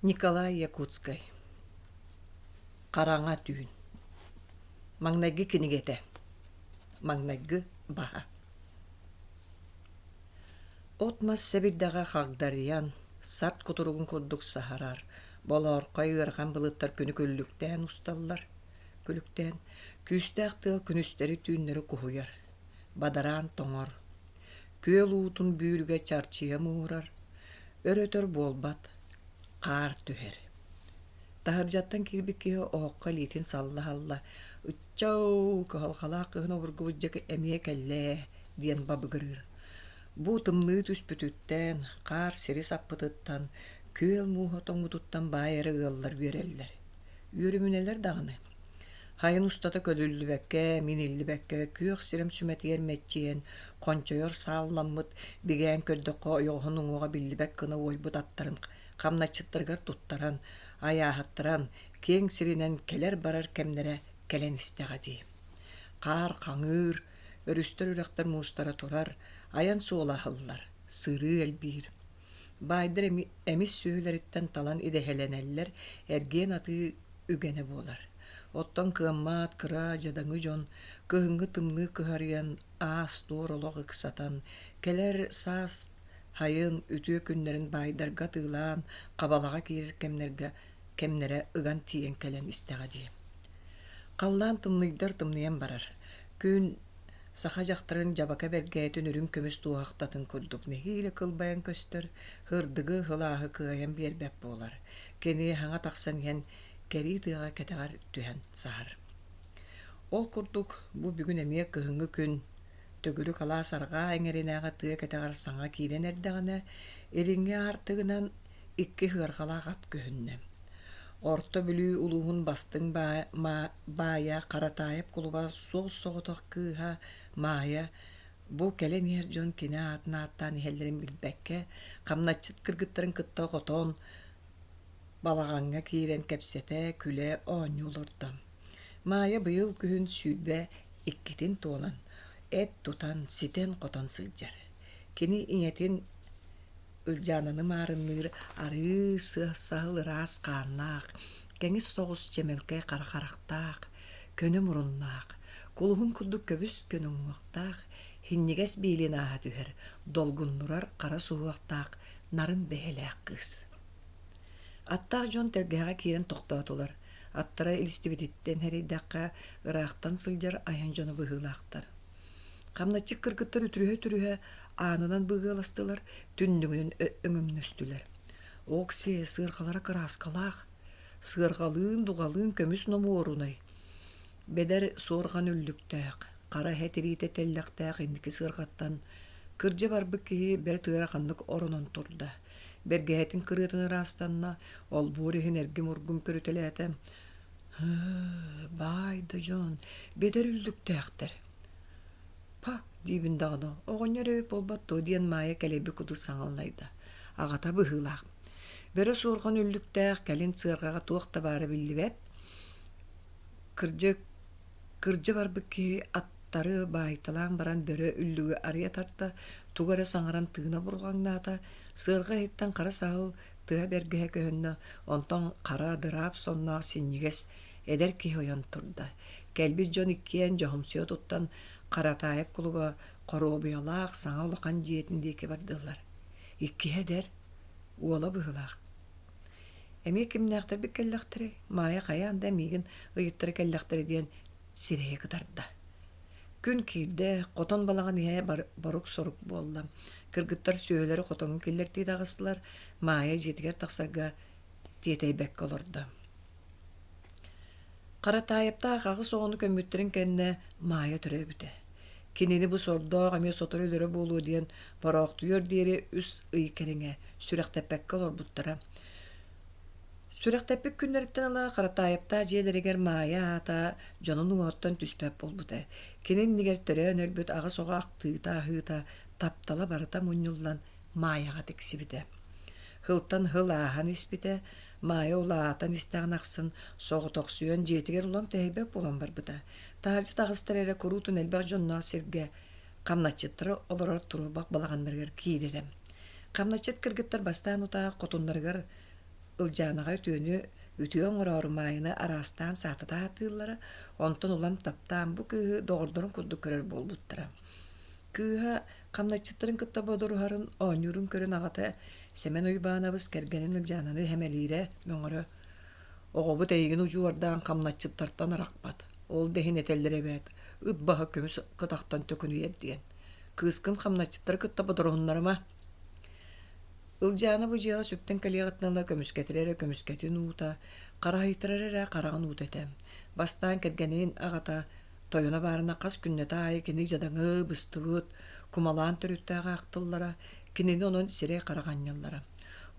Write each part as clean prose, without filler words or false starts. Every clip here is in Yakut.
Николай Якутскай Хараҥа түүн Маҥнайгы кинигэтэ Маҥнайгы баһа От-мас сэбирдэҕэ хагдарыйан, сарт кутуругун курдук саһарар, болоорхой ыарахан былыттар күнү күллүктээн усталлар, күлүктээн, күүстээх тыал күнүстэри-түүннэри куһуйар, бадараан тоҥор, күөл уутун бүүрүгэ чарчыйа муҥурар, Өр-өтөр буолбат, хаар түһэр. Таһырдьаттан киирбит киһи оһоххо илиитин салла-салла «Ыччау, кыһалҕалаах кыһын обургубут дьэ эмиэ кэллэ» диэн бабыгырыыр. Бу тымныы түспүтүттэн, хаар сири саппытыттан, күөл мууһа тоҥмутуттан баай эрэ ыаллар үөрэллэр. Үөрүмүнэлэр даҕаны. Хайын устата көлүллүбэккэ, миниллибэккэ күөх сирэм сүмэтигэр мэччийэн, хончойор саалламмыт, бигээн көрдөххө ойоҕоһун уҥуоҕа биллибэт гына уойбут аттарын хамначчыттарыгар туттаран, айааһаттаран, киэҥ сиринэн кэлэр-барар кэмнэрэ кэлэн истэҕэ дии. Хаар хаҥыыр, өрүстэр үрэхтэр муустара турар, айан суола аһыллар, сырыы элбиир. Баайдар эмис сүөһүлэриттэн талан идэһэлэнэллэр, эргиэн-атыы үгэнэ буолар. Оттон кыаммат, кыра, дьадаҥы дьон кыһыҥҥы тымныы кыһарыйан, аас-туор олох ыксатан, кэлэр саас сайын үтүө күннэрин баайдарга атыылаан, хабалаҕа киирэр кэмнэргэ кэмнэрэ ыган тиийэн кэлэн истэҕэ дии. Халлаан тымныйдар тымныйан барар. Күн саха дьахтарын дьабака бэргээтин үрүҥ көмүс туоһахтатын курдук нэһиилэ кылбайан көстөр, һырдыгы һылааһы кыайан биэрбэт буолар. Кини хаҥа тахсан иһэн кэрии тыаҕа кэтэҕэр түһэн саһар. Ол курдук бу бүгүн эмиэ кыһыҥҥы күн төгүрүк алаас арҕаа эҥэринээҕи тыа кэтэҕэр саҥа киирэн эрдэҕинэ, илиҥҥи аартыгынан икки сыарҕалаах ат көһүннэ. Орто Бүлүү улууһун бастыҥ баайа Харатаайап кулуба суос-соҕотох кыыһа Маайа бу кэлэн иһэр дьон кини аатын ааттаан иһэллэрин билбэккэ, хамначчыт кыргыттарын кытта хотон балаҕаҥҥа киирэн кэпсэтэ, күлэ, оонньуу олордо. Маайа быйыл күһүн 22-тин туолан, эт тутан, ситэн-хотон сылдьар. Кини ийэтин Ылдьаананы маарынныыр арыы сыа саһыл ыраас хааннаах, кэҥис соҕус чэмэлкэй хара харахтаах, көнө муруннаах, кулуһун курдук көбүс-көнө уҥуохтаах, синньигэс биилин ааһа түһэр, долгуннурар хара суһуохтаах нарын бэйэлээх кыыс. Аттаах дьон тэлгэһэҕэ киирэн тохтоотулар. Аттара илистибититтэн эрэйдэххэ, ыраахтан сылдьар айан дьоно быһыылаахтар. Хамначчыт кыргыттар үтүрүһэ-үтүрүһэ аанынан быгыаластылар, түннүгүнэн өҥөҥнөстүлэр. Ок-сиэ, сыарҕалара кырааскалаах, сыарҕалыын, дуҕалыын көмүс номуорунай, бэдэр суорҕан үллүктээх, хара эһэ тириитэ тэллэхтээх инники сыарҕаттан кырдьа барбыт киһи бэрт ыараханнык оронон турда. Бэргэһэтин кырыатын ыраастанна, олбуор иһин эргим-ургум көрүтэлээтэ. Баай да дьон, бэдэр үллүктээхтэр. Па, диибин даҕаны, оҕонньор эбит буолбат дуо диэн Маайа кэлэйбит курдук саҥаллайда. Аҕата быһыылаах. Бөрө суорҕан үллүктээх, кэлин сыарҕаҕа туох да баара биллибэт. Кырдьык, кырдьа барбыт киһи аттары баайталаан баран бөрө үллүгү арыйа тарта, тугу эрэ саҥаран тыына бурҕаҥнаата, сыарҕа иһиттэн хара саһыл тыа бэргэһэ көһүннэ, онтон хара дыраап сонноох синньигэс эдэр киһи ойон турда. Кэлбит дьон иккиэн дьоһумсуйа туттан Харатаайап кулуба хоруобуйалаах саҥа улахан дьиэтин диэки бардылар. Иккиһэ эдэр, уола быһыылаах. Эмиэ кимнээхтэрбит кэллэхтэрэй, Маайа хайаан да миигин ыйыттара кэллэхтэрэ диэн сирэйэ кытарда. Күн киирдэ, хотон балаҕан иһэ борук-сорук буолла. Кыргыттар сүөһүлэри хотоҥҥо киллэртии таҕыстылар, Маайа дьиэтигэр тахсарга тиэтэйбэккэ олордо. Харатаайаптаах аҕыс оҕону көммүттэрин кэннэ Маайа төрөөбүтэ. Кинини бу сордоох эмиэ сотору өлөрө буолуо диэн бороохтуйуор диэри үс ый кэриҥэ сүрэхтэппэккэ олорбуттара. Сүрэхтэппит күннэриттэн ыла Харатаайаптаах дьиэлэригэр Маайа аата дьонун уоһуттан түспэт буолбута. Кини иннигэр төрөөн өлбүт аҕыс оҕо ахтыыта-аһыыта, таптала барыта мунньуллан Маайаҕа тиксибитэ. Сылтан сыл ааһан испитэ, Маайа улаатан истэҕин ахсын соҕотохсуйан дьиэтигэр улам тэһийбэт буолан барбыта. Таһырдьа таҕыстар эрэ куруутун элбэх дьонноох сиргэ хамначчыттара олорор турбах балаҕаннарыгар киирэрэ. Хамначчыт кыргыттар бастаан утаа хотуннарыгар. Ылдьаанаҕа үтүөнү үтүө оҥороору Маайаны араастаан саатата сатыыллара, онтон улам таптаан бу кыыһы доҕордорун курдук көрөр буолбуттара. Кыыһа хамначчыттарын кытта бодоруһарын, оонньуурун көрөн аҕата Сэмэн Уйбаанабыс кэргэнин Ылдьаананы сэмэлиирэ, мөҥөрө: «Оҕобут эйигин удьуордаан хамначчыттартан арахпат, ол да иһин этэллэр эбээт, ыт баһа көмүс кытахтан төкүнүйэр диэн. Кыыскын хамначчыттары кытта бодоруһуннарыма». Ылдьаана бу дьиэҕэ сүктэн кэлиэҕиттэн ыла көмүскэтэрэ эрэ көмүскэтин уута, хараһыйтарар эрэ хараҕын уута этэ. Бастаан кэргэнин аҕата тойоно баарына хас күннэтэ аайы кини дьадаҥы, быстыбыт, кумалаан төрүттээх аахтыллара, кинини онон сирэй-харах анньаллара.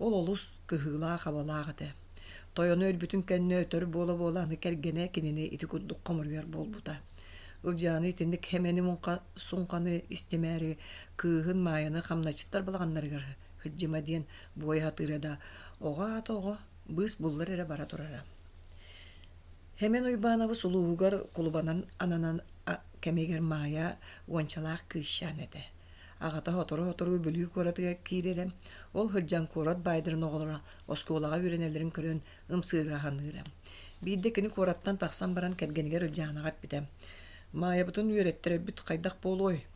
Ол олус кыһыылаах-абалаах этэ. Тойоно өлбүтүн кэннэ өтөр буола-буола аны кэргэнэ кинини ити курдук хомуруйар буолбута. Ылдьааны итинник хэмэни суҥханы истимээри кыыһын Маайаны хамначчыттар балаҕаннарыгар сылдьыма диэн буойа сатыыра да, оҕо аата оҕо, быыс буллар эрэ бара турара. Хэмэн Уйбаанабыс улууһугар кулубанан ананан кэмигэр Маайа уончалаах кыысчаан этэ. Аҕата сотору-сотору Бүлүү куоратыгар киирэрэ, ол сылдьан куорат баайдарын оҕолоро оскуолаҕа үөрэнэллэрин көрөн ымсыыра саныыра. Биирдэ кини куораттан тахсан баран кэргэнигэр Ылдьаанаҕа эппитэ: «Маайабытын үөрэттэрэрбит хайдах буолуой?»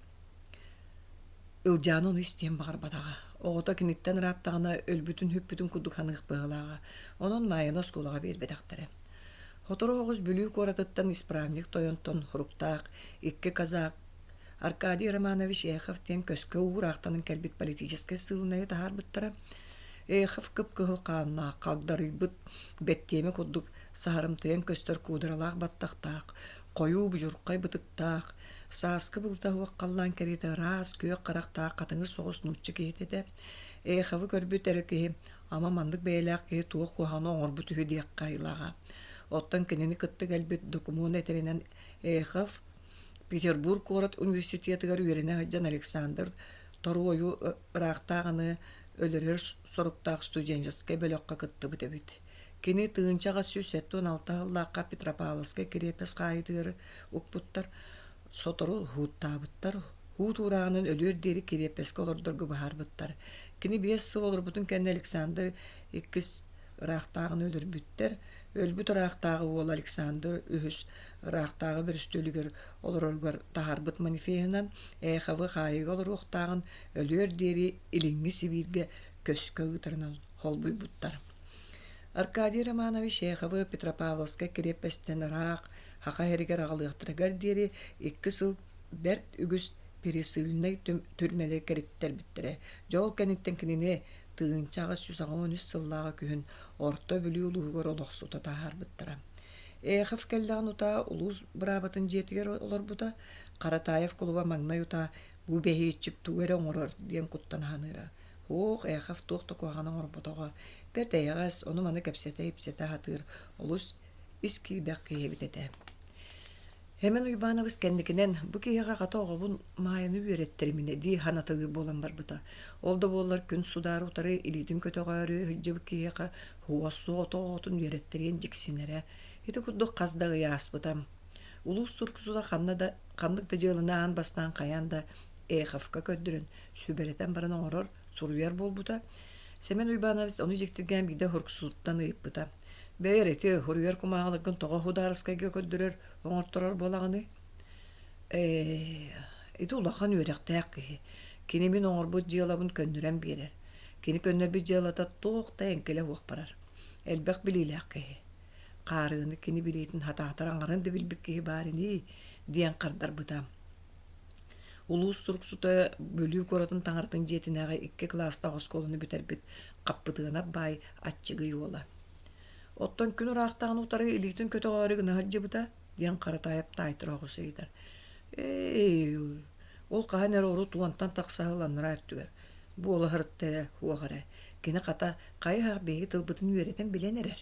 Ылдьаана ону истиэн баҕарбатаҕа. Оҕото киниттэн ырааттаҕына өлбүтүн-сүппүтүн курдук саныах быһыылааҕа. Онон Маайаны оскуолаҕа биэрбэтэхтэрэ. Сотору оҕус Бүлүү куоратыттан исправник тойонтон суруктаах икки казак Аркадий Романович Эхов диэн көскө уураахтанан кэлбит политическай сыылынайы таһаарбыттара. Эхов кып-кыһыл хааннаах, хагдарыйбыт бэттиэмэ курдук саһарымтыйан көстөр куударалаах баттахтаах, хойуу будьурхай бытыктаах, сааскы былыта суох халлаан кэриэтэ ыраас күөх харахтаах хатыҥыр соҕус нуучча киһитэ этэ. Эховы көрбүт эрэ киһи ама маннык бэйэлээх киһи туох куһаҕаны оҥорбут үһү диэххэ айылааҕа. Оттон кинини кытта кэлбит докумуон этэринэн Эхов Петербург куорат университетыгар үөрэнэ сылдьан Александр Торуойу ыраахтааҕыны өлөрөр соруктаах студенческай бөлөххө кыттыбыт эбит. Кини 1876 сыллаахха Петропавловскай кириэппэс хаайыытыгар укпуттар, сотору уһууттаабыттар, уһуут уурааҕынан өлүөр диэри кириэппэскэ олордорго быһаарбыттар. Кини 5 сыл олорбутун кэннэ Александр Иккис ыраахтааҕыны өлөрбүттэр. Өлбүт ыраахтааҕы уола Александр Үһүс ыраахтааҕы бөрүстүөлүгэр олороругар таһаарбыт манифеһынан Эховы хаайыыга олоруохтааҕын өлүөр диэри Илиҥҥи Сибииргэ көскө ыытарынан холбуйбуттар. Аркадий Романович Эховы Петропавловскай кириэппэстэн ыраах Саха сиригэр аҕалыахтарыгар диэри 2 сыл бэрт үгүс пересыльнай түрмэлэри кэриттэрбиттэрэ. Дьэ ол кэнниттэн кинини 1883 сыллааҕы күһүн Орто Бүлүү улууһугар олохсута таһаарбыттара. Эхов кэллэҕин утаа улуус быраабатын дьиэтигэр олорбута, Харатаев кулуба маҥнай утаа бу бэһиэччик тугу эрэ оҥорор диэн куттана саныыра. Һуох, Эхов туох да куһаҕаны оҥорботоҕо, бэрт эйэҕэс, ону-маны кэпсэтэ-ипсэтэ сатыыр олус ис киирбэх киһи эбит этэ. Сэмэн Уйбаанабыс кэнникинэн бу киһиэхэ хата оҕобун Маайаны үөрэттэриминэ дии санатылыыр буолан барбыта. Ол да буоллар күн судаар утары илиитин көтөҕөөрү сылдьыбыт киһиэхэ уос суоҕа оҕотун үөрэттэриэн дьиксинэрэ. Ити курдук хас да ый ааспыта. Улуус суруксута ханна да ханнык да дьыаланы аан бастаан хайаан да Эховка көрдөрөн, сүбэлэтэн баран оҥорор, суруйар буолбута. Сэмэн Уйбаанабыс ону дьиктиргээн биирдэ суруксутуттан ыйыппыта: «Бэйэр ити суруйар кумааҕыларгын тоҕо судаарыскайга көрдөрөр, оҥорторор буолаҕыный?» «Ээ, ити улахан үөрэхтээх киһи. Кини мин оҥорбут дьыалабын көннөрөн биэрэр. Кини көннөрбүт дьыалата туох да эҥкилэ суох барар. Элбэх билиилээх киһи. Хаарыаны кини билиитин хатаатар аҥарын да билбит киһи баар ини» диэн хардарбыта. Улуус суруксута Бүлүү куоратын таҥаратын дьиэтинээҕи икки кылаастаах оскуоланы бүтэрбит Хаппытыанап баай аччыгый уола. Оттон күн ыраахтааҕын утары илиитин көтөҕөөрү гына сылдьыбыта, диэн Харатаайап таайтара оҕус ыйытар. Ээ, ол хаһан эрэ урут уонтан тахса сыл анараа өттүгэр буола сырытта эрэ, суох эрэ. Кини хата хайы-сах биһиги тылбытын үөрэтэн билэн эрэр.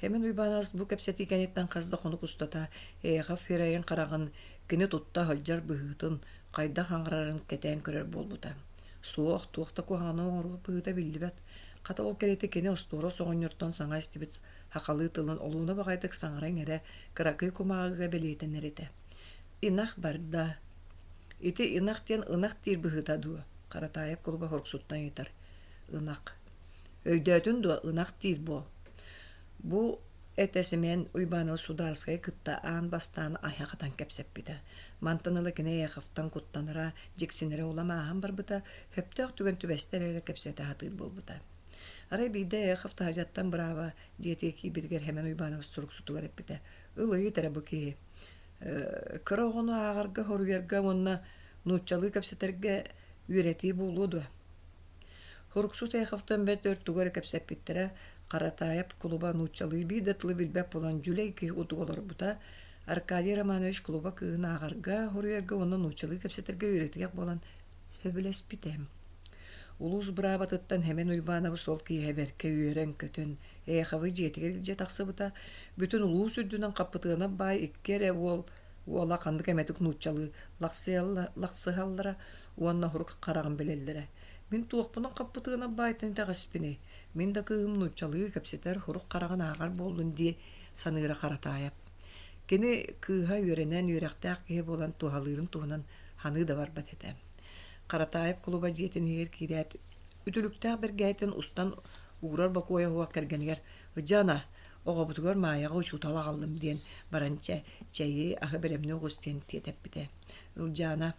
Сэмэн Уйбаанабыс бу кэпсэтии кэнниттэн хас да хонук устата Эхов сирэйин хараҕын кини тутта сылдьар быһыытын, хайдах аҥарарын кэтээн көрөр буолбута. Суох, туох да куһаҕаны оҥоруох быһыыта биллибэт. Хата ол кэриэтэ кини остуорас оҕонньортон саҥа истибит сахалыы тылын олууна баҕайытык саҥара-иҥэрэ кыракый кумааҕыга бэлиэтэнэр этэ. Инах барда. Ити инах диэн ынах диир быһыыта дуо? Харатаайап кулуба хоруксуттан ыйытар. Ынах. Өйдөөтүн дуо, ынах диир буол. Бу этэ Семен Уйбаанабыс Судаарыскайы кытта аан бастаан айах атан кэпсэппитэ. Мантан ыла кини Эховтан куттанара, дьиксинэрэ улам ааһан барбыта, сөптөөх түгэн түбэстэр эрэ кэпсэтэ сатыыр буолбута. Арай биирдэ Эхов таһырдьаттан бырааба дьиэтигэр киирбитигэр Семен Уйбаанабыс суруксутугар эппитэ: «Ыл ыйыт эрэ бу киһи кыра оҕону ааҕарга, хоруйарга уонна нууччалыы кэпсэтэргэ үөрэтии буолуо дуо?» Суруксут Эховтан бэрт өр тугу эрэ кэпсэппиттэрэ, Харатаайап кулуба нууччалыы биир да тылы билбэт буолан дьүлэй киһи курдук олорбута, Аркадий Романович кулуба кыыһын ааҕарга, хоруйарга уонна нууччалыы кэпсэтэргэ үөрэтиэх буолан сөбүлэспитэ. Улуус быраабатыттан Сэмэн Уйбаанабыс ол киэһэ бэркэ үөрэн-көтөн, Эховы дьиэтигэр илдьэ тахсыбыта, бүтүн улуус үрдүнэн Хаппытыанап баай икки эрэ уол уола ханнык эмэтик нууччалыы лахсыһаллара уонна сурук хараҕын билэллэрэ. Мин туохпунан Хаппытыанап баайтан итэҕэспиний, мин да кыыһым нууччалыы кэпсэтэр сурук хараҕын ааҕар буоллун дии саныыра Харатаайап. Кини кыыһа үөрэнэн үөрэхтээх киһи буолан туһалыырын туһунан саныы да барбат этэ. Харатаайап кулуба дьиэтин иһигэр киирээт, үтүлүктээх бэргэһэтин устан уурар бокуойа суох кэргэнигэр «Ыдьана, оҕобутугар Маайаҕа учуутал аҕаллым» диэн баран чэ, чэйи, аһы бэлэмнии оҕус диэн тиэтэппитэ. Ылдьаана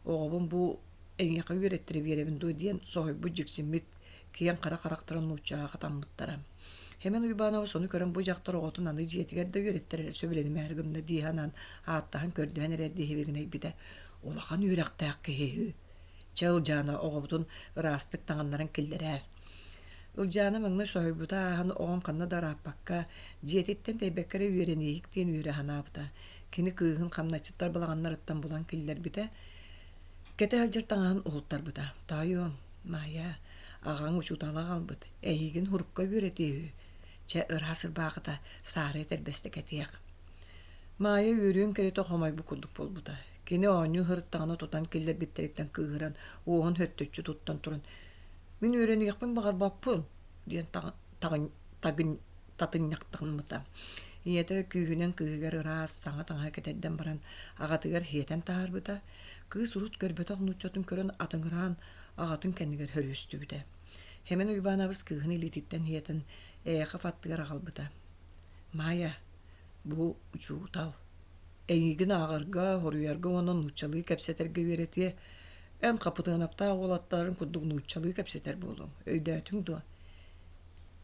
«Оҕобун бу эйиэхэ үөрэттэрэ биэрэбин дуо» диэн соһуйбут, дьиксиммит киэҥ хара харахтарын нууччаҕа хатаммыттара. Семен Уйбаанабыс ону көрөн бу дьахтар оҕотун аны дьиэтигэр да үөрэттэрэрэ сөбүлэнимээри гынна дии санаан ааттаһан көрдөһөн эрэрдии һибигинэйбитэ. Улахан үөрэхтээх киһи үһү. Чэ, Ылдьаана, оҕобутун ыраастык таҥыннаран киллэрээр. Ылдьаана маҥнай соһуйбута ааһан оҕом ханна да ырааппакка, дьиэтиттэн тэйбэккэ эрэ үөрэнииһик диэн үөрэ санаабыта. Кини кыыһын хамначчыттар балаҕаннарыттан булан киллэрбитэ, кэтэ сылдьар таҥаһын уһултарбыта. Тоойуом, Маайа, аҕаҥ учуутала аҕалбыт, эйигин һурукка үөрэтиэ үһү. Чэ, ыраас ырбаахыта, саары этэрбэстэ кэтиэх. Маайа үөрүөн кэрэтэ хомойбут курдук буолбута. Кини оонньуу сырыттаҕына тутан киллэрбиттэриттэн кыыһыран, уоһун höттөччү туттан туран «Мин үөрэниэхпин баҕарбаппын» диэн татынньахтаммыта. Ийэтэ күүһүнэн кыыһыгар ыраас, саҥа таҥаһы кэтэрдэн баран аҕатыгар сиэтэн таһаарбыта. Кыыс урут көрбөтөх нууччатын көрөн атыҥыраан аҕатын кэннигэр хөрүөстүбүтэ. Сэмэн Уйбаанабыс кыыһын илиититтэн сиэтэн Эхов аттыгар аҕалбыта. «Маайа, бу учуутал. Эйигин ааҕарга, хоруйарга уонна нууччалыы кэпсэтэргэ үөрэтиэ. Эн Хапытыанаптаах уолаттарын курдук нууччалыы кэпсэтэр буолуоҥ, өйдөөтүҥ дуо?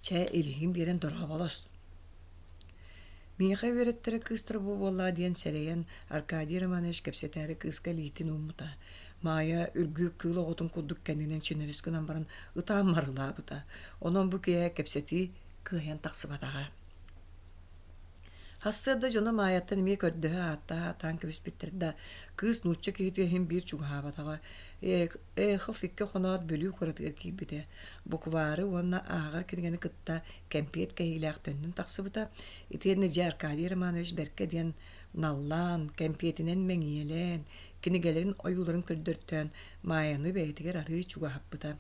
Чэ, илиигин биэрэн дорооболос. Миэхэ үөрэттэрэ кыыстара бу буоллаа диэн сэрэйэн, Аркадий Романович кэпсэтээри кыыска илиитин ууммута. Маайа үргүк кыыл оҕотун курдук кэннинэн чинэрис гынан баран ытаан марылаабыта. Онон бу киэһэ кэпсэтии кыайан тахсыбатаҕа. Сарсыарда дьоно Маайаттан эмиэ көрдөһө ааттаһа ааттаан кэбиспиттэр да, кыыс нуучча киһитигэр иһин биир чугаһаабатаҕа. Эхов икки хоноот Бүлүү куоратыгар киирбитэ. Буквары уонна ааҕар кинигэни кытта кэмпиэт кэһиилээх төннөн тахсыбыта. Итиэннэ дьэ Аркадий Романович бэркэ диэн наллаан, кэмпиэтинэн мэҥиэлээн, кинигэлэрин ойууларын көрдөртөөн Маайаны бэйэтигэр арыый чугаһаппыта.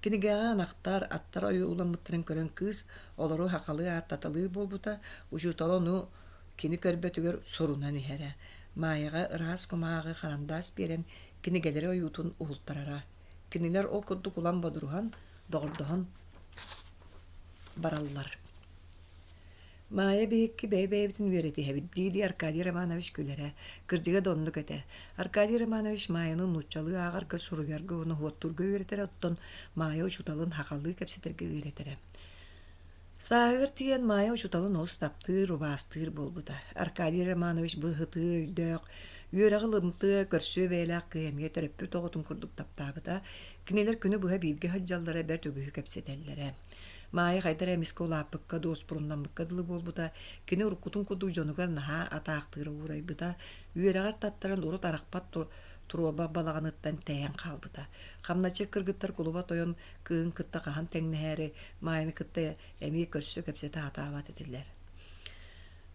Кинигэҕэ ынахтар, аттар ойууламмыттарын көрөн кыыс олору сахалыы ааттаталыыр буолбута, учуутала ону кини көрбөтүгэр сурунан иһэрэ. Маайаҕа ыраас кумааҕы харандаас биэрэн кинигэлэри ойуутун уһултарара. Кинилэр ол курдук улам бодоруһан, доҕордоһон бараллар. Маайа биһикки бэйэ-бэйэбитин үөрэтиһэбит дии-дии Аркадий Романович күлэрэ. Кырдьыга да оннук этэ. Аркадий Романович Маайаны нууччалыы ааҕарга, суруйарга уонна уһуоттуурга үөрэтэрэ, оттон Маайа учууталын сахалыы кэпсэтэргэ үөрэтэрэ. Сааһыгар тиийэн Маайа учууталын олус таптыыр, убаастыыр буолбута. Аркадий Романович быһытыы өйдөөх, үөрэҕи ылымтыа, көрсүө бэйэлээх кыыһа эмиэ төрөппүт оҕотун курдук таптаабыта. Кинилэр күнү быһа бииргэ сылдьаллара, бэрт үгүһү кэпсэтэллэрэ. Маайа хайда эрэ эмискэ улааппыкка, дуоспуруннаммыкка дылы буолбута, кини уруккутун курдук дьонугар наһаа атаахтыыра уурайбыта, үөрэҕэр таттаран урут арахпат туруорбах балаҕаныттан тэйэн хаалбыта. Хамначчыт кыргыттар кулуба тойон кыыһын кытта хаһан тэҥнэһээри Маайаны кытта эмиэ көрсө кэпсэтэ сатаабат этилэр.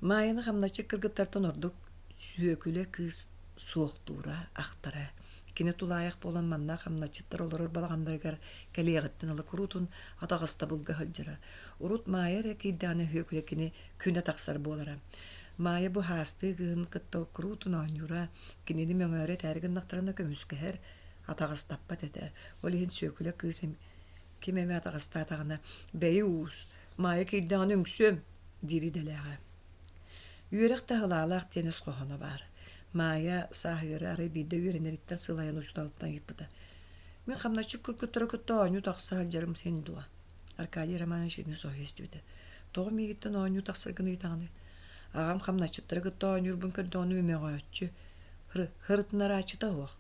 Маайаны хамначчыт кыргыттартан ордук Сүөкүлэ кыыс суохтуура, ахтара. Кини тулаайах буолан манна хамначчыттар олорор балаҕаннарыгар кэлиэҕиттэн ыла куруутун атаҕастабылга сылдьара. Урут Маайа эрэ киирдэҕинэ Сүөкүлэ кини күнэ тахсар буолара. Маайа бу хаастыы кыыһын кытта куруутун оонньуура, кинини мөҥөөрү этээри гыннахтарына көмүскэһэр, атаҕастаппат этэ. Ол иһин Сүөкүлэ кыыс. Ким эмэ атаҕастаатаҕына, «Бэйи уус, Маайа киирдэҕинэ үҥсүөм» диир идэлээҕэ. Үөрэх да аһылаалаах диэн өс хоһооно баар. Маайа сааһыары арай биирдэ үөрэнэриттэн сылайан учууталыттан ыйыппыта: «Мин хамначчыт кыргыттары кытта оонньуу тахса сылдьарым син дуо?» Аркадий Романович итини соһуйа истибитэ: «Тоҕо миигиттэн оонньуу тахсаргын ыйытаҕыный? Аҕам хамначчыттары кытта оонньуурбун көрдөҕүнэ мөҕөөччү, һырытынарааччыта суох».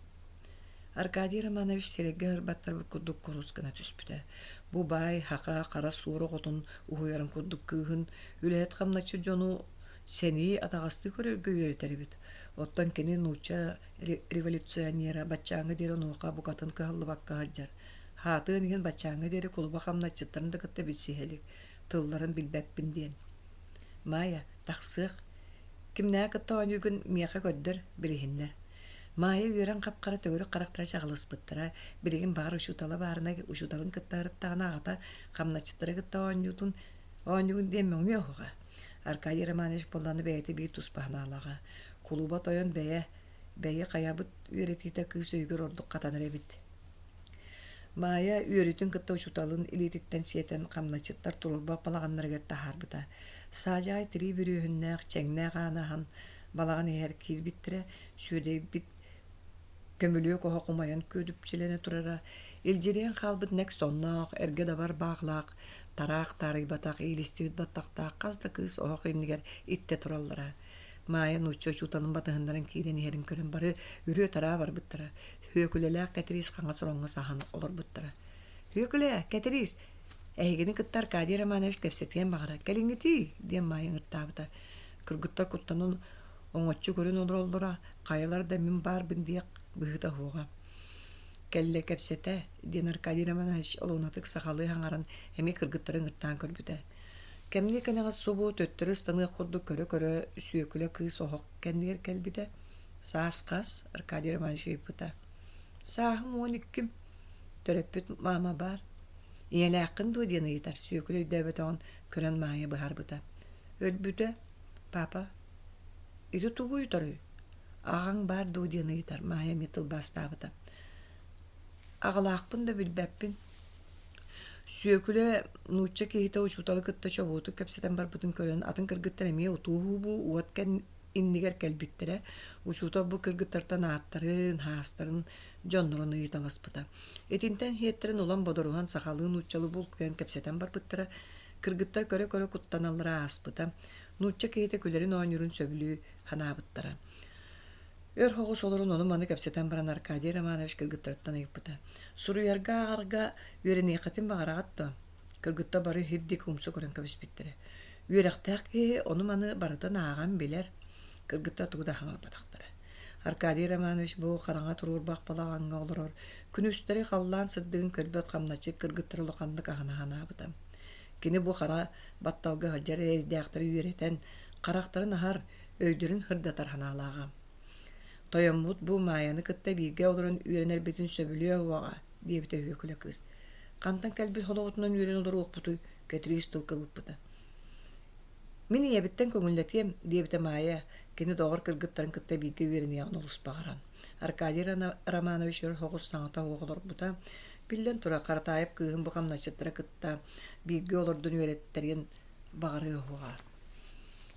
Аркадий Романович сирэйгэ ырбаттарбыт курдук курус гына түспүтэ. Бу баай хаха хара суор оҕотун уһуйарын курдук кыыһын үлэһит хамначчыт дьону сэнии атаҕастыы көрөргө үөрэтэр эбит. Оттон кини нуучча революционера баччааҥҥа диэри онуоха букатын кыһаллыбакка сылдьар. Хаатыан иһин баччааҥҥа диэри кулуба хамначчыттарын да кытта билсиһэ илик, тылларын билбэппин диэн. Маайа, тахсыах. Кимнээҕи кытта оонньуугун миэхэ көрдөр, билиһиннэр. Маайа үөрэн хап-хара төгүрүк харахтара чаҕылыспыттара, билигин баҕар учуутала баарына учууталын кытта ырыттаҕына аҕата хамначчыттары кытта оонньуутун оонньуугун диэн мөҥүө оһоҕо. Аркадий Романович буоллаҕына бэйэтэ биир туспа санаалааҕа. Кулуба тойон бэйэ, бэйэ хайабыт үөрэтиитэ кыыс өйүгэр ордук хатанар эбит. Маайа үөрүүтүн кытта учууталын илиититтэн сиэтэн хамначчыттар туруорбах балаҕаннарыгар таһаарбыта. Саадьаҕай тирии бүрүөһүннээх, чэҥнээх ааны аһан балаҕан иһэр киирбиттэрэ, сүөдэйбит көмүлүөк оһох умайан күөдүпчүлэнэ турара, илдьирийэн хаалбыт нэк сонноох, эргэ дабар баахлаах, тараах таарыйбатах, иилистибит баттахтаах хас да кыыс оһох иннигэр иттэ тураллара. Маайа нуучча учууталын батыһыннаран киирэн иһэрин көрөн бары үрүө-тараа барбыттара. Һүөкүлэлээх Кэтириис хаҥас ороҥҥо саһан олорбуттара. «Һүөкүлэ, Кэтириис, эһигини кытта Аркадий Романович кэпсэтиэн баҕарар, кэлиҥҥитий?» диэн Маайа ыҥыртаабыта. Кыргыттар куттанан оҥоччу көрөн олороллоро, хайалара да мин баарбын диэх быһыыта суоҕа. «Кэллэ кэпсэтэ» диэн Аркадий Романович олуонатык сахалыы саҥаран эмиэ кыргыттары ыҥыртаан көрбүтэ. Кэмниэ кэнэҕэс субу төттөрү ыстаныах курдук көрө-көрө Сүөкүлэ кыыс оһох кэннигэр кэлбитэ. Саас хас? Аркадий Романович ыйыппыта. Сааһым 12-им. Төрөппүт маама баар. Ийэлээххин дуо диэн ыйытар. Сүөкүлэ өйдөөбөтөҕүн көрөн Маайа быһаарбыта. Өлбүтэ. Папа, ити тугу ыйытарый? Аҕаҥ баар дуо диэн ыйытар. Маайа эмиэ тылбаастаабыта. Аҕалаахпын да билбэппин. Сүөкүлэ нуучча киһитэ учууталы кытта чобуотук кэпсэтэн барбытын көрөн, атын кыргыттар эмиэ утуу-уһуу уот иннигэр кэлбиттэрэ. Учуутал бу кыргыттартан ааттарын, хаастарын, дьоннорун ыйыталаспыта. Итинтэн иһиэттэрин улам бодоруһан сахалыы-нууччалыы булкуйан кэпсэтэн барбыттара. Кыргыттар көрө-көрө куттаналлара ааспыта. Нуучча киһитэ күлэрин-оонньуурун сөбүлүү санаабыттара. Өр соҕус олорон ону-маны кэпсэтэн баран Аркадий Романович кыргыттарыттан ыйыппыта: «Суруйарга, ааҕарга үөрэниэххитин баҕараҕыт дуо?» Кыргыттар бары иһирдик умса көрөн кэбиспиттэрэ. Үөрэхтээх киһи ону-маны барытын ааҕан билэр. Кыргыттар тугу да саҥарбатахтара. Аркадий Романович бу хараҥа туруорбах балаҕаҥҥа олорор, күнүстэри халлаан сырдыгын көрбөт хамначчыт кыргыттары улаханнык аһына санаабыта. Кини бу хара батталга сылдьар эрэйдээхтэри үөрэтэн, харахтарын аһар, өйдөрүн сырдатар санаалааҕа. «Тойоммут бу Маайаны кытта бииргэ олорон үөрэнэрбитин сөбүлүө уоҕа» диэбитэ Һүөкүлэ кыыс. «Хантан кэлбит холоҕутунан үөрэн олоруохпутуй?» Кэтириис тыл кыбыппыта. «Мин ийэбиттэн көҥүллэтиэм» диэбитэ Маайа, кини доҕор кыргыттарын кытта бииргэ үөрэниэҕин олус баҕаран. Аркадий Романович өр соҕус саҥата суох олорбута. Биллэн турар, Харатаайап кыыһын бу хамначчыттары кытта бииргэ олордон үөрэттэриэн баҕарыа суоҕа.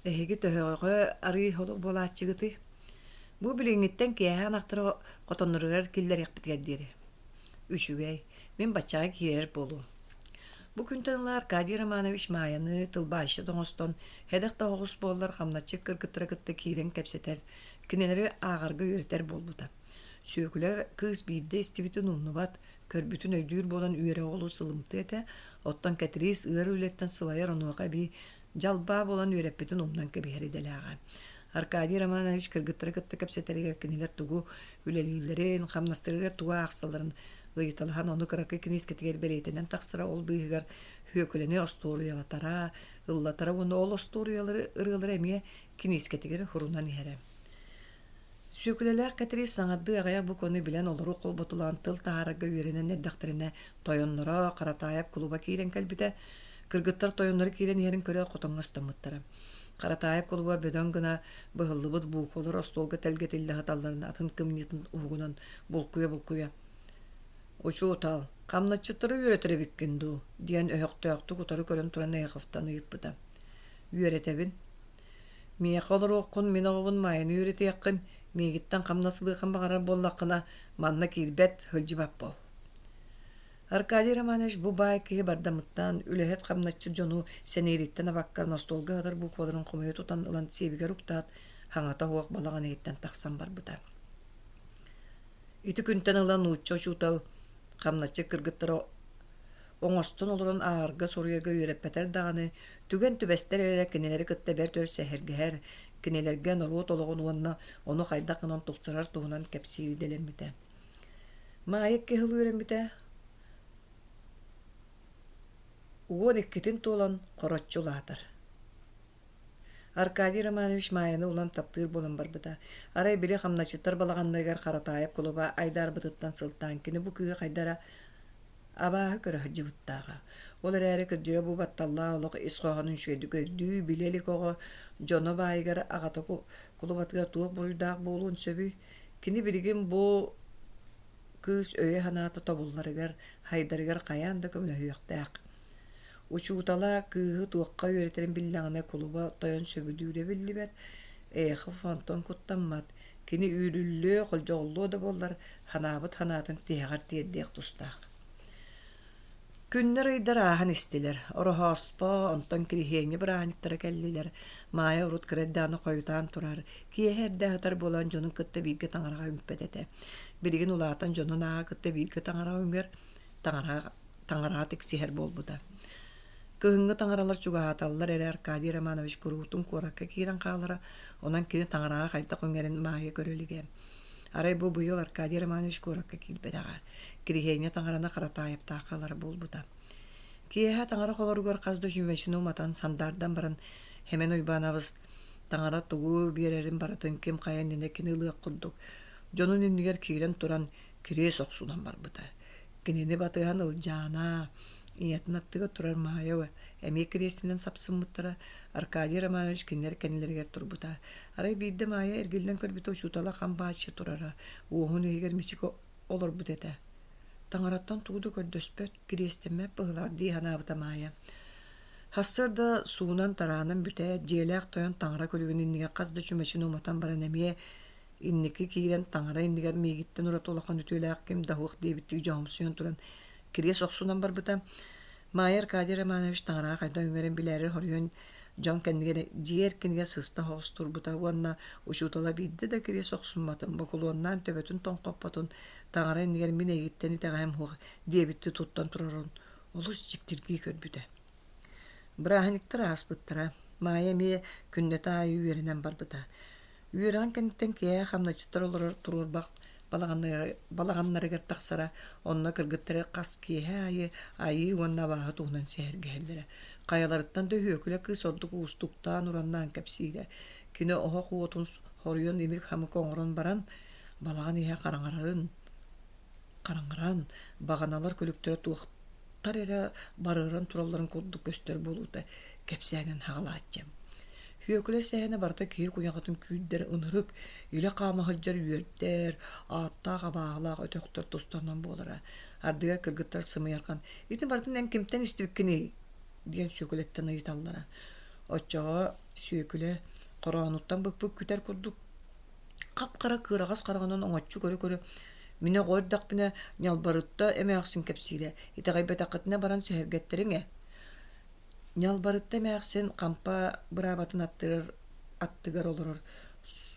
Эһиги төһөҕө арыы буолааччыгытый? Бу билиҥҥиттэн киэһэ ынахтары хотонноругар киллэриэхпитигэр диэри. Үчүгэй, мин баччаҕа киирэр буолуом. Бу күнтэн ыла Аркадий Романович Маайаны тылбаасчыт оҥостон, сэдэх да оҕус буоллар хамначчыт кыргыттары кытта киирэн кэпсэтэр, кинилэри ааҕарга үөрэтэр буолбута. Сүөкүлэ кыыс биирдэ истибитин умнубат, көрбүтүн өйдүүр буолан үөрэҕи олус ылымтыа этэ, оттон Кэтириис ыар үлэттэн сылайар онуоха эбии дьалбаа буолан үөрэппитин умнан кэбиһэр идэлээҕэ. Аркадий Романович кыргыттары кытта кэпсэтэригэр кинилэр тугу үлэлииллэрин, хамнастарыгар тугу аахсалларын ыйыталаһан ону кыракый киниискэтигэр бэлиэтэнэн тахсара, ол быыһыгар Һүөкүлэни остуоруйалатара, ыллатара уонна ол остуоруйалары, ырыалары эмиэ киниискэтигэр сурунан иһэрэ. Сүөкүлэлээх Кэтириис саҥардыы аҕыйах букваны билэн олору холботулаан тыл таһаарарга үөрэнэн эрдэхтэринэ тойонноро Харатаайап кулуба киирэн кэлбитэ. Кыргыттар тойонноро киирэн иһэрин көрө хотоҥҥо ыстаммыттара. Харатаайап кулуба бөдөҥ гына быһыллыбыт буквалар остуолга тэлгэтиллэ сыталларын атын кымньыытын уһугунан булкуйа-булкуйа. Учуутал, хамначчыттары үөрэтэр эбиккин дуу? диэн өһөхтөөхтүк утары көрөн туран Эховтан ыйыппыта. Үөрэтэбин. Миэхэ олоруоххун, мин оҕобун Маайаны үөрэтиэххин, миигиттэн хамнас ылыаххын баҕарар буоллаххына, манна киирбэт, сылдьыбат буол. Аркадий Романович бу баай киһи бардамыттаан, үлэһит хамначчыт дьону сэниириттэн абаккаран остуолга сытар букваларын хомуйа тутан ылан сиэбигэр уктаат, хаҥата суох балаҕан иһиттэн тахсан барбыта. Ити күнтэн ыла нуучча учуутал хамначчыт кыргыттара оҥостон олорон ааҕарга-суруйарга үөрэппэтэр даҕаны, түгэн түбэстэр эрэ кинилэри кытта бэрт өр сэһэргэһэр, кинилэргэ норуот олоҕун уонна ону хайдах гынан тупсарар туһунан кэпсиир идэлэммитэ. Маайа икки сыл үөрэммитэ, 12-ин туолан хороччу улаатар. Аркадий Романович Маайаны улам таптыыр буолан барбыта. Арай били хамначчыттар балаҕаннарыгар Харатаайап кулуба айдаарбытыттан сылтаан кини бу кыыһы хайдара абааһы көрө сылдьыбыттааҕа. Ол эрээри кырдьыга бу батталлаах олох ис хоһоонун үчүгэйдик өйдүү, билэ илик оҕо дьоно баайыгар аҕата кулубатыгар туох буруйдаах буолуон сөбүй? Кини билигин бу кыыс өйө-санаата тобулларыгар, хайдарыгар хайаан да көмөлөһүөхтээх. Учуутала кыыһы туохха үөрэтэрин биллэҕинэ кулуба тойон сөбүлүүрэ биллибэт, Эхов онтон куттаммат, кини үүрүллүө, холдьоҕуллуо да буоллар, санаабыт санаатын тиһэҕэр тиэрдиэх тустаах. Күннэр-ыйдар ааһан истилэр. Ороһооспо, онтон Кириһиэнньэ бырааһынньыктара кэллилэр. Маайа урут кыра эрдэҕинэ хойутаан турар, киэһэ эрдэ аһатар буолан дьонун кытта бииргэ таҥараҕа үҥпэт этэ. Билигин улаатан дьонун ааҕа кытта бииргэ таҥараҕа үҥэр, таҥараҕа таҥараҕа тиксиһэр буолбута. Кыһыҥҥы таҥаралар чугаһааталлар эрэ Аркадий Романович куруутун куоракка киирэн хаалара, онон кини таҥараҕа хайдах үҥэрин Маайа көрө илигэ. Арай бу быйыл Аркадий Романович куоракка киирбэтэҕэ. Кириһиэнньэ таҥараны Харатаайаптаахха ылара буолбута. Киэһэ таҥара холоругар хас да чүмэчини уматан, сандаардан баран Хэмэн Уйбаанабыс таҥара тугу биэрэрин барытын ким хайа иннинэ кини ылыах курдук дьонун иннигэр киирэн туран кириэс охсунан барбыта. Кинини батыһан Ылдьаана, ийэтин аттыгар турар Маайа эмиэ кириэстинэн сапсыммыттара, Аркадий Романович кинилэр кэннилэригэр турбута. Арай биирдэ Маайа эргиллэн көрбүтэ учуутала хам бааччы турара, уоһун иһигэр мичик олорбут этэ. Таҥараттан тугу да көрдөспөт, кириэстэммэт быһыылаах дии санаабыта Маайа. Сарсыарда суунан-тараанан бүтээт, дьиэлээх тойон таҥара күлүгүн иннигэр хас да чүмэчини уматан баран эмиэ Инники киирэн таҥара иннигэр миигиттэн ураты улахан үтүөлээх ким да суох диэбиттии дьоһумсуйан туран кириэс охсунан барбыта. Маайа Аркадий Романович таҥараҕа хайдах үҥэрин билээри хоруйан дьон кэннигэр дьиэ эркинигэр сыста соҕус турбута уонна учуутала биирдэ да кириэс охсумматын, бокулуоннаан төбөтүн тоҥхоппотун, таҥара иннигэр мин эйигиттэн итэҕэһим суох диэбиттии туттан турарын олус дьиктиргии көрбүтэ. Бырааһынньыктар ааспыттара. Маайа эмиэ күннэтэ аайы үөрэнэн барбыта. Үөрэҕин кэнниттэн киэһэ хамначчыттар олорор туруорбах балаҕаннарыгар тахсара, онно кыргыттары хас киэһэ аайы айыы уонна абааһы туһунан сэһэргэһэллэрэ. Хайаларыттан да Үһүөкүлэ кыыс ордук уустуктаан-ураннаан кэпсиирэ. Кини оһох уотун хоруйан имик-хамык оҥорон баран, балаҕан иһэ хараҥарарын хараҥаран, баҕаналар күлүктэрэ туох тар эрэ барыаран туралларын курдук көстөр буолуута кэпсээнин хаҕалааччы. Сүөкүлэ сэһэнэ барыта киһи куйаҕатын күүрдэр ынырык, илэ хаама сылдьар үөрдэр, ааттаах абааһылаах өтөхтөр тустарынан буолара. Ардыгар кыргыттар сымыйарҕан «Ити барытын эн кимтэн истибиккиний?» диэн Сүөкүлэттэн ыйыталлара. Оччоҕо Сүөкүлэ хороонуттан быкпыт күтэр курдук хап-хара кыараҕас хараҕынан оҥоччу көрө-көрө «Мин оҕо эрдэхпинэ Ньалбарытта эмээхсин кэпсиирэ, итэҕэйбэтэххитинэ баран сэһэргэттэриҥ ээ» Ньалбарытта эмээхсин хампа быраабатын аттыгар аттыгар олорор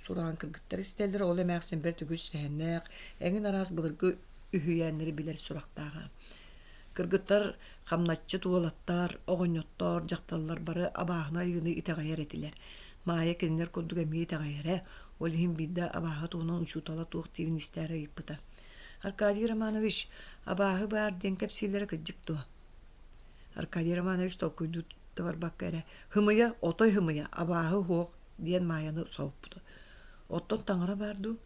сураҕын кыргыттар истэллэр, ол эмээхсин бэрт үгүс сэһэннээх, эҥин араас былыргы үһүйээннэри билэр сурахтааҕа. Кыргыттар хамначчыт уолаттар, оҕонньоттор, дьахталлар бары абааһыны айыыны итэҕэйэр этилэр. Маайа кинилэр курдук эмиэ итэҕэйэрэ, ол иһин биирдэ абааһы туһунан учуутала туох диирин истээри ыйыппыта. «Аркадий Романович, абааһы баар диэн кэпсииллэрэ кырдьык дуо?» Аркадий Романович толкуйдуу да барбакка эрэ «Һымыйа, отой һымыйа, абааһы уһуох» диэн Маайаны соһуппута. «Оттон таҥара баар дуу?»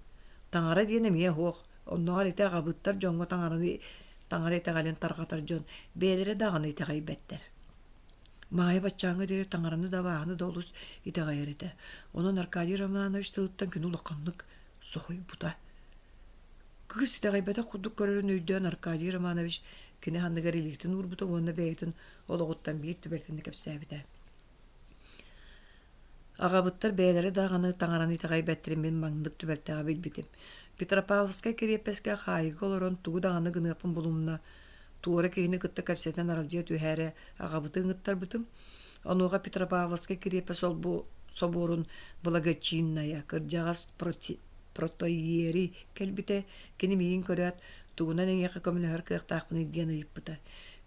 «Таҥара диэн эмиэ уһуох. Оннооҕор ити аҕабыттар дьоҥҥо таҥараны таҥара итэҕэлин тарҕатар дьон бэйэлэрэ даҕаны итэҕэйбэттэр. Маайа баччааҥҥа диэри таҥараны да абааһыны да олус итэҕэйэр этэ. Онон Аркадий Романович тылыттан күнү улаханнык соһуйбута. Кыыс итэҕэйбэтэх курдук көрөрүн өйдөөн Аркадий Романович кини анныгар илиитин уурбута уонна бэйэтин олоҕуттан биир түбэлтэни кэпсээбитэ. Аҕабыттар бэйэлэрэ даҕаны таҥараны итэҕэйбэттэрин мин маннык түбэлтэҕэ билбитим. Петропавловскай кириэппэскэ хаайыыга олорон тугу даҕаны гыныахпын булумна, туора киһини кытта кэпсэтэн аралдьыйа түһээри аҕабыты ыҥыттарбытым. Онуоха Петропавловскай кириэппэс олбу собуорун благочинная, кырдьаҕас протоиерий кэлбитэ, кини миигин көрөөт, тугунан эйиэхэ көмөлөһөр кыахтаахпыный диэн ыйыппыта.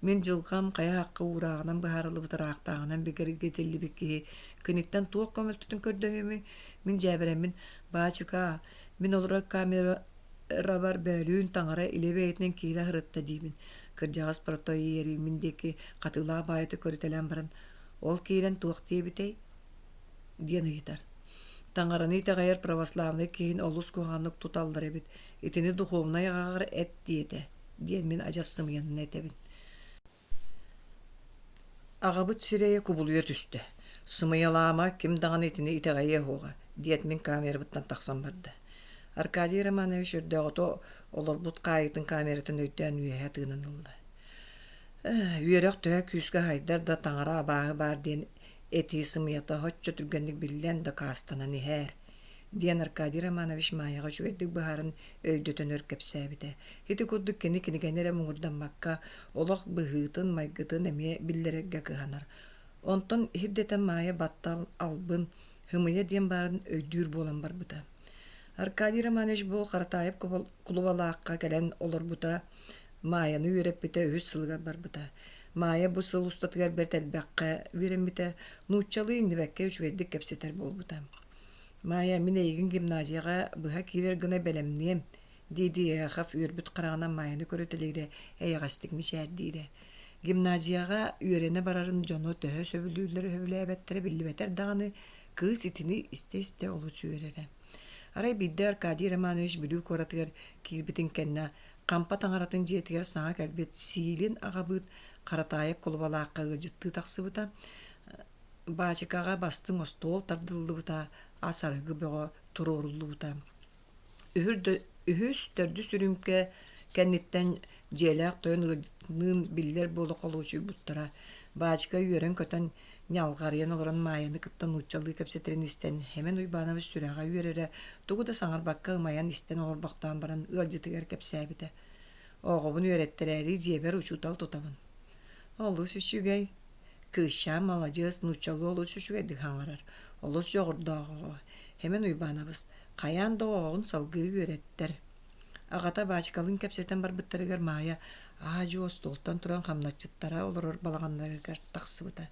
Мин дьылҕам хайа аакка уурааҕынан быһаарыллыбыт ыраахтааҕынан бигэргэтиллибит киһи киниттэн туох көмөлтөтүн көрдөһүөмүй? Мин дьээбэрэммин, «Баачыка, мин олорор камерабар бөөлүүн таҥара илэ бэйэтинэн киирэ сырытта» диибин. Кырдьаҕас протоиерий мин диэки хатыылаах баайыта көрүтэлээн баран, «Ол киирэн туох диэбитэй?» диэн ыйытар. Таҥараны итэҕэйэр православнай киһини олус куһаҕаннык туталлар эбит, итини духовнай аҕаҕар эт диэтэ диэн мин адьас сымыйанан этэбин. Аҕабыт сирэйэ кубулуйа түстэ. Сымыйалаама, ким даҕаны итини итэҕэйиэ суоҕа, диэт мин камерабыттан тахсан барда. Аркадий Романович өрдөөҕүтэ олорбут хаайыытын камератын өйдөөн үөһэ тыынан ылла. Үөрэх төһө күүскэ аһайдар да таҥара абааһы баар диэн этии сымыйата соччо түргэнник биллэн дакаастанан иһээр диэн Аркадий Романович Маайаҕа үчүгэйдик быһааран өйдөтөн өр кэпсээбитэ. Ити курдук кини кинигэни эрэ муҥурдаммакка, олох быһыытын-майгытын эмиэ биллэрэргэ кыһанар. Онтон иһирдэтэн Маайа баттал, албын, һымыйа диэн баарын өйдүүр буолан барбыта. Аркадий Романович бу Харатаайап кулубалаахха кэлэн олорбута, Маайаны үөрэппитэ үһүс сылыгар барбыта. Маайа бу сыл устатыгар бэрт элбэххэ үөрэммитэ, нууччалыы иҥнибэккэ үчүгэйдик кэпсэтэр буолбута. «Маайа, мин эйигин гимназияҕа быһа киирэр гына бэлэмниэм», дии-дии Яхов үөрбүт хараҕынан Маайаны көрүтэлиирэ, эйэҕэстик мичээрдиирэ. Гимназияҕа үөрэнэ барарын дьоно төһө сөбүлүүллэрэ-сөбүлээбэттэрэ биллибэтэр даҕаны, кыыс итини истэ-истэ олус үөрэрэ. Арай биирдэ Аркадий Романович Бүлүү куоратыгар киирбитин кэннэ Хампа таҥаратын дьиэтигэр саҥа кэлбит Сиилин аҕабыыт Харатаайап кулубалаахха ыалдьыттыы тахсыбыта. Баачыкаҕа бастыҥ остуол тардыллыбыта, ас арыгы бөҕө туруоруллубута. Үһүс, төрдүс үрүүмкэ кэнниттэн дьиэлээх тойон ыалдьытыныын биллэр буола холуочуйбуттара. Баачыка үөрэн-көтөн, ньалҕарыйан олорон Маайаны кытта нууччалыы кэпсэтэрин истэн, Хэмэн Уйбаанабыс сүрэҕэ үөрэрэ, тугу да саҥарбакка ымайан истэн олорбохтоон баран ыалдьытыгар кэпсээбитэ: «Оҕобун үөрэттэрээри дьиэбэр учуутал тутабын». «Олус үчүгэй, Кыысчаан маладьыас, нууччалыы олус үчүгэйдик саҥарар, олус дьоҕурдаах оҕо. Хэмэн Уйбаанабыс, хайаан да оҕоҕун салгыы үөрэттэр. Аҕата баачыкалыын кэпсэтэн барбыттарыгар Маайа аа-дьуо остуолтан туран хамначчыттара олорор балаҕаннарыгар тахсыбыта.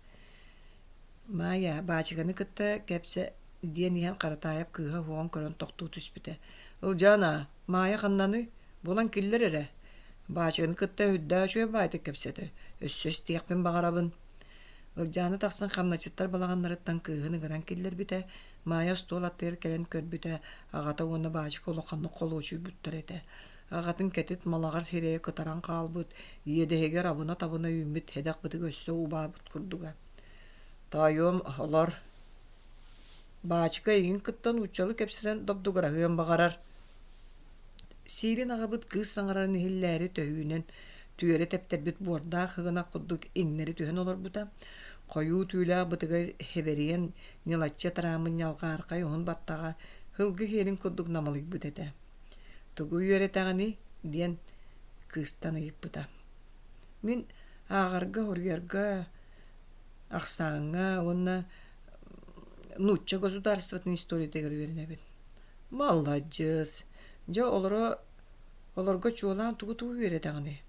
Маайа, баачыканы кытта кэпсэ диэн иһэн Харатаайап кыыһа уоҕун көрөн тохтуу түспүтэ. Ылдьаана, Маайа ханнаный? Булан киллэр эрэ. Баачыканы кытта үрдээх үчүгэй баайдык кэпсэтэр. Өссө истиэхпин баҕарабын. Ылдьаана тахсан хамначчыттар балаҕаннарыттан кыыһын ыҥыран киллэрбитэ, Маайа остуол аттыгар кэлэн көрбүтэ, аҕата уонна баачыка улаханнык холуочуйбуттар этэ. Аҕатын кэтит малаҕар сирэйэ кытаран хаалбыт, иэдэһигэр абына-табына үүммүт сэдэх бытыга өссө убаабыт курдуга. «Тоойуом, олор, баачыка эйигин кытта нууччалыы кэпсэтэн добдугураһыан баҕарар» Сиилин аҕабыт кыыс саҥарарын иһиллээри төһүүнэн түөрэ тэптэрбит буордаах ыгынах курдук иҥнэри түһэн олорбута, хойуу түүлээх бытыга хэбэрийэн ньылаччы атарааммыт ньалҕаархай уһун баттаҕа һылгы иһиэрин курдук намылыйбыт этэ. «Тугу үөрэтэҕиний?» диэн кыыстан ыйыппыта. «Мин ааҕарга, суруйарга, ахсааҥҥа уонна нуучча государствотын историятыгар үөрэнэбин. Маладьыас! Дьэ, олоро олорго чуолаан тугу-тугу үөрэтэҕиний?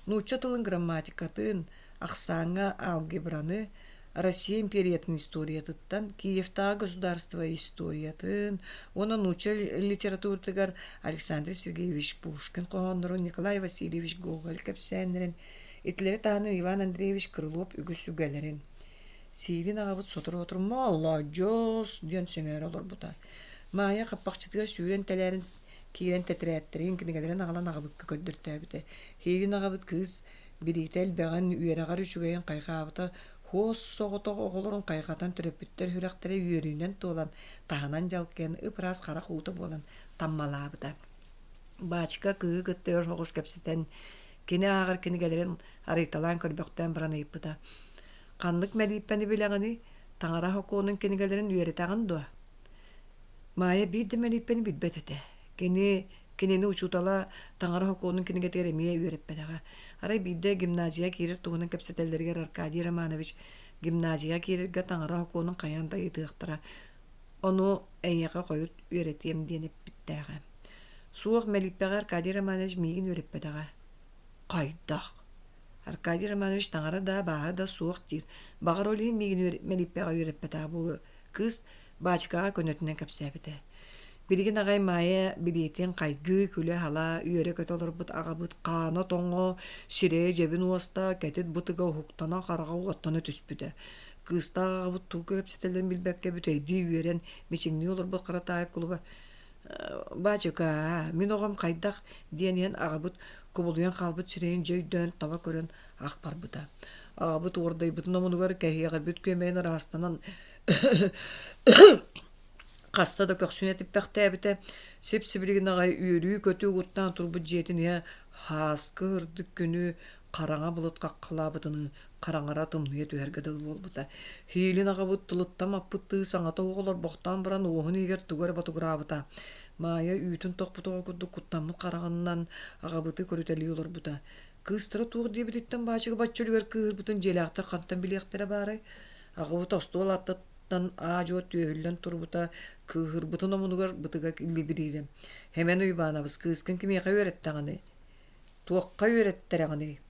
Нуучча тылын грамматикатын, ахсааҥҥа алгебраны, Россия империятын историятыттан, Киевтааҕы государство историятын уонна нуучча литературатыгар Александр Сергеевич Пушкин хоһооннорун, Николай Васильевич Гоголь кэпсээннэрин, итилэри таһынан Иван Андреевич Крылов үгүс үгэлэрин Сиилин аҕабыт сотору-сотору «Молодьуос!» диэн сэҥээрэ олорбута. Маайа хаппахчытыгар сүүрэн тэлээрэн киирэн тэтэрээттэрин, кинигэлэрин аҕалан аҕабыкка көрдөртөөбүтэ. Сиилин аҕабыт кыыс билиитэ элбэҕин, үөрэҕэр үчүгэйин хайҕаабыта, хуос соҕотох оҕолорун хайҕатан төрөппүттэр сүрэхтэрэ үөрүүнэн туолан, таһынан дьалкыйан ып-ыраас харах уута буолан таммалаабыта. Баачыка кыыһы кытта өр соҕус кэпсэтэн, кини ааҕар кинигэлэрин арыйталаан көрбөхтөөн баран ыйыппыта: «Ханнык мэлииппэни билэҕиний? Таҥара сокуонун кинигэлэрин үөрэтэҕин дуо?» Маайа биир да мэлииппэни билбэт этэ. Кини кинини учуутала таҥара сокуонун кинигэтигэр эмиэ үөрэппэтэҕэ. Арай биирдэ гимназия киирэр туһунан кэпсэтэллэригэр Аркадий Романович гимназияҕа киирэргэ таҥара сокуонун хайаан да ыйытыахтара, ону эйиэхэ хойут үөрэтиэм диэн эппиттээҕэ. Суох мэлиппэҕэ Аркадий Романович миигин үөрэппэтэҕэ. Хайдах? Аркадий Романович таҥара да, абааһы да суох диир. Баҕар ол иһин миигин мэлиппэҕэ үөрэппэтэҕэ буолуо. Кыыс баачыкаҕа көнөтүнэн кэпсээбитэ. Билигин аҕай Маайа билиэтин хайгыы, күлэ-һала, үөрэ-көтө олорбут аҕабыт хаана тоҥо, сирэйэ дьэбин уоста, кэтит бытыга уһуктана, хараҕа уоттана түспүтэ. Кыыстаах аҕабыт тугу кэпсэтэллэрин билбэккэ бүтэйдии үөрэн, мичиҥнии олорбут Харатаайап кулуба «Баачыка, мин оҕом хайдах?» диэн иһэн аҕабыт кубулуйан хаалбыт сирэйин дьэ өйдөөн таба көрөн ах барбыта. Аҕабыт уордайбытын омунугар кэһиэҕирбит күөмэйин ыраастанан хаста да көхсүн этиппэхтээбитэ, сип-сибилигин аҕай үөрүү-көтүү угуттаан турбут дьиэтин иһэ һааскы ырдык күнү хараҥа былыт хаххалаабытыныы хараҥара тымныйа түһэргэ дылы буолбута. Һиилин аҕабыт тылыттан маппыттыы саҥата суох олорбохтоон баран уоһун иһигэр тугу эрэ ботугураабыта. Маайа үүтүн тохпут оҕо курдук куттаммыт хараҕынан аҕабыты көрүтэлии олорбута. Кыыстара туох диэбититтэн баачыка бачча үлүгэр кыыһырбытын дьиэлээхтэр хантан билиэхтэрэ баарай? Аҕабыт остуол аттыттан аа-дьуо түөһүллэн турбута, кыыһырбытын омунугар бытыга либириирэ. Хэмэн Уйбаанабыс кыыскын кимиэхэ үөрэттэҕиний? Туохха үөрэттэрэҕиний?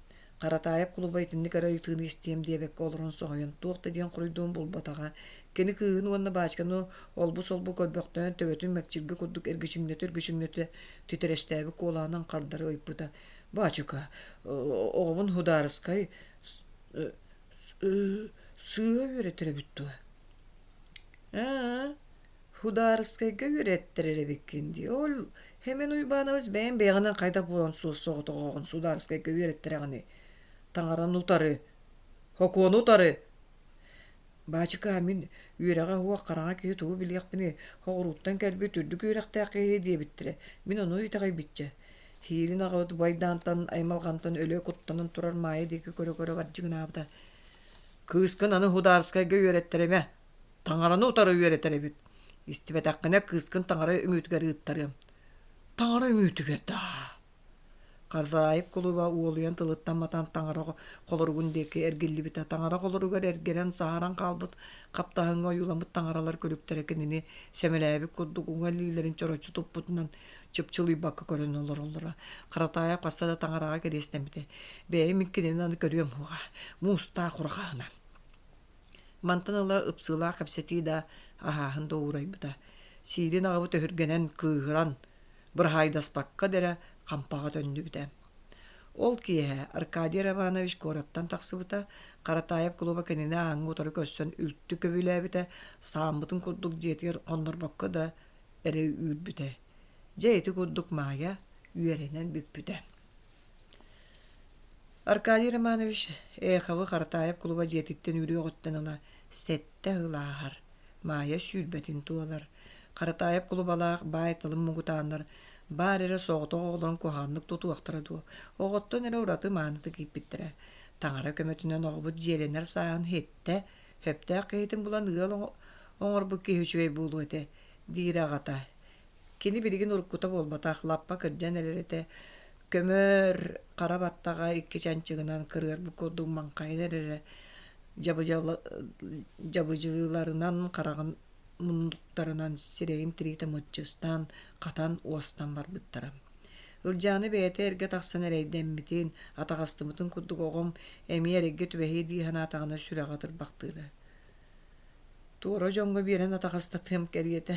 Харатаайап кулуба итинник эрэ ыйытыыны истиэм диэбэккэ олорон соһуйан туох да диэн хоруйдуон булбатаҕа. Кини кыыһын уонна баачканы олбу-солбу көрбөхтөөн төбөтүн мэкчиргэ курдук эргичиҥнэтэ-эргичиҥнэтэ титирэстээбит куолаһынан хардары ыйпыта: «Баачыка, оҕобун судаарыскай сыыһа үөрэтэр эбит дуо?» «Аа, Судаарыскайга үөрэттэрэр эбиккин дии. Ол Хэмэн Уйбаанабыс бэйэҥ бэйэҕинэн хайдах буолан суос-соҕотоҕоҕун судаарыскайга үөрэттэрэҕиний? Таҥараны утары, һокуону утары. Баачыка, мин үөрэҕэ суох хараҥа киһи тугу билиэхпиний, соҕурууттан кэлбит үрдүк үөрэхтээх киһи диэбиттэрэ. Мин ону итэҕэйбиччэ. Һиилин аҕабыт убайдаантан, аймалҕантан өлө куттанан турар Маайа диэки көрө-көрө бардьыгынаабыта. Кыыскын аны судаарыскайга үөрэттэримэ, Таҥараны утары үөрэтэр эбит. Истибэтэххинэ кыыскын таҥара үҥүүтүгэр ыыттарыам. Таҥара үҥүүтүгэр даа. Харзаайып кулуба уолуйан тылыттан матан таҥара холоругун диэки эргиллибитэ. Таҥара холоругар эргэрэн саһаран хаалбыт хаптаһыҥҥа ойууламмыт таҥаралар күлүктэрэ кинини сэмэлээбит курдук уҥа илиилэрин чороччу туппутунан чыпчылыйбакка көрөн олороллоро. Харатаайап хаста да таҥараҕа кэриэстэммитэ. Бэйэм кинини аны көрүөм уоҕа. Муустаах урҕаһына. Мантан ыла ыпсыылаах кэпсэтии да, аһааһын да уурайбыта. Сиирин аҕабыт өһүргэнэн, кыыһыран, быраһаайдаспакка да эрэ хампаҕа төннүбүтэ. Ол киэһэ Аркадий Романович куораттан тахсыбыта, Харатаайап кулуба кинини ааҥҥа утары көрсөн үлтү көбүлээбитэ, сааммытын курдук дьиэтигэр хоннорбокко да эрэ үүрбүтэ. Дьэ ити курдук Маайа үөрэнэн бүппүтэ. Аркадий Романович Эховы Харатаайап кулуба дьиэтиттэн үүрүөҕүттэн ыла сэттэ ыл ааһар, Маайа сүүрбэтин туолар. Харатаайап кулубалаах баай тылын муҥутааннар баар эрэ соҕотох оҕолорун куһаҕаннык тутуохтара дуо, оҕоттон эрэ ураты маанытык ииппиттэрэ. Таҥара көмөтүнэн оҕобут дьиэлэнэр сааһын иһиттэ, сөптөөх киһитин булан ыал оҥорбут киһи үчүгэй буолуо этэ, диирэ аҕата. Кини билигин уруккута буолбатах, лаппа кырдьан эрэр этэ, көмөр хара баттаҕа икки чанчыгынан кырыарбыт курдук маҥхайан эрэрэ, дьабыдьыларынан хараҕын муннуктарынан сирэйин тириитэ мыччыстан, хатан, уостан барбыттара. Ылдьаана бэйэтэ эргэ тахсан эрэйдэммитин, атаҕастыбытын курдук оҕом эмиэ эрэйгэ түбэһиэ дии санаатаҕына сүрэҕэ ытырбахтыыра. Туора дьоҥҥо биэрэн атаҕастатыам кэриэтэ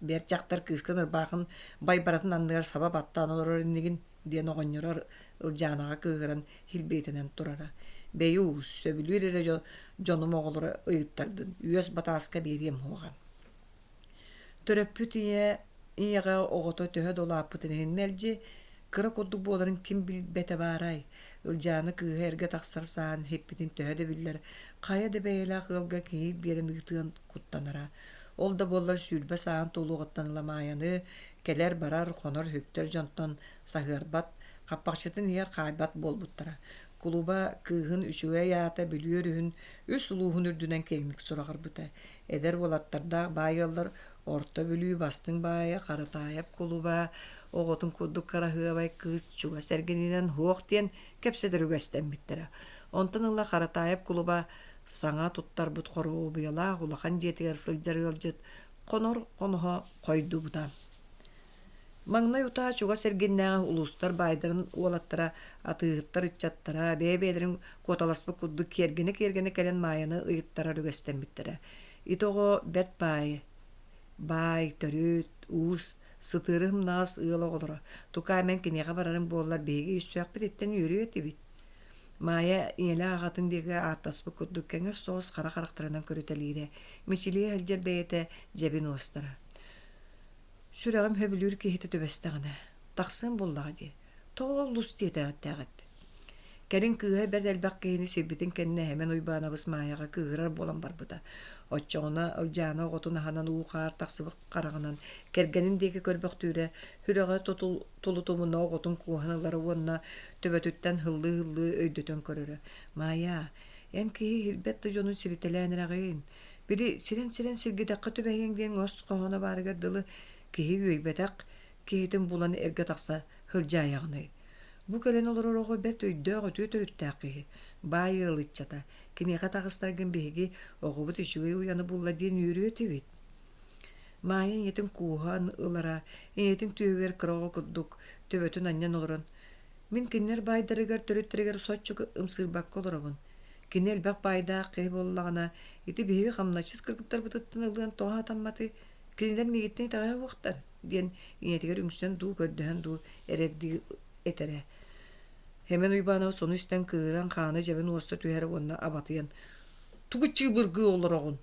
Бэрт дьахтар кыыскын ырбаахын байбаратын анныгар саба баттаан олорор иннигин диэн оҕонньоро Ылдьаанаҕа кыыһыран һилбиэтэнэн турара. Бэйи уус, сөбүлүүр эрэ дьонум оҕолоро ыйыттардын, үөс батааска биэриэм уоҕа. Төрөппүт ийэ ийэҕэ оҕото төһө да улааппытын иһин мэлдьи кыра курдук буоларын ким билбэтэ баарай? Ылдьаана кыыһа эргэ тахсар саан иһиппитин төһө да биллэр, хайа да бэйэлээх ыалга кийиит биэрэн ыытыан куттанара. Ол да буоллар 20 сааһын туолуоҕуттан ыла Маайаны Кэлэр-барар, хонор-үктэр дьонтон саһыарбат, хаппахчытын иһэр хаайбат буолбуттара. Кулуба кыыһын үчүгэй аата Бүлүү өрүһүн үс улууһун үрдүнэн киэҥник сураҕырбыта. Эдэр уолаттардаах баай ыаллар Орто Бүлүү бастыҥ баайа Харатаайап кулуба оҕотун курдук кыраһыабай кыыс чугас эргининэн һуох диэн кэпсэтэр үгэстэммиттэрэ. Онтон ыла Харатаайап кулуба саҥа туттарбыт хоруобуйалаах улахан дьиэтигэр сылдьар ыалдьыт хонор хоноһо хойдубута. Маҥнай утаа чугас эргиннээҕи улуустар баайдарын уолаттара, атыыһыттар ыччаттара бэйэ-бэйэлэрин куоталаспыт курдук киэргэнэ-киэргэнэ кэлэн Маайаны ыйыттарар үгэстэммиттэрэ. Ити оҕо бэрт баай, баай, төрүт, уус, сытыары ымнаҕас ыал оҕолоро. Тукаамэн киниэхэ барарым буоллар биһиги өссөөхпүт үөрүө этибит. Маайа ийэлээх аҕатын диэки ааттаспыт курдук кэҥэс соҕус хара харахтарынан көрүтэлиирэ, мичилийэ сылдьар бэйэтэ дьэбин уостара. Сүрэҕим сөбүлүүр киһитэ түбэстэҕинэ, тахсыам буоллаҕа дии, тоҕо олус диэтэҕиттэҕит Кэлин кыыһа бэрт элбэх киһини сирбитин кэннэ Сэмэн Уйбаанабыс Маайаҕа кыыһырар буолан барбыта. Оччоҕуна Ылдьаана оҕотун аһынан уу-хаар тахсыбыт хараҕынан кэргэнин диэки көрбөхтүүрэ, сүрэҕэ тулутумуна оҕотун кууһан ылара уонна төбөтүттэн һыллыы-һыллыы өйдөтөн көрөрө: «Маайаа, эн киһи иһирбэт да дьонун сиритэлээн эрэҕин. Били сирэн-сирэн сиргитэххэ түбэһиэҥ диэн өс хоһооно баарыгар дылы киһи үөйбэтэх киһитин булан эргэ тахса сылдьаайаҕыный? Бу кэлэн олорор оҕо бэрт өйдөөх үтүө төрүттээх киһи, баай ыал ыччата. Киниэхэ таҕыстаргын биһиги оҕобут үчүгэй уйаны булла диэн үөрүө этибит. Маайа ийэтин кууһан ылара, ийэтин түөһүгэр кыра оҕо курдук төбөтүн анньан олорон, «Мин кинилэр баайдарыгар төрүттэригэр соччо ымсыырбакка олоробун. Кини элбэх баайдаах киһи буоллаҕына, ити биһиги хамначчыт кыргыттарбытыттан ылыан тоҕо сатамматый? Кинилэр миигиттэн итэҕэһэ суохтар» диэн ийэтигэр үҥсэн дуу, көрдөһөн дуу эрэрдии этэрэ. Сэмэн Уйбаанабыс ону истэн кыыһыран хаана дьэбин уоста түһэрэ уонна абатыйан «Тугу чыыбыргыы олороҕун?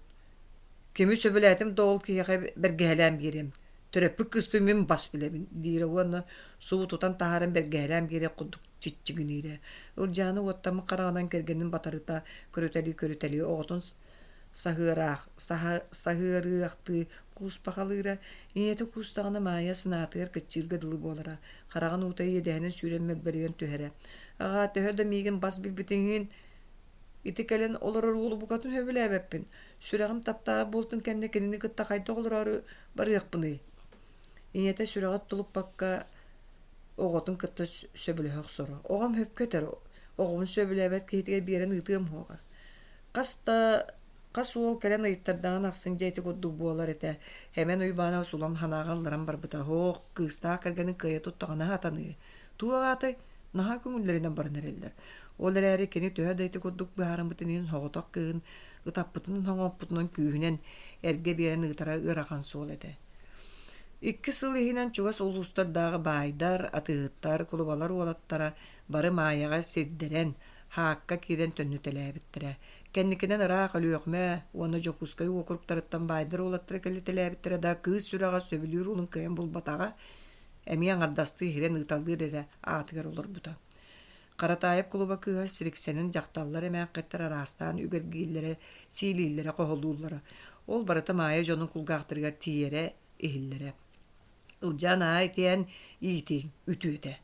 Кими сөбүлээтим да ол киһиэхэ бэргэһэлээн биэриэм. Төрөппүт кыыспын мин бас билэбин» диирэ уонна субу тутан таһааран бэргэһэлээн биэриэх курдук чиччигиниирэ. Ылдьаана уоттаммыт хараҕынан кэргэнин батарыта көрүтэлии-көрүтэлии оҕотун саһыараах саһыарыахтыы кууспахалыыра, ийэтэ куустаҕына Маайа санаатыгар кыччыырга дылы буолара, хараҕын уута иэдэһинэн сүүрэн мөлбөрүйэн түһэрэ. «Аҕаа, төһө да миигин бас билбитиҥ иһин, ити кэлэн олорор уолу букатын сөбүлээбэппин. Сүрэҕим таптаабыт буолтун кэннэ кинини кытта хайдах олороору барыахпыный?» Ийэтэ сүрэҕэ тулуппакка оҕотун кытта сөбүлэһэ охсоро. «Оҕом сөпкө этэр, оҕобун сөбүлээбэт киһитигэр биэрэн ыытыам суоҕа. Хас да хас уол кэлэн ыйыттардаҕын ахсын дьэ ити курдук буолар этэ. Сэмэн Уйбаанабыс улам санааҕа ылларан барбыта. Һоох, кыыстаах кэргэнин кыайа туттаҕына сатаныы. Туох аатай, наһаа көҥүллэринэн баран эрэллэр. Ол эрээри кини төһө да ити курдук быһаарыммытын иһин соҕотох кыыһын ытаппытынан-хоҥоппутунан күүһүнэн эргэ биэрэн ыытара ыарахан суол этэ. Икки сыл иһинэн чугас улуустардааҕы баайдар, атыыһыттар, кулубалар уолаттара бары Маайаҕа сирдэрэн, хаакка киирэн төннүтэлээбиттэрэ. Кэнникинэн ыраах Өлүөхүмэ уонна Дьокуускай уокуруктарыттан баайдар уолаттара кэлитэлээбиттэрэ да, кыыс сүрэҕэ сөбүлүүр уолун кыайан булбатаҕа, эмиэ аҥардастыы иһирэн ыыталлыыр эрэ аатыгар олорбута. Харатаайап кулуба кыыһа сириксэнэн дьахталлар эмээххиттэр араастаан үгэргииллэрэ, сиилииллэрэ, хоһолууллара. Ол барыта Маайа дьонун кулгаахтарыгар тиийэрэ, иһиллэрэ. Ылдьаан аа итиэн иитиҥ үтүөтэ.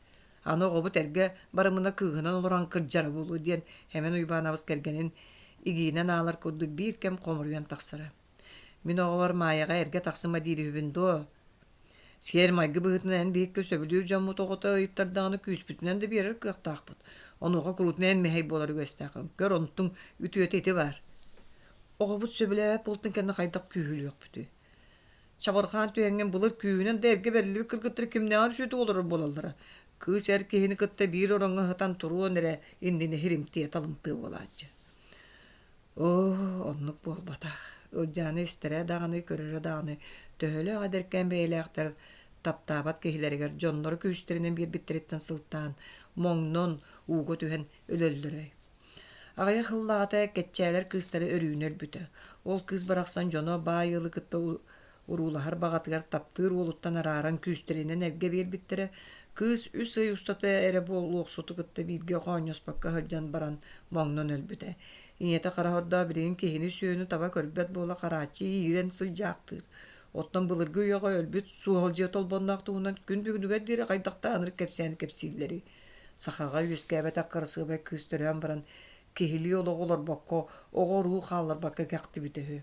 Аны оҕобут эргэ барымына кыыһынан олорон кырдьара буолуо диэн Сэмэн Уйбаанабыс кэргэнин игиинэн аалар курдук биир кэм хомуруйан тахсара. Мин оҕобор Маайаҕа эргэ тахсыма диир үһүбүн дуо? Сиэр-майгы быһыытынан эн биһикки сөбүлүүр дьоммут оҕото ыйыттардаҕына күүспүтүнэн да биэрэр кыахтаахпыт. Онуоха куруутун эн мэһэй буолар үгэстээххин. Көр, онтуҥ үтүөтэ ити баар. Оҕобут сөбүлээбэт буолтун кэннэ хайдах күүһүлүөхпүтүй? Чабырҕаан түһэҥҥин былыр күүһүнэн да эргэ бэриллибит кыргыттар кимнээҕэр үчүгэйдик олорор буолаллара. Кыыс эр киһини кытта биир ороҥҥо сытан туруон эрэ иннинэ иһиримтиэ талымтыа буолааччы. Оо, оннук буолбатах. Ылдьааны истэрэ даҕаны, көрөрө даҕаны төһөлөөх эдэркээн бэйэлээхтэр таптаабат киһилэригэр дьонноро күүстэринэн биэрбиттэриттэн сылтаан, моҥнон, ууга түһэн өлөллөрөй. Аҕыйах сыллааҕыта Кэччээлэр кыыстара Өрүүнэ өлбүтэ. Ол кыыс барахсан дьоно баай ыалы кытта уруулаһар баҕатыгар таптыыр уолуттан арааран күүстэринэн эргэ биэрбиттэрэ. Кыыс үс ый устата эрэ буолуохсуту кытта бииргэ хоонньоспокко сылдьан баран моҥнон өлбүтэ. Ийэтэ хара хордоох билигин киһини-сүөһүнү таба көрбөт буола харааччы иирэн сылдьаахтыыр. Оттон былыргы үйэҕэ өлбүт Суоһалдьыйа Толбонноох туһунан күн бүгүнүгэр диэри хайдахтаах ынырык кэпсээни кэпсииллэрий? Сахаҕа үөскээбэтэх кырасыабай кыыс төрөөн баран, киһилии олоҕу олорбокко, оҕо-уруу хаалларбакка кэхтибитэ үһү.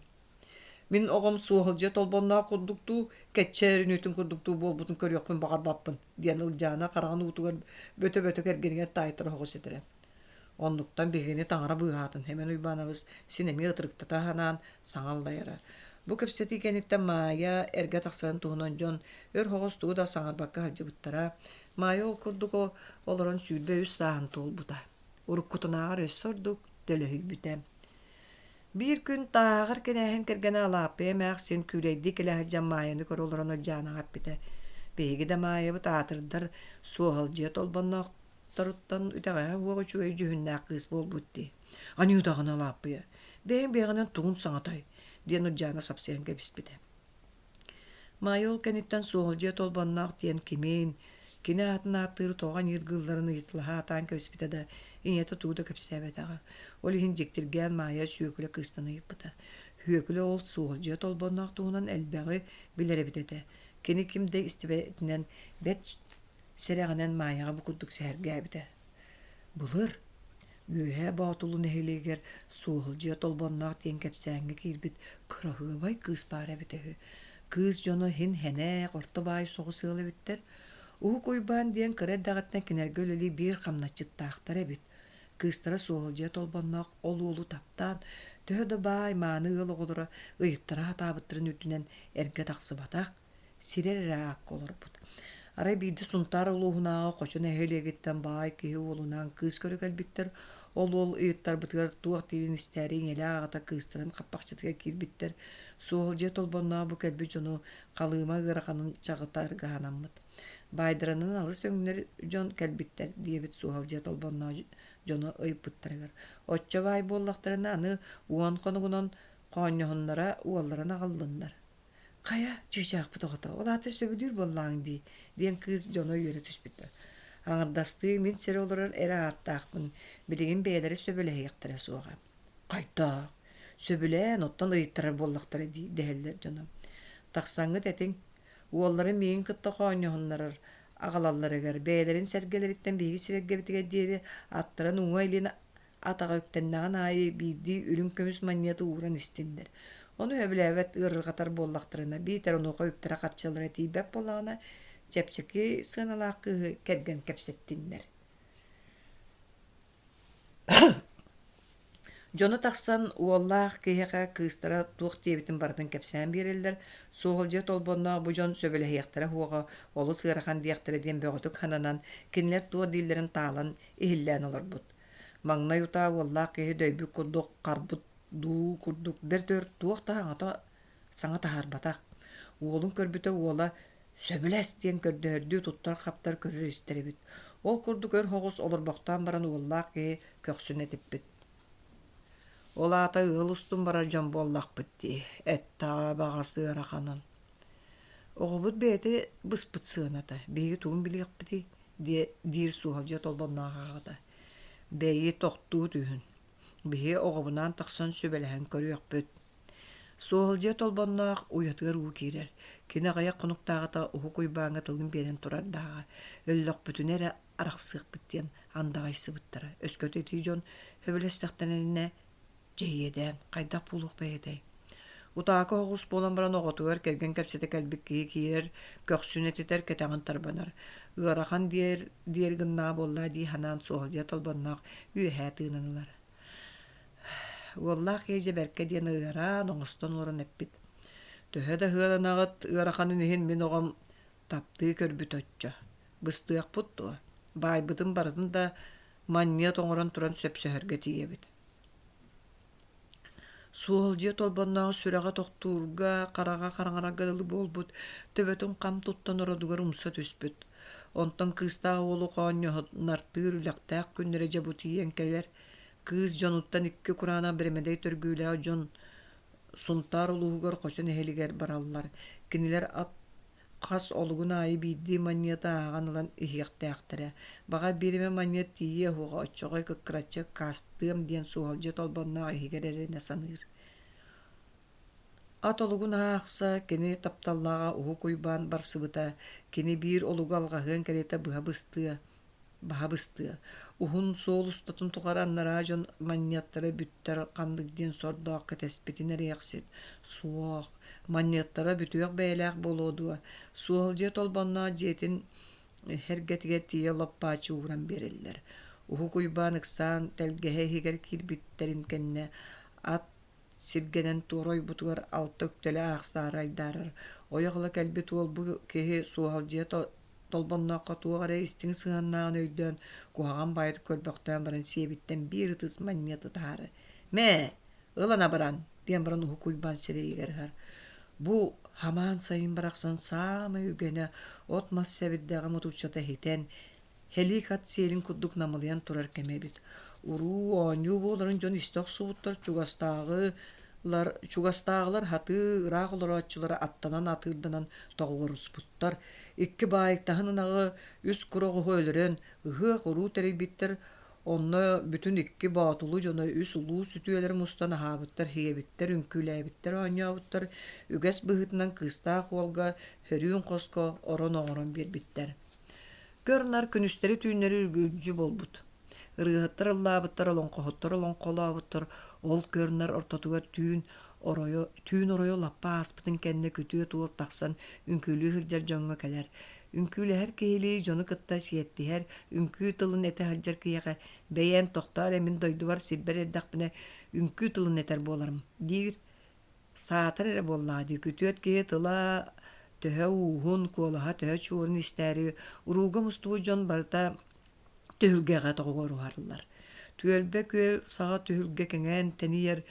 Мин оҕом Суоһалдьыйа Толбонноох курдук дуу, Кэччэ Өрүнүүтүн курдук дуу буолбутун көрүөхпүн баҕарбаппын, диэн Ылдьаана хараҕын уутугар бөтө-бөтө кэргэнигэр таайтара оһоҕос этэрэ. Оннуктан биһигини таҥара быыһаатын, Сэмэн Уйбаанабыс син эмиэ ытырыктата санаан саҥа аллайара. Бу кэпсэтии кэнниттэн Маайа эргэ тахсарын туһунан дьон өр соҕус тугу да саҥарбакка сылдьыбыттара. Маайа ол курдук олорон 23 сааһын туолбута. Уруккутунааҕар өссө ордук төлөһүйбүтэ. Биир күн тааҕар кэнээһин кэргэнэ Алааппыйа эмээхсин күүлэйдии кэлэ сылдьан Маайаны көрө олорон Ылдьаанаҕа эппитэ: «Биһиги да Маайабыт аатырдар Суоһалдьыйа Толбонноох Торуттан үтэҕэһэ уох үчүгэй дьүһүннээх кыыс буолбут дии. Аньыы даҕаны Алааппыйа, бэйэҥ бэйэҕинэн тугун саҥатай? диэн Ылдьаана сапсыйан кэбиспитэ. Маайа ол кэнниттэн Суоһалдьыйа Толбонноох диэн кимин, кини аатын ааттыыры тоҕо аньыыргыылларын ыйыталаһа сатаан кэбиспитэ да, ийэтэ тугу да кэпсээбэтэҕэ. Ол иһин дьиктиргээн Маайа Сүөкүлэ кыыстан ыйыппыта. Сүөкүлэ ол Суоһалдьыйа Толбонноох туһунан элбэҕи билэр эбит этэ. Кини ким да истибэтинэн бэрт Сэрэҕинэн Маайаҕа бу курдук сэһэргээбитэ: Былыр Үөһээ Боотулу нэһилиэгэр Суоһулдьуйа Толбонноох диэн кэпсээҥҥэ киирбит кыраһыабай кыыс баара эбитэ үһү. Кыыс дьоно иһин һэнээх, орто баай соҕус ыал эбиттэр. Уһук Уйбаан диэн кыра эрдэҕиттэн кинилэргэ үлэлии биир хамначчыттаахтар эбит. Кыыстара Суоһулдьуйа Толбонноох ол уолу таптаан, төһө да баай, мааны ыал оҕолоро ыйыттара сатаабыттарын үрдүнэн эргэ тахсыбатах, сирэр эрэ аакка олорбут. Арай биирдэ Сунтаар улууһунааҕы Хочо нэһилиэгиттэн баай киһи уолунаан кыыс көрө кэлбиттэр. Ол уол ыйыттарбытыгар туох диирин истээри ийэлээх аҕата кыыстарын хаппахчытыгар киирбиттэр. Суоһулдьуйа Толбонноох бу кэлбит дьону халыыма ыараханын чаҕытарга санаммыт. Баайдарынан алыс өҥнөр дьон кэлбиттэр диэбит Суоһалдьыйа Толбонноох дьону ыйыппыттарыгар. Оччо баай буоллахтарына аны уон хонугунан хоонньоһуннара уолларын аҕаллыннар. Хайа, чыычаахпыт оҕото, ол аата сөбүлүүр буоллаҕыҥ дии, диэн кыыс дьоно үөрэ түспүттэр. Аҥардастыы мин сирэ олорор эрэ ааттаахпын, билигин бэйэлэрэ сөбүлэһиэхтэрэ суоҕа. Хайдах? Сөбүлээн, оттон ыйыттарар буоллахтара дии, дэһэллэр дьоно. Тахсаҥҥыт этиҥ, уолларын миигин кытта хоонньоһуннарар аҕалалларыгар бэйэлэрин сэргэлэриттэн биһиги сирэргэбитигэр диэри аттарын уҥа илин атаҕа үктэннэҕин аайы биирдии үрүҥ көмүс манньыаты ууран истиннэр. Ону сөбүлээбэт ыарырҕатар буоллахтарына, биитэр онуоха үптэрэ-харчылара тиийбэт буоллаҕына, чэпчэки сыаналаах кыыһы кэргэн кэпсэттиннэр. Дьоно тахсан уоллаах киһиэхэ кыыстара туох диэбитин барытын кэпсээн биэрэллэр, Суоһулдьуйа Толбонноох бу дьон сөбүлэһиэхтэрэ суоҕа, олус ыарахан диэхтэрэ диэн бөҕөтүк сананан, кинилэр туох дииллэрин таалан иһиллээн олорбут. Маҥнай утаа уоллаах киһи дөйбүт курдук харбыт дуу курдук бэрт өр туох да саҥата саҥа таһаарбатах. Уолун көрбүтэ уола «сөбүлэс» диэн көрдөһөрдүү туттар-хаптар көрөр-истэр эбит. Ол курдук өр соҕус олорбохтоон баран уоллаах киһи көхсүн этиппит. Ол аата ыал устун барар дьон буоллахпыт дии, эттэҕэ баҕас ыараханын. Оҕобут бэйэтэ быспыт сыаната, биһиги тугун билиэхпитий диир Суоһалдьыйа Толбонноох аҕата. Бэйи тохтуу түһүн, биһи оҕобунаан тахсан сүбэлэһэн көрүөхпүт. Суоһалдьыйа Толбонноох уйатыгар уу киирэр. Кини аҕыйах хонуктааҕыта Уһук Уйбааҥҥа тылын биэрэн турардааҕа. Өллөхпүтүнэ эрэ арахсыахпыт диэн андаҕайсыбыттара. Өскөтө ити дьон сөбүлэстэхтэринэ Дьэ иэдээн, хайдах буолуох бэйэтэй? Утаакы оҕус буолан баран оҕотугар кэргэн кэпсэтэ кэлбит киһи киирэр, көхсүн этитэр, кэтэҕин тарбанар. Ыарахан диэр, диэр гыннаҕа буоллаа дии санаан Суоһалдьыйа Толбонноох үөһээ тыынан ылар. Уоллаах киһи дьэ бэркэ диэн ыараан, оҥостон олорон эппит: «Төһө да ыаранаҕыт ыараханын иһин мин оҕом таптыы көрбүт оччо. Быстыахпыт дуо? Баайбытын барытын да манньыат оҥорон туран сөпсөһөргө тиийэбит Суоһалдьыйа Толбонноох сүрэҕэ тохтуурга, хараҕа хараҥарарга дылы буолбут, төбөтүн хам туттан ородугар умса түспүт. Онтон кыыстаах уолу хоонньоһуннартыыр үлэхтээх күннэрэ дьэ бу тиийэн кэлэр. Кыыс дьонуттан икки кураанах бэрэмэдэй төргүүлээх дьон Сунтаар улууһугар Хочо нэһилигэр бараллар. Кинилэр ат Хас олугун аайы биирдии манньыаты ааҕан ылан иһиэхтээхтэрэ. Баҕар биир эмэ манньыат тиийиэ уһуоҕа, оччоҕо кыккыраччы аккаастыам диэн Суоһалдьыйа Толбонноох иһигэр эрэнэ саныыр. Ат олугун аахса, кини тапталлааҕа Уһук Уйбаан барсыбыта, кини биир олугу алҕаһыан кэриэтэ быһа быстыа, баһа быстыа. Уһун суол устатын тухары анараа дьон манньыаттара бүттэр ханнык диэн сордоох кэтэспитин эриэхсит. Суох, манньыаттара бүтүөх бэйэлээх буолуо дуо, Суолдьуйа Толбонноох дьиэтин эргэтигэр тиийэ лоп-бааччы ууран биэрэллэр. Уһук Уйбаан ыксаан тэлгэһэ иһигэр киирбиттэрин кэннэ ат сиргэнэн туора ойбутугар алта үктэлэ аахсаары айдаарар. Ойох ыла кэлбит уол бу киһи Суоһалдьыйа Толбоннооххо туох эрэ истиҥ сыһыаннааҕын өйдөөн, куһаҕан баайытык көрбөхтөөн баран сиэбиттэн биир ытыс манньыаты таһаары «Мээ, ылан абыран!» диэн баран Уһук Уйбаан сирэйигэр ыһар. Бу хамаан сайын барахсан саамай үгэнэ от-мас сэбирдэҕэ мутукчата иһитэн, Һэлиик ат сиэлин курдук намылыйан турар кэмэ эбит. Уруу, оонньуу буоларын дьон истэ охсубуттар чугастааҕылар, чугастааҕылар хатыы ыраах олорооччулара аттанан атыырданан тоҕуоруспуттар. Икки баайтаһын ынаҕы, үс кур оҕуһу өлөрөн, ыһыах уруу тэрийбиттэр. Онно бүтүн икки боотулу дьоно үс улуус үтүөлэрэ мустан аһаабыттар, сиэбиттэр, үҥкүүлээбиттэр, оонньообуттар. Үгэс быһыытынан кыыстаах уолга сөрүүн хоско орон оҥорон биэрбиттэр. Көр-нар күнүстэри-түүннэри үргүлдьү буолбут. Ырыаһыттар ыллаабыттар, олоҥхоһуттар олоҥхолообуттар, ол көр-нар ортотугар түүн оройо, түүн оройо лаппа ааспытын кэннэ күтүөт уол тахсан үҥкүүлүү сылдьар дьоҥҥо кэлэр. Үҥкүүлэһэр киһилии дьону кытта сиэттиһэр, үҥкүү тылын этэ сылдьар киһиэхэ «Бэйээн тохтоо эрэ мин дойдубар сирбэр эрдэхпинэ үҥкүү тылын этэр буоларым» диир Саатар эрэ буоллаҕа дии, күтүөт киһи тыла төһө ууһун, куолаһа төһө чуорун истээри урууга мустубут дьон барыта түһүлгэҕэ тоҕуоруһаллар. Түөлбэ күөл саҕа түһүлгэ кэҥээн тэнийэр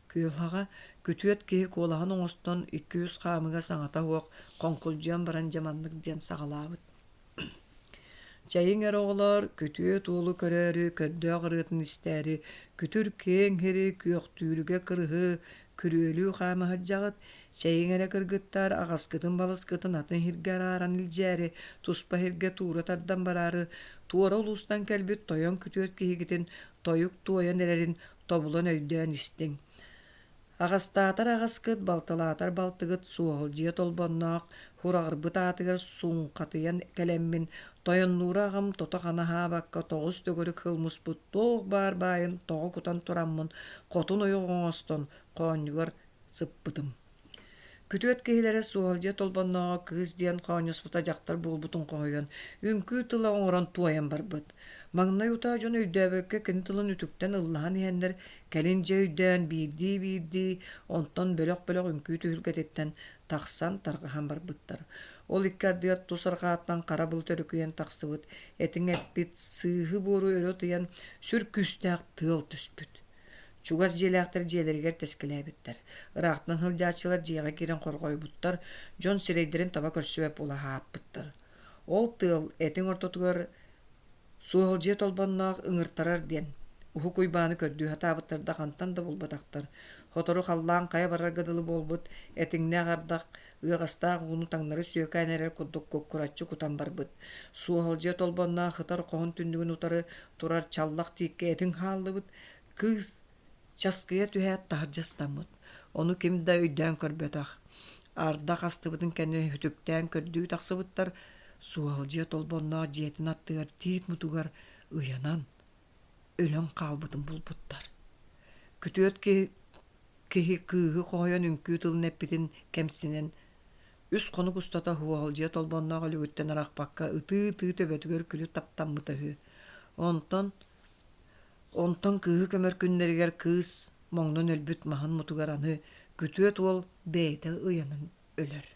күөл хаҕа күтүөт киһи куолаһын оҥостон икки-үс хаамыга саҥата суох хоҥкулдьуйан баран дьэ маннык диэн саҕалаабыт. Чэйиҥ эрэ оҕолоор, күтүөт уолу көрөөрү, көрдөөх ырыатын истээри, күтүр киэҥ сири, күөхтүүргэ кырыһы, күрүөлүү хаама сылдьаҕыт, чэйиҥ эрэ кыргыттар, аҕаскытын-балыскытын атын сиргэ арааран илдьээри, туспа сиргэ туура тардан бараары, туора улуустан кэлбит тойон күтүөт киһигитин тойук туойан эрэрин тобулан өйдөөн истиҥ. Аҕастаатар аҕаскыт, балтылаатар балтыгыт Суоһалдьыйа Толбонноох һураҕырбыт аатыгар суҥхатыйан кэлэммин, тойоннуура аҕам тото-хана аһаабакка тоҕус төгүрүк сыл муспут туох баар баайын тоҕо кутан тураммын хотун ойох оҥостон хоонньугар сыппытым. Күтүөт киһилэрэ Суоһалдьыйа Толбоннооҕо кыыс диэн хоонньоспута дьахтар буолбутун хоһуйан, үҥкүү тыла оҥорон туойан барбыт. Маҥнай утаа дьон өйдөөбөккө кини тылын үтүктэн ыллаһан иһэннэр, кэлин дьэ өйдөөн биирдии-биирдии, онтон бөлөх-бөлөх үҥкүү түһүлгэтиттэн тахсан тарҕаһан барбыттар. Ол икки ардыгар тус арҕааттан хара былыт өрүкүйэн тахсыбыт, этиҥ эппит, сыыһы-буору өрө ытыйан сүр күүстээх тыал түспүт. Чугас дьиэлээхтэр дьиэлэригэр тэскилээбиттэр. Ыраахтан сылдьааччылар дьиэҕэ киирэн хорҕойбуттар, дьон сирэйдэрин таба көрсүбэт буола аһааппыттар. Ол тыал этиҥ ортотугар Суоһалдьыйа Толбонноох ыҥыртарар диэн, Уһук Уйбааны көрдүү сатаабыттар да хантан да булбатахтар. Сотору халлаан хайа барарга дылы буолбут, этиҥнээх ардах ыаҕастаах ууну таҥнары сүөкээн эрэр курдук куккураччы кутан барбыт. Суоһалдьыйа Толбонноох ытар хоһун түннүгүн утары турар чаллах тииккэ этиҥ хааллыбыт, кыыс часкыйа түһээт таһырдьа ыстаммыт. Ону ким да өйдөөн көрбөтөх. Ардах астыбытын кэннэ үтүктээн көрдүү тахсыбыттар, Суоһалдьыйа Толбонноох дьиэтин аттыгар тиит мутугар ыйанан өлөн хаалбытын булбуттар. Күтүөт киһи киһи кыыһы хоһуйан үҥкүү тылын эппитин кэмсинэн, үс хонук устата Суоһалдьыйа Толбонноох өлүгүттэн арахпакка ытыы-ытыы төбөтүгэр күлү таптаммыта үһү. Онтон онтон кыыһы көмөр күннэригэр кыыс моҥнон өлбүт маһын мутугар аны күтүөт уол бэйэтэ ыйанан өлөр.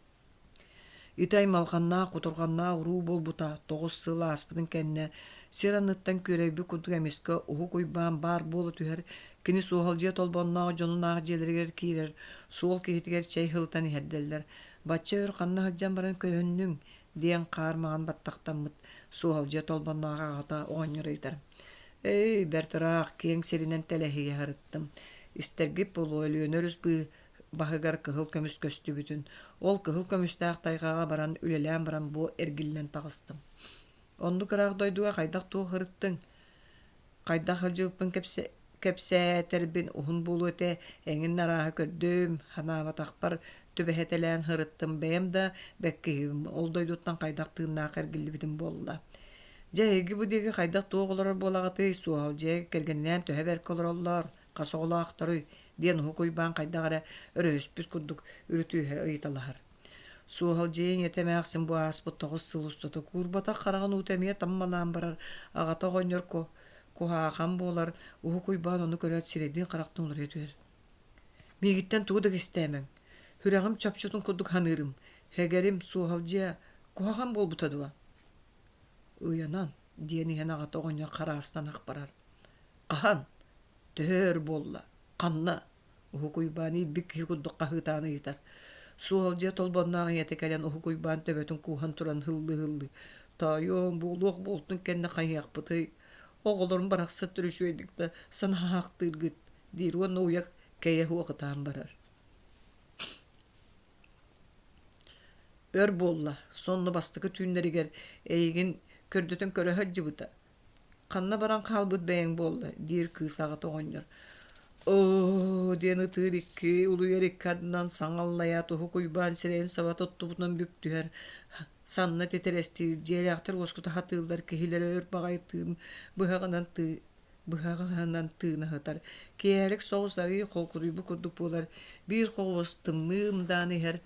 Ити аймалҕаннаах, кутурҕаннаах уруу буолбута тоҕус сыл ааспытын кэннэ сир анныттан күөрэйбит курдук эмискэ Уһук Уйбаан баар буола түһэр, кини Суоһалдьыйа Толбонноох дьонун аах дьиэлэригэр киирэр, суол киһитигэр чэй сылытан иһэрдэллэр: «Бачча өр ханна сылдьан баран көһүннүҥ?» диэн хаар маҥан баттахтаммыт Суоһалдьыйа Толбонноох аҕата оҕонньор ыйытар. «Эй, бэрт ыраах, киэҥ сиринэн тэлэһийэ сырыттым. Истэргит буолуо, Өлүөнэ өрүс баһыгар кыһыл көмүс көстүбүтүн, ол кыһыл көмүстээх тайҕаҕа баран үлэлээн баран бу эргиллэн таҕыстым. Оннук ыраах дойдуга хайдах туох ырыттыҥ? Хайдах сылдьыбыппын кэпсэ... Кэпсээтэрбин уһун буолуо этэ, эҥин арааһы көрдүм, санаабатахпар түбэһэтэлээн сырыттым, бэйэм да бэккиһим, ол дойдуттан хайдах тыыннаах эргиллибитим буолла. Дьэ, эһиги бу диэки хайдах туох олорор буолаҕытый, суоһал дьиэ кэргэнинээн төһө бэркэ олороллор, хас оҕолоохторуй диэн Уһук Уйбаан хайдах эрэ өрөһүспүт курдук үрүтүөһэ ыйыталаһар. Суоһал дьиэ ийэтэ эмээхсин бу ааспыт 9 сыл устата куурбатах хараҕын уута эмиэ таммалаан барар, аҕата оҕонньор куһаахан буолар, Уһук Уйбаан ону көрөөт сирэйдиин-харахтыын уларыйа түһэр. «Миигиттэн тугу да кистээмэҥ, сүрэҕим чопчутун курдук саныырым, һэгэрим, суоһалдьыйа, куһаҕан буолбута дуо?» «Ыйанан» диэн иһэн аҕата оҕонньор хараастан ах барар. «Хаһан? Төһө өр буолла? Ханна?» Уһук Уйбаан иирбит киһи курдук хаһыытаан ыйытар. Суоһалдьыйа Толбонноох ийэтэ кэлэн Уһук Уйбаан төбөтүн кууһан туран һыллыы-һыллыы: «Тоойуом, буолуох буолтун кэннэ хайыахпытый? Оҕолорум барахсаттар үчүгэйдик да санаһаахтыыргыт» диир уонна уйа кэйэ суох ытаан барар. Өр буолла, сонно бастакы түүннэригэр эйигин көрдөтөн көрө сылдьыбыта. Ханна баран хаалбыт бэйэҥ буолла диир кыыс аҕата оҕонньор. Оо диэн ытыыр икки улуйар икки ардынан саҥа аллайаат Уһук Уйбаан сирэйин саба туттубутунан бүк түһэр, санна титирэстиир, дьиэлээхтэр уоскута сатыыллар, киһилэрэ өр баҕайы тыын быһаҕынан тыы быһаҕаһынан тыына сытар, киэһэлик соҕус арыый холкутуйбут курдук буолар, биир хоҕус тымныы ымдаан иһэр,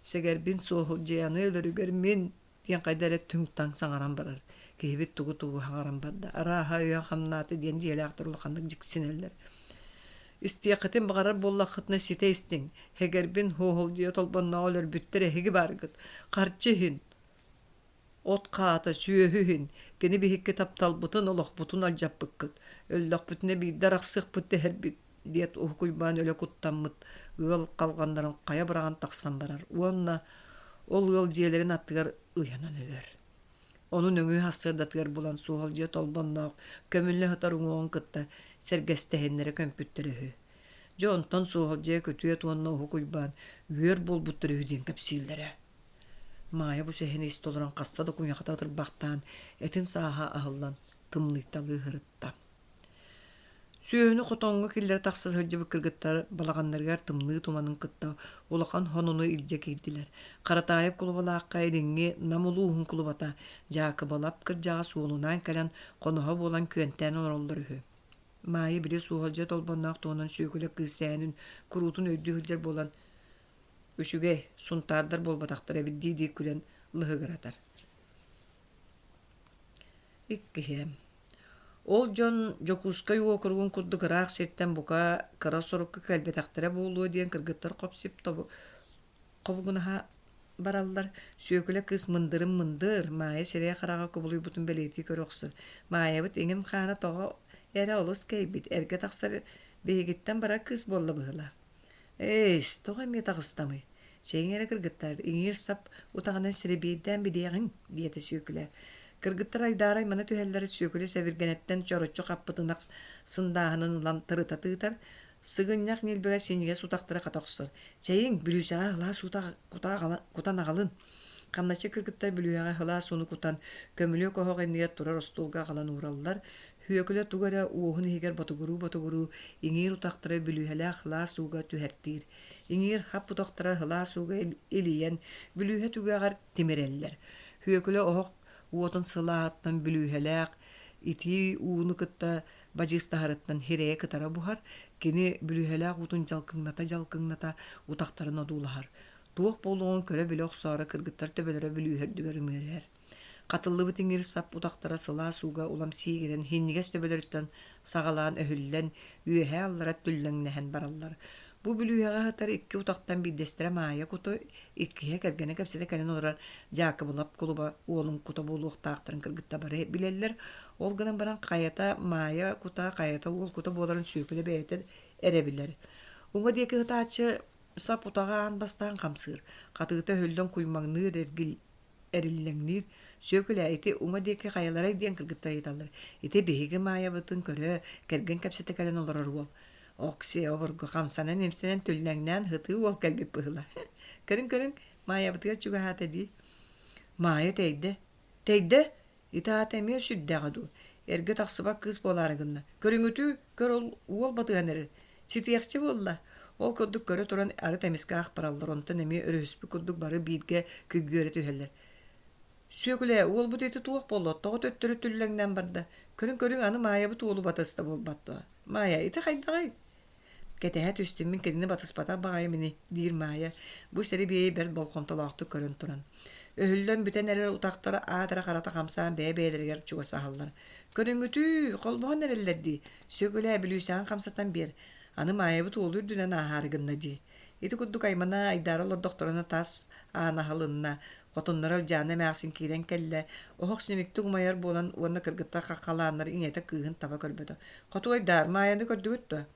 сэгэрбин суоһулдьуйаны өлөрүгэр мин диэн хайда эрэ түҥ-таҥ саҥаран барар. Киһибит тугу-тугу саҥаран барда, арааһа өйө хамнаата диэн дьиэлээхтэр улаханнык дьиксинэллэр. Истиэххитин баҕарар буоллаххытына ситэ истиҥ, һэгэрбин Һуоһулдьуйа Толбоннооҕу өлөрбүттэр эһиги бааргыт, харчы иһин, от хаата, сүөһү иһин, кини биһикки тапталбытын, олохпутун алдьаппыккыт, өллөхпүтүнэ биирдэ арахсыахпыт дэһэрбит диэт Уһук Уйбаан өлө куттаммыт ыал халҕаннарын хайа быраҕан тахсан барар уонна ол ыал дьиэлэрин аттыгар ыйанан өлөр. Ону нөҥүө сарсыардатыгар булан Суоһалдьыйа Толбонноох көмүллэ сытар уҥуоҕун кытта сэргэстэһиннэрэ көмпүттэрэ үһү. Дьэ онтон Суоһалдьыйа күтүөт уонна Уһук Уйбаан үөр буолбуттар үһү диэн кэпсииллэрэ. Маайа бу сэһэни истэ олорон хаста да куйахата ытырбахтаан, этин сааһа аһыллан тымныйталыы сырытта. Сүөһүнү хотоҥҥо киллэрэ тахса сылдьыбыт кыргыттар балаҕаннарыгар тымныы туманын кытта улахан хонуну илдьэ киирдилэр. Харатаайап кулубалаахха илиҥҥи Нам улууһун кулубата Дьаакыбалап кырдьаҕас уолунаан кэлэн хоноһо буолан күөнтээн олороллор үһү. Маайа били Суоһалдьыйа Толбонноох туһунан Сүөкүлэ кыыс сэһэнин куруутун өйдүү сылдьар буолан «Үчүгэй, сунтаардар буолбатахтар эбит» дии-дии күлэн лыһыгыратар. Иккиһэ. Ол дьон Дьокуускай уокуругун курдук ыраах сиртэн бука кыра сорукка кэлбэтэхтэрэ буолуо диэн кыргыттар хоп-сип хобугунаһа бараллар. Сүөкүлэ кыыс мындырын мындыр, Маайа сирэйэ-хараҕа кубулуйбутун бэлиэтии көрө охсор. Маайабыт иҥин хаана тоҕо эрэ олус кэйбит, эргэ тахсар биһигиттэн барар кыыс буолла быһыылаах. Эс, тоҕо эмиэ таҕыстамый? Чэйиҥ эрэ кыргыттар, иҥиир сап утаҕынан сэрэбиэйдээн билиэҕиҥ, диэтэ Сүөкүлэ. Кыргыттар айдаара аймана түһэллэр, Сүөкүлэ сэбиргэнэттэн чороччу хаппыт ынах сындааһынын ылан тырыта тыытар, сыгынньах ньилбэгэ синньигэс утахтары хата охсор. Чэйиҥ, бүлүүсэҕэ сылаас уута кутан аҕалын. Хамначчы кыргыттар бүлүүһэҕэ сылаас ууну кутан, көмүлүөк оһох иннигэр турар остуолга аҕалан уураллар, Һүөкүлэ тугу эрэ уоһун иһигэр ботугуруу-ботугуруу иҥиир утахтара бүлүүһэлээх сылаас ууга түһэртиир. Иҥиир хап утахтара сылаас ууга илийэн, бүлүүһэ түгэҕэр тимирэллэр. Һүөкүлэ оһох уотун сылааһыттан бүлүүһэлээх итии ууну кытта бадьыыстаһарыттан сирэйэ кытара буһар, кини бүлүүһэлээх уутун дьалкыҥната-дьалкыҥната утахтарын одуулаһар. Туох буолуоҕун көрө-билэ охсоору кыргыттар төбөлөрө бүлүүһэ үрдүгэр үмүөрүһэр. Хатыллыбыт иҥиир сап утахтара сылаас ууга улам сиигирэн, синньигэс төбөлөрүттэн саҕалаан өһүллэн, үөһээ-аллара түллэҥнэһэн бараллар. Бу бүлүүһэҕэ сытар икки утахтан биирдэстэрэ Маайа куту, иккиһэ кэргэнэ кэпсэтэ кэлэн олорор Дьаакыбылап кулуба уолун кута буолуохтаахтарын кыргыттар бары билэллэр. Ол гынан баран хайата Маайа кута, хайата уол кута буоларын Сүөкүлэ бэйэтэ эрэ билэр. Уҥа диэки сытааччы сап утаҕа аан бастаан хамсыыр, хатыыта өһүллэн куймаҥныыр эргил эриллэҥниир, Сүөкүлэ, ити уҥа диэки хайаларай диэн кыргыттар ыйыталлар. Ити биһиги Маайабытын көрө, кэргэн кэпсэтэ кэлэн олорор уол. Окси обургу хамсанан-имсэнэн түллэҥнээн һытыы уол кэлбит быһыылаах. Көрүҥ-көрүҥ, Маайабытыгар чугаһаата дии. Маайа тэйдэ. Тэйдэ? Ити аата эмиэ сүрдээҕэ дуу? Эргэ тахсыбат кыыс буолаары гынна. Көрүҥүтүү, көр ол уол батыһан эрэр. Ситиэхчэ буолла. Ол курдук көрө туран арыт эмискэ ах бараллар, онтон эмиэ өрүһүспүт курдук бары бииргэ күйгүөрэ түһэллэр. Сүөкүлэ, уолбут ити туох буолла, тоҕо төттөрү түллэҥнээн барда? Көрүҥ-көрүҥ, аны Маайабыт уолу батыста буолбат дуо? Маайа, ити хайдаҕый? Кэтэһэ түстүм, мин кинини батыспатах баҕайым ини, диир Маайа, бу сэри-биэйи бэрт болҕомтолоохтук көрөн туран. Өһүллэн бүтэн эрэр утахтара аат эрэ харата хамсаан бэйэ-бэйэлэригэр чугасаһаллар. Көрүҥҥүтүү, холбоһон эрэллэр дии, Сүөкүлэ, бүлүүсэҕин хамсатан биэр. Аны Маайабыт уолу үрдүнэн ааһаары гынна дии. Ити курдук аймана айдаара олордохторуна тас аана аһылынна, хотуннара Ылдьаана эмээхсин киирэн кэллэ, оһох симиктик умайар буолан уонна кыргыттар хаххалааннар ийэтэ кыыһын таба көрбөтө. «Хотуойдаар, Маайаны көрдүгүт дуо?»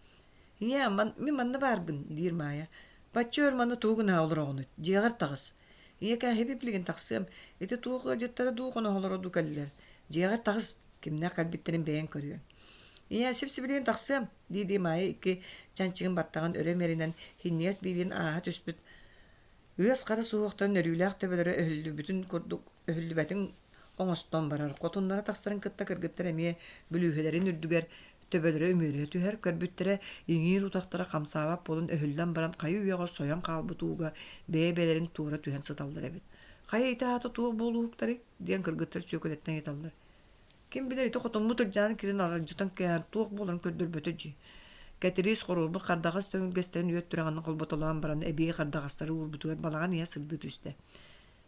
«Ийээ, мин манна баарбын», диир Маайа. «Бачча өр манна тугу гына олороҕунуй? Дьиэҕэр таҕыс». «Ийэкээ, эһиби билигин тахсыам. Ити туох ыалдьыттара дуу, хоноһолоро дуу кэллилэр. Дьиэҕэр таҕыс, кимнээх кэлбиттэрин бэйэҥ көрүөҥ». «Ийээ, сип-сибилигин тахсыам», дии-дии Маайа икки чанчыгын баттаҕын өрө имэринэн синньигэс биилин ааһа түспүт ыас хара суһуохтан нөрүүлээх төбөлөрө өһүллүбүтүн курдук өһүллүбэтин оҥостон барар. Хотуннара тахсарын кытта кыргыттар эмиэ бүлүүһэлэрин үрдүгэр төбөлөрө үмүөрүһэ түһэр, көрбүттэрэ иҥиир утахтара хамсаабат буолан өһүллэн баран хайы-үйэҕэ сойон хаалбыт ууга бэйэ-бэйэлэрин туора түһэн сыталлар эбит. «Хайа ити аата туох буолууһуктарый?» диэн кыргыттар сүөкүлэттэн ыйыталлар. Ким билэр ити хотоммут Ылдьааны кирин аралдьытан кээһэн туох буоларын көрдөрбөтө дии. Кэтириис хоруорбут хардаҕас төҥүргэстэрин үөт түрэҕинэн холботолоон баран эбии хардаҕастары уурбутугар балаҕан иһэ сырдыы түстэ.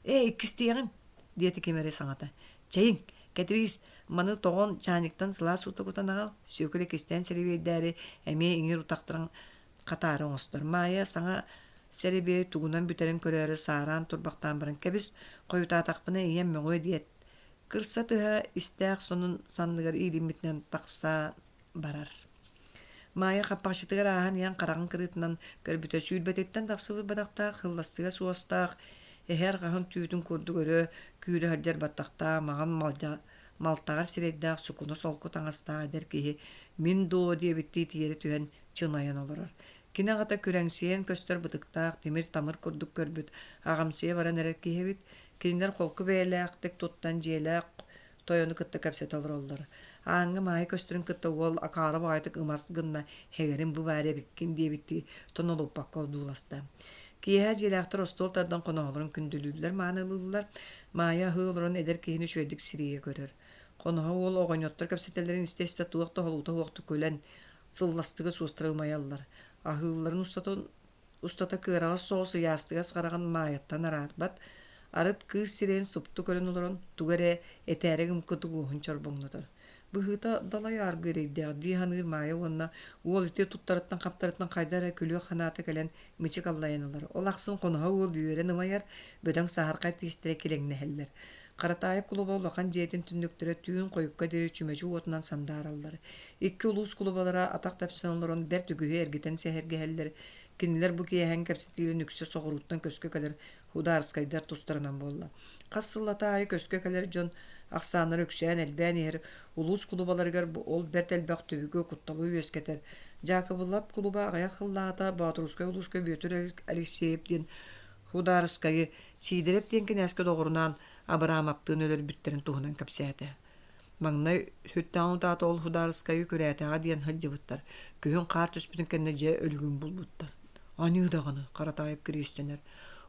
«Ээ, иккистиэҕиҥ!» диэтэ ким эрэ саҥата. «Чэйиҥ, Кэтириис, маны тоҕон чаанньыктан сылаас уута кутан аҕал, Сүөкүлэ кистээн сэрэбиэйдээри эмиэ иҥир утахтарын хатаары оҥостор. Маайа саҥа сэрэбиэй тугунан бүтэрин көрөөрү саараан турбахтаан баран, кэбис, хойутаатахпына ийэм мөҕүө диэт, Кырса тыһа истээх сонун санныгар иилиммитинэн тахса барар. Маайа хаппахчытыгар ааһан иһэн хараҕын кырыытынан көрбүтэ сүүрбэтиттэн тахсыбыт бадахтаах, хылластыга суостаах, эһэ арҕаһын түүтүн курдук өрө күүрэ сылдьар баттахтаах, маҥан малтаҕар сирэйдээх сукуна солко таҥастаах эдэр киһи мин дуо диэбиттии тиэрэ түһэн чынайан олорор. Кини аҕата күрэҥсийэн көстөр бытыктаах, тимир-тамыр курдук көрбүт, аҕамсыйа баран эрэр киһи эбит. Кинилэр холку бэйэлээхтик туттан дьиэлээх тойону кытта кэпсэтэ олороллор. Ааҥҥа Маайа көстөрүн кытта уол акаары баҕайытык ымас гынна, «Һэгэрим бу баар эбиккин» диэбиттии тонолуппакка одууласта. Киэһэ дьиэлээхтэр остуол тардан хоноһолорун күндүлүүллэр, маанылыыллар. Маайа аһыы олорон эдэр киһини үчүгэйдик сирийэ көрөр. Хоноһо уол оҕонньоттор кэпсэтэллэрин истэ-истэ туох да оһолуута суохтук күлэн, сылластыга суостара ымайаллар. Аһыылларын устатын устата кыараҕас соҕус ыйаастыгас хараҕын Маайаттан араарбат, арыт кыыс сирэйин супту көрөн олорон тугу эрэ этээри гыммыт уоһун чорбоҥнотор. Быһыыта далай ааргы эрэйдээх дии саныыр Маайа уонна уол ити туттарыттан-хаптарыттан хайда эрэ күлүөх санаата кэлэн мичик аллайан ылар. Ол ахсын хоноһо уол үөрэн ымайар, бөдөҥ саһархай тиистэрэ килэҥнэһэллэр. Харатаайап кулуба улахан дьиэтин түннүктэрэ түүн хойукка диэри чүмэчи уотунан сандаараллар. Икки улуус кулубалара атах тэпсэн олорон бэрт үгүһү эргитэн сэһэргэһэллэр. Кинилэр бу киэһэҥ кэпсэтиилэрин үксэ соҕурууттан көскө кэлэр Хударскайдар тустарынан буолла. Хас сыллата аайы көскө кэлэр дьон ахсааннара үксээн элбээн иһэр улуус кулубаларыгар ол бэрт элбэх түбүгү, кутталы үөскэтэр. Дьаакыбылап кулуба аҕыйах сыллааҕыта Боотурускай улууска Бүөтүр Алексеев диэн Худаарыскайы Сиидэрэп диэн кинээскэ доҕорунаан Абыраамаптыын өлөрбүттэрин туһунан кэпсээтэ. Маҥнай сүрдээҕин утаата ол Худаарыскайы күрээтэҕэ диэн сылдьыбыттар. Күһүн хаар түспүтүн кэннэ дьэ өлүгүн булбуттар. Аньыы даҕаны, Харатаайап кириэстэнэр.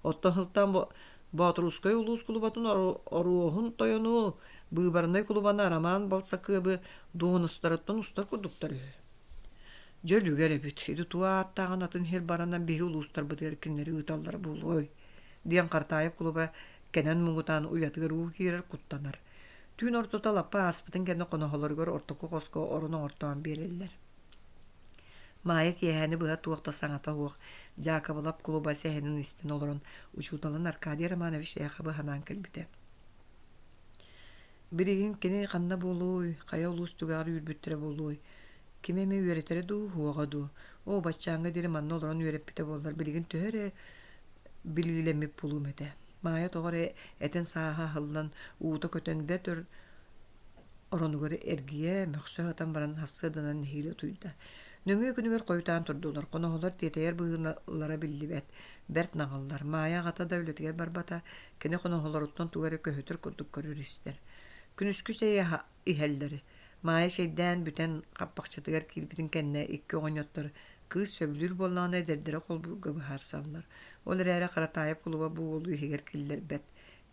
Оттон сылтаан Боотурускай улуус кулубатын Оруоһун тойону, быыбарынай кулубаны Арамаан Балсакыабы дуоһунастарыттан устар курдуктар үһү. Дьэ үлүгэр эбит, ити туох ааттааҕын атын сир баранан биһи улуустарбытыгар кинилэри ыыталлара буолуой диэн Хартаайап кулуба кэнэн муҥутаан уйатыгар уу киирэр куттанар. Түүн ортото лаппа ааспытын кэннэ хоноһолоругар ортоку хоско орон оҥортоон биэрэллэр. Маайа киэһээни быһа туох да саҥата суох Дьаакыбылап кулуба сэһэнин истэн олорон учууталын Аркадий Романович Ляховы санаан кэлбитэ. Билигин кини ханна буолуой, хайа улуус түгэҕэр үүрбүттэрэ буолуой? Кими эмэ үөрэтэрэ дуу, уоҕа дуу? Оо, баччааҥҥа диэри манна олорон үөрэппитэ буоллар, билигин төһө эрэ билиилэммит буолуом этэ. Маайа тоҕо эрэ этин сааһа аһыллан, уута көтөн бэрт өр оронугар эргийэ, мөхсө сытан баран сарсыарданан нэһиилэ утуйда. Нөҥүө күнүгэр хойутаан турдулар, хоноһолор тиэтэйэр быһыылара биллибэт, бэрт наҕыллар. Маайа аҕата да үлэтигэр барбата, кини хоноһолоруттан тугу эрэ көһүтэр курдук көрөр-истэр. Күнүскү чэйи иһэллэр. Маайа чэйдээн бүтэн хаппахчытыгар киирбитин кэннэ икки оҕонньоттор кыыс сөбүлүүр буоллаҕына эдэрдэрэ холбуурга быһаарсаллар. Ол эрээри Харатаайап кулуба бу уолу иһигэр киллэрбэт.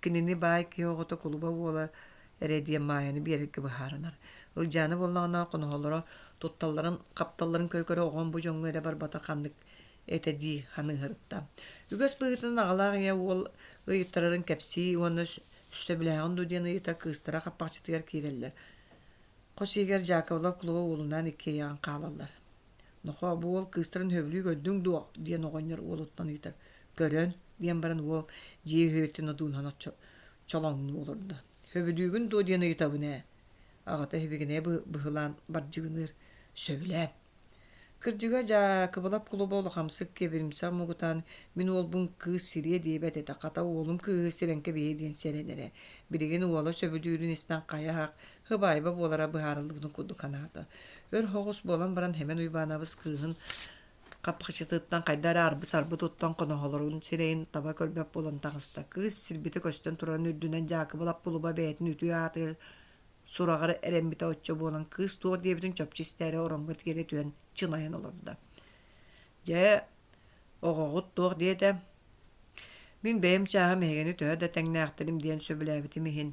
Кинини баай киһи оҕото кулуба уола эрэ диэн Маайаны биэрэргэ быһаарынар. Ылдьаана буоллаҕына хоноһолоро тутталларын хапталларын көрө-көрө оҕом бу дьоҥҥо эрэ барбатар ханнык этэ дии саныыһырытта. Үгэс быһыытынан аҕалаах ийэ уол ыйыттарарын кэпсии уонна сөбүлээҕин дуу диэн ыйыта кыыстара хаппахчытыгар киирэллэр. Хос иһигэр Дьаакыбылап кулуба уолунаан иккиэйэҕин хаалаллар. «Нохоо, бу уол кыыстарын сөбүлүү көрдүҥ дуо?» диэн оҕонньор уолуттан ыйытар. «Көрөн» диэн баран уол дьиэ үһүөттэн одуулаһан чолоҥнуу олордо. «Сөбүлүүгүн дуо диэн ыйытабын ээ» аҕата сибигинэйэ быһылаан бардьыгыныыр. «Сөбүлээн» Кырдьыга, Дьаакыбылап кулуба улахамсык киэбиримсэх муҥутаан мин уолбун кыыс сириэ диэбэт этэ, хата уолум кыыһы сирэн кэбиһиэ диэн сэрэнэрэ. Билигин уола сөбүлүүрүн истэн хайа-ах һыбаайба буолара быһаарыллыбытын курдук санаата. Өр соҕус буолан баран Сэмэн Уйбаанабыс кыыһын хаппахчытыттан хайда эрэ арбы-сарбы туттан хоноһолорун сирэйин таба көрбөт буолан таҕыста. Кыыс сирбитэ көстөн турарын үрдүнэн Дьаакыбылап кулуба бэйэтин үтүө аатыгар сураҕар эрэммитэ оччо буолан кыыс туох диэбитин чопчу истээри ороҥҥо тиэрэ түһэн чынайан олордо. Дьэ, оҕоҕут туох диэтэ? Мин бэйэм чааһым эһигини төһө да тэҥнээхтэрим диэн сөбүлээбитим иһин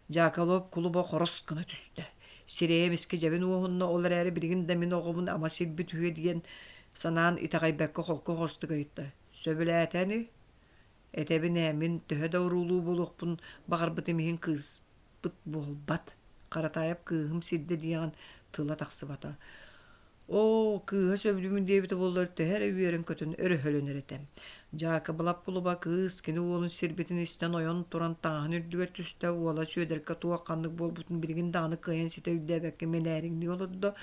Дьаакалоп кулуба хорос гына түстэ. Сирэйэ эмискэ дьэбин уоһунна, ол эрээри билигин да мин оҕобун ама сирбит үһүө диэн санаан итэҕэйбэккэ холку хостук ыйытта. Сөбүлээтэ ини? Этэбин ээ, мин төһө да уруулуу буолуохпун баҕарбытым иһин кыыспыт буолбат. Харатаайап кыыһым сирдэ диэҕин тыла тахсыбата. Оо, кыыһа сөбүлүүбүн диэбитэ буоллар төһө эрэ үөрэн-көтөн өрөһөлөнөр этэ. Дьаакыбылап кулуба кыыс кини уолун сирбитин истэн ойон туран таҥаһын үрдүгэр түстэ, уола Сүөдэркэ туох-ханнык буолбутун билигин даҕаны кыайан ситэ өйдөөбөккө мэлээриҥнии олордо.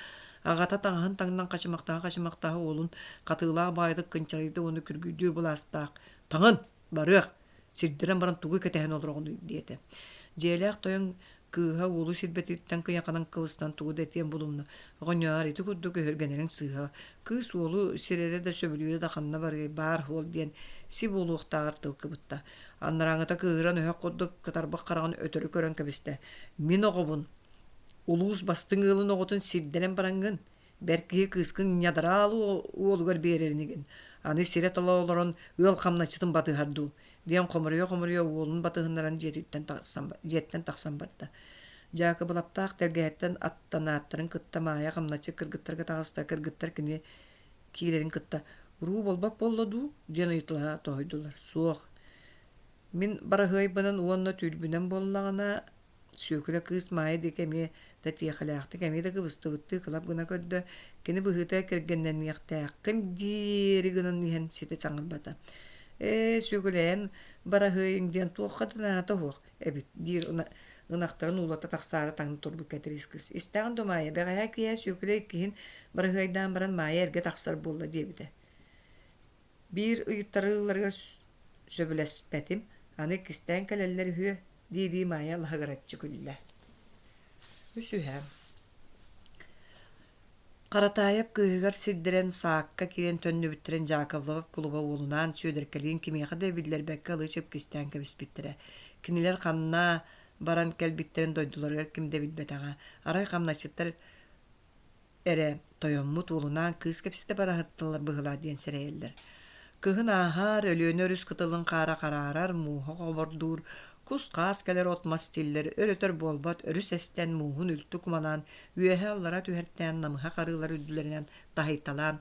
Аҕата таҥаһын таҥнан хачымахтаһа-хачымахтаһа уолун хатыылаах баҕайытык кынчарыйда уонна күргүйдүүр былаастаах «Таҥын, барыах, сирдэрэн баран тугу кэтэһэн олороҕунуй?» диэтэ. Дьиэлээх тойон кыыһа уолу сирбэтиттэн кыйаханан кыбыстан тугу да этиэн булумна. Оҕонньоор, ити курдук өһүргэнэриҥ сыыһа. Кыыс уолу сирэрэ да сөбүлүүрэ да ханна барыай, баар суол диэн си буолуохтааҕар тыл кыбытта. Анарааҥыта кыыһыран өһөх курдук кытарбах хараҕын өтөрү көрөн кэбистэ. Мин оҕобун, улуус бастыҥ ыалын оҕотун сирдэрэн бараҥҥын, Бэрт киһи кыыскын ньадараал уолугар биэрэр инигин, аны сирэ-тала олорон ыал хамначчытын батыһар дуу диэн хомуруйа-хомуруйа уолун батыһыннаран дьиэтиттэн тахсан, дьиэттэн тахсан барда. Дьаакыбылаптаах тэлгэһэттэн аттанааттарын кытта Маайа хамначчыт кыргыттарга таҕыста, кыргыттар кини киирэрин кытта «Уруу буолбат буолла дуу?» диэн ыйыталаһа тоһуйдулар. «Суох. Мин бараһыайбынан уонна түүлбүнэн буоллаҕына Сүөкүлэ кыыс Маайа диэки эмиэ да тиэхэлээхтик, эмиэ да кыбыстыбыттыы кылап гына көрдө, кини быһыыта кэргэннэниэхтээххин диэри гынан иһэн ситэ саҥарбата. «Ээ, Сүөкүлэйэн бараһыайыҥ диэн туохха да наада суох эбит» диир ынахтарын уулата тахсаары таҥна турбут Кэтириис кыыс. «Истэҕин дуо, Маайа, бэҕэһээ киэһэ Сүөкүлэ иккиһин бараһыайдаан баран Маайа эргэ тахсар буолла» диэбитэ. Биир ыйыттарыыларыгар сөбүлэспэтим, аны иккистээн кэлэллэр үһүө дии-дии Маайа лаһыгыраччы күллэ. Үсүһэ Харатаайап кыыһыгар сирдэрэн саакка киирэн төннүбүттэрин Дьаакыллабап кулуба уолунаан Сүөдэркэлиин кимиэхэ да биллэрбэккэ ылы-чып кистээн кэбиспиттэрэ. Кинилэр ханна баран кэлбиттэрин дойдуларыгар ким да билбэтэҕэ. Арай хамначчыттар эрэ тойоммут уолунаан кыыс кэпсэтэ бараһытталлар быһыылаах диэн сэрэйэллэр. Кыһын ааһар, Өлүөнэ өрүс кытылын хаара хараарар, мууһа хобордуур, кус-хаас кэлэр от-мас тиллэр, өр-өтөр буолбат, өрүс эстэн, мууһун үлтү кумалаан, үөһэ-аллара түһэртээн, намыһах арыылар үрдүлэринэн таһыйталаан,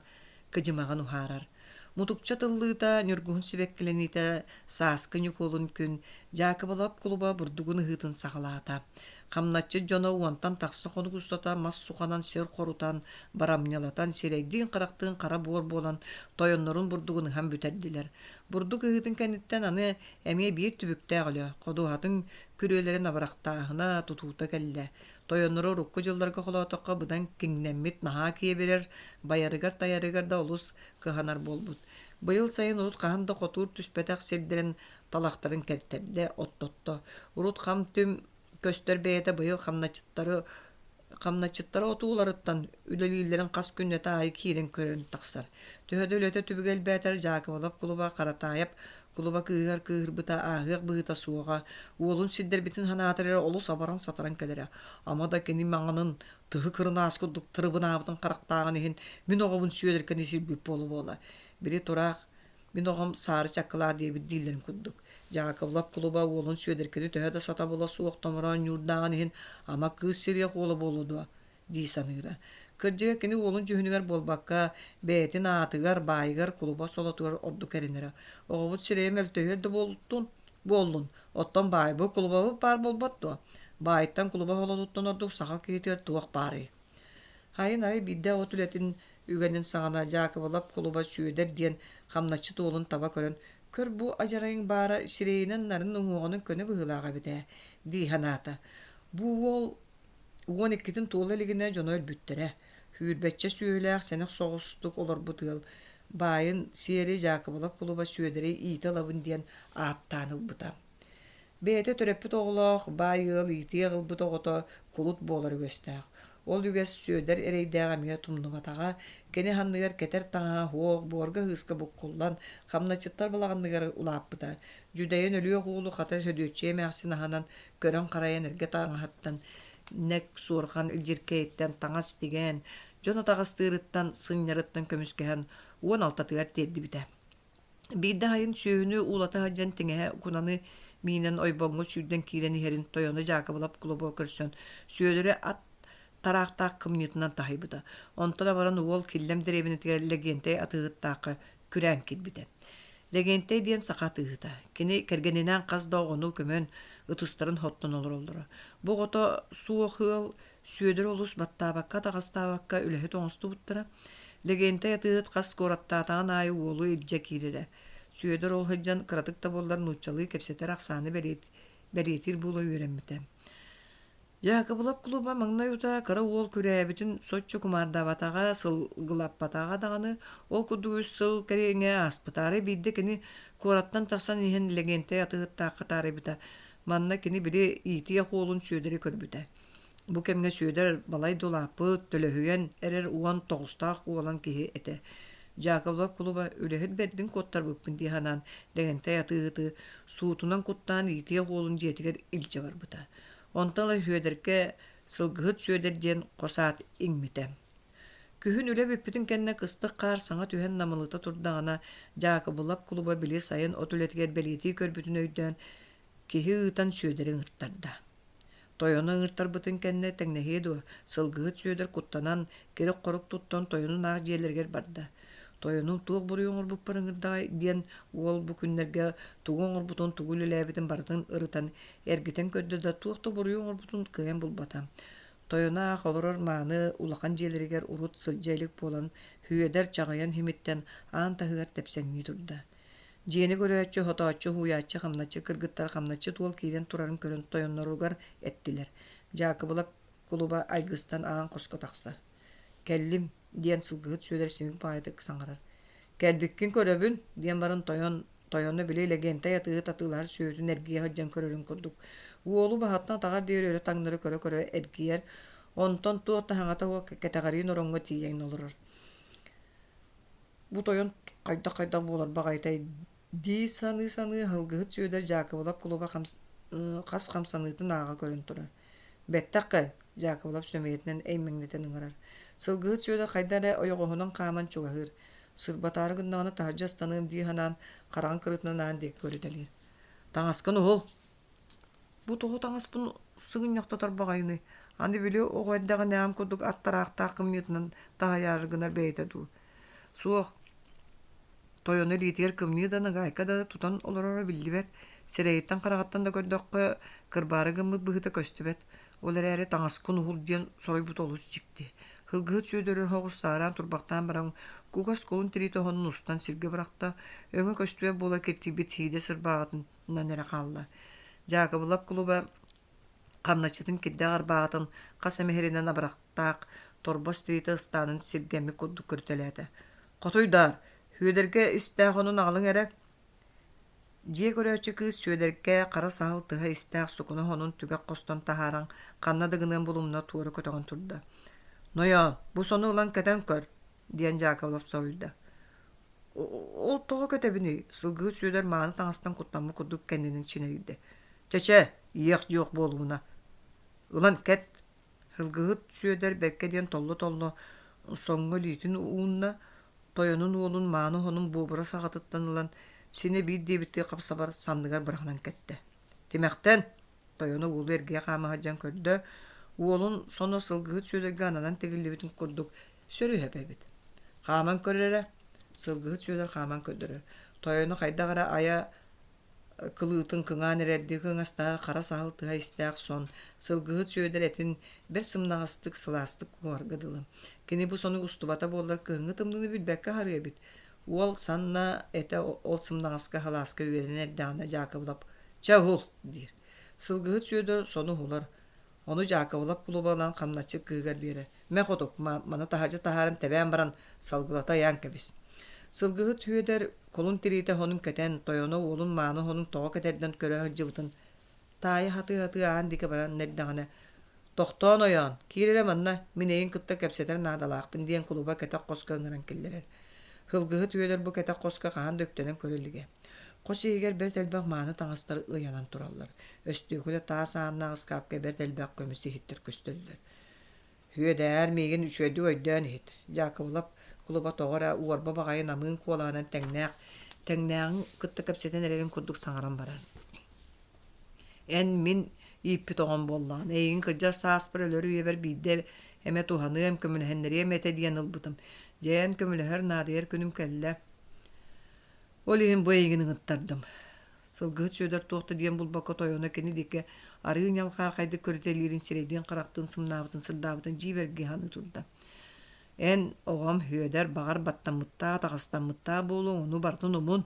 кыдьымаҕын уһаарар. Мутукча тыллыыта, ньургуһун сибэккилэниитэ сааскы Ньукуолун күн Дьаакыбылап кулуба бурдугун ыһыытын саҕалаата. Хамначчыт дьоно уонтан тахса хонук устата мас суханан сир хорутан, барамньылатан, сирэйдиин-харахтыын хара буор буолан, тойоннорун бурдугун ыһан бүтэрдилэр. Бурдук ыһыытын кэнниттэн аны эмиэ биир түбүктээх үлэ, ходуһатын күрүөлэрин абырахтааһына, тутуута кэллэ. Тойонноро урукку дьылларга холоотоххо быдан киҥнэммит, наһаа киэбирэр, байарыгар-тайарыгар да олус кыһанар буолбут. Быйыл сайын урут хаһан да хотуур түспэтэх сирдэрин талахтарын кэртэрдэ, оттотто. Урут хам-түм көстөр бэйэтэ быйыл хамначчыттары Хамначчыттара отууларыттан үлэлииллэрин хас күннэтэ аайы киирэн көрөн тахсар. Төһө да үлэтэ түбүгэ элбээтэр Дьаакыбылап кулуба Харатаайап кулуба кыыһыгар кыыһырбыта ааһыах быһыыта суоҕа, уолун сирдэрбитин санаатар эрэ олус абаран-сатаран кэлэрэ. Ама да кини маҥанын, тыһы кырынаас курдук тырыбынаабытын харахтааҕын иһин мин оҕобун Сүөдэркэни сирбит буола-буола. Били тураах мин оҕом саары чаккылаа диэбит дииллэрин курдук. Дьаакыбылап кулуба уолун Сүөдэркэни төһө да сатабыла суох томороон ньуурдааҕын иһин ама кыыс сириэх уола буолуо дуо дии саныыра. Кырдьыга кини уолун дьүһүнүгэр буолбакка, бэйэтин аатыгар, баайыгар, кулуба солотугар ордук эрэнэрэ. Оҕобут сирэйэ мөлтөһүөр да буолтун, буоллун, оттон баайбыт кулубабыт баар буолбат дуо? Баайтан кулуба солотуттан ордук саха киһитигэр туох баарый? Хайын арай биирдэ от үлэтин үгэнин саҕана Дьаакыбылап кулуба Сүөдэр диэн хамначчыт уолун таба көрөн, «Көр бу адьарайыҥ баара сирэйинэн нарын уҥуоҕунан көнө быһыылаах эбит ээ» дии санаата. Бу уол 12-тин туола илигинэ дьоно өлбүттэрэ. Сүүрбэччэ сүөһүлээх сэнэх соҕустук олорбут ыал баайын сиэри Дьаакыбылап кулуба Сүөдэри иитэ ылабын диэн ааттаан ылбыта. Бэйэтэ төрөппүт оҕолоох, баай ыал иитиэх ылбыт оҕото кулут буолар үгэстээх. Ол үгэс Сүөдэр эрэйдээх эмиэ тумнубатаҕа, кини санныгар кэтэр таҥаһа суох, буорга-ыыска буккуллан, хамначчыттар балаҕанныгар улааппыта. Дьүдэйэн өлүөх уолу хата Сөдүөччүйэ эмээхсин аһынан көрөн-харайан эргэ таҥаһыттан нэк суорҕан илдьиркэйиттэн таҥас тигэн, дьон атаҕастыырыттан, сынньарыттан көмүскэһэн 16-тыгар тиэрдибитэ. Биирдэ аһайын сүөһүнү уулата сылдьан тиҥэһэ кунаны миинэн ойбоҥҥо сүүрдэн киирэн иһэрин тойоно Дьаакыбылап кулуба көрсөн, Сүөдэри ат тараахтаах кымньыытынан таһыйбыта. Онтон абаран уол Киллэм дэриэбинэтигэр Лэгиэнтэй атыыһыттаахха күрээн киирбитэ. Лэгиэнтэй диэн саха атыыһыта. Кини кэргэнинээн хас да оҕону көмөн, ытыстарын хоттон олороллоро. Бу оҕото суох ыал Сүөдэри олус баттаабакка-атаҕастаабакка үлэһит оҥостубуттара. Лэгиэнтэй атыыһыт хас куораттаатаҕын аайы уолу илдьэ киирэрэ. Сүөдэр ол сылдьан кыратык да буоллар нууччалыы кэпсэтэр ахсааны бэлиэтиир буола үөрэммитэ. Дьаакыбылап кулуба маҥнай утаа кыра уол күрээбитин соччо кумаардаабатаҕа, сылгылаппатаҕа даҕаны, ол курдук үс сыл кэриҥэ ааспыта. Арай биирдэ кини куораттан тахсан иһэн Лэгиэнтэй атыыһыттаахха таарыйбыта. Манна кини били иитиэх уолун Сүөдэри көрбүтэ. Бу кэмҥэ Сүөдэр балай да улааппыт, төлөһүйэн эрэр 19-таах уолан киһи этэ. Дьаакыбылап кулуба үлэһит бэрдин куоттарбыппын дии санаан, Лэгэнтэй атыыһыты суутунан куттаан иитиэх уолун дьиэтигэр илдьэ барбыта. Онтон ыла Сүөдэркэ Сылгыһыт Сүөдэр диэн хос аат иҥмитэ. Күһүн үлэ бүппүтүн кэннэ кыстык хаар саҥа түһэн намылыта турдаҕына, Дьаакыбылап кулуба били сайын от үлэтигэр бэлиэтии көрбүтүн өйдөөн, киһи ыытан Сүөдэри ыҥыртарда. Тойону ыҥыртарбытын кэннэ тэҥнэһиэ дуо, сылгыһыт Сүөдэр куттанан, кирик-хорук туттан тойонун аах дьиэлэригэр барда. Тойонум туох буруйу оҥорбуппар ыҥырдаҕай диэн уол бу күннэргэ тугу оҥорбутун, тугу үлэлээбитин барытын ырытан, эргитэн көрдө да, туох да буруйу оҥорбутун кыайан булбата. Тойоно аах олорор мааны улахан дьиэлэригэр урут сылдьа илик буолан, Сүөдэр чаҕыйан иһимиттэн аан таһыгар тэпсэҥнии турда. Дьиэни көрөөччү, хотооччу, уһуйааччы, хамначчы кыргыттар хамначчыт уол киирэн турарын көрөн тойонноругар эттилэр. Дьаакыбылап кулуба айгыстан аан хоско тахсар. «Кэллим» диэн сылгыһыт Сүөдэр симик баҕайытык саҥарар. «Кэлбиккин көрөбүн» диэн баран тойон тойоно били Лэгиэнтэй атыыһыт атыылаһар сүөһүтүн эргийэ сылдьан көрөрүн курдук уолу баһыттан атаҕар диэри өрө таҥнары көрө-көрө эргийэр, онтон туох да саҥата суох кэтэҕэриин ороҥҥо тиийэн олорор. Бу тойон хайдах-хайдах буолар баҕайытай дии саныы-саныы Һылгыһыт Сүөдэр Дьаакыбылап кулуба хас хамсаныытын ааҕа көрөн турар. «Бэттэх кэл!» Дьаакыбылап сөмүйэтинэн эймэҥнэтэн ыҥырар. Сылгыһыт Сүөдэр хайда эрэ ойоҕоһунан хааман чугаһыыр. Сырбатаары гыннаҕына таһырдьа ыстаныам дии санаан, хараҕын кырыытынан аан диэки көрүтэлиир. «Таҥаскын уһул!» Бу тоҕо таҥаспын сыгынньахтатар баҕайыный, аны били оҕо эрдэҕинээҕим курдук аттараахтаах кымньыытынан таһыйаары гынар бэйэтэ дуу. Суох, тойоно илиитигэр кымньыы да нагаайка да тутан олороро биллибэт, сирэйиттэн-хараҕыттан да көрдөххө, кырбаары гыммыт быһыыта көстүбэт. Ол эрээри таҥаскын уһул диэн соруйбута олус дьикти. Һылгыһыт Сүөдэр оһоҕус саараан турбахтаан баран, кугас кулун тириитэ оһонун устан сиргэ бырахта, өҥө көстүбэт буола киртийбит һиидэ сырбааҕытын онон эрэ хаалла. Дьаакыбылап кулуба хамначчытын кирдээх арбааҕытын хас эмэ иһэринэн абырахтаах торбос тириитэ ыстаанын сиргэммит курдук көрүтэлээтэ. «Хотуйдаар, Сүөдэргэ истээх онун аҕалыҥ эрэ» Дьиэ көрөөччү кыыс Сүөдэркэ хара саһыл тыһа истээх сукуна хонун түгэх хостон таһааран ханна да гыныан булумна туора көтөҕөн турда. «Нойоон, бу сону ылан кэтэн көр» диэн Дьаакыбылап соруйда. «Ол тоҕо кэтэбиний?» Сылгыһыт Сүөдэр мааны таҥастан куттаммыт курдук кэннинэн чинэрийдэ. «Чэ-чэ, иэх-дьуох буолумуна. Ылан кэт!» Сылгыһыт Сүөдэр бэркэ диэн толло-толло соҥҥо илиитин уунна, тойонун уолун мааны оһонун буобура саҕатыттан ылан синэ биир диэбиттии хапсабар санныгар быраҕынан кэттэ. «Тимэхтэн!» Тойоно уолу эргийэ хаама сылдьан көрдө, уолун соно сылгыһыт Сүөдэргэ ананан тигиллибитин курдук сөрүһэп эбит. Хааман көр эрэ, сылгыһыт Сүөдэр хааман көрдөрөр. Тойоно хайдах эрэ айа кылыытын кыҥаан эрэрдии кыҥастаһар хара саһыл тыһа истээх сон, сылгыһыт Сүөдэр этин бэрт сымнаҕастык, сылаастык куоһарга дылы. Кини бу сону устубата буоллар кыһыҥҥы тымныыны билбэккэ аһарыа эбит. Уол санна этэ ол сымнаҕаска халааска үөрэнэн эрдэҕинэ Дьаакыбылап «Чэ уһул» диир. Сылгыһыт Сүөдэр сону уһулар, Ону Дьаакыбылап кулуба ылан хамначчыт кыыһыгар биэрэр: «Мэ хотук, маны таһырдьа таһааран тэбээн баран, салгылата ыйаан кэбис». Сылгыһыт Сүөдэр кулун тириитэ оһонун кэтэн, тойоно уолун мааны оһонун тоҕо кэтэрдэн көрө сылдьыбытын таайа сатыы-сатыы аан диэки баран эрдэҕинэ «Тохтоон ойоон, киир эрэ манна, мин эйигин кытта кэпсэтэр наадалаахпын» диэн кулуба кэтэх хоско ыҥыран киллэрэр. Сылгыһыт Үөдэр бу кэтэх хоско хаһан да үктэнэн көрө илигэ. Хос иһигэр бэрт элбэх мааны таҥастар ыйанан тураллар. Өстүөкүлэ таас ааннаах ыскаапка бэрт элбэх көмүс иһиттэр көстөллөр. «Үөдээр, миигин үчүгэйдик өйдөөн иһит» Дьаакыбылап кулуба тоҕо эрэ уорба баҕайы намыын куолаһынан тэҥнээх, тэҥнээҕин кытта кэпсэтэн эрэрин курдук саҥаран барар. «Эн мин ииппит оҕом буоллаҕын, эйигин кырдьар сааспар өлөр үйэбэр биирдэ эмэ туһаныам, көмөлөһүннэриэм этэ диэн ылбытым. Дьэ, эн көмөлөһөр, наадыйар күнүм кэллэ. Ол иһин бу эйигин ыҥыттардым. Сылгыһыт Сүөдэр туох да диэн булбакка тойоно кини диэки арыы ньалхаархайдык көрүтэлиирин сирэйдиин-харахтыын сымнаабытын сырдаабытын дьиибэргии саныы турда. Эн, оҕом, Сүөдэр, баҕар, баттаммыттаах, атаҕастаммыттаах буолуоҥ, ону барытын умун.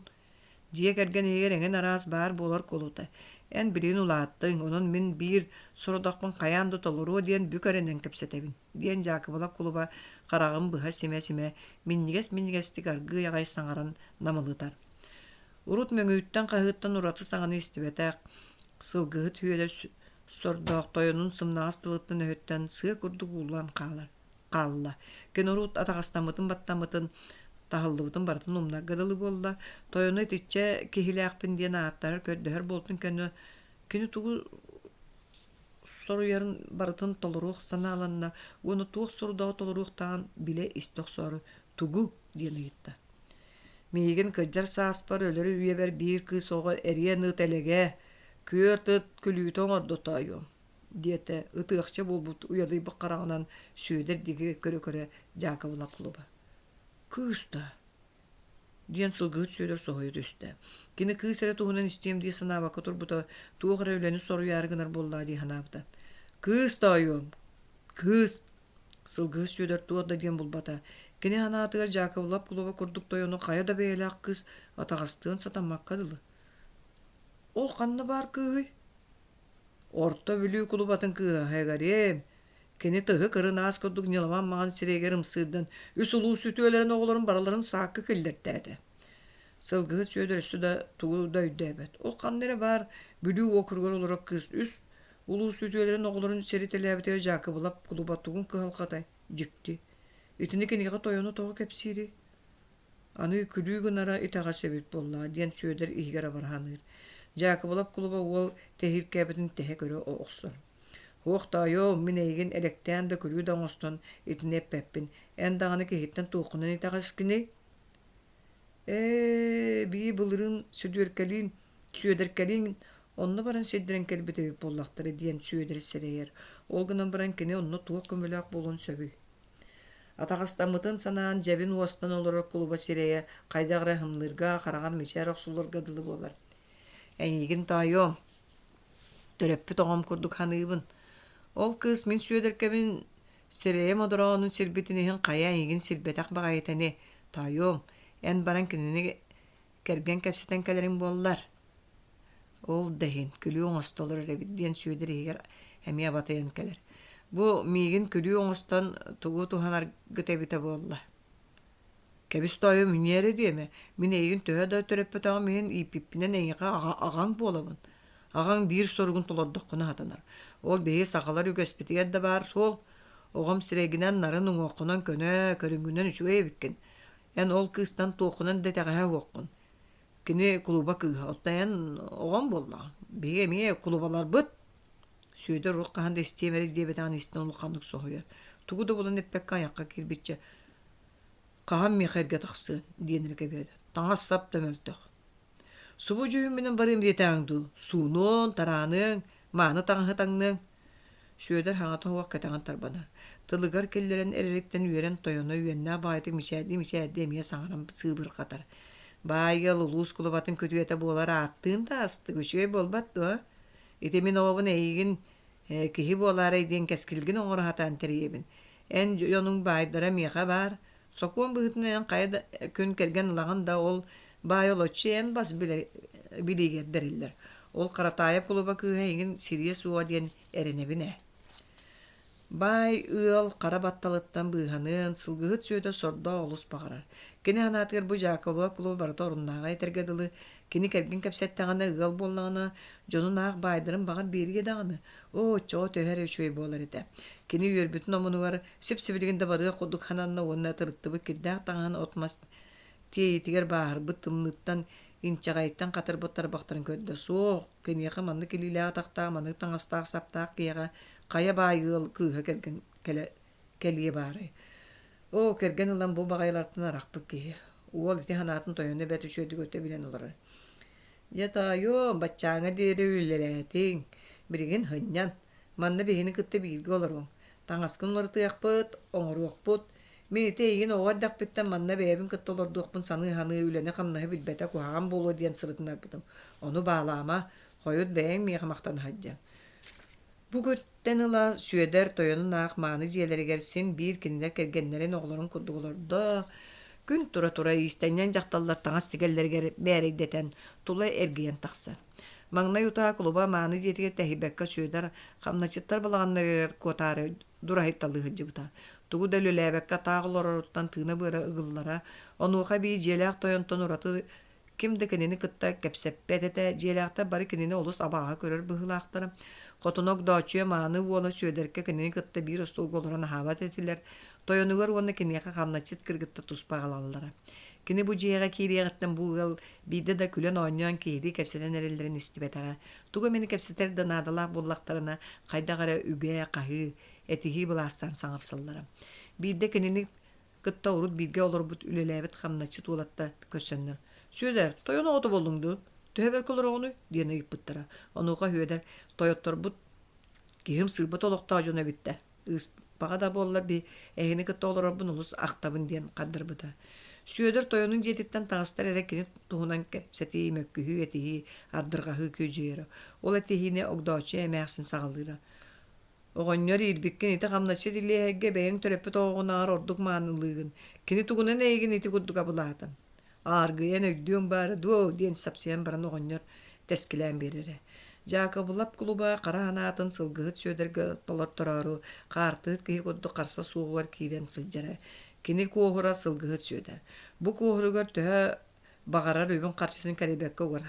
Дьиэ кэргэн иһигэр эҥин араас баар буолар куолута. Эн билигин улааттыҥ, онон мин биир сорудахпын хайаан да толоруо диэн бүк эрэнэн кэпсэтэбин диэн Дьаакыбылап кулуба хараҕын быһа симэ-симэ, минньигэс-минньигэстик аргыый аҕай саҥаран намылытар. Урут мөҥүүттэн-хаһыыттан ураты саҥаны истибэтэх, сылгыһыт Үөлэ сордоох тойонун сымнаҕас тылыттан-өһүттэн сыа курдук ууллан хаалар хаалла. Кини урут атаҕастаммытын-баттаммытын, таһыллыбытын барытын умнарга дылы буолла. Тойоно итиччэ киһилээхпин диэн ааттаһар, көрдөһөр буолтун кэннэ кини тугу соруйарын барытын толоруох санааланна уонна туох сорудаҕы толоруохтааҕын билэ истэ охсоору «Тугу?» диэн ыйытта. «Миигин кырдьар сааспар өлөр үйэбэр биир кыыс оҕо эриэн ыт элэгэ, күөрт ыт күлүүтэ оҥордо тоойуом» диэтэ ытыахча буолбут уйадыйбыт хараҕынан Сүөдэр диэки көрө-көрө Дьаакыбылап кулуба. «Кыыс да диэн сылгыһыт Сүөдэр соһуйа түстэ. Кини кыыс эрэ туһунан истиэм дии санаабакка турбута, туох эрэ үлэни соруйаары гынар буоллаа дии санаабыта. «Кыыс тоойуом, кыыс!» Сылгыһыт Сүөдэр туох да диэн булбата. Кини санаатыгар Дьаакыбылап кулуба курдук тойону хайа да бэйэлээх кыыс атаҕастыан сатаммакка дылы. «Ол ханна баар кыыһый?» Орто Бүлүү кулубатын кыыһа эгэриэм, Кини тыһы кырынаас курдук ньыламан маҥан сирэйигэр ымсыырдан үс улуус үтүөлэрин оҕолорун барыларын саакка киллэртээтэ. Сылгыһыт Сүөдэр өссө да тугу да өйдөөбөт. Ол ханна эрэ баар Бүлүү уокуругар олорор кыыс үс улуус үтүөлэрин оҕолорун сиритэлээбитигэр Дьаакыбылап кулуба тугун кыһалҕатай дьикти. Итини киниэхэ тойоно тоҕо кэпсиирий? Аны күлүү гынара итэҕэс эбит буоллаҕа диэн Сүөдэр иһигэр абараханыыр. Дьаакыбылап кулуба уол тэһииркээбитин тэһэ көрө охсор. «Һуох тоойуом, мин эйигин элэктээн да күлүү да оҥостон итини эппэппин. Эн даҕаны киһиттэн туоххунан итэҕэскиний?» «Ээ, бии былырыын Сүдүөркэлиин, Сүөдэркэлиин онно баран сирдэрэн кэлбит эбит буоллахтара» диэн Сүөдэр сэрэйэр. Ол гынан баран кини онно туох көмөлөөх буолуон сөбүй? Атаҕастаммытын санаан дьэбин уостан олорор кулуба сирэйэ хайдах эрэ ымныырга, хараҕар мичээр охсулларга дылы буолар. «Эйигин тоойуом, төрөппүт оҕом курдук саныыбын. Ол кыыс мин Сүөдэркэбин сирэйэ модороонун сирбитин иһин хайа эйигин сирбэтэх баҕайыта ини. Тоойуом, эн баран кинини кэргэн кэпсэтэн кэлэриҥ буоллар Ол да иһин күлүү оҥосто олорор эбит диэн Сүөдэр иһигэр эмиэ абатыйан кэлэр. Бу миигин күлүү оҥостон тугу туһанаргыт эбитэ буолла? Кэбис тоойум үнүө эрэ диэмэ, мин эйигин төһө да төрөппөтөҕүм иһин ииппиппинэн эйиэхэ аҕаҥ буолабын. Аҕаҥ биир соругун толордоххуна сатанар. Ол биһиги сахалар үгэспитигэр да баар суол. Оҕом сирэйгинэн нарын уҥуоххунан көнө, көрүҥҥүнэн үчүгэй эбиккин. Эн ол кыыстан туоххунан да итэҕэһэ уоххун. Кини кулуба кыыһа, оттон эн оҕом буоллаҕыҥ. Биһиги эмиэ кулубаларбыт. Сүөдэр урут хаһан да истиэм эрэ диэбэтэҕин истэн улаханнык соһуйар. Тугу да булан эппэккэ айахха киирбиччэ «Хаһан миэхэ эргэ тахсыан?» диэн эрэ кэбиһэр. Таҥас-сап да мөлтөх. Субу дьүһүммүнэн барыам диэтэҕиҥ дуу, суунуоҥ, тарааныаҥ, мааны таҥаһы таҥныаҥ Сүөдэр хаҥата суох кэтэҕин тарбанар, тылыгар киллэрэн эрэриттэн үөрэн тойоно үөннээх баҕайытык мичээрдии-мичээрдии эмиэ саҥаран сыыбырҕатар. Баай ыал улуус кулубатын күтүөтэ буолар ааттыын да астык үчүгэй буолбат дуо? Ити мин оҕобун эйигин киһи буолаарай диэн кэскилгин оҥоро сатаан тэрийэбин. Эн дьонуҥ баайдара миэхэ баар, Сокуон быһыытынан эн хайа да күн кэргэн ылаҕын да, ол баай олоччу эн бас билиигэр бэриллэр. Ол Харатаайап кулуба кыыһа эйигин сириэ суоҕа диэн эрэнэбин ээ. Баай ыал хара батталыттан быыһаныан, сылгыһыт Сүөдэр сордоох олус баҕарар. Кини санаатыгар бу Дьаакыбылап кулуба барыта оруннааҕа этэргэ дылы, кини кэргэн кэпсэттэҕинэ, ыал буоллаҕына, дьонун аах баайдарын баҕар биэриэ даҕаны, Оо, оччоҕо төһө эрэ үчүгэй буолар этэ. Кини үөрбүтүн омунугар сип-сибилигин да барыах курдук сананна уонна тырыттыбыт кирдээх таҥаһын от-мас тиэйиитигэр бааһырбыт тымныыттан, инчэҕэйтэн хатырбыт тарбахтарын көрдө. Суох, киниэхэ маннык илиилээх-атахтаах, маннык таҥастаах-саптаах киһиэхэ хайа баай ыал кыыһа кэргэн кэлэ кэлиэ баарай. Оо, кэргэн ылан бу баҕайылартан арахпыт киһи. Уол ити санаатын тойоно бэрт үчүгэйдик өтө билэн олорор. Дьэ тоойуом, баччааҥҥа диэри үлэлээтиҥ, билигин сынньан, манна биһигини кытта бииргэ олоруоҥ, таҥаскын уларытыахпыт, оҥоруохпут. Мин ити эйигин оҕо эрдэхпиттэн манна бэйэбин кытта олордуохпун саныы-саныы үлэни-хамнаһы билбэтэ куһаҕан буолуо диэн сырытыннарбытым. Ону баалаама, хойут бэйэҥ миэхэ махтана сылдьыаҥ. Бу күнтэн ыла Сүөдэр тойонун аах мааны дьиэлэригэр син биир кинилэр кэргэннэрин оҕолорун курдук олордо, күн тура-тура иистэнньэҥ дьахталлар таҥас тигэллэригэр бээрэйдэтэн, тула эргийэн тахсар. Маҥнай утаа кулуба мааны дьиэтигэр тэһийбэккэ Сүөдэр хамначчыттар балаҕаннарыгар куотаары дураһыйталыы сылдьыбыта. Тугу да үлэлээбэккэ таах олороруттан тыына-быара ыгыллара, онуоха эбии дьиэлээх тойонтон ураты Ким да кинини кытта кэпсэппэт этэ, дьиэлээхтэр бары кинини олус абааһы көрөр быһыылаахтара. Хотуна Огдооччуйа мааны уола Сүөдэркэ кинини кытта биир остуолга олорон аһаабат этилэр, тойонугар уонна киниэхэ хамначчыт кыргыттар туспа аҕалаллара. Кини бу дьиэҕэ киириэҕиттэн бу ыал биирдэ да күлэн-оонньоон киһилии кэпсэтэн эрэллэрин истибэтэҕэ. Тугу эмэни кэпсэтэр да наадалаах буоллахтарына, хайдах эрэ үгэ, хаһыы, этиһии былаастаан саҥарсаллара. Биирдэ кинини кытта урут бииргэ олорбут үлэлээбит хамначчыт уолаттар көрсөннөр «Сүөдэр, тойон оҕото буоллуҥ дуу? Төһө бэркэ олороҕунуй?» диэн ыйыппыттара. Онуоха Сүөдэр «Тойотторбут киһим сыырбат олохтоох дьоно эбиттэр. Ыыспаҕа да буоллар би эһини кытта олорорбун олус ахтабын» диэн хардарбыта. Сүөдэр тойонун дьиэтиттэн таҕыстар эрэ кини туһунан кэпсэтии, мөккүһүү, этиһии, ардырҕаһыы күөдьүйэрэ. Ол этиһиини Огдооччуйа эмээхсин саҕалыыра. Оҕонньор иирбиккин ити хамначчыт Илиэһэйгэ бэйэҥ төрөппүт оҕоҕунааҕар ордук маанылыыгын, кини тугунан эйигин ити курдук абылаата? Ааргыйан өйдүөҥ баара дуо диэн сапсыйан баран оҕонньор тэскилээн биэрэрэ. Дьаакыбылап кулуба хара санаатын сылгыһыт Сүөдэргэ толортороору хаартыһыт киһи курдук харса суоҕугар киирэн сылдьара. Кини куоһура сылгыһыт Сүөдэр. Бу куоһуругар төһө Баҕарар үбүн-харчытын кэрэйбэккэ угар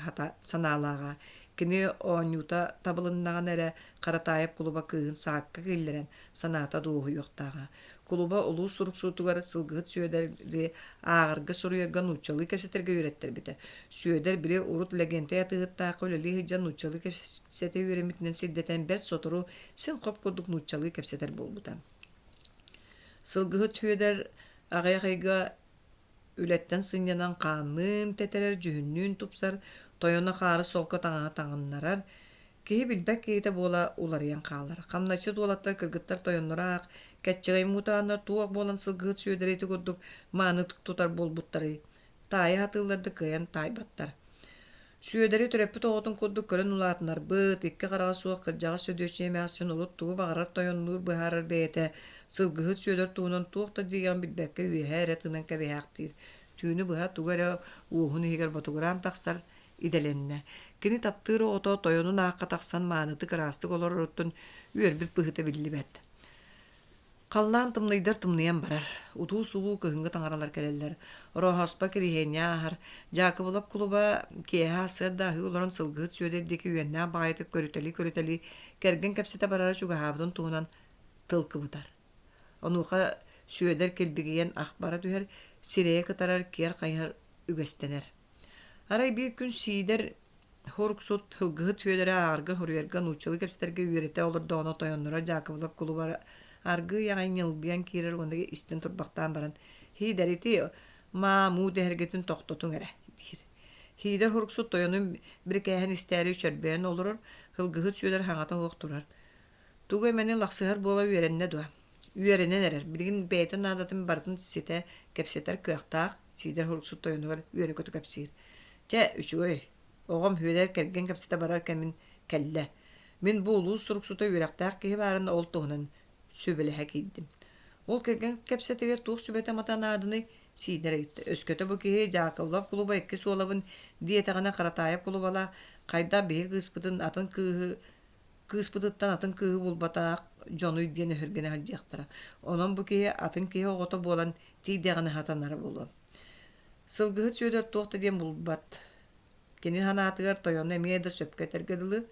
санаалааҕа. Кини оонньуута табылыннаҕына эрэ Харатаайап кулуба кыыһын саакка киллэрэн, санаата дуоһуйуохтааҕа. Кулуба улуус суруксутугар Сылгыһыт Сүөдэри ааҕарга-суруйарга нууччалыы кэпсэтэргэ үөрэттэрбитэ. Сүөдэр били урут Лэгиэнтэй атыыһыттаахха үлэлии сылдьан нууччалыы кэпсэтэ үөрэммитинэн сирдэтэн бэрт сотору син хоп курдук нууччалыы кэпсэтэр буолбута. Сылгыһыт Сүөдэр аҕыйах ыйга Үлэттэн сынньанан хаанныын тэтэрэр, дьүһүннүүн тупсар, тойоно хаары солко таҥаһа таҥыннарар, киһи билбэт киһитэ буола уларыйан хаалар. Хамначчыт уолаттар кыргыттар тойонноро аах, кэччэгэй муутааннар туох буолан сылгыһыт Сүөдэри ити курдук маанытык тутар буолбуттарый? Таайа сатыыллар да кыайан таайбаттар. Сүөдэри төрөппүт оҕотун курдук көрөн улаатынарбыт, икки хараҕа суох кырдьаҕас Сөдүөччүйэ эмээхсин урут тугу баҕарар тойоннуур быһаарар бэйэтэ, сылгыһыт Сүөдэр туһунан туох да диэҕин билбэккэ үөһэ эрэ тыынан кэбиһээхтиир, түүнү быһа тугу эрэ уоһун иһигэр ботугураан тахсар идэлэннэ. Кини таптыыр оҕото тойонун аахха тахсан маанытык ыраастык олороруттан үөрбүт быһыыта биллибэт. Халлаан тымныйдар тымныйан барар, утуу-субуу кыһыҥҥы таҥаралар кэлэллэр, Ороһооспо Кириһиэнньэ ааһар, Дьаакыбылап кулуба киэһэ сарсыарда аһыы олорон сылгыһыт Сүөдэр диэки үөннээх баҕайытык көрүтэлии-көрүтэлии кэргэн кэпсэтэ барара чугаһаабытын туһунан тыл кыбытар. Онуоха Сүөдэр килбигийэн ах бара түһэр, сирэйэ кытарар, киэр хайыһар үгэстэнэр. Арай биир күн Сиидэр Һуруксут сылгыһыт Сүөдэри ааҕарга-суруйарга, нууччалыы кэпсэтэргэ үөрэтэ олордоҕуна тойонноро Дьаакыбылап кулуба аргыый аҕай ньылгыйан киирэр уонна истэн турбахтаан баран «Һиидэр ити маа-муу дэһэргитин тохтотуҥ эрэ» диир. Һиидэр Һуруксут тойонун бирикээһин истээри чөрбөйөн олорор, сылгыһыт Сүөдэр саҥата суох турар. Тугу эмэни лахсыһар буола үөрэннэ дуо? Үөрэнэн эрэр, билигин бэйэтин наадатын барытын ситэ кэпсэтэр кыахтаах, Сиидэр Һуруксут тойонугар үөрэ-көтө кэпсиир. Чэ, үчүгэй, оҕом Сүөдэр кэргэн кэпсэтэ барар кэмин кэллэ. Мин бу улуус суруксута үөрэхтээх киһи баарын ол туһунан сүбэлэһэ киирдим. Ол кэргэн кэпсэтигэр туох сүбэтэ-амата нааданый? Сиидэр ыйытта. Өскөтө бу киһи Дьаакыллав кулуба иккис уолабын диэтэҕинэ Харатаайап кулубалаах хайдах биһи кыыспытын атын кыыһы кыыспытыттан атын кыыһы булбатах дьонуй диэн өһүргэнэ сылдьыахтара. Онон бу киһи атын киһи оҕото буолан тиийдэҕинэ сатанара буолуо. Сылгыһыт Сүөдэр туох да диэн булбат. Кини санаатыгар тойоно эмиэ да сөпкө этэргэ дылы,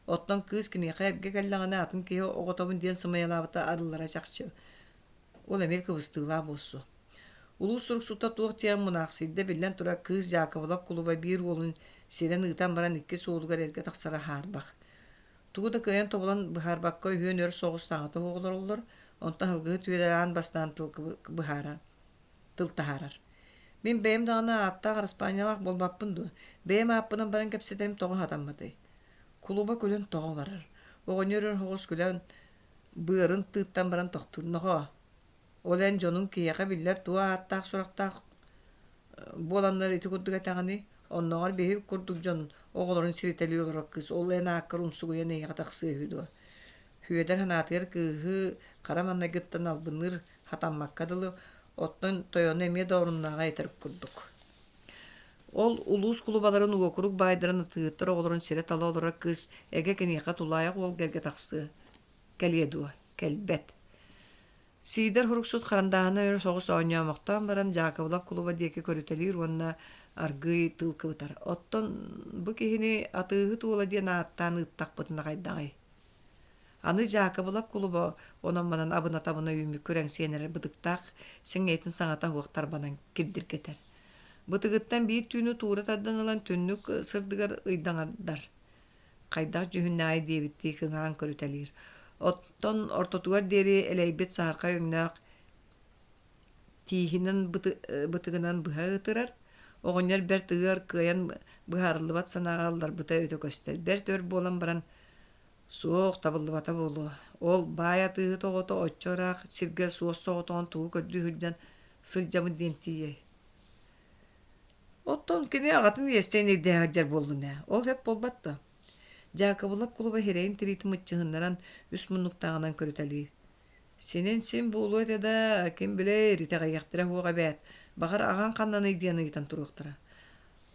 оттон кыыс киниэхэ эргэ кэллэҕинэ атын киһи оҕотобун диэн сымыйалаабыта арыллара чахчы. Ол эмиэ кыбыстыылаах буолсу. Улуус суруксута туох диэн мунаахсыйда биллэн турар кыыс Дьаакыбылап кулуба биир уолун сирэн ыытан баран иккис уолугар эргэ тахсара хаарбах. Тугу да кыайан тобулан быһаарбакка үһүөн өр соҕус саҥата суох олороллор, онтон сылгыһыт үөрэ аан бастаан тыл быһаарар тыл таһаарар. Мин бэйэм даҕаны ааттаах араспаанньалаах буолбаппын дуо? Бэйэм ааппынан баран кэпсэтэрим тоҕо сатамматый? Кулуба күлэн тоҕо барар? Оҕонньор өр соҕус күлэн быарын тыыттан баран тохтуур. Нохоо, ол эн дьонуҥ киһиэхэ биллэр туох ааттаах-сурахтаах буоланнар ити курдук этэҕиний? Оннооҕор биһиги курдук дьон оҕолорун сиритэлии олорор кыыс ол эн ааккар умсугуйан эйиэхэ тахсыа үһү дуо? Сүөдэр санаатыгар кыыһы хара маҥнайгыттан албынныыр хатаммакка дылы, оттон тойону эмиэ да оруннааҕы этэр курдук. Ол улуус кулубаларын уокурук баайдарын атыыһыттар оҕолорун сирэ-тала олорор кыыс эгэ киниэхэ тулаайах уолга эргэ тахсыа кэлиэ дуо? Кэлбэт. Сиидэр Һуруксут харандааһына өр соҕус оонньоомохтоон баран Дьаакыбылап кулуба диэки көрүтэлиир уонна аргыый тыл кыбытар. Оттон бу киһини атыыһыт уола диэн ааттаан ыыттахпытына хайдаҕый? Аны Дьаакыбылап кулуба онон-манан абына-табына үүммүт күрэҥсийэн эрэр бытыктаах сэҥийэтин саҥата суох тарбанан кирдиргэтэр. Бытыгыттан биир түүнү туура тардан ылан түннүк сырдыгар ыйдаҥардар. Хайдах дьүһүннээҕий диэбиттии кыҥаан көрүтэлиир. Оттон ортотугар диэри элэйбит саһархай өҥнөөх тииһинэн бытыгынан быһа ытырар, оҕонньор бэрт ыар кыайан быһаарыллыбат санааҕа ылларбыта өтө көстөр. Бэрт өр буолан баран Суох, табыллыбата буолуо. Ол баай атыыһыт оҕото оччо ыраах сиргэ суос-соҕотоҕун тугу көрдүү сылдьан сылдьабын диэн тиийиэй. Оттон кини аҕатын иэстээн ирдэһэ сылдьар буоллун ээ, ол сөп буолбат дуо? Дьаакыбылап кулуба сирэйин тириитин мыччыһыннаран үс муннуктааҕынан көрүтэлиир. Синин син буолуо этэ да, ким билэр, итэҕэйиэхтэрэ суох эбээт. Баҕар, аҕаҥ ханнаный диэн ыйытан туруохтара.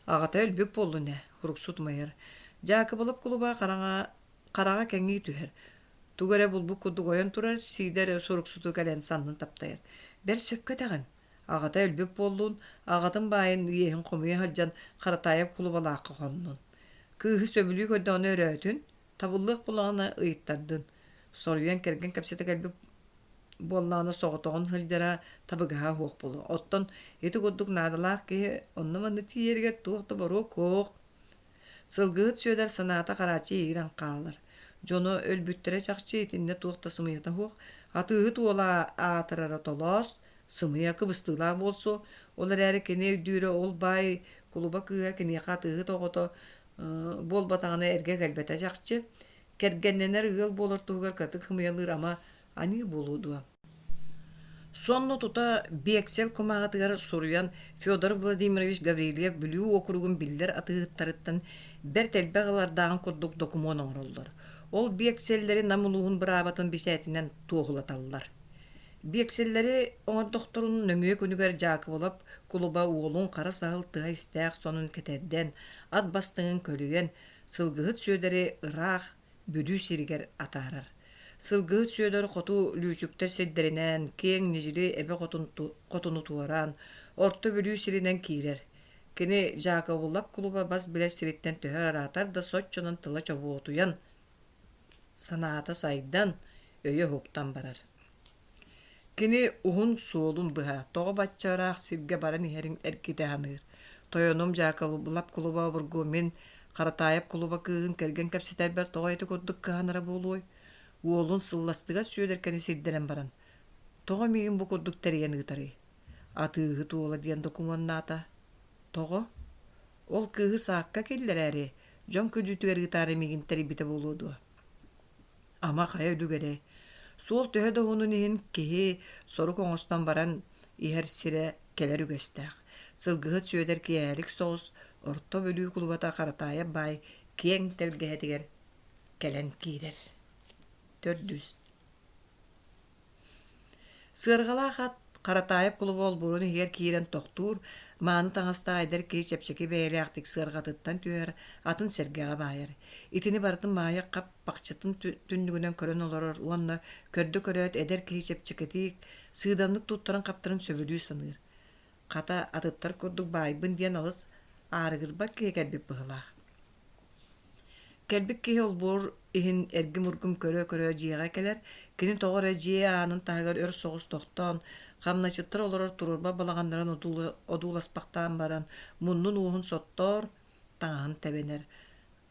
Аҕата өлбүт буоллун ээ, уруксу утумайар. Дьаакыбылап кулуба хараҥа, хараҕа кэҥии түһэр. Тугу эрэ булбут курдук ойон турар, Сиидэр суруксуту кэлэн саннын таптайар. Бэрт сөпкө этэҕин. Аҕата өлбүт буоллун, аҕатын баайын иэһин хомуйа сылдьан Харатаайап кулубалаахха хоннун. Кыыһы сөбүлүү көрдөҕүнэ өрөөтүн, табыллыах буоллаҕына ыйыттардын. Соруйан кэргэн кэпсэтэ кэлбит буоллаҕына соҕотоҕун сылдьара табыгаһа суох буолуо. Оттон ити курдук наадалаах киһи онно-манна тиийэригэр туох да боруок суох. Сылгыһыт Сүөдэр санаата харааччы иирэн хаалар. Дьоно өлбүттэрэ чахчы итиннэ туох да сымыйата суох. Атыыһыт уола аатырара толоос, сымыйа кыбыстыылаах буолсу. Ол эрээри кини өйдүүрэ ол баай кулуба кыыһа киниэхэ атыыһыт оҕото буолбатаҕына эргэ кэлбэтэ чахчы. Кэргэннэнэр ыал буолар туһугар кыратык сымыйалыыр ама аньыы буолуо дуо? Сонно тута биэксэл кумааҕытыгар суруйан Федор Владимирович Гаврильев Бүлүү уокуругун биллэр атыыһыттарыттан бэрт элбэх ылардааҕын курдук докумуон оҥороллор. Ол биэксэллэри Нам улууһун быраабатын бисээтинэн туоһулаталлар. Биэксэллэри оҥордохторун нөҥүө күнүгэр Дьаакыбылап кулуба уолун хара саһыл тыһа истээх сонун кэтэрдэн, ат бастыҥын көлүйэн, Сылгыһыт Сүөдэри ыраах Бүлүү сиригэр атаарар. Сылгыһыт Сүөдэр хоту лүүчүктэр сирдэринэн, киэҥ ньидьили эбэ хотуну туораан, Орто Бүлүү сиринэн киирэр. Кини Дьаакыбылап кулуба бас билэр сириттэн төһө ыраатар да соччонон тыла чобуотуйан, санаата сайдан, өйө уһуктан барар. Кини уһун суолун быһа тоҕо бачча ыраах сиргэ баран иһэрин эргитэ саныыр. Тойонум Дьаакыбылап кулуба обургу мин Харатаайап кулуба кыыһын кэргэн кэпсэтэрбэр тоҕо ити курдук кыһанара буолуой? Уолун Сылластыгас Сүөдэркэни сирдэрэн баран, тоҕо миигин бу курдук тэрийэн ыытарый? Атыыһыт уола диэн докумуоннаата. Тоҕо? Ол кыыһы саакка киллэрээри, дьон күлүүтүгэр ыытаары миигин тэрийбитэ буолуо дуо? Ама хайа үлүгэрэй, суол төһө да уһунун иһин киһи сорук оҥостон баран иһэр сирэ кэлэр үгэстээх. Сылгыһыт Сүөдэр киэһэлик соҕус Орто Бүлүү кулубата Харатаайап баай киэҥ тэлгэһэтигэр кэлэн киирэр. Төрдүс Сыарҕалаах ат Харатаайап кулуба олбуорун иһигэр киирэн тохтуур, мааны таҥастаах эдэр киһи чэпчэки бэйэлээхтик сыарҕатыттан түһэр, атын сэргэҕэ баайар. Итини барытын Маайа хаппахчытын түннүгүнэн көрөн олорор уонна көрдө көрөөт эдэр киһи чэпчэкитик, сыыдамнык туттарын-хаптарын сөбүлүү саныыр. Хата, атыттар курдук баайбын диэн алыс аарыгырбат киһи кэлбит быһыылаах. Кэлбит киһи олбуор иһин эргим-ургум көрө-көрө дьиэҕэ кэлэр, кини тоҕо эрэ дьиэ аанын таһыгар өр соҕус тохтоон, хамначчыттар олорор туруорба балаҕаннарын одууласпахтаан баран, муннун уоһун соттоор, таҥаһын тэбэнэр.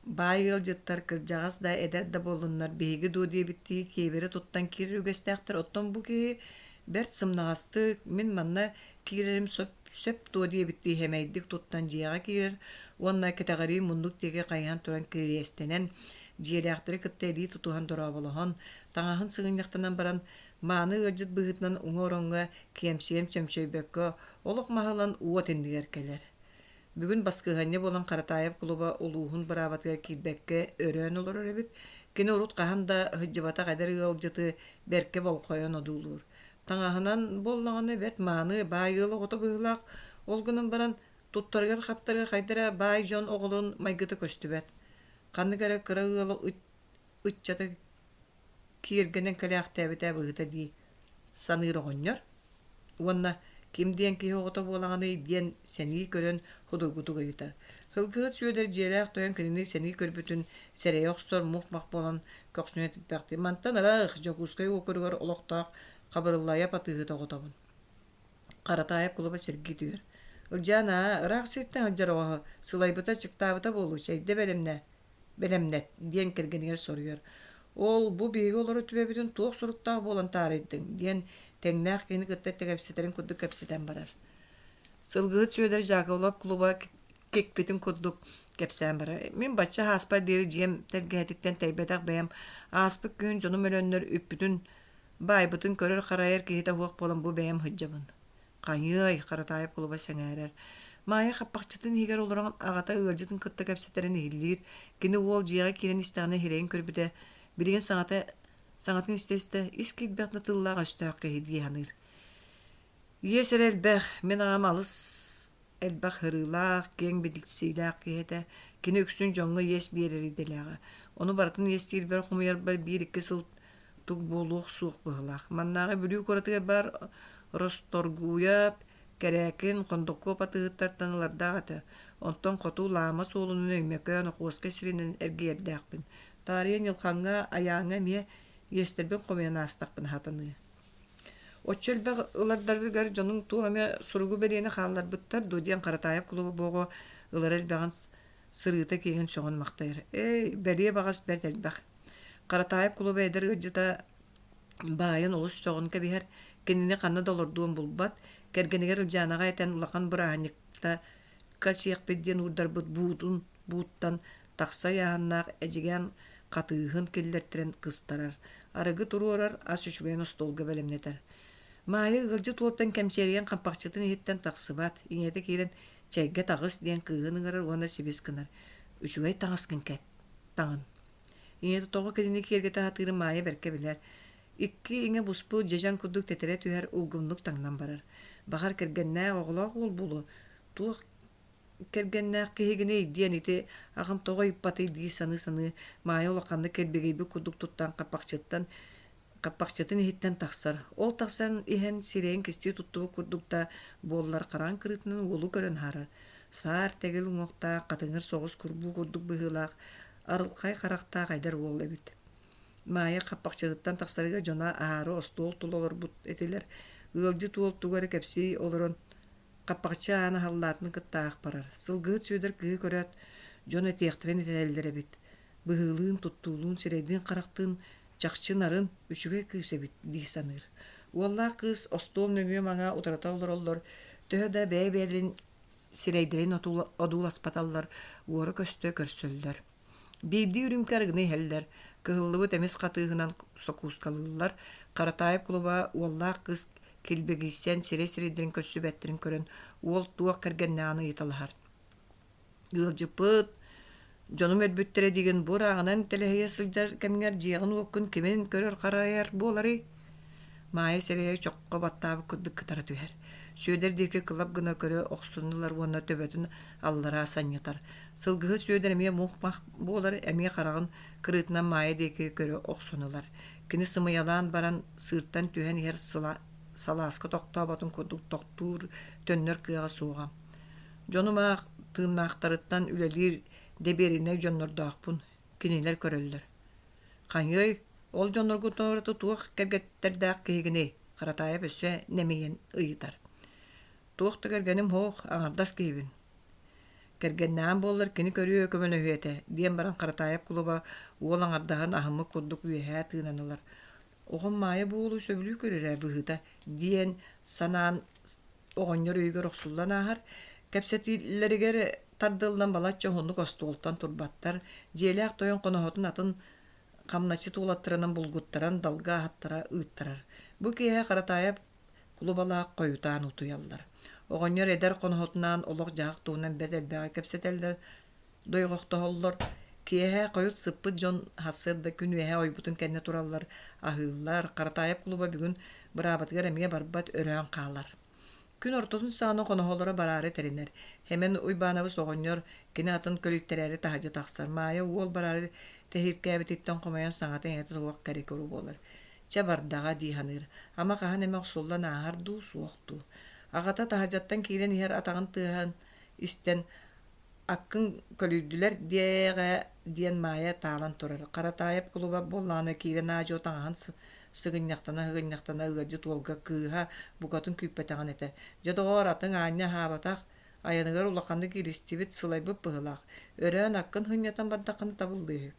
Баай ыалдьыттар кырдьаҕас да, эдэр да буоллуннар, биһиги дуо диэбиттии киэбирэ туттан киирэр үгэстээхтэр, оттон бу киһи бэрт сымнаҕастык, мин манна киирэрим сөп, сөп дуо диэбиттии сэмэйдик туттан дьиэҕэ киирэр уонна кэтэҕэриин муннук диэки хайыһан туран кириэстэнэн, дьиэлээхтэри кытта илии тутуһан дорооболоһон, таҥаһын сыгынньахтанан баран, мааны ыалдьыт быһыытынан уҥа ороҥҥо киэмсийэн чөмчөйбөккө олох маһылан уот иннигэр кэлэр. Бүгүн баскыһыанньа буолан Харатаайап кулуба улууһун быраабатыгар киирбэккэ өрөөн олорор эбит. Кини урут хаһан да сылдьыбатах эдэр ыалдьыты бэркэ болҕойон одуулуур. Таҥаһынан буоллаҕына бэрт мааны, баай ыал оҕото быһыылаах, ол гынан баран туттарыгар-хаптарыгар хайда эрэ баай дьон оҕолорун майгыта көстүбэт. Ханнык эрэ кыра ыал ыччата киэргэнэн кэлээхтээбитэ быһыыта дии саныыр оҕонньор уонна ким диэн киһи оҕото буолаҕыный диэн сэнии көрөн судургутук ыйытар. Сылгыһыт Сүөдэр дьиэлээх тойон кинини сэнии көрбүтүн сэрэйэ охсор мух-мах буолан көхсүнэ типпэхтии «Мантан ыраах Дьокуускай уокуругар олохтоох Хабырыллайап атыыһыт оҕотобун» Харатаайап кулуба сэргии түһэр. «Ылдьаан аа, ыраах сиртэн сылдьар оҕоһо, сылайбыта, аччыктаабыта буолуо, чэйдэ бэлэмнээ, бэлэмнэт» диэн кэргэнигэр соруйар. «Ол бу биһиги олорор түбэбитин туох суруктаах буолан таарыйдыҥ?» диэн тэҥнээх киһини кытта кэпсэтэрин курдук кэпсэтэн барар. Сылгыһыт Сүөдэр Дьаакыбылап кулуба кикпитин курдук кэпсээн барар. «Мин бачча ааспар диэри дьиэм тэлгэһэтиттэн тэйбэтэх бэйэм ааспыт күһүн дьонум өлөннөр үппүтүн, баайбытын көрөр-харайар киһитэ суох буолан бу бэйэм сылдьабын. Хайыай, Харатаайап кулуба сэҥээрэр. Маайа хаппахчытын иһигэр олорон аҕата ыалдьытын кытта кэпсэтэрин иһиллиир. Кини уол дьиэҕэ киирэн истэҕинэ сирэйин көрбүтэ, билигин саҥата саҥатын истэ-истэ ис киирбэх да тыллаах өстөөх киһи дии саныыр. Иэс эрэ элбэх, мин аҕам алыс элбэх ырыылаах, киэҥ билсиилээх киһи этэ. Кини үксүн дьоҥҥо иэс биэрэр идэлээҕэ. Ону барытын иэстиирбэр хомуйарбар биир-икки сыл тук буолуох суох быһыылаах. Маннааҕы Бүлүү куоратыгар баар Росторгуйап, Кэрээкин, Хондокуоп атыыһыттартан ылардаах этэ. Онтон хоту Лаама суолунан Өймөкөөн, Охуоска сиринэн эргийэрдээхпин. Таарыйа Ньылхаҥҥа, Айааҥҥа эмиэ иэстэрбин хомуйан аастахпына сатаныа. Оччо элбэх ылардарыгар дьонуҥ туох эмэ суругу бэлиэни хаалларбыттар дуо диэн Харатаайап кулуба буоҕу ылара элбэҕин сырыыта киэҥин сөҕөн махтайар. Эй, бэлиэ баҕас бэрт элбэх. Харатаайап кулуба эдэр ыалдьыта баайын олус сөҕөн кэбиһэр, кинини ханна да олордуон булбат, кэргэнигэр Ылдьаанаҕа этэн улахан бырааһынньыкка сиэхпит диэн уурдарбыт буутун бууттан тахса ыйааһыннаах Эдьигээн хатыыһын киллэртэрэн кыстарар, арыгы туруорар, ас үчүгэйин остуолга бэлэмнэтэр. Маайа ыалдьыт уолтан кэмчиэрийэн хампахчытын иһиттэн тахсыбат, ийэтэ киирэн чэйгэ таҕыс диэн кыыһын ыҥырар уонна сибис гынар: «Үчүгэй таҥаскын кэт, таҥын». Ийэтэ тоҕо кинини киэргэтэ сатыырын Маайа бэркэ билэр. Икки иҥэ буспут дьэдьэн курдук тэтэрэ түһэр, улгумнук таҥнан барар. Баҕар, кэргэннээх, оҕолоох уол буолуо, туох кэргэннээх киһигиний диэн ити аҕам тоҕо ыйыппатый дии саныы-саныы Маайа улаханнык кэлбигийбит курдук туттан хаппахчыттан Хаппахчытын иһиттэн тахсар. Ол тахсан иһэн сирэйин кистии туттубут курдук да буоллар хараҥа кырыытынан уолу көрөн аһарар. Саар тэгил уҥуохтаах, хатыҥыр соҕус курбуу курдук быһыылаах, арылхай харахтаах эдэр уол эбит. Маайа хаппахчытыттан тахсарыгар дьоно аһаары остуол тула олорбут этилэр. Ыалдьыт уол тугу эрэ кэпсии олорон хаппахчы аана аһыллаатын кытта аах барар. Сылгыһыт Сүөдэр кыыһы көрөөт, дьон этиэхтэрин этэллэр эбит. Быһыылыын, туттуулуун, сирэйдиин-харахтыын чахчы нарын, үчүгэй кыыс эбит дии саныыр. Уоллаах кыыс остуол нөҥүө маҥаа утарыта олороллор, төһө да бэйэ-бэйэлэрин сирэйдэрин одууласпаталлар, уора-көстө көрсөллөр. Биирдии үрүүмкэ арыгыны иһэллэр, кыһыллыбыт эмис хатыыһынан сокуускалыыллар, Харатаайап кулуба уоллаах кыыс килбигийсэн сирэй-сирэйдэрин көрсүбэттэрин көрөн, уол туох кэргэннээҕин ыйыталаһар. Ыалдьыппыт, дьонум өлбүттэрэ диигин бу ырааҕынан тэлэһийэ сылдьар кэмҥэр дьиэҕин-уоккун кимин көрөр-харайар буоларый? Маайа сирэйэ чоххо баттаабыт курдук кытара түһэр. Сүөдэр диэки кылап гына көрө охсун ылар уонна төбөтүн аллараа санньытар. Сылгыһыт Сүөдэр эмиэ мух-мах буолар, эмиэ хараҕын кырыытынан Маайа диэки көрө охсон ылар. Кини сымыйалаан баран сыыртан түһэн иһэр салааска тохтооботун курдук тохтуур, төннөр кыаҕа суоҕа. Дьонум аах тыыннаахтарыттан үлэлиир дэбиэринэй дьоннордоохпун, кинилэр көрөллөр. Хайыай, ол дьонноргутун ураты туох кэргэттэрдээх киһигиний? Харатаайап өссө нэмийэн ыйытар. Туох да кэргэним суох, аҥардас киһибин. Кэргэннээҕим буоллар кини көрүө көмөлөһүө этэ, диэн баран Харатаайап кулуба уол аҥардаһан аһыммыт курдук үөһээ тыынан ылар. Оҕом Маайа буолуу сөбүлүү көрөр ээ быһыыта, диэн санаан оҕонньор өйүгэр охсуллан ааһар. Кэпсэтиилэригэр тардыллан балачча уһуннук остуолтан турбаттар, дьиэлээх тойон хоноһотун атын хамначчыт уолаттарынан булгуттаран далга аһаттара ыыттарар. Бу киэһэ Харатаайап кулубалаах хойутаан утуйаллар. Оҕонньор эдэр хоноһотунаан олох-дьаһах туһунан бэрт элбэҕи кэпсэтэллэр, дойҕохтоһоллор. Киэһэ хойут сыппыт дьон сарсыарда күн үөһэ ойбутун кэннэ тураллар, аһыыллар. Харатаайап кулуба бүгүн быраабатыгар эмиэ барбат, өрөөн хаалар. Күн ортотун саҕана хоноһолоро бараары тэринэр. Хэмэн Уйбаанабыс оҕонньор кини атын көлүйтэрээри таһырдьа тахсар. Маайа уол бараары тэһииркээбититтэн хомойон саҥата-иҥэтэ суох кэри-куру буолар. Чэ бардаҕа дии саныыр. Ама хаһан эмэ охсуллан ааһар дуу, суох дуу. Аҕата таһырдьаттан киирэн иһэр атаҕын тыаһын истэн Аккын көлүйдүлэр диэҕэ диэн Маайа таалан турар. Харатаайап кулуба буоллаҕына киирэн аа-дьуо таҥаһын сыгынньахтана-сыгынньахтана ыалдьыт уолга кыыһа букатын күүппэтэҕин этэр: «Дьэ, доҕоор, атыҥ аанньа аһаабатах, айаныгар улаханнык иилистибит, сылайбыт быһыылаах. Өрөөн аккын сынньатан бардаххына табыллыыһык».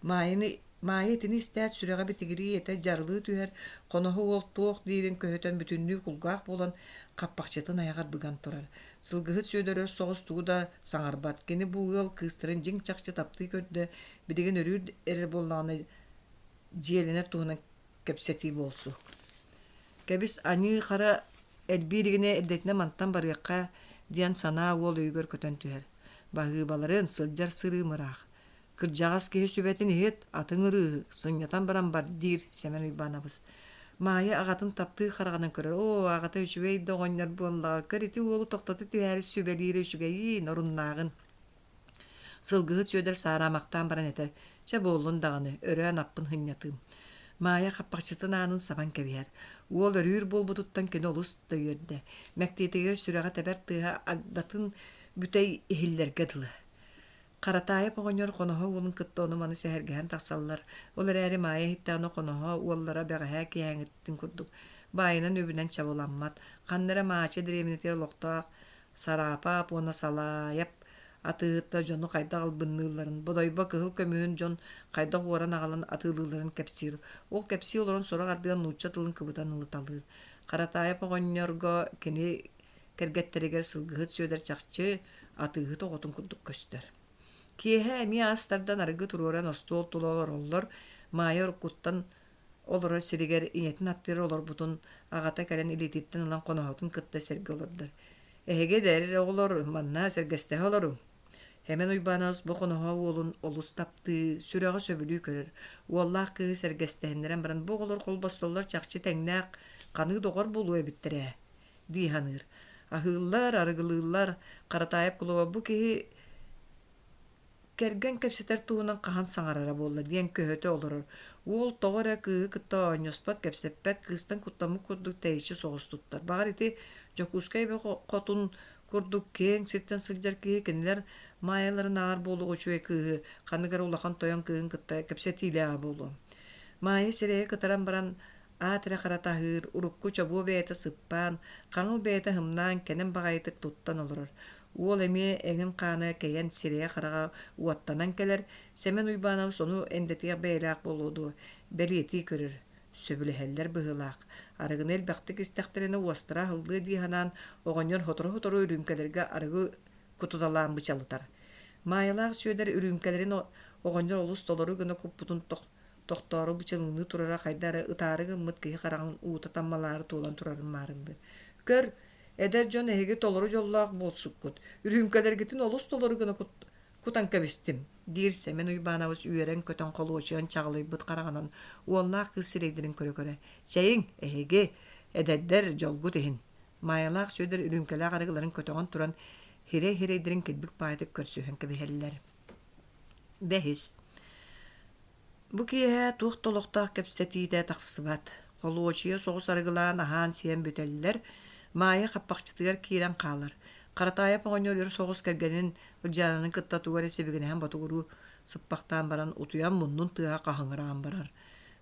Маайаны Маайа итини истээт сүрэҕэ битигирии этэ дьарылыы түһэр, хоноһо уол туох диирин көһүтэн бүтүннүү кулгаах буолан хаппахчытын айаҕар быган турар. Сылгыһыт Сүөдэр өр соҕус тугу да саҥарбат. Кини бу ыал кыыстарын дьиҥ-чахчы таптыы көрдө, билигин өрүүр эрэр буоллаҕына дьиэлэнэр туһунан кэпсэтии буолсу. Кэбис аньыы-хара элбии илигинэ эрдэтинэ мантан барыахха диэн санаа уол өйүгэр көтөн түһэр. Баһыыбаларын, сылдьар сырыым ыраах. Кырдьаҕас киһи сүбэтин иһит, атын ырыыһы, сынньатан баран бар диир Сэмэн Уйбаанабыс. Маайа аҕатын таптыы хараҕынан көрөр: «Оо, аҕата үчүгэй да оҕонньор буоллаҕа, көр ити уолу тохтото түһээри сүбэлиирэ үчүгэйиин, оруннааҕын». Сылгыһыт Сүөдэр саараамахтаан баран этэр: «Чэ буоллун даҕаны, өрөөн аппын сынньатыым». Маайа хаппахчытын аанын сабан кэбиһэр. Уол өрүүр буолбутуттан кини олус да үөрдэ. Мэктиэтигэр сүрэҕэ тэбэр тыаһа агдатын бүтэй иһиллэргэ дылы. Харатаайап оҕонньор хоноһо уолун кытта ону-маны сэһэргэһэн тахсаллар, ол эрээри Маайа иһиттэҕинэ хоноһо уоллара бэҕэһээ киэһээҥҥиттэн курдук баайынан-үбүнэн чабыламмат, ханна эрэ Маача дэриэбинэтигэр олохтоох Сараапап уонна Салаайап атыыһыттар дьону хайдах албынныылларын, Бодойбо кыһыл көмүһүн дьон хайдах уоран аҕалан атыылыылларын кэпсиир. Ол кэпсии олорон сорох ардыгар нуучча тылын кыбытан ылыталыыр. Харатаайап оҕонньорго кини Кэргэттэригэр сылгыһыт Сүөдэр чахчы атыыһыт оҕотун курдук көстөр. Киэһэ эмиэ ас тардан арыгы туруоран остуол тула олороллор. Маайа уруккуттан олорор сиригэр ийэтин аттыгар олорбутун аҕата кэлэн илиититтэн ылан хоноһотун кытта сэргэ олордор. «Эһиги эдэр оҕолор манна сэргэстэһэ олоруҥ». Эмэн Уйбаанабыс бу хоноһо уолун олус таптыы, сүрэҕэ сөбүлүү көрөр. Уоллаах кыыһы сэргэстэһиннэрэн баран бу оҕолор холбостоллор чахчы тэҥнээх ханыы доҕор буолуо эбиттэр ээ дии саныыр. Аһыыллар, арыгылыыллар, Харатаайап кулуба бу киһи кэргэн кэпсэтэр туһунан хаһан саҥарара буолла диэн көһүтэ олорор. Уол тоҕо эрэ кыыһы кытта оонньоспот, кэпсэппэт, кыыстан куттаммыт курдук тэйиччи соҕус туттар. Баҕар ити Дьокуускай эбэ хотун курдук киэҥ сиртэн сылдьар киһи кинилэр Маайаларынааҕар буолуох үчүгэй кыыһы ханнык эрэ улахан тойон кыыһын кытта кэпсэтиилээҕэ буолуо. Маайа сирэйэ кытаран баран аат эрэ харата аһыыр, урукку чобуо бэйэтэ сыппаан, хаҥыл бэйэтэ һымнаан кэнэн баҕайытык туттан олорор. Уол эмиэ эҥин хаана кэйэн сирэйэ-хараҕа уоттанан кэлэр, Сэмэн Уйбаанабыс ону эндэтиэх бэйэлээх буолуо дуо, бэлиэтии көрөр. Сөбүлэһэллэр быһыылаах. Арыгыны элбэхтик истэхтэринэ уостара аһыллыа дии санаан, оҕонньор сотору-сотору үрүүмкэлэргэ арыгы кутуталаан бычалытар. Маайалаах Сүөдэр үрүүмкэлэрин оҕонньор олус толору гына куппутун тохтоору бычылыҥныы турара хайда эрэ ытаары гыммыт киһи хараҕын уута таммалаары туолан турарын маарынныыр. Көр, эдэр дьон эһиги толору дьоллоох буолсуккут, үрүүмкэлэргитин олус толору гына кутан кэбистим, диир Сэмэн Уйбаанабыс үөрэн-көтөн холуочуйан чаҕылыйбыт хараҕынан уоллаах кыыс сирэйдэрин көрө-көрө, «Чэйиҥ, эһиги, эдэрдэр, дьолгут иһин!» Маайалаах Сүөдэр үрүүмкэлээх арыгыларын көтөҕөн туран, һирэй-һирэйдэрин килбик баайдык көрсүһэн кэбиһэллэр. Бэһис. Бу киэһэ туох да олохтоох кэпсэтиитэ тахсыбат. Холуочуйа соҕус арыгылаан аһаан-сиэн бүтэллэр, Маайа хаппахчытыгар киирэн хаалар. Харатаайап оҕонньор өр соҕус кэргэнин Ылдьаананы кытта тугу эрэ сибигинэһэн ботугуруу сыппахтаан баран утуйан муннун тыаһа хаһыҥыраан барар.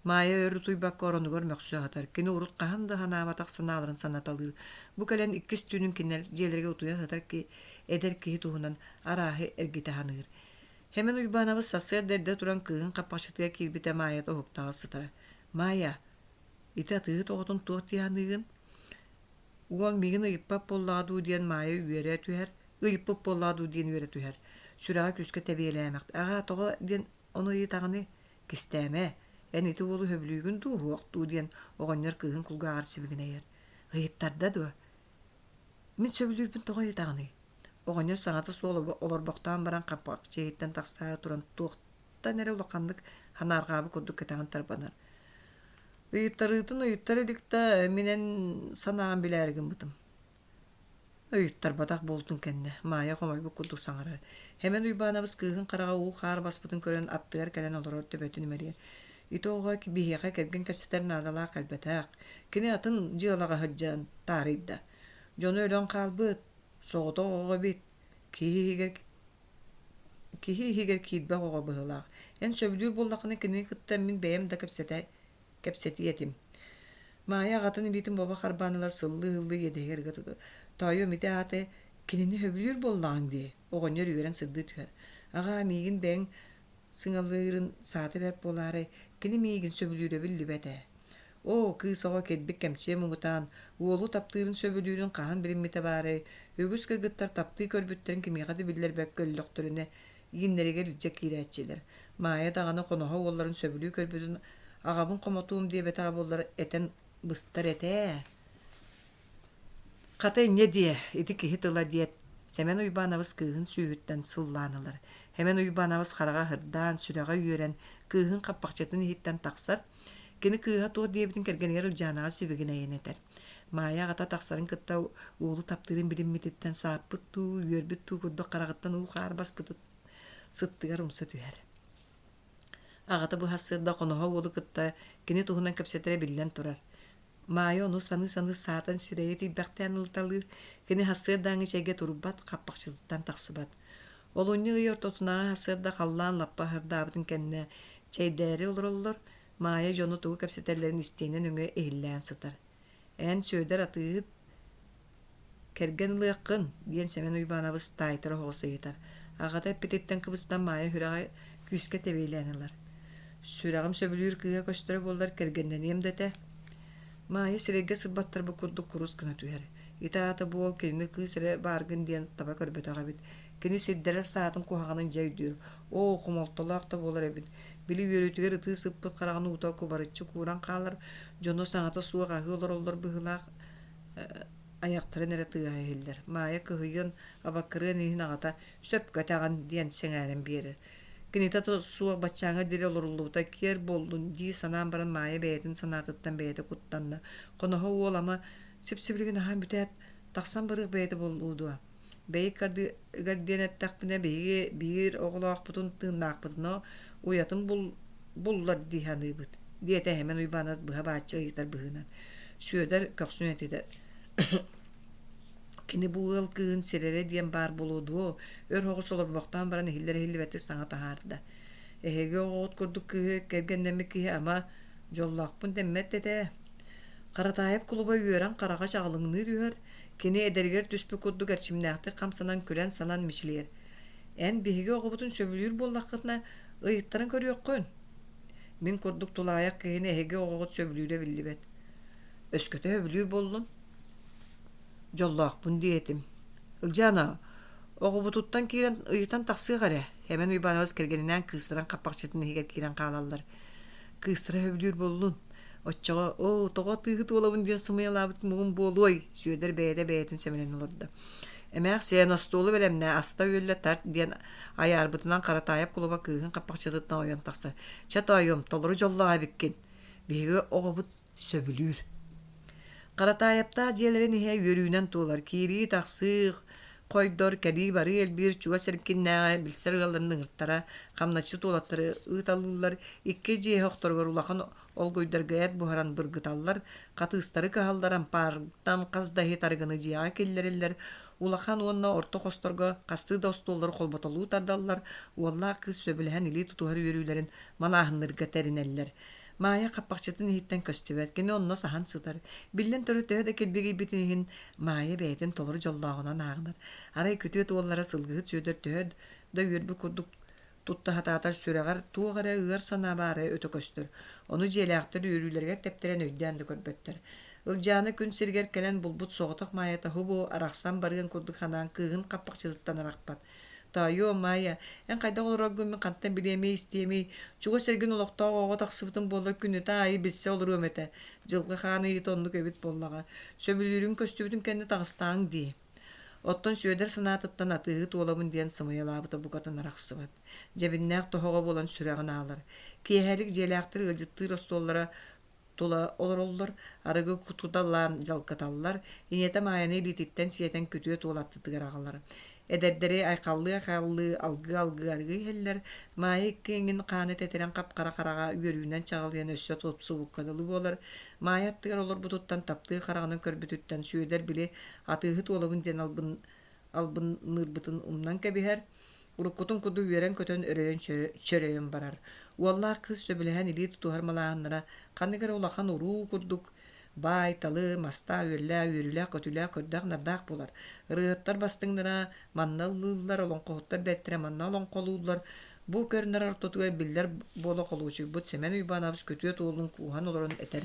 Маайа өр утуйбакка оронугар мөхсө сытар. Кини урут хаһан да санаабатах санааларын санаталыыр. Бу кэлэн иккис түүнүн кинилэр дьиэлэригэр утуйа сытар эдэр киһи туһунан арааһы эргитэ саныыр. Сэмэн Уйбаанабыс сарсыарда эрдэ туран кыыһын хаппахчытыгар киирбитэ Маайата уһуктаҕа сытара. «Маайа, ити атыыһыт оҕотун туох дии саныыгын?» Уол миигин ыйыппат буоллаҕа дуу диэн Маайа үөрэ түһэр, ыйыппыт буоллаҕа дуу диэн үөрэ түһэр. Сүрэҕэ күүскэ тэбиэлээмэхт. «Аҕаа, тоҕо?» диэн ону ыйытаҕыный? «Кистээмэ, эн ити уолу сөбүлүүгүн дуу, суох дуу?» диэн оҕонньор кыыһын кулгааҕар сибигинэйэр. «Ыйыттарда дуо?» «Мин сөбүлүүрбүн тоҕо ыйытаҕыный?» Оҕонньор саҥата суох олорбохтоон баран хаппах чэйиттэн тахсаары туран туохтан эрэ улаханнык санаарҕаабыт курдук кэтэҕин тарбанар. Ыйыттарыытын ыйыттара илик да, мин эн санааҕын билээри гыммытым. Ыйыттарбатах буолтун кэннэ, Маайа хомойбут курдук саҥарар. Сэмэн Уйбаанабыс кыыһын хараҕа уу-хаар баспытын көрөн аттыгар кэлэн олорор төбөтүн имэрийэр. Ити оҕо биһиэхэ кэргэн кэпсэтэр наадалаах кэлбэтэх. Кини атын дьыалаҕа сылдьан таарыйда. Дьоно өлөн хаалбыт, Соҕотох оҕо эбит, киһи иһигэр киһи иһигэр киирбэх оҕо быһыылаах. Эн сөбүлүүр буоллаххына кинини кытта мин бэйэм да кэпсэтэ кэпсэтиэ этим. Маайа аҕатын илиитин бобо харбаан ыла сыллыы-сыллыы иэдэһигэр ыга тутар. Тоойуом ити аата кинини сөбүлүүр буоллаҕыҥ дии, оҕонньор үөрэн сырдыы түһэр. Аҕаа миигин бэйэҥ сыҥалыырын саата бэрт буолаарай, кини миигин сөбүлүүрэ биллибэт ээ. Оо, кыыс оҕо кэлбит кэмчиэ муҥутаан, уолу таптыырын сөбүлүүрүн хаһан билиммитэ баарай, үгүс кыргыттар таптыы көрбүттэрин кимиэхэ да биллэрбэккэ өллөхтөрүнэ, ииннэригэр илдьэ киирээччилэр. Маайа даҕаны хоноһо уолларын сөбүлүү көрбүтүн аҕабын хомотуом диэбэтэҕэ буоллар этэн быстар этэ ээ. Хата инньэ диэ, ити киһи тыла диэт, Сэмэн Уйбаанабыс кыыһын сүүһүттэн сыллаан ылар. Сэмэн Уйбаанабыс хараҕа ыһырдаан, сүрэҕэ үөрэн, кыыһын хаппахчытын иһиттэн тахсар. Кини кыыһа туох диэбитин кэргэнигэр Ылдьаанаҕа сибигинэйэн этэр. Маайа аҕата тахсарын кытта уолу таптыырын билиммититтэн сааппыт дуу, үөрбүт дуу курдук хараҕыттан уу-хаар баспытын сыттыгар умса түһэр. Аҕата бу сарсыарда хоноһо уолу кытта кини туһунан кэпсэтэрэ биллэн турар. Маайа ону саныы-саныы саатан сирэйэ тиийбэхтээн ылыталыыр, кини сарсыардааҥҥы чэйгэ турбат, хаппахчытыттан тахсыбат. Олунньу ый ортотунааҕы сарсыарда халлаан лаппа аһардаабытын кэннэ чэйдээри олороллор, Маайа дьону тугу кэпсэтэллэрин истиэнэ нөҥүө иһиллээн сытар. Эн Сүөдэр атыыһыт Кэргэн ылыаххын, диэн Сэмэн Уйбаанабыс таайтара оһоҕос ыйытар. Аҕата эппититтэн кыбыстан Маайа сүрэҕэ күүскэ тэбиэлээн ылар. Сүрэҕим сөбүлүүр кыыһа көстөрө буоллар кэргэннэниэм да этэ. Маайа сирэйгэ сырбаттарбыт курдук курус гына түһэр. Ити аата бу уол кинини кыыс эрэ бааргын диэн таба көрбөтөх эбит. Кини сирдэрэр саатын куһаҕанын дьэ өйдүүр. Оо, хомолтолоох да буолар эбит. Били үөрүүтүгэр ытыы сыппыт хараҕын уута кубарыччы кууран хаалар, дьоно саҥата суох аһыы олороллор быһыылаах айахтарын эрэ тыаһа иһиллэр. Маайа кыһыйыан, абаккарыан иһин аҕата «Сөпкө этэҕин» диэн сэҥээрэн биэрэр. Кинитэ суох баччааҥҥа диэри олоруллубута киэр буоллун дии санаан баран Маайа бэйэтин санаатыттан бэйэтэ куттанна. Хоноһо уол ама сип-сибилигин аһаан бүтээт, тахсан барыах бэйэтэ буолуо дуо? Бэйи ыккардыгар диэн эттэхпинэ, биһиги биир оҕолоохпутун тыыннаахпытына уйатын бул буллар дии саныыбыт, диэтэ Сэмэн Уйбаанабыс быһа бааччы ыйытар быһыынан. Сүөдэр көхсүн этитэ Кини бу ыал кыыһын сирэрэ диэн баар буолуо дуо, өр соҕус олорбохтоон баран иһиллэр-иһиллибэттик саҥа таһаарда. Эһиги оҕоҕут курдук кыыһы кэргэннэммит киһи ама дьоллоохпун дэммэт этэ. Харатаайап кулуба үөрэн хараҕа чаҕылыҥныы түһэр, кини эдэригэр түспүт курдук эрчимнээхтик хамсанан күлэн-салан мичилийэр. Эн биһиги оҕобутун сөбүлүүр буоллаххытына, ыйыттаран көрүөххүн. Мин курдук тулаайах киһини эһиги оҕоҕут сөбүлүүрэ биллибэт. Өскөтө сөбүлүүр буоллун? Дьоллоохпун диэтим. Ылдьаана, оҕобутуттан киирэн ыйытан тахсыах эрэ. Сэмэн Уйбаанабыс кэргэнинээн кыыстарын хаппахчытын иһигэр киирэн хаалаллар. Кыыстара сөбүлүүр буоллун. Оччоҕо, оо, тоҕо атыыһыт уолабын диэн сымыйалаабыт муҥум буолуой? Сүөдэр бэйэтэ бэйэтин сэмэлэнэ олордо. Эмээхсиэн, остуолу бэлэмнээ, аста-үөллэ тарт диэн айаарбытынан Харатаайап кулуба кыыһын хаппахчытыттан ойон тахсар. Чэ, тоойуом, толору дьоллоох эбиккин. Биһиги оҕобут сөбүлүүр. Харатаайаптаах дьиэлэрин иһэ үөрүүнэн туолар, киирии-тахсыы хойдор, кэлии-барыы элбиир, чугас эркиннээҕи билсэр ыалларын ыҥыртара, хамначчыт уолаттары ыыталыыллар, икки дьиэ охторугар улахан олгуйдарга эт буһаран быргыталлар, хатыыстары кыһаллар, ампаартан хас да иһит арыгыны дьиэҕэ киллэрэллэр, улахан уонна орто хосторго хастыы да остуоллары холботолуу тардаллар, уоллаах кыыс сөбүлэһэн илии тутуһар үөрүүлэрин малааһыннарга тэринэллэр. Маайа хаппахчытын иһиттэн көстүбэт, кини онно саһан сытар. Биллэн турар, төһө да килбигийбитин иһин, Маайа бэйэтин толору дьоллооҕунан ааҕынар. Арай күтүөт уоллара сылгыһыт Сүөдэр төһө да үөрбүт курдук тутта сатаатар сүрэҕэр туох эрэ ыар санаа баара өтө көстөр. Ону дьиэлээхтэр үөрүүлэригэр тэптэрэн өйдөөн да көрбөттөр. Ылдьаана күн сиригэр кэлэн булбут соҕотох Маайата һубу арахсан барыан курдук санаан кыыһын хаппахчытыттан арахпат. Тоойуом, Маайа, эн хайдах олороргун мин хантан билиэмий, истиэмий? Чугас эргин олохтоох оҕо тахсыбытым буоллар күннэтэ аайы билсэ олоруом этэ. Дьылҕа хаан ыйыыта оннук эбит буоллаҕа. Сөбүлүүрүҥ көстүбүтүн кэннэ таҕыстааҥ дии. Оттон Сүөдэр санаатыттан атыыһыт уолабын диэн сымыйалаабыта букатын арахсыбат. Дьэбиннээх тоһоҕо буолан сүрэҕин аалар. Киэһэлик дьиэлээхтэр ыалдьыттыыр остуоллара тула олороллор, арыгы кутуталаан дьалкыталлар, ийэтэ Маайаны илиититтэн сиэтэн күтүөт уол аттытыгар аҕалар. Эдэрдэри айхаллыы-айхаллыы, алгыы-алгыы арыгы иһэллэр, Маайа икки иҥин хааны тэтэрэн хап-хара хараҕа үөрүүнэн чаҕылыйан өссө тупсубукка дылы буолар. Маайа аттыгар олорбутуттан таптыы хараҕынан көрбүтүттэн Сүөдэр били атыыһыт уолабын диэн албын албынныырбытын умнан кэбиһэр, уруккутун курдук үөрэн-көтөн өрөйөн чөрөйөн барар. Уоллаах кыыс сөбүлэһэн илии тутуһар малааһыннара ханнык эрэ улахан уруу курдук баай-талы, мастаах-үөллээх, үөрүүлээх-көтүүлээх, көрдөөх-нардаах буолар. Ырыаһыттар бастыҥнара манна ыллыыллар, олоҥхоһуттар бэртэрэ манна олоҥхолууллар. Бу көр-нар ортотугар биллэр буола холуочуйбут Сэмэн Уйбаанабыс күтүөт уолун кууһан олорон этэр: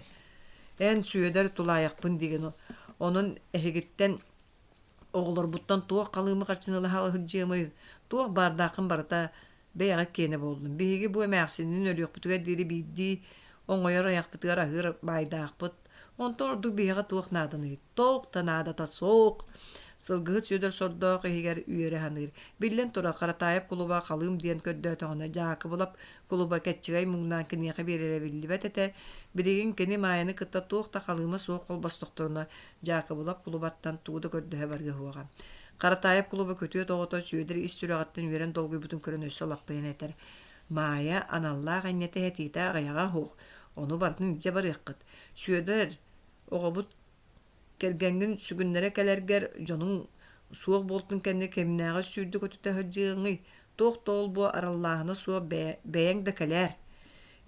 «Эн, Сүөдэр, тулаайахпын диигин, онон эһигиттэн Оҕолорбуттан туох халыымы харчыны ыла сылдьыамый, туох баардааххын барыта бэйэҕит киэнэ буоллун. Биһиги бу эмээхсинин өлүөхпүтүгэр диэри биирдии оҥойор айахпытыгар аһыыр баайдаахпыт. Онтон ордук биһиэхэ туох нааданый? Туох да наадата суох. Сылгыһыт Сүөдэр сордоох иһигэр үөрэ саныыр. Биллэн турар, Харатаайап кулуба халыым диэн көрдөөтөҕүнэ, Дьаакыбылап кулуба кэччэгэй муҥнаан киниэхэ биэрэрэ биллибэт этэ. Билигин кини Маайаны кытта туох да халыыма суох холбостохторуна, Дьаакыбылап кулубаттан тугу да көрдөһө барыа суоҕа. Харатаайап кулуба күтүөт оҕото Сүөдэр ис сүрэҕиттэн үөрэн долгуйбутун көрөн өссө лаппыйан этэр: «Маайа аналлаах энньэтэ этиитэ аҕыйаҕа суох, ону барытын илдьэ барыаххыт. Сүөдэр, оҕобут кэргэҥҥин сүгүннэрэ кэлэргэр дьонуҥ суох буолтун кэннэ кимнээҕи сүүрдэ-көтүтэ сылдьыаҥый? Туох да ол-бу араллааһына суох бэйэҥ да кэлээр.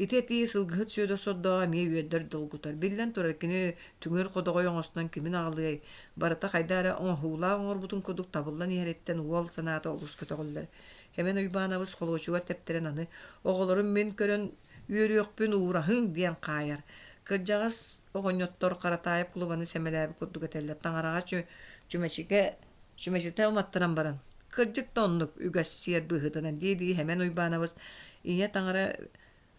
Ити этии сылгыһыт Сүөдэр сордооҕо эмиэ үөрдэр долгутар. Биллэн турар, кини түҥүр ходоҕой оҥостон кимин аҕалыай, барыта хайдах эрэ оҥоһуулаах оҥорбутун курдук табыллан иһэриттэн уол санаата олус көтөҕүллэр. Сэмэн Уйбаанабыс холуочугар тэптэрэн аны «Оҕолорум мин көрөн үөрүөхпүн уураһыҥ» диэн хаайар. Кырдьаҕас оҕонньоттор Харатаайап кулубаны сэмэлээбит курдук этэллэр. Таҥараҕа чүмэчигэ чүмэчитэ уматтаран баран «Кырдьык да оннук, үгэс сиэр быһыытынан» дии-дии Сэмэн Уйбаанабыс ийэ таҥара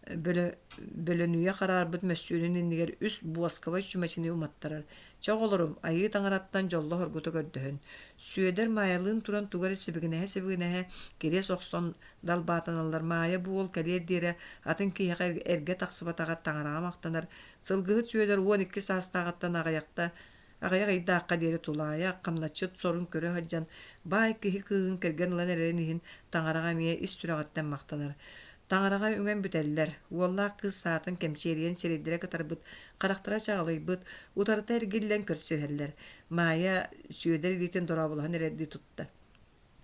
бөлөнүйэ хараарбыт мөссүөнүн иннигэр үс буоскабай чүмэчини уматтарар. «Чэ, оҕолорум, айыы таҥараттан дьолло-соргута көрдөһүн». Сүөдэр Маайалыын туран тугу эрэ сибигинэһэ-сибигинэһэ кириэс охсон далбаатаналлар. Маайа бу уол кэлиэр диэри атын киһиэхэ эргэ тахсыбатаҕар таҥараҕа махтанар. Сылгыһыт Сүөдэр 12 саастааҕыттан аҕыйахта Аҕыйах ыйдаахха диэри тулаайах, хамначчыт сорун көрө сылдьан, баай киһи кыыһын кэргэн ылан эрэрин иһин таҥараҕа эмиэ ис сүрэҕиттэн махтанар. Таҥараҕа үҥэн бүтэллэр, уоллаах кыыс саатын кэмчиэрийэн сирэйдэрэ кытарбыт, харахтара чаҕылыйбыт, утарыта эргиллэн көрсүһэллэр. Маайа Сүөдэр илиитин дорооболоһон эрэрдии тутта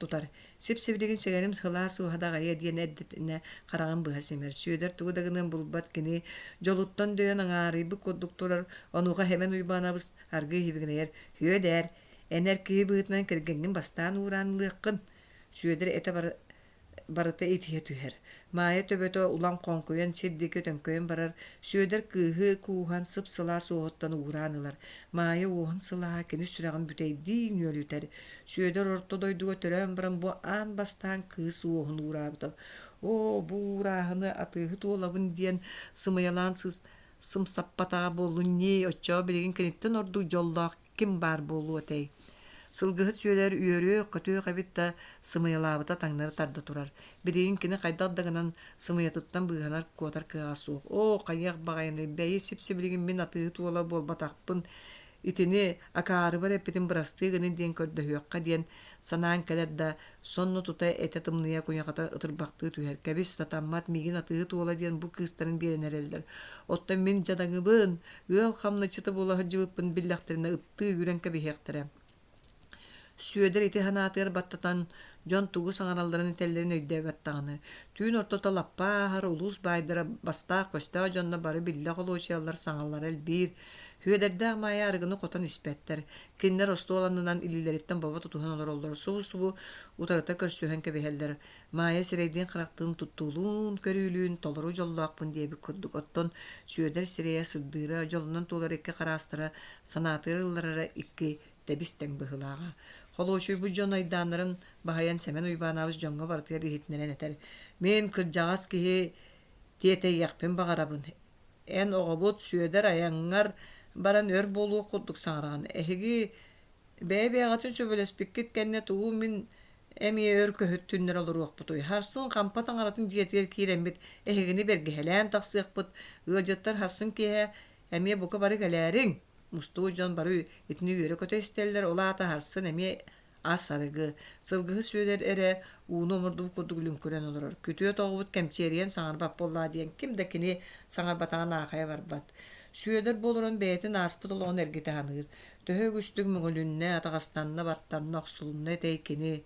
тутар. Сип-сибилигин сэгэрим сылаас уоһа даҕайа диэн эрдэтинэ хараҕын быһа симэр. Сүөдэр тугу да гыныан булбат кини дьолуттан дөйөн аҥаарыйбыт курдук турар, онуоха Сэмэн Уйбаанабыс аргыый иһибигинэйэр: «Сүөдээр, эн эр киһи быһыытынан кэргэҥҥин бастаан уураан ылыаххын» Сүөдэр этэ барыта итиһэ түһэр. Маайа төбөтө улам хоҥкуйан сир диэки төҥкөйөн барар, Сүөдэр кыыһы кууһан сып-сылаас уоһуттан уураан ылар. Маайа уоһун сылааһа кини сүрэҕин бүтэйдии нүөлүтэр. Сүөдэр орто дойдуга төрөөн баран бу аан бастаан кыыс уоһун уураабыта. Оо, бу уурааһыны атыыһыт уолабын диэн сымыйалаан сыыс сымсаппатаҕа буоллун ньии, оччоҕо билигин киниттэн ордук дьоллоох ким баар буолуо этэй? Сылгыһыт Сүөдэр үөрүөх-көтүөх эбит да, сымыйалаабыта таҥнары тарда турар. Билигин кини хайдах да гынан сымыйатыттан быыһанар, куотар кыаҕа суох. Оо, хайыах баҕайыный, бэйи сип-сибилигин мин атыыһыт уола буолбатахпын, итини акаарыбар эппитин бырастыы гынын диэн көрдөһүөххэ диэн санаан кэлэр да, сонно тута этэ тымныйа куйахата ытырбахтыы түһэр. Кэбис, сатаммат, миигин атыыһыт уола диэн бу кыыстарын биэрэн эрэллэр. Оттон мин дьадаҥыбын, ыал хамначчыта буола сылдьыбыппын биллэхтэринэ ыттыы үүрэн кэбиһиэхтэрэ. Сүөдэр ити санаатыгар баттатан, дьон тугу саҥаралларын этэллэрин өйдөөбөт даҕаны. Түүн ортото лаппа ааһар улуус баайдара бастаах-көстөөх дьонно бары биллэ холуочуйаллар, саҥалара элбиир. Сүөдэрдээх Маайа арыгыны хотон испэттэр. Кинилэр остуол аннынан илиилэриттэн бобо тутуһан олороллор, субу-субу утарыта көрсүһэн кэбиһэллэр. Маайа сирэйдиин-харахтыын туттуулуун, көрүүлүүн толору дьоллоохпун диэбит курдук, оттон Сүөдэр сирэйэ сырдыыра, дьолунан туолар икки хараастара, санаатыгар ылларара икки тэбис-тэҥ быһыылааҕа. Холуочуйбут дьон айдааннарын баһыйан Сэмэн Уйбаанабыс дьоҥҥо барытыгар иһитиннэрэн этэр: «Мин кырдьаҕас киһи тиэтэйиэхпин баҕарабын. Эн оҕобут Сүөдэр айаҥҥар баран өр буолуох курдук саҥараҕын. Эһиги бэйэ-бэйэҕитин сөбүлэспиккит кэннэ тугу мин эмиэ өр көһүттүннэрэ олоруохпутуй? Харсын Хампа таҥаратын дьиэтигэр киирэммит эһигини бэргэһэлээн тахсыахпыт. Ыалдьыттар харсын киэһэ эмиэ бука бары кэлээриҥ. Мустубут дьон бары итини үөрэ-көтө истэллэр, ол аата харсын эмиэ ас арыгы, сылгыһыт Сүөдэр эрэ ууну омурдубут курдук лүҥкүрэн олорор. Күтүөт оҕобут кэмчиэрийэн саҥарбат буоллаа диэн ким да кини саҥарбатаҕын аахайа барбат. Сүөдэр бу олорон бэйэтин ааспыт олоҕун эргитэ саныыр. Төһө үгүстүк мөҥүлүннэ, атаҕастанна, баттанна, охсулунна этэй кини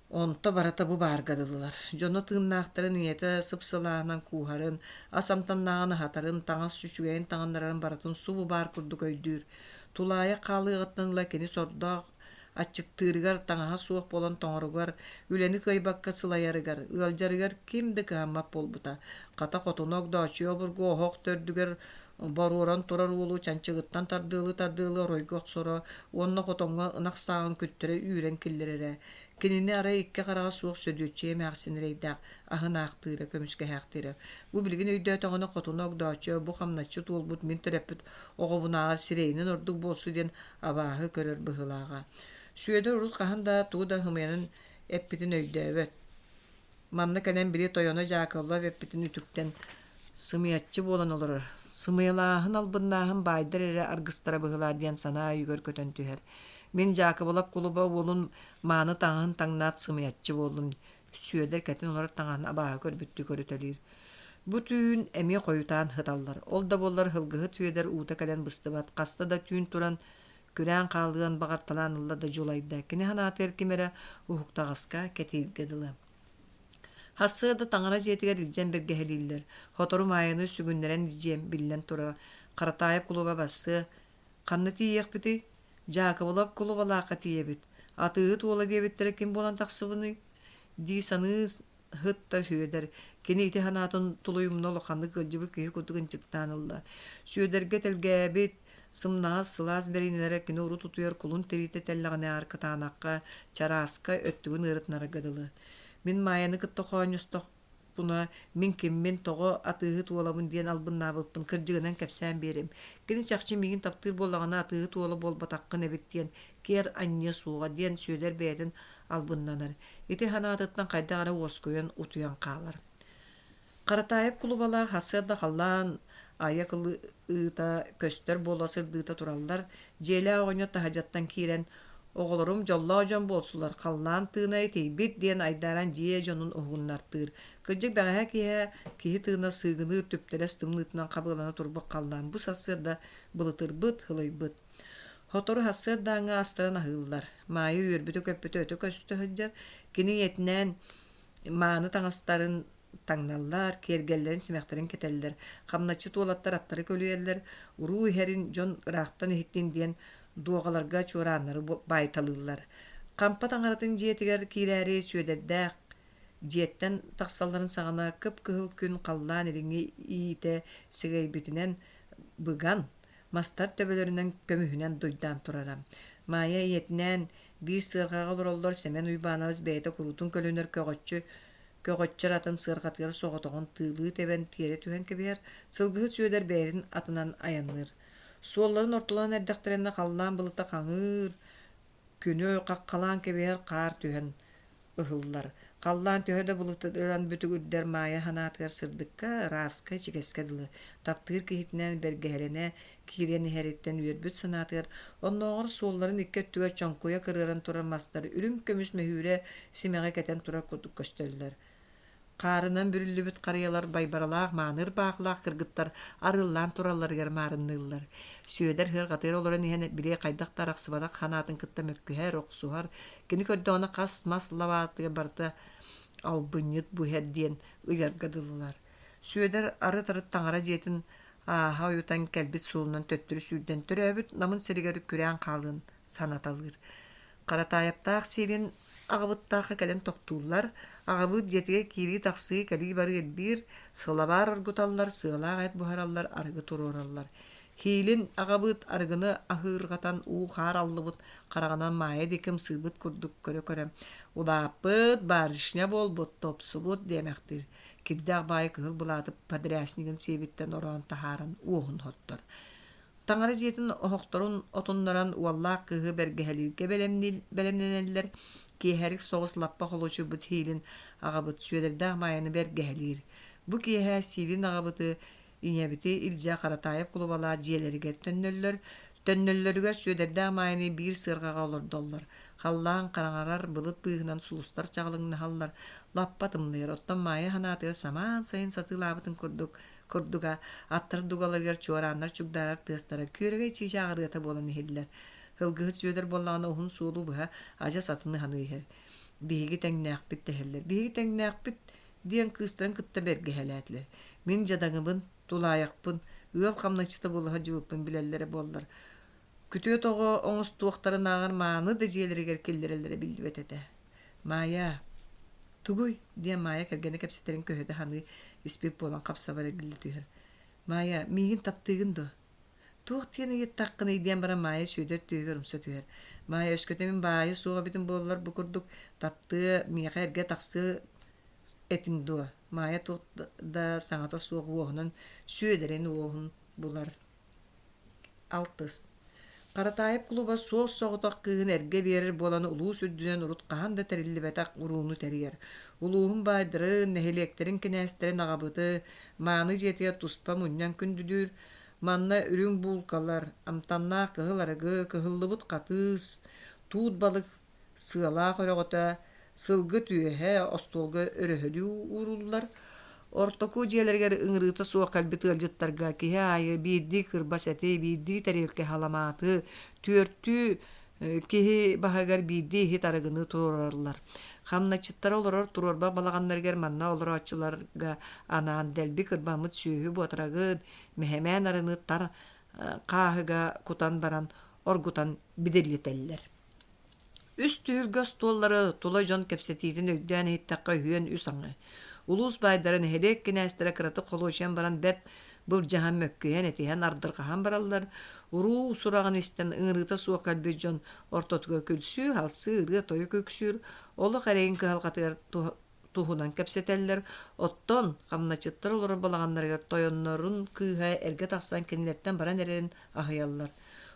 Онто барыта бу баарга дылылар. Дьоно тыыннаахтарын ийэтэ сып-сылааһынан кууһарын, ас амтаннааҕын аһатарын, таҥас үчүгэйин таҥыннарарын барытын субу баар курдук өйдүүр. Тулаайах хаалыаҕыттан ыла кини сордоох аччыктыырыгар, таҥаһа суох буолан тоҥоругар, үлэни кыайбакка сылайарыгар, ыалдьарыгар ким да кыһаммат буолбута. Хата хотуна Огдооччуйа обургу оһох төрдүгэр боруоран турар уолу чанчыгыттан тардыалыы-тардыалыы оройго охсоро уонна хотоҥҥо ынах сааҕын күттэрэ үүрэн киллэрэрэ. Кинини арай икки хараҕа суох Сөдүөччүйэ эмээхсин эрэйдээх аһын аахтыыра, көмүскэһээхтиирэ. Бу билигин өйдөөтөҕүнэ хотуна Огдооччуйа бу хамначчыт уолбут мин төрөппүт оҕобунааҕар сирэйинэн ордук буолсу диэн абааһы көрөр быһыылааҕа. Сүөдэр урут хаһан да тугу да ымыйанан эппитин өйдөөбөт. Манна кэлэн били тойоно Дьаакыллап эппитин үтүктэн сымыйаччы буолан олорор. Сымыйалааһын, албыннааһын баайдар эрэ аргыстара быһыылаах диэн санаа өйүгэр көтөн түһэр. Мин Дьаакыбылап кулуба уолун мааны таҥаһын таҥнаат сымыйаччы буоллум. Сүөдэр кэтин олорор таҥаһын абааһы көрбүттүү көрүтэлиир. Бу түүн эмиэ хойутаан сыталлар. Ол да буоллар сылгыһыт Сүөдэр уута кэлэн быстыбат. Хаста да түүн туран күрээн хаалыан баҕарталаан ылла да дьулайда. Кини санаатыгар ким эрэ уһуктаҕаска, кэтииргэ дылы. Сарсыарда таҥара дьиэтигэр илдьэн бэргэһэлииллэр. Сотору Маайаны сүгүннэрэн илдьиэм, биллэн турар. Харатаайап кулуба барсыа. Ханна тиийиэхпитий? Дьаакыбылап кулубалаахха тиийэбит. Атыыһыт уола диэбиттэрэ ким буолан тахсыбыный? дии саныы Ыһыт да Сүөдэр, кини ити санаатын тулуйумна улаханнык ыалдьыбыт киһи курдук ынчыктаан ылла. Сүөдэргэ тэлгээбит, сымнаҕас, сылаас бэриинэлэрэ кини урут утуйар кулун тириитэ тэллэҕинээҕэр кытаанахха, чарааска, өттүгүн ыарытынарга дылы. Мин Маайаны кытта хоонньостохпуна, мин киммин, тоҕо атыыһыт уолабын диэн албыннаабыппын кырдьыгынан кэпсээн биэрим. Кини чахчы миигин таптыыр буоллаҕына атыыһыт уола буолбатаххын эбит диэн киэр анньыа суоҕа диэн Сүөдэр бэйэтин албыннанар. Ити санаатыттан хайдах эрэ уоскуйан утуйан хаалар. Харатаайап кулубалаах сарсыарда халлаан айа кылыыта көстөр буола сырдыыта тураллар. Дьиэлээх оҕонньор таһырдьаттан киирэн Оҕолорум дьоллоох дьон буолсулар, халлаан тыына итийбит диэн айдааран дьиэ дьонун уһугуннартыыр. Кырдьык бэҕэһээ киэһэ киһи тыына сыыгыныыр түптэлэс тымныытынан хабыалана турбут халлаан бу сарсыарда былытырбыт, һылыйбыт. Сотору сарсыардааҥҥы астарын аһыыллар. Маайа үөрбүтэ-көппүтэ өтө көстө сылдьар. Кини ийэтинээн мааны таҥастарын таҥналлар, киэргэллэрин, симэхтэрин кэтэллэр. Хамначчыт уолаттар аттары көлүйэллэр, уруу иһэрин дьон ыраахтан иһиттин диэн дуоҕаларга чуорааннары баайталыыллар. Хампа таҥаратын дьиэтигэр киирээри Сүөдэрдээх дьиэттэн тахсалларын саҕана кып-кыһыл күн халлаан илиҥҥи иитэ сэгэйбитинэн быган, мастар төбөлөрүнэн көмүһүнэн дуйдаан турара. Маайа ийэтинээн биир сыарҕаҕа олороллор Сэмэн Уйбаанабыс бэйэтэ куруутун көлүнэр көҕөччү көҕөччөр атын сыарҕатыгар соҕотоҕун тыылыы тэбэн тиэрэ түһэн кэбиһэр, сылгыһыт Сүөдэр бэйэтин атынан айанныыр. Суолларын ортолоон эрдэхтэринэ халлаан былыта хаҥыыр, күнү хаххалаан кэбиһэр хаар түһэн ыһыллар. Халлаан төһө да былытыран бүтүгүрдэр Маайа санаатыгар сырдыкка, ырааска, ичигэскэ дылы. Таптыыр киһитинэн бэргэһэлэнэ киирэн иһэриттэн үөрбүт санаатыгар, оннооҕор суолларын икки өттүгэр чоҥкуйа кырыаран турар мастар үрүҥ көмүс мөһүүрэ симэҕи кэтэн турар курдук көстөллөр. Хаарынан бүрүллүбүт харыйалар байбаралаах мааны ырбаахылаах кыргыттар арыаллаан туралларыгар маарынныыллар. Сүөдэр ыарҕатыгар олорон иһэн били хайдах да арахсыбатах санаатын кытта мөккүһэр, охсуһар, кини көрдөҕүнэ хас мас лабаатыгар барыта албынньыт бу иһэр диэн ыйарга дылылар. Сүөдэр арыт-арыт таҥара дьиэтин ааһа ойутан кэлбит суолунан төттөрү сүүрдэн төрөөбүт Намын сиригэр күрээн хаалыан санаталыыр. Харатаайаптаах сиэрин аҕабыттаахха кэлэн тохтууллар, аҕабыыт дьиэтигэр киирии-тахсыы, кэлии-барыы элбиир, сылабаар оргуталлар, сыалаах эт буһараллар, арыгы туруораллар. Хиилин аҕабыыт арыгыны аһыырҕатан уу-хаар аллыбыт хараҕынан Маайа диэки ымсыырбыт курдук көрө-көрө «Улааппыт, барышня буолбут, топсубут» диэмэхтиир. Кирдээх баайы кыһыл былааты подряснигын сиэбиттэн ороон таһааран уоһун соттор. Таҥара дьиэтин оһохторун отуннаран уоллаах кыыһы бэргэһэлииргэ бэлэмнэнэллэр, киэһэрик соҕус лаппа холуочуйбут Хиилин аҕабыт Сүөдэрдээх Маайаны бэргэһэлиир. Бу киэһэ Сиилин аҕабыты, ийэбити илдьэ Харатаайап кулубалаах дьиэлэригэр төннөллөр. Төннөллөрүгэр Сүөдэрдээх Маайаны биир сыарҕаҕа олордоллор. Халлаан хараҥарар, былыт быыһынан сулустар чаҕылыҥнаһаллар, лаппа тымныйар. Оттон Маайа санаатыгар самаан сайын сатыылаабытын курдук курдуга, аттар дугаларыгар чуорааннар чугдаарар тыастара күөрэгэй чыычаах ырыата буолан иһиллэр. Сылгыһыт Сүөдэр буоллаҕына уһун суолу быһа адьас атын ыһаныы иһэр. Биһиги тэҥнээхпит дэһэллэр. Биһиги тэҥнээхпит диэн кыыстарын кытта бэргэһэлээтилэр. Мин дьадаҥыбын, тулаайахпын, ыал хамначчыта буола сылдьыбыппын билэллэрэ буоллар. Күтүөт оҕо оҥостуохтарынааҕар мааны да дьиэлэригэр киллэрэллэрэ биллибэт этэ. Маайа, тугуй? диэн Маайа кэргэнэ кэпсэтэрин көһүтэ саныы испит буолан хапсабар эргиллэ түһэр. Маайа, миигин таптыыгын дуо? Туох диэн ыйыттаххыный диэн баран Маайа Сүөдэр түөһүгэр умса түһэр. Маайа өскөтө мин баайа суох эбитим буоллар бу курдук таптыа, миэхэ эргэ тахсыа этиҥ дуо? Маайа туох да саҥата суох уоһунан Сүөдэрин уоһун булар. Алтыс. Харатаайап кулуба суос-соҕотох кыыһын эргэ биэрэр буолан улуус үрдүнэн урут хаһан да тэриллибэтэх урууну тэрийэр. Улууһун баайдарын, нэһилиэктэрин кинээстэрин аҕабыты мааны дьиэтигэр туспа мунньан күндүлүүр. Манна үрүҥ буулкалар, амтаннаах кыһыл арыгы, кыһыллыбыт хатыыс, туут балык сыалаах өрөҕөтө, сылгы түөһэ остуолга өрөһөлүү ууруллар. Ортоку дьиэлэригэр ыҥырыыта суох кэлбит ыалдьыттарга киһи аайы биирдии кырбас эти, биирдии тэриэлкэ саламааты, түөртүү киһи баһыгар биирдии иһит арыгыны туруораллар. Хамначчыттара олорор туруорбах балаҕаннарыгар манна олорооччуларга анаан дэлби кырбаммыт сүөһү буотарагын, мэһэмээн арыны тар хааһыга кутан баран оргутан бидилитэллэр. Үс түһүлгэ остуоллары тула дьон кэпсэтиитин өйдөөн иһиттэххэ үһүөн үс аҥы. Улуус баайдара нэһилиэк кинээстэрэ кыратык холуочуйан баран бэрт былдьаһан мөккүһэн, этиһэн, ардырҕаһан бараллар. Уруу сураҕын истэн ыҥырыыта суох кэлбит дьон ортотугар күлсүү-халсыы, ырыа-тойук үксүүр, олох эрэйин кыһалҕатыгар туһунан кэпсэтэллэр, оттон хамначчыттар олорор балаҕаннарыгар тойоннорун кыыһа эргэ тахсан кинилэртэн баран эрэрин аһыйаллар.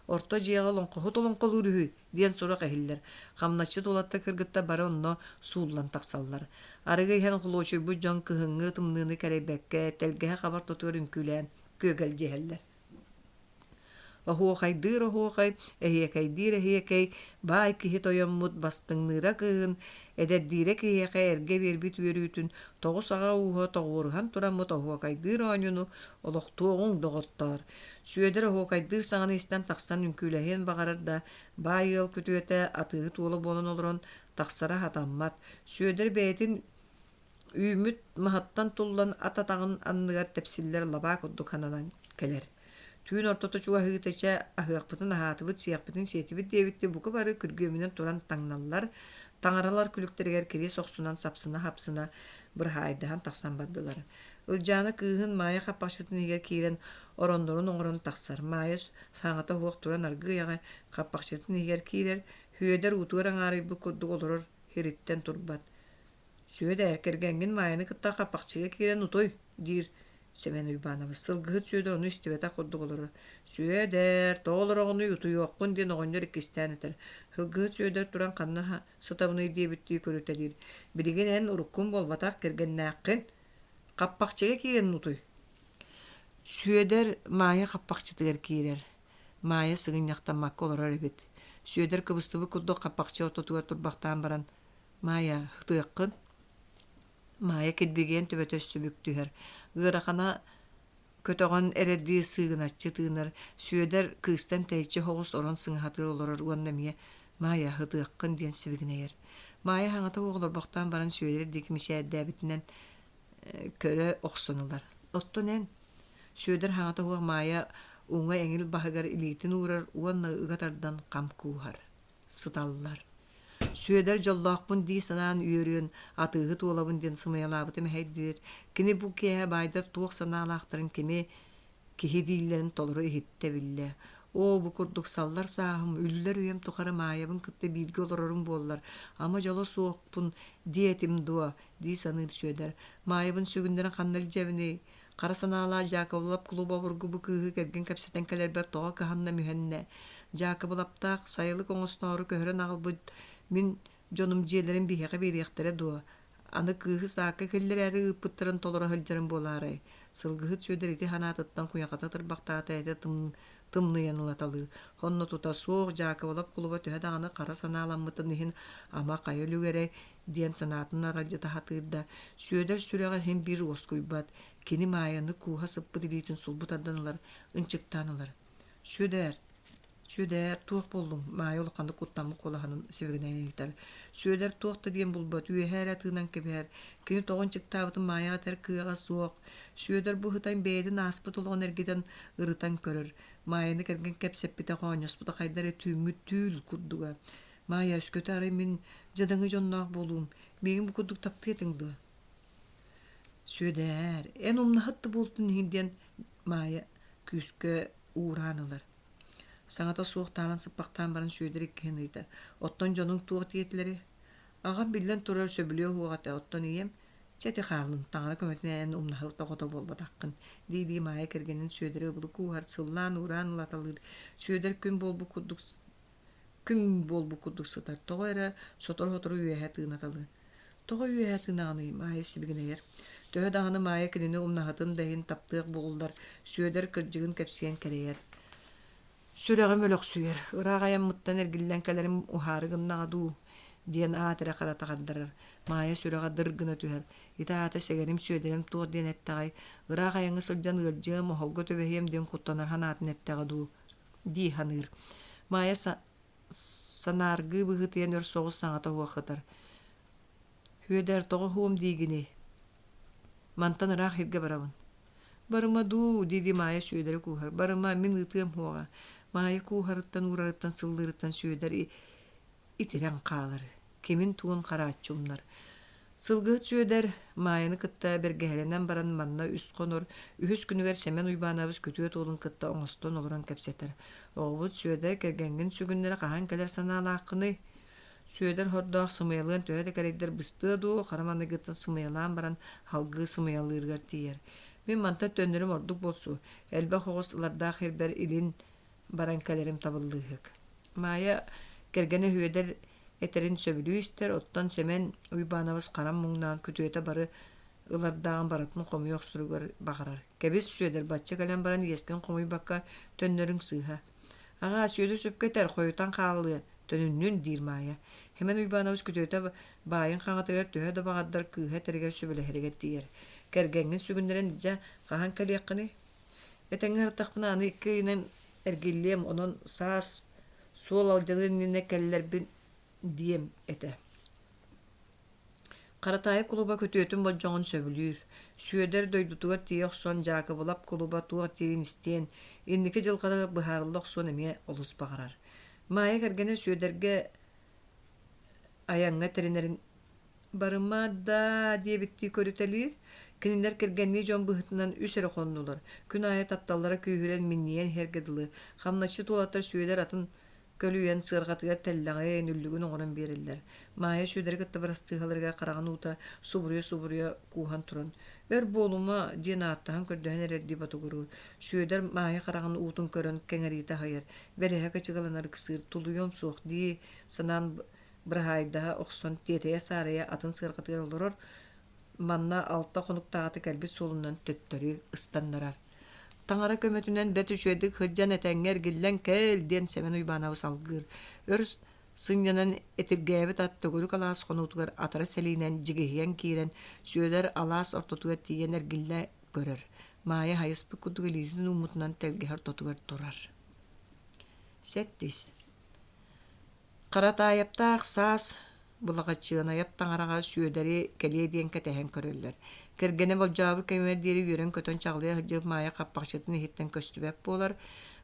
Орто дьиэҕэ олоҥхоһут олоҥхолуур үһү диэн сурах иһиллэр. Хамначчыт уолаттар кыргыттар бары онно сууллан тахсаллар. Арыгы иһэн холуочуйбут дьон кыһыҥҥы тымныыны кэрэйбэккэ, тэлгэһэ хабар тотугар үҥкүүлээн күөгэлдьиһэллэр. Оһуохайдыыр оһуохай, эһиэкэйдиир эһиэкэй, баай киһи тойоммут бастыҥныыра кыыһын, эдэрдиирэ киһиэхэ эргэ биэрбит үөрүүтүн тоҕус аҕа ууһа тоҕуоруһан тураммыт оһуокайдыыр оонньууну олохтуоҕуҥ, доҕоттоор! Сүөдэр оһуокайдыыр саҥаны истэн тахсан үҥкүүлэһиэн баҕарар да, баай ыал күтүөтэ атыыһыт уола буолан олорон тахсара сатаммат. Сүөдэр бэйэтин Үүммүт маһыттан туллан ат атаҕын анныгар тэпсиллэр лабаа курдук хананан кэлэр. Түүн ортото чугаһыыта чэ, аһыахпытын аһаатыбыт, сиэхпитин сиэтибит диэбиттии бука бары күргүөмүнэн туран таҥналлар, таҥаралар күлүктэригэр кириэс охсунан сапсына-хапсына быраһаайдаһан тахсан бардылар. Ылдьаана кыыһын Маайа хаппахчытын иһигэр киирэн ороннорун оҥорон тахсар. Маайа саҥата суох туран аргыый аҕай хаппахчытын иһигэр киирэр, Һүөдэр уутугар аҥаарыйбыт курдук олорор сириттэн турбат. Сүөдээр, кэргэҥҥин Маайаны кытта хаппахчыга киирэн утуй, диир Сэмэн Уйбаанабыс. Сылгыһыт Сүөдэр ону истибэтэх курдук олорор. Сүөдээр, тоҕо олороҕунуй, утуйуоххун диэн оҕонньор иккистээн этэр. Сылгыһыт Сүөдэр туран ханна сытабыный диэбиттии көрүтэлиир. Билигин эн уруккун буолбатах, кэргэннээххин. Хаппахчыга киирэн утуй. Сүөдэр Маайа хаппахчытыгар киирэр. Маайа сыгынньахтаммакка олорор эбит. Сүөдэр кыбыстыбыт курдук хаппахчы ортотугар турбахтаан баран Маайа, ытыаххын? Маайа килбигийэн төбөтө өссө бүк түһэр. Ыарахана көтөҕөн эрэрдии сыыгыначчы тыынар. Сүөдэр кыыстан тэйиччи соҕус орон сыҥаһатыгар олорор уонна эмиэ «Маайа, ытыаххын» диэн сибигинэйэр. Маайа саҥата суох олорбохтоон баран Сүөдэр диэки мичээрдээбитинэн көрө охсон ылар. «Оттон эн?» Сүөдэр саҥата суох Маайа уҥа эҥил баһыгар илиитин уурар уонна ыга тардан хам кууһар. Сыталлар. Сүөдэр дьоллоохпун дии санаан үөрүөн, атыыһыт уолабын диэн сымыйалаабыта мэһэйдиир. Кини бу киэһэ баайдар туох санаалаахтарын кими киһи дииллэрин толору иһиттэ-биллэ. Оо, бу курдук саллар сааһым, үллэр үйэм тухары Маайабын кытта бииргэ олорорум буоллар, ама дьоло суохпун диэ этим дуо дии саныыр Сүөдэр. Маайабын сүгүннэрэн ханна илдьэбиний? Хара санаалаах Дьаакыбылап кулуба обургу бу кыыһы кэргэн кэпсэтэн кэлэрбэр тоҕо кыһанна-мүһэннэ? Дьаакыбылаптаах сайылык оҥостоору көһөрөн аҕалбыт мин дьонум дьиэлэрин биһиэхэ биэриэхтэрэ дуо? Аны кыыһы саакка киллэрээри ыыппыттарын толоро сылдьарым буолаарай? Сылгыһыт Сүөдэр ити санаатыттан куйахата тырбахтаата этэ тымныйан ылаталыыр. Онно тута суох Дьаакыбылап кулуба төһө даҕаны хара санааламмытын иһин ама хайа үлүгэрэй диэн санаатын аралдьыта сатыыр да, Сүөдэр сүрэҕэ иһин биир уоскуйбат, кини Маайаны кууһа сыппыт илиитин сулбу тардан ылар, ынчыктаан ылар. «Сүөдээр, Сүөдээр, туох буоллуҥ?» Маайа улаханнык куттаммыт куолаһынан сибигинэйэн ыйытар. Сүөдэр туох да диэн булбат, үөһэ эрэ тыынан кэбиһэр. Кини тоҕо ынчыктаабытын Маайаҕа этэр кыаҕа суох. Сүөдэр бу ыһытан бэйэтин ааспыт олоҕун эргитэн, ырытан көрөр. Маайаны кэргэн кэпсэппитэ, хоонньоспута хайда эрэ түүҥҥү түүл курдуга. Маайа, өскөтө арай мин дьадаҥы дьонноох буолуум, миигин бу курдук таптыа этиҥ дуо? Сүөдээр, эн умнаһыт да буолтун иһин диэн Маайа күүскэ уураан ылар. Саҥата суох таалан сыппахтаан баран Сүөдэр иккиһин ыйытар: «Оттон дьонуҥ туох диэтилэрий?» «Аҕам биллэн турар сөбүлүө суох этэ, оттон ийэм чэ ити хааллын, таҥара көмөтүнэн эн умнаһыт оҕото буолбатаххын» дии-дии Маайа кэргэнин Сүөдэри ыбылы кууһар, сыллаан-уураан ылаталыыр. Сүөдэр күн буолбут курдук күн буолбут курдук сытар, тоҕо эрэ сотору-сотору үөһэ тыынаталыыр. Тоҕо үөһэ тыынаҕыный, Маайа сибигинэйэр. Төһө даҕаны Маайа кинини умнаһытын да иһин таптыах буоллар, Сүөдэр кырдьыгын кэпсиэн кэрэйэр. Сүрэҕим өлөхсүйэр, ыраах айаммыттан эргиллэн кэлэрим уһаары гыннаҕа дуу диэн аат эрэ харата хардарар. Маайа сүрэҕэ дыр гына түһэр. Ити аата сэгэрим Сүөдэрим туох диэн эттэҕэй, ыраах айаҥҥа сылдьан ыалдьыам, оһолго түбэһиэм диэн куттанар санаатын эттэҕэ дуу дии саныыр. Маайа санааргыы быһыытыйан өр соҕус саҥата суох сытар. «Һүөдэр, тоҕо уһуом диигиний? Мантан ыраах сиргэ барабын». «Барыма дуу» дии-дии Маайа Сүөдэри кууһар. «Барыма, мин ыытыам суоҕа». Маайа кууһарыттан, уурарыттан, сыллыырыттан Сүөдэр итирэн хаалар, кимин-тугун харааччы умнар. Сылгыһыт Сүөдэр Маайаны кытта бэргэһэлэнэн баран манна үс хонор, үһүс күнүгэр Сэмэн Уйбаанабыс күтүөт уолун кытта оҥостон олорон кэпсэтэр: «Оҕобут Сүөдэр, кэргэҥҥин сүгүннэрэ хаһан кэлэр санаалааххыный?» Сүөдэр хордоох сымыйалыан төһө да кэрэйдэр быстыа дуу, хара маныгыттан сымыйалаан баран салгыы сымыйалыырыгар тиийэр. «Мин мантан төннөрүм ордук буолсу, элбэх оҕус ылардаах ирбэр илин баран кэлэрим табыллыыһык. Маайа кэргэнэ Үөдэр этэрин сөбүлүү истэр, оттон Сэмэн Уйбаанабыс харам муҥнаан күтүөтэ бары ылардааҕын барытын хомуйа охсоругар баҕарар. Кэбис, Сүөдэр, бачча кэлэн баран иэскин хомуйбакка төннөрүҥ сыыһа. Аҕаа, Сүөдэр сөпкө этэр, хойутаан хаалыа, төнүннүн, диир Маайа. Сэмэн Уйбаанабыс күтүөтэ баайын хаҥатыгар төһө да баҕардар кыыһа этэригэр сөбүлэһэригэр тиийэр. Кэргэҥҥин сүгүннэрэн дьэ хаһан кэлиэххиний? Этэҥҥэ сырыттахпына аны икки ыйынан эргиллиэм, онон саас суол алдьаныан иннинэ кэллэрбин диэм этэ. Харатаайы кулуба күтүөтүн болдьоҕун сөбүлүүр. Сүөдэр дойдутугар тиийэ охсон Дьаакыбылап кулуба туох диирин истиэн, инники дьылҕата быһаарылла охсуон эмиэ олус баҕарар. Маайа кэргэнэ Сүөдэргэ айаҥҥа тэринэрин «Барыма даа» диэбиттии көрүтэлиир. Кинилэр кэргэннии дьон быһыытынан үс эрэ хоннулар. Күн аайы тапталлара күүһүрэн минньийэн иһэргэ дылы. Хамначчыт уолаттар Сүөдэр атын Көлүйэн сыарҕатыгар тэллэҕин, үллүгүн оҥорон биэрэллэр. Маайа Сүөдэри кытта бырастыыһаларыгар хараҕын уута субуруйа-субуруйа кууһан туран, «Өр буолума» диэн ааттаһан-көрдөһөн эрэрдии ботугуруур. Сүөдэр Маайа хараҕын уутун көрөн кэҥэриитэ аһыйар, бэлэһэ кычыгаланар ыксыыр, «Тулуйуом суох» дии санаан быраһаайдаһа охсон тиэтэйэ-саарайа атын сыарҕатыгар олорор, Манна алта хонуктааҕыта кэлбит суолунан төттөрү ыстаннарар. Таҥара көмөтүнэн бэрт үчүгэйдик сылдьан этэҥҥэ эргиллэн кэл диэн Сэмэн Уйбаанабыс алгыыр. Өр сынньанан этиргээбит ат төгүрүк алаас хонуутугар атара сэлиинэн дьигиһийэн киирэн Сүөдэр алаас ортотугар тиийэн эргиллэ көрөр. Маайа хайыспыт курдук илиитин ууммутунан тэлгэһэ ортотугар турар. Сэттис. Харатаайаптаах саас Былаҕаччыанайап таҥараҕа Сүөдэри кэлиэ диэн кэтэһэн көрөллөр. Кэргэнэ болдьообут кэмигэр диэри үөрэн-көтөн чаҕылыйа сылдьыбыт Маайа хаппахчытын иһиттэн көстүбэт буолар.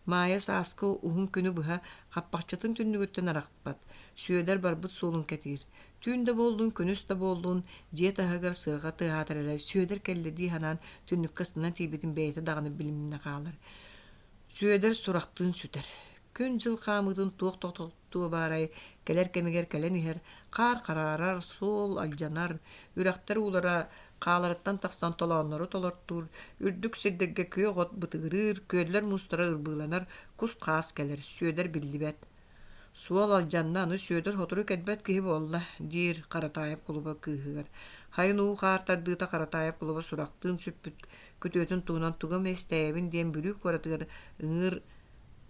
Маайа сааскы уһун күнү быһа хаппахчытын түннүгүттэн арахпат, Сүөдэр барбыт суолун кэтиир. Түүн да буоллун, күнүс да буоллун, дьиэ таһыгар сыарҕа тыаһаатар эрэ Сүөдэр кэллэ дии санаан түннүккэ ыстанан тиийбитин бэйэтэ даҕаны билиминэ хаалар. Сүөдэр сурахтыын сүтэр. Күн-дьыл хаамыытын туох тохтотуо баарай, кэлэр кэмигэр кэлэн иһэр, хаар хараарар, суол алдьанар, үрэхтэр уулара хааларыттан тахсан толооннору толортуур, үрдүк сирдэргэ күөх от бытыгырыыр, күөллэр муустара ырбыыланар, кус-хаас кэлэр, Сүөдэр биллибэт. Суол алдьанна, аны Сүөдэр сотору кэлбэт киһи буолла, диир Харатаайап кулуба кыыһыгар. Хайын уу-хаар тардыыта Харатаайап кулуба сурахтыын сүппүт күтүөтүн туһунан тугу эмэ истээйэбин диэн Бүлүү куоратыгар ыҥыыр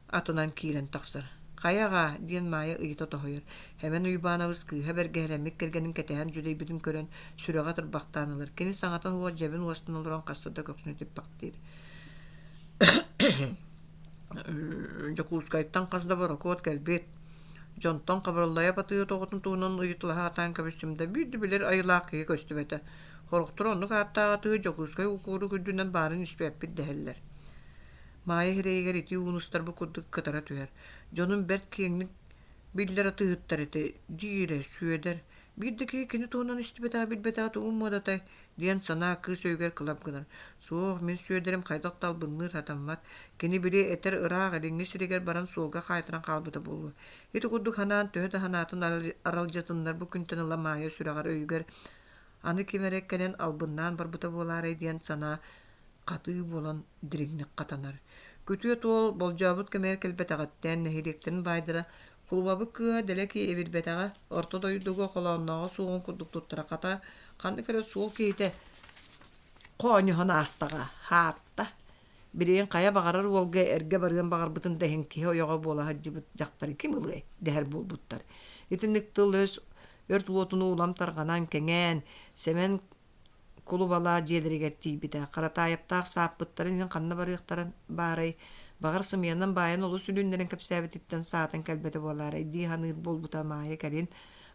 атынан киирэн тахсар. «Хайа аҕаа?» диэн Маайа ыйыта тоһуйар. Сэмэн Уйбаанабыс кыыһа бэргэһэлэммит кэргэнин кэтэһэн дьүдэйбитин көрөн, сүрэҕэ тырбахтаан ылар. Кини саҥата суох дьэбин уостан олорон хаста да көхсүн типпэхтиир. Дьокуускайтан хас да борокуот кэлбит. Дьонтон Хабырыллайап атыыһыт оҕотун туһунан ыйыталаһа сатаан кэбистим да, биир да билэр айылаах киһи көстүбэтэ. Сорохтор оннук ааттаах атыыһыт Дьокуускай куорат үрдүнэн баарын испэппит дэһэллэр. Маайа сирэйигэр итии ууну устарбыт курдук кытара түһэр. Дьонум бэрт киэҥник биллэр атыыһыттар этэ, диирэ Сүөдэр. Биир да киһи кини туһунан истибэтэҕэ, билбэтэҕэ тугун муодатай диэн санаа кыыс өйүгэр кылап гынар. Суох, мин Сүөдэрим хайдах да албынныыр сатаммат. Кини били этэр ыраах илиҥҥи сиригэр баран суолга хаайтаран хаалбыта буолуо. Ити курдук санаан төһө да санаатын аралдьытыннар бу күнтэн ыла Маайа сүрэҕэр өйүгэр аны ким эрэ кэлэн албыннаан барбыта буолаарай диэн санаа хатыы буолан дириҥник хатанар. Күтүөт уол болдьообут кэмигэр кэлбэтэҕиттэн нэһилиэктэрин баайдара кулубабыт кыыһа дэлэки эбирбэтэҕэ, орто дойдуга холооннооҕо суоҕун курдук туттара хата ханнык эрэ суол киһитэ хоонньоһон аастаҕа, хаатта. Билигин хайа баҕарар уолга эргэ барыан баҕарбытын да иһин киһи ойоҕо буола сылдьыбыт дьахтары ким ылыай дэһэр буолбуттар. Итинник тыл-өс өрт уотунуу улам тарҕанан, кэҥээн, Сэмэн кулубалаах дьиэлэригэр тиийбитэ. Харатаайаптаах сааппыттарын иһин ханна барыахтара баарай, баҕар сымыйанан баайан олус үлүннэрэн кэпсээбититтэн саатан кэлбэтэ буолаарай дии саныыр буолбута Маайа кэлин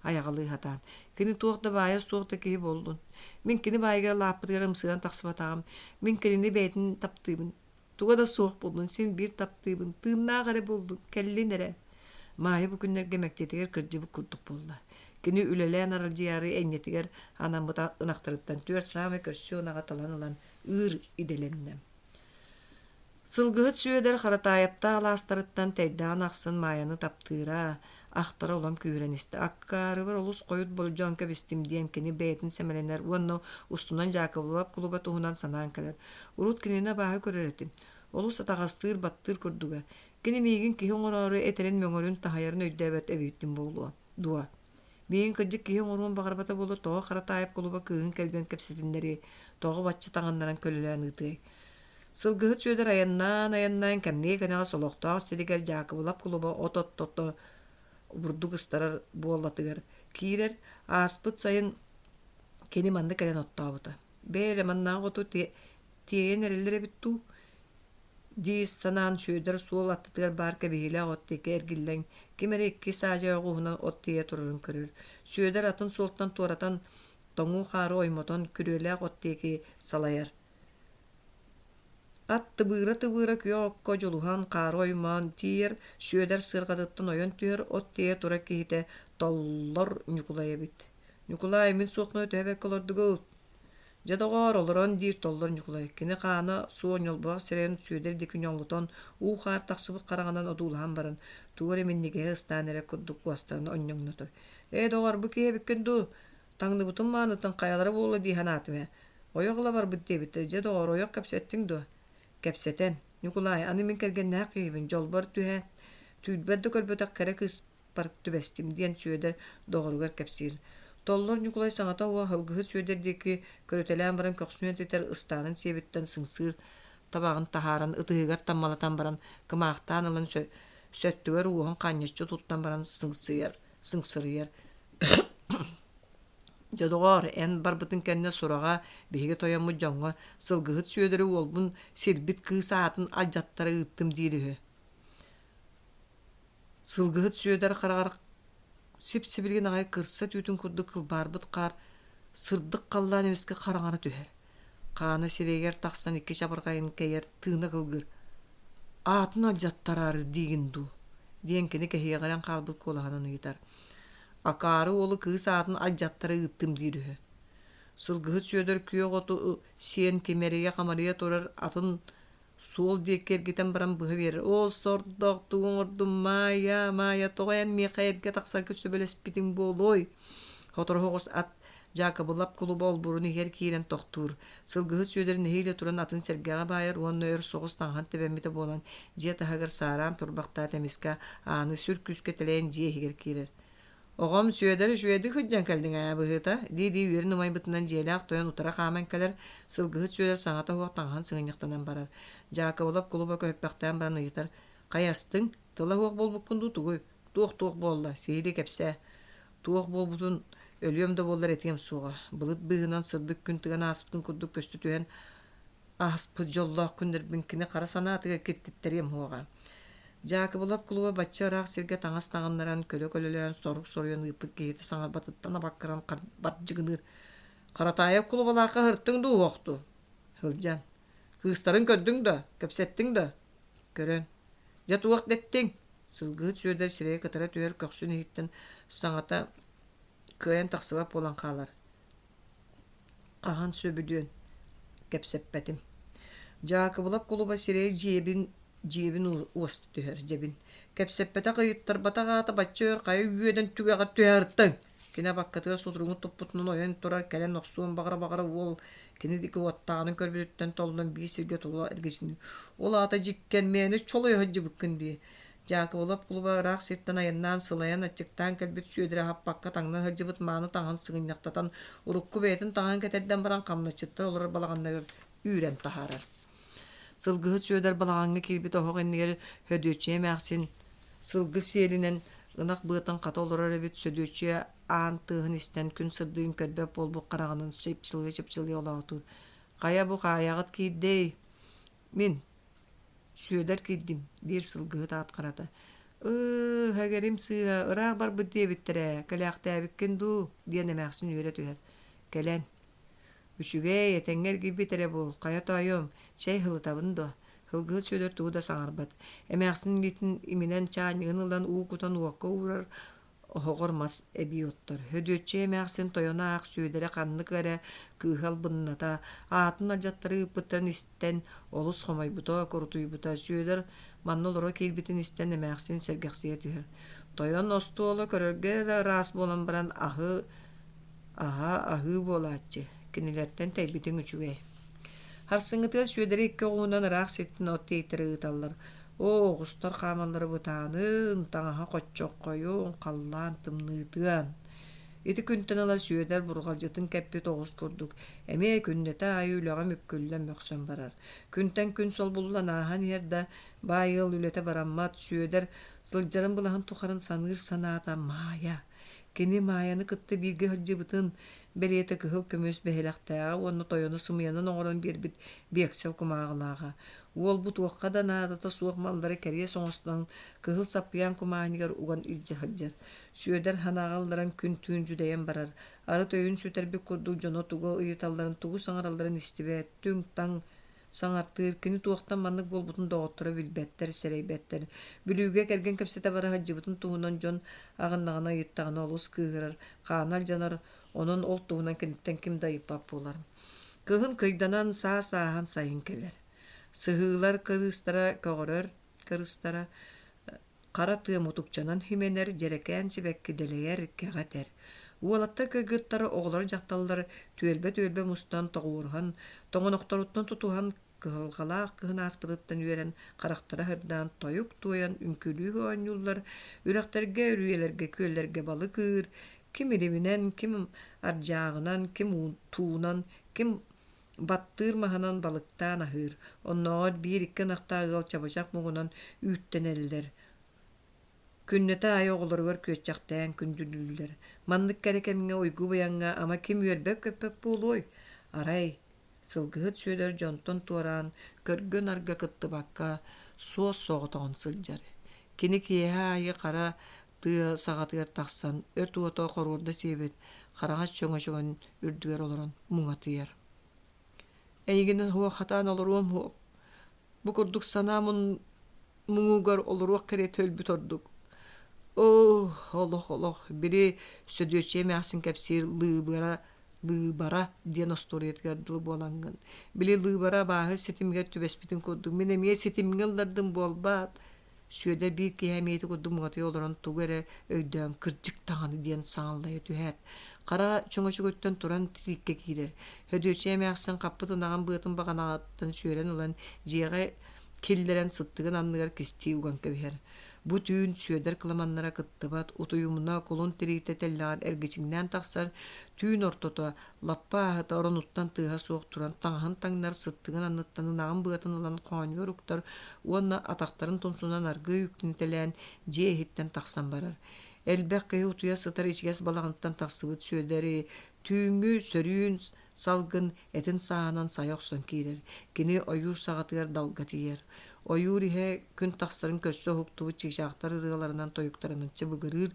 айаҕалыы сатаан. Кини туох да баайа суох да киһи буоллун. Мин кини баайыгар лааппытыгар ымсыыран тахсыбатаҕым. Мин кинини бэйэтин таптыыбын. Туга да суох буоллун, син биир таптыыбын, тыыннаах эрэ буоллун, кэллин эрэ. Маайа бу күннэргэ мэктиэтигэр кырдьыбыт курдук буолла. Кини үлэлээн аралдьыйаары энньэтигэр анаммыт ынахтарыттан түөрт саамай көрсүө ынаҕы талан ылан ыыр идэлэннэ. Сылгыһыт Сүөдэр Харатаайаптаах алаастарыттан тэйдэҕин ахсын Маайаны таптыыра, ахтара улам күүһүрэн истэ. Аккаарыбар олус хойут болдьоон кэбистим диэн кини бэйэтин сэмэлэнэр уонна устунан Дьаакыбылап кулуба туһунан санаан кэлэр. Урут кинини абааһы көрөр этим. Олус атаҕастыыр, баттыыр курдуга. Кини миигин киһи оҥороору этэрин-мөҥөрүн, таһайарын өйдөөбөт эбиттим буолуо дуо? Миигин кырдьык киһи оҥоруон баҕарбата буолуо тоҕо Харатаайап кулуба кыыһын кэргэн кэпсэтиннэриэй, тоҕо бачча таҥыннаран көлөлөөн ыытыай? Сылгыһыт Сүөдэр айаннаан-айаннаан кэмниэ кэнэҕэс олохтоох сиригэр Дьаакыбылап кулуба от оттото бурдук ыстарар буоллатыгар киирэр, ааспыт сайын кини манна кэлэн оттообута. Бээ эрэ маннааҕы оту тиэйэн эрэллэр эбит дуу дии санаан Сүөдэр суол аттытыгар баар кэбиһиилээх от диэки эргиллэн ким эрэ икки саадьа оҕуһунан от тиэйэ турарын көрөр. Сүөдэр атын суолтан туоратан тоҥуу хаары оймотон күрүөлээх от диэки салайар. Ат тыбыыра-тыбыыра күөх окко дьулуһан хаары оймоон тиийэр, Сүөдэр сыарҕатыттан ойон түһэр, от тиэйэ турар киһитэ Толлор Ньукулай эбит. «Ньукулай, мин суохпуна төһө бэркэ олордугут?» «Дьэ, доҕоор, олорон» диир Толлор Ньукулай. Кини хаана суох ньолбоох сирэйин Сүөдэр диэки ньоллотон, уу-хаар тахсыбыт хараҕынан одуулаһан баран, тугу эрэ минньигэһи ыстаан эрэр курдук уостарын онньоҥнотор. «Ээ, доҕор, бу киһи эбиккин дуу? Таҥныбытым маанытын хайалара буолла дии санаатым ээ. Ойох ыла барбыт диэбиттэр. Дьэ, доҕоор, ойох кэпсэттиҥ дуо? Кэпсэтэн. Ньукулаай, аны мин кэргэннээх киһибин, дьолбор түһэ, түүрбэр да көрбөтөх кэрэ кыыспар түбэстим, диэн Сүөдэр доҕоругар кэпсиир. Толлор Ньукулай саҥата уо һылгыһыт Сүөдэр диэки көрүтэлээн баран көхсүнэн этитэр ыстаанын сиэбиттэн сыҥсыыр табаҕын таһааран ытыһыгар таммалатан баран кымаахтаан ылан сөттүгэр уоһун ханньаччы туттан баран сыҥсыйар сыҥсырыйар Дьэ, доҕоор, эн барбытыҥ кэннэ сураҕа биһиги тойоммут дьоҥҥо Сылгыһыт Сүөдэри уолбун сирбит кыыс аатын алдьаттара ыыттым диир үһү. Сылгыһыт Сүөдэр хараҕар сип-сибилигин аҕай кырса түүтүн курдук кылбаарбыт хаар сырдык халлаан эмискэ хараҥара түһэр. Хаана сирэйигэр тахсан икки чабырҕайын кэйэр, тыына кылгыыр: «Аатын алдьаттараары диигин дуу?» диэн кини кэһиэҕирэн хаалбыт куолаһынан ыйытар. Акаары уолу кыыс аатын алдьаттара ыыттым диир үһү. Сылгыһыт Сүөдэр күөх оту сиэн кимэрийэ-хамарыйа турар атын суол диэки эргитэн баран быһа биэрэр: «Оо, сордоох, тугу оҥордум, Маайа, Маайа, тоҕо эн миэхэ эргэ тахсарга сөбүлэспитиҥ буолуой?» Сотору соҕус ат Дьаакыбылап кулуба олбуорун иһигэр киирэн тохтуур. Сылгыһыт Сүөдэр нэһиилэ туран атын сэргэҕэ баайар уонна өр соҕус таҥаһын тэбэммитэ буолан, дьиэ таһыгар саараан турбахтаат эмискэ ааны сүр күүскэ тэлэйэн дьиэ иһигэр киирэр. «Оҕом Сүөдэр үчүгэйдик сылдьан кэллиҥ ээ, быһыыта» дии-дии үөрэн умайбытынан дьиэлээх тойон утары хааман кэлэр, сылгыһыт Сүөдэр саҥата суох таҥаһын сыгынньахтанан барар. Дьаакыбылап кулуба көһүппэхтээн баран ыйытар: «Хайастыҥ? Тыла суох буолбуккун дуу, тугуй? Туох-туох буолла? Сиһилии кэпсээ» Туох буолбутун өлүөм да буоллар этиэм суоҕа. Былыт быыһынан сырдык күн тыган ааспытын курдук көстө түһэн ааспыт дьоллоох күннэрбин кини хара санаатыгар киртиттэриэм суоҕа. Дьаакыбылап кулуба бачча ыраах сиргэ таҥас таҥыннаран, көлө-көлөлөөн, сорук соруйан ыыппыт киһитэ саҥарбатыттан абаккаран бардьыгыныыр. «Харатаайап кулубалаахха ыһыртыҥ дуу, уох дуу?» «Сылдьан». «Кыыстарын көрдүҥ да, кэпсэттиҥ да?» «Көрөн». «Дьэ туох дэттиҥ?» Сылгыһыт Сүөдэр сирэйэ кытара түһэр көхсүн иһиттэн саҥата кыайан тахсыбат буолан хаалар. Хаһан сөбүлүөн кэпсэппэтим. Дьаакыбылап кулуба сирэйэ дьиэбин дьиэбин уоста түһэр дьэбин. Кэпсэппэтэх ыйыттарбатах аата бачча өр хайа үөдэн түгэҕэр түһэртэн. Кини абаккатыгар сутуругун туппутунан ойон турар кэлэн охсуон баҕара-баҕара уол кини диэки уоттааҕын көрбүтүттэн толлон биир сиргэ тула эргичинним. Ол аата дьиккэр мээнэ чолойо сылдьыбыккын дии. Дьаакыбылап кулуба ыраах сиртэн айаннаан сылайан аччыктаан кэлбит Сүөдэри аһаппакка таҥна сылдьыбыт мааны таҥаһын сыгынньахтатан урукку бэйэтин таҥаһын кэтэрдэн баран хамначчыттар олорор балаҕаннарыгар үүрэн таһаарар. Сылгыһыт Сүөдэр балаҕаҥҥа киирбит оһох иннигэр Сөдүөччүйэ эмээхсин сылгы сиэлинэн ынах быатын хата олорор эбит Сөдүөччүйэ аан тыаһын истэн күн сырдыгын көрбөт буолбут хараҕынан чыпчылыйа-чыпчылыйа олоотуур. «Хайа бу хаайаҕыт киирдэй?» «Мин Сүөдэр киирдим» диир сылгыһыт аат харата. «Ыы, һэгэрим сыыһа, ыраах барбыт диэбиттэрэ ээ, кэлээхтээбиккин дуу?» диэн эмээхсин үөрэ түһэр. «Кэлэн Үчүгэй, этэҥҥэ эргийбит эрэ буол, хайа тоойуом, чэй һылытабын дуо?» Сылгыһыт Сүөдэр тугу да саҥарбат. Эмээхсин илиитин иминэн чаанньыгын ылан уу кутан уокка уурар, оһоҕор мас эбии оттор. Сөдүөччүйэ эмээхсин тойоно аах Сүөдэрэ ханнык эрэ кыыһы албынната, аатын алдьаттары ыыппыттарын истэн олус хомойбута, курутуйбута. Сүөдэр манна олоро киирбитин истэн эмээхсин сэргэхсийэ түһэр. Тойон остуола көрөргө эрэ ыраас буолан баран аһы Аһа, аһыы буолааччы, кинилэртэн тэйбитиҥ үчүгэй. Харсыҥҥытыгар Сүөдэри икки оҕуһунан ыраах сиртэн от тиэйтэрэ ыыталлар. Оо, оҕустар хаамаллара бытаанын, таҥаһа хоччоххойун, халлаан тымныытыан. Ити күнтэн ыла Сүөдэр бурҕалдьытын кэппит оҕус курдук, эмиэ күннэтэ аайы үлэҕэ мүккүллэн мөхсөн барар. Күнтэн күн солбуллан ааһан иһэр да, баай ыал үлэтэ бараммат, Сүөдэр сылдьарын былаһын тухарын саныыр санаата Маайа. Кини Маайаны кытта бииргэ сылдьыбытын бэлиэтэ кыһыл көмүс бэһилэхтээҕэ уонна тойону сымыйанан оҥорон биэрбит биэксэл кумааҕылааҕа. Уол бу туохха да наадата суох маллары кэриэс оҥостон кыһыл саппыйаан кумааһынньыгар уган илдьэ сылдьар. Сүөдэр санааҕа ылларан күн-түүн дьүдэйэн барар, арыт өйүн сүтэрбит курдук дьоно тугу ыйыталларын, тугу саҥаралларын истибэт, түҥ-таҥ саҥартыыр, кини туохтан маннык буолбутун доҕотторо билбэттэр, сэрэйбэттэр. Бүлүүгэ кэргэн кэпсэтэ бара сылдьыбытын туһунан дьон аҕыннаҕына ыйыттаҕына олус кыыһырар, хаана алдьанар, онон ол туһунан киниттэн ким да ыйыппат буолар. Кыһын кыйданан, саас ааһан сайын кэлэр. Сыһыылар кырыыстара көҕөрөр, кырыстара Хара тыа мутукчанан химэнэр, дьэрэкээн сибэкки дэлэйэр, кэҕэ этэр. Уолаттар кыргыттар, оҕолор дьахталлар түөлбэ-түөлбэ мустан тоҕуоруһан, тоҥонохторуттан тутуһан, кыһалҕалаах кыһын ааспытыттан үөрэн, харахтара сырдаан, тойук туойан үҥкүүлүү оонньууллар, үрэхтэргэ, үрүйэлэргэ, күөллэргэ балык ыыр, ким илиминэн, ким ардьааҕынан, ким туунан, ким Баттыыр маһынан балыктаан аһыыр, оннооҕор биир-икки ынахтаах ыал чабычах муҥунан үүттэнэллэр, күннэтэ аайы оҕолоругар күөччэхтээн күндүлүүллэр. Маннык кэрэ кэмҥэ уйгу-быйаҥҥа ама ким үөрбэт-көппөт буолуой? Арай, сылгыһыт Сүөдэр дьонтон туораан, көргө-нарга кыттыбакка, суос-соҕотоҕун сылдьар. Кини киэһэ аайы хара тыа саҕатыгар тахсан, өрт уота хоруорда сиэбит хараҥас чөҥөчөгүн үрдүгэр олорон муҥатыйар. Эйигин суох хатаан олоруом суох. Бу курдук санаа муҥугар олоруох кэриэтэ өлбүт ордук. Оо, олох, олох, били Сөдүөччүйэ эмээхсин кэпсиир лыыбара, лыыбара диэн остуоруйатыгар дылы буолаҥҥын. Били лыыбара абааһы ситимигэр түбэспитин курдук мин эмиэ ситимҥэ ыллардым буолбаат? Сүөдэр биир киэһэ эмиэ ити курдук муҥатыйа олорон тугу эрэ өйдөөн кырдьык даҕаны диэн саҥаллайа түһээт, хара чөҥөчөгүттэн туран титииккэ киирэр. Һөдүөччүйэ эмээхсин хаппыт ынаҕын быатын баҕанаҕыттан сүөрэн ылан дьиэҕэ киллэрэн сыттыгын анныгар кистии уган кэбиһэр. Бу түүн Сүөдэр кыламаннара кыттыбат, утуйумуна кулун тириитэ тэллэҕэр эргичиҥнээн тахсар, түүн ортото лаппа ааһыта оронуттан тыаһа суох туран таҥаһын таҥнар, сыттыгын анныттан ынаҕын быатын ылан хоонньугар уктар уонна атахтарын тумсунан аргыый үктэнитэлээн дьиэ иһиттэн тахсан барар. Элбэх киһи утуйа сытар ичигэс балаҕаныттан тахсыбыт Сүөдэри түүҥҥү сөрүүн салгын этин сааһынан сайа охсон киирэр. Кини ойуур саҕатыгар далга тиийэр. Ойуур иһэ күн тахсарын көрсө уһуктубут чыычаахтар ырыаларынан тойуктарынан чыбыгырыыр,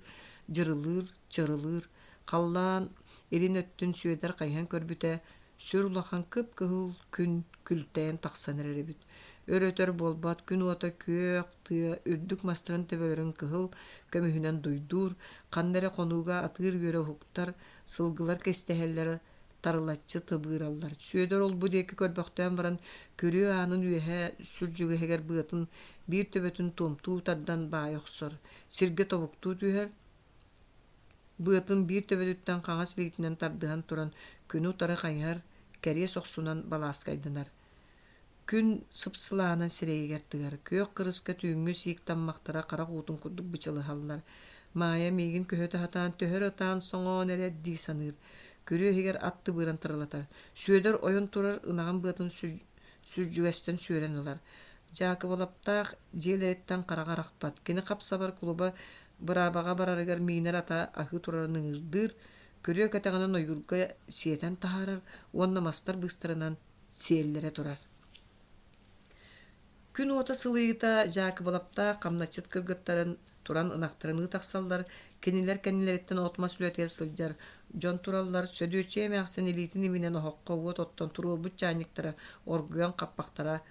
дьырылыыр, чырылыыр. Халлаан илин өттүн Сүөдэр хайыһан көрбүтэ, сүр улахан кып-кыһыл күн күлтэйэн тахсан эрэр эбит. Өр-өтөр буолбат күн уота күөх тыа үрдүк мастарын төбөлөрүн кыһыл көмүһүнэн дуйдуур, ханна эрэ хонууга атыыр үөрэ уһуктар, сылгылар кэстэһэллэрэ тарылаччы тыбыыраллар. Сүөдэр ол-бу диэки көрбөхтөөн баран, күрүө аанын үөһэ сүрдьүгэһигэр быатын биир төбөтүн туомтуу тардан баайа охсор, сиргэ тобуктуу түһэр, Быатын биир төбөтүттэн хаҥас илиитинэн тардыһан туран күнү утары хайыһар, кэриэс охсунан балааскайданар. Күн сып-сылаанан сирэйигэр тыгар, күөх кырыска түүҥҥү сиик таммахтара харах уутун курдук бычылыһаллар. Маайа миигин көһүтэ сатаан төһө эрэ ытаан соҥоон эрэр дии саныыр. Күрүө иһигэр ат тыбыыран тырылатар. Сүөдэр ойон турар ынаҕын быатын сүрдьүгэстэн сүөрэн ылар. Дьаакыбылаптаах дьиэлэриттэн хараҕа арахпат. Кини хап-сабар кулуба быраабаҕа барарыгар миинэр ата аһыы турарын ыҥырдыыр, күрүө кэтэҕинэн ойуурга сиэтэн таһаарар уонна мастар быыстарынан сиэллэрэ турар. Күн уота сылыйыыта Дьаакыбылаптаах хамначчыт кыргыттарын туран ынахтарын ыы тахсаллар, кинилэр кэннилэриттэн от-мас үлэтигэр сылдьар дьон тураллар, Сөдүөччүйэ эмээхсин илиитин иминэн оһоххо уот оттон туруорбут чаанньыктара оргуйан хаппахтара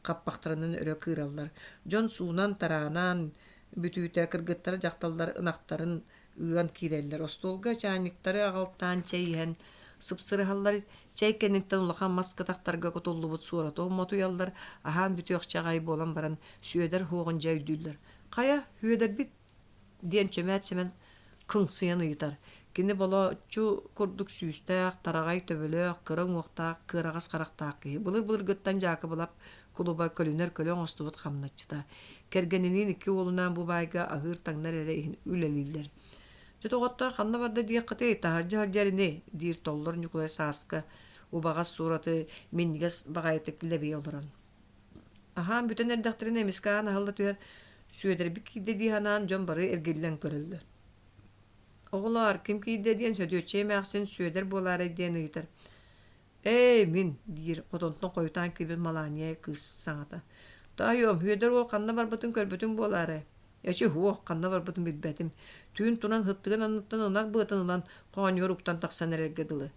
хаппахтарынан өрө кыыраллар. Дьон суунан-тараанан бүтүүтэ кыргыттар дьахталлар ынахтарын ыан киирэллэр. Остуолга чаанньыктары аҕалтаан чэй иһэн сыпсырыһаллар. Чэй кэнниттэн улахан мас кытахтарга кутуллубут суораты мотуйаллар, аһаан бүтүөхчэ аҕай буолан баран Сүөдэр уһуоҕун дьэ өйдүүллэр. «Хайа, Сүөдэрбит?» диэн Чөмөөт Сэмэн кыҥсыйан ыйытар. Кини болооччу курдук сүүстээх, тараҕай төбөлөөх, кыра уҥуохтаах, кыараҕас харахтаах киһи. Былыр-былыргыттан Дьаакыбылап кулуба көлүнэр көлө оҥостубут хамначчыта. Кэргэниниин икки уолунаан бу баайга аһыыр-таҥнар эрэ иһин үлэлииллэр. Дьэ, доҕоттоор, ханна барда диэххитий, таһырдьа сылдьар ини, диир Толлор Ньукулай Сааска убаҕас суораты минньигэс баҕайытык лэбийэ олорон. Аһаан бүтэн эрдэхтэринэ эмискэ аан аһылла түһэр, Сүөдэрбит киирдэ дии санаан дьон бары эргиллэн көрөллөр. Оҕолоор, ким киирдэ диэн Сөдүөччүйэ эмээхсин Сүөдэр буолаарай диэн ыйытар. «Ээ, мин» диир хотонтон хойутаан киирбит Малаанньа кыыс саҥата. «Тоойуом, Сүөдэр уол ханна барбытын көрбүтүҥ буолаарай?» Эчи суох, ханна барбытын билбэтим. Түүн туран сыттыгын анныттан ынах быатын ылан хоонньугар уктан тахсан эрэргэ дылы.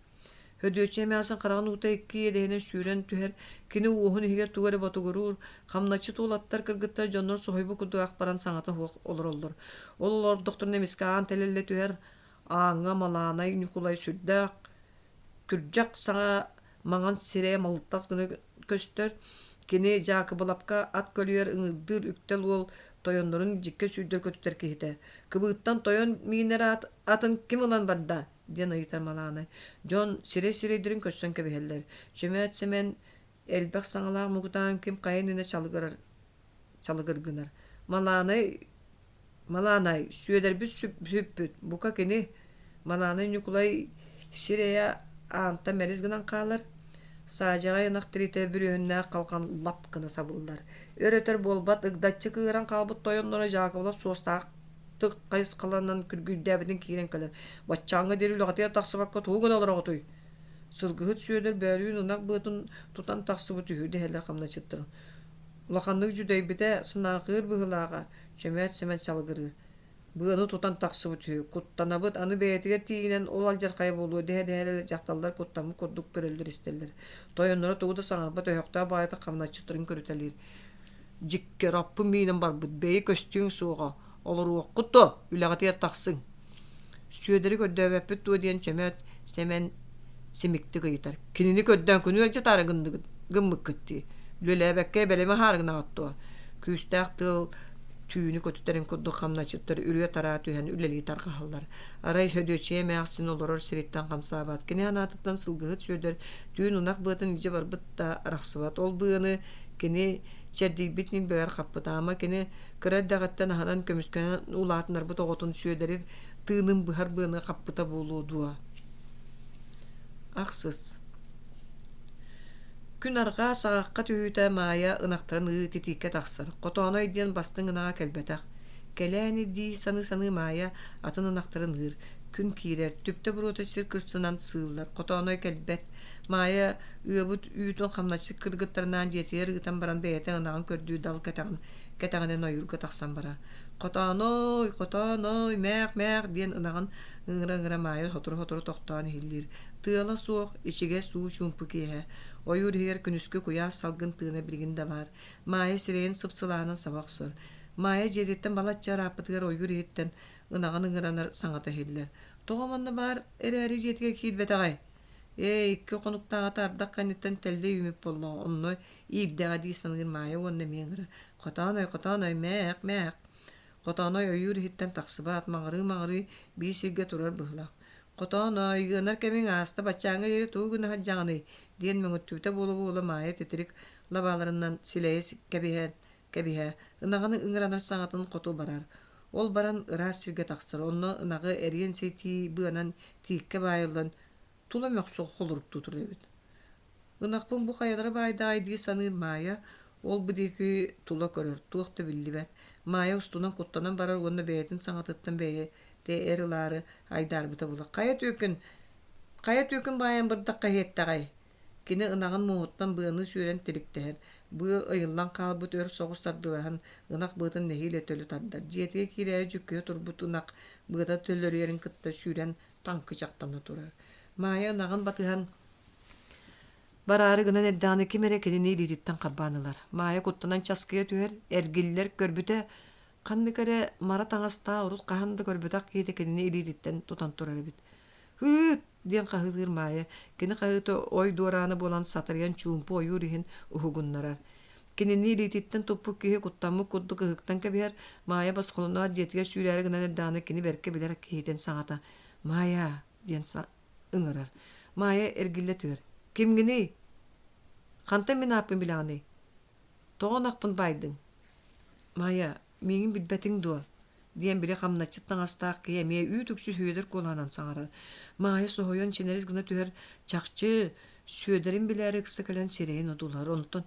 Сөдүөччүйэ эмээхсин хараҕын уута икки иэдэһинэн сүүрэн түһэр, кини уоһун иһигэр тугу эрэ ботугуруур, хамначчыт уолаттар, кыргыттар дьоннор соһуйбут курдук ах баран саҥата суох олороллор. Ол олордохторуна эмискэ аан тэлэллэ түһэр, ааҥҥа Малаанай Ньукулай сүрдээх күрдьэх саҕа маҥан сирэйэ малтас гына көстөр. Кини Дьаакыбылапка ат көлүйэр ыҥырдыыр үктэл уол тойоннорун дьиккэ сүүрдэр көтүтэр киһитэ. Кыбыыттан тойон миинэр атын ким ылан барда? диэн ыйытар Малаанай. Дьон сирэй-сирэйдэрин көрсөн кэбиһэллэр. Чөмөөт Сэмэн элбэх саҥалаах муҥутаан ким хайа иннинэ чалыгырар чалыгыр гынар. Малаанай Малаанай, Сүөдэрбит сүппүт, бука кини Малаанай Ньукулай сирэйэ аантан мэлис гынан хаалар, саадьаҕай ынах тириитэ бүрүөһүннээх халҕан лап гына сабыллар. Өр-өтөр буолбат ыгдаччы кыыран хаалбыт тойонноро Дьаакыбылап суостаахтык хайысхаланан күргүйдээбитин киирэн кэлэр. Баччааҥҥа диэри үлэҕитигэр тахсыбакка тугу гына олороҕутуй? Сылгыһыт Сүөдэр бөөлүүн ынах быатын тутан тахсыбыт үһү дэһэллэр хамначчыттар. Улаханнык дьүдэйбитэ, санаарҕыыр быһыылааҕа, Чөмөөт Сэмэн чалыгырыыр. Быаны тутан тахсыбыт үһү, куттанабыт, аны бэйэтигэр тиийинэн ол алдьархайа буолуо дэһэ-дэһэ дьахталлар куттаммыт курдук көрөллөр-истэллэр. Тойонноро тугу да саҥарбат өһөхтөөх баҕайытык хамначчыттарын көрүтэлиир. Дьиккэр аппын миинэн барбыт, бэйи көстүөҥ суоҕа, олоруоххут дуо, үлэҕитигэр тахсыҥ. Сүөдэри көрдөөбөппүт дуо диэн Чөмөөт Сэмэн симиктик ыйытар. Кинини көрдөөн күнү алдьатаары гынныгыт гыммыккыт дии. Үлэлээбэккэ бэлэми аһаары гынаҕыт дуо? Күүстээх тыал түүнү көтүтэрин курдук хамначчыттар үрүө-тараа түһэн үлэлии тарҕаһаллар. Арай Сөдүөччүйэ эмээхсин олорор сириттэн хамсаабат. Кини анаатыттан сылгыһыт Сүөдэр түүн ынах быатын илдьэ барбыт да арахсыбат. Ол быаны кини чэрдийбит ньилбэгэр хаппыт. Ама кини кыра эрдэҕиттэн аһынан көмүскэнэн улаатыннарбыт оҕотун Сүөдэри тыынын быһар быаны хаппыта буолуо дуо? Ахсыс Күн арҕаа саҕахха түһүүтэ Маайа ынахтарын ыы титииккэ тахсар. Хотооной диэн бастыҥ ынаҕа кэлбэтэх. Кэлээни дии саныы-саныы Маайа атын ынахтарын ыыр. Күн киирэр, түптэ буруота сир кырсынан сыыллар. Хотооной кэлбэт. Маайа ыабыт үүтүн хамначчыт кыргыттарынаан дьиэтигэр ыытан баран бэйэтэ ынаҕын көрдүү дал кэтэҕин кэтэҕинэн ойуурга тахсан барар. Хотооной, хотооной, мээх-мээх диэн ынаҕын ыҥыра-ыҥыра Маайа сотору-сотору тохтоон иһиллиир. Тыала суох, ичигэс уу чуумпу киэһэ. Ойуур иһигэр күнүскү куйаас салгын тыына билигин да баар. Маайа сирэйин сып-сылааһынан саба охсор. Маайа дьиэтиттэн балачча ырааппытыгар ойуур иһиттэн ынаҕын ыҥыранар саҥата иһиллэр. Тоҕо манна баар эрээри дьиэтигэр киирбэтэҕэй? Ээ, икки хонуктааҕыта ардах кэнниттэн тэллэй үүммүт буоллаҕа, онно иирдэҕэ дии саныыр Маайа уонна эмиэ ыҥырар. Хотооной, хотооной, мээх, мээх. Хотооной ойуур иһиттэн тахсыбат, маҥырыы-маҥырыы биир сиргэ турар быһыылаах. Хотооной, ыанар кэмиҥ ааста, баччааҥҥа диэри тугу гына сылдьаҕыный? диэн мөҥүттүбүтэ буола-буола Маайа титирик лабааларынан силэйэ кэбиһэн кэбиһэ, ынаҕын ыҥыранар саҥатын хоту барар. Ол баран ыраас сиргэ тахсар, онно ынаҕы эриэн ситии быанан тииккэ баайыллан тула мөхсө холоруктуу турар эбит. Ынахпын бу хайалара баайдаҕай дии саныыр Маайа ол-бу диэки тула көрөр, туох да биллибэт. Маайа устунан куттанан барар уонна бэйэтин саҥатыттан бэйэтэ эр ылаары айдаарбыта буолар. Хайа түөкүн, хайа түөкүн баайан бырдахха иһиэттэҕэй? Кини ынаҕын муоһуттан быаны сүөрэн тириктэһэр, быа ыйыллан хаалбыт өр соҕус тардылаһан ынах быатын нэһиилэ төлө тардар. Дьиэтигэр киирээри дьүккүйэ турбут ынах быата төлөрүйэрин кытта сүүрэн таҥкычахтана турар. Маайа ынаҕын батыһан бараары гынан эрдэҕинэ ким эрэ кинини илиититтэн харбаан ылар. Маайа куттанан часкыйа түһэр, эргиллэр, көрбүтэ ханнык эрэ мара таҥастаах урут хаһан да көрбөтөх киһитэ кинини илиититтэн тутан турар эбит. «Ыыт!» диэн хаһыытыыр Маайа. Кини хаһыыта ой дуораана буолан сатарыйан чуумпу ойуур иһин уһугуннарар. Кинини илиититтэн туппут киһи куттаммыт курдук ыһыктан кэбиһэр. Маайа босхолоноот дьиэтигэр сүүрээри гынан эрдэҕинэ кини бэркэ билэр киһитин саҥата «Маайа!» диэн ыҥырар. Маайа эргиллэ түһэр. «Кимҥиний? Хантан мин ааппын билэҕиний? Тоҕо ынахпын баайдыҥ?» «Маайа, миигин билбэтиҥ дуо? Диэн били хамначчыт таҥастаах киһи эмиэ үүт-үксү Сүөдэр куолаһынан саҥарар. Маайа соһуйан чинэрис гына түһэр, чахчы, Сүөдэрин билээри ыкса кэлэн сирэйин одуулаһар, онтон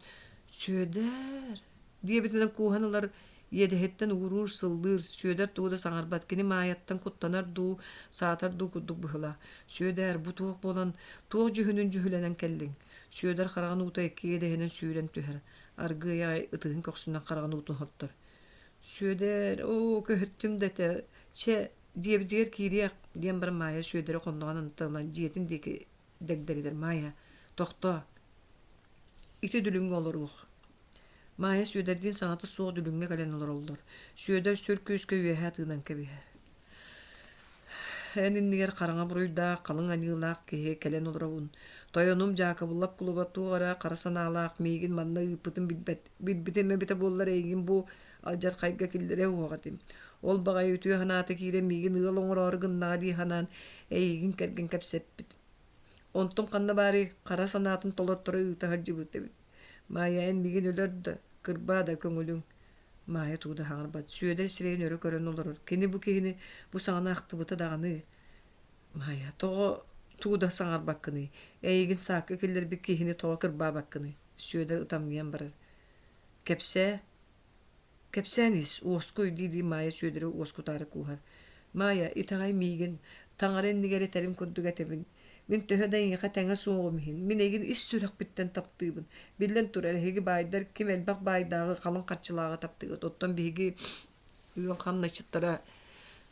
«Сүөдэр» диэбитинэн кууһан ылар, иэдэһиттэн ууруур-сыллыыр, Сүөдэр тугу да саҥарбат, кини Маайаттан куттанар дуу, саатар дуу курдук быһыылаах. «Сүөдээр, бу туох буолан, туох дьүһүнүн дьүһүлэнэн кэллиҥ?» Сүөдэр хараҕын уута икки иэдэһинэн сүүрэн түһэр, аргыый аҕай ытыһын көхсүнэн хараҕын уутун соттор. Сүөдэр, оо, көһүттүм да этэ, чэ, дьиэбитигэр киириэх, диэн баран Маайа Сүөдэри хонноҕун анныттан ылан дьиэтин диэки дэгдэритэр. Маайа, тохтоо, ити дүлүҥҥэ олоруох. Маайа Сүөдэрдиин саҥата суох дүлүҥҥэ кэлэн олороллор. Сүөдэр сүр күүскэ үөһэ тыынан кэбиһэр. Эн иннигэр хараҥа буруйдаах, халыҥ аньыылаах киһи кэлэн олоробун. Тойонум Дьаакыбылап кулуба туох эрэ хара санаалаах миигин манна ыыппытын билбэт, билбитим эбитэ буоллар эйигин бу алдьархайга киллэрэ уһуох этим. Ол баҕайы үтүө санаата киирэн миигин ыал оҥороору гыннаҕа дии санаан эйигин кэргэн кэпсэппит. Онтум ханна баарый, хара санаатын толорторо ыыта сылдьыбыт эбит. Маайа эн миигин өлөр да, кырбаа да көҥүлүҥ. Маайа тугу да саҥарбат, Сүөдэр сирэйин өрө көрөн олорор. Кини бу киһини бу саҥаны ахтыбыта даҕаны. Маайа, тоҕо тугу да саҥарбаккыный? Эйигин саакка киллэрбит киһини тоҕо кырбаабаккыный? Сүөдэр ытамньыйан барар. Кэпсээ. Кэпсээн ис, уоскуй дии-дии Маайа Сүөдэри уоскутаары кууһар. Маайа, итэҕэй миигин, таҥара иннигэр этэрим курдук этэбин. Мин төһө да эйиэхэ тэҥэ суоҕум иһин, мин эйигин ис сүрэхпиттэн таптыыбын. Биллэн турар, эһиги баайдар ким элбэх баайдааҕы, халыҥ харчылааҕы таптыыгыт. Оттон биһиги ыал хамначчыттара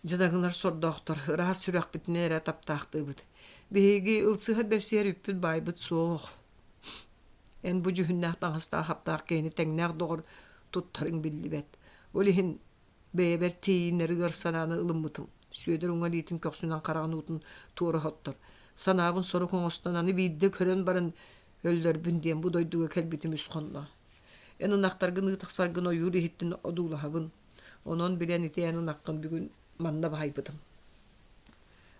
дьадаҥылар сордоохтор, ыраас сүрэхпитинэн эрэ таптаахтыыбыт. Биһиги ылсыһар-бэрсиһэр үппүт баайбыт суох. Эн бу дьүһүннээх таҥастаах-хаптаах киһини тэҥнээх доҕор туттарыҥ биллибэт. Ол иһин Бэйэбэр тиийинэр ыар санааны ылыммытым. Сүөдэр уҥа илиитин көхсүнэн хараҕын уутун туора соттор. Санаабын сорук оҥостон аны биирдэ көрөн баран өллөрбүн диэн бу дойдуга кэлбитим үс хонно. Эн ынахтаргын ыытахсаргын ойуур иһиттэн одуулаһабын. Онон билэн ити эн ынаххын бүгүн манна баайбытым.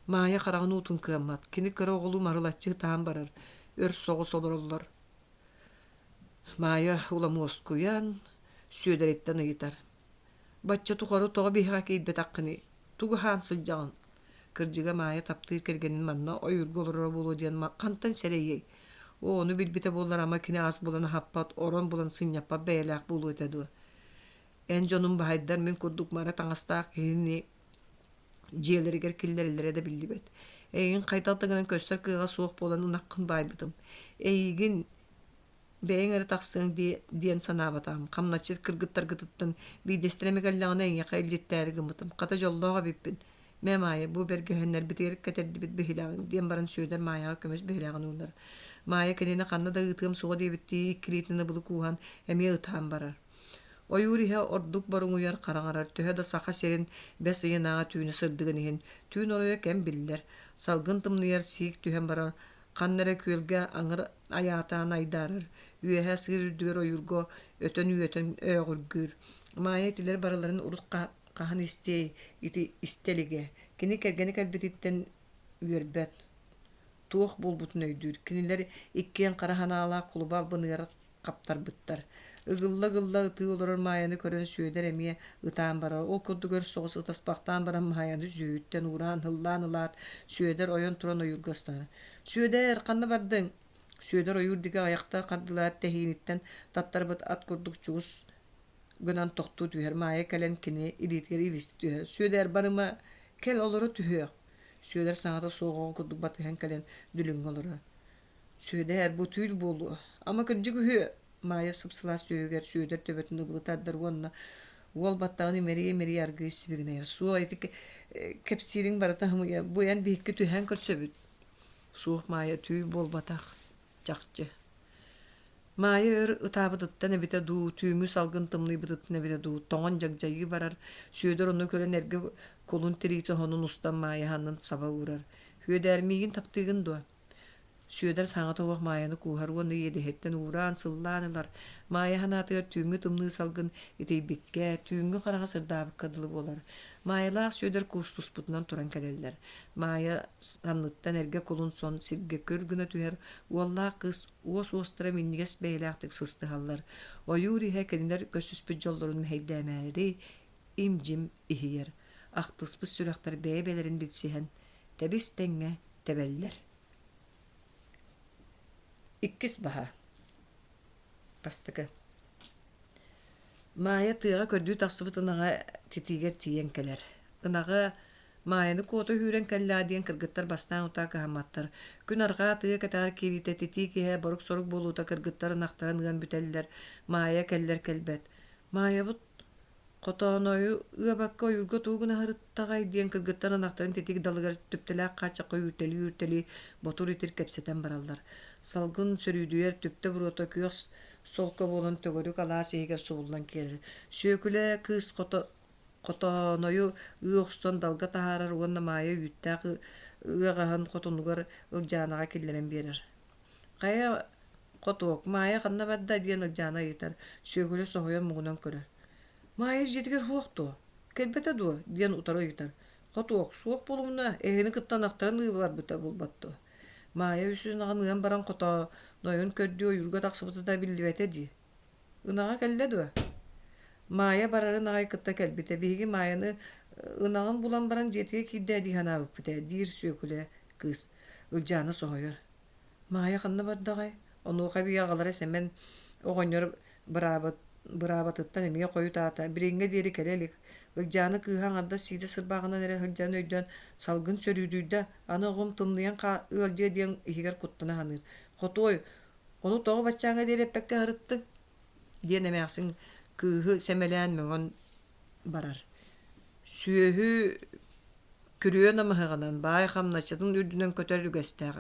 Маайа хараҕын уутун кыаммат. Кини кыра оҕолуу марылаччы ытаан барар. Өр соҕус олороллор. Маайа улам уоскуйан, Сүөдэриттэн ыйытар: «Бачча тухары тоҕо биһиэхэ киирбэтэххиний? Тугу аһаан сылдьаҕын?» Кырдьыга Маайа таптыыр кэргэнин манна ойуурга олороро буолуо диэн хантан сэрэйиэй? Оо, ону билбитэ буоллар ама кини ас булан аһаппат, орон булан сынньаппат бэйэлээх буолуо этэ дуо? Эн дьонум баһайдар мин курдук мара таҥастаах киһини дьиэлэригэр киллэрэллэрэ да биллибэт. Эйигин хайдах да гынан көрсөр кыаҕа суох буолан ынаххын баайбытым. Эйигин бэйэҥ эрэ тахсыаҥ диэн санаабатаҕым. Хамначчыт кыргыттаргытыттан биирдэстэрэ эмэ кэллэҕинэ эйиэхэ илдьиттээри гыммытым. Хата дьоллоох эбиппин. Мэ, Маайа, бу бэргэһэннэрбитигэр кэтэрдибит биһилэҕиҥ, диэн баран Сүөдэр Маайаҕа көмүс биһилэҕин уунар. Маайа кинини ханна да ыытыам суоҕа диэбиттии икки илиитин ыбылы кууһан эмиэ ытаан барар. Ойуур иһэ ордук боруҥуйар, хараҥарар, төһө да Саха сирин бэс ыйынааҕы түүнэ сырдыгын иһин, түүн оройо кэм биллэр, салгын тымныйар, сиик түһэн барар, ханна эрэ күөлгэ аҥыр айаатаан айдаарар, үөһэ сыыр үрдүгэр ойуурга өтөн-үөтэн өөҕүргүүр. Маайа итилэр барыларын урут хаһан истиэй, ити истэ илигэ. Кини кэргэнэ кэлбититтэн үөрбэт, туох буолбутун өйдүүр. Кинилэр иккиэн хара санаалаах кулуба албыныгар хаптарбыттар. Ыгылла-ыгылла ытыы олорор Маайаны көрөн Сүөдэр эмиэ ытаан барар. Ол курдук өр соҕус ытаспахтаан баран Маайаны сүөһүттэн уураан һыллаан ылаат, Сүөдэр ойон туран ойуурга ыстанар. «Сүөдэр, ханна бардыҥ?» Сүөдэр ойуур диэки айахта хардылаат тэһииниттэн таттарбыт ат курдук чугус гынан тохтуу түһэр. Маайа кэлэн кини илиитигэр илистэ түһэр. «Сүөдэр, барыма, кэл олоро түһүөх!» Сүөдэр саҥата суох оҕо курдук батыһан кэлэн дүлүҥҥэ олорор. Сүөдээр, бу түүл буолуо, ама кырдьык үһүө, Маайа сып-сылаас түөһүгэр Сүөдэр төбөтүн ыбылы тардар уонна уол баттаҕын имэрийэ-имэрийэ аргыый сибигинэйэр. Суох, ити кэпсиириҥ барыта ымыйа, бу эн биһикки түһээн көрсөбүт. Суох, Маайа, түүл буолбатах, чахчы. Маайа өр ытаабытыттан эбитэ дуу, түүҥҥү салгын тымныйбытыттан эбитэ дуу, тоҥон дьагдьайыы барар, Сүөдэр ону көрөн эргэ кулун тириитэ оһонун устан Маайа саннын саба уурар. Сүөдээр, миигин таптыыгын дуо? Сүөдэр саҥата суох Маайаны кууһар уонна иэдэһиттэн уураан, сыллаан ылар. Маайа санаатыгар түүҥҥү тымныы салгын итийбиккэ, түүҥҥү хараҥа сырдаабыкка дылы буолар. Маайалаах Сүөдэр куустуспутунан туран кэлэллэр. Маайа санныттан эргэ кулун сон сиргэ күр гына түһэр, уоллаах кыыс уос уостара минньигэс бэйэлээхтик сыстыһаллар. Ойуур иһэ кинилэр көрсүспүт дьоллорун мэһэйдээмээри им-дьим иһийэр. ахтыспыт сүрэхтэр бэйэ-бэйэлэрин билсиһэн, тэбис-тэҥҥэ тэбэллэр. Иккис баһа. Бастакы. Маайа тыаҕа көрдүү тахсыбыт ынаҕа титиигэр тиийэн кэлэр. Ынаҕы Маайаны куота үүрэн кэллээ диэн кыргыттар бастаан утаа кыһамматтар. Күн арҕаа тыа кэтэҕэр киириитэ титиик иһэ борук-сорук буолуута кыргыттар ынахтарын ыан бүтэллэр, Маайа кэллэр кэлбэт. Маайабыт хотоонойу ыабакка ойуурга тугу гына сырыттаҕай диэн кыргыттар ынахтарын титиик далыгар түптэлээх хааччахха үүртэлии-үүртэлии ботур-итир кэпсэтэн бараллар. Салгын сөрүүдүйэр түптэ буруота күөх солко буолан төгүрүк алаас иһигэр субуллан киирэр. Сүөкүлэ кыыс хото хотоонойу ыы охсон далга таһаарар уонна Маайа үүттээх ыаҕаһын хотунугар Ылдьаанаҕа киллэрэн биэрэр. «Хайа, хотуок, Маайа ханна барда?» диэн Ылдьаана ыйытар, Сүөкүлэ соһуйан муҥунан көрөр. «Маайа дьиэтигэр суох дуо? Кэлбэтэ дуо?» диэн утары ыйытар. «Хотуок, суох буолумуна, эһигини кытта ынахтарын ыы барбыта булбат дуо?» Маайа үс ынаҕын ыан баран хотоонойун көрдүү ойуурга тахсыбыта да биллибэтэ дии. Ынаҕа кэллэ дуо? Маайа барарын аҕай кытта кэлбитэ. Биһиги Маайаны ынаҕын булан баран дьиэтигэр киирдэ дии санаабыппыт ээ, диир Сүөкүлэ кыыс. Ылдьаана соһуйар. Маайа ханна бардаҕай? Онуоха эбии аҕалара Сэмэн оҕонньор быраабат быраабатыттан эмиэ хойутаата, билиҥҥэ диэри кэлэ илик. Ылдьаана кыыһа аҥардас сиидэ сырбааҕынан эрэ сылдьарын өйдөөн, салгын сөрүүдүйдэ, аны оҕом тымныйан ыалдьыа диэн иһигэр куттана саныыр. Хотуой, Ону тоҕо баччааҥҥа диэри эппэккэ сырыттыҥ? диэн эмээхсин кыыһы сэмэлээн мөҥөн барар. Сүөһү күрүө намыһаҕынан, баай хамначчытын үрдүнэн көтөр үгэстээх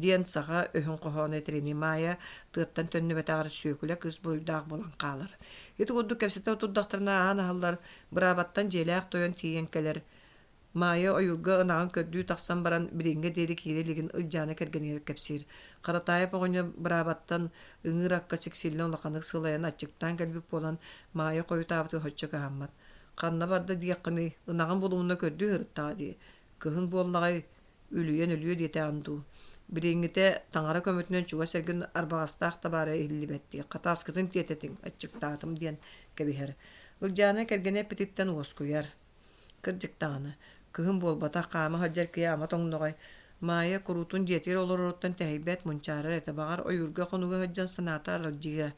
диэн саха өһүн хоһооно этэринии Маайа тыаттан төннүбэтэҕэр Сүөкүлэ кыыс буруйдаах буолан хаалар. Ити курдук кэпсэтэ турдахтарына аан аһыллар, быраабаттан дьиэлээх тойон тиийэн кэлэр. Маайа ойуурга ынаҕын көрдүү тахсан баран билиҥҥэ диэри киирэ илигин Ылдьаана кэргэнигэр кэпсиир. Харатаайап оҕонньор быраабаттан ыҥыыр акка сиксиллэн улаханнык сылайан аччыктаан кэлбит буолан Маайа хойутаабыты соччо кыһаммат. Ханна барда диэххиний, ынаҕын булумуна көрдүү сырыттаҕа дии. Кыһын буоллаҕай үлүйэн өлүө диэтэҕин дуу. Билиҥҥитэ таҥара көмөтүнэн чугас эргин арбаҕастаах да баара иһиллибэт дии. Хатааскытын тиэтэтиҥ, аччыктаатым диэн кэбиһэр. Ылдьаана кэргэнэ эппититтэн уоскуйар. Кырдьык даҕаны, кыһын буолбатах, хаама сылдьар киһи ама тоҥноҕой, Маайа куруутун дьиэтигэр олороруттан тэһийбэт, мунчаарар этэ, баҕар, ойуурга хонууга сылдьан санаата аралдьыйыа.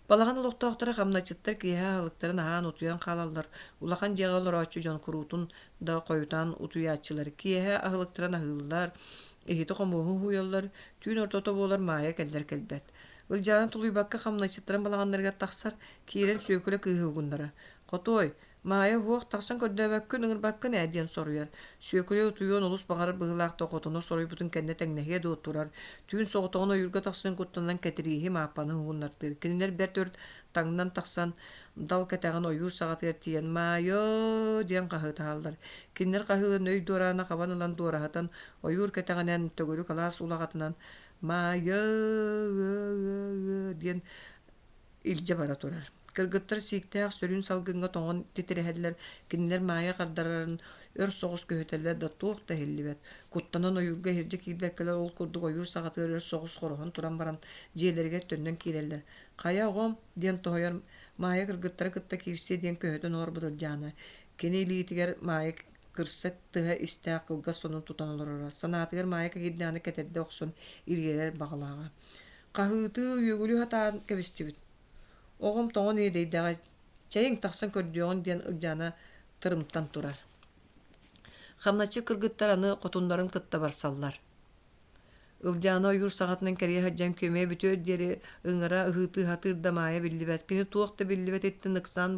Балаҕан олохтоохторо хамначчыттар киэһэ аһылыктарын аһаан утуйан хаалаллар, улахан дьиэҕэ олорооччу дьон куруутун да хойутаан утуйааччылар. Киэһэ аһылыктарын аһыыллар, иһити-хомуоһу уһуйаллар, түүн ортото буолар Маайа кэллэр кэлбэт. Ылдьаана тулуйбакка хамначчыттарын балаҕаннарыгар тахсар, киирэн Сүөкүлэ кыыһы угуннарар. «Хотуой, Маайа уһуох тахсан көрдөөбөккүн, ыҥырбаккын ээ диэн соруйар. Сүөкүлэ утуйуон олус баҕарар быһыылаах да хотуна соруйбутун кэннэ тэҥнэһиэ дуо турар. Түүн соҕотоҕун ойуурга тахсан куттанан Кэтирииһи Мааппаны уһугуннартыыр. Кинилэр бэрт өр таҥнан тахсан дал кэтэҕин ойуур саҕатыгар тиийэн «Маайа!» диэн хаһыытаһаллар. Кинилэр хаһыыларын өй дуораана хабан ылан дуораһытан ойуур кэтэҕинэн төгүрүк алаас улаҕатынан «Маайа-ы-ы-ы» диэн илдьэ бара турар. Кыргыттар сииктээх сөрүүн салгыҥҥа тоҥон титирэһэллэр, кинилэр Маайа хардарарын өр соҕус көһүтэллэр да туох да иһиллибэт. Куттанан ойуурга иһирдьэ киирбэккэлэр ол курдук ойуур саҕатыгар өр соҕус хороһон туран баран дьиэлэригэр төннөн киирэллэр. «Хайа, оҕом?» диэн тоһуйар Маайа кыргыттары кытта киирсиэ диэн көһүтэн олорбут Ылдьаана. Кини илиитигэр Маайа кырса тыһа истээх кылгас сонун тутан олороро. Санаатыгар Маайа киирдэҕинэ кэтэрдэ охсон ириэрэр баҕалааҕа. Хаһыытыы, үөгүлүү сатаан кэбистибит. Оҕом тоҥон иэдэйдэҕэ, чэйиҥ тахсан көрдүөҕүн диэн Ылдьаана тырымтан турар. Хамначчы кыргыттар аны хотуннарын кытта барсаллар. Ылдьаана ойуур саҕатынан кэрийэ сылдьан күөмэйэ бүтүөр диэри ыҥыра ыһыытыы сатыыр да Маайа биллибэт. Кини туох да биллибэтиттэн ыксаан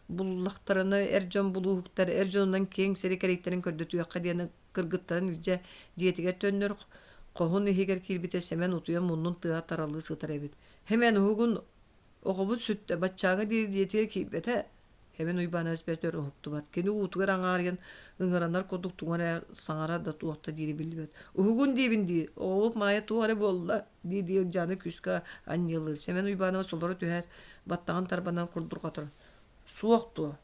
буллахтарына эр дьон булууһуктар эр дьонунан киэҥ сири кэрийтэрин көрдөтүөххэ диэн кыргыттарын илдьэ дьиэтигэр төннөр хоһун иһигэр киирбитэ Сэмэн утуйан муннун тыаһа таралыы сытар эбит. Сэмэн уһугун оҕобут сүттэ, баччааҥҥа диэри дьиэтигэр киирбэтэ. Сэмэн Уйбаанабыс бэрт өр уһуктубат. Кини уутугар аҥаарыйан ыҥыранар курдук тугу эрэ саҥарар да туох да диири биллибэт. Уһугун диибин дии, оҕобут Маайа туох эрэ буолла дии-дии Ылдьаана күүскэ анньыалыыр. Сэмэн Уйбаанабыс олоро түһээт, баттаҕын тарбанан курдурҕатар. Суох дуо?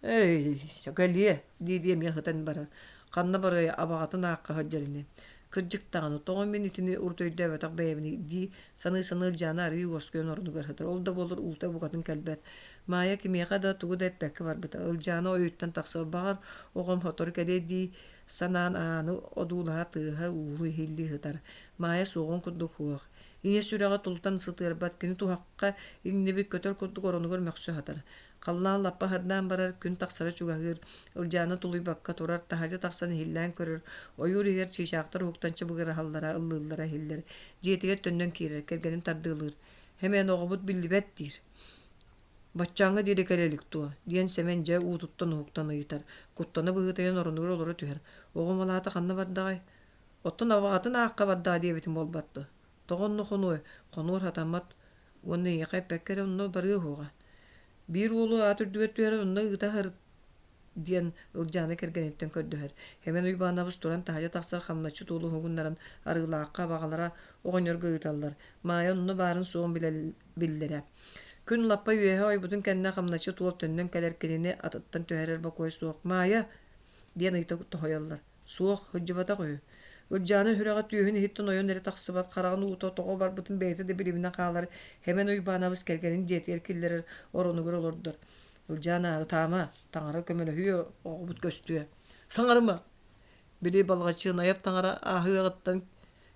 «Эй, сөкөлүө!» дии-дии эмиэ сытан барар. Ханна барыай, абаҕатын аахха сылдьар ини. Кырдьык даҕаны, тоҕо мин итини урут өйдөөбөтөх бэйэбиний дии саныы-саныы Ылдьаана арыый уоскуйан ордугар сытар. Ол да буоллар уута букатын кэлбэт. Маайа кимиэхэ да тугу да эппэккэ барбыта. Ылдьаана ойууттан тахсыбыт. Баҕар, оҕом сотору кэлиэ дии санаан ааны одуулаһа тыаһа-ууһу иһиллии сытар. Маайа суоҕун курдук суох. Ийэ сүрэҕэ тулутан сытыарбат, кини туһахха иҥнибит көтөр курдук оронугар мөхсө сытар. Халлаан лаппа сырдаан барар, күн тахсара чугаһыыр, Ылдьаана тулуйбакка турар, таһырдьа тахсан иһиллээн көрөр, ойуур иһигэр чыычаахтар уһуктан чыбыгыраһаллара, ыллыыллара иһиллэр. Дьиэтигэр төннөн киирэр, кэргэнин тардыалыыр. «Эмээн оҕобут биллибэт» диир. «Баччааҥҥа диэри кэлэ илик дуо?» диэн Сэмэн дьэ уутуттан уһуктан ыйытар. Куттана быһыытыйан оронугар олоро түһэр. «Оҕом алаата ханна бардаҕай?» «Оттон абаҕатын аахха бардаҕа диэбитим буолбат дуо? Тоҕо онно хонуой? Хонуор сатаммат уонна эйиэхэ эппэккэ эрэ онно барыа уһуоҕа. Биир уолу аат үрдүгэр түһэрэн онно ыыта сырыт диэн Ылдьаана кэргэниттэн көрдөһөр. Сэмэн Уйбаанабыс туран таһырдьа тахсар хамначчыт уолу уһугуннаран Арыылаахха абаҕалара оҕонньорго ыыталлар. Маайа онно баарын-суоҕун биллэрэ. Күн лаппа үөһэ ойбутун кэннэ хамначчыт уол төннөн кэлэр кинини атыттан түһэрэр бокуой суох. «Маайа!» диэн ыйыта тоһуйаллар. Суох, сылдьыбатах үһү. Ылдьаана сүрэҕэ түөһүн иһиттэн ойон эрэ тахсыбат, хараҕын уута тоҕо барбытын бэйэтэ да билиминэ хаалар, Сэмэн Уйбаанабыс кэргэнин дьиэтигэр киллэрэр, оронугар олордор. Ылдьаана, ытаама, таҥара көмөлөһүө, оҕобут көстүө. Саҥарыма! Били Балҕачыынайап таҥара ааһыаҕыттан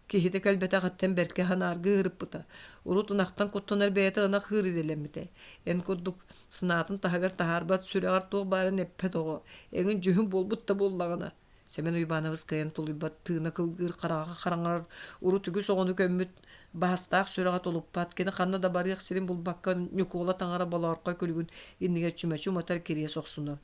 киһитэ кэлбэтэҕиттэн бэркэ санааргыы ыһырыппыта. Урут ынахтан куттанар бэйэтэ ынах ыыр идэлэммитэ. Эн курдук санаатын таһыгар таһаарбат, сүрэҕэр туох баарын эппэт оҕо. Эҥин дьүһүн буолбут да буоллаҕына. Сэмэн Уйбаанабыс кыайан тулуйбат, тыына кылгыыр, хараҕа хараҥарар, урут үгүс оҕону көммүт, баһастаах сүрэҕэ тулуппат, кини ханна да барыах сирин булбакка Ньукуола таҥара болоорхой күлүгүн иннигэр чүмэчи уматар кириэс охсунар.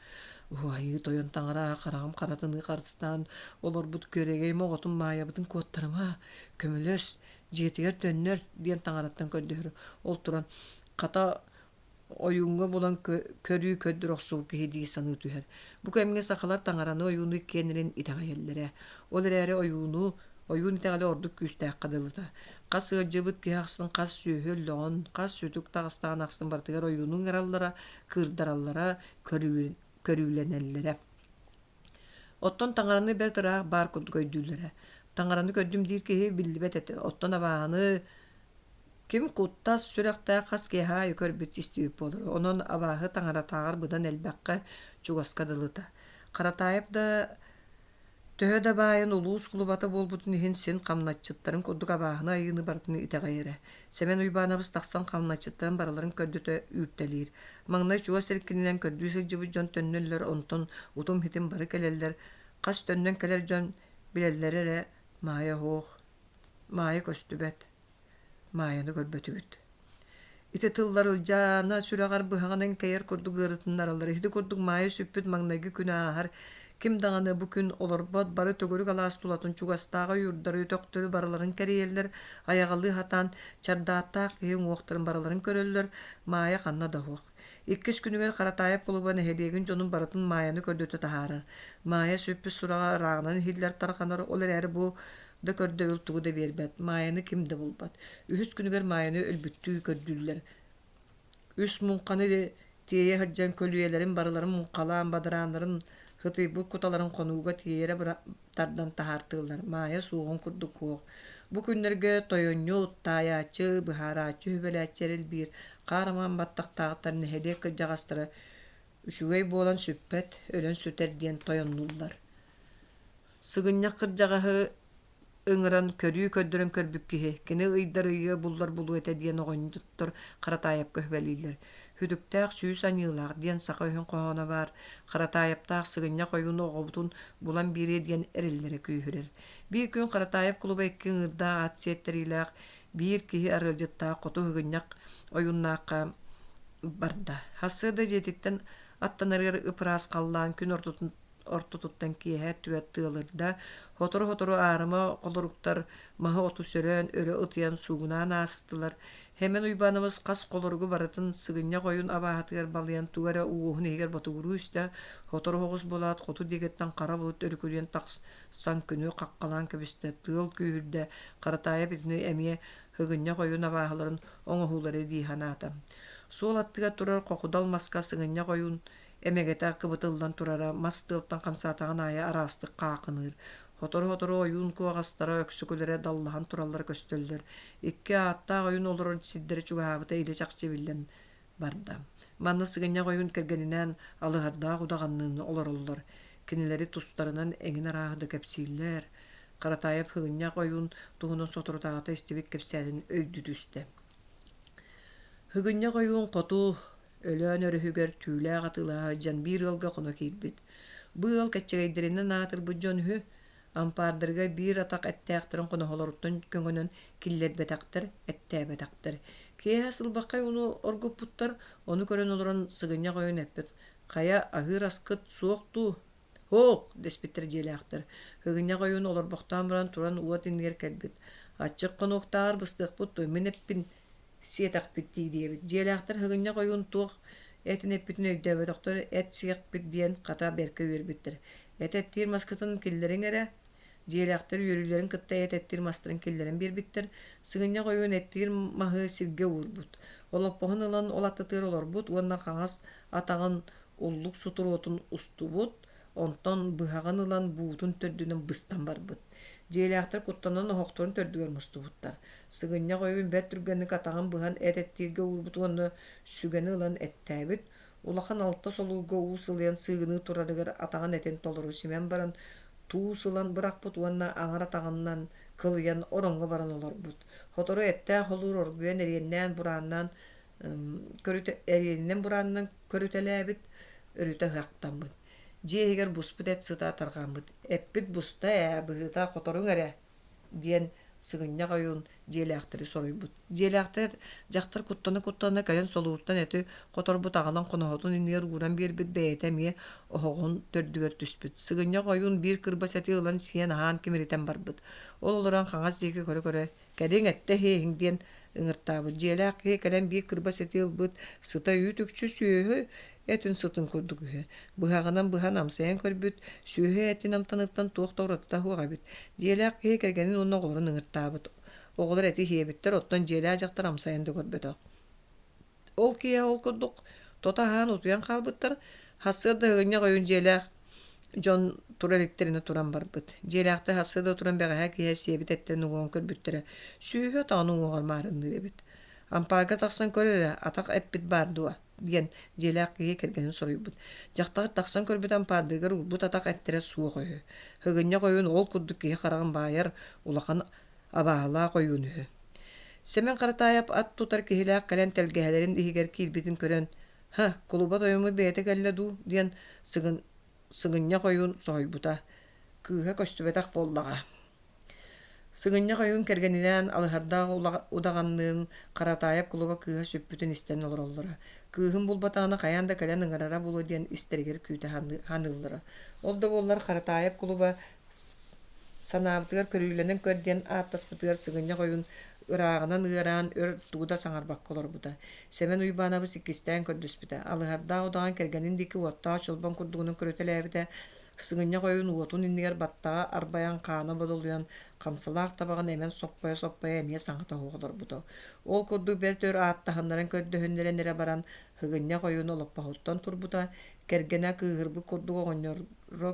Уһайыы тойон таҥара хараҕым харатыныы харыстаан олорбут күөрэгэйим оҕотун Маайабытын куоттарыма, көмөлөс, дьиэтигэр төннөр диэн таҥараттан көрдөһөр. Ол туран хата ойууҥҥа булан көрүү көрдөрө охсубут киһи дии саныы түһэр. Бу кэмҥэ сахалар таҥараны ойууну иккиэннэрин итэҕэйэллэрэ. Ол эрээри ойууну ойуун итэҕэлэ ордук күүстээххэ дылыта. Хас ыалдьыбыт киһи ахсын хас сүөһү өллөҕүн, хас сүтүк таҕыстаҕын ахсын барытыгар ойууну ыҥыраллара, кыырдараллара, көрүүлэнэллэрэ. Оттон таҥараны бэрт ыраах баар курдук өйдүүллэрэ. Таҥараны көрдүм диир киһи биллибэт этэ. Оттон абааһыны ким куттас сүрэхтээх хас киэһэ аайы көрбүт истибит буолар. Онон абааһы таҥаратааҕар быдан элбэххэ, чугаска дылыта. Харатаайап да Төһө да баайын улуус кулубата буолбутун иһин син хамначчыттарын курдук абааһыны айыыны барытын итэҕэйэрэ. Сэмэн Уйбаанабыс тахсан хамначчыттарын барыларын көрдөтө үүртэлиир. Маҥнай чугас эркининэн көрдүү сылдьыбыт дьон төннөллөр, онтон утум-ситим бары кэлэллэр. Хас төннөн кэлэр дьон билэллэрэ эрэ Маайа суох, Маайа көстүбэт. Маайаны көрбөтүбүт. Ити тыллар Ылдьаана сүрэҕэр быһаҕынан кэйэр курдук ыарытыннараллар. Ити курдук Маайа сүппүт маҥнайгы күнэ ааһар. Ким даҕаны бу күн олорбот, бары төгүрүк алаас тулатын чугастааҕы ойуурдары, өтөхтөрү барыларын кэрийэллэр, айаҕалыы сатаан чардааттаах киһи уҥуохтарын барыларын көрөллөр, Маайа ханна да суох. Иккис күнүгэр Харатаайап кулуба нэһилиэгин дьонун барытын Маайаны көрдөтө таһаарар. Маайа сүппүт сураҕа ырааҕынан иһиллэр тарҕанар, ол эрээри бу да көрдөбүл тугу да биэрбэт, Маайаны ким да булбат. Үһүс күнүгэр Маайаны өлбүттүү көрдүүллэр. Үс муҥханы тиэйэ сылдьан көлүйэлэрин барыларын муҥхалаан, бадарааннарын сытыйбыт куталарын хонууга тиэйэрэ тардан таһаартыыллар. Маайа суоҕун курдук суох. Бу күннэргэ тойонньут, таайааччы, быһаарааччы, үбэлээччи эрэл биир хаар амаан баттахтаахтар нэһилиэк кырдьаҕастара үчүгэй буолан сүппэт, өлөн сүтэр диэн тойоннууллар. Сыгынньах кырдьаҕаһы ыҥыран көрүү көрдөрөн көрбүт киһи, кини ыйдар ыйыа буллар булуо этэ диэн оҕонньоттор Харатаайапка сүбэлииллэр. Сүтүктээх сүүс аньыылаах диэн саха өһүн хоһооно баар, Харатаайаптаах сыгынньах ойууну оҕобутун булан биэриэ диэн эрэллэрэ күүһүрэр. Биир күн Харатаайап кулуба икки ыҥыырдаах ат сиэттэриилээх биир киһи арыалдьыттаах хоту сыгынньах ойууннаахха барда. Сарсыарда дьиэтиттэн аттанарыгар ып-ыраас халлаан күн ортотун ортотуттан киэһэ өттүгэр тыалырда, сотору-сотору аарыма холоруктар маһы-оту сөрөөн өрө ытыйан суугунаан аастылар. Сэмэн Уйбаанабыс хас холоругу барытын сыгынньах ойуун абааһытыгар балыйан тугу эрэ уоһун иһигэр ботугуруу истэ, сотору соҕус буолаат хоту диэкиттэн хара былыт өрүкүлүйэн тахсан күнү хаххалаан кэбистэ, тыал күүһүрдэ, Харатаайап итини эмиэ сыгынньах ойуун абааһыларын оҥоһуулара дии санаата. Суол аттыгар турар хохудал маска сыгынньах ойуун Эмэгэтэ кыбытыллан турара мас тыалтан хамсаатаҕын аайы араастык хаахыныыр. Сотору-сотору ойуун куоҕастара, өксөкүлэрэ даллаһан тураллара көстөллөр. Икки ааттаах ойуун олорор сирдэрэ чугаһаабыта илэ-чахчы биллэн барда. Манна сыгынньах ойуун кэргэнинээн Алыһардаах удаҕанныын олороллор. Кинилэри тустарынан эҥин арааһы да кэпсииллэр. Харатаайап Сыгынньах ойуун туһунан соторутааҕыта истибит кэпсээнин өйдүү түстэ. Сыгынньах ойуун хоту Өлөөн өрүһүгэр түүлээх атыылаһа сылдьан биир ыалга хоно киирбит. Бу ыал кэччэгэйдэринэн аатырбыт дьон үһү. Ампаардарыгар биир атах эттээхтэрин хоноһолоруттан көҥөнөн киллэрбэтэхтэр, эттээбэтэхтэр. Киэһэ сылбаххай ууну оргуппуттар, ону көрөн олорон сыгынньах ойун эппит: «Хайа, аһыыр аскыт суох дуу?» «Һоох!» дэспиттэр дьиэлээхтэр. Сыгынньах ойуун олорбохтоон баран туран уот иннигэр кэлбит. «Аччык хонуохтааҕар быстыахпыт дуо, мин эппин сиэтэхпит дии» диэбит. Дьиэлээхтэр сыгынньах ойуун туох этин эппитин өйдөөбөтөхтөр, эт сиэхпит диэн хата бэркэ үөрбүттэр. «Эт эттиир маскытын киллэриҥ эрэ» Дьиэлээхтэр үөрүүлэрин кытта эт эттиир мастарын киллэрэн биэрбиттэр. Сыгынньах ойуун эттиир маһы сиргэ уурбут. Олоппоһун ылан ол аттытыгар олорбут уонна хаҥас атаҕын уллук сутуруотун устубут, онтон быһаҕын ылан буутун төрдүнэн быстан барбыт. Дьиэлээхтэр куттанан оһохторун төрдүгэр мустубуттар. Сыгынньах ойуун бэрт түргэнник атаҕын быһан эт эттииргэ уурбут уонна сүгэни ылан эттээбит. Улахан алта солуурга уу сылыйан сыыгыныы турарыгар атаҕын этин толору симэн баран туус ылан бырахпыт уонна аҥар атаҕынан кылыйан ороҥҥо баран олорбут. Сотору эттээх олуур оргуйан эриэннээн бурааннаан эриэнинэн бураанынан көрүтэлээбит, өрүтэ ыһыахтаммыт. Дьиэ иһигэр буспут эт сыта тарҕаммыт. Эппит буста ээ, быһыыта хоторуҥ эрэ диэн сыгынньах ойуун дьиэлээхтэри соруйбут. Дьиэлээхтэр дьахтар куттана-куттана кэлэн солууттан эти хоторбут аҕалан хоноһотун иннигэр ууран биэрбит бэйэтэ эмиэ оһоҕун төрдүгэр түспүт. Сыгынньах ойуун биир кырбас эти ылан сиэн-аһаан кимиритэн барбыт. Ол олорон хаҥас диэки көрө-көрө «Кэлиҥ, эттэ иһиэһиҥ» диэн ыҥыртаабыт. Дьиэлээх киһи кэлэн биир кырбас эти ылбыт, сыта үүт-үкчү сүөһү этин сытын курдук үһү. Быһаҕынан быһан амсайан көрбүт, сүөһү этин амтаныттан туох да уратыта суох эбит. Дьиэлээх киһи кэргэнин уонна оҕолорун ыҥыртаабыт. Оҕолор эти иһиэбиттэр, оттон дьиэлээх дьахтар амсайан да көрбөтөх. Ол киэһэ ол курдук тото аһаан утуйан хаалбыттар. Сарсыарда ыгынньах ойуун дьиэлээх дьон тура иликтэринэ туран барбыт. Дьиэлээхтэр сарсыарда туран бэҕэһээ киэһэ сиэбит эттэн уҥуоҕун көрбүттэрэ, сүүһү атаҕын уҥуоҕар маарынныыр эбит. Ампаарга тахсан көр эрэ, атах эппит баар дуо? диэн дьиэлээх киһи кэргэнин соруйбут. Дьахтар тахсан көрбүт ампаардыгар уурбут атах эттэрэ суох үһү. Ыгынньах ойуун ол курдук киһи хараҕын баайар улахан абааһылаах ойуун үһү. Сэмэн Харатаайап ат тутар киһилээх кэлэн тэлгэһэлэрин иһигэр киирбитин көрөн, «Һа, кулуба тойоммут бэйэтэ кэллэ дуу?» диэн сыгын, сыгынньах ойуун соһуйбута. Кыыһа көстүбэтэх буоллаҕа. Сыгынньах ойуун кэргэнинээн Алыһардаах удаҕанныын Харатаайап кулуба кыыһа сүппүтүн истэн олороллоро. Кыыһын булбатаҕына хайаан да кэлэн ыҥырара буолуо диэн истэригэр күүтэ саныыллара. Ол да буоллар Харатаайап кулуба Санаабытыгар көрүүлэнэн көр диэн ааттаспытыгар сыгынньах ойуун ырааҕынан ыараан өр тугу да саҥарбакка олорбута. Сэмэн Уйбаанабыс иккистээн көрдөспүтэ. Алыһардаах удаҕан кэргэнин диэки уоттаах чолбон курдугунан көрүтэлээбитэ. Сыгынньах ойуун уотун иннигэр баттаҕа арбайан хаана бодолуйан, хамсалаах табаҕын эмэн соппойо-соппойо эмиэ саҥата суох олорбута. Ол курдук бэрт өр ааттаһыннаран көрдөһүннэрэн эрэ баран, сыгынньах ойуун олоппоһуттан турбута, кэргэнэ кыыһырбыт курдук оҕонньоро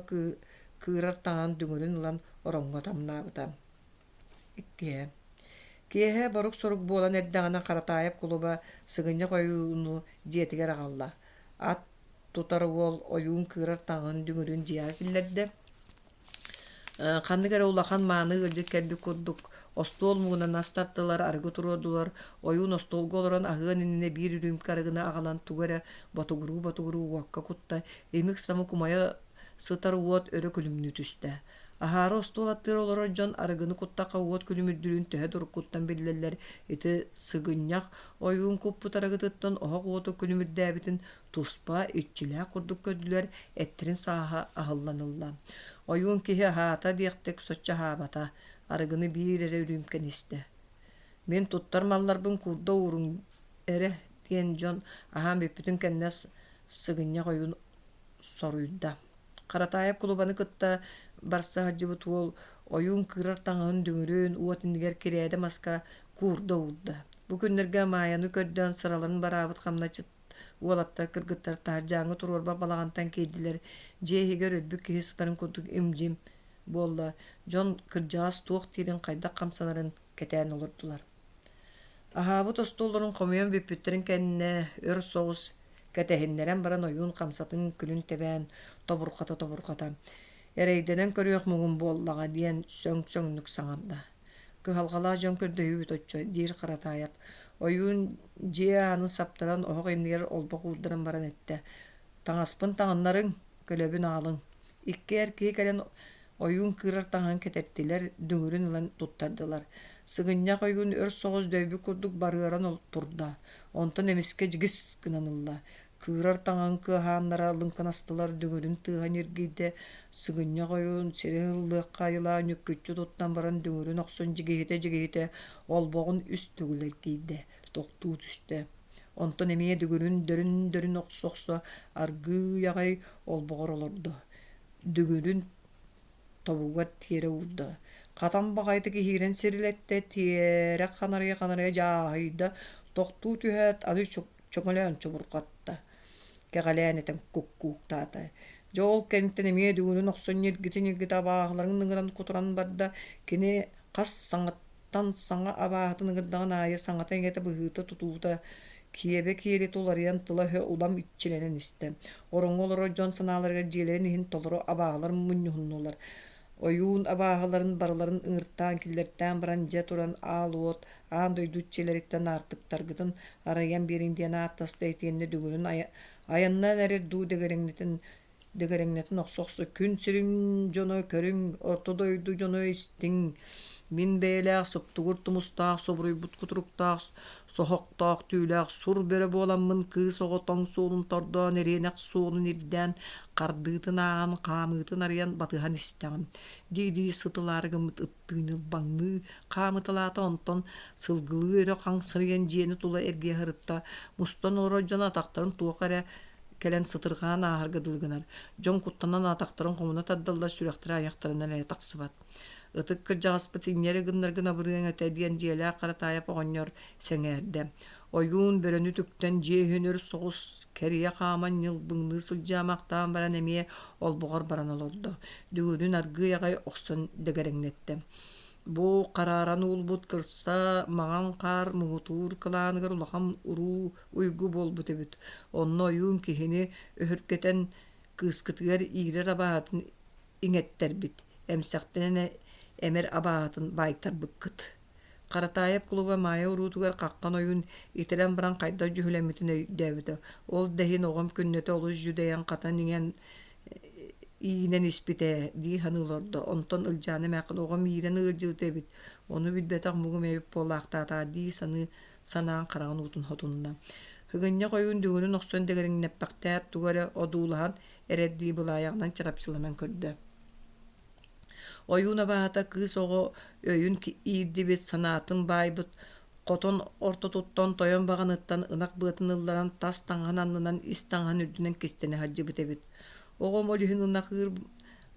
кыырар таҥаһын дүҥүрүн ылан ороҥҥо тамнаабыта. Иккиһэ. Киэһэ борук-сорук буолан эрдэҕинэ Харатаайап кулуба сыгынньах ойууну дьиэтигэр аҕалла. Ат тутар уол ойуун кыырар таҥаһын дүҥүрүн дьиэҕэ киллэрдэ. Ханнык эрэ улахан мааны ыалдьыт кэлбит курдук остуол муҥунан ас тартылар, арыгы туруордулар. Ойуун остуолга олорон аһыан иннинэ биир үрүүмкэ арыгыны аҕалан тугу эрэ ботугуруу-ботугуруу уокка кутта, имик-самык умайа Сытар уот өрө күлүмнүү түстэ. Аһаары остуол аттыгар олорор дьон арыгыны куттахха уот күлүмүрдүүрүн төһө да уруккуттан биллэллэр, ити сыгынньах ойуун куппут арыгытыттан оһох уоту күлүмүрдээбитин туспа, иччилээх курдук көрдүлэр, эттэрин сааһа аһыллан ылла. Ойуун киһи аһаата диэхтик соччо аһаабата, арыгыны биир эрэ үрүүмкэни истэ. Мин туттар малларбын куурда ууруҥ эрэ диэн дьон аһаан бүппүтүн кэннэ сыгынньах ойуун соруйда. Харатаайап кулубаны кытта барса сылдьыбыт уол ойуун кыырар таҥаһын дүҥүрүн уот иннигэр кирээдэ маска куурда уурда. Бу күннэргэ Маайаны көрдөөн сыраларын бараабыт хамначчыт уолаттар кыргыттар таһырдьааҥҥы туруорбах балаҕантан киирдилэр. Дьиэ иһигэр өлбүт киһи сытарын курдук им-дьим. буолла, дьон кырдьаҕас туох диирин, хайдах хамсанарын кэтээн олордулар. Аһаабыт остуолларын хомуйан бүппүттэрин кэннэ өр соҕус кэтэһиннэрэн баран ойуун хамсатын күлүн тэбээн тобурҕата-тобурҕата «Эрэйдэнэн көрүөх муҥум буоллаҕа» диэн сөҥ-сөҥнүк саҥарда. «Кыһалҕалаах дьон көрдөһүүбүт оччо» диир Харатаайап. Ойуун дьиэ аанын саптаран оһох иннигэр олбох уурдаран баран эттэ: «Таҥаспын таҥыннарыҥ, көлөбүн аҕалыҥ». Икки эр киһи кэлэн Ойуун кыырар таҥаһын кэтэртилэр, дүҥүрүн ылан туттардылар. Сыгынньах ойуун өр соҕус дөйбүт курдук барыаран турда, онтон эмискэ дьигис гынан ылла. Кыырар таҥаһын кыаһааннара лыҥкынастылар, дүҥүрүн тыаһа ньиргийдэ. Сыгынньах ойуун сири ыллыахха айылаах ньүккүччү туттан баран дүҥүрүн охсон дьигиһитэ-дьигиһитэ олбоҕун үс төгүл эргийдэ, тохтуу түстэ. Онтон эмиэ дүҥүрүн дөрүн-дөрүн охсо-охсо аргыый аҕай олбоҕор олордо. Дүҥүрүн тобугар тиэрэ уурда, хатан баҕайытык иһиирэн сирилэттэ, тиэрэ ханарыйа-ханарыйа дьааһыйда, тохтуу түһээт аны чөҥөлөөн чубурҕатта, кэҕэлээн этэн куккууктаата. Дьэ ол кэнниттэн эмиэ дүҥүрүн охсон ньиргитэ-ньиргитэ абааһыларын ыҥыран кутуран барда, кини хас саҥаттан саҥа абааһытын ыҥырдаҕын аайы саҥата-иҥэтэ быһыыта-тутуута киэбэ-киэлитэ уларыйан тыла-өһө улам иччилэнэн истэ. Ороҥҥо олорор дьон санааларыгар дьиэлэрин иһин толору абааһылар мунньуһуннулар. Ойуун абааһыларын барыларын ыҥыртаан киллэртээн баран дьэ туран аал уот, аан дойду иччилэриттэн аартыктаргытын арыйан биэриҥ диэн ааттаста итиэннэ дүҥүрүн айаннаан эрэр дуу дэгэрэҥнэтин Дэгэрэҥнэтин охсо-охсо күн сирин дьоно көрүҥ, орто дойду дьоно истиҥ, мин бэйэлээх суптугур тумустаах, субуруйбут кутуруктаах, соһохтоох түүлээх сур бөрө буоламмын кыыс оҕо тоҥ суолун тордоон, ириэнэх суолун ирдээн, хардыытын ааҕан, хаамыытын арыйан батыһан истэҕим дии-дии сытылаары гыммыт ыттыы ньылбаҥныы хаамыталаата, онтон сылгылыы өрө хаҥсырыйан дьиэни тула эргийэ сырытта, мустан олорор дьон атахтарын туох эрэ кэлэн сытырҕаан ааһарга дылы гынар. Дьон куттанан атахтарын хомуна тардаллар, сүрэхтэрэ айахтарынан эрэ тахсыбат. Ытык кырдьаҕаспыт инньэ гыннаргын абырыаҥ этэ диэн дьиэлээх Харатаайап оҕонньор сэҥээрдэ. Ойуун бөрөнү үтүктэн дьиэ иһин өр соҕус кэрийэ хааман ньылбыҥныы сылдьаамахтаан баран эмиэ олбоҕор баран олордо. Дүҥүрүн аргыый аҕай охсон дэгэрэҥнэттэ. Бу харааран уулбут кырса маҥан хаар муҥутуур кылааныгар улахан уруу уйгу буолбут эбит. Онно ойуун киһини өһүргэтэн кыыскытыгар иирэр абаһатын иҥэттэрбит, эмсэхтэнэн эмэр абаһатын баайтарбыккыт. Харатаайап кулуба Маайа уруутугар хаххан ойуун итирэн баран хайдах дьүһүлэммитин өйдөөбүтэ. Ол да иһин оҕом күннэтэ олус дьүдэйэн хатан иҥэн иинэн испитэ дии саныы олордо. Онтон Ылдьаана эмээххин оҕом иирэн ыалдьыбыт эбит, ону билбэтэх муҥум эбит буолаахтаатаҕа дии саныы санаан хараҕын уутун хотунна. Ыгынньах ойуун дүҥүрүн охсон дэгэрэҥнэппэхтээт тугу эрэ одуулаһан эрэрдии былаайаҕынан чарапчыланан көрдө. Ойуун абааһыта кыыс оҕо өйүн иирдибит, санаатын баайбыт, хотон ортотуттан тойон баҕаныттан ынах быатын ылларан тас таҥаһын аннынан ис таҥаһын үрдүнэн кистэнэ сылдьыбыт эбит. Оҕом ол иһин ынах ыыр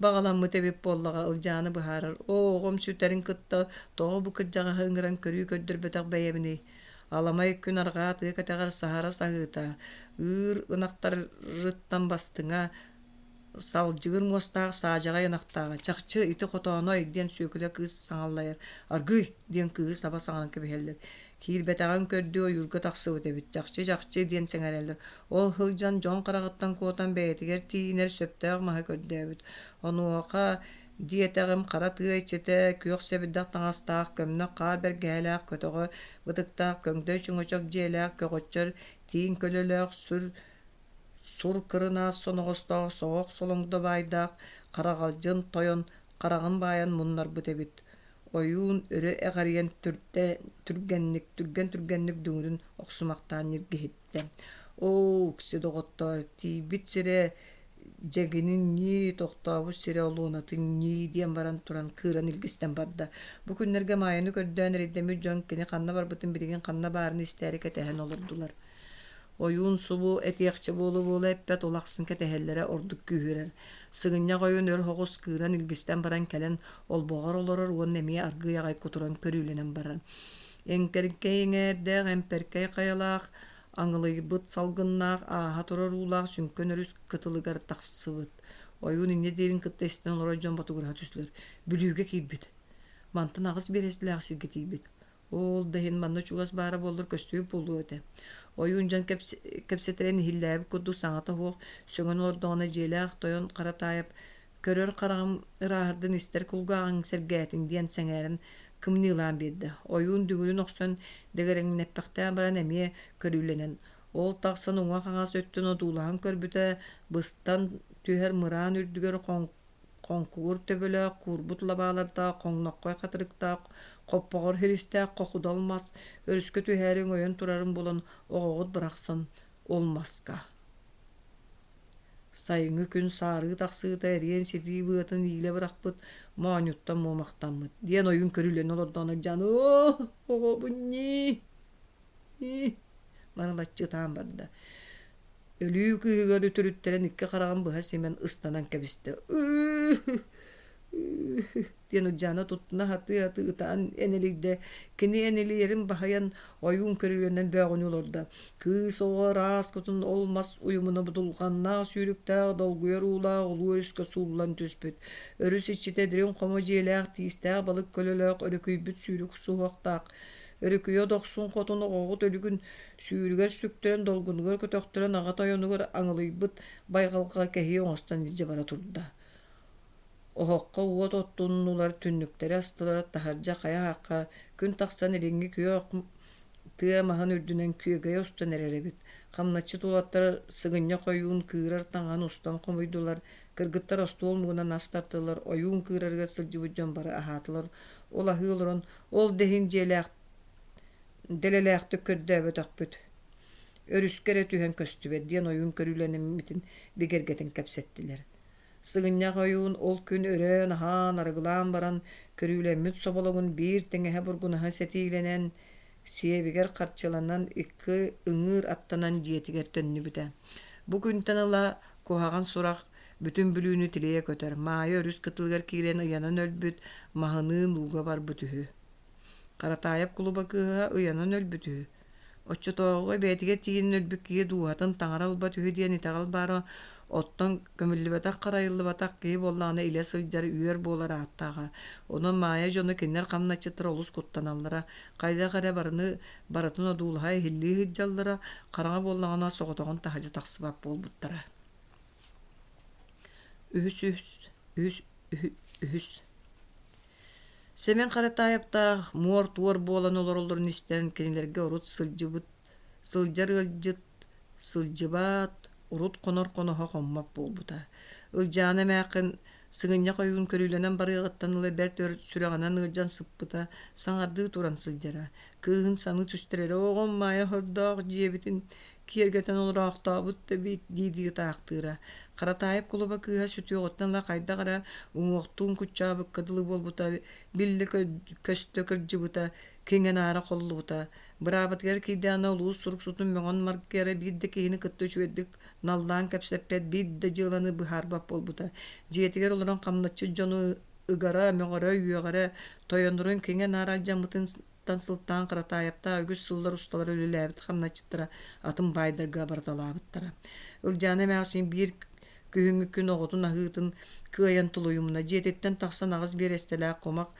баҕаламмыт эбит буоллаҕа Ылдьааны быһаарар: «Оо, оҕом сүтэрин кытта тоҕо бу кырдьаҕаһы ыҥыран көрүү көрдөрбөтөх бэйэбиний? Аламай күн арҕаа тыа кэтэҕэр саһара саһыыта, ыыр ынахтарыттан бастыҥа, салдьыгыр муостаах саадьаҕай ынахтааҕа, чахчы ити хотооной» диэн Сүөкүлэ кыыс саҥаллайар. «Аргыый!» диэн кыыһы саба саҥаран кэбиһэллэр. Киирбэтэҕин көрдүү ойуурга тахсыбыт эбит, чахчы-чахчы диэн сэҥээрэллэр. Ол сылдьан дьон хараҕыттан куотан бэйэтигэр тиийинэр сөптөөх маһы көрдөөбүт. Онуоха диэтэҕим хара тыа иччитэ, күөх сэбирдэх таҥастаах, көмнөх хаар бэргэһэлээх, көтөҕө бытыктаах, көҥдөй чөҥөчөк дьиэлээх, көҕөччөр, тииҥ көлөлөөх, сүр сур кырынаас соноҕостоох, соҕох солоҥдо баайдаах, хараҕалдьын тойон хараҕын баайан муннарбыт эбит. Ойуун өрө эҕэрийэн түрдэ түргэнник, түргэн-түргэнник дүҥүрүн охсумахтаан ньиргиһиттэ. Оо, укси доҕоттоор, тиийбит сирэ дьэгинин ньии, тохтообут сирэ олуонатын ньии диэн баран туран кыыран илгистэн барда. Бу күннэргэ Маайаны көрдөөн эрэйдэммит дьон кини ханна барбытын билигин ханна баарын истээри кэтэһэн олордулар. Ойуун субу этиэхчэ буола-буола эппэт улахсын кэтэһэллэрэ ордук күүһүрэр. Сыгынньах ойуун өр соҕус кыыран илгистэн баран кэлэн олбоҕор олорор уонна эмиэ аргыый аҕай кутуран көрүүлэнэн барар. Эҥкэркэй эҥээрдээх, эмпэркэй хайалаах, аҥылыйбыт салгыннаах, ааһа турар уулаах сүҥкэн өрүс кытылыгар тахсыбыт. Ойуун инньэ диирин кытта истэн олорор дьон ботугураһа түстүлэр. Бүлүүгэ киирбит. Мантан аҕыс биэрэстэлээх сиргэ тиийбит. Ол да иһин манна чугас баара буоллар көстүбүт буолуо этэ. Ойуун дьон кэпсэтэрин иһиллээбит курдук саҥата суох сөҥөн олордоҕуна дьиэлээх тойон Харатаайап көрөр хараҕым ырааһырдын истэр кулгааҕыҥ сэргээтин диэн сэҥээрэн кымньыылаан биэрдэ. Ойуун дүҥүрүн охсон дэгэрэҥнэппэхтээн баран эмиэ көрүүлэнэн ол тахсан уҥа-хаҥас өттүн одуулаһан көрбүтэ быстан түһэр мыраан үрдүгэр хоҥкугур төбөлөөх, куурбут лабаалардаах, хоҥноххой хатырыктаах, хоппоҕор хиристээх хохудал мас өрүскэ түһээри өҥөйөн турарын булан оҕоҕут барахсан ол маска Сайыҥҥы күн саарыы тахсыыта эриэн ситии быатын иилэ бырахпыт, моонньуттан муомахтаммыт диэн ойуун көрүллэн олордоҕуна дьан оо оҕобун ньии марылаччы ытаан барда. Өлүү кыыһыгар үтүрүттэрэн икки хараҕын быһа симэн ыстанан кэбистэ. диэн Ылдьаана туттуна сатыы-сатыы ытаан энэлийдэ. Кини энэлийэрин баһыйан ойуун көрүлүнэн бөөҕүнүү олордо. Кыыс оҕо ыраас кутун ол мас уйумуна будулҕаннаах сүүрүктээх долгуйар уулаах улуу өрүскэ сууллан түспүт. Өрүс иччитэ дириҥ хомо дьиэлээх тиистээх балык көлөлөөх өрүкүйбүт сүүрүк суһуохтаах Өрүкүйэ дохсун хотун оҕоҕут өлүгүн сүүрүгэр сүктэрэн долгунугар көтөхтөрөн аҕа тойонугар аҥылыйбыт байҕалга кэһии оҥостон илдьэ бара турда. Оһоххо уот оттуннулар, түннүктэри астылар, таһырдьа хайа-хахха күн тахсан илиҥҥи күөх тыа маһын үрдүнэн күөгэйэ устан эрэр эбит. Хамначчыт уолаттар сыгынньах ойуун кыырар таҥаһын устан хомуйдулар, кыргыттар остуол муҥунан ас тартылар, ойуун кыырарыгар сылдьыбыт дьон бары аһаатылар. Ол аһыы олорон, ол да иһин дьиэлээх дэлэлээхтик көрдөөбөтөхпүт, өрүскэ эрэ түһэн көстүбэт диэн ойуун көрүүлэнэммитин бигэргэтэн кэпсэттилэр. Сыгынньах ойуун ол күн өрөөн аһаан, арыгылаан баран, көрүүлэммит соболоҥун биир тэҥэһэ бургунаһа сэтиилэнэн, сиэбигэр харчыланан икки ыҥыыр аттанан дьиэтигэр төннүбүтэ. Бу күнтэн ыла куһаҕан сурах бүтүн Бүлүүнү тилийэ көтөр, Маайа өрүс кытылыгар киирэн ыйанан өлбүт, маһыныын ууга барбыт үһү. Харатаайап кулуба кыыһа ыйанан өлбүт үһү. Оччотооҕуга бэйэтигэр тиийэн өлбүт киһи дууһатын таҥара ылбат үһү диэн итэҕэл баара, оттон көмүллүбэтэх харайыллыбатах киһи буоллаҕына илэ сылдьар үөр буолар ааттааҕа. Онон Маайа дьоно кинилэр хамначчыттара олус куттаналлара, хайдах эрэ барыны барытын одуулаһа иһиллии сылдьаллара, хараҥа буоллаҕына соҕотоҕун таһырдьа тахсыбат буолбуттара. Үһүс үһүс үһүс үһүс Сэмэн Харатаайаптаах муор-туор буолан олороллорун истэн, кинилэргэ урут сылдьыбыт, сылдьар ыалдьыт сылдьыбат, урут хонор хоноһо хоммот буолбута. Ылдьаана эмээххин сыгынньах ойуун көрүүлэнэн барыаҕыттан ыла бэрт өр сүрэҕинэн ыалдьан сыппыта, саҥардыы туран сылдьара. Кыыһын саныы түстэр эрэ, оҕом Маайа сордоох дьиэбитин киэргэтэн олороохтообут да эбит дии-дии ытаахтыыра. Харатаайап кулуба кыыһа сүтүөҕүттэн ыла хайдах эрэ уҥуохтуун куччаабыкка дылы буолбута, биллэ көстө кырдьыбыта, киҥэ-наара холлубута. Быраабатыгар киирдэҕинэ улуус суруксутун мөҥөн маргыара биир да киһини кытта үчүгэйдик наллаан кэпсэппэт, биир да дьыаланы быһаарбат буолбута. Дьиэтигэр олорон хамначчыт дьону ыгара, мөҕөрө, үөҕэрэ, тойоннорун киҥэ-наара алдьаммытын Тан сылтаан Харатаайаптаах үгүс сыллар усталара үлэлээбит хамначчыттара атын баайдарга барыталаабыттара. Ылдьаана эмээхсин биир күһүҥҥү күн оҕотун аһыытын кыайан тулуйумуна дьиэтиттэн тахсан аҕыс биэрэстэлээх кумах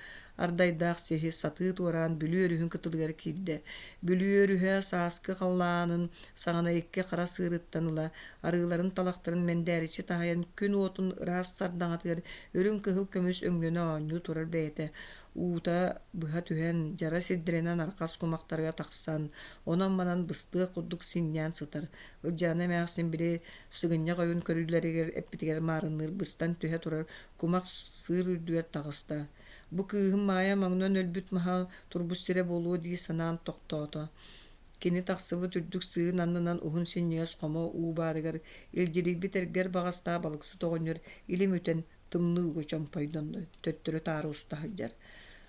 ардайдаах сиһи сатыы туораан Бүлүү өрүһүн кытылыгар киирдэ. Бүлүү өрүһэ сааскы халлаанын саҕана икки хара сыырыттан ыла арыыларын талахтарын мэндээриччи таһыйан күн уотун ыраас сардаҥатыгар үрүҥ кыһыл көмүс өҥнөнө оонньуу турар бэйэтэ Уута быһа түһэн, дьара сирдэринэн арҕас кумахтарга тахсан, онон-манан быстыах курдук синньээн сытар. Ылдьаана эмээхсин били сыгынньах ойун көрүүлэригэр эппитигэр маарынныыр быстан түһэ турар кумах сыыр үрдүгэр таҕыста. Бу кыыһым Маайа маҥнан өлбүт маһа турбут сирэ буолуо дии санаан тохтоото. Кини тахсыбыт үрдүк сыырын аннынан уһун синньигэс хомо уу баарыгар илдьирийбит эргэр баҕастаах балыксыт оҕонньор илим үтэн тымныы ууга чомпойдонно, төттөрү-таары уста сылдьар.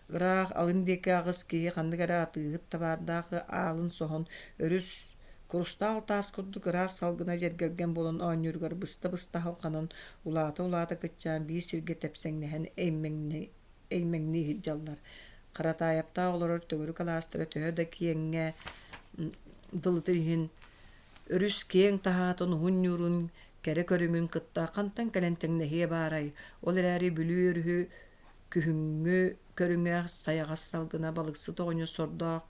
Ыраах алын диэки аҕыс киһи ханнык эрэ атыыһыт табаардаах аалын соһон, өрүс курустаал таас курдук ыраас салгына дьэргэлгэн буолан оонньууругар быста-быста халҕанан, улаата-улаата кыччаан биир сиргэ тэпсэҥнэһэн эймэҥнии сылдьаллар. Харатаайаптаах олорор төгүрүк алаастара төһө да киэҥҥэ дылытын иһин, өрүс киэҥ таһаатын уһун ньуурун. Кэрэ көрүҥүн кытта хантан кэлэн тэҥнэһиэ баарай, ол эрээри Бүлүү өрүһү күһүҥҥү көрүҥэ сайаҕас салгына балыксыт оҕонньор сордоох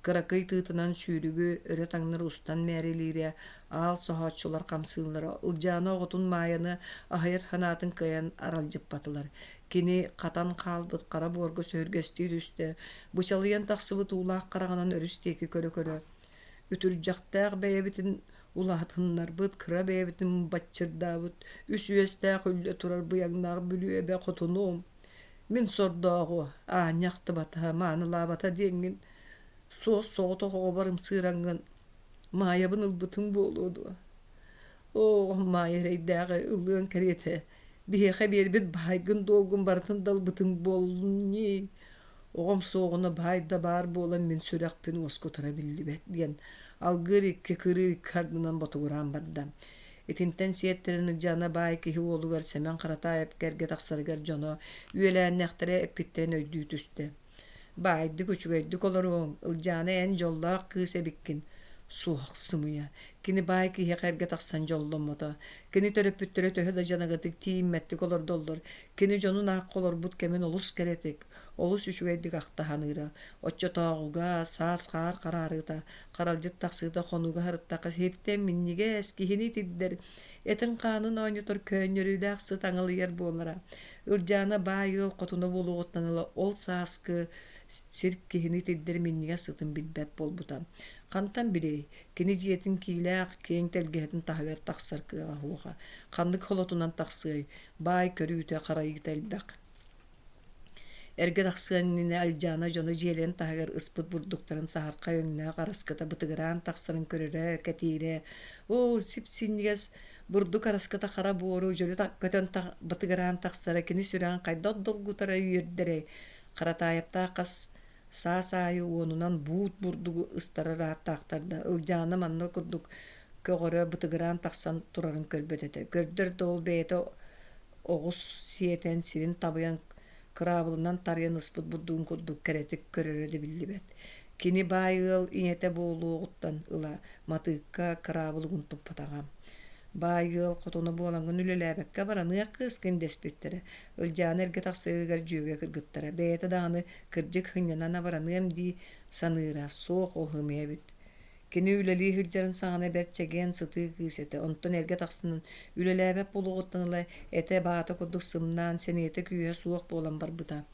кыракый тыытынан сүүрүгү өрө-таҥнары устан мээрилиирэ, аал соһооччулар хамсыыллара Ылдьаана оҕотун Маайаны аһыйар санаатын кыайан аралдьыппатылар. Кини хатан хаалбыт хара буорга сөһүргэстии түстэ, бычалыйан тахсыбыт уулаах хараҕынан өрүс диэки көрө-көрө Үтүрдьэхтээх бэйэбитин улаатыннарбыт, кыра бэйэбитин баччырдаабыт, үс үөстээх үллэ турар быйаҥнаах Бүлүү эбэ хотунуом, мин сордооҕу аанньа ахтыбата, маанылаабата диэҥҥин суос-соҕотох оҕобор ымсыыраҥҥын Маайабын ылбытыҥ буолуо дуо? Оо, Маайа эрэйдээҕи ылыаҥ кэриэтэ, биһиэхэ биэрбит баайгын-дуолгун барытын да ылбытыҥ буоллун ньии. Оҕом суоҕуна баай да баар буолан мин сүрэхпин уоскутара биллибэт диэн алгыыр икки кырыы икки ардынан ботугураан барда. Итинтэн сиэттэрэн Ылдьаана баай киһи уолугар Сэмэн Харатаайапка эргэ тахсарыгар дьоно үөлээннэхтэрэ эппиттэрин өйдүү түстэ. Баайдык үчүгэйдик олоруоҥ, Ылдьаана эн дьоллоох кыыс эбиккин. Суох, сымыйа. Кини баай киһиэхэ эргэ тахсан дьолломмото. Кини төрөппүттэрэ төһө да дьаныгытык тиийиммэттик олордоллор, кини дьонун аахха олорбут кэмин олус кэрэтик, олус үчүгэйдик ахта саныыра. Оччотооҕуга саас хаар хараарыыта, харалдьыт тахсыыта хонууга сырыттахха сиртэн минньигэс, киһини итирдэр, этин-хаанын оонньотор көөнньөрүүлээх сыт аҥылыйар буолара. Ылдьаана баай ыал хотуна буолуоҕуттан ыла ол сааскы сир киһини итирдэр минньигэс сытын билбэт буолбута. Хантан билиэй, кини дьиэтин киилээх киэҥ тэлгэһэтин таһыгар тахсар кыаҕа суоҕа. Ханнык холотунан тахсыай, баай көрүүтэ-харайыыта элбэх. Эргэ тахсыан иннинэ Альдьаана дьоно дьиэлэрин таһыгар ыспыт бурдуктарын саһархай өҥнөөх араскыта бытыгыраан тахсарын көрөрө, кэтиирэ. Оо, сип-синньигэс бурдук араскыта хара буору дьөлө көтөн бытыгыраан тахсара кини сүрэҕин хайдах долгутара үөрдэрэй. Харатаайаптаах хас саас аайы уонунан буут бурдугу ыстарар ааттаахтар да, Ылдьаана манна курдук көҕөрө бытыгыраан тахсан турарын көрбөт этэ. Көрдөр да ол бэйэтэ оҕус сиэтэн, сирин табыйан, кыраабылынан тарыйан ыспыт бурдугун курдук кэрэтик көрөрө да биллибэт. Кини баай ыал ийэтэ буолуоҕуттан ыла матыыкка кыраабыл угун туппатаҕа. Баай ыал хотуна буолаҥҥын үлэлээбэккэ бараныах кыыскын дэспиттэрэ. Ылдьаана эргэ тахсарыгар дьүөгэ кыргыттара бэйэтэ даҕаны кырдьык сынньанан абыраныам дии саныыра, суох ол ымыйа эбит. Кини үлэлии сылдьарын саҕана бэрт чэгиэн сытыы кыыс этэ, онтон эргэ тахсан үлэлээбэт буолуоҕуттан ыла этэ баата курдук сымнаан, сэниэтэ күүһэ суох буолан барбыта.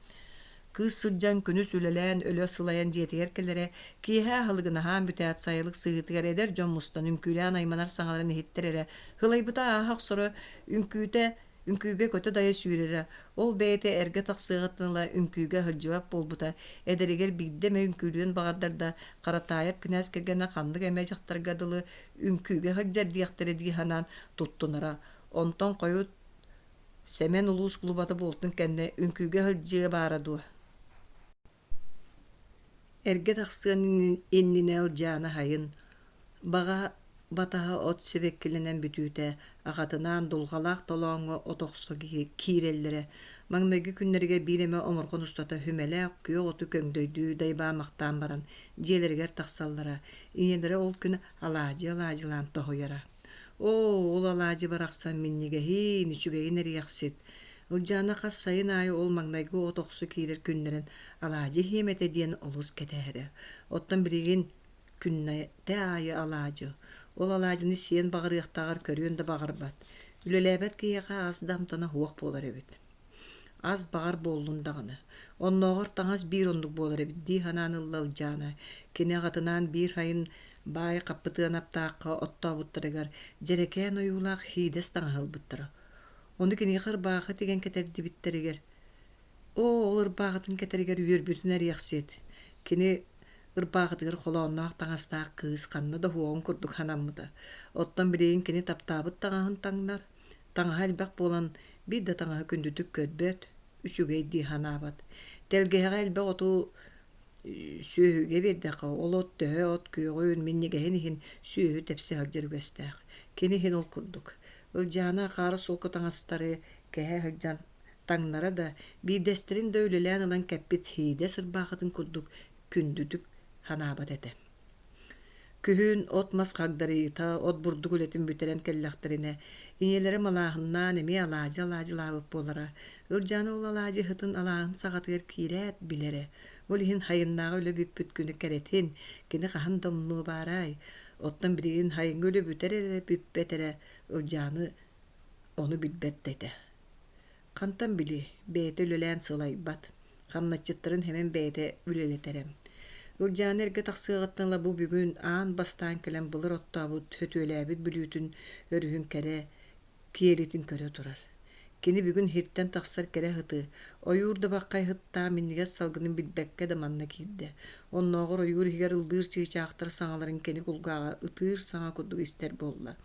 Кыыс сылдьан күнүс үлэлээн өлө сылайан дьиэтигэр кэлэрэ, киэһэ аһылыгын аһаан бүтээт сайылык сыһыытыгар эдэр дьон мустан үҥкүүлээн айманар саҥаларын иһиттэр эрэ, һылайбыта ааһа охсоро, үҥкүүтэ Үҥкүүгэ көтө-дайа сүүрэрэ, ол бэйэтэ эргэ тахсыаҕыттан ыла үҥкүүгэ сылдьыбат буолбута, эдэригэр биирдэ эмэ үҥкүүлүөн баҕардар да, Харатаайап кинээс кэргэнэ ханнык эмэ дьахтарга дылы үҥкүүгэ сылдьар диэхтэрэ дии санаан туттунара. Онтон хойут Сэмэн улуус кулубата буолтун кэннэ үҥкүүгэ сылдьыа баара дуо? Эргэ тахсыан иннинэ Ылдьаана аһайын, баҕа батаһа от сибэккилэнэн бүтүүтэ, аҕатынаан дулҕалаах толооҥҥо от охсо киирэллэрэ. Маҥнайгы күннэригэр биир эмэ омурҕан устата хүмэлээх күөх оту көҥдөйдүү дайбаамахтаан баран дьиэлэригэр тахсаллара. Ийэлэрэ ол күн алаадьы алаадьылаан тоһуйара. Оо, ол алаадьы барахсан минньигэһиин, үчүгэйин эриэхсит! Ылдьаана хас сайын аайы ол маҥнайгы от охсо киирэр күннэрин алаадьы иһиэм этэ диэн олус кэтэһэрэ. Оттон билигин күннэтэ аайы алаадьы. Ол алаадьыны сиэн баҕарыахтааҕар көрүөн да баҕарбат. Үлэлээбэт киһиэхэ ас да амтана суох буолар эбит. Ас баҕар буоллун даҕаны. Оннооҕор таҥас биир оннук буолар эбит дии санаан ылла Ылдьаана. Кини аҕатынаан биир сайын баай Хаппытыанаптаахха оттообуттарыгар дьэрэкээн ойуулаах һиидэс таҥаһы ылбыттара. Ону киниэхэ ырбаахы тигэн кэтэрдибиттэригэр, оо, ол ырбаахытын кэтэригэр үөрбүтүн эриэхсит. Кини ырбаахытыгар холоонноох таҥастаах кыыс ханна да уһуоҕун курдук санаммыта. Оттон билигин кини таптаабыт таҥаһын таҥнар, таҥаһа элбэх буолан биир да таҥаһы күндүтүк көрбөт, үчүгэй дии санаабат. Тэлгэһэҕэ элбэх оту сүөһүгэ биэрдэххэ, ол от төһө от күөҕүн, минньигэһин иһин сүөһү тэпсэ сылдьар үгэстээх. Кини иһин ол курдук. Ылдьаана хаара суолка таҥастары кэһэ сылдьан таҥнара да, биирдэстэрин да үлэлээн ылан кэппит һиидэ сырбаахытын курдук күндүтүк санаабат этэ. Күһүн от-мас хагдарыйыыта, от-бурдук үлэтин бүтэрэн кэллэхтэринэ, ийэлэрэ малааһыннаан эмиэ алаадьы алаадьылаабыт буолара. Ылдьаана ол алаадьы ыһытын алааһын саҕатыгар киирээт билэрэ. Ол иһин хайыннааҕы үлэ бүппүт күнэ кэрэтин, кини хаһан да умнуо баарай. Оттон билигин хайыҥҥы үлэ бүтэр эрэ бүппэт эрэ Ылдьааны ону билбэт да этэ. Хантан билиэй, бэйэтэ үлэлээн сылайбат, хамначчыттарын хэмэн бэйэтэ үлэлэтэрэ. Ылдьаана эргэ тахсыаҕыттан ыла бу бүгүн аан бастаан кэлэн былыр оттообут, сөтүөлээбит Бүлүүтүн өрүһүн кэрэ киэлитин көрө турар. Кини бүгүн иһиттэн тахсар кэрэ сыты, ойуур дабаххай сыттаах минньигэс салгынын билбэккэ да манна киирдэ. Оннооҕор ойуур иһигэр ыллыыр чыычаахтар саҥаларын кини кулгааҕа ытыыр саҥа курдук истэр буолла.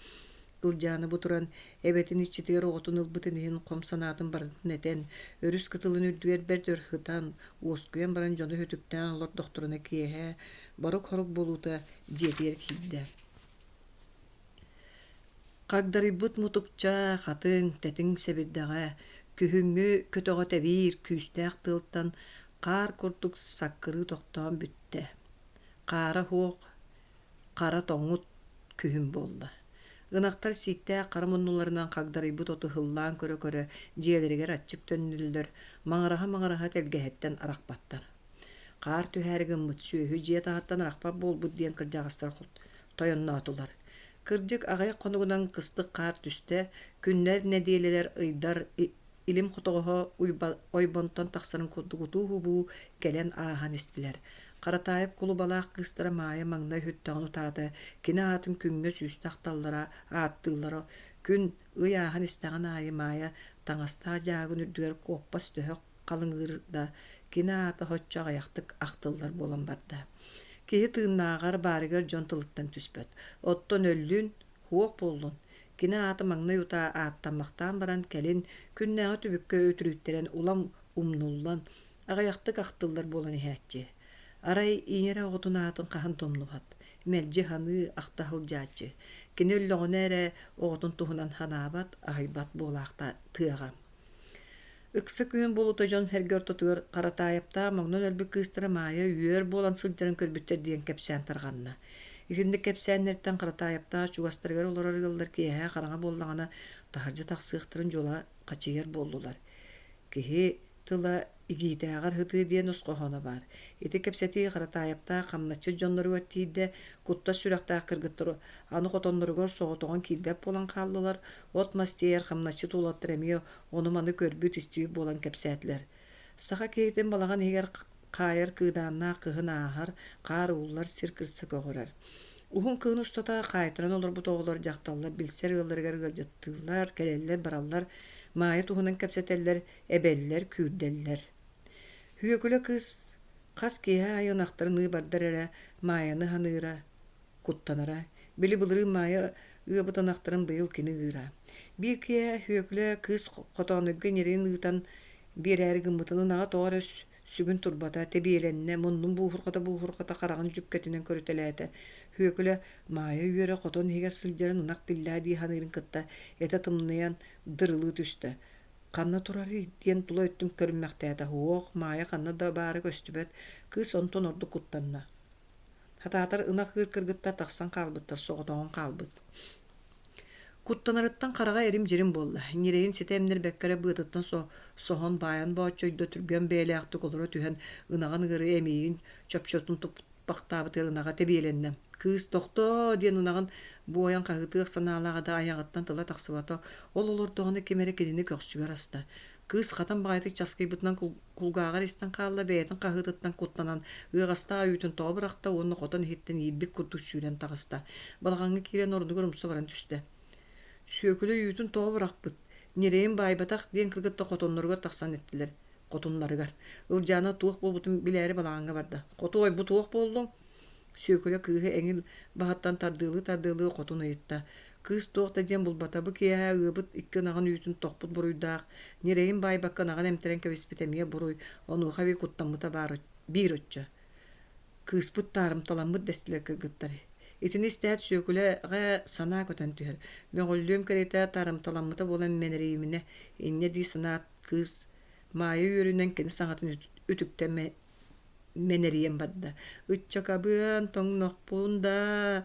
Ылдьаана бу туран, эбэтин иччитигэр оҕотун ылбытын иһин хом санаатын барытын этэн, өрүс кытылын үрдүгэр бэрт өр сытан, уоскуйан баран дьону сүтүктээн олордохторуна киэһэ борук-хорук буолуута дьиэтигэр киирдэ. Хагдарыйбыт мутукча, хатыҥ, тэтиҥ сэбирдэҕэ, күһүҥҥү көтөҕө тэбиир күүстээх тыалтан хаар курдук саккырыы тохтоон бүттэ. Хаара суох, хара тоҥут күһүн буолла. Ынахтар сииктээх хара муннуларынан хагдарыйбыт оту ыһыллаан көрө-көрө дьиэлэригэр аччык төннөллөр, маҥыраһа-маҥыраһа тэлгэһэттэн арахпаттар. Хаар түһээри гыммыт сүөһү дьиэ таһыттан арахпат буолбут диэн кырдьаҕастар тойонноотулар. Кырдьык, аҕыйах хонугунан кыстык хаар түстэ, күннэр, нэдиэлэлэр, ыйдар илим хотоҕоһо ойбонтон тахсарын курдук утуу-убуу кэлэн ааһан истилэр. Харатаайап кулубалаах кыыстара Маайа маҥнай үһүттэҕин утаата, кини аатын күҥҥэ сүүстэ ахталлара, ааттыыллара. Күн, ый ааһан истэҕин аайы Маайа таҥастаах дьааһыгын үрдүгэр куоппас төһө халыҥыыр да, кини аата соччо аҕыйахтык ахтыллар буолан барда. Киһи тыыннааҕар баарыгар дьон тылыттан түспэт. Оттон өллүн, суох буоллун, кини аата маҥнай утаа ааттаммахтаан баран кэлин күннээҕи түбүккэ үтүрүйтэрэн улам умнуллан, аҕыйахтык ахтыллар буолан иһээччи. Арай ийэ эрэ оҕотун аатын хаһан да умнубат, мэлдьи саныы, ахта сылдьааччы. Кини өллөҕүнэ эрэ оҕотун туһунан санаабат, аһыйбат буолаахта тыаҕа. Ыкса күһүн буолуута дьон-сэргэ ортотугар Харатаайаптаах моҥнон өлбүт кыыстара Маайа үөр буолан сылдьарын көрбүттэр диэн кэпсээн тарҕанна. Итинник кэпсээннэртэн Харатаайаптаах чугастарыгар олорор ыаллар киэһэ хараҥа буоллаҕына таһырдьа тахсыахтарын дьула хачыйар буоллулар. Киһи тыла игиитээҕэр сытыы диэн ус хоһооно баар. Ити кэпсэтии Харатаайаптаах хамначчыт дьонноругар тиийдэ, куттас сүрэхтээх кыргыттар аны хотонноругар соҕотоҕун киирбэт буолан хааллылар, от-мас тиэйэр хамначчыт уолаттар эмиэ ону-маны көрбүт-истибит буолан кэпсээтилэр. Саха киһитин балаҕан иһигэр хаайар кыыдааннаах кыһын ааһар, хаар ууллар, сир кырса көҕөрөр. Уһун кыһын устата хаайтаран олорбут оҕолор, дьахталлар билсэр ыалларыгар ыалдьыттыыллар, кэлэллэр-бараллар, Маайа туһунан кэпсэтэллэр, эбэллэр, күүрдэллэр. Сүөкүлэ кыыс хас киэһэ аайы ынахтарын ыы бардар эрэ Маайаны саныыра, куттанара. Били былырыын Маайа ыабыт ынахтарын быйыл кини ыыра. Биир киэһэ Сүөкүлэ кыыс хотоонуйга ньирэйин ыытан биэрээри гыммытын ынаҕа тоҕо эрэ сүгүн турбата, тэбиэлэннэ, муннун буһурҕата-буһурҕата хараҕын дьүккэтинэн көрүтэлээтэ. Сүөкүлэ Маайа үөрэ хотон иһигэр сылдьарын ынах биллээ дии саныырын кытта этэ тымныйан дырылыы түстэ. Ханна турарый диэн тула өттүн көрүммэхтээтэ. Суох, Маайа ханна да баара көстүбэт. Кыыс онтон ордук куттанна. Хатаатар ынах ыыр кыргыттар тахсан хаалбыттар, соҕотоҕун хаалбыт. Куттанарыттан хараҕа эрим-дьирим буолла, ньирэйин ситэ эмнэрбэккэ эрэ быатыттан соһон баайан бооччойдо, түргэн бэйэлээхтик олоро түһэн ынаҕын ыарыы эмиийин чопчотун туппахтаабытыгар ынаҕа тэбиэлэннэ. Кыыс тохтоо диэн ынаҕын буойан хаһыытыах санаалааҕа да айаҕыттан тыла тахсыбата, ол олордоҕуна ким эрэ кинини көхсүгэр аста. Кыыс хатан баҕайытык часкыйбытынан кулгааҕар истэн хаалла, бэйэтин хаһыытыттан куттанан, ыаҕастаах үүтүн тоҕо бырахта уонна хотон иһиттэн иирбит курдук сүүрэн таҕыста. Балаҕаҥҥа киирэн ордугар умса баран түстэ. Сүөкүлэ үүтүн тоҕо бырахпыт, ньирэйин баайбатах диэн кыргыттар хотонноругар тахсан эттилэр. Хотуннарыгар. Ылдьаана туох буолбутун билээри балаҕаҥҥа барда. Хотуой, бу туох буоллуҥ? Сүөкүлэ кыыһы эҥин баһыттан тардыалыы-тардыалыы хотун ыйытта. Кыыс туох да диэн булбата, бу киэһэ ыабыт икки ынаҕын үүтүн тохпут буруйдаах, ньирэйин баайбакка ынаҕын эмтэрэн кэбиспит эмиэ буруй, онуоха эбии куттаммыта баар биир оччо. Кыыспыт таарымталаммыт дэстилэр кыргыттар. Итини истээт Сүөкүлэҕэ санаа көтөн түһэр. Мөҕүллүөм кэриэтэ таарымталаммыта буолан мэнэрийиминэ, инньэ дии санаат кыыс Маайа үөрүүнэн кини саҥатын үтүктэн мэнэрийэн барда: «Ыччакабыан, тоҥнохпун даа,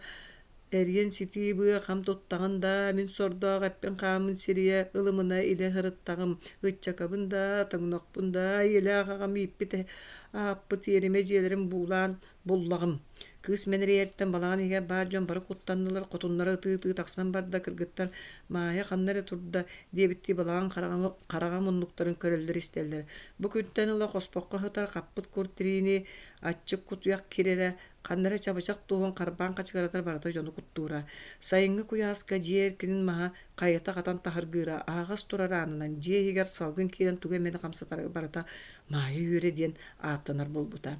эриэн ситии быа хам туттаҕын даа, мин сордоох эппин-хааммын сирийэ ылымына илэ сырыттаҕым, ыччакабын даа, тоҥнохпун даа, ийэлээх аҕам ииппит ааппыт иэримэ дьиэлэрин буулаан буллаҕым». Кыыс мэнэрийэриттэн балаҕан иһигэр баар дьон бары куттаннылар, хотуннара ытыы-ытыы тахсан барда, кыргыттар «Маайа ханна эрэ турда» диэбиттии балаҕан хараҕа муннуктарын көрөллөр-истэллэр. Бу күнтэн ыла хоспоххо сытар хаппыт кур тириини аччык кутуйах кирэрэ, ханна эрэ чабычах туоһун харбаан хачыгыратар барыта дьону куттуура. Сайыҥҥы куйааска дьиэ эркинин маһа хайыта хатан таһыргыыра, аһаҕас турар аанынан дьиэ иһигэр салгын киирэн тугу эмэни хамсатара барыта Маайа үөрэ диэн ааттанар буолбута.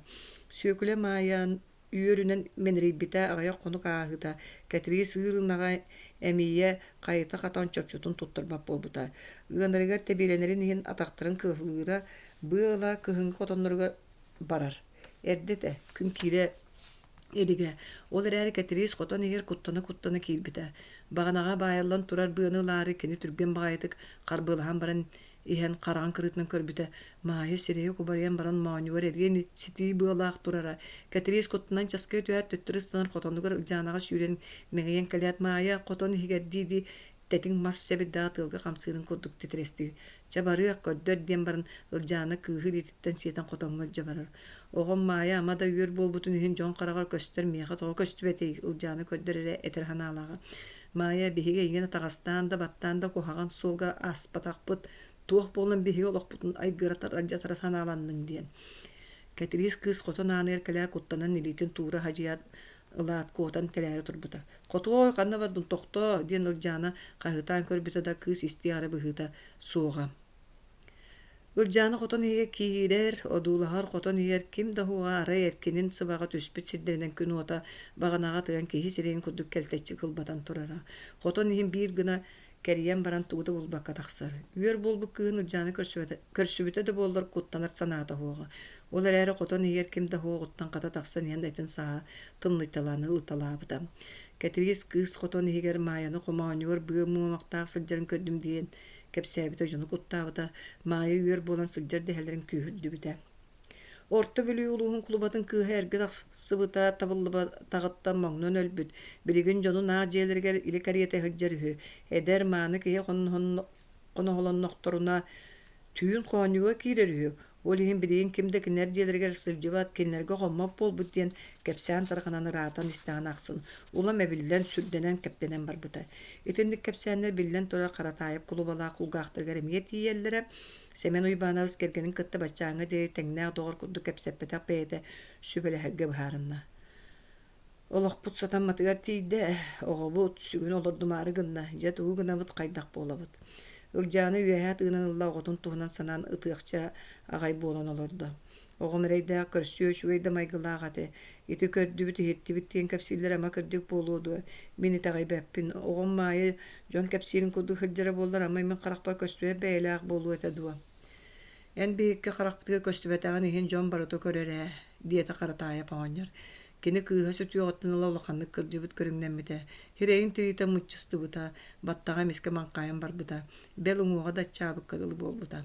Сүөкүлэ Маайа үөрүнэн мэнэрийбитэ аҕыйах хонук ааһыыта Кэтириис ыыр ынаҕа эмиийэ хайыта хатан чопчутун туттарбат буолбута. Ыанарыгар тэбиэлэнэрин иһин атахтарын кыалыыра, быа ыла кыһыҥҥы хотонноругар барар. Эрдэ этэ, күн киирэ илигэ. Ол эрээри Кэтириис хотон иһигэр куттана-куттана киирбитэ. Баҕанаҕа баайыллан турар быаны ылаары кини түргэн баҕайытык харбыалаһан баран иһэн хараҕын кырыытынан көрбүтэ, Маайа сирэйэ кубарыйан баран моонньугар эриэн ситии быалаах турара. Кэтириис куттанан часкыйа түһээт төттөрү ыстанар хотонугар Ылдьаанаҕа сүүрэн мэҥийэн кэлээт Маайа хотон иһигэр дии-дии тэтиҥ мас сэбирдэҕэ тыалга хамсыырын курдук титирэстиир. Чэ барыах, көрдөр диэн баран Ылдьаана кыыһы илиититтэн сиэтэн хотоҥҥо илдьэ барар. Оҕом Маайа ама да үөр буолбутун иһин дьон хараҕар көстөр миэхэ тоҕо көстүбэтий Ылдьаана көрдөр эрэ этэр санаалааҕа. Маайа биһиги эйигин атаҕастаан да баттаан да куһаҕан суолга ааспатахпыт, туох буолан биһиги олохпутун айгыратар алдьатара санааланныҥ диэн. Кэтириис кыыс хотон ааныгар кэлээ куттанан илиитин туура хадьыйаат ылаат куотан кэлээри турбута. «Хотуой, ханна бардын, тохтоо!» диэн Ылдьаана хаһыытаан көрбүтэ да кыыс истиэх эрэ быһыыта суоҕа. Ылдьаана хотон иһигэр киирэр, одуулаһар хотон иһигэр ким да уһуоҕа арай эркинин сыбаҕа түспүт сирдэринэн күн уота баҕанаҕа тыган киһи сирэйин курдук кэлтэччи кылбатан турара. Хотон иһин биир гына кэрийэн баран тугу да булбакка тахсар. Үөр буолбут кыыһын Ылдьаана көрсүбүтэ да буоллар куттанар санаата суоҕа. Ол эрээри хотон иһигэр ким да суоҕуттан хата тахсан иһэн этин сааһа тымныйталаан ылыталаабыта. Кэтириис кыыс хотон иһигэр Маайаны хомоонньугар быа муомахтаах сылдьарын көрдүм диэн кэпсээбитэ дьону куттаабыта, Маайа үөр буолан сылдьар дэһэллэрин күүһүрдүбүтэ. Орто Бүлүү улууһун кулубатын кыыһа эргэ тахсыбыта табыллыбатаҕыттан моҥнон өлбүт, билигин дьонун аах дьиэлэригэр илэ кэриэтэ сылдьар үһү. Эдэр, мааны киһи хоноһолоннохторуна түүн хоонньуга киирэр үһү. Ол иһин билигин ким да кинилэр дьиэлэригэр сылдьыбат, кинилэргэ хоммот буолбут диэн кэпсээн тарҕанан ыраатан истэҕин ахсын улам эбиллэн, сүрдэнэн, кэптэнэн барбыта. Итинник кэпсээннэр биллэн турар Харатаайап кулубалаах кулгаахтарыгар эмиэ тиийэллэрэ. Сэмэн Уйбаанабыс кэргэнин кытта баччааҥҥа диэри тэҥнээх доҕор курдук кэпсэппэтэх бэйэтэ сүбэлэһэргэ быһаарынна. Олохпут сатамматыгар тиийдэ, оҕобут сүгүн олордумаары гынна, дьэ тугу гынабыт, хайдах буолабыт? Ылдьаана үөһээ тыынан ылла оҕотун туһунан санаан ытыахча аҕай буолан олордо. Оҕом эрэйдээх көрсүө үчүгэй да майгылаах этэ. Ити көрдүбүт, иһиттибит диэн кэпсииллэр ама кырдьык буолуо дуо? Мин итэҕэйбэппин. Оҕом Маайа дьон кэпсиирин курдук сылдьара буоллар, ама мин харахпар көстүбэт бэйэлээх буолуо этэ дуо? Эн биһикки харахпытыгар көстүбэтэҕин иһин дьон барыта көрөр ээ, диэтэ Харатаайап оҕонньор. Кини кыыһа сүтүөҕүттэн ыла улаханнык кырдьыбыт көрүҥнэммитэ, сирэйин тириитэ мыччыстыбыта, баттаҕа эмискэ маҥхайан барбыта, бэл уҥуоҕа да аччаабыкка дылы буолбута.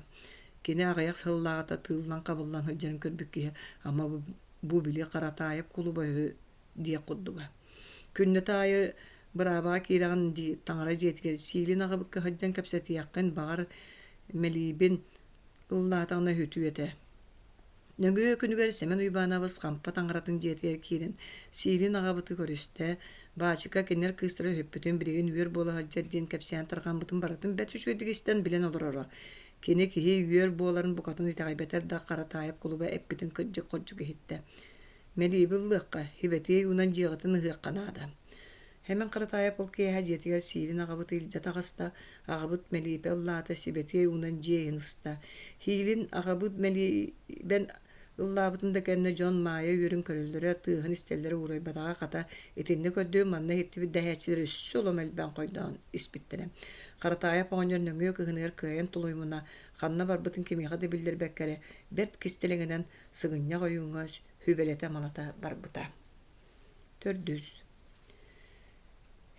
Кини аҕыйах сыллааҕыта тыыллан-хабыллан сылдьарын көрбүт киһи ама бу били Харатаайап кулуба үһү диэх курдуга. Күннэтэ аайы быраабаҕа киирэҕин дии, таҥара дьиэтигэр сиилин аҕабыкка сылдьан кэпсэтиэххин, баҕар, мэлиибин ыллаатаҕына үһүтүө этэ. Нөҥүө күнүгэр Сэмэн Уйбаанабыс Хампа таҥаратын дьиэтигэр киирэн сиилин аҕабыты көрүстэ, баачыка кинилэр кыыстара үһүппүтүн билигин үөр буола сылдьар диэн кэпсээн тарҕаммытын барытын бэрт үчүгэйдик истэн билэн олороро. Кини киһи үөр буоларын букатын итэҕэйбэтэр да Харатаайап кулуба эппитин кырдьык-хордьук иһиттэ. Мэлииби ыллыахха, сибэтиэй уунан дьиэҕитин ыһыахха наада. Сэмэн Харатаайап ол киэһэ дьиэтигэр сиирин аҕабыт илдьэ таҕыста, аҕабыт мэлиипэ ыллаата, сибэтиэй уунан дьиэ иһин ыста. Һиилин аҕабыт мэлиибэн ыллаабытын да кэннэ дьон Маайа үөрүн көрөллөрө, тыаһын истэллэрэ уурайбатаҕа хата итиннэ көрдүө манна иһиттибит дэһээччилэр өссө улам элбээн хойдоон испиттэрэ. Харатаайап оҕонньор нөҥүө кыһыныгар кыайан тулуйумуна, ханна барбытын кимиэхэ да биллэрбэккэ эрэ, бэрт кистэлэҥинэн сыгынньах ойууҥҥа сүбэлэтэ-амалата барбыта. Төрдүс.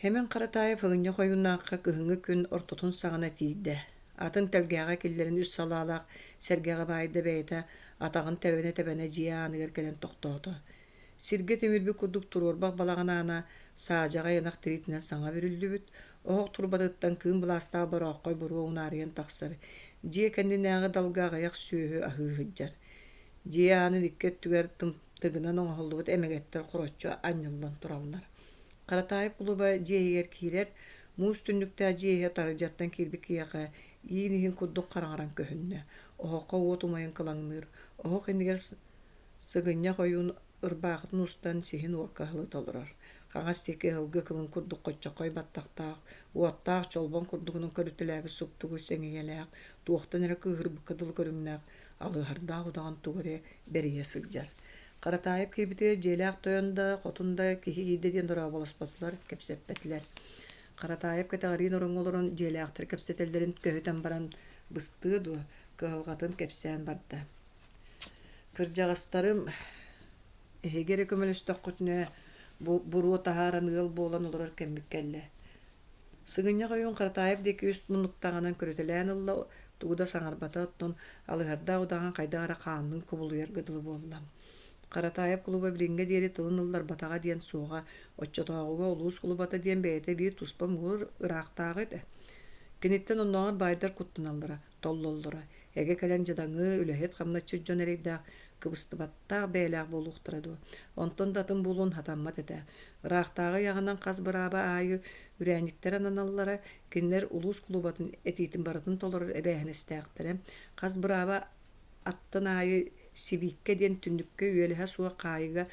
Сэмэн Харатаайап Ылынньах ойууннаахха кыһыҥҥы күн ортотун саҕана тиийдэ. Атын тэлгэһэҕэ киллэрэн үс салаалаах сэргэҕэ баайда бэйэтэ атаҕын тэбэнэ-тэбэнэ дьиэ ааныгар кэлэн тохтоото. Сиргэ тимирбит курдук туруорбах балаҕан аана саадьаҕай ынах тириитинэн саҥа бүрүллүбүт, оһох турбатыттан кыым былаастаах борооххой буруо унаарыйан тахсар, дьиэ кэннинээҕи далга аҕыйах сүөһү аһыы сылдьар. Дьиэ аанын икки өттүгэр тымтыгынан оҥоһуллубут эмэгэттэр хороччу анньыллан тураллар. Харатаайап кулуба дьиэ иһигэр киирэр, муус түннүктээх дьиэ иһэ таһырдьаттан киирбит киһиэхэ иин иһин курдук хараҥаран көһүннэ. Оһоххо уот умайан кылаҥныыр, оһох иннигэр Сыгынньах ойуун ырбаахытын устан сиһин уокка ыһылыта олорор. Хаҥас диэки ыһылгы кылын курдук хоччоххой баттахтаах, уоттаах чолбон курдугунан көрүтэлээбит суптугур сэҥийэлээх, туохтан эрэ кыыһырбыкка дылы көрүҥнээх, алыһардаах удаҕан тугу эрэ бэрийэ сылдьар. Харатаайап киирбитигэр дьиэлээх тойон да, хотун да киһи киирдэ диэн дорооболоспотулар, кэпсэппэтилэр. Харатаайап кэтэҕэриин ороҥҥо олорон дьиэлээхтэр кэпсэтэллэрин көһүтэн баран быстыа дуо, кыһалҕатын кэпсээн барда. Кырдьаҕастарым, эһиги эрэ көмөлөстөххүтүнэ, бу буруо таһааран ыал буолан олорор кэммит кэллэ. Сыгынньах ойуун Харатаайап диэки үс муннуктааҕынан көрүтэлээн ылла, тугу да саҥарбата, оттон алыһардаах удаҕан хайдах эрэ хаанныын кубулуйарга дылы буолла. Харатаайап кулуба билиҥҥэ диэри тылын ылларбатаҕа диэн суоҕа, оччотооҕуга улуус кулубата диэн бэйэтэ биир туспа муҥур ыраахтааҕы этэ. Киниттэн оннооҕор баайдар куттаналлара, толлоллоро, эгэ кэлэн дьадаҥы, үлэһит, хамначчыт дьон эрэйдээх, кыбыстыбаттаах бэйэлээх буолуохтара дуо? Онтон да атын буолуон сатаммат этэ. Ыраахтааҕы ыйааҕынан хас бырааба аайы үрээнньиктэр ананаллара, кинилэр улуус кулубатын этиитин барытын толорор эбээһинэстээхтэрэ. Хас бырааба аттын аайы сибииккэ диэн түннүккэ үөлэһэ суох хаайыга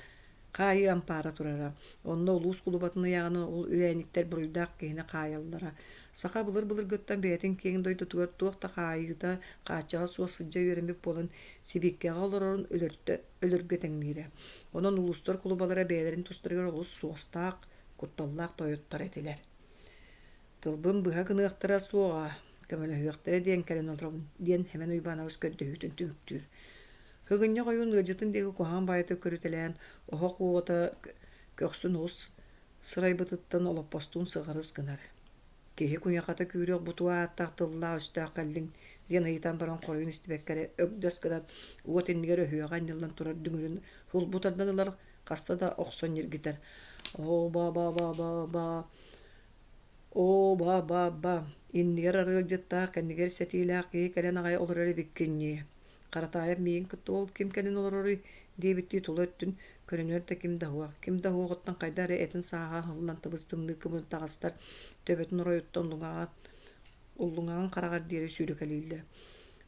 Хаайыы ампаара турара. Онно улуус кулубатын ыйааҕынан ол үрээнниктэр буруйдаах киһини хаайаллара. Саха былыр-былыргыттан бэйэтин киэҥ дойдутугар туох да хаайыыта, хааччаҕа суох сылдьа үөрэммит буолан, сибииккэҕэ олорорун өлөртө өлөргө тэҥниирэ. Онон улуустар кулубалара бэйэлэрин тустарыгар олус суостаах, кутталлаах тойоттор этилэр. Тылбын быһа гыныахтара суоҕа, көмөлөһүөхтэрэ диэн кэлэн олоробун, диэн Сэмэн Уйбаанабыс көрдөһүүтүн түмүктүүр. Кыгынньах ойуун ыалдьытын диэки куһаҕан баайытык көрүтэлээн, оһох уота көхсүн олус сырайбытыттан олоппостуун сыҕарыс гынар. Киһи куйахата күүрүөх бутуо ааттаах тыллаах-өстөөх кэллиҥ диэн ыйытан баран хоруйун истибэккэ эрэ өгдөс гынан уот иннигэр өһүөҕэ анньыллан турар дүҥүрүн сулбу тардан ылар, хаста да охсон ньиргитэр. Оо ба-ба-ба-ба-ба Оо, ба-ба-ба, иннигэр арыалдьыттаах, кэннигэр сэтиилээх киһи кэлэн аҕай олорор эбиккин ньии. Харатаайап миигин кытта ол ким кэлэн олороруй диэбиттии тула өттүн көрүнэр да ким да суох. Ким да суоҕуттан хайдах эрэ этин сааһа аһыллан тыбыс-тымныы кымырдаҕастар төбөтүн оройуттан уллуҥаҕын хараҕар диэри сүүрэкэлииллэр.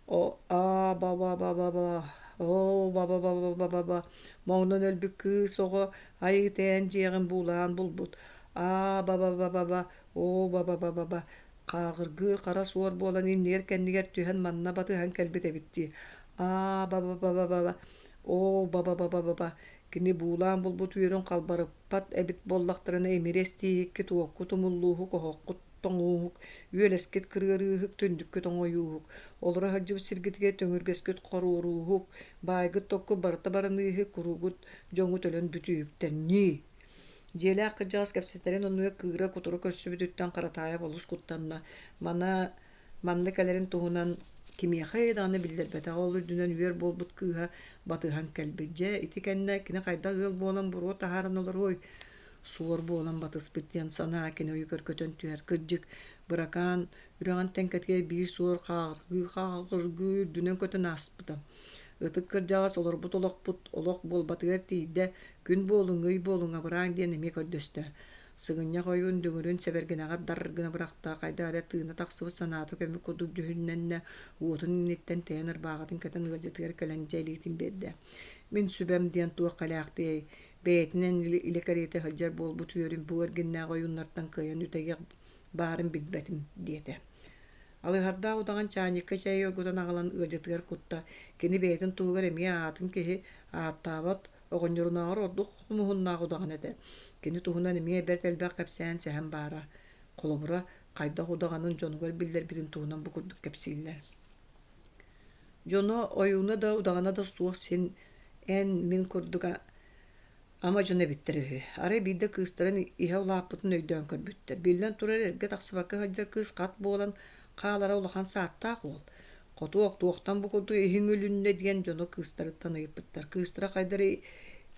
О аа ба ба ба ба ба оо ба ба ба ба ба ба ба моҥнон өлбүт кыыс оҕо айыы-тээн дьиэҕин буулаан булбут аа ба ба ба ба ба оо ба ба ба ба ба хааҕыргыыр хара суор буолан иннигэр-кэннигэр түһэн манна батыһан кэлбит эбит дии аа ба ба ба ба ба оо ба ба ба ба ба ба кини буулаан булбут үөрүн халбарыппат эбит буоллахтарына имири эстииһиккит уоккут умуллууһук оһоххут тоҥууһук, үөлэскит кырыарыыһык, түндүккүт оҥойууһук, олоро сылдьыбыт сиргитигэр төҥүргэскит хоруорууһук, баайгыт-токкут барыта бараныыһык, куруугут дьоҥҥут өлөн бүтүүһүктэннии. Дьиэлээх кырдьаҕас кэпсэтэрин оннугар кыыра кутура көрсүбүтүттэн Харатаайап олус куттанна. Мана манна кэлэрин туһунан кимиэхэ даҕаны биллэрбэтэҕэ, ол үрдүнэн үөр буолбут кыыһа батыһан кэлбит. Дьэ, ити кэннэ кини хайдах ыал буолан буруо таһааран олоруой? Суор буолан батыспыт диэн санаа кини өйүгэр көтөн түһэр. Кырдьык, Быракаан үрэҕин тэҥкэтигэр биир суор хааҕыргыы-хааҕыргыы үрдүнэн көтөн ааспыта. Ытык кырдьаҕас олорбут олохпут олох буолбатыгар тиийдэ, күн буолуҥ, ый буолуҥ, абырааҥ диэн эмиэ көрдөстө. Сыгынньах ойуун дүҥүрүн сэбэргэнэҕэр дар гына бырахта, хайдах эрэ тыына тахсыбыт санаата көмүк курдук дьүһүннэннэ, уотун инниттэн тэйэн ырбааҕытын кэтэн ыалдьытыгар кэлэн дьэ илиитин биэрдэ. Мин сүбэм диэн туох кэлээхтиэй, Бэйэтинэн илэ кэриэтэ сылдьар буолбут үөрүн бу эргиннээх ойууннартан кыайан үтэйиэх баарын билбэтим диэтэ. Алыһардаах удаҕан чаанньыкка чэй оргутан аҕалан ыалдьытыгар кутта. Кини бэйэтин туһугар эмиэ аатын киһи ааттаабат, оҕонньорунааҕар ордук хомуһуннаах удаҕан этэ. Кини туһунан эмиэ бэрт элбэх кэпсээн сэһэн баара. Холобура, хайдах удаҕанын дьонугар биллэрбитин туһунан бу курдук кэпсииллэр. Дьоно ойууна да, удаҕана да суох син эн, мин курдук ама дьон эбиттэр үһү. Арай биирдэ кыыстарын иһэ улааппытын өйдөөн көрбүттэр. Биллэн турар, эргэ тахсыбакка сылдьар кыыс хат буолан, Хаалара улахан сааттаах уол. Хотуок туохтан бу курдук иһиҥ үлүннэ диэн дьоно кыыстарыттан ыйыппыттар. Кыыстара хайдары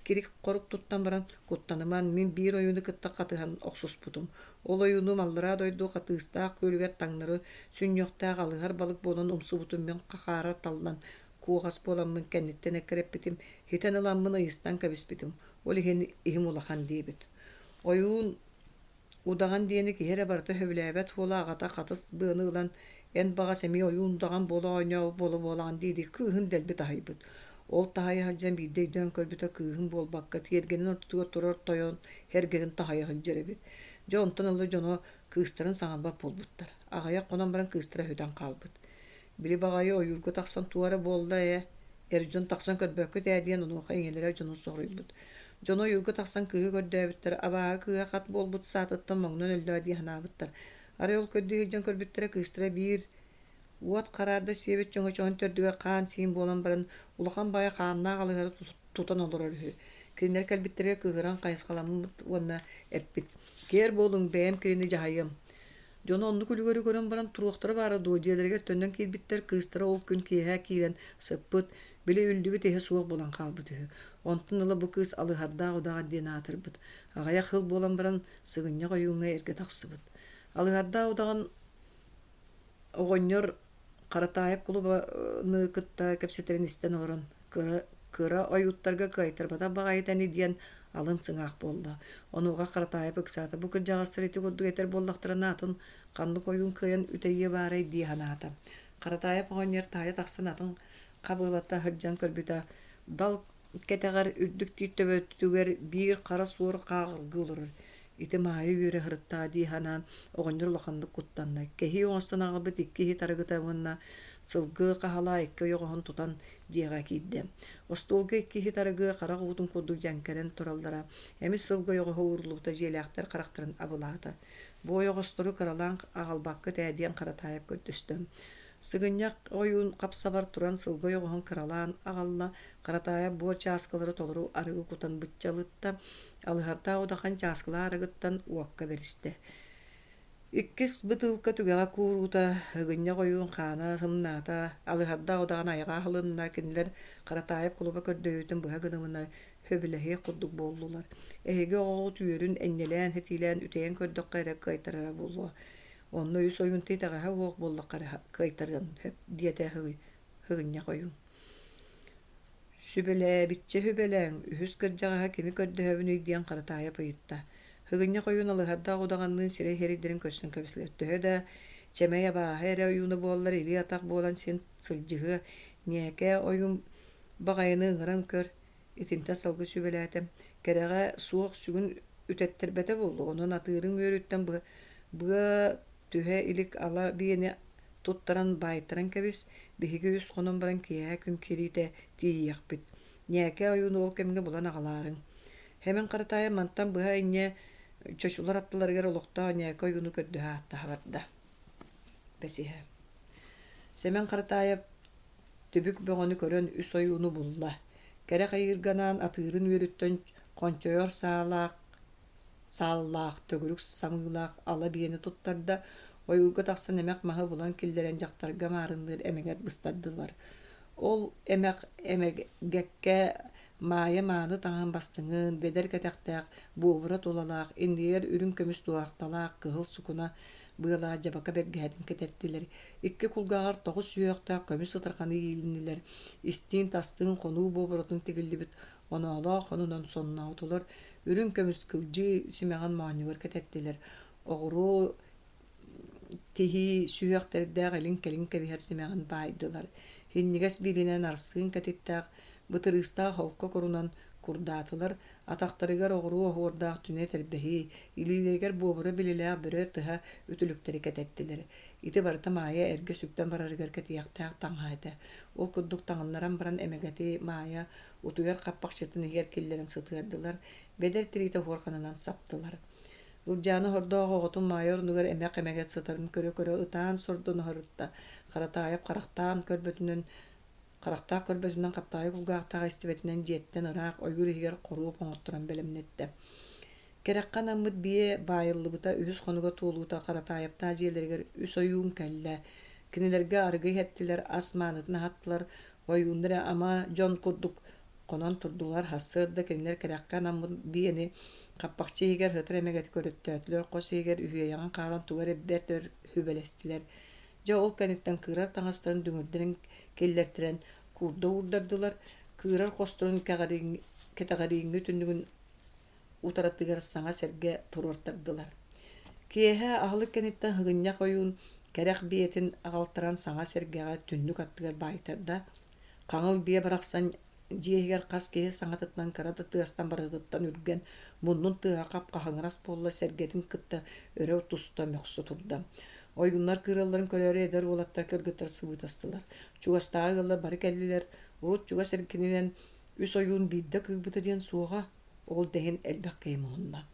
кирик-хорук туттан баран, куттаныман, мин биир ойууну кытта хатыһан охсуспутум. Ол ойуунум аллараа дойду хатыыстаах күөлүгэр таҥнары сүнньүөхтээх алыһар балык буолан умсубутум мин хахаара таллан куоҕас буоламмын кэнниттэн эккирэппитим, хитэн ыламмын ыйыстан кэбиспитим. Ол иһин иһим улахан диэбит. Ойуун Удаҕан диэни киһи эрэ барыта сөбүлээбэт уола аҕата хатыс быаны ылан эн баҕас эмиэ ойуун удаҕан буола оонньообут буола-буолаҕын дии-дии кыыһын дэлби таһыйбыт. Ол таһыйа сылдьан биирдэ өйдөөн көрбүтэ кыыһын буолбакка тиэргэнин ортотугар турар тойон эргэтин таһыйа сылдьар эбит. Дьэ онтон ыла дьоно кыыстарын саҥарбат буолбуттар. Аҕыйах хонон баран кыыстара сүтэн хаалбыт. Били баҕайы ойуурга тахсан туох эрэ буолла ээ, эр дьон тахсан көрбөккүт ээ диэн онуоха ийэлэрэ дьону соһуйбут. Дьоно ойуурга тахсан кыыһы көрдөөбүттэр, абааһы кыыһа хат буолбут саатыттан моҥнон өллөө дии санаабыттар. Арай ол көрдүү сылдьан көрбүттэрэ кыыстара биир уот хараарда сиэбит чөҥөчөҕүн төрдүгэр хаан-сиин буолан баран улахан баайа хааннаах алыһары тутан олорор үһү. Кинилэр кэлбиттэригэр кыыһыран хайысхаламмыт уонна эппит: «Киэр буолуҥ, бэйэм кинини дьаһайыам». Дьоно оннук үлүгэри көрөн баран туруохтара баара дуо, дьиэлэригэр төннөн киирбиттэр, кыыстара ол күн киэһэ киирэн сыппыт, били үллүбүт иһэ суох буолан хаалбыт үһү. Онтон ыла бу кыыс Алыһардаах удаҕан диэн аатырбыт. Аҕыйах сыл буолан баран сыгынньах ойууҥҥа эргэ тахсыбыт. Алыһардаах удаҕан оҕонньор Харатаайап кулубаны кытта кэпсэтэрин истэн олорон, кыра, кыра ойууттарга кыайтарбатах баҕайыта ини диэн алын сыҥаах буолла. Онуоха Харатаайап ыксаата: бу кырдьаҕастар ити курдук этэр буоллахтарына атын ханнык ойуун кыайан үтэйиэ баарай дии санаата. Харатаайап оҕонньор таһыйа тахсан атын хабыалата сылдьан көрбүтэ, дал кэтэҕэр үрдүк тиит төбөтүгэр биир хара суор хааҕыргыы олорор. Ити Маайа үөрэ сырыттаҕа дии санаан, оҕонньор улаханнык куттанна. Кэһии оҥостон аҕалбыт икки иһит арыгыта уонна сылгы хаһалаа икки ойоҕоһун тутан дьиэҕэ киирдэ. Остуолга икки иһит арыгы харах уутун курдук дьэҥкэрэн тураллара. Эмис сылгы ойоҕоһо ууруллубута дьиэлээхтэр харахтарын абылаата. Бу ойоҕостору кыралаан аҕалбаккыт ээ диэн Харатаайап көрдөстө. Сыгынньах ойуун хапсабар туран сылгы ойоҕоһун кыралаан аҕалла, Харатаайап буор чааскылары толору арыгы кутан быччалытта, алыһардаах удахан чааскылаах арыгыттан уокка бэристэ. Иккис бытыылка түгэҕэ кууруута, ыгынньах ойуун хаана сымнаата, алыһардаах удаҕан айаҕа аһылынна, кинилэр Харатаайап кулуба көрдөһүүтүн быһа гынымына сөбүлэһиэх курдук буоллулар. Эһиги оҕоҕут үөрүн энньэлээн-сэтиилээн үтэйэн көрдөххө эрэ кыайтарара буолуо. Онно үс ойуунтан итэҕэһэ суох буоллахха эрэ кыайтарыан сөп, диэтэ Ыгынньах ойуун. Сүбэлээбиччэ сүбэлээҥ, үһүс кырдьаҕаһа кими көрдөһөбүнүй диэн Харатаайап ыйытта. Ыгынньах ойуун алыһардаах удаҕанныын сирэй сирэйдэрин көрсөн кэбистилэр. Төһө да чэмэй абааһы эрэ ойууна буоллар илии-атах буолан син сылдьыһыа, ньээкээ ойуун баҕайыны ыҥыран көр, итинтэн салгыы сүбэлээтэ: «Кэрэҕэ суох сүгүн үтэттэрбэтэ буолуо, онон атыырыҥ үөрүттэн быа түһэ илик ала биэни туттаран баайтаран кэбис, биһиги үс хонон баран киэһэ күн киириитэ тиийиэхпит. Ньээкээ ойууну ол кэмҥэ булан аҕалаарыҥ». Хэмэн Харатаайап мантан быһа инньэ чочулар аттыларыгар олохтоох ньээкэ ойууну көрдөһө ааттаһа барда. Бэсиһэ. Сэмэн Харатаайап Түбүк бөҕөнү көрөн үс ойууну булла. Кэрэх айыырга анаан атыырын үөрүттэн хончойор саалаах, сааллаах, төгүрүк самыылаах ала биэни туттарда, ойуурга тахсан эмэх маһы булан киллэрэн дьахтарга маарынныыр эмэгэт быстардылар. Ол эмэх эмэгэккэ Маайа мааны таҥаһын бастыҥын, бэдэр кэтэхтээх, буобура тулалаах, иннигэр үрүҥ көмүс туоһахталаах кыһыл сукуна быалаах дьабака бэргэһэтин кэтэртилэр, икки кулгааҕар тоҕус сүһүөхтээх көмүс ытарҕаны иилиннилэр, истиин-тастыын хонуу буобуратын тигиллибит оноолоох хонунан сонноотулар, үрүҥ көмүс кылдьыы симэҕин моонньугар кэтэртилэр, оҕуруо тиһии сүһүөхтэрдээх илин-кэлин кэбиһэр симэҕин баайдылар, синньигэс биилинэн арсыын кэтиттээх, бытырыыстаах холко курунан курдаатылар, атахтарыгар оҕуруо оһуордаах түнэ тэрбэһии, илиилэригэр буобура билэлээх бөрө тыһа үтүлүктэри кэтэртилэр. Ити барыта Маайа эргэ сүктэн барарыгар кэтиэхтээх таҥаһа этэ. Ол курдук таҥыннаран баран эмэгэти Маайа утуйар хаппахчытын иһигэр киллэрэн сытыардылар, бэдэр тириитэ оһуорҕанынан саптылар. Ылдьаана сордоох оҕотун Маайа орунугар эмэх эмэгэт сытарын көрө-көрө ытаан сордоно сырытта. Харатаайап харахтаан көрбөтүнэн Харахтаах көрбөтүнэн, хаптаҕай кулгаахтаах истибэтинэн дьиэттэн ыраах ойуур иһигэр хоруоп оҥотторон бэлэмнэттэ. Кэрэххэ анаммыт биэ баайыллыбыта үһүс хонуга туолуута Харатаайаптаах дьиэлэригэр үс ойуун кэллэ. Кинилэргэ арыгы иһэртилэр, ас маанытын аһаттылар, ойууннар ама дьон курдук хонон турдулар. Сарсыарда кинилэр кэрэххэ анаммыт биэни хаппахчы иһигэр сытар эмэгэти көрөттөөтүлэр, хос иһигэр үһүөйэҕин хаалан тугу эрэ бэрт өр сүбэлэстилэр. Дьэ ол кэнниттэн кыырар таҥастарын дүҥүрдэрин киллэртэрэн куурда уурдардылар, кыырар хосторун кэтэҕэрииҥҥи түннүгүн утарытыгар саҥа сэргэ туруортардылар. Киэһэ аһылык кэнниттэн Һыгынньах ойуун кэрэх биэтин аҕалтаран саҥа сэргэҕэ түннүк аттыгар баайтарда. Хаҥыл биэ барахсан дьиэ иһигэр хас киһи саҥатыттан кыра да тыастан барытыттан үргэн, муннун тыаһа хап-хаһыҥырас буолла сэргэтин кытта өрө туста мөхсө турда. Ойууннар кыыралларын көрөөрү эдэр уолаттар кыргыттар сыбыытастылар. Чугастааҕы ыаллар бары кэллилэр, урут чугас эркининэн үс ойуун биирдэ кыырбыта диэн суоҕа, ол да иһин элбэх киһи муһунна.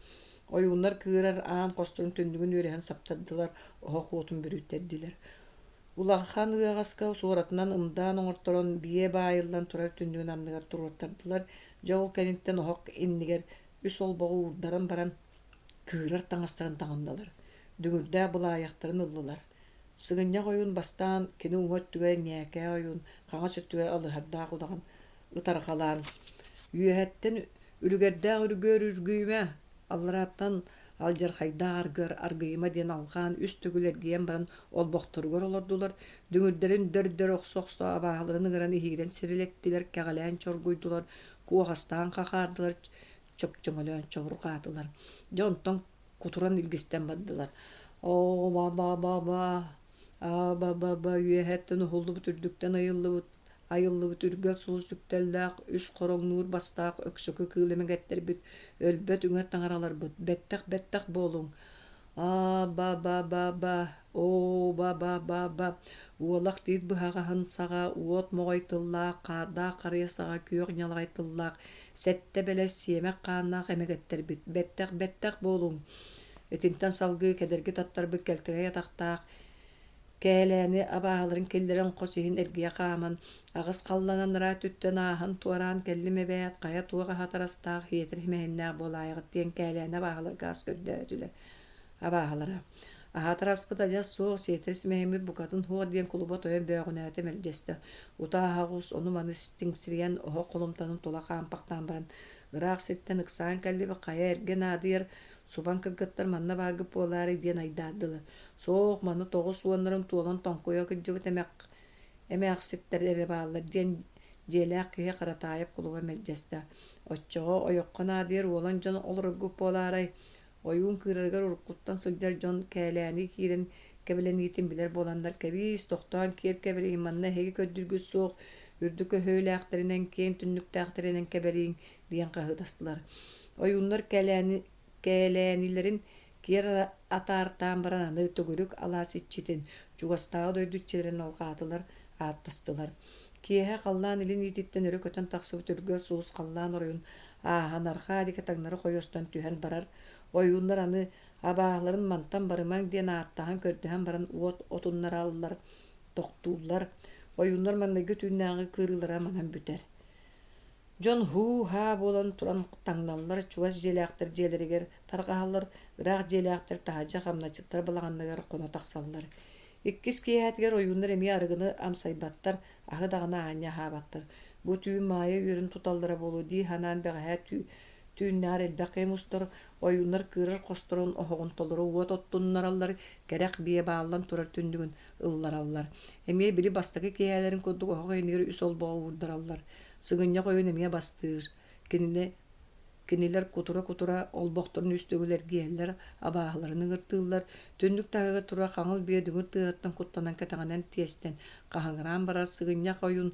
Ойууннар кыырар аан хосторун түннүгүн үөлэһэн саптардылар, оһох уотун бүрүйтэрдилэр. Улахан ыаҕаска суоратынан ымдаан оҥорторон, биэ баайыллан турар түннүгүн анныгар туруортардылар. Дьэ ол кэнниттэн оһох иннигэр үс олбоҕу уурдаран баран, кыырар таҥастарын таҥыннылар, дүҥүрдээх былаайахтарын ыллылар. Сыгынньах ойуун бастаан кини уҥа өттүгэр ньээкээ ойуун, хаҥас өттүгэр алыһардаах удаҕан ытарҕалаан, үөһэттэн үлүгэрдээх үргүөр үргүйүмэ, алларааттан алдьархайдаах аргыар аргыйыма диэн алҕаан үс төгүл эргийэн баран олбохторугар олордулар, дүҥүрдэрин дөр-дөр охсо-охсо абааһыларын ыҥыран иһиирэн сирилэттилэр, кэҕэлээн чоргуйдулар, куоҕастаан хахаардылар, чөкчөҥөлөөн чобурҕаатылар. Дьэ онтон кутуран илгистэн бардылар. Оо, ба-ба-ба-ба, аа-ба-ба-ба үөһэттэн уһуллубут үрдүктэн ыйыллыбыт айыллыбыт үргэл сулус үктэллээх, үс хороҥнуур бастаах өксөкү кыыл эмэгэттэрбит, өлбөт үҥэр таҥараларбыт, бэттэх-бэттэх буолуҥ! Аа-ба-ба-ба-ба, оо-ба-ба-ба-ба, уолах тиит быһаҕаһын саҕа, уот моҕой тыллаах, хаардаах харыйа саҕа күөх ньалаҕай тыллаах, сэттэ бэлэс сиэмэх хааннаах эмэгэттэрбит, бэттэх-бэттэх буолуҥ! Итинтэн салгыы кэдэрги таттарбыт кэлтэгэй атахтаах Кээлээни абааһыларын киллэрэн хос иһин эргийэ хааман, аҕыс халлан анараа өттүттэн ааһан-туораан кэллим эбээт, хайа туох аһатар астаах, иэтэр симэһиннээх буолаайаҕыт диэн Кээлээни абааһыларга ас көрдөөтүлэр. Абааһылара: «Аһатар аспыт адьас суох, сиэтэр симэһиммит букатын суох» диэн кулуба тойон бөөҕүнээтэ мэлдьэстэ. Утаа аһаҕас, ону-маны тиҥсирийэн, оһох холумтанын тула хаампахтаан баран, ыраах сиртэн ыксаан кэллибит, хайа эргэ наадыйар, субан кыргыттар манна бааргыт буолаарай диэн айдаардылар. Суох, маны тоҕус уоннарын туолан тоҥкуйа кырдьыбыт эмээхситтэр эрэ бааллар диэн дьиэлээх киһи Харатаайап кулуба мэлдьэстэ. Оччоҕо ойоххо наадыйар уолан дьон олороргут буолаарай? Ойуун кыырарыгар уруккуттан сылдьар дьон кээлээни киирэн кэбилэниитин билэр буоланнар кэбиис, тохтоон киэр кэбилиҥ, манна эһиги көрдүүргүт суох, үрдүк өһүөлээхтэринэн, киэҥ түннүктээхтэринэн кэбэлииҥ диэн хаһыытастылар. Ойууннар кээлээни кээлээнилэрин киэр атаартаан баран аны төгүрүк алаас иччитин, чугастааҕы дойду иччилэрин алҕаатылар, ааттастылар. Киэһэ халлаан илин иититтэн өрө көтөн тахсыбыт үргэл сулус халлаан оройун ааһан арҕаа диэки таҥнары хойуостан түһэн барар. Ойууннар аны абааһыларын мантан барымаҥ диэн ааттаһан көрдөһөн баран уот отуннараллар, тохтууллар. Ойууннар маҥнайгы түүннээҕи кыырыылара манан бүтэр. Дьон һуу-һаа буолан туран таҥналлар, чугас дьиэлээхтэр дьиэлэригэр тарҕаһаллар, ыраах дьиэлээхтэр таһырдьа хамначчыттар балаҕанныгар хоно тахсаллар. Иккис киэһэтигэр ойууннар эмиэ арыгыны амсайбаттар, аһы даҕаны аанньа аһаабаттар. Бу түүн Маайа үөрүн туталлара буолуо дии санаан бэҕэһээ түүннэҕэр элбэх киһи мустар, ойууннар кыырар хосторун оһоҕун толору уот оттуннараллар, кэрэх биэ бааллан турар түннүгүн ыллараллар. Эмиэ били бастакы киэһээлэрин курдук оһох иннигэр үс олбоҕу уурдараллар. Сыгынньах ойуун эмиэ бастыыр. Кинини Кинилэр кутура-кутура олбохторун үс төгүл эргийэллэр, абааһыларын ыҥыртыыллар, түннүк таһыгар турар хаҥыл биэ дүҥүр тыаһыттан куттанан кэтэҕинэн тиэстэн, хаһыҥыраан барар сыгынньах ойуун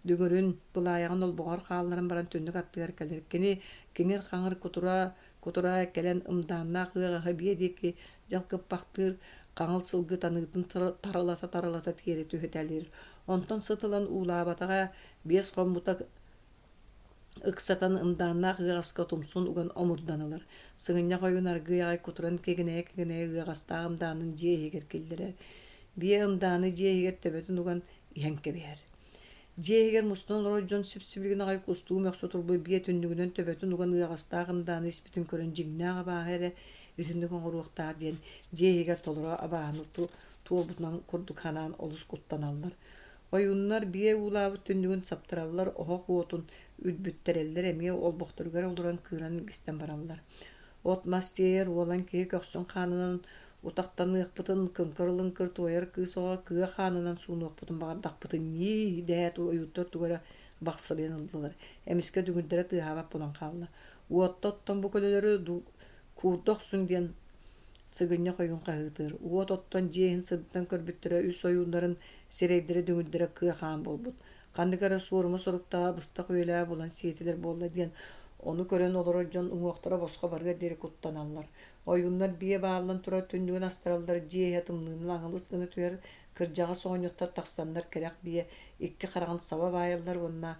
дүҥүрүн былаайаҕын олбоҕор хаалларан баран түннүк аттыгар кэлэр. Кини киҥир-хаҥыр кутура-кутура кэлэн ымдааннаах ыаҕаһы биэ диэки дьалкыппахтыыр, хаҥыл сылгы таныытын тарылата-тарылата тиэрэ түһүтэлиир. Онтон сыт ылан уулаабатаҕа биэс хоммута ыксатан ымдааннаах ыаҕаска тумсун уган омурдан ылар. Сыгынньах ойуун аргыый аҕай кутуран кигинэйэ-кигинэйэ ыаҕастаах ымдаанын дьиэ иһигэр киллэрэр. Биэ ымдааны дьиэ иһигэр төбөтүн уган иһэн кэбиһэр. Дьиэ иһигэр мустан олорор дьон сип-сибилигин аҕай кустуу мөхсө турбут биэ түннүгүнэн төбөтүн уган ыаҕастаах ымдааны испитин көрөн дьиҥнээх абааһы эрэ итинник оҥоруохтаах диэн дьиэ иһигэр толору абааһыны туолбутунан курдук санаан олус куттаналлар. Ойууннар биэ уулаабыт түннүгүн саптараллар, оһох уотун үрбүттэрэллэр эмиэ олбохторугар олорон кыыран илгистэн бараллар. От-мас тиэйэр уолан киһи көхсүн хаанынан утахтаныахпытын, кыҥкыр-лыҥкыр туойар кыыс оҕо кыа хаанынан суунуохпутун баҕардахпытын ньии дэһээт ойууттар тугу эрэ бахсырыйан ыллылар. Эмискэ дүҥүрдэрэ тыаһаабат буолан хаалла. Уотта оттон бу көлөлөрү куурда охсуҥ диэн сыгынньах ойуун хаһыытыыр. Уот оттон дьиэ иһин сырдатан көрбүттэрэ үс ойууннарын сирэйдэрэ дүҥүрдэрэ кыа хаан буолбут. Ханнык эрэ суорума соруктааҕа быстах үйэлээх булан сиэтилэр буолла диэн ону көрөн олорор дьон уҥуохтара босхо барыар диэри куттаналлар. Ойууннар биэ бааллан турар түннүгүн астараллар, дьиэ иһэ тымныынан аҥылыс гына түһэр, кырдьаҕас оҕонньоттор тахсаннар кэрэх биэ икки хараҕын саба баайаллар уонна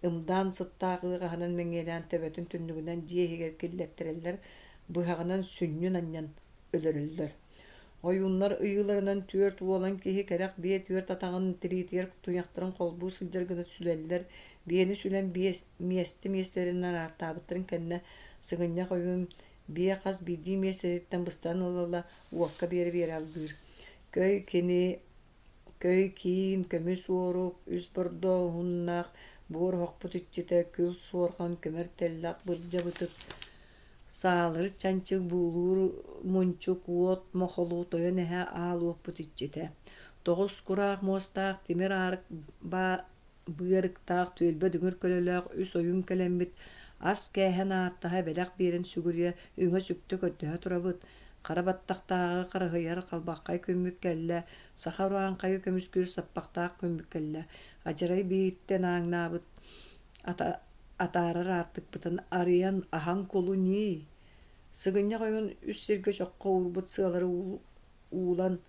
ымдаан сыттаах ыаҕаһынан мэҥиэлээн төбөтүн түннүгүнэн дьиэ иһигэр киллэртэрэллэр, быһаҕынан сүнньүн анньан өлөрөллөр. Ойууннар ыйыыларынан түөрт уолан киһи кэрэх биэ түөрт атаҕын тириитигэр туйахтарын холбуу сылдьар гына сүлэллэр, биэни сүлэн биэс миэстэ миэстэлэринэн араартаабыттарын кэннэ сыгынньах ойуун биэ хас биирдии миэстэтиттэн быстан ыла-ыла уокка биэрэ-биэрэ алгыыр. Көй кини көй киин, көмүс уорук, үс бордоо уһуннаах, буор оһохпут иччитэ, күл суорҕан, көмөр тэллэх, бырдьа бытык Саалары чанчык буулуур мунчук уот мохолу тойон эһэ аал уоппут иччитэ, тоҕус кураах муостаах тимир аарык быарыктаах түөлбэ дүҥүр көлөлөөх үс ойуун кэлэммит ас кээһэн ааттаһа бэлэх биэрэн сүгүрүйэ үҥэ-сүктэ көрдөһө турабыт, хара баттахтааҕы харыһыйар халбаххай күммүт кэллэ, саха урааҥхайы көмүскүүр саппахтаах күммүт кэллэ, адьарай биһиттэн ааҥнаабыт атаарар аартыкпытын арыйан аһаҥ кулу ньии Сыгынньах ойуун үс сиргэ чоххо уурбут сыалары уулан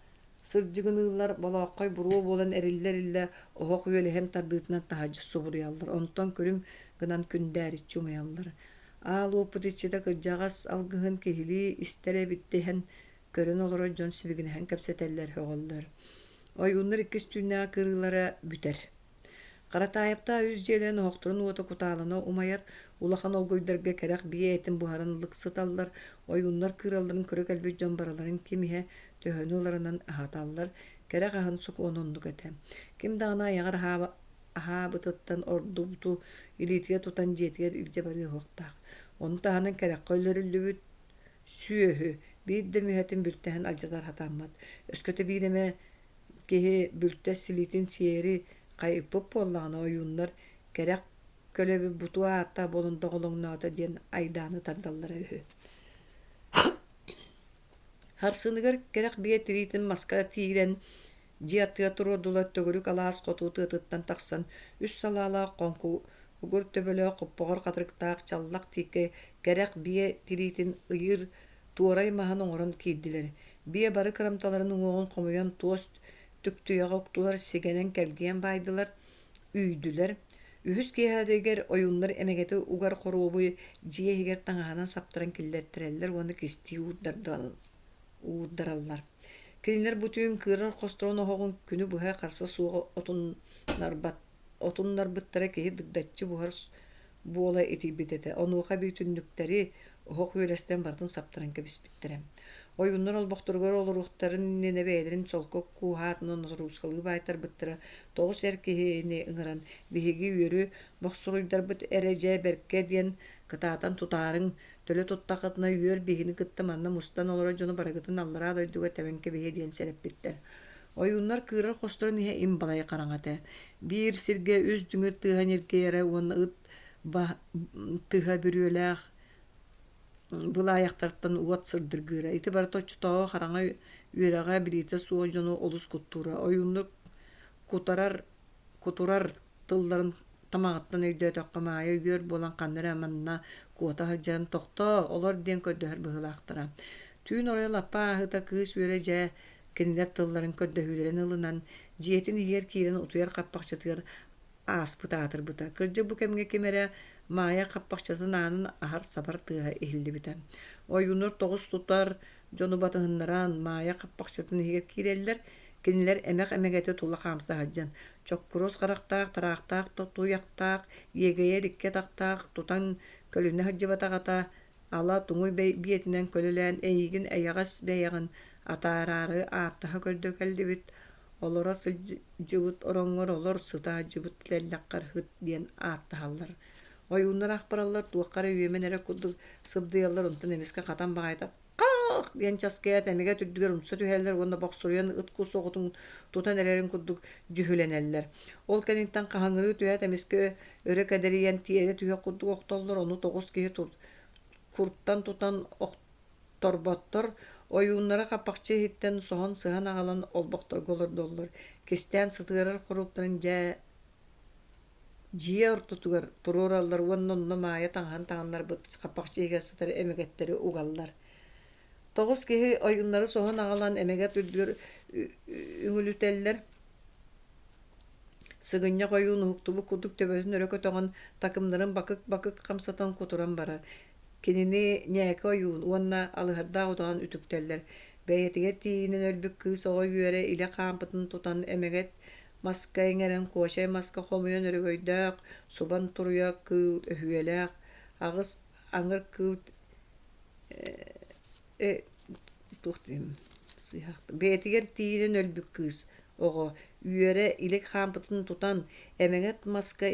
сырдьыгыныыллар, болооххой буруо буолан эриллэ-эриллэ оһох үөлэһин тардыытынан таһырдьа субуруйаллар, онтон күлүм гынан күндээриччи умайаллар. Аал уоппут иччитэ кырдьаҕас алгыһын киһилии истэр эбит дэһэн көрөн олорор дьон сибигинэһэн кэпсэтэллэр, сөҕөллөр. Ойууннар иккис түүннээҕи кырыылара бүтэр. Харатаайаптаах үс дьиэлэрин оһохторун уота кутаалана умайар, улахан олгуйдарга кэрэх биэ этин буһаран лыксыталлар, ойууннар кыыралларын көрө кэлбит дьон барыларын ким иһэ төһөнү ыларынан аһаталлар, кэрэх аһын сокуона оннук этэ. Ким даҕаны айаҕар аһаабытыттан ордубуту илиитигэр тутан дьиэтигэр илдьэ барыа суохтаах. Ону таһынан кэрэххэ өлөрүллүбүт сүөһү биир да мүһэтин бүлтэһэн алдьатар сатаммат. Өскөтө биир эмэ Киһи бүлтэс силиитин сиэри хайыппыт буоллаҕына ойууннар кэрэх көлөбүт бутуо ааттаах буолан доҕолоҥноото диэн айдааны тардаллара үһү. Сарсыныгар кэрэх биэ тириитин маска тиирэн дьиэ аттыгар туруордулар төгүрүк алаас хоту тыатыттан тахсан үс салаалаах хоҥкугур төбөлөөх хоппоҕор хатырыктаах чаллах тииккэ кэрэх биэ тириитин ыйыыр туорай маһын оҥорон киирдилэр. Биэ бары кырамталарын уҥуоҕун хомуйан туос түктүйэҕэ уктулар, сигэнэн кэлгийэн баайдылар, үүйдүлэр. Үһүс киэһэтигэр ойууннар эмэгэти угар хоруобу дьиэ иһигэр таҥаһынан саптаран киллэртэрэллэр уонна кистии уурдараллар. Кинилэр бу түүн кыырар хосторун оһоҕун күнү быһа харса суох отуннарбыттара киһи дыгдаччы буһар буола итийбит этэ. Онуоха эбии түннүктэри, оһох үөлэстэн барытын саптаран кэбиспиттэрэ. Ойууннар олбохторугар олоруохтарын иннинэ бэйэлэрин солко кууһаатынан ноторуускалыы баайтарбыттара. Тоҕус эр киһини ыҥыран, биһиги үөрү бохсуруйдарбыт эрэ дьэ бэркэ диэн кытаатан тутаарыҥ, төлө туттаххытына үөр биһигини кытта манна мустан олорор дьону барыгытын аллараа дойдуга тэбэн кэбиһиэ диэн сэрэппиттэр. Ойууннар кыырар хосторун иһэ им балай хараҥа этэ. Биир сиргэ үс дүҥүр тыаһа ньиргийэрэ уонна ыт тыһа бүрүөлээх былаайахтартан уот сырдыргыыра. Ити барыта оччотооҕу хараҥа үөрэҕэ, билиитэ суох дьону олус куттуура. Ойууннар кутарар, кутурар тылларын тамаҕыттан өйдөөтөххө Маайа үөр буолан ханна эрэ манна куота сылдьарын тохтоо, олор диэн көрдөһөр быһыылаахтара. Түүн оройо лаппа ааһыыта кыыс үөрэ дьэ кинилэр тылларын көрдөһүүлэрин ылынан, дьиэтин иһигэр киирэн утуйар хаппахчытыгар ааспыт аатырбыта. Кырдьык бу кэмҥэ ким эрэ Маайа хаппахчытын аанын аһар-сабар тыаһа иһиллибитэ. Ойууннар тоҕус тутар дьону батыһыннаран Маайа хаппахчытын иһигэр киирэллэр. Кинилэр эмэх эмэгэти тула хаамса сылдьан, чоккуруос харахтаах, тараахтаах туйахтаах, иэгэйэр икки атахтаах, тутан көлүнэ сылдьыбатах ата ала туҥуй биэтинэн көлөлөөн эйигин эйэҕэс бэйэҕин атаараары ааттаһа көрдө кэллибит, олоро сылдьыбыт ороҥҥор олор, сыта сылдьыбыт тэллэххэр сыт диэн ааттаһаллар. Ойууннар аахпараллар, туохха эрэ үөмэн эрэ курдук сыбдыйаллар, онтон эмискэ хатан баҕайытык «Хаах!» диэн часкыйаат эмигэ үрдүгэр умса түһэллэр уонна бохсуруйан ыт-кус оҕотун тутан эрэрин курдук дьүһүлэнэллэр. Ол кэнниттэн хаһыҥырыы түһээт эмискэ өрө кэдэрийэн тиэрэ түһүөх курдук охтоллор, ону тоҕус киһи куртан тутан охторботтор, ойууннара хаппахчы иһиттэн соһон сыһан аҕалан олбохторго олордоллор, кистээн сытыарар хоруоптарын дьэ дьиэ ортотугар туруораллар уонна онно Маайа таҥаһын таҥыннарбыт хаппахчы иһигэр сытар эмэгэттэри угаллар. Тоҕус киһи ойууннары соһон аҕалан эмэгэт үрдүгэр үҥүлүтэллэр. Сыгынньах ойуун уһуктубут курдук төбөтүн өрө көтөҕөн, такымнарын бакык-бакык хамсатан кутуран барар. Кинини ньээкэ ойуун уонна алыһардаах удаҕан үтүктэллэр. Бэйэтигэр тиийинэн өлбүт кыыс оҕо үөрэ илэ хаампытын тутан эмэгэт маска иҥэрэн куочай маска хомуйан өрөгөйдөөх субан туруйа кыыл өһүөлээх аҕыс аҥыр кыыл туох бэйэтигэр тиийинэн өлбүт кыыс оҕо үөрэ илик хаампытын тутан эмэгэт маска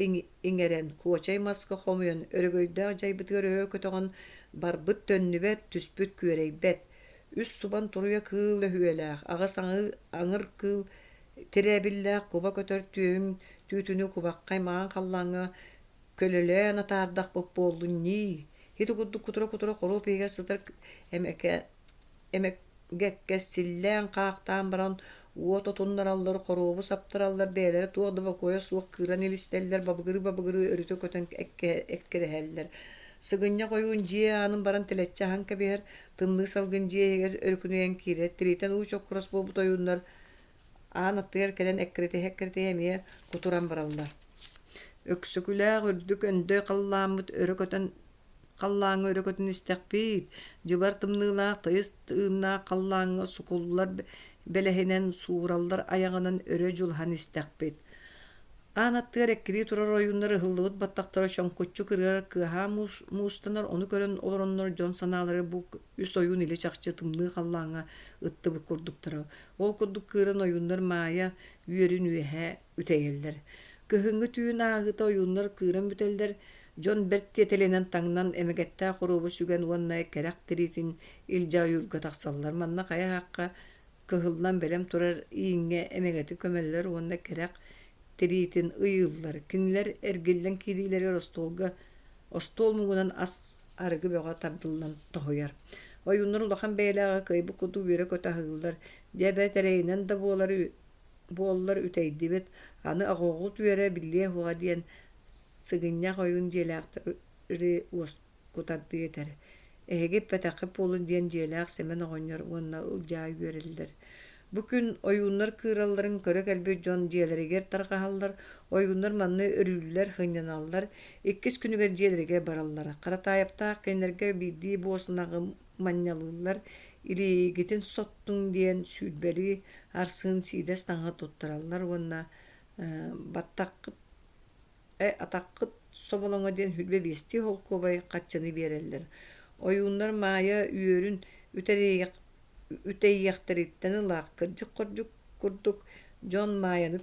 иҥэрэн куочай маска хомуйан өрөгөйдөөх дьайбытыгар өрө көтөҕөн барбыт төннүбэт түспүт күөрэйбэт үс субан туруйа кыыл өһүөлээх аҕыс аҥыр кыыл Тирээбиллээх куба көтөр түөһүн түүтүнүү кубаххай маҥан халлааҥҥа көлөлөөн атаардахпыт буоллун ньии, ити курдук кутура-кутура хоруоп иһигэр сытар эмэкэ эмэгэккэ силлээн-хаахтаан баран уот отуннараллар, хоруобу саптараллар, бэйэлэрэ туох да бокуойа суох кыыран илистэллэр, бабыгырыы-бабыгырыы өрүтэ көтөн эккирэһэллэр. Сыгынньах ойуун дьиэ аанын баран тэлэччи аһан кэбиһэр, тымныы салгын дьиэ иһигэр өрүкүнүйэн киирэр, тириитэн уу чоккурас буолбут ойууннар Аан аттыгар кэлэн эккирэтиһэ-эккирэтиһэ эмиэ кутуран бараллар. Өксөкүлээх үрдүк өндөй халлааммыт өрө көтөн халлааҥҥа өрө көтөн истэхпиит, дьыбар тымныылаах тыйыс тыыннаах халлааҥҥа сукуллар бэлэһинэн суураллар айаҕынан өрө дьулаһан истэхпит. Аан аттыгар эккирии турар ойууннар ыһыллыбыт баттахтара чоҥкуччу кырыарар кыаһаа муустанар, ону көрөн олороннор дьон санаалара бу үс ойуун илэ-чахчы тымныы халлааҥҥа ыттыбыт курдуктара. Ол курдук кыыран ойууннар Маайа үөрүн үөһэ үтэйэллэр. Кыһыҥҥы түүн ааһыыта ойууннар кыыран бүтэллэр, дьон бэрт тиэтэлинэн таҥнан эмэгэттээх хоруобу сүгэн уонна кэрэх тириитин илдьэ ойуурга тахсаллар. Манна хайа аахха кыһыллан бэлэм турар ииҥҥэ эмэгэти көмөллөр уонна кэрэх тириитин ыйыыллар. Кинилэр эргиллэн киириилэригэр остуолга остуол муҥунан ас арыгы бөҕө тардыллан тоһуйар. Ойууннар улахан бэйэлээҕи кыайбыт курдук үөрэ-көтө аһыыллар. Дьэ бэрт эрэйинэн да буолар буоллар үтэйдибит, аны оҕоҕут үөрэ биллиэ суоҕа диэн сыгынньах ойуун дьиэлээхтэри уоскутардыы этэр. Эһиги эппэтэххит буоллун диэн дьиэлээх Сэмэн оҕонньор уонна Ылдьаа үөрэллэр. Бу күн ойууннар кыыралларын көрө кэлбит дьон дьиэлэригэр тарҕаһаллар, ойууннар манна өрүүллэр, сынньаналлар, иккис күнүгэр дьиэлэригэр бараллар. Харатаайаптаах кинилэргэ биирдии буос ынаҕы манньалыыллар, илиигитин соттуҥ диэн сүүрбэлии арсыын сиидэс таҥаһы туттараллар уонна баттаххыт атаххыт соболоҥо диэн 25 холкуобай харчыны биэрэллэр. Ойууннар Маайа үөрүн үтэйиэхтэриттэн ыла кырдьык-хордьук курдук дьон Маайаны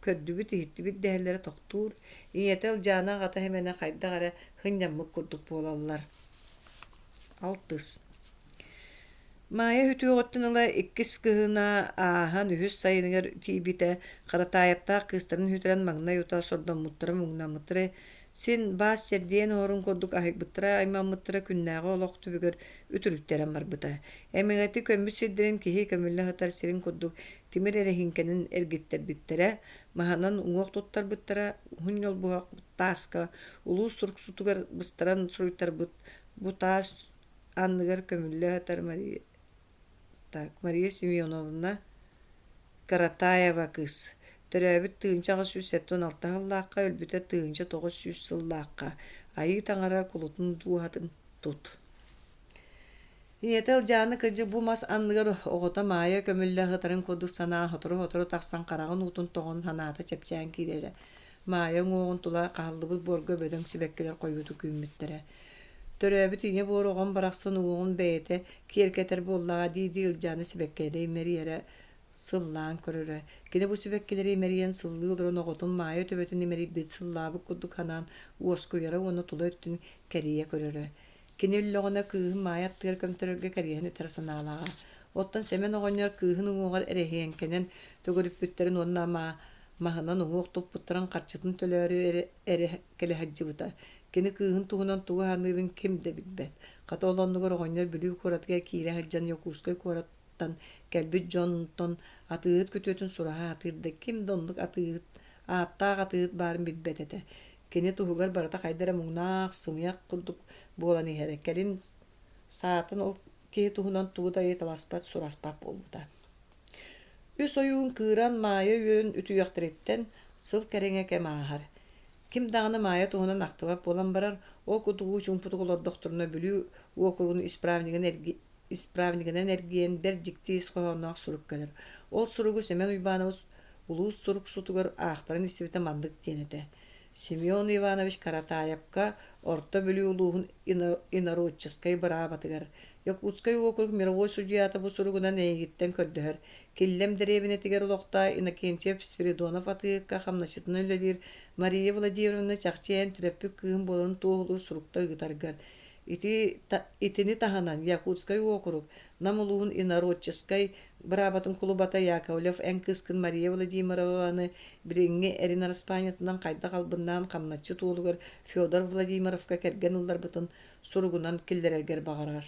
көрдүбүт-иһиттибит дэһэллэрэ тохтуур, ийэтэ Ылдьаана аҕата Сэмэнэ хайдах эрэ сынньаммыт курдук буолаллар. Алтыс Маайа үтүөҕүттэн ыла иккис кыһына ааһан үһүс сайыныгар тиийбитэ, Харатаайаптаах кыыстарын сүтэрэн маҥнай утаа сордоммуттара-муҥнаммыттара, син баас чэрдийэн оһорун курдук аһыйбыттара, аймаммыттара күннээҕи олох түбүгэр үтүрүттэрэн барбыта. Эмэгэти көммүт сирдэрин киһи көмүллэ сытар сирин курдук тимир эрэһииҥкэнэн эргиттэрбиттэрэ, маһынан уҥуох туттарбыттара, уһун ньолбуһах тааска улуус суруксутугар быстаран суруйтарбыт бу таас анныгар көмүллэ сытар Мария, так, Мария Семеновна Каратаева кыыс төрөөбүт 1876 сыллаахха, өлбүтэ 1900 сыллаахха Айыы Таҥара кулутун дууһатын тут. Ийэтэ Ылдьаана кырдьык бу мас анныгар оҕото Маайа көмүллэ сытарын курдук санаа сотору-сотору тахсан хараҕын уутун тоҕон санаата чэпчээн киирэрэ. Маайа уҥуоҕун тула хаһыллыбыт буорга бөдөҥ сибэккилэр хойуутук үүммүттэрэ. Төрөөбүт ийэ буор оҕом барахсан уҥуоҕун бэйэтэ киэркэтэр буоллаҕа дии-дии Ылдьаана сибэккилэри имэрийэрэ, сыллаан көрөрө. Кини бу сибэккилэри имэрийэн сыллыы олорон оҕотун Маайа төбөтүн имэрийбит сыллаабыт курдук санаан уоскуйара уонна тула өттүн кэрийэ көрөрө. Кини өллөҕүнэ кыыһын Маайа аттыгар көмтөрөргө кэриэһин этэр санаалааҕа. Оттон Сэмэн оҕонньор кыыһын уҥуоҕар эрэһиэҥкэнэн төгүрүппүттэрин уонна маһынан уҥуох туппуттарын харчытын төлөөрү эрэ, эрэ кэлэ сылдьыбыта. Кини кыыһын туһунан тугу саныырын ким да билбэт. Хата ол оннугар оҕонньор Бүлүү куоратыгар киирэ сылдьан Дьокуускай куораттан кэлбит дьонтон атыыһыт күтүөтүн сураһа сатыыр да, ким да оннук атыыһыт, ааттаах атыыһыт баарын билбэт этэ. Кини туһугар барыта хайда эрэ муҥнаах, сымыйах курдук буолан иһэрэ. Кэлин саатан ол киһи туһунан тугу да ыйыталаспат, сураспат буолбута. Үс ойуун кыыран Маайа үөрүн үтүйүөхтэриттэн сыл кэриҥэ кэм ааһар. Ким даҕаны Маайа туһунан ахтыбат буолан барар, ол курдук уу чуумпутук олордохторуна Бүлүү уокуругун исправнигын исправнигынан эргийэн бэрт дьикти ис хоһоонноох сурук кэлэр. Ол суругу Сэмэн Уйбаанабыс улуус суруксутугар аахтаран истибитэ маннык диэн этэ: Семен Иванович Каратаевка Орто Бүлүү улууһун инородческай быраабатыгар Якутскай уокурук мировой судьуйата бу суругунан эйигиттэн көрдөһөр. Киллэм дэриэбинэтигэр олохтоох Иннокентьев Спиридонов атыыһыкка хамначчытынан үлэлиир Мария Владимировна чахчы эн төрөппүт кыыһын буоларын туоһулуур сурукта ыытаргар. Ити, итини таһынан Якутскай уокурук Нам улууһун инородческай быраабатын кулубата Яковлев эн кыыскын Мария Владимированы билиҥҥи эрин араспаанньатынан хайдах албыннаан хамначчыт уолугар Федор Владимировка кэргэн ылларбытын суругунан киллэрэргэр баҕарар.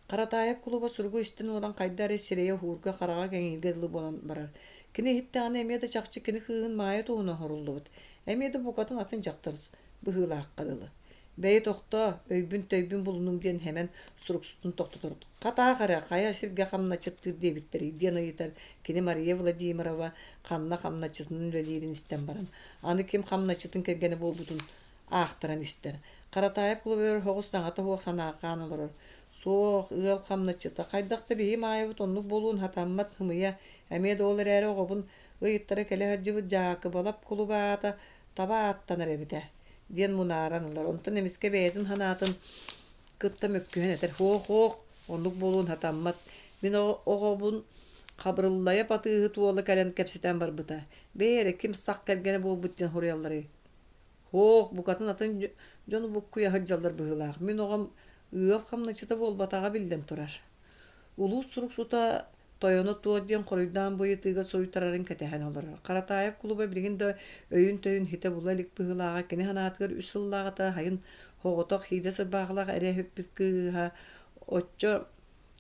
Харатаайап кулуба суругу истэн олорон хайда эрэ сирэйэ уһуурга хараҕа кэҥииргэ дылы буолан барар. Кини иһиттэҕинэ эмиэ да чахчы кини кыыһын Маайа туһунан оһоруллубут, эмиэ да букатын атын дьахтар быһыылаахха дылы. Бэйи тохтоо, өйбүн-төйбүн булунум диэн Сэмэн суруксутун тохтотор. Хатаах эрэ, хайа сиргэ хамначчыттыыр диэбиттэрий диэн ыйытар кини Мария Владимирова ханна хамначчытынан үлэлиирин истэн баран, аны ким хамначчытын кэргэнэ буолбутун аахтаран истэр. Харатаайап кулубугар соҕус саҥата суох санаарҕаан олорор. Суох, ыал хамначчыта, хайдах да биһи Маайабыт оннук буолуон сатаммат сымыйа, эмиэ да ол эрээри оҕобун ыйыттара кэлэ сылдьыбыт Дьаакыбалап кулуба аата таба ааттанар эбит ээ диэн мунааран ылар. Онтон эмискэ бэйэтин санаатын кытта мөккүһэн этэр: «Һуох-һуох, оннук буолуон сатаммат. Мин оҕобун Хабырыллайап атыыһыт уола кэлэн кэпсэтэн барбыта. Бэйи эрэ, ким сах кэргэнэ буолбут диэн суруйалларый? Һуох, букатын атын дьону буккуйа сылдьаллар быһыылаах. Мин оҕом ыал хамначчыта буолбатаҕа биллэн турар». Улуус суруксута Тойоно туох диэн хоруйдаан бу ыйытыыга суруйтарарын кэтэһэн олорор. Харатаайап кулуба билигин да өйүн-төйүн ситэ була илик быһыылааҕа кини санаатыгар үс сыллааҕыта сайын соҕотох хиидэ сырбаахылаах эрэ сүппүт кыыһа оччо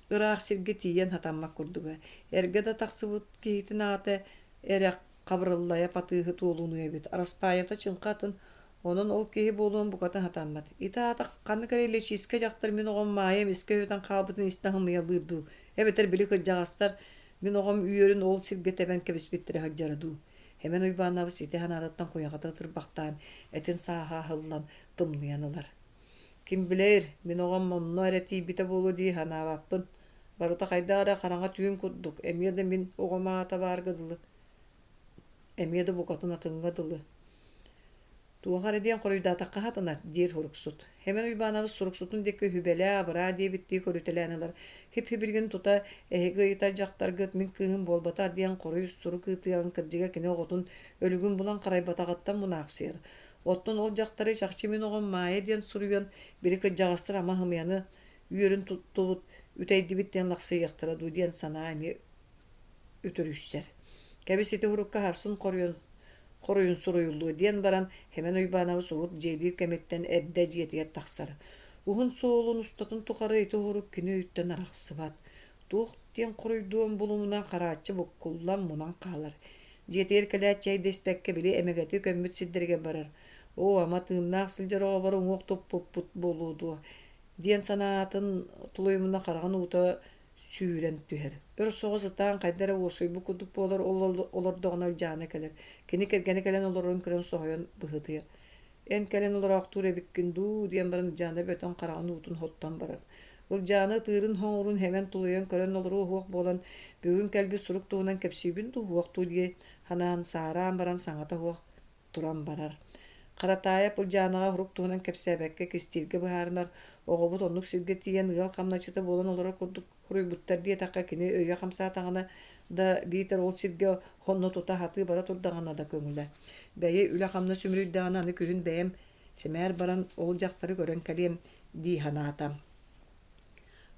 ыраах сиргэ тиийэн сатаммат курдуга. Эргэ да тахсыбыт киһитин аата эрэ Хабырыллайап атыыһыт уолунуу эбит. Араспаайата чыҥха атын Онон ол киһи буолуон букатын сатаммат. Ити аата ханнык эрэ илэчиискэ дьахтар мин оҕом Маайа эмискэ өһүтэн хаалбытын истэн сымыйалыыр дуу, эбэтэр били кырдьаҕастар мин оҕом үөрүн ол сиргэ тэбэн кэбиспиттэрэ сылдьара дуу. Сэмэн Уйбаанабыс ити санаатыттан куйаҕата ытырбахтаан, этин сааһа аһыллан, тымныйан ылар. Ким билэр, мин оҕом онно эрэ тиийбитэ буолуо дии санаабаппын. Барыта хайдах эрэ хараҥа түүн курдук, эмиэ да мин оҕом аата баарга дылы, эмиэ да букатын атыҥҥа дылы. Туох эрэ диэн хоруйдаатахха сатанар, диир суруксут. Сэмэн Уйбаанабыс суруксутун диэки үһүбэлээ-абыраа диэбиттии көрүтэлээн ылар. Хип-хибилигин тута эһиги ыйытар дьахтаргыт мин кыыһым буолбатах диэн хоруй сурук ыытыаҕын кырдьыга кини оҕотун өлүгүн булан харайбатаҕыттан мунаахсыйар. Оттон ол дьахтары чахчы мин оҕом Маайа диэн суруйан, били кырдьаҕастар ама сымыйаны үөрүн туттубут, үтэйдибит диэн лахсыйыахтара дуу диэн санаа эмиэ үтүрүйсэр. Кэбис ити урукка харсын хоруйун хоруйун суруйуллуо диэн баран Сэмэн Уйбаанабыс урут дьиэлиир кэмиттэн эрдэ дьиэтигэр тахсар. Уһун суолун устатын тухары ити уһурук кини өйүттэн арахсыбат. Туох диэн хоруйдуон булумуна харааччы буккуллан мунан хаалар. Дьиэтигэр кэлээт чэй да испэккэ били эмэгэти көммүт сирдэригэр барар. Оо, ама тыыннаах сылдьар оҕобор уҥуох туппуппут буолуо дуо диэн санаатын тулуйумуна хараҕын уута сүүрэн түһэр. Өр соҕус ытаан хайда эрэ уоскуйбут курдук буолар, ол олордоҕуна Ылдьаана кэлэр. Кини кэргэнэ кэлэн олорорун көрөн соһуйан быһыытыйар. «Эн кэлэн олороохтуур эбиккин дуу» диэн баран Ылдьаана бөтөн хараҕын уутун соттон барар. Ылдьаана ытыырын-хоҥорун Сэмэн тулуйан көрөн олоруо суох буолан, бүгүн кэлбит сурук туһунан кэпсиибин дуу, суох дуу дии санаан, саараан баран саҥата суох туран барар. Харатаайап Ылдьаанаҕа сурук туһунан кэпсээбэккэ кистииргэ быһаарынар, оҕобут оннук сиргэ тиийэн ыал хамначчыта буолан олорор курдук суруйбуттар диэтэххэ кини өйө хамсаатаҕына да биитэр ол сиргэ онно тута сатыы бара турдаҕына да көҥүлэ. Бэйи үлэ-хамнас үмүрүйдэҕинэ аны күһүн бэйэм сэмээр баран ол дьахтары көрөн кэлиэм дии санаата.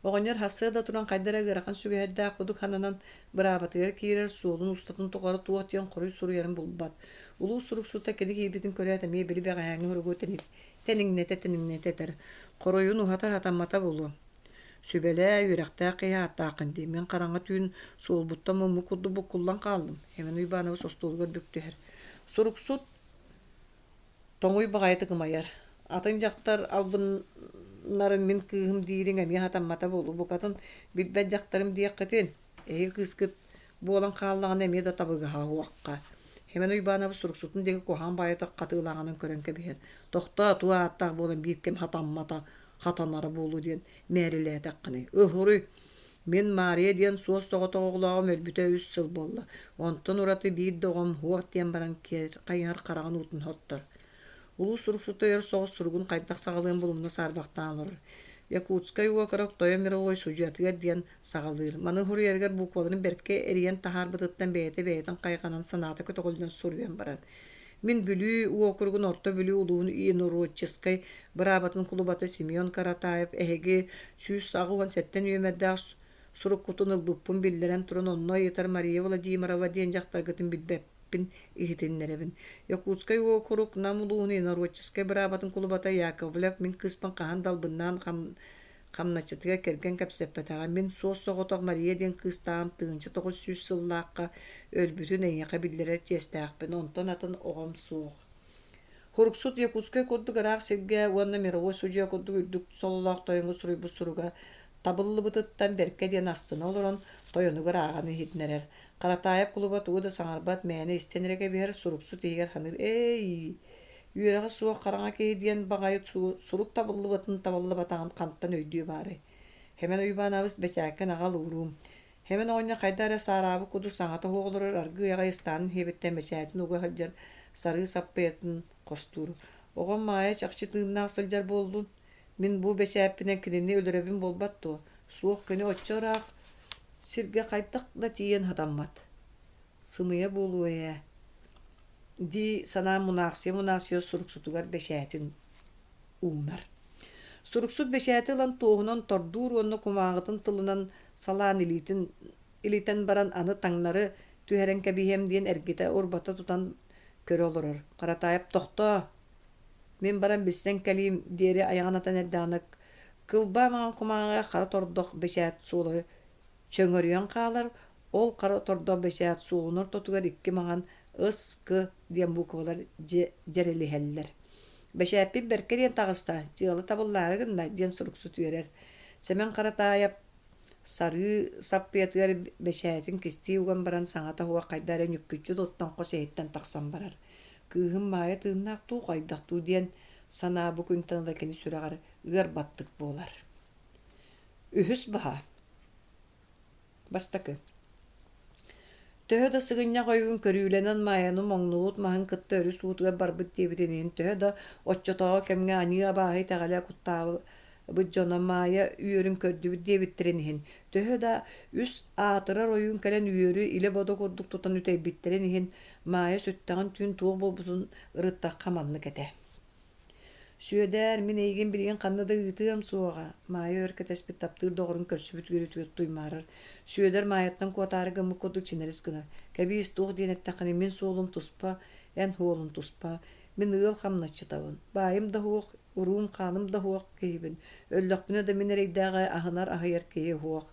Оҕонньор сарсыарда туран хайда эрэ ыарахан сүгэһэрдээх кудук сананан быраабатыгар киирэр суолун устатын тухары туох диэн хоруй суруйарын булбат. Улуус суруксута кини киирбитин көрөөт эмиэ били бэҕэһээҥҥи суругу тэниҥнэтэ-тэниҥнэтэ этэр. Хоруйун уһатар сатаммата буолуо. Сүбэлээ, үөрэхтээх киһи ааттааххын дии. Мин хараҥа түүн суолбуттан муммут курдук буккуллан хааллым. Эмин Уйбаанабыс остуолугар бүк түһэр. Суруксут Тоҥуй баҕайытык ымайар, атын дьахтар албыннарын мин кыыһым диириҥ эмиэ сатаммата буолуо, букатын билбэт дьахтарым диэххитин, эһиги кыыскыт буолан хааллаҕына эмиэ да табыгаһа уохха. Сэмэн Уйбаанабыс суруксутун диэки куһаҕан баҕайытык хатыылааҕынан көрөн кэбиһэр, тохтоо, туох ааттаах буолан биир кэм хатаммата, хатанара буолуо диэн мээрилээтэххиний, ыһыруй Мин Маарыйа диэн суос-соҕотох оҕолооҕум өлбүтэ үс сыл буолла, онтон ураты биир да оҕом суох диэн баран киэр хайыһар хараҕын уутун соттор. Улуус суруксута өр соҕус суругун хайдах саҕалыан булумна саарбахтаан олорор. Якутскай уокурук тойон мировой судьуйатыгар диэн саҕалыыр. Маны суруйарыгар букваларын бэркэ эрийэн таһаарбытыттан бэйэтэ бэйэтин хайҕанан санаата көтөҕүллэн суруйан барар. Мин Бүлүү уокуругун Орто Бүлүү улууһун инородческай быраабатын кулубата Семен Каратаев эһиги 187 нүөмэрдээх суруккутун ылбыппын биллэрэн туран онно ыйытар Мария Владимирова диэн дьахтаргытын билбэппин иһитиннэрэбин. Якутскай уокурук Нам улууһун инородческай быраабатын кулубата Яковлев мин кыыспын хаһан да албыннаан хамначчытыгар кэргэн кэпсэппэтэҕэ. Мин суос-соҕотох Мария диэн кыыстааҕым 1900 сыллаахха өлбүтүн эйиэхэ биллэрэр чиэстээхпин, онтон атын оҕом суох. Хуруксут Якутскай курдук ыраах сиргэ уонна мировой судьуйа курдук үрдүк сололоох тойоҥҥо суруйбут суруга табыллыбытыттан бэркэ диэн астына олорон тойонугар ааҕан иһитиннэрэр. Харатаайап кулуба тугу да саҥарбат, мээнэ истэн эрэ кэбиһэр, суруксут иһигэр саныыр «Эй, Үөрэҕэ суох хараҥа киһи диэн баҕайы сурук табыллыбытын табыллыбатаҕын хантан өйдүө баарай? Сэмэн Уйбаанабыс бэчээккин аҕал ууруум. Сэмэн оҕонньор хайдах эрэ саараабыт курдук саҥата суох олорор аргыый аҕай ыстаанын сиэбиттэн бэчээтин уга сылдьар сарыы саппыйатын хостуур. Оҕом Маайа чахчы тыыннаах сылдьар буоллун? Мин бу бэчээппинэн кинини өлөрөбүн буолбат дуо? Суох кини оччо ыраах сиргэ хайдах да тиийэн сатаммат. Сымыйа буолуо ээ дии санаан мунаахсыйа-мунаахсыйа суруксутугар бэчээтин уунар. Суруксут бэчээти ылан туоһунан тордуур уонна кумааҕытын тылынан салаан илиитин илитэн баран аны таҥнары түһэрэн кэбиһиэм диэн эргитэ-урбата тутан көрө олорор. Харатаайап тохтоо, мин баран билсэн кэлиим диэри айаҕын атан эрдэҕинэ кылбаа маҥан кумааҕыга хара тордох бэчээт суола чөҥөрүйэн хаалар, ол хара тордох бэчээт суолун ортотугар икки маҥан «Ыс-кы» диэн буквалар дьэрэлиһэллэр. «Бэчээппит бэркэ диэн таҕыста, дьыала табыллаары гынна» диэн суруксут үөрэр. Сэмэн Харатаайап сарыы саппыйатыгар бэчээтин кистии уган баран саҥата суох хайда эрэ ньүккүччү туттан хос иһиттэн тахсан барар. Кыыһым Маайа тыыннаах дуу, хайдах дуу диэн санаа бу күнтэн ыла кини сүрэҕэр ыар баттык буолар. Үһүс баһа Бастакы Төһө да сыгынньах ойуун көрүүлэнэн Маайаны моҥнубут маһын кытта өрүс уутугар барбыт диэбитин иһин төһө да оччотооҕу кэмҥэ аньыы-абааһы итэҕэлэ куттаабыт дьоно Маайа үөрүн көрдүбүт диэбиттэрин иһин, төһө да үс аатырар ойуун кэлэн үөрү илэ-бодо курдук тутан үтэйбиттэрин иһин Маайа сүттэҕин түүн туох буолбутун ырыттахха маннык этэ Сүөдээр, мин эйигин билигин ханна да ыытыам суоҕа, Маайа өр кэтэспит таптыыр доҕорун көрсүбүт үөрүүтүгэр туймаарар. Сүөдэр Маайаттан куотаары гыммыт курдук чинэрис гынар. Кэбиис, туох диэн эттэххиний, мин суолум туспа, эн суолуҥ туспа. Мин ыал хамначчытабын. Баайым да суох, уруум-хааным да суох киһибин. Өллөхпүнэ да мин эрэйдээҕи аһынар-аһыйар киһи суох.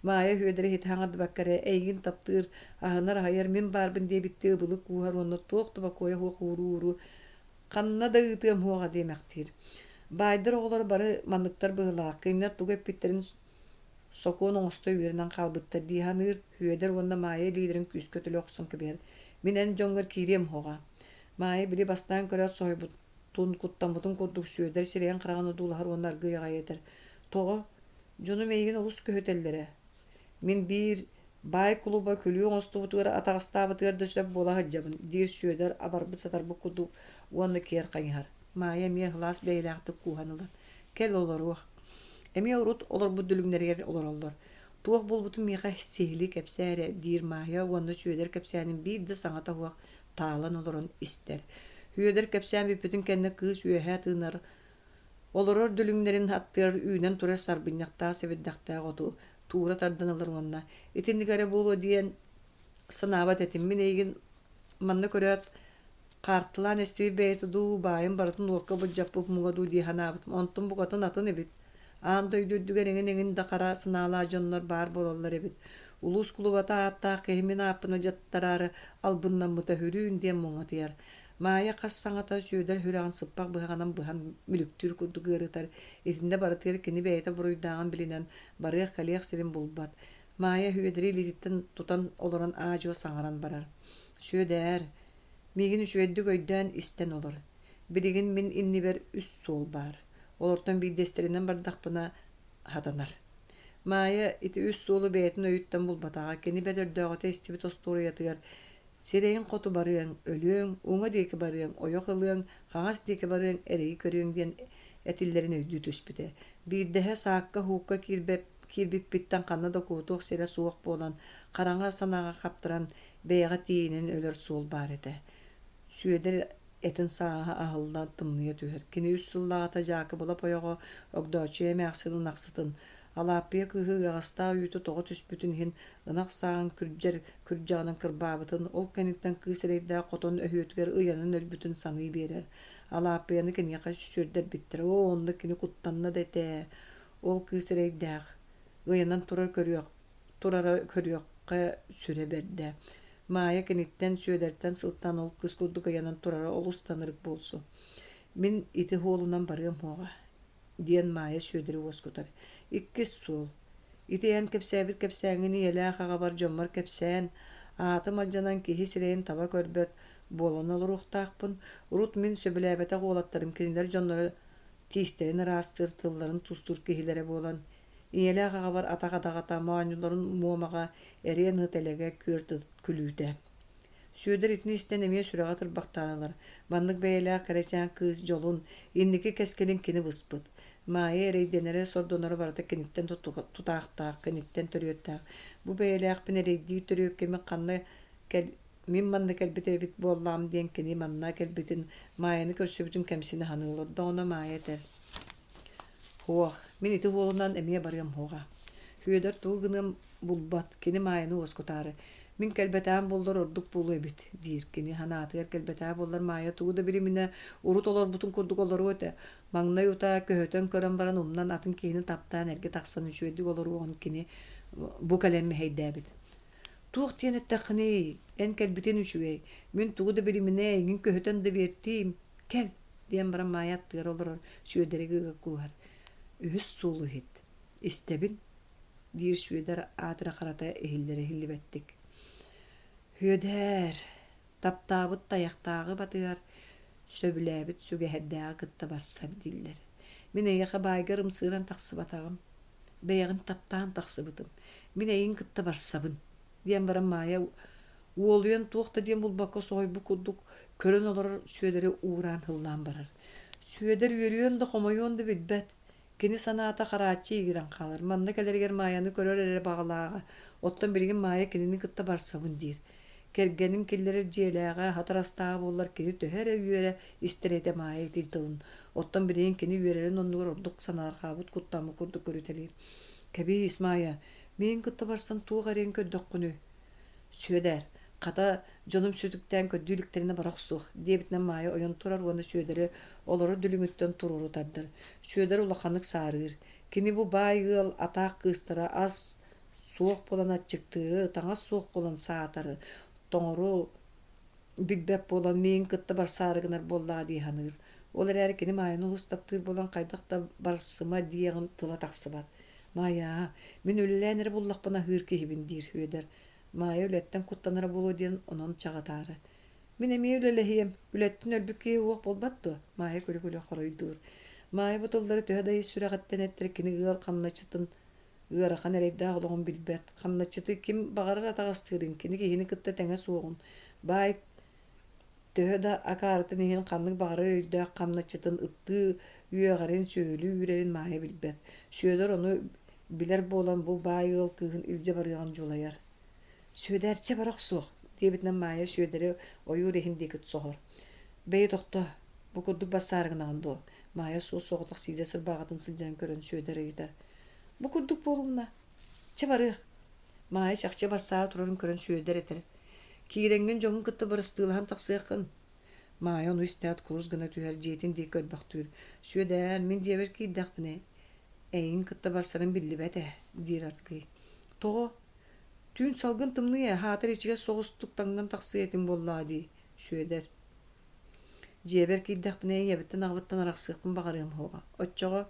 Маайа Сүөдэри ситэ саҥардыбакка эрэ эйигин таптыыр, аһынар-аһыйар мин баарбын диэбиттии ыбылы кууһар уонна туох да бокуойа суох ууруу-ууруу Ханна да ыытыам суоҕа диэмэхтиир. Баайдар оҕолоро бары манныктар быһыылаах, кинилэр тугу эппиттэрин сокуон оҥосто үөрэнэн хаалбыттар дии саныыр Сүөдэр уонна Маайа илиилэрин күүскэ төлө охсон кэбиһэр. Мин эн дьоҥҥор киириэм суоҕа. Маайа били бастаан көрөөт соһуйбутун, куттаммытын курдук Сүөдэр сирэйин-хараҕын одуулаһар уонна аргыый аҕай этэр: «Тоҕо? Дьонум эйигин олус көһүтэллэрэ. Мин биир баай кулуба күлүү оҥостубутугар атаҕастаабытыгар да сөп буола сылдьабын, диир Сүөдэр абарбыт-сатарбыт курдук уонна киэр хайыһар. Маайа эмиэ ыһылаас бэйэлээхтик кууһан ылар. Кэл олоруох. Эмиэ урут олорбут дүлүҥнэригэр олороллор. Туох буолбутун миэхэ сиһилии кэпсээ эрэ, диир Маайа уонна Сүөдэр кэпсээнин биир да саҥата суох таалан олорон истэр. Сүөдэр кэпсээн бүппүтүн кэннэ кыыс үөһэ тыынар, олорор дүлүҥнэрин аттыгар үүнэн турар сарбынньахтаах сэбирдэхтээх оту туура тардан ылар уонна итинник эрэ буолуо диэн санаабат этим. Мин эйигин манна көрөөт хаартылаан эстибит бэйэтэ дуу, баайын барытын уокка былдьаппыт муҥа дуу дии санаабытым. Онтум букатын атын эбит. Аан дойду үрдүгэр эҥин-эҥин да хара санаалаах дьоннор баар буолаллар эбит. Улуус кулубата ааттаах киһи мин ааппын алдьаттараары албыннаммыта үһүрүүн диэн муҥатыйар. Маайа хас саҥата Сүөдэр сүрэҕин сыппах быһаҕынан быһан мүлүктүүр курдук ыарытар. Итиннэ барытыгар кини бэйэтэ буруйдааҕын билинэн, барыах-кэлиэх сирин булбат. Маайа Сүөдэри илиититтэн тутан олорон аа-дьуо саҥаран барар: «Сүөдээр, миигин үчүгэйдик өйдөөн истэн олор. Билигин мин иннибэр үс суол баар. Олортон биирдэстэринэн бардахпына хатанар. Маайа ити үс суолу бэйэтин өйүттэн булбатаҕа. Кини бэрт өрдөөҕүтэ истибит остуоруйатыгар сирэйин хоту барыаҥ, өлүөҥ, уҥа диэки барыаҥ, ойох ылыаҥ, хаҥас диэки барыаҥ, эрэйи көрүөҥ диэн этиллэрин өйдүү түспүтэ. Биирдэһэ саакка-һуукка киирбиппиттэн ханна да куотуох сирэ суох буолан, хараҥа санааҕа хаптаран, бэйэҕэ тиийинэн өлөр суол баар этэ. Сүөдэр этин сааһа аһыллан тымныйа түһэр. Кини үс сыллааҕыта Дьаакыбылап ойоҕо Огдооччуйа эмээхсин ынахсытын, Алааппыйа кыыһы ыаҕастаах үүтэ тоҕо түспүтүн иһин ынах сааҕын күрдьэр күрдьэҕинэн кырбаабытын, ол кэнниттэн кыыс эрэйдээх хотон өһүөтүгэр ыйанан өлбүтүн саныы биэрэр. Алааппыйаны киниэхэ сүөрдэрбиттэрэ, оо, онно кини куттанна да этээ, ол кыыс эрэйдээх ыйанан турар көрүөх турара көрүөххэ сүрэ бэрдэ. Маайа киниттэн, Сүөдэртэн сылтаан ол кыс курдук ыйанан турара олус да ынырык буолсу. Мин ити суолунан барыам суоҕа, диэн Маайа Сүөдэри уоскутар. Иккис суол. Ити эн кэпсээбит кэпсээҥҥин ийэлээх аҕабар дьоммор кэпсээн, аатым алдьанан киһи сирэйин таба көрбөт буолан олоруохтаахпын. Урут мин сөбүлээбэтэх уолаттарым кинилэр дьонноро тиистэрин ыраастыыр, тылларын тустуур киһилэрэ буолан, Ийэлээх аҕабар атах адаҕата, моонньуларын муомаҕа эриэн ыт элэгэ күөрт ыт күлүүтэ. Сүөдэр итини истэн эмиэ сүрэҕэ тырбахтаан ылар. Маннык бэйэлээх кэрэчээн кыыс дьолун, инники кэскилин кини быспыт. Маайа эрэйдэнэрэ, сордоноро барыта киниттэн тутаахтаах, киниттэн төрүөттээх. Бу бэйэлээхпин эрэйдиир төрүөккэ мин ханна кэл мин манна кэлбит эбит буоллаҕым диэн кини манна кэлбитин, Маайаны көрсүбүтүн кэмсинэ саныы олордоҕуна Маайа этэр: Суох, мин ити уолунан эмиэ барыам суоҕа. Сүөдэр тугу гыныам булбат, кини Маайаны уоскутаары: «Мин кэлбэтэҕим буоллар ордук буолуо эбит» диир. Кини санаатыгар кэлбэтэҕэ буоллар Маайа тугу да билиминэ, урут олорбутун курдук олоруо этэ. Маҥнай утаа көһүтэн көрөн баран умнан атын киһини таптаан эргэ тахсан үчүгэйдик олоруоҕун кини бу кэлэн мэһэйдээбит. «Туох диэн эттэххиний, эн кэлбитин үчүгэй, мин тугу да билиминэ эйигин көһүтэн да биэртиим, кэл» диэн баран Маайа аттыгар олорор Сүөдэри ыга кууһар. Үһүс суолу иһит. Истэбин, диир Сүөдэр аатыра харата иһиллэрэ иһиллибэттик. Сүөдээр, таптаабыт тайахтааҕы батыһар, сөбүлээбит сүгэһэрдээҕи кытта барсар дииллэр. Мин эйиэхэ баайгар ымсыыран тахсыбатаҕым, бэйэҕин таптаан тахсыбытым. Мин эйигин кытта барсабын, диэн баран Маайа Уолуйан туох да диэн булбакка соһуйбут курдук көрөн олорор Сүөдэри уураан һыллаан барар. Сүөдэр үөрүөн да хомойуон да билбэт. Кини санаата харааччы иигирэн хаалар. Манна кэлэригэр Маайаны көрөр эрэ баҕалааҕа. Оттон билигин Маайа кинини кытта барсабын диир. Кэргэнин киллэрэр дьиэлээҕэ, аһатар астааҕа буоллар кини төһө эрэ үөрэ истэр этэ Маайа ити тылын. Оттон билигин кини үөрэрин оннугар ордук санаарҕаабыт, куттаммыт курдук көрүтэлиир. Кэбиис, Маайа, миигин кытта барсан туох эрэйин көрдөххүнүй? Сүөдээр, хата, дьонум сүтүктээн көрдүү иликтэринэ бара охсуох, диэбитинэн Маайа ойон турар уонна Сүөдэри олорор дүлүҥүттэн туруору тардар. Сүөдэр улаханнык саарыыр. Кини бу баай ыал атаах кыыстара ас суох буолан аччыктыыры, таҥас суох буолан саатары, тоҥору билбэт буолан миигин кытта барсаары гынар буоллаҕа дии саныыр. Ол эрээри кини Маайаны олус таптыыр буолан хайдах да барсыма диэҕин тыла тахсыбат. Маайаа, мин үлэлээн эрэ буллахпына аһыыр киһибин диир Сүөдэр. Маайа үлэттэн куттанара буолуо диэн онон чаҕытаары. Мин эмиэ үлэлэһиэм, үлэттэн өлбүт киһи уох буолбат дуо? Маайа күлэ-күлэ хоруйдуур. Маайа бу тыллары төһө да ис сүрэҕиттэн эттэр кини ыал хамначчытын Ыарахан эрэйдээх олоҕун билбэт, хамначчыты ким баҕарар атаҕастыырын, кини киһини кытта тэҥэ суоҕун, баай төһө да акаарытын иһин ханнык баҕарар өйдөөх хамначчытын ыттыы үөҕэрин, сүөһүлүү үүрэрин Маайа билбэт. Сүөдэр ону билэр буолан бу баай ыал кыыһын илдьэ барыаҕын дьулайар. «Сүөдэрчэ бара охсуох» диэбитинэн Маайа Сүөдэри ойуур иһин диэки соһор. «Бэйи тохтоо, бу курдук бассаары гынаҕын дуо?» Маайа суос-соҕотох сиидэ сырбаҕатын сылдьарын көрөн Сүөдэр ыйытар. «Бу курдук буолумна. Чэ барыах». Маайа чахчы барсаары турарын көрөн Сүөдэр этэр. «Киирэҥҥин дьоҥҥун кытта бырастыылаһан тахсыаххын». Маайа ону истээт курус гына түһэр, дьиэтин диэки көрбөхтүүр. «Сүөдээр, мин дьиэбэр киирдэхпинэ, эйигин кытта барсарым биллибэт ээ» диир аргыый. «Тоҕо? Түүн салгын тымныы ээ, аһаатар ичигэс соҕустук таҥнан тахсыа этим буоллаҕа дии, Сүөдэр. Дьиэбэр киирдэхпинэ ийэбиттэн-аҕабыттан арахсыахпын баҕарыам суоҕа. Оччоҕо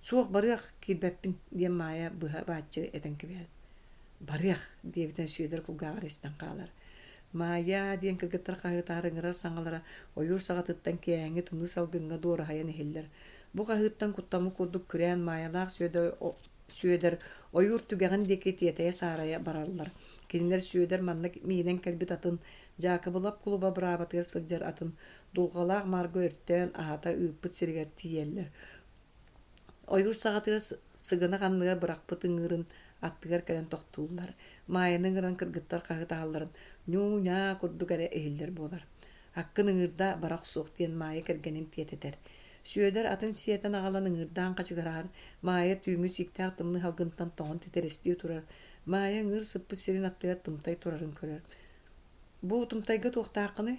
«Суох, барыах, киирбэппин» диэн Маайа быһа бааччы этэн кэбиһэр. «Барыах» диэбитинэн Сүөдэр кулгааҕар истэн хаалар. «Маайа» диэн кыргыттар хаһыытаары ыҥырар саҥалара ойуур саҕатыттан киэһээҥҥи тымныы салгыҥҥа дуораһыйан иһиллэр. Бу хаһыыттан куттаммыт курдук күрээн Маайалаах Сүөдэр Сүөдэр ойуур түгэҕин диэки тиэтэйэ-саарайа бараллар. Кинилэр Сүөдэр манна миинэн кэлбит атын, Дьаакыбылап кулуба быраабатыгар сылдьар атын, Дулҕалаах Маарга өртөөн аһата ыыппыт сиригэр тиийэллэр. Ойуур саҕатыгар сыгынах анныгар бырахпыт ыҥыырын аттыгар кэлэн тохтууллар. Маайаны ыҥыран кыргыттар хаһыытаһалларын ньуу-ньаа курдук эрэ иһиллэр буолар. Аккын ыҥыырда бара охсуох диэн Маайа кэргэнин тиэтэтэр. Сүөдэр атын сиэтэн аҕалан ыҥыырдаан хачыгыраһар, Маайа түүҥҥү сииктээх тымныы салгынтан тоҥон титирэстии турар. Маайа ыҥыыр сыппыт сирин аттыгар тымтай турарын көрөр. «Бу тымтайга туохтааххыный?»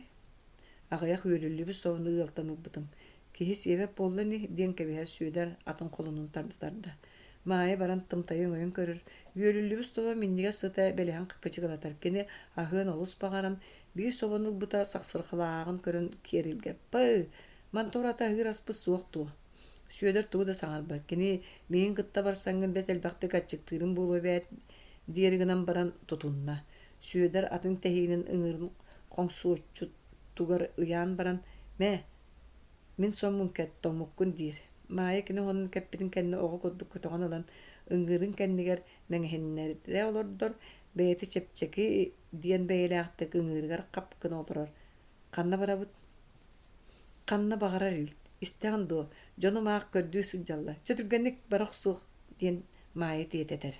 Аҕыйах үөлүллүбүт собону ыалтан ылбытым. Киһи сиэбэт буолла ини, диэн кэбиһэр Сүөдэр атын холунун тарда-тарда. Маайа баран тымтайы өҥөйөн көрөр, үөлүллүбүт собо минньигэс сыта бэлэһин кычыгылатар. Кини аһыан олус баҕаран, биир собону ылбыта сахсырҕалааҕын көрөн киэр илгэр: «Пыы, манта ураты аһыыр аспыт суох дуо?» Сүөдэр тугу да саҥарбат. Кини миигин кытта барсаҥҥын бэрт элбэхтик аччыктыырым буолуо эбээт диэри гынан баран тутунна. Сүөдэр атын тэһиинин ыҥыырын хоҥсуоччутугар ыйаан баран, «Мэ, мин соммун кэт, тоҥмуккун» диир. Маайа кини уһунун кэппитин кэннэ оҕо курдук көтөҕөн ылан, ыҥыырын кэннигэр мэҥэһиннэрэ олордор, бэйэтэ чэпчэки диэн бэйэлээхтик ыҥыырыгар хап гына олорор. «Ханна барабыт?» «Ханна баҕарар илт. Истэҕин дуо, дьонум аах көрдүү сылдьаллар. Чэ түргэнник бара охсуох» диэн Маайа тиэтэтэр.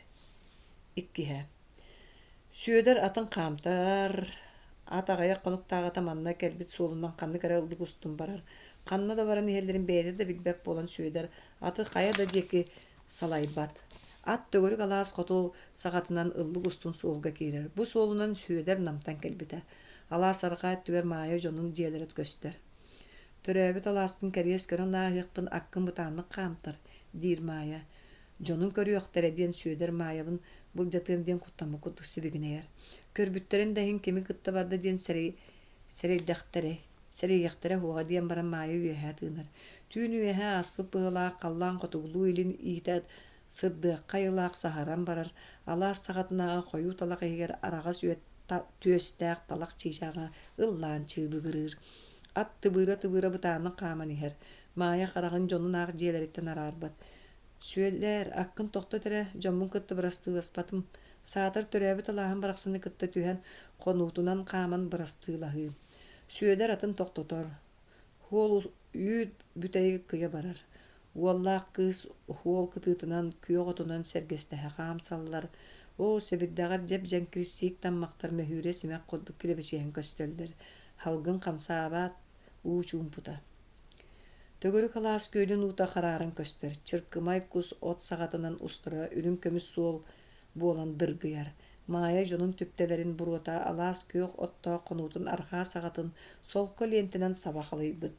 Иккиһэ Сүөдэр атын хаамтарар, ат аҕыйах хонуктааҕыта манна кэлбит суолунан ханнык эрэ ыллык устун барар. Ханна да баран иһэллэрин бэйэтэ да билбэт буолан Сүөдэр аты хайа да диэки салайбат. Ат төгүрүк алаас хоту саҕатынан ыллык устун суолга киирэр. Бу суолунан Сүөдэр Намтан кэлбитэ. Алаас арҕаа өттүгэр Маайа дьонун дьиэлэрэ көстөр. «Төрөөбүт алааспын кэриэс көрөн ааһыахпын аккын бытааннык хаамтар» диир Маайа. Дьонун көрүөхтэрэ диэн Сүөдэр Маайабын былдьатыам диэн куттаммыт курдук сибигинэйэр. Көрбүттэрин да иһин кими кытта барда диэн сэрэй сэрэйдэхтэрэй, сэрэйиэхтэрэ суоҕа диэн баран Маайа үөһэ тыынар. Түүн үөһэ ааспыт быһыылаах халлаан хотугулуу-илин иитэ сырдыахха айылаах саһаран барар, алаас саҕатынааҕы хойуу талах иһигэр араҕас үөт түөстээх талах чыычааҕа ыллаан чыыбыгырыыр. Ат тыбыыра-тыбыыра бытааннык хааман иһэр. Маайа хараҕын дьонун аах дьиэлэриттэн араарбат. Сүөллээр, аккын тохтот эрэ, дьоммун кытта бырастыыласпатым. Саатар төрөөбүт алааһым барахсаны кытта түһэн, хонуутунан хааман бырастыылаһыым. Сүөдэр атын тохтотор. Хуол үүт бүтэйи кыйа барар. Уоллаах кыыс хуол кытыытынан, күөх отунан сэргэстэһэ хаамсаллар. Оо, сэбирдэҕэр дьэп-дьэҥкир сиик таммахтар мөһүүрэ симэх курдук килэбэчиһэн көстөллөр. Салгын хамсаабат, уу чуумпута. Төгүрүк алаас күөлүн уута харааран көстөр, чыркымай кус от саҕатынан устара үрүҥ көмүс суол буолан дыргыйар. Маайа дьонун түптэлэрин буруота алаас күөх оттоох хонуутун арҕаа саҕатын солко лиэнтэнэн саба халыйбыт.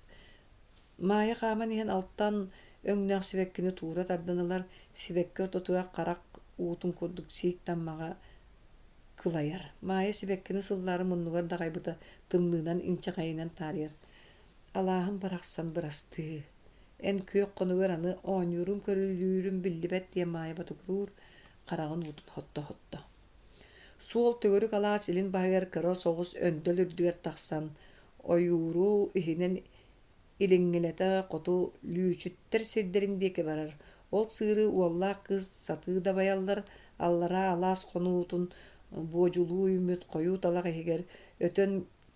Маайа хааман иһэн алтан өҥнөөх сибэккини туура тардан ылар, сибэкки ортотугар харах уутун курдук сиик таммаҕа кылайар. Маайа сибэккини сыллаары муннугар даҕайбыта тымныынан инчэҕэйинэн таарыйар. Алааһым барахсан бырастыы, эн күөх хонугар аны оонньуурум-көрүлүүрүм биллибэт диэн Маайа ботугуруур, хараҕын уутун хотто-хотто. Суол төгүрүк алаас илин баһыгар кыра соҕус өндөл үрдүгэр тахсан, ойууру иһинэн илиҥҥилэтэ хоту лүүчүттэр сирдэрин диэки барар. Ол сыыры уоллаах кыыс сатыы дабайаллар, аллараа алаас хонуутун буодьулуу үүммүт хойуу талах иһигэр өтөн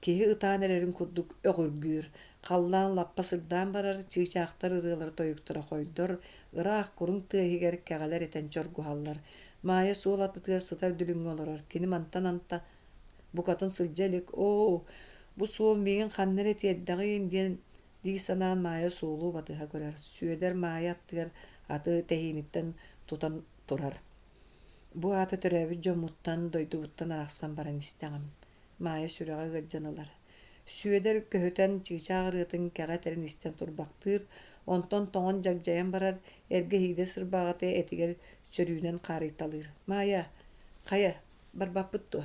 киһи ытаан эрэрин курдук өҕүргүүр. Халлаан лаппа сырдаан барар, чыычаахтар ырыалара-тойуктара хойдор, ыраах куруҥ тыа иһигэр кэҕэлэр этэн чоргуһаллар. Маайа суол аттытыгар сытар дүлүҥҥэ олорор. Кини мантан анта букатын сылдьа илик, «Оо, бу суол миигин ханна эрэ тиэрдэҕиин» диэн дии санаан Маайа суолу батыһа көрөр. Сүөдэр Маайа аттыгар аты тэһииниттэн тутан турар. Бу аата төрөөбүт дьоммуттан, дойдубуттан арахсан баран истэҕим. Маайа сүрэҕэ ыалдьан ылар. Сүөдэр көһүтэн чыычаах ырыатын кэҕэ этэрин истэн турбахтыыр, онтон тоҥон дьагдьайан барар, эргэ иһиидэ сырбаҕата этигэр сөрүүнэн хаарыйталыыр. «Маайа, хайа, барбаппыт дуо?»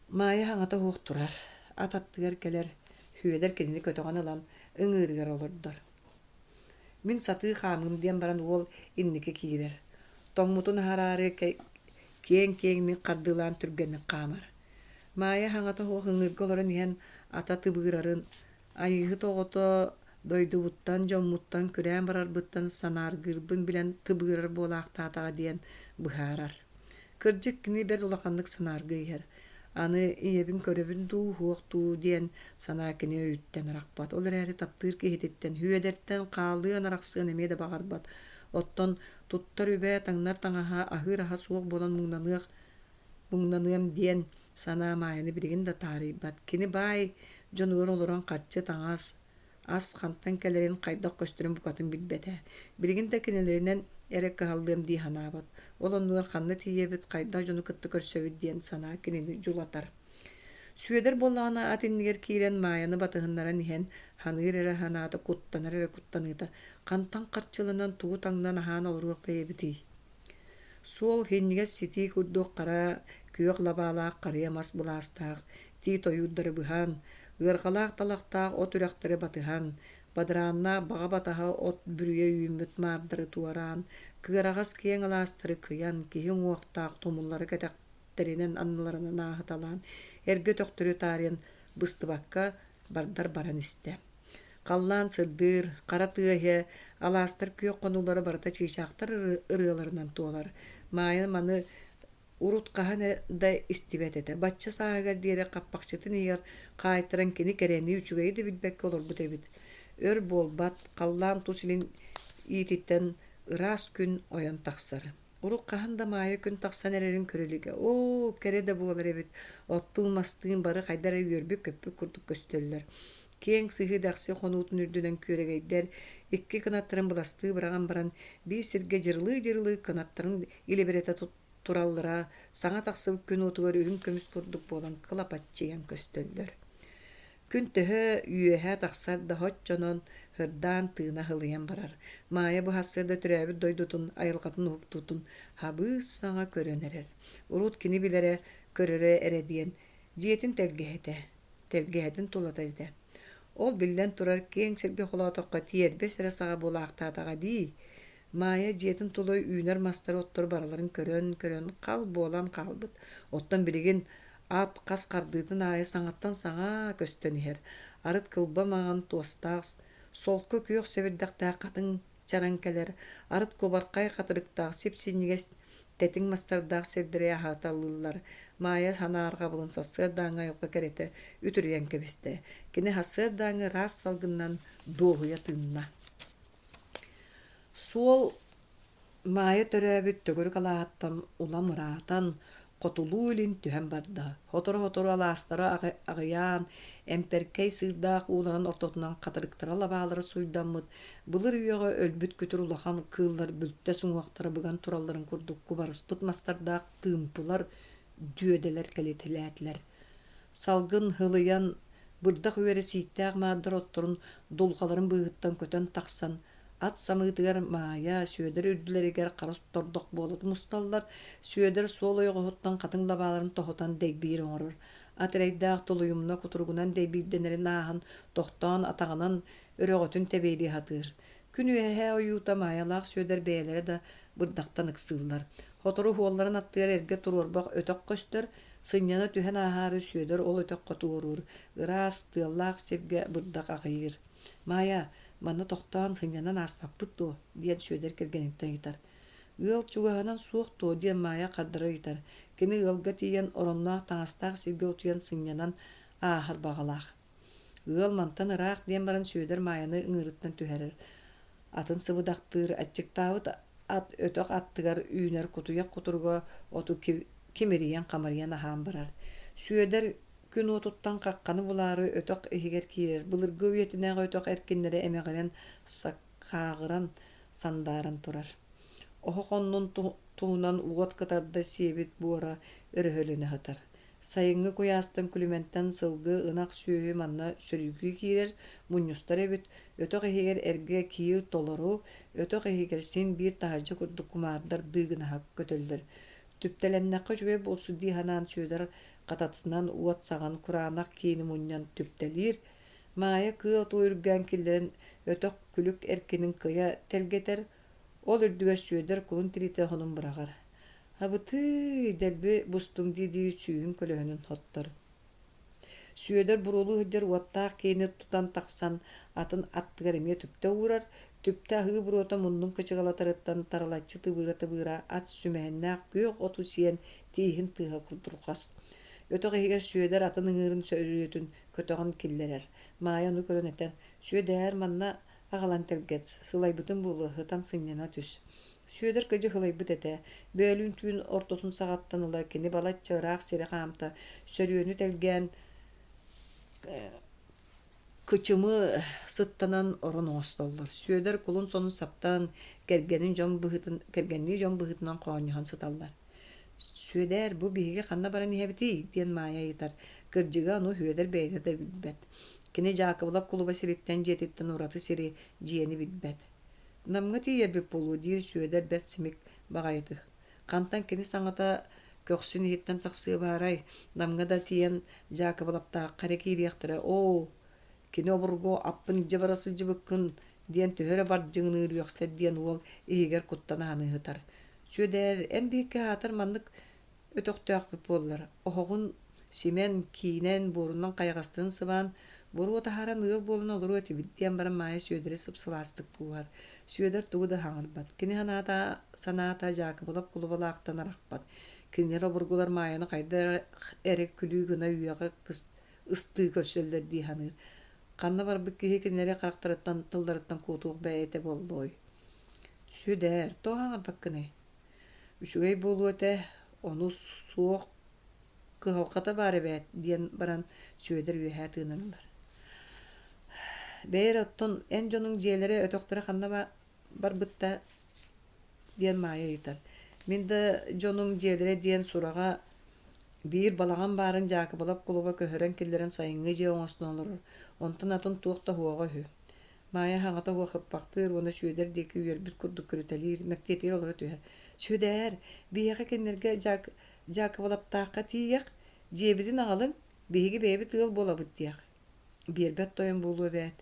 Маайа хаҥата суох турар, ат аттыгар кэлэр, Сүөдэр кинини көтөҕөн ылан ыҥыырыгар олордор. Мин сатыы хаамыым диэн баран уол инники киирэр, тоҥмутун аһараары киэҥ-киэҥник хардыылаан түргэнник хаамар. Маайа хаҥата суох ыҥыырга олорон иһэн ата тыбыырарын, айыыһыт оҕото дойдубуттан, дьоммуттан күрээн барарбыттан санааргыырбын билэн тыбыырар буолаахтаатаҕа диэн быһаарар. Кырдьык, кини бэрт улаханнык санааргыы иһэр. Аны ийэбин көрөбүн дуу, суох дуу диэн санаа кини өйүттэн арахпат. Ол эрээри таптыыр киһититтэн, Һүөдэртэн хаалыан арахсыан эмиэ да баҕарбат. Оттон туттар үбэ, таҥнар таҥаһа, аһыыр аһа суох буолан муҥнаныах муҥнаныам диэн санаа Маайаны билигин да таарыйбат. Кини баай дьонугар олорон харчы, таҥас, ас хантан кэлэрин, хайдах көстөрүн букатын билбэтэ. Билигин да кинилэринэн эрэ кыһаллыам дии санаабат. Ол оннугар ханна тиийэбит, хайдах дьону кытта көрсөбүт диэн санаа кинини дьулатар. Сүөдэр буоллаҕына ат иннигэр киирэн Маайаны батыһыннаран иһэн, ханыыр эрэ санаата, куттанар эрэ куттаныыта, хантан харчыланан тугу таҥнан аһаан олоруох бэйэбитий? Суол иһинньигэс ситии курдук хара күөх лабаалаах харыйа мас былаастаах тиит ойуурдары быһан, ыарҕалаах талахтаах от үрэхтэри батыһан, бадарааннаах баҕа батаһа от бүрүйэ үүммүт маардары туораан, кыараҕас киэҥ алаастары кыйан, киһи уҥуохтаах тумуллары кэтэхтэринэн анныларынан ааһыталаан, эргэ өтөхтөрү таарыйан быстыбакка бардар баран истэ. Халлаан сырдыыр, хара тыа иһэ, алаастар күөх хонуулара барыта чыычаахтар ырыаларынан туолар. Маайа маны урут хаһан да истибэт этэ. Бачча сааһыгар диэри хаппахчытын иһигэр хаайтаран кини кэрэни, үчүгэйи да билбэккэ олорбут эбит. Өр буолбат, халлаан тус илин иититтэн ыраас күн ойон тахсар. Урут хаһан да Маайа күн тахсан эрэрин көрө илигэ. Оо, кэрэ да буолар эбит, оттуун-мастыын бары хайда эрэ үөрбүт-көппүт курдук көстөллөр. Киэҥ сыһыы дэхси хонуутун үрдүнэн күөрэгэйдэр икки кынаттарын быластыы быраҕан баран, биир сиргэ дьырылыы-дьырылыы кынаттарын илибирэтэ тураллара саҥа тахсыбыт күн уотугар үрүҥ көмүс курдук буолан кылапаччыйан көстөллөр. Күн төһө үөһэ тахсар да соччонон һырдаан тыына сылыйан барар. Маайа бу сарсыарда төрөөбүт дойдутун айылҕатын уһуктуутун хабыс-саҥа көрөн эрэр. Урут кини билэрэ, көрөрө эрэ диэн дьиэтин тэлгэһэтэ, тэлгэһэтин тулата этэ. Ол биллэн турар киэҥ сиргэ холоотоххо тиэрбэс эрэ саҕа буолаахтаатаҕа дии. Маайа дьиэтин тула үүнэр мастары-оттору барыларын көрөн-көрөн хал буолан хаалбыт. Оттон билигин ат хас хардыытын аайы саҥаттан саҥа көстөн иһэр. Арыт кылба маҥан туостаах, солко күөх сэбирдэхтээх хатыҥ чараҥ кэлэр, арыт кубархай хатырыктаах сип-синньигэс тэтиҥ мастардаах сирдэри аһаталыыллар. Маайа санаарҕабылын сарсыардааҥҥы айылҕа кэрэтэ үтүрүйэн кэбистэ. Кини сарсыардааҥҥы ыраас салгынынан дуоһуйа тыынна. Суол Маайа төрөөбүт төгүрүк алааһыттан улам ыраатан, хотулуу-илин түһэн барда. Сотору-сотору алаастара аҕыйаан, эмтэркэй сыырдаах ууларын ортотунан хатырыктара лабаалара суйдаммыт, былыр үйэҕэ өлбүт күтүр улахан кыыллар бүлтэс уҥуохтара быган туралларын курдук кубарыспыт мастардаах тыымпылар, дүөдэлэр кэлитэлээтилэр. Салгын һылыйан, бырдах үөрэ сииктээх маардар отторун дулҕаларын быыһыттан көтөн тахсан, ат самыытыгар Маайа, Сүөдэр үрдүлэригэр хара тордох буола мусталлар, Сүөдэр суол ойоҕоһуттан хатыҥ лабааларын тоһутан дэйбиир оҥорор. Ат эрэйдээх тулуйумна кутуругунан дэйбиирдэнэрин ааһан, тохтоон атаҕынан өрөҕөтүн тэбиэлии сатыыр. Күн үөһэ ойуута Маайалаах Сүөдэр бэйэлэрэ да бырдахтан ыксыыллар. Сотору уолларын аттыгар эргэ туруорбах өтөх көстөр, сынньана түһэн ааһаары Сүөдэр ол өтөххө туоруур, ыраас, тыаллаах сиргэ бырдах аҕыйыыр. «Маайа, Манна тохтоон сынньанан ааспаппыт дуо? диэн Сүөдэр кэргэниттэн ыйытар. Ыал чугаһынан суох дуо диэн Маайа хардары ыйытар. Кини ыалга тиийэн оронноох таҥастаах сиргэ утуйан сынньанан ааһар баҕалаах. Ыал мантан ыраах диэн баран Сүөдэр Маайаны ыҥыырыттан түһэрэр. Атын сыбыдахтыыр, аччыктаабыт ат өтөх аттыгар үүнэр кутуйах кутуруга оту кимирийэн-хамарыйан аһаан барар. Сүөдэр күн уотуттан хахханы булаары өтөх иһигэр киирэр. Былыргы үйэтинээҕи өтөх эркиннэрэ эмэҕирэн, хааҕыран, сандааран турар. Оһох оннун туһунан уот кытарда сиэбит буора өрөһөлөнө сытар. Сайыҥҥы куйаастан күлүмэнтэн сылгы, ынах сүөһү манна сөрүүкүү киирэр, мунньустар эбит, өтөх иһигэр эргэ киил толору, өтөх иһигэр син биир таһырдьа курдук кумаардар дыыгынаһа көтөллөр. Түптэлэннэххэ үчүгэй буолсу дии санаан Сүөдэр хататынан уот саҕан кураанах киини мунньан түптэлиир, Маайа кыа оту үргээн киллэрэн өтөх күлүк эркинин кыйа тэлгэтэр, ол үрдүгэр Сүөдэр кулун тириитэ оһонун быраҕар. Абытыы, дэлби бустум дии-дии сүүһүн көлөһүнүн хоттор. Сүөдэр буруолуу сылдьар уоттаах киини тутан тахсан атын аттыгар эмиэ түптэ уурар, түптэ аһыы буруота муннун кычыгалатарыттан таралаччы тыбыыра-тыбыыра ат сүмэһиннээх күөх оту сиэн тииһин тыаһа курдурҕас. Өтөх иһигэр Сүөдэр атын ыҥыырын сөрүөтүн көтөҕөн киллэрэр. Маайа ону көрөн этэр: «Сүөдээр, манна аҕалан тэлгэт, сылайбытым буолуо, сытан сынньана түс». Сүөдэр кыдьык ылайбыт этэ, бөөлүүн түүн ортотун саҕаттан ыла кини балачча ыраах сири хаамта, сөрүөнү тэлгээн кычымы сыттанан орон оҥостоллор. Сүөдэр кулун сонун саптаан, кэргэнин дьон быһыытын, кэргэннии дьон быһыытынан хоонньоһон сыталлар. «Сүөдээр, бу биһиги ханна баран иһэбитий?» диэн Маайа ыйытар. Кырдьыга, ону Сүөдэр бэйэтэ да билбэт. Кини Дьаакыбылап кулуба сириттэн дьиэтиттэн ураты сири, дьиэни билбэт. Намҥа тиийэрбит буолуо диир Сүөдэр бэрт симик баҕайытык. Хантан кини саҥата көхсүн иһиттэн тахсыа баарай, Намҥа да тиийэн Дьаакыбылаптаахха эрэ киириэхтэрэ оо, кини обургу аппын илдьэ бара сылдьыбыккын диэн төһө эрэ бардьыгыныыр үөхсэр диэн уол иһигэр куттана саныыһытар. Сүөдээр, эн биһикки аһаатар маннык өтөхтөөхпүт буоллар, оһоҕун симэн, киинэн, буорунан хайаҕастарын сыбаан, буруо таһааран ыал буолан олоруо этибит диэн баран Маайа Сүөдэри сып-сылаастык кууһар. Сүөдэр тугу да саҥарбат. Кини санаата, санаата Дьаакыбылап кулубалаахтан арахпат. Кинилэр обургулар Маайаны хайда эрэ күлүү гына үөҕэ ыстыы көрсөллөр дии саныыр. Ханна барбыт киһи кинилэри харахтарыттан, тылларыттан куотуох бэйэтэ буоллуой? Сүөдээр, тоҕо аҥарбаккыный? Үчүгэй буолуо этэ, ону суох кыһалҕата баар эбээт диэн баран Сүөдэр үөһээ тыынан ылар. Бэйэ эрэ оттон эн дьонуҥ дьиэлэрэ, өтөхтөрө ханна барбытта диэн Маайа ыйытар. Мин да дьонум дьиэлэрэ диэн сураҕа биир балаҕан баарын Дьаакыбылап кулуба көһөрөн киллэрэн сайыҥҥы дьиэ оҥостон олорор, онтон атын туох да суоҕа үһү. Маайа хаҥата уох ыппахтыыр уонна Сүөдэр диэки үөрбүт курдук көрүтэлиир, мэктиэтигэр олоро түһэр. «Сүөдээр, биһиэхэ кинилэргэ Дьаак Дьаакыбылаптаахха тиийиэх, дьиэбитин аҕалыҥ, биһиги бэйэбит ыал буолабыт» диэх. Биэрбэт тойон буолуо эбээт.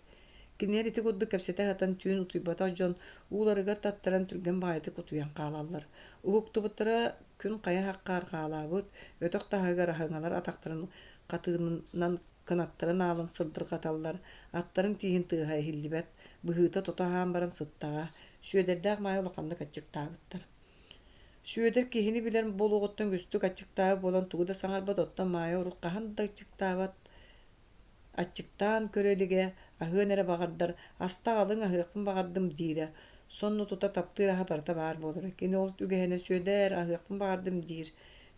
Кинилэр ити курдук кэпсэтэ сатан түүн утуйбатах дьон ууларыгар таттаран түргэн баҕайытык утуйан хаалаллар. Уһуктубуттара күн хайа хахха арҕаалаабыт, өтөх таһыгар аһыҥалар атахтарын хатыынынан кынаттарын аалан сырдырҕаталлар, аттарын тииһин тыаһа иһиллибэт, быһыыта тото аһаан баран сыттаҕа, Сүөдэрдээх Маайа улаханнык аччыктаабыттар. Сүөдэр киһини билэр буолуоҕуттан үгүстүк аччыктаабыт буолан тугу да саҥарбат, оттон Маайа урут хаһан да аччыктаабат, аччыктаан көрө илигэ, аһыан эрэ баҕардар, аста аҕалыҥ аһыахпын баҕардым диирэ. Сонно тута таптыыр аһа барыта баар буолара. Кини ол үгэһинэн Сүөдээр, аһыахпын баҕардым диир.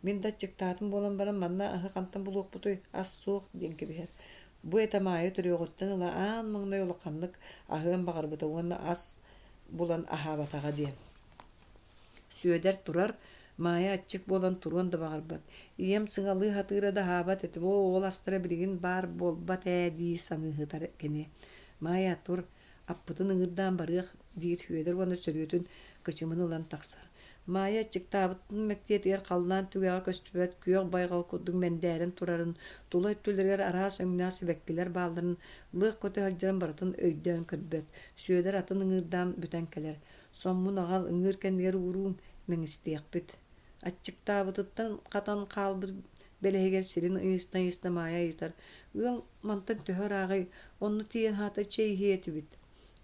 Мин да аччыктаатым буолан баран манна аһы хантан булуохпутуй, ас суох диэн кэбиһэр. Бу этэ Маайа төрүөҕүттэн ыла аан маҥнай улаханнык аһыан баҕарбыта уонна ас булан аһаабатаҕа диэн. Сүөдэр турар, Маайа аччык буолан туруон да баҕарбат. Ийэм сыҥалыы сатыыра да аһаабат этим, оо, ол астара билигин баар буолбат ээ дии саныы сытар кини. Маайа, тур, Аппытын ыҥырдаан барыах, диир Сүөдэр уонна сөрүөтүн кычымын ылан тахсар. Маайа аччыктаабытын мэктиэтигэр халлаан түгэҕэ көстүбэт күөх байҕал курдук мэндээрэн турарын, тула өттүлэригэр араас өҥнөөх сибэккилэр баалларын, лыах көтө сылдьарын барытын өйдөөн көрбөт. Сүөдэр атын ыҥыырдаан бүтэн кэлэр. Соммун аҕал, ыҥыыр кэннигэр ууруум, мэҥистиэхпит. Аччыктаабытыттан хатан хаалбыт бэлэһигэр сирин ыйыста-ыйыста Маайа ыйытар: «Ыал мантан төһө ырааҕый? Онно тиийэн аһата чэй иһиэ этибит».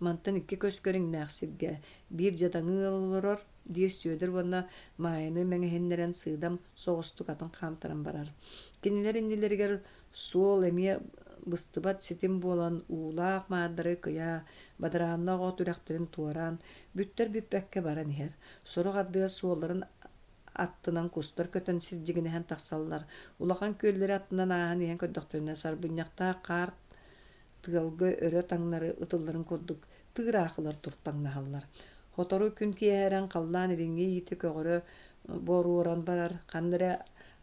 Мантан икки көс көрүҥнээх сиргэ биир дьадаҥы ыал олорор, диир Сүөдэр уонна Маайаны мэҥэһиннэрэн сыыдам соҕустук атын хаамтаран барар. Кинилэр иннилэригэр суол эмиэ быстыбат ситим буолан уулаах маардары кыйа, бадарааннаах от үрэхтэрин туораан, бүттэр бүппэккэ баран иһэр. Сорох ардыгар суолларын аттынан кустар көтөн сирдьигинэһэн тахсаллар. Улахан күөллэри аттынан ааһан иһэн көрдөхтөрүнэ сарбынньахтаах хаар тыалга өрө таҥнары ытылларын курдук тыыраахылар туртаҥнаһаллар. Сотору күн киэһэрэн халлаан илиҥҥи иитэ көҕөрө боруоран барар, ханна эрэ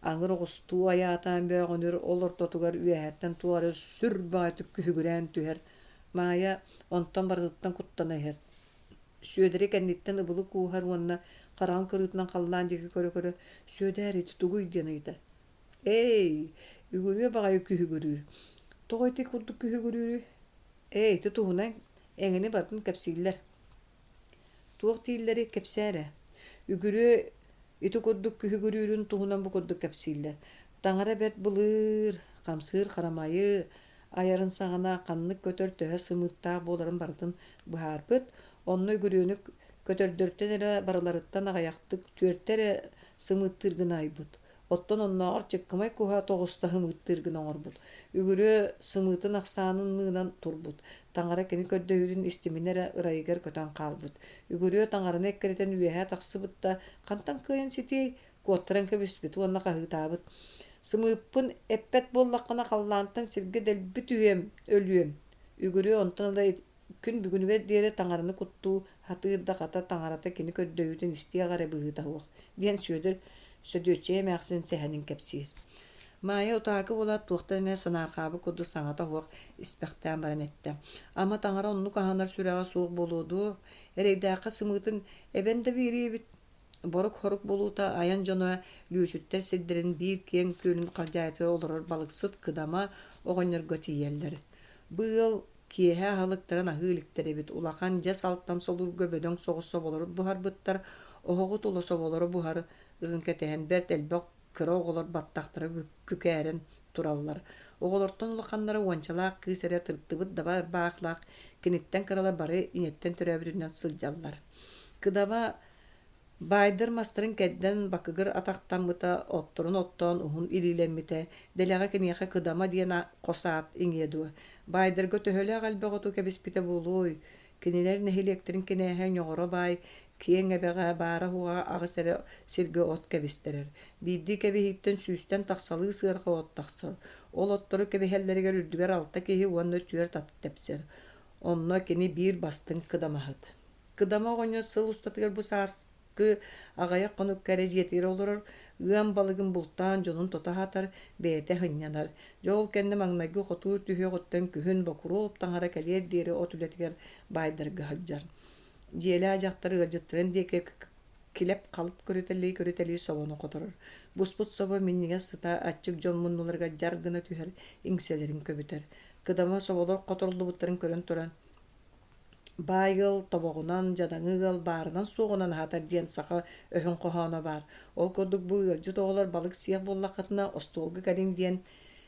аҥыр оҕустуу айаатаан бөөҕүнүр, ол ортотугар үөһэттэн туох эрэ сүр баҕайытык күһүгүрээн түһэр. Маайа онтон барытыттан куттана иһэр. Сүөдэри кэнниттэн ыбылы кууһар уонна хараҕын кырыытынан халлаан диэки көрө-көрө «Сүөдээр, ити тугуй?» диэн ыйытар. «Ээй, үгүрүө баҕайы күһүгүрүүр. Тоҕо ити курдук күһүгүрүүрүй?» «Ээ, ити туһунан эҥини барытын кэпсииллэр». «Туох дииллэрий, кэпсээ эрэ». Үгүрүө ити курдук күһүгүрүүрүн туһунан бу курдук кэпсииллэр. Таҥара бэрт былыр, хамсыыр харамайы айарын саҕана ханнык көтөр төһө сымыыттаах буоларын барытын быһаарбыт, онно үгүрүөнү көтөрдөртөн эрэ барыларыттан аҕыйахтык түөртэ эрэ сымыыттыыр гына айбыт. Оттон оннооҕор чыккымай куһа тоҕуста сымыыттыыр гына оҥорбут. Үгүрүө сымыытын ахсаанын мыынан турбут. Таҥара кини көрдөһүүтүн истиминэ эрэ ырайыгар көтөн хаалбыт. Үгүрүө таҥараны эккирэтэн үөһэ тахсыбыт да, хантан кыайан ситиэй, куоттаран кэбиспит уонна хаһыытаабыт: «Сымыыппын эппэт буоллаххына халлаантан сиргэ дэлби түһүөм, өлүөм!» Үгүрүө онтон ыла күн бүгүнүгэр диэри таҥараны куттуу сатыыр да хата таҥарата кини көрдөһүүтүн истиэх эрэ быһыыта суох диэн Сүөдэр Сөдүөччүйэ эмээхсин сэһэнин кэпсиир. Маайа утаакы буолаат туохтан эмэ санаарҕаабыт курдук саҥата суох испэхтээн баран эттэ: «Ама таҥара оннук аһынар сүрэҕэ суох буолуо дуо? Эрэйдээххэ сымыытын эбэн да биэриэ эбит Борук-хорук буолуута айан дьоно Лүөчүттэр сирдэрин биир киэҥ күөлүн халдьаайытыгар олорор балыксыт Кыдама оҕонньорго тиийэллэр. Бу ыал киэһэ аһылыктарын аһыы иликтэр эбит, улахан дьэс алтан солуурга бөдөҥ соҕус соболору буһарбыттар, оһоҕу тула соболоро буһарын кэтэһэн бэрт элбэх кыра оҕолор баттахтара күкээрэн тураллар. Оҕолортон улаханнара уончалаах кыыс эрэ тыртыбыт даба ырбаахлаах, киниттэн кыралар бары ийэттэн төрөөбүтүнэн сылдьаллар. Кыдама Баайдар мастарын кэрдэн бакыгыр атахтаммыта, отторун оттоон уһун илиилэммитэ, дэлэҕэ киниэхэ Кыдама диэн хос аат иҥиэ дуо? Баайдарга төһөлөөх элбэх оту кэбиспитэ буолуой? Кинилэр нэһилиэктэрин кинээһэ Ньоҕоро баай киэҥ эбэҕэ баара-суоҕа аҕыс эрэ сиргэ от кэбистэрэр. Биирдии кэбиһииттэн сүүстэн тахсалыы сыарҕа от тахсар. Ол оттору кэбиһэллэригэр үрдүгэр алта киһи уонна түөрт ат тэпсэр. Онно кини биир бастыҥ кыдамаһыт. Кыдама оҕонньор сыл устатыгар бу сааскы аҕыйах хонукка эрэ дьиэтигэр олорор, ыам балыгын бултаан дьонун тото аһатар, бэйэтэ сынньанар. Дьэ ол кэннэ маҥнайгы хотуур түһүөҕүттэн күһүн Бокуруоп таҥара кэлиэр диэри от үлэтигэр баайдарга сылдьар. Дьиэлээх дьахтар ыалдьыттарын диэки килэп-халып көрүтэлии-көрүтэлии собону хоторор. Буспут собо минньигэс сыта аччык дьон муннуларыгар дьар гына түһэр, иҥсэлэрин көбүтэр. Кыдама соболор хоторуллубуттарын көрөн туран Баай ыал тобоҕунан, дьадаҥы ыал баарынан-суоҕунан аһатар диэн саха өһүн хоһооно баар. Ол курдук бу ыалдьыт оҕолор балык сиэх буоллаххытына остуолга кэлиҥ диэн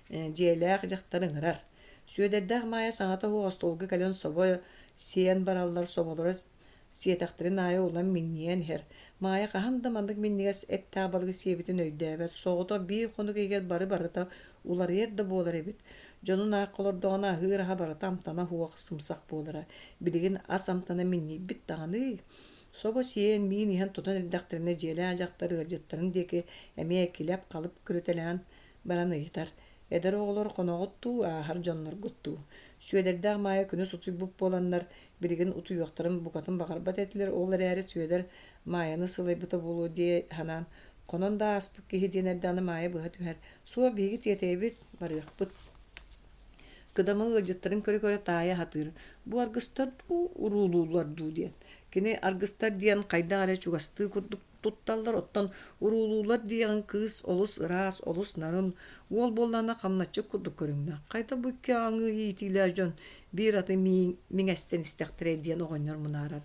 дьиэлээх дьахтар ыҥырар. Сүөдэрдээх Маайа саҥата суох остуолга кэлэн собо сиэн бараллар, соболоро Сиэтэхтэрин аайы улам минньийэн иһэр. Маайа хаһан да маннык минньигэс эттээх балыгы сиэбитин өйдөөбөт, соҕотох биир хонук иһигэр бары-барыта уларыйар да буолар эбит. Дьонун аахха олордоҕуна аһыыр аһа барыта амтана суох, сымсах буолара. Билигин ас амтана минньийбит даҕаны. Собо сиэн, миин иһэн тотон эрдэхтэринэ дьиэлээх дьахтар ыалдьыттарын диэки эмиэ килэп-халып көрүтэлээн баран ыйытар: Эдэр оҕолор хоноҕут дуу, ааһар дьонноргут дуу? Сүөдэрдээх Маайа күнүс утуйбут буоланнар, билигин утуйуохтарын букатын баҕарбат этилэр, ол эрээри Сүөдэр Маайаны сылайбыта буолуо дии санаан, хонон да ааспыт киһи диэн эрдэҕинэ Маайа быһа түһэр: «Суох, биһиги тиэтэйэбит, барыахпыт». Кыдама ыалдьыттарын көрө-көрө таайа сатыыр: «Бу аргыстар дуу, уруулуулар дуу?» диэн. Кини аргыстар диэн хайдах эрэ чугастыы курдук тутталлар, оттон уруулуулар диэҕин кыыс олус ыраас, олус нарын, уол буоллаҕына хамначчыт курдук көрүҥнээх. Хайдах бу икки аҥыы иитиилээх дьон биир аты миҥэстэн истэхтэрэй диэн оҕонньор мунаарар.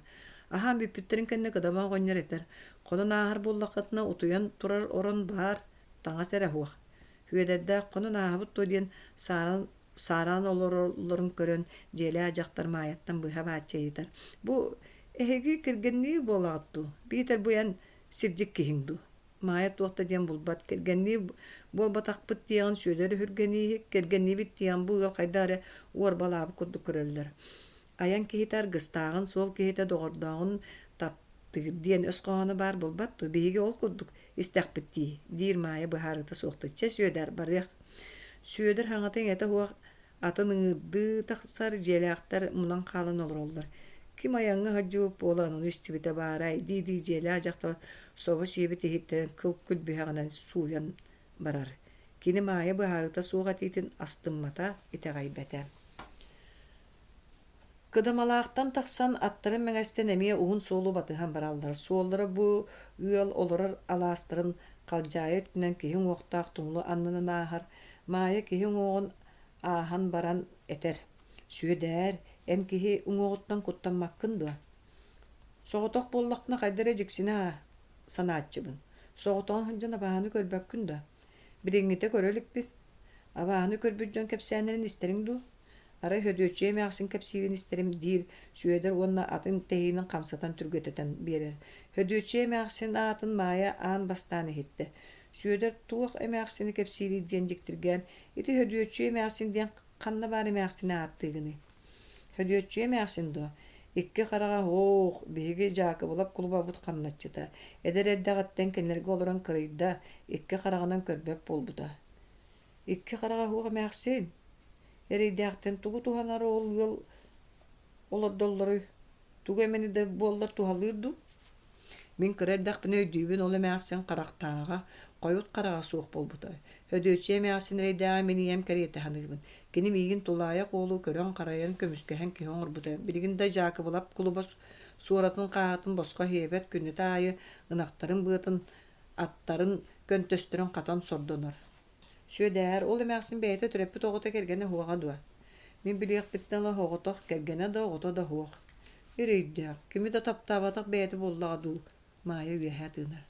Аһаан бүппүттэрин кэннэ Кыдама оҕонньор этэр: «Хонон ааһар буоллаххытына утуйан турар орон баар, таҥас эрэ суох. Үөдэрдээх хонон ааһабыт дуо диэн сааран саараан олороллорун көрөн, дьиэлээх дьахтар Маайаттан быһа бааччы ыйытар: «Бу эһиги кэргэннии буолаҕыт дуу, биитэр бу эн сирдьит киһиҥ дуу?» Маайа туох да диэн булбат, кэргэннии буолбатахпыт диэҕин Сүөдэр өһүргэнииһик, кэргэнниибит диэҕин бу ыал хайдах эрэ уорбалаабыт курдук көрөллөр. Айан киһитэ аргыстааҕын, суол киһитэ доҕордооҕун таптыыр диэн өс хоһооно баар буолбат дуо? Биһиги ол курдук истэхпит дии, диир Маайа быһаарыыта суохтук. Чэ, Сүөдэр, барыах. Сүөдэр саҥата-иҥэтэ суох атын ыҥыырдыы тахсар, дьиэлээхтэр мунан хаалан олороллор. Ким айаҥҥа сылдьыбыт буолан ону истибитэ баарай дии-дии дьиэлээх дьахтар собо сиэбит иһиттэрин кыл күлбүһэҕинэн сууйан барар. Кини Маайа быһаарыыта суох этиитин астыммата, итэҕэйбэтэ. Кыдамалаахтан тахсан аттарын мэҥэстэн эмиэ уһун суолу батыһан бараллар. Суоллара бу ыал олорор алаастарын халдьаайы өттүнэн киһи уҥуохтаах тумулу аннынан ааһар. Маайа киһи уҥуоҕун ааһан баран этэр: «Сүөдээр, эн киһи уҥуоҕуттан куттаммаккын дуо? Соҕотох буоллахпына хайда эрэ дьиксинэ санааччыбын. Соҕотоҕун сылдьан абааһыны көрбөккүн дуо? Билиҥҥитэ көрө иликпин. Абааһыны көрбүт дьон кэпсээннэрин истэриҥ дуу? Арай Сөдүөччүйэ эмээхсин кэпсиирин истэрим диир Сүөдэр уонна атын тэһиинин хамсатан түргэтэтэн биэрэр. Сөдүөччүйэ эмээхсин аатын Маайа аан бастаан иһиттэ. Сүөдэр туох эмээхсини кэпсиирий диэн дьиктиргээн, ити Сөдүөччүйэ эмээхсин диэн ханна баар эмээхсини ааттыыгыный? Сөдүөччүйэ эмээхсин дуо? Икки хараҕа һуох, биһиги Дьаакыбылап кулубабыт хамначчыта. Эдэр эрдэҕиттэн кинилэргэ олорон кырыйда, икки хараҕынан көрбөт буолбута. Икки хараҕа суох эмээхсин, эрэйдээхтэн тугу туһанар ол ыал олордоллоруй, тугу эмэни да буоллар туһалыыр дуу? Мин кыра эрдэхпинэ өйдүүбүн ол эмээхсин харахтааҕа, хойут хараҕа суох буолбута. Сөдүөччүйэ эмээхсин эрэйдээҕи мин ийэм кэриэтэ саныыбын. Кини миигин тулаайах уолу көрөн-харайан, көмүскэһэн киһи оҥорбута. Билигин да Дьаакыбылап кулуба суоратын хааһытын босхо иһиэбэт күннэтэ аайы ынахтарын быатын, аттарын көнтөстөрүн хатан сордонор. Сүөдээр, ол эмээхсин бэйэтэ төрөппүт оҕото кэргэнэ суоҕа дуо? Мин билиэхпиттэн ыла оҕотох, кэргэнэ да, оҕото да суох. Эрэйдээх, кими да таптаабатах бэйэтэ буоллаҕа дуу, Маайа үөһэ тыынар.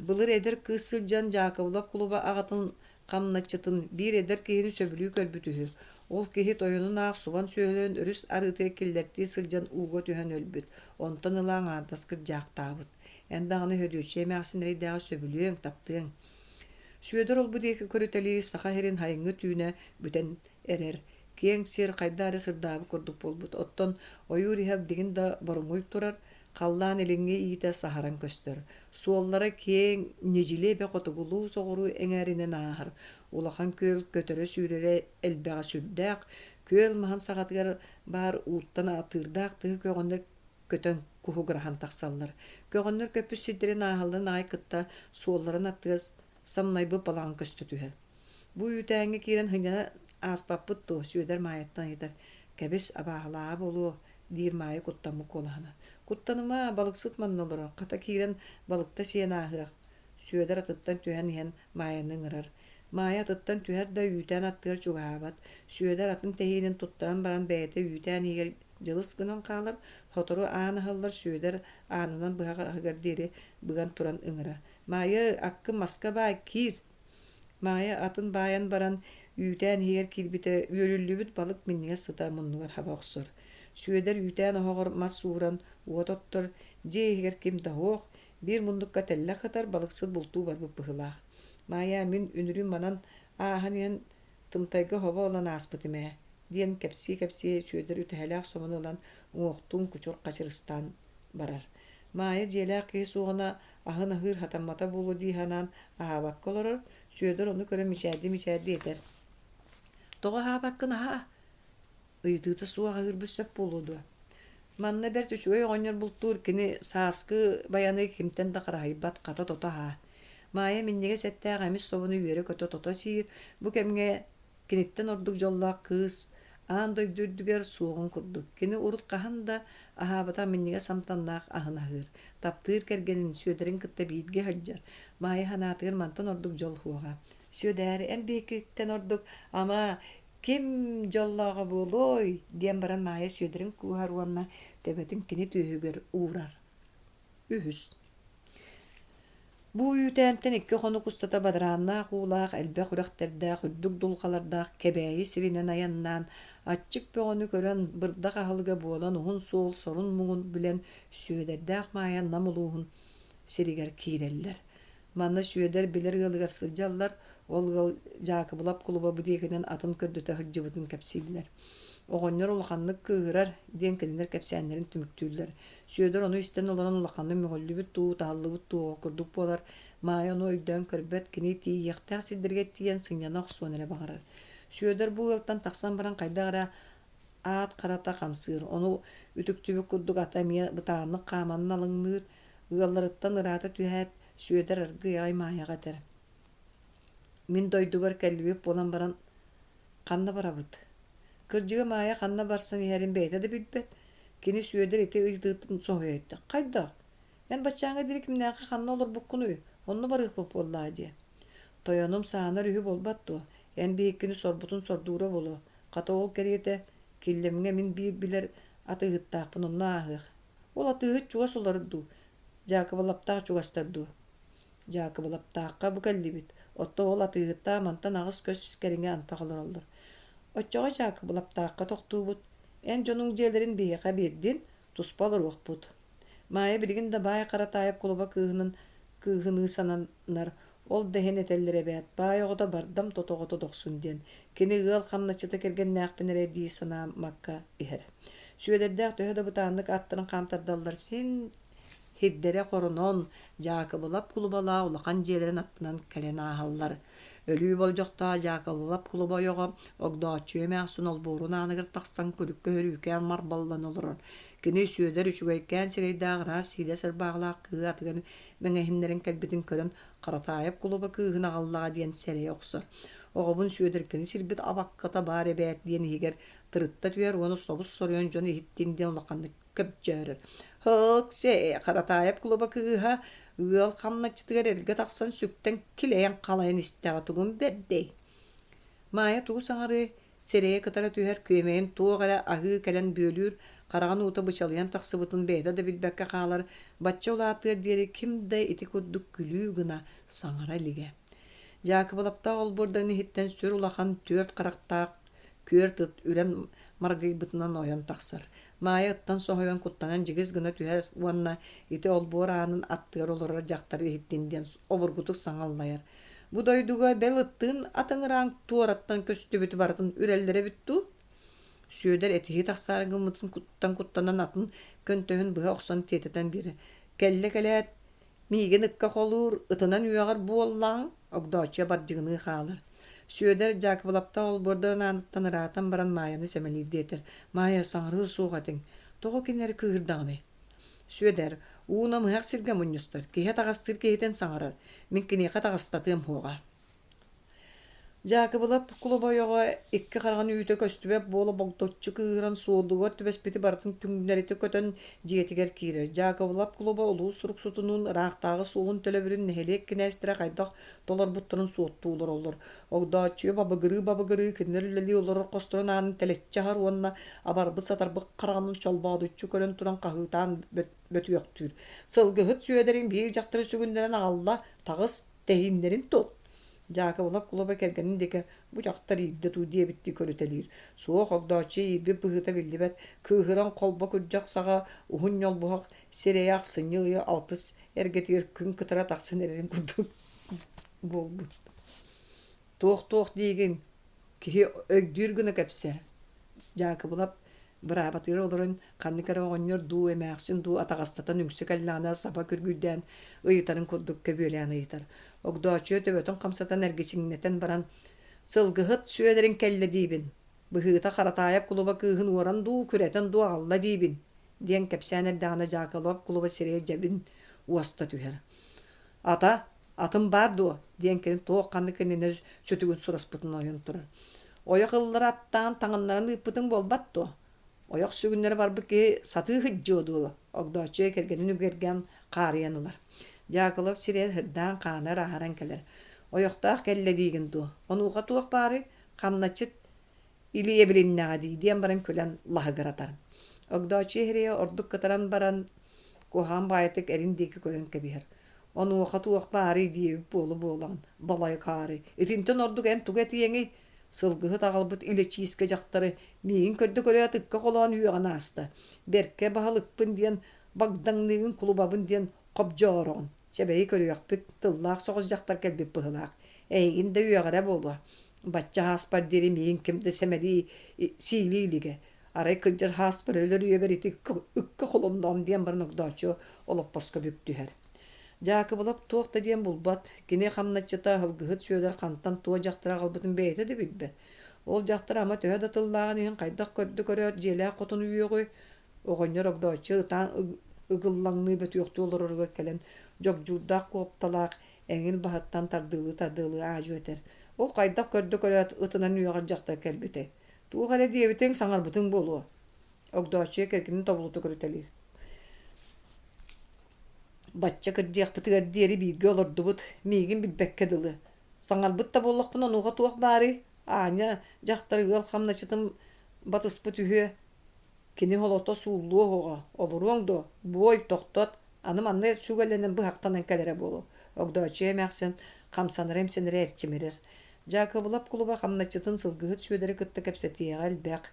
Былыр эдэр кыыс сылдьан Дьаакыбылап кулуба аҕатын хамначчытын биир эдэр киһини сөбүлүү көрбүт үһү. Ол киһи тойонун аах субан сүөһүлэрин өрүс арыытыгар киллэртии сылдьан ууга түһэн өлбүт, онтон ыла аҥаардас кырдьаахтаабыт. Эн даҕаны Сөдүөччүйэ эмээхсин эрэйдээҕи сөбүлүөҥ, таптыаҥ. Сүөдэр олбу диэки көрүтэлии саха сирин сайыҥҥы түүнэ бүтэн эрэр. Киэҥ сир хайдах эрэ сырдаабыт курдук буолбут. Оттон ойуур иһэ билигин да боруҥуй турар, халлаан илиҥҥи иитэ саһаран көстөр. Суоллара киэҥ, ньидьили эбэ хотугулуу-соҕуруу эҥээринэн ааһар. Улахан күөл көтөрө-сүүрэрэ элбэҕэ сүрдээх, күөл маһын саҕатыгар баар ууттан атыырдаах тыһы көҕөннөр көтөн куһугураһан тахсаллар. Көҕөннөр көппүт сирдэрин ааһалларын аҕай кытта суолларын аттыгар самнайбыт балаҕан көстө түһэр. Бу үүтээҥҥэ киирэн сынньана ааспаппыт дуо? Сүөдэр Маайаттан ыйытар. Кэбис, абааһылааҕа буолуо, диир Маайа куттаммыт куолаһынан. Куттаныма, балыксыт манна олорор, хата киирэн балыкта сиэн ааһыах. Сүөдэр атыттан түһэн иһэн Маайаны ыҥырар. Маайа атыттан түһэр да үүтээн аттыгар чугаһаабат. Сүөдэр атын тэһиинин туттаран баран бэйэтэ үүтээн иһигэр дьылыс гынан хаалар, сотору аан аһыллар Сүөдэр аанынан быһаҕаһыгар диэри быган туран ыҥырар: «Маайа, аккын маска баай, киир!» Маайа атын баайан баран үүтээн иһигэр киирбитэ, үөлүллүбүт балык минньигэс сыта муннугар хаба охсор. Сүөдэр үүтээн оһоҕор мас ууран уот оттор, дьиэ иһигэр ким да суох, биир муннукка тэллэх ытар, балыксыт бултуу барбыт быһыылаах. «Маайаа, мин үнүрүүн манан ааһан иһэн Тымтайга хобо ылан ааспытым ээ» диэн кэпсии-кэпсии Сүөдэр үтэһэлээх собону ылан уҥуохтуун кучур-хачыр ыстаан барар. Маайа дьиэлээх киһи суоҕуна аһын аһыыр сатаммата буолуо дии санаан аһаабакка олорор, Сүөдэр ону көрөн мичээрдии-мичээрдии этэр: «Тоҕо аһаабаккын аһаа, ыйытыыта суох аһыырбыт сөп буолуо дуо? Манна бэрт үчүгэй оҕонньор бултуур, кини сааскы байаны кимтэн да хараһыйбат, хата тото аһаа. Маайа минньигэс эттээх эмис собону үөрэ-көтө тото сиир, бу кэмҥэ киниттэн ордук дьоллоох кыыс аан дойду үрдүгэр суоҕун курдук. Кини урут хаһан да аһаабатах минньигэс амтаннаах аһын аһыыр, таптыыр кэргэнин Сүөдэрин кытта бииргэ сылдьар. Маайа санаатыгар мантан ордук дьол суоҕа. Сүөдээр, эн биһиккиттэн ордук, ама, Ким дьоллооҕо буолуой? диэн баран Маайа Сүөдэрин кууһар уонна төбөтүн кини түөһүгэр уурар. Үһүс. Бу үүтээнтэн икки хонук устата бадарааннаах уулаах, элбэх үрэхтэрдээх, үрдүк дулҕалардаах Кэбээйи сиринэн айаннаан, аччык бөҕөнү көрөн, бырдах аһылыга буолан уһун суол сорун-муҥун билэн Сүөдэрдээх Маайа Нам улууһун сиригэр киирэллэр. Манна Сүөдэр билэр ыалыгар сылдьаллар, ол ыал Дьаакыбылап кулуба бу диэкинэн атын көрдөтө сылдьыбытын кэпсииллэр. Оҕонньор улаханнык кыыһырар диэн кинилэр кэпсээннэрин түмүктүүллэр. Сүөдэр ону истэн олорон улаханнык мөҕүллүбүт дуу, таһыллыбыт дуу оҕо курдук буолар. Маайа ону өйдөөн көрбөт, кини тиийиэхтээх сирдэригэр тиийэн сынньана охсуон эрэ баҕарар. Сүөдэр бу ыалтан тахсан баран хайдах эрэ аат харата хамсыыр, ону үтүктүбүт курдук ата эмиэ бытааннык хааман налыҥныыр, Ыалларыттан ыраата түһээт, Сүөдэр аргыый аҕай Маайаҕа этэр: «Мин дойдубар кэллибит буолан баран, ханна барабыт?» Кырдьыга Маайа ханна барсан иһэрин бэйэтэ да билбэт. Кини Сүөдэр ити ыйытыытын соһуйа иһиттэ: «Хайдах? Эн баччааҥҥа диэри кимнээххэ ханна олорбуккунуй? Онно барыахпыт буоллаа дии. Тойонум саанар үһү буолбат дуо? Эн биһиккини сорбутун сордуура буолуо. Хата ол кэриэтэ Киллэмҥэ мин биир билэр атыыһыттаахпын онно ааһыах. Ол атыыһыт чугас олорор дуу, Дьаакыбылаптаах чугастар дуу? Дьаакыбылаптаахха бу кэллибит, оттон ол атыыһыттаах мантан аҕыс көс кэриҥэ антах олороллор. Оччоҕо Дьаакыбылаптаахха тохтуубут, эн дьонуҥ дьиэлэрин биһиэхэ биэрдин, туспа олоруохпут. Маайа билигин да баай Харатаайап кулуба кыыһынан кыыһыныы сананар, ол да иһин этэллэр эбээт, баай оҕото бардам тото оҕото дохсун диэн, кини ыал хамначчыта кэргэннээхпин эрэ дии санаамакка иһэр. Сүөдэрдээх төһө да бытааннык аттарын хаамтардаллар син Һирдэрэ хоронон, Дьаакыбылап кулубалаах улахан дьиэлэрин аттынан кэлэн ааһаллар. Өлүү болдьохтоох Дьаакыбылап кулуба ойоҕо Огдооччуйа эмээхсин олбуорун ааныгар тахсан күлүккэ өрүүкээн марбаллан олорор. Кини Сүөдэр үчүгэйкээн сирэйдээх ыраас сиидэ сырбааҕылаах кыыһы атыгар мэҥэһиннэрэн кэлбитин көрөн Харатаайап кулуба кыыһын аҕаллаҕа диэн сэрэйэ охсор. Оҕобун Сүөдэркэни сирбит абакката баар эбээт диэн иһигэр тырытта түһэр уонна собус-соруйан дьон иһиттин диэн улаханнык көбдьөөрөр. Һык-сэ, Харатаайап кулуба кыыһа ыал хамначчытыгар эргэ тахсан сүктэн килэйэн-халайан истэҕэ тугун бэрдэй. Маайа тугу саҥарыай, сирэйэ кытара түһэр күөмэйин туох эрэ аһыы кэлэн бүөлүүр, хараҕын уута бычалыйан тахсыбытын бэйэтэ да билбэккэ хаалар, бачча улаатыар диэри ким да ити курдук күлүү гына саҥара илигэ. Дьаакыбылаптаах олбуордарын иһиттэн сүр улахан түөрт харахтаах Күөрт ыт үрэн маргыйбытынан ойон тахсар. Маайа ыттан соһуйан куттанан дьигис гына түһэр уонна ити олбуор аанын аттыгар олорор дьахтар иһиттин диэн обургутук саҥа аллайар. Бу дойдуга бэл ыттыын атыҥыраан туораттан көстүбүтү барытын үрэллэрэ эбит дуу? Сүөдэр этиһии тахсаары гыммытын куттан куттанан атын көнтөһүн быһа охсон тиэтэтэн биэрэр. Кэллэ кэлээт Миигин ыкка холуур, ытынан үөҕэр буоллаҕыҥ, Огдооччуйа бардьыгыныы хаалар. Сүөдэр Дьаакыбылаптаах олбуордарын ааныттан ыраатан баран Маайаны сэмэлиирдии этэр: «Маайа, саҥарыа суох этиҥ, тоҕо кинилэри кыыһырдаҕыный?» Сүөдэр, уу намыһах сиргэ мунньустар, киһи атаҕастыыр киһитин саҥарар, мин киниэхэ атаҕастатыам суоҕа. Дьаакыбылап кулуба ойоҕо икки хараҕын үүтэ көстүбэт буола богдоччу кыыһыран суолугар түбэспити барытын түҥнэритэ көтөн дьиэтигэр киирэр. Дьаакыбылап кулуба улуус суруксутунуун ыраахтааҕы суолун төлөбүрүн нэһилиэк кинээстэрэ хайдах толорбуттарын суоттуу олороллор. Огдооччуйа бабыгырыы-бабыгырыы кинилэр үлэлии олорор хосторун аанын тэлэччи аһар уонна абарбыт-сатарбыт хараҕынан чолбоодуччу көрөн туран хаһыытаан бөтүөхтүүр. Сылгыһыт Сүөдэрин биир дьахтары сүгүннэрэн аҕалла, таҕыс, тэһииннэрин тут. Дьаакыбылап кулуба кэргэнин диэки бу дьахтар иирдэ дуу диэбиттии көрүтэлиир. Суох огдооччу иирбит быһыыта биллибэт, кыыһыран холбо күрдьэх саҕа уһун ньолбуһах сирэйэ ахсынньы ыйы алтыс эргэтигэр күн кытара тахсан эрэрин курдук буолбут. Туох-туох диигин, киһи өйдүүр гына кэпсээ. Дьаакыбылап быраабатыгар олорон ханнык эрэ оҕонньор дуу, эмээхсин дуу атаҕастатан үҥсэ кэллэҕинэ саба күргүйдээн ыйытарын курдук көбүөлээн ыйытар. Огдооччуйа төбөтүн хамсатан эргичиҥнэтэн баран «Сылгыһыт Сүөдэрин кэллэ диибин, быһыыта Харатаайап кулуба кыыһын уоран дуу, күрэтэн дуу аҕалла диибин» диэн кэпсээн эрдэҕинэ Дьаакылап кулуба сирэйэ дьэбин уоста түһэр. Ата, атын баар дуо? диэн кини туох ханнык иннинэ сүтүгүн сураспытын ойон турар. Ойох ыллара аттаан таҥыннаран ыыппытыҥ буолбат дуо? Ойох сүгүннэрэ барбыт киһи сатыы сылдьыа дуо? Огдооччуйа кэргэнин үгэргээн хаарыйан ылар. Дьаакылап сирэйэ сырдаан хаана ырааһыран кэлэр. Ойохтоох кэллэ диигин дуо? Онуоха туох баарый? Хамначчыт Илиэ билиннэҕэ дии диэн баран күлэн лаһыгыратар. Огдооччуйа иһирэйэ ордук кытаран баран куһаҕан баайытык эрин диэки көрөн кэбиһэр. Онуоха туох баарый диэбит буола-буолаҕын, балай акаары. Итинтэн ордук эн тугу этиэҥий? Сылгыһыт аҕалбыт илэчиискэ дьахтары миигин көрдө-көрөөт ыкка холоон үөҕэн ааста. Бэркэ баһылыкпын диэн багдаҥныыгын кулубабын диэн хобдьоороҕун. Чэбэйи көрүөхпүт, тыллаах соҕус дьахтар кэлбит быһыылаах. Эйигин да үөҕэрэ буолуо. Бачча ааспар диэри миигин ким да сэмэлии, сиилии илигэ. Арай кырдьар ааспар өлөр үйэбэр ити ыкка холонноом диэн баран огдооччу олоппоско бүк түһэр. Дьаакыбылап туох да диэн булбат, кини хамначчыта Аһылгыһыт Сүөдэр хантан туох дьахтары аҕалбытын бэйэтэ да билбэт. Ол дьахтар ама төһө да тыллааҕын иһин хайдах көрдө-көрөөт дьиэлээх хотун үөҕүй? Оҕонньор Огдооччу ытаан ыгыллаҥныы бөтүөхтүү олороругар кэлэн дьогдьуурдаах куопталаах эҥил баһыттан тардыалыы-тардыалыы аадьу этэр. Ол хайдах көрдө-көрөөт ытынан үөҕэр дьахтар кэлбитэй? Туох эрэ диэбитиҥ, саҥарбытыҥ буолуо. Огдооччуйа кэргэнин тобулута көрүтэлиир. Бачча кырдьыахпытыгар диэри бииргэ олордубут, миигин билбэккэ дылы. Саҥарбыт да буоллахпына онуоха туох баарый? Аанньа дьахтар ыал хамначчытын батыспыт үһүө. Кини холото сууллуо оһоҕо, олоруоҥ дуо, буой, тохтот, аны манна сүгэлэнэн быһахтанан кэлэрэ буолуо. Огдооччуйа эмээхсин хамсанара-имсэнэрэ эрчимирэр. Дьаакыбылап кулуба хамначчытын Сылгыһыт Сүөдэри кытта кэпсэтиэҕэ элбэх.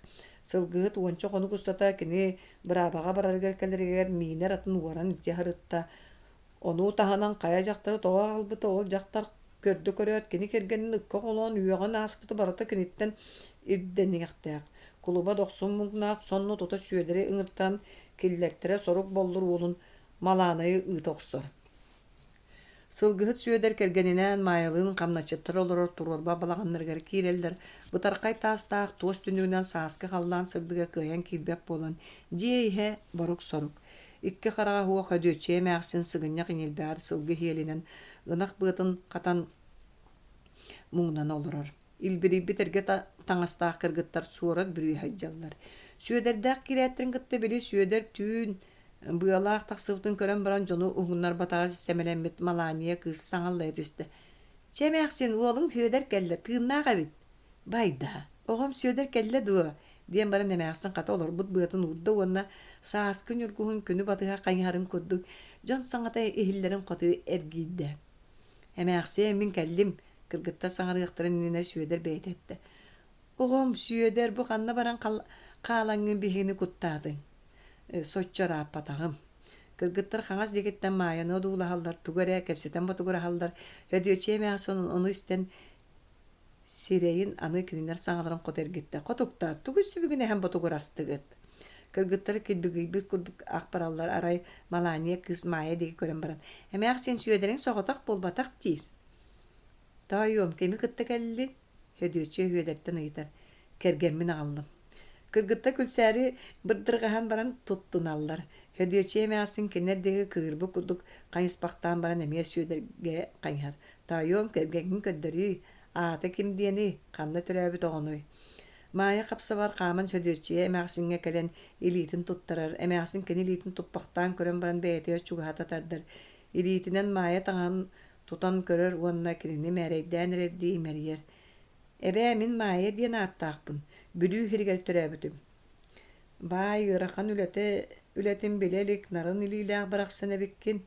Сылгыһыт уонча хонук устата кини быраабаҕа барарыгар-кэлэригэр миинэр атын уоран илдьэ сырытта. Ону таһынан хайа дьахтары тоҕо аҕалбыта ол дьахтар көрдө көрөөт кини кэргэнин ыкка холоон үөҕэн ааспыта барыта киниттэн ирдэниэхтээх. Кулуба дохсун муҥнаах сонно тута Сүөдэри ыҥыртан киллэртэрэ сорук боллур уолун Малаанайы ыыта охсор. Сылгыһыт Сүөдэр кэргэнинээн Маайалыын хамначчыттар олорор туруорба балаҕаннарыгар киирэллэр, бытархай таастаах туос түннүгүнэн сааскы халлаан сырдыга кыайан киирбэт буолан, дьиэ иһэ борук-сорук. Икки хараҕа суох Өдүөччүйэ эмээхсин сыгынньах иҥилбэҕэр сылгы иһиэлинэн ынах быатын хатан муҥнана олорор. Илбирийбит эргэ таҥастаах кыргыттар суорат бүрүйэ сылдьаллар. Сүөдэрдээх кирээттэрин кытта били Сүөдэр түүн быалаах тахсыбытын көрөн баран дьону уһуннарбатаҕар сэмэлэммит Малаанньыйа кыыс саҥаллайа түстэ: «Чэ, эмээхсин, уолуҥ Сүөдэр кэллэ, тыыннаах эбит». «Байда, оҕом Сүөдэр кэллэ дуо?» диэн баран эмээхсин хата олорбут быатын уурда уонна сааскы ньургуһун күнү батыһа хайыһарын курдук дьон саҥата иһиллэрин хоту эргийдэ. «Эмээхсиэ, мин кэллим», кыргыттар саҥарыахтарын иннинэ Сүөдэр бэйэтэ эттэ: «Оҕом, Сүөдэр, бу ханна баран хаалаҥҥын биһигини куттаатыҥ?» Соччо ырааппатаҕым. Кыргыттар хаҥас диэкиттэн Маайаны одуулаһаллар, тугу эрэ кэпсэтэн ботугураһаллар. Һөдүөччүйэ эмээхсин ону истэн сирэйин аны кинилэр саҥаларын хото эргиттэ. «Хотуктар, тугу сүбүгүн эһэн ботугурастыгыт?» Кыргыттар килбигийбит курдук ах бараллар, арай Малаанньа кыыс Маайа диэки көрөн баран, «Эмээхсин Сүөдэриҥ соҕотох буолбатах» диир. «Тоойуом, кими кытта кэллиҥ?» Һөдүөччүйэ Үөдэртэн ыйытар. «Кэргэммин аҕаллым» Кыргыттар күлсээри бырдырҕаһан баран туттуналлар. Һөдүөччүйэ эмээхсин кинилэр диэки кыырбыт курдук хайыспахтаан баран эмиэ Сүөдэргэ хайыһар: «Тоойуом, кэргэҥҥин көрдөрүүй, аата ким диэний, ханна төрөөбүт оҕонуй?» Маайа хапсабар хааман Сөдүөччүйэ эмээхсиҥҥэ кэлэн илиитин туттарар, эмээхсин кини илиитин туппахтаан көрөн баран бэйэтигэр чугаһата тардар, илиитинэн Маайа таҥаһын тутан көрөр уонна кинини мээрэйдээн эрэрдии имэрийэр: «Эбээ, мин Маайа диэн ааттаахпын, Бүлүү сиригэр төрөөбүтүм. Баай ыарахан үлэтэ үлэтин билэ илик нарын илиилээх барахсан эбиккин.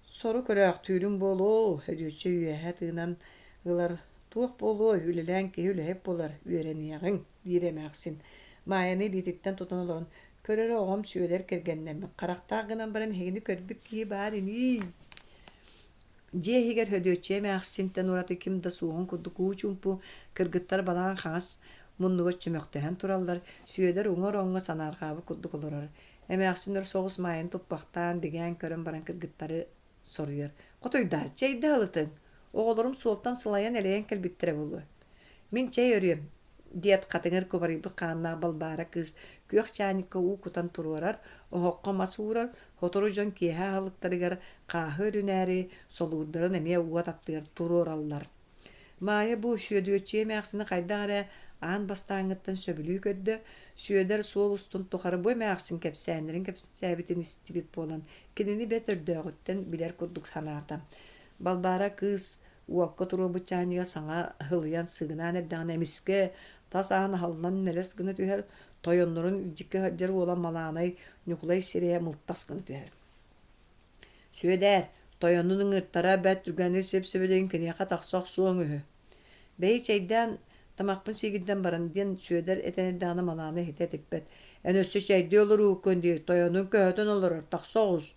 Сору көрөөхтүүрүҥ буолуо, Һөдүөччү үөһэ тыынан ылар, туох буолуой, үлэлээн киһи үлэһит буолар, үөрэниэҕиҥ, диир эмээхсин. Маайаны илиититтэн тутан олорон, көр эрэ оҕом Сүөдэр кэргэннэммит, харахтаах гынан баран эһигини көрбүт киһи баар инии Дьиэ иһигэр Һөдүөччүйэ эмээхсинтэн ураты ким да суоҕун курдук уу чуумпу, кыргыттар балаҕан хаҥас муннугар чөмөхтөһөн тураллар, Сүөдэр уҥа ороҥҥо санаарҕаабыт курдук олорор. Эмээхсин өр соҕус Маайаны туппахтаан, бигээн көрөн баран кыргыттары соруйар: «Хотуйдаар, чэйдэ аһылытыҥ, оҕолорум суолтан сылайан-элэйэн кэлбиттэрэ буолуо. Мин чэй өрүөм, диэт хатыҥыр кубарыйбыт хааннаах Балбаара кыыс күөх чаанньыкка уу кутан туруорар, оһоххо мас уурар, сотору дьон киэһэ аһылыктарыгар хааһы өрүнээри солуурдарын эмиэ уот аттыгар туруораллар. Маайа бу Сүөдүөччүйэ эмээхсини хайдах эрэ аан бастааҥҥыттан сөбүлүү көрдө, Сүөдэр суол устун тухары бу эмээхсин кэпсээннэрин кэпсээбитин истибит буолан, кинини бэрт өрдөөҕүттэн билэр курдук санаата. Балбаара кыыс Уокка туруорбут чаанньыга саҥа ыһылыйан сыгынаан эрдэҕинэ эмискэ тас аан аһыллан нэлэс гына түһэр, тойоннорун илдьиккэ сылдьар уола Малаанай Ньукулай сирэйэ мылтас гына түһэр. «Сүөдээр, Тойонун ыҥыртара бэрт түргэнник сип-сибилигин киниэхэ тахса охсуоҥ үһү. Бэйи чэйдээн, тамахпын сиигирдэн баран диэн Сүөдэр этэн эрдэҕинэ Малаана иһитэ этиппэт. Эн өссө чэйдии олорууккун диир, тойонун көһөтөн олорор, тахса оҕус.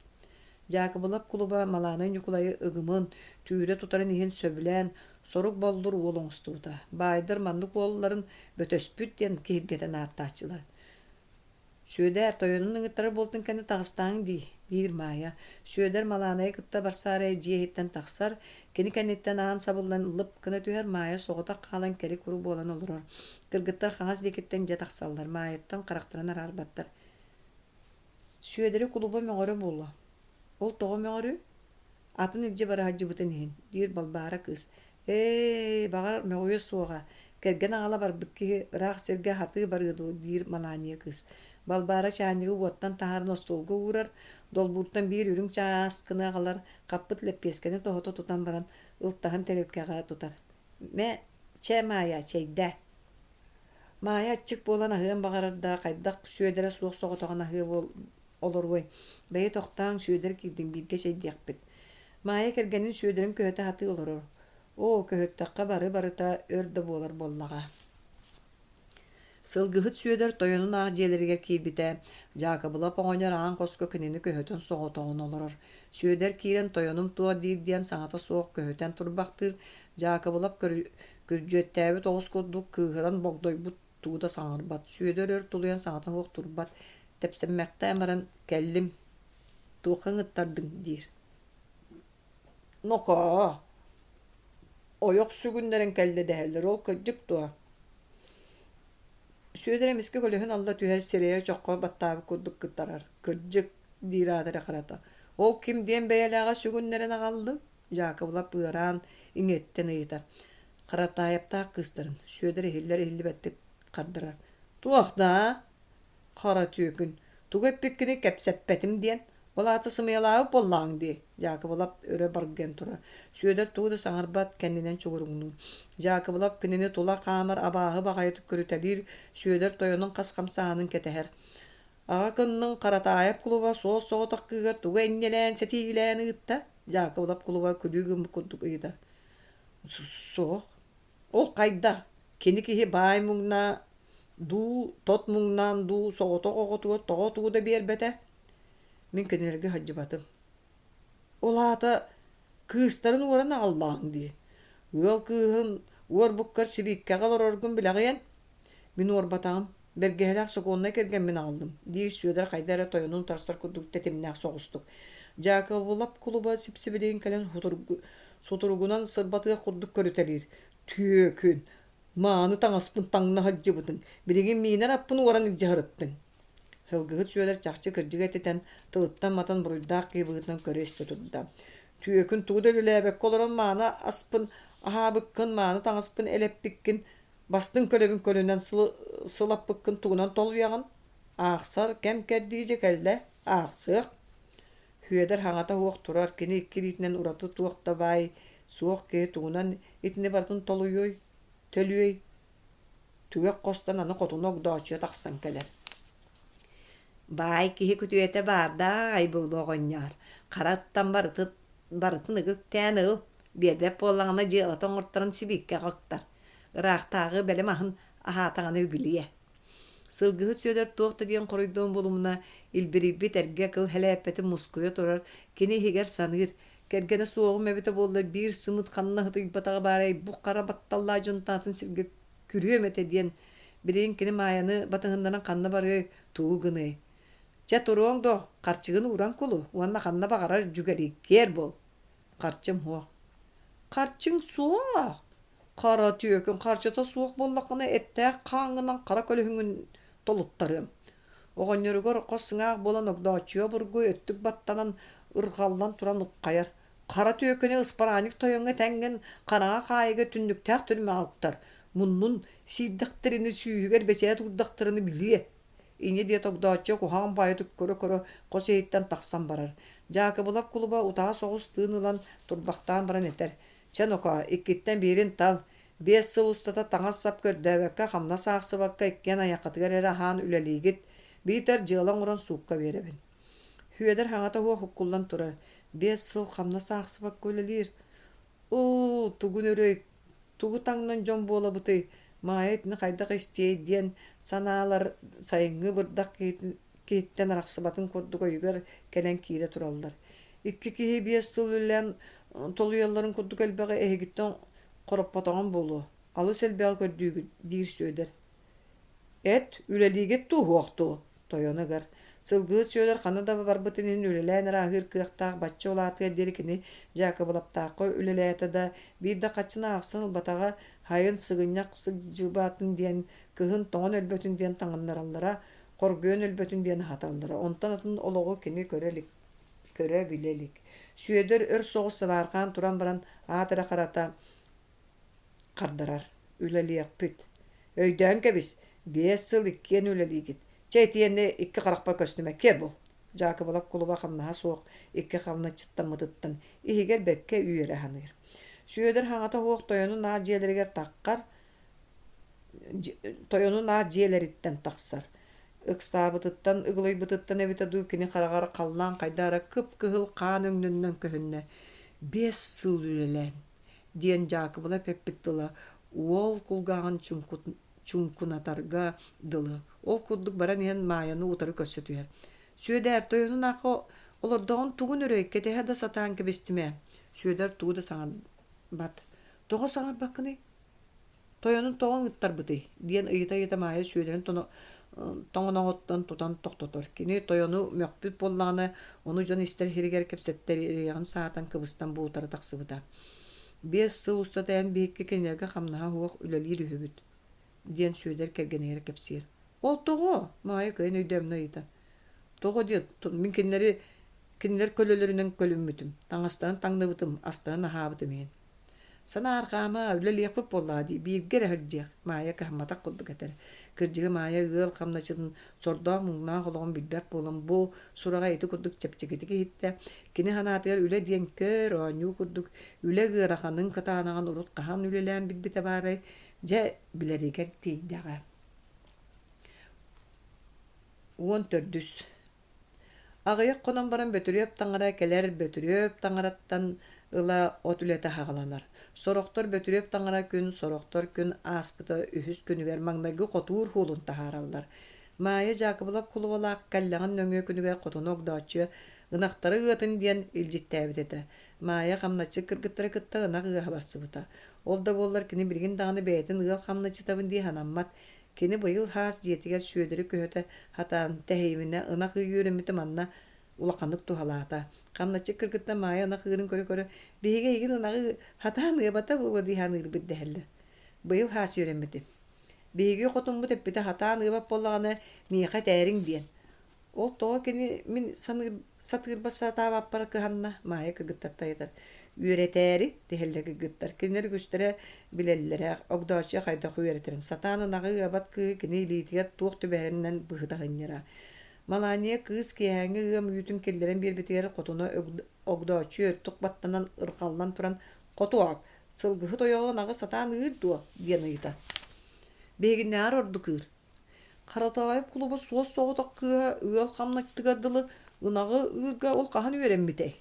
Дьаакыбылап кулуба Малаанай Ньукулайы ыгымын, түүрэ тутарын иһин сөбүлээн, сорук боллур уол оҥостубута. Баайдар маннык уолларын бөтөспүт диэн киһиргэтэн ааттааччылар. Сүөдээр, тойонун ыҥыттарар буолтун кэннэ таҕыстааҥ дии, диир Маайа. Сүөдэр Малаанайы кытта барсаарай дьиэ иһиттэн тахсар, кини кэнниттэн аан сабыллан лып гына түһэр, Маайа соҕотох хаалан кэри-куру буолан олорор. Кыргыттар хаҥас диэкиттэн дьэ тахсаллар, Маайаттан харахтарын араарбаттар. Сүөдэри кулуба мөҕөрө буолуо. Ол тоҕо мөҕөрүй? Атын илдьэ бара сылдьыбытын иһин, диир Балбаара кыыс. Ээ, баҕар, мөҕүө суоҕа, кэргэн аҕала барбыт киһи ыраах сиргэ хатыы барыа дуо, диир Малаанньа кыыс. Балбаара чаанньыгы уоттан таһааран остуолга уурар, долбууртан биир үрүҥ чааскыны аҕалар, хаппыт лэппиэскэни тоһута тутан баран, ылтаһын тэрилкэҕэ тутар. Мэ, чэ, Маайа, чэйдээ. Маайа аччык буолан аһыан баҕарар да, хайдах Сүөдэрэ суох соҕотоҕун аһыа буол олоруой, бэйи тохтооҥ, Сүөдэр киирдин, бииргэ чэйдиэхпит. Маайа кэргэнин Сүөдэрин көһүтэ сатыы олорор. Оо, көһүттэххэ бары-барыта өр да буолар буоллаҕа. Сылгыһыт Сүөдэр тойонун аах дьиэлэригэр киирбитэ, Дьаакыбылап оҕонньор аан хоско кинини көһүтэн соҕотоҕун олорор. Сүөдэр киирэн тойонум туох диир диэн саҥата суох көһүтэн турбахтыыр. Дьаакыбылап күрдьүөттээбит оҕус курдук кыыһыран богдойбут тугу да саҥарбат. Сүөдэр өр тулуйан саҥата суох турбат, тэпсэммэхтээн баран «Кэллим, туохха ыҥыттардыҥ?» диир. «Нокоо, ойох сүгүннэрэн кэллэ дэһэллэр, ол кырдьык дуо?» Сүөдэр эмискэ көлөһүн алла түһэр, сирэйэ чоххо баттаабыт курдук кытарар. «Кырдьык» диир аата эрэ харата. «Ол ким диэн бэйэлээҕэ сүгүннэрэн аҕаллыҥ?» Дьаакыбылап ыараан, иҥиэттэн ыйытар. Харатаайаптаах кыыстарын, Сүөдэр иһиллэр-иһиллибэттик хардарар: «Туох даа? Хара түөкүн, тугу эппиккиний кэпсэппэтим диэн, ол аата сымыйалаабыт буоллаҕыҥ дии» Дьаакыбылап өрө баргыйан турар. Сүөдэр тугу да саҥарбат, кэннинэн чугуруҥнуур. Дьаакыбылап кинини тула хаамар абааһы баҕайытык көрүтэлиир, Сүөдэр тойонун хас хамсааһынын кэтэһэр. Аҕа кынныҥ Харатаайап кулуба суос-соҕотох кыыһыгар тугу энньэлээн-сэтиилээн ыытта? Дьаакыбылап кулуба күлүү гыммыт курдук ыйытар. Суох. Ол хайдах? Кини киһи баай муҥнаа дуу, тот муҥнаан дуу соҕотох оҕотугар тоҕо тугу да биэрбэтэ? Мин кинилэргэ сылдьыбатым. Ол аата кыыстарын уоран аҕаллаҕыҥ дии. Ыал кыыһын уорбуккар сибииккэҕэ олороргун билэҕиэн? Мин уорбатаҕым, бэргэһэлээх сокуоннай кэргэммин аҕаллым, диир Сүөдэр хайда эрэ тойонун утарсар курдук тэтимнээх соҕустук. Дьаакыбылап кулуба сип-сибилигин кэлэн сутуругунан сырбатыах курдук көрүтэлиир. Түөкүн, мааны таҥаспын таҥна сылдьыбытыҥ, билигин миинэр аппын уоран илдьэ сырыттыҥ. Сылгыһыт Сүөдэр чахчы кырдьыгы этитэн, тылыттан матан буруйдаах киһи быһыытынан көрө-истэ турда. Түөкүн тугу да үлэлээбэккэ олорон мааны аспын аһаабыккын, мааны таҥаспын элэппиккин, Бастыҥ көлөбүн көлүнэн сылаппыккын тугунан толуйаҕын? Аахсар кэм кэрдии дьэ кэллэ, аахсыах. Сүөдэр хаҥата суох турар, кини икки илиитинэн ураты туох да баай суох киһи тугунан итини барытын толуйуой, төлүөй? Түгэх хостон аны хотуна Огдооччуйа тахсан кэлэр. Баай киһи күтүөтэ баардаах аҕай буолуо оҕонньоор, хара аттан барытын, барытын ыгы үктээн ыл, биэрбэт буоллаҕына дьыалата оҥорторон сибииккэҕэ ыктар. Ыраахтааҕы бэлэм аһын аһаатаҕына үбүлүйэ. Сылгыһыт Сүөдэр туох да диэн хоруйдуон булумуна, илбирийбит эргэ кыл һэлээппэтин мускуйа турар, кини иһигэр саныыр: «Кэргэнэ суоҕум эбитэ буоллар биир сымыыт ханна сытыйбатаҕа баарай, бу хара батталлаах дьонтон атын сиргэ күрүөм этэ» диэн билигин кини Маайаны батыһыннаран ханна барыай, тугу гыныай? «Чэ, туруоҥ дуо, харчыгын ууран кулу уонна ханна баҕарар дьүгэлийкиэр буол. Харчым суох». «Харчыҥ суох? Хара түөкүн харчыта суох буоллаххына эттээх хааҥҥынан хара көлөһүҥҥүн толуттарыам. Оҕонньоругар хос сыҥаах буолан Огдооччуйа обургу өттүк баттанан ырҕаллан туран уххайар. Хара түөкүнү ыспараанньык тойоҥҥо тэҥҥин хараҥа хаайыга түннүктээх түрмэҕэ уктар. Муннун сиирдэхтэринэ сүүһүгэр бэчээт уурдахтарына билиэ. Инньэ диэт Огдооччуйа куһаҕан баайытык көрө-көрө хос иһиттэн тахсан барар. Дьаакыбылап кулуба утаа соҕус тыын ылан турбахтаан баран этэр: Чэ, нокоо, иккиттэн биирин тал. 5 сыл устата таҥас-сап көрдөөбөккө, хамнас аахсыбакка иккиэн айаххытыгар эрэ аһаан үлэлиигит, биитэр дьыала оҥорон суукка биэрэбин. Сүөдэр хаҥата суох уккуллан турар. 5 сыл хамнас аахсыбакка үлэлиир. Оо, тугун өрөй, тугу таҥнан дьон буолабытый, Маайа итини хайдах истиэй диэн санаалар сайыҥҥы бырдах киһиттэн арахсыбатын курдук өйүгэр кэлэн киирэ тураллар. Икки киһи 5 сыл үлэлээн толуйалларын курдук элбэҕи эһигиттэн хороппотоҕум буолуо, алыс элбэҕи көрдүүгүт, диир Сүөдэр. Эт, үлэлиигит дуу, суох дуу? Тойоно ыгар. Сылгыһыт Сүөдэр ханна да барбытын иһин үлэлээн эрэ аһыыр кыахтаах бачча улаатыар диэри кини Дьаакыбылаптаахха үлэлээтэ да, биир да хаччыны аахсан ылбатаҕа, сайын сыгынньах сылдьыбатын диэн, кыһын тоҥон өлбөтүн диэн таҥыннараллара, хоргуйан өлбөтүн диэн аһаталлара. Онтон атын олоҕу кини көрө илик, көрө-билэ илик. Сүөдэр өр соҕус санаарҕаан туран баран, аат эрэ харата хардарар: «Үлэлиэхпит. Өйдөөн кэбис, 5 сыл иккиэн үлэлиигит. Чэ, итиэннэ икки харахпар көстүмэ, киэр буол!» Дьаакыбылап кулуба хамнаһа суох икки хамначчыттаммытыттан иһигэр бэркэ үөрэ саныыр. Сүөдэр хаҥата суох тойонун аат дьиэлэригэр таххар, тойонун аат дьиэлэриттэн тахсар. Ыксаабытыттан, ыгылыйбытыттан эбитэ дуу, кини хараҕар халлаан хайдах эрэ кып-кыһыл хаан өҥнөннөн көһүннэ. 5 сыл үлэлээн диэн Дьаакыбылап эппит тыла уол кулгааҕын чуҥкунатарга дылы. Ол курдук баран иһэн Маайаны утары көрсө түһэр. «Сүөдээр, тойонун аахха олордоҕун тугун өрөй, кэтэһэ да сатаан кэбистим ээ» Сүөдэр тугу да саҥарбат. «Тоҕо саҥарбаккыный? Тойонун тоҕо ыҥыттарбытый?» диэн ыйыта-ыйыта Маайа Сүөдэрин тоҥоноҕуттан тутан тохтотор. Кини тойону мөхпүт буоллаҕына, ону дьон истэр иһигэр кэпсэттэриэҕин саатан кыбыстан бу утары тахсыбыта. 5 сыл устата эн биһикки кинилэргэ хамнаһа суох үлэлиир үһүбүт, диэн Сүөдэр кэргэнигэр кэпсиир. Ол тоҕо? Маайа кыайан өйдөөмүнэ ыйытар. Тоҕо диэн, мин кинилэри кинилэр көлөлөрүнэн көлүммүтүм, таҥастарын таҥныбытым, астарын аһаабытым иһин. Санаарҕаама, үлэлиэхпит буоллаҕа дии, бииргэ эрэ сылдьыах, Маайа кыһамматах курдук этэр. Кырдьыга Маайа ыал хамначчытын сордоох-муҥнаах олоҕун билбэт буолан, бу сураҕа ити курдук чэпчэкитик иһиттэ. Кини санаатыгар үлэ диэн көр, оонньуу курдук, үлэ ыараханын, кытаанаҕын урут хаһан үлэлээн билбитэ баарай, дьэ, билэригэр тиийдэҕэ. 14. Аҕыйах хонон баран Бөтүрүөп таҥара кэлэр Бөтүрүөп таҥараттан ыла от үлэтэ саҕаланар. Сорохтор Бөтүрүөп таҥара күн, сорохтор күн ааспыта үһүс күнүгэр маҥнайгы хотуур хуолун таһаараллар. Маайа Дьаакыбылап кулубалаах кэллэҕин нөҥүө күнүгэр хотуну Огдооччуйа ынахтары ыатын диэн илдьиттээбит этэ. Маайа хамначчыт кыргыттары кытта ынах ыаһа барсыбыта. Ол да буоллар кини билигин даҕаны бэйэтин ыал хамначчытабын дии санаммат. Кини быйыл хаас дьиэтигэр Сүөдэри көһүтэ сатаан, тэһийиминэ ынах ыы үөрэммитэ манна улаханнык туһалаата. Хамначчыт кыргыттар Маайа ынах ыырын көрө-көрө, «Биһиги эйигин ынаҕы сатаан ыабата буолуо дии саныырбыт» дэһэллэр. Быйыл хаас үөрэммитим. Биһиги хотуммут эппитэ сатаан ыабат буоллаҕына, миэхэ этээриҥ диэн. Ол тоҕо кини мин саныыр сатыырбар сатаабаппар кыһанна, Маайа кыргыттартан ыйытар. Үөрэтээри, дэһэллэр кыргыттар. Кинилэр үгүстэрэ билэллэрэ, Огдооччуйа хайдах үөрэтэрин. Сатаан ынаҕы ыабат кыыһы кини илиитигэр туох түбэһэринэн быһыта сынньара. Малаанньыйа кыыс киэһээҥҥи ыам үүтүн киллэрэн биэрбитигэр хотуна Огдооччуйа өттүк баттанан ырҕаллан туран «Хотуок, сылгыһыт ойоҕо ынаҕы сатаан ыыр дуо?» диэн ыйытар. Биһигиннээҕэр ордук ыыр. Харатаайап кулуба суос-соҕотох кыыһа ыал хамначчытыгар дылы ынаҕы ыырга ол хаһан үөрэммитэй?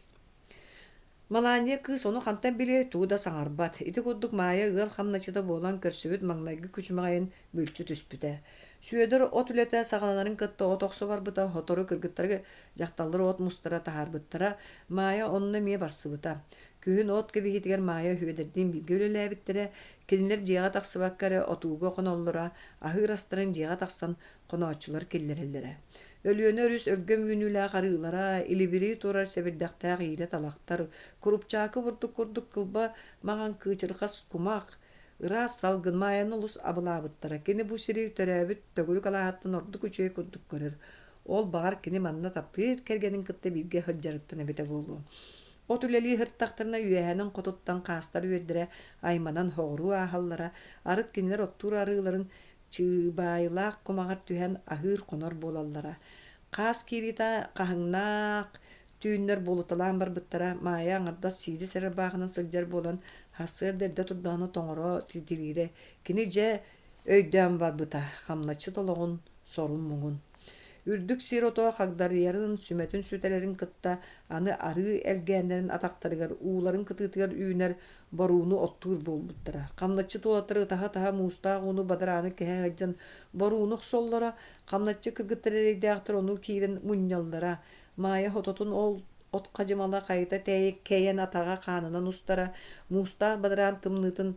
Малаанньа кыыс ону хантан билиэй, тугу да саҥарбат. Ити курдук Маайа ыал хамначчыта буолан көрсүбүт маҥнайгы күчүмэҕэйин мүлчү түспүтэ. Сүөдэр от үлэтэ саҕаланарын кытта от охсо барбыта, сотору кыргыттары дьахталлар от мустара таһаарбыттара. Маайа онно эмиэ барсыбыта. Күһүн от кэбиһиитигэр Маайа Сүөдэрдиин бииргэ үлэлээбиттэрэ, кинилэр дьиэҕэ тахсыбакка эрэ отууга хоноллоро, аһыыр астарын дьиэҕэ тахсан хонооччулар киллэрэллэрэ. Өлүөнэ өрүс өлгөм үүнүүлээх арыылара, илибирии турар сэбирдэхтээх иирэ талахтар, курупчаакы бурдук курдук кылба маҥан кыычырҕас кумах, ыраас салгын Маайаны олус абылаабыттара. Кини бу сири төрөөбүт төгүрүк алааһыттан ордук үчүгэй курдук көрөр. Ол баҕар кини манна таптыыр кэргэнин кытта бииргэ сылдьарыттан эбитэ буолуо. От үлэлии сырыттахтарына үөһэнэн хотуттан хаастар үөрдэрэ айманан соҕуруу ааһаллара, арыт кинилэр оттуур арыыларын чыыбаайылаах кумаҕар түһэн аһыыр-хонор буолаллара. Хаас киириитэ хаһыҥнаах түүннэр буолуталаан барбыттара, Маайа аҥардас сиидэ сэрэрбааҕынан сылдьар буолан, сарсыарда эрдэ турдаҕына тоҥоро титириирэ. Кини дьэ өйдөөн барбыта, хамначчыт олоҕун сорун-муҥун. Үрдүк сир ото хагдарыйарын, сүмэтин сүтэрэрин кытта аны арыы элгээннэрин атахтарыгар ууларын кытыытыгар үүнэр борууну оттуур буолбуттара. Хамначчыт уолаттар ытаһа-ытаһа муустаах ууну бадарааны кэһэ сылдьан борууну охсоллоро, хамначчы кыргыттар эрэйдээхтэр ону киирэн мунньаллара. Маайа хототун ол от хадьымала хайыта кэйэн атаҕа хаанынан устара, муустаах бадараан тымныытын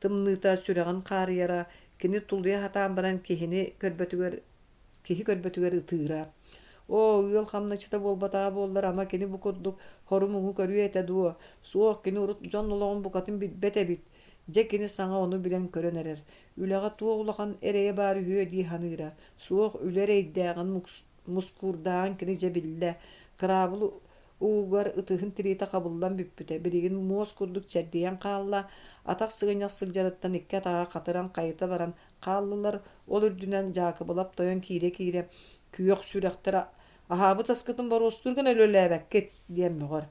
тымныыта сүрэҕин хаарыйара, кини тулуйа сатаан баран киһини көрбөтүгэр киһи көрбөтүгэр ытыыра. Оо, ыал хамначчыта буолбатаҕа буоллар, ама кини бу курдук хору-муҥу көрүө этэ дуо? Суох, кини урут дьон олоҕун букатын билбэт эбит. Дьэ кини саҥа ону билэн көрөн эрэр. Үлэҕэ туох улахан эрэйэ баар үһүө дии саныыра. Суох, үлэ эрэйдээҕин мускуурдааҕын кини дьэ биллэ. Кыраабыл уугар ытыһын тириитэ хабыллан бүппүтэ, билигин муос курдук чэрдийэн хаалла, атах сыгынньах сылдьарыттан икки атаҕа хатыран хайыта баран хааллылар, ол үрдүнэн Дьаакыбылап тойон киирэ-киирэ «Күөх сүрэхтэр аһаабыт аскытын боруостуур гына үлэлээбэккит» диэн мөҕөр.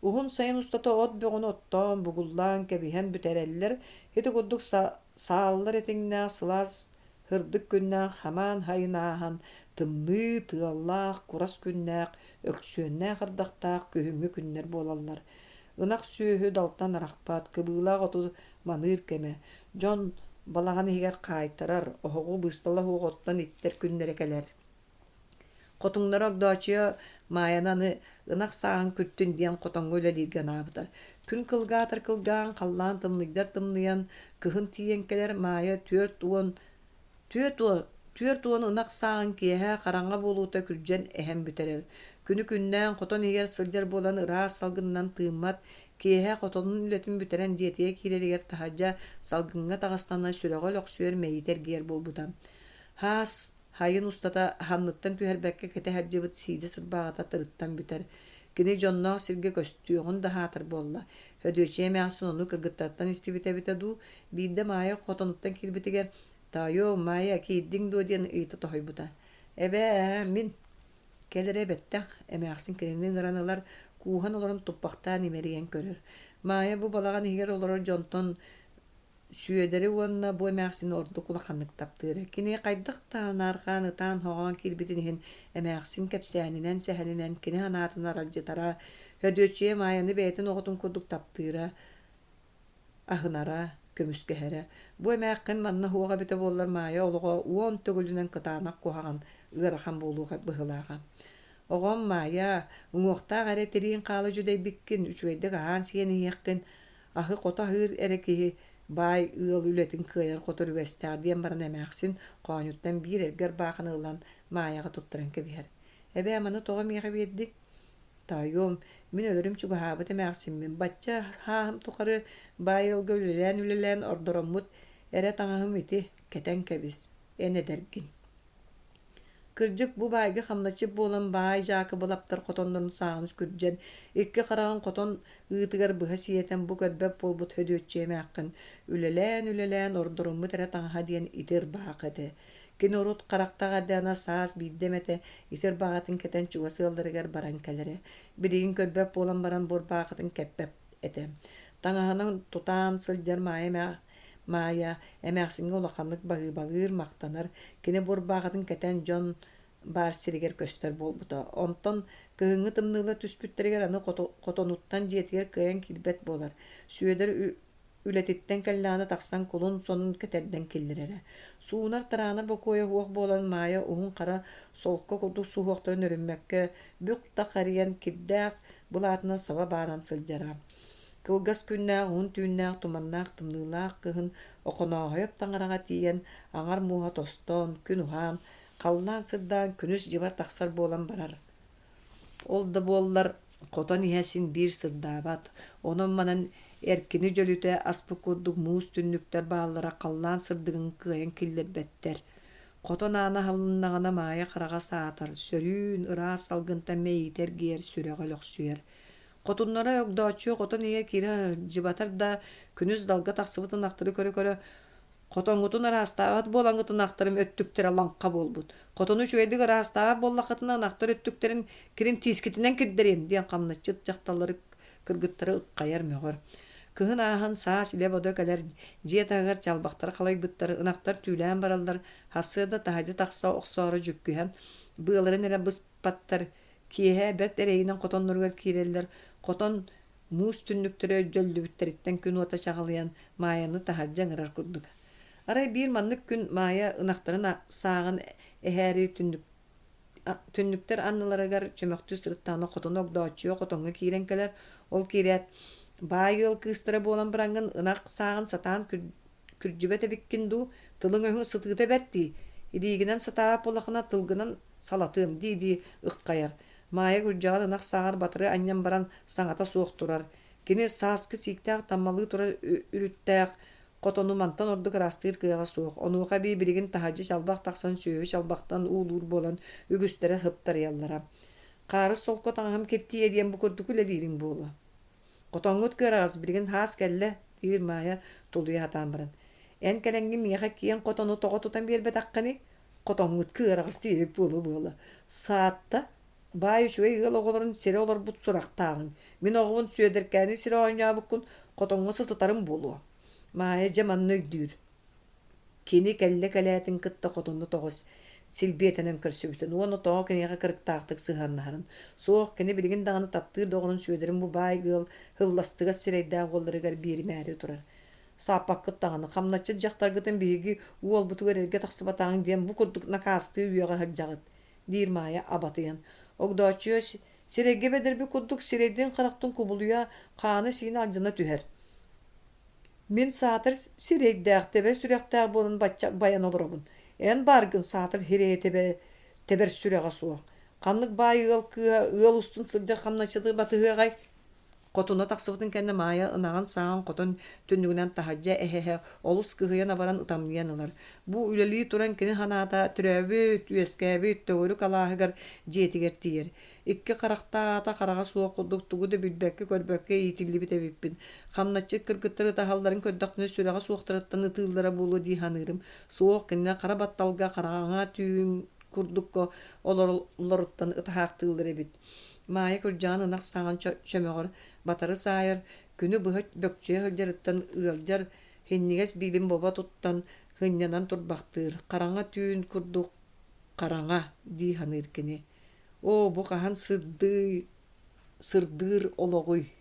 Уһун сайын устата от бөҕөнү оттоон, бугуллаан, кэбиһэн бүтэрэллэр, ити курдук сааллар этиҥнээх сылаас Сырдык күннээх хамаан хайын ааһан, тымныы, тыаллаах, курас күннээх, өксүөннээх ардахтаах күһүҥҥү күннэр буолаллар. Ынах сүөһү далтан арахпат, кыбыылаах оту маныыр кэмэ. Дьон балаҕан иһигэр хаайтарар, оһоҕу быыстала суох оттон иттэр күннэрэ кэлэр. Хотуҥнара Огдооччуйа Маайаны аны ынах сааһын күттүн диэн хотоҥҥо үлэлииргэ анаабыта. Күн кылгаатар кылгаан, халлаан тымныйдар тымныйан, кыһын тиийэн кэлэр Маайа 40 ынах сааҕын киэһэ хараҥа буолуута күрдьэн эһэн бүтэрэр. Күнү күннээн хотон иһигэр сылдьар буолан ыраас салгынынан тыыммат, киэһэ хотонун үлэтин бүтэрэн дьиэтигэр киирэригэр таһырдьа салгыҥҥа таҕыстаҕына сүрэҕэ өлөхсүйэр мэйиитэ эргийэр буолбута. Хаас Хайын устата санныттан түһэрбэккэ кэтэ сылдьыбыт сиидэ сырбааҕыта тырыттан бүтэр. Кини дьонноох сиргэ көстүөҕүн да аһаатар буолла. Сөдүөччүйэ эмээхсин ону кыргыттартан истибитэ эбитэ дуу, биирдэ Маайа хотонуттан киирбитигэр «Тоойуом, Маайа, киирдиҥ дуо?» диэн ыйыта тоһуйбута. «Эбээ, мин Кэл эрэ бэттэх» эмээхсин кинини ыҥыран ылар, кууһан олорон туппахтаан имэрийэн көрөр. Маайа бу балаҕан иһигэр олорор дьонтон Сүөдэри уонна бу эмээхсини ордук улаханнык таптыыра. Кини хайдах да анаарҕаан ытаан-хоҕоон киирбитин иһин эмээхсин кэпсээнинэн, сэһэнинэн кини санаатын аралдьытара, Сөдүөччүйэ Маайаны бэйэтин оҕотун курдук таптыыра, аһынара, көмүскэһэрэ. Бу эмээххин манна суох эбитэ буоллар Маайа олоҕо уон төгүлүнэн кытаанах куһаҕан, ыарахан буолуох быһыылааҕа. Оҕом Маайа, уҥуохтаах эрэ тирииҥ хаала дьүдэйбиккин, үчүгэйдик аһаан-сиэн иһиэххин, Аһы хото аһыыр эрэ киһи баай ыал үлэтин кыайар-хотор үгэстээх диэн баран эмээхсин хоонньуттан биир эргэ ырбаахыны ылан Маайаҕа туттаран кэбиһэр. «Эбээ, маны тоҕо миэхэ биэрдиҥ?» «Тоойуом, мин өлөрүм чугаһаабыт эмээхсиммин, бачча сааһым тухары баай ыалга үлэлээн-үлэлээн ордороммут эрэ таҥаһым ити, кэтэн кэбис, эн эдэргин» Кырдьык, бу баайга хамначчыт буолан баай Дьаакыбылаптар хотоннорун сааҕын күрдьэн, икки хараҕын хотон ыытыгар быһа сиэтэн бу көрбөт буолбут Сөдүөччүйэ эмээххин үлэлээн-үлэлээн ордоруммут эрэ таҥаһа диэн ити ырбаахы этэ. Кини урут харахтаах эрдэҕинэ саас биирдэ эмэтэ ити ырбаахытын кэтэн чугас ыалларыгар баран кэлэрэ. Билигин көрбөт буолан баран бу ырбаахытын кэппэт этэ. Таҥаһынан тутаан сылдьар Маайа Маайа эмээхсиҥҥэ улаханнык баһыыбалыыр, махтанар, кини бу ырбаахытын кэтэн дьон баар сиригэр көстөр буолбута. Онтон кыһыҥҥы тымныылар түспүттэригэр аны хотонуттан дьиэтигэр кыайан киирбэт буолар. Сүөдэр үлэтиттэн кэллэҕинэ тахсан кулун сонун кэтэрдэн киллэрэрэ. Суунар-тараанар бокуойа суох буолан Маайа уһун хара солко курдук суһуохтарын өрүммэккэ бүк-тах эрийэн кирдээх былаатынан саба баанан сылдьара. Кылгас күннээх, уһун түүннээх, туманнаах тымныылаах кыһын Охонооһойоп таҥараҕа тиийэн, аҥар мууһа тостон, күн уһаан, халлаан сырдаан күнүс дьыбар тахсар буолан барар. Ол да буоллар, хотон иһэ син биир сырдаабат, онон-манан эркини дьөлүтэ аспыт курдук муус түннүктэр бааллара халлаан сырдыгын кыайан киллэрбэттэр. Хотон аана аһылыннаҕына Маайа хараҕа саатар, сөрүүн, ыраас салгынтан мэйиитэ эргийэр, сүрэҕэ өлөхсүйэр. Хотуннара Огдооччуйа хотон иһигэр киирэ сылдьыбатар да, күнүс далга тахсыбыт ынахтары көрө-көрө «Хотоҥҥутун ыраастаабат буолаҥҥыт ынахтарым өттүктэрэ лаҥха буолбут. Хотону үчүгэйдик ыраастаабат буоллаххытына ынахтар өттүктэрин кирин тиискитинэн кирдэриэм» диэн хамначчыт дьахталлары кыргыттары ыххайар мөҕөр. Кыһын ааһан саас илэ-бодо кэлэр, дьиэ таһыгар чалбахтар халайбыттар, ынахтар түүлээн бараллар, сарсыарда таһырдьа тахса охсоору дьүккүһэн Быаларын эрэ быспаттар, киэһэ бэрт эрэйинэн хотонноругар киирэллэр, хотон муус түннүктэрэ дьөллүбүттэриттэн күн уота чаҕылыйан Маайаны таһырдьа ыҥырар курдук. Арай биир маннык күн Маайа ынахтарын сааҕын эһээри түннүк түннүктэр анныларыгар чөмөхтүү сырыттаҕына хотуна Огдооччуйа хотоҥҥо киирэн кэлэр. Ол киирээт, баай ыал кыыстара буолан бараҥҥын ынах сааҕын сатаан күрдьүбэт эбиккин дуу, тылыҥ-өһүҥ сытыыта бэрт дии, илиигинэн сатаабат буоллаххына тылгынан салатыам дии-дии ыххайар. Маайа күрдьэҕин ынах сааҕар батары анньан баран саҥата суох турар. Кини сааскы сииктээх таммалыы турар үрүттээх Хотону мантан ордук ыраастыыр кыаҕа суох, онуоха эбии билигин таһырдьа чалбах тахсан сүөһү чалбахтан уулуур буолан үгүстэрэ сыптарыйаллара. Хаарыс солко таҥаһым киртийэ диэн бу курдук үлэлиириҥ буолуо. Хотоҥҥут кыараҕас, билигин хаас кэллэ, диир Маайа тулуйа сатаан баран. Эн кэлэҥҥин миэхэ киэҥ хотону тоҕо тутан биэрбэтэххиний? Хотоҥҥут кыараҕас диэбит буола-буола. Саатта, Баай үчүгэй ыал оҕолорун сирэ олорбут сурахтааҕыҥ, мин оҕобун Сүөдэркээни сирэ оонньообуккун хотоҥҥо сытытарым буолуо. Маайа дьэ манна өйдүүр. Кини кэллэ кэлээтин кытта хотону тоҕус силбиэтэнэн көрсүбүтүн уонна тоҕо киниэхэ кырыктаахтык сыһыаннаһарын. Суох, кини билигин даҕаны таптыыр доҕорун Сүөдэрин бу баай ыал һылластыгас сирэйдээх уолларыгар биэримээри турар. Сааппаккыт даҕаны, хамначчыт дьахтаргытын биһиги уолбутугар эргэ тахсыбатаҕыҥ диэн бу курдук накаастыы үөҕэ сылдьаҕыт диир Маайа абатыйан. Огдооччуйа сирэйгэ бэдэрбит курдук сирэйдиин-харахтын кубулуйа, хаана-сиинэ алдьана түһэр. Мин саатар сирэйдээх, тэбэр сүрэхтээх буолан бачча байан олоробун. Эн бааргын саатар сирэйэ тэбэ, тэбэр сүрэҕэ суох. Ханнык баай ыал кыыһа ыал устун сылдьар хамначчыты батыһыаҕай? Хотуна тахсыбытын кэннэ Маайа ынаҕын сааҕын хотон түннүгүнэн таһырдьа эһэ-эһэ олус кыһыйан-абаран ытамньыйан ылар. Бу үлэлии туран кини санаата төрөөбүт, үөскээбит төгүрүк алааһыгар дьиэтигэр тиийэр. Икки харахтаах аата хараҕа суох курдук тугу да билбэккэ-көрбөккө иитиллибит эбиппин. Хамначчыт кыргыттар ытаһалларын көрдөхпүнэ сүрэҕэ суохтарыттан ытыыллара буолуо дии саныырым. Суох, кинилэр хара батталга хараҥа түүн курдукка олороллоруттан ытаһаахтыыллар эбит. Маайа күрдьэҕин ынах саҕан чөмөҕөр батары саайар, күнү быһа бөкчүйэ сылдьарыттан ыалдьар, синньигэс биилин бобо туттан, сынньанан турбахтыыр, хараҥа түүн курдук хараҥа дии саныыр кини. Оо, бу хаһан сырдыы, сырдыыр олоҕуй?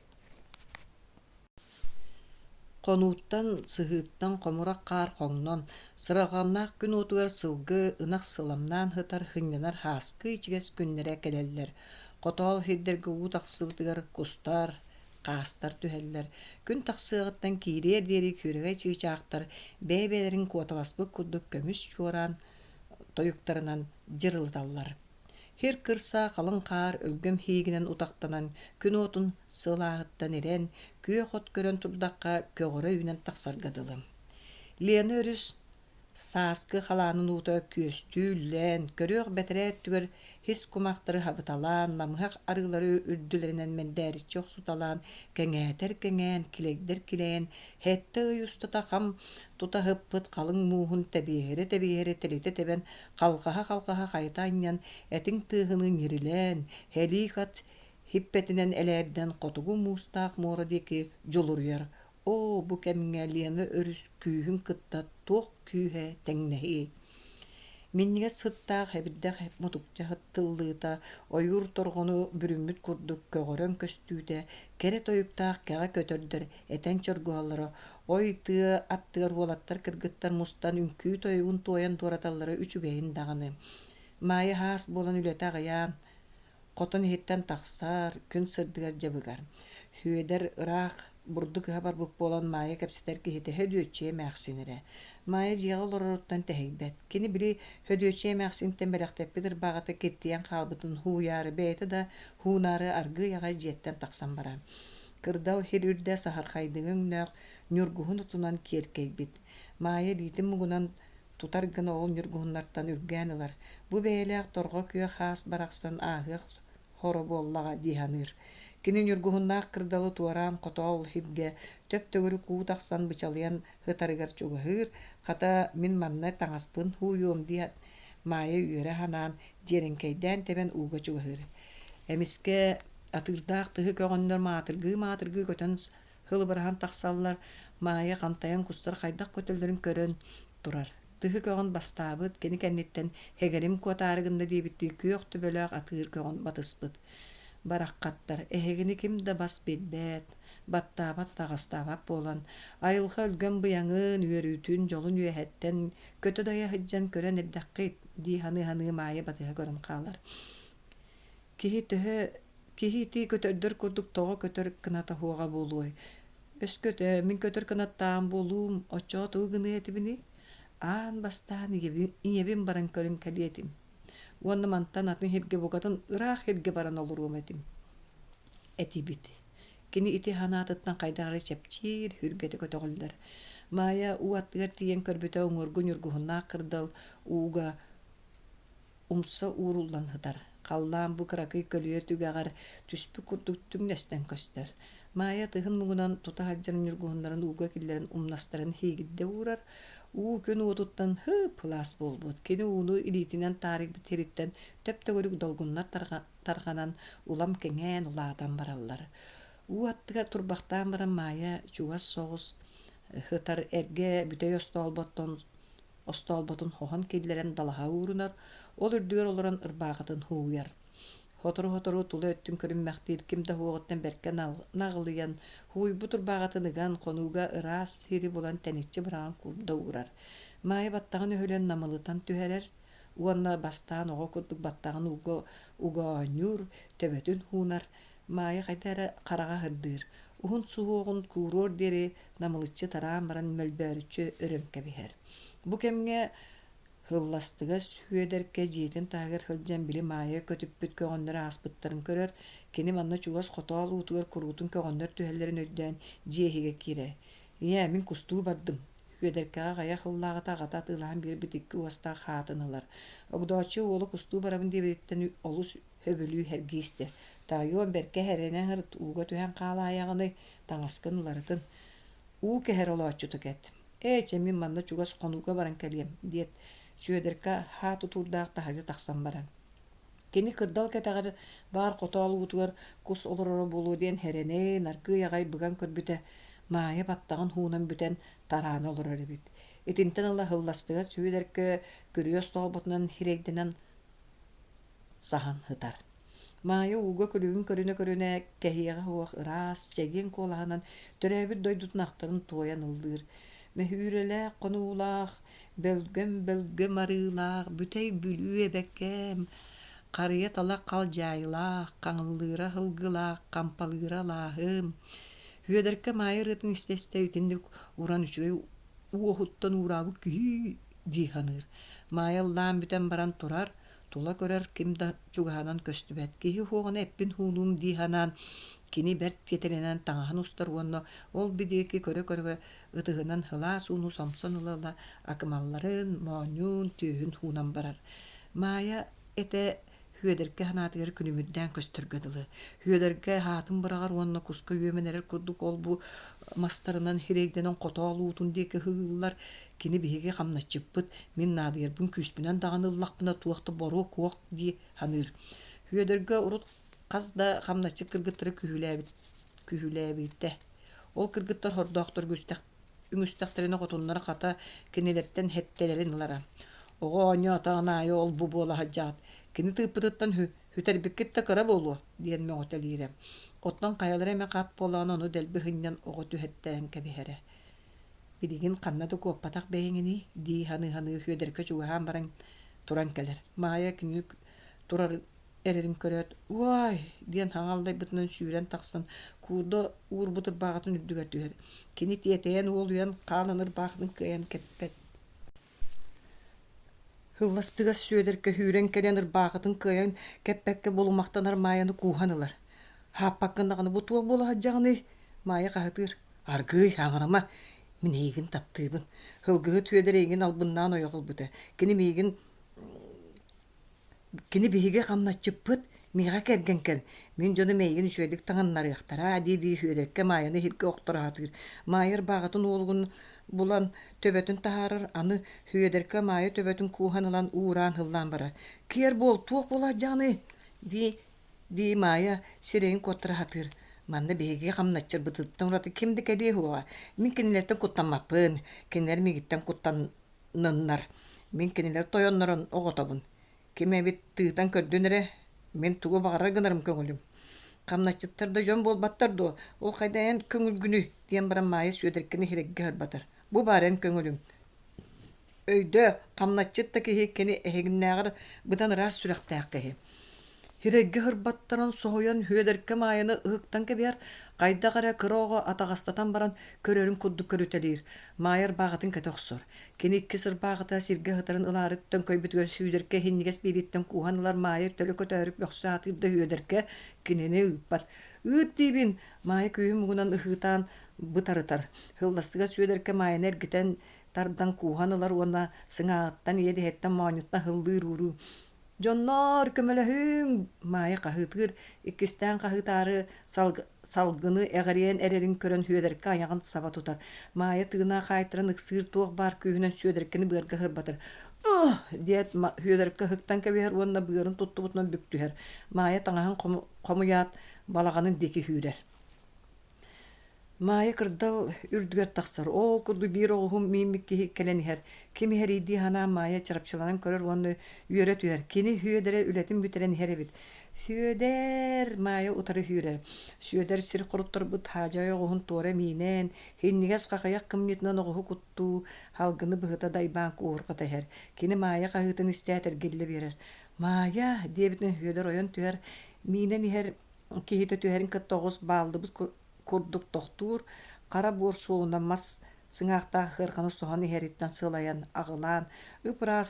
Хонууттан, сыһыыттан хомурах хаар хоҥнон, сыралҕаннаах күн уотугар сылгы, ынах сыламнаан сытар, сынньанар һааскы ичигэс күннэрэ кэлэллэр. Хотоол сирдэргэ уу тахсыбытыгар кустар, хаастар түһэллэр. Күн тахсыаҕыттан киириэр диэри күөрэгэй чыычаахтар бэйэ-бэйэлэрин куоталаспыт курдук көмүс чуораан тойуктарынан дьырылыталлар. Сир кырса халыҥ хаар өлгөм иһигинэн утахтанан, күн уотун сылааһыттан ирэн, күөх от көрөн турдахха көҕөрө үүнэн тахсарга дылы. Лена өрүс сааскы халаанын уута күөстүү үллээн, көрүөх бэтэрээ өттүгэр һис кумахтары хабыталаан, намыһах арыылары үрдүлэринэн мэндээриччи охсуталаан, кэҥээтэр кэҥээн, килэйдэр килэйэн, сэттэ ый устата хам тута ыппыт халыҥ мууһун тэбиэһирэ-тэбиэһирэ тэлитэ тэбэн, халҕаһа-халҕаһа хайыта анньан, этиҥ тыаһыныы ньирилээн, һэлиик ат һиппэтинэн элээрдэн хотугу муустаах муора диэки дьулуруйар. Оо, бу кэмҥэ Лена өрүс күүһүн кытта туох күүһэ тэҥнэһиэй? Минньигэс сыттаах эбирдэх мутукча тыллыыта, ойуур торҕону бүрүммүт курдук көҕөрөн көстүүтэ, кэрэ тойуктаах кэҕэ көтөрдөр этэн чоргуһаллара, ой тыа аттыгар уолаттар кыргыттар мустан үҥкүү тойугун туойан туораталлара үчүгэйин даҕаны. Маайа хаас буолан үлэтэ аҕыйаан, Хотон иһиттэн тахсар, күн сырдыгар дьабыгар. Сүөдэр ыраах бурдук ыһа барбыт буолан Маайа кэпсэтэр киһитэ Һөдүөччүйэ эмээхсин эрэ. Маайа дьиэҕэ олороруттан тэһийбэт. Кини били Һөдүөччүйэ эмээхсинтэн бэлэхтэппит ырбааҕыта киртийэн хаалбытын һууйаары бэйэтэ да һуунаары аргыый аҕай дьиэттэн тахсан барар. Кырдал сир үрдэ саһархайдыҥы өҥнөөх ньургуһун отунан киэркэйбит. Маайа илиитин муҥунан тутар гына ол ньургуһуннартан үргээн ылар, бу бэйэлээх торҕо күөх хаас барахсан ааһыах хоро буоллаҕа дии саныыр. Кини ньургуһуннаах кырдалы туораан хотоол иһиргэ төп-төгүрүк уу тахсан бычалыйан ытарыгар чугаһыыр, хата мин манна таҥаспын һууйуом дии Маайа үөрэ санаан, дьиэрэҥкэйдээн тэбэн ууга чугаһыыр. Эмискэ атыырдаах тыһы көҕөннөр маатыргыы-маатыргыы көтөн Һылыбыраһан тахсаллар, Маайа хантайан кустар хайдах көтөллөрүн көрөн турар. Тыһы көҕөн бастаабыт, кини кэнниттэн һэгэрим куотаары гынна диэбиттии күөх төбөлөөх атыыр көҕөн батыспыт. Бараххаттар, эһигини ким да бас билбэт, баттаабат, атаҕастаабат буолан, айылҕа өлгөм быйаҥын, үөрүүтүн, дьолун үөһэттэн көтө-дайа сылдьан көрөн эрдэххит дии саныы-саныы Маайа батыһа көрөн хаалар. Киһи төһө киһи ити көтөрдөр курдук тоҕо көтөр кыната суоҕа буолуой? Өскөтө мин көтөр кынаттаан буолуум, оччоҕо тугу гыныа этибиний? Аан бастаан ийэбин, ийэбин баран көрөн кэлиэ этим. Уонна мантан атын сиргэ букатын ыраах сиргэ баран олоруом этим. Этибит. Кини ити санаатыттан хайдах эрэ чэпчиир, сүргэтэ көтөҕүллэр. Маайа уу аттыгар тиийэн көрбүтэ уҥуоргу ньургуһуннаах кырдал ууга умса ууруллан сытар, халлаан бу кыракый көлүйэ түгэҕэр түспүт курдук түҥнэстэн көстөр. Маайа тыһын муҥунан тута сылдьар ньургуһуннарын ууга киллэрэн умнастарын иһигирдэ уурар, уу күн уотуттан һып-һылаас буолбут, кини ууну илиитинэн таарыйбыт сириттэн төп-төгүрүк долгуннар тарҕанан улам кэҥээн улаатан бараллар. Уу аттыгар турбахтаан баран Маайа чугас соҕус сытар эргэ бүтэй остоолботтон остоолботун хоһон киллэрэн далаһа уурунар, ол үрдүгэр олорон ырбаахытын һууйар. Сотору-сотору тула өттүн көрүммэхтиир ким да уоҕуттан бэркэ наҕылыйан, һууйбут ырбааҕытын ыган, хонууга ыраас сири булан тэниччи быраҕан куурда уурар. Маайа баттаҕын өһүлэн намылытан түһэрэр уонна бастаан оҕо курдук баттаҕын ууга уга оонньуур, төбөтүн уунар, Маайа хайда эрэ хараҕа сырдыыр, уһун суһуоҕун кууруор диэри намылыччы тараан баран мөлбөөрүччү өрөн кэбиһэр. Бу кэмҥэ Һылластыгас Сүөдэркэ дьиэтин таһыгар сылдьан били Маайа көтүппүт көҕөннөр ааспыттарын көрөр, кини манна чугас хотоол уутугар куруутун көҕөннөр түһэллэрин өйдөөн дьиэ иһигэр киирэр. «Ийээ, мин кустуу бардым» Сүөдэркэҕэ аҕыйах сыллааҕыта аҕата атыылаһан биэрбит икки уостаах хаатын ылар. Огдооччу уолу кустуу барабын диэбититтэн олус сөбүлүү сэргии истэр. «Таайыам, бэркэ эрэнэн сырыт, ууга түһэн хаалаайаҕыный, таҥаскын уларытын. Уу кэһэр олооччута кэт. Ээ, чэ, мин манна чугас хонууга баран кэлиэм», диэт, Сүөдэркэ хаа тутуурдаах таһырдьа тахсан барар. Кини кырдал кэтэҕэр баар хотоол уутугар кус олороро буолуо диэн эрэнэн, аргыый аҕай быган көрбүтэ, Маайа баттаҕын уунан бүтэн тараана олорор эбит. Итинтэн ыла һылластыгас Сүөдэркэ күрүө остоолботунан сирэйдэнэн саһан сытар. Маайа ууга күлүгүн көрүнэ-көрүнэ, кэһиэҕэ суох ыраас, чэгиэн куолаһынан төрөөбүт дойдутун ахтарын туойан ыллыыр. Мөһүүрэлээх хонуулаах, бөлгөм-бөлгөм арыылаах, бүтэй Бүлүү эбэкээм, харыйа талах халдьаайылаах, хаҥыллыыра сылгылаах, хампалыыра алааһым. Сүөдэркэ Маайа ырыатын истэ-истэ итинник уран үчүгэй уоһуттан уураабыт киһи дии саныыр. Маайа ыллаан бүтэн баран турар, тула көрөр ким да чугаһынан көстүбэт. Киһи уһуоҕуна эппин һуунуум дии санаан, кини бэрт тиэтэлинэн таҥаһын устар уонна ол диэки көрө-көрө ытыһынан сылаас ууну сомсон ыла-ыла акымалларын, моонньуун, түөһүн уунан барар. Маайа этэ Сүөдэркэ санаатыгар күлүмүрдээн көстөргө дылы. Сүөдэркэ аатын быраҕар уонна куска үөмэн эрэр курдук ол-бу мастарынан сирэйдэнэн хотоол уутун диэки ыһыыллар. Кини биһиги хамначчыппыт, мин наадыйарбын күүспүнэн даҕаны ыллахпына туох да боруок-уох дии саныыр. Сүөдэргэ урут хас да хамначчыт кыргыттары күһүлээбит күһүлээбитэ. Ол кыргыттар хордоохторго үстэх үҥүстэхтэринэ хотуннара хата кинилэртэн сэттэлэрин ылара. Оҕо оонньоотоҕун аайы ол-бу буола сылдьаҕыт, кини тыыппытыттан сүтэрбиккит да кыра буолуо диэн мөҕүтэлиирэ. Оттон хайалара эмэ хат буолаҕына ону дэлби сынньан оҕо түһэртэрэн кэбиһэрэ. Билигин ханна да куоппатах бэйэҥиний дии саныы-саныы Сүөдэркэ чугаһаан баран туран кэлэр. Маайа кинини турар эрэрин көрөөт, «Уой!» диэн хаҥа аллайбытынан сүүрэн тахсан, куурда уурбут ырбааҕытын үрдүгэр түһэр. Кини тиэтэйэн уолуйан, хаалан ырбаахытын кыайан кэппэт. Һылластыгас Сүөдэркэ сүүрэн кэлэн ырбаахытын кыайан кэппэккэ булумахтанар Маайаны кууһан ылар. «Хааппаккын даҕаны бу туох буола сылдьаҕыный?» Маайа хаһытыыр. «Аргыый, аҥарыма, мин эйигин таптыыбын. Һылгыһыт Сүөдэр эйигин албыннаан ойох ылбыта. Кини миигин Кини биһиги хамначчыппыт, миэхэ кэргэн кэл, мин дьонум эйигин үчүгэйдик таҥыннарыахтара дии-дии Сүөдэркэ Маайаны иһиргэ охторо сатыыр. Маайа ырбааҕытын уолугун булан төбөтүн таһаарар, аны Сүөдэркэ Маайа төбөтүн кууһан ылан уураан һыллаан барар: «Киэр буол, туох буолаадьаҕыный?» дии дии Маайа сирэйин куоттара сатыыр. «Манна биһиги хамначчырбытыттан ураты ким да кэлиэ суоҕа. Мин кинилэртэн куттаммаппын, кинилэр миигиттэн куттан. Ныннар, мин кинилэр тойоннорун оҕотобун. Ким эбит тыытан көрдүн эрэ, мин тугу баҕарар гынарым көҥүлүм. Хамначчыттар да дьон буолбаттар дуо, ол хайда эн көҥүлгүнүй диэн баран Маайа Сүөдэркэни иһирэггэ сырбатар. Бу баар эн көҥүлүҥ. Өйдөө, хамначчыт да киһи кини эһигиннээҕэр быдан ыраас сүрэхтээх киһи. Һирэйгэ һырбаттаран соһуйан Һүөдэркэ Маайаны ыһыктан кэбиһэр, хайдах эрэ кыра оҕо атаҕастатан баран көрөрүн курдук көрүтэлиир. Маайа ырбааҕытын кэтэ охсор. Кини иккис ырбааҕыта сиргэ сытарын ылаары төҥкөйбүтүгэр Сүүдэркэ иһинньигэс биилиттэн кууһан ылар Маайа төлө көтөөрү мөхсө сатыыр да Һүөдэркэ кинини ыыппат. «Ыыт диибин!» Маайа күүһүн муҥунан ыһыытаан бытарытар. Һылластыга Сүөдэркэ Маайаны эргитэн тардан кууһан ылар уонна сыҥааҕыттан иэдэһиттэн моонньуттан һыллыыр ууруу «Дьонноор, көмөлөһүҥ!» Маайа хаһыытыыр, иккистээн хаһыытаары салгыны эҕирийэн эрэрин көрөн Сүөдэркэ айаҕын саба тутар. Маайа тыына хаайтаран ыксыыр туох баар күүһүнэн Сүөдэркэни быарга сырбатар. «Ых!» диэт Сүөдэркэ ыһыктан кэбиһэр уонна быарын туттубутунан бүк түһэр. Маайа таҥаһын хомуйаат, балаҕанын диэки сүүрэр. Маайа кырдал үрдүгэр тахсар, ол курдук биир оҕуһум мииммит киһи кэлэн иһэр. Ким иһэрийдии санаан Маайа чарапчыланан көрөр уонна үөрэ түһэр. Кини Сүөдэрэ үлэтин бүтэрэн иһэр эбит. Сүөдэр! Маайа утары сүүрэр. Сүөдэр сир хоруттарбыт хаадьай оҕуһун туора миинэн, иһинньигэс хахыйах кымньыытынан оҕуһу куттуу, салгыны быһыта дайбаан куурҕата иһэр. Кини Маайа хаһыытын истээт эргиллэ биэрэр. Маайа! диэбитинэн Сүөдэр ойон түһэр, миинэн иһэр киһитэ түһэрин кытта оҕус бааллыбыт курдук тохтуур, хара буор суолунан мас сыҥаахтаах ыарҕаны соһон иһэриттэн сылайан, аҕылаан, ып-ыраас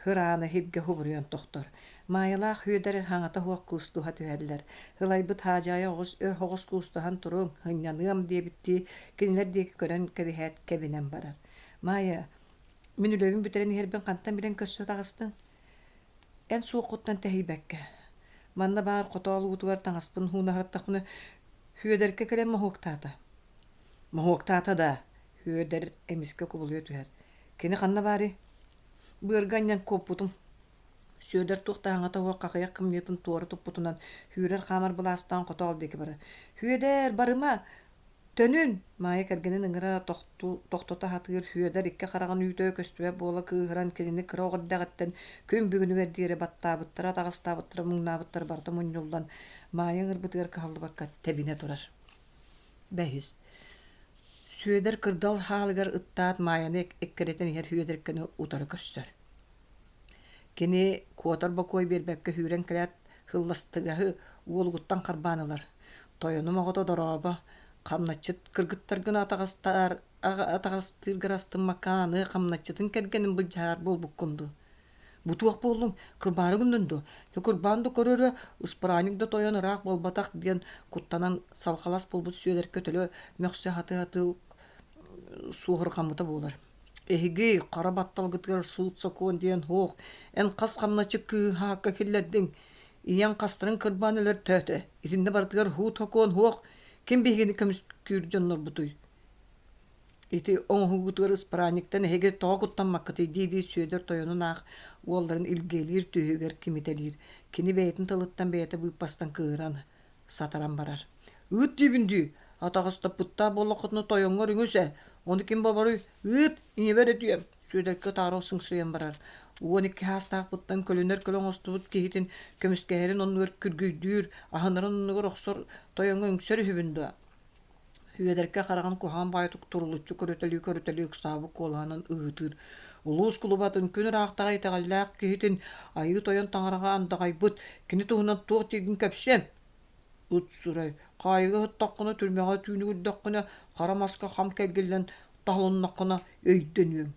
һырааны иһиргэ субуруйан тохтор. Маайалаах Сүөдэр саҥата суох куустуһа түһэллэр. Ылайбыт Хаадьаайа оҕус өр соҕус куустуһан туруҥ, сынньаныам диэбиттии кинилэр диэки көрөн кэбиһээт кэбинэн барар. Маайа, мин үлэбин бүтэрэн иһэрбин хантан билэн көрсө таҕыстыҥ? Эн суоххуттан тэһийбэккэ, манна баар хотоол уутугар таҥаспын уунаһыртахпына, Сүөдэркэ кэлэн моһуоктаата. Моһуоктаата да, Сүөдэр эмискэ кубулуйа түһэр. Кини ханна баарый? Быарга анньан куоппутум. Сүөдэр туох да аҥата суох хахыйах кымньыытын туора туппутунан сүүрэр-хаамар былаастаан хотоол диэки барар. Сүөдээр, барыма! Төнүн! Маайа кэргэнин ыҥыра тохтото сатыыр Сүөдэр икки хараҕын үүтэ көстүбэт буола кыыһыран кинини кыра оҕо эрдэҕиттэн күн бүгүнүгэр диэри баттаабыттара, атаҕастаабыттара, муҥнаабыттара барыта мунньуллан, Маайа ыҥырбытыгар кыһаллыбакка тэбинэ турар. Бэһис. Сүөдэр кырдал хаалыгар ыттаат Маайаны эккирэтэн иһэр Сүөдэркэни утары көрсөр. Кини куотар бокуой биэрбэккэ сүүрэн кэлээт, һылластыгаһы уолугуттан харбаан ылар. Тойонум оҕото дорообо, хамначчыт кыргыттаргын атаҕастаар атаҕастыыргар астыммакка аны хамначчытын кэргэнин былдьаһар буолбуккун дуу? Бу туох буоллуҥ, кырбаары гыннын дуо? Дьэ кырбаан да көрөрө, ыспыраанньык да тойон ыраах буолбатах диэн куттанан салҕалас буолбут Сүөдэркэ төлө мөхсө сатыы-сатыы суоһурҕаммыта буолар. Эһиги хара батталгытыгар суут-сокуон диэн суох, эн хас хамначчы кыыһаакка киллэрдиҥ, ийэҥ хастарын кырбаан өлөртөөтө, итиннэ барытыгар суут-сокуон суох, ким биһигини көмүскүүр дьоннорбутуй? Ити оҥоһугутугар ыспыраанньыктан эһиги тоҕо куттаммаккытый дии-дии Сүөдэр тойонун аах уолларын илгиэлиир түһүгэр кимитэлиир. Кини бэйэтин тылыттан бэйэтэ быыппастан кыыһыран сатаран барар. Ыыт диибин дии, атаҕастаппыттаах буоллаххытына тойоҥҥор үҥүс ээ, ону ким боборуй? Ыыт, ийэбэр этиэм, Сүөдэркэ утаары сыҥсыйан барар. 12 саастаахпыттан көлүнэр көлө оҥостубут киһитин көмүскэһэрин оннугар күргүйдүүр, аһынарын оннугар охсор тойоҥҥо үҥсэр үһүбүн дуо? Үөдэркэ хараҕын куһаҕан баҕайытык турулуччу көрүтэлии-көрүтэлии ыксаабыт куолаһынан ыһыытыыр. Улуус кулубатын күн ыраахтааҕы итэҕэллээх киһитин Айыы Тойон таҥараҕа андаҕайбыт, кини туһунан туох дииргин кэпсиэм. Ыт сырай, хаайыыга сыттаххына, түрмэҕэ түүнүгүрдэххинэ, хара маска хам кэлгиллэн таһылыннаххына өйдөнүөҥ.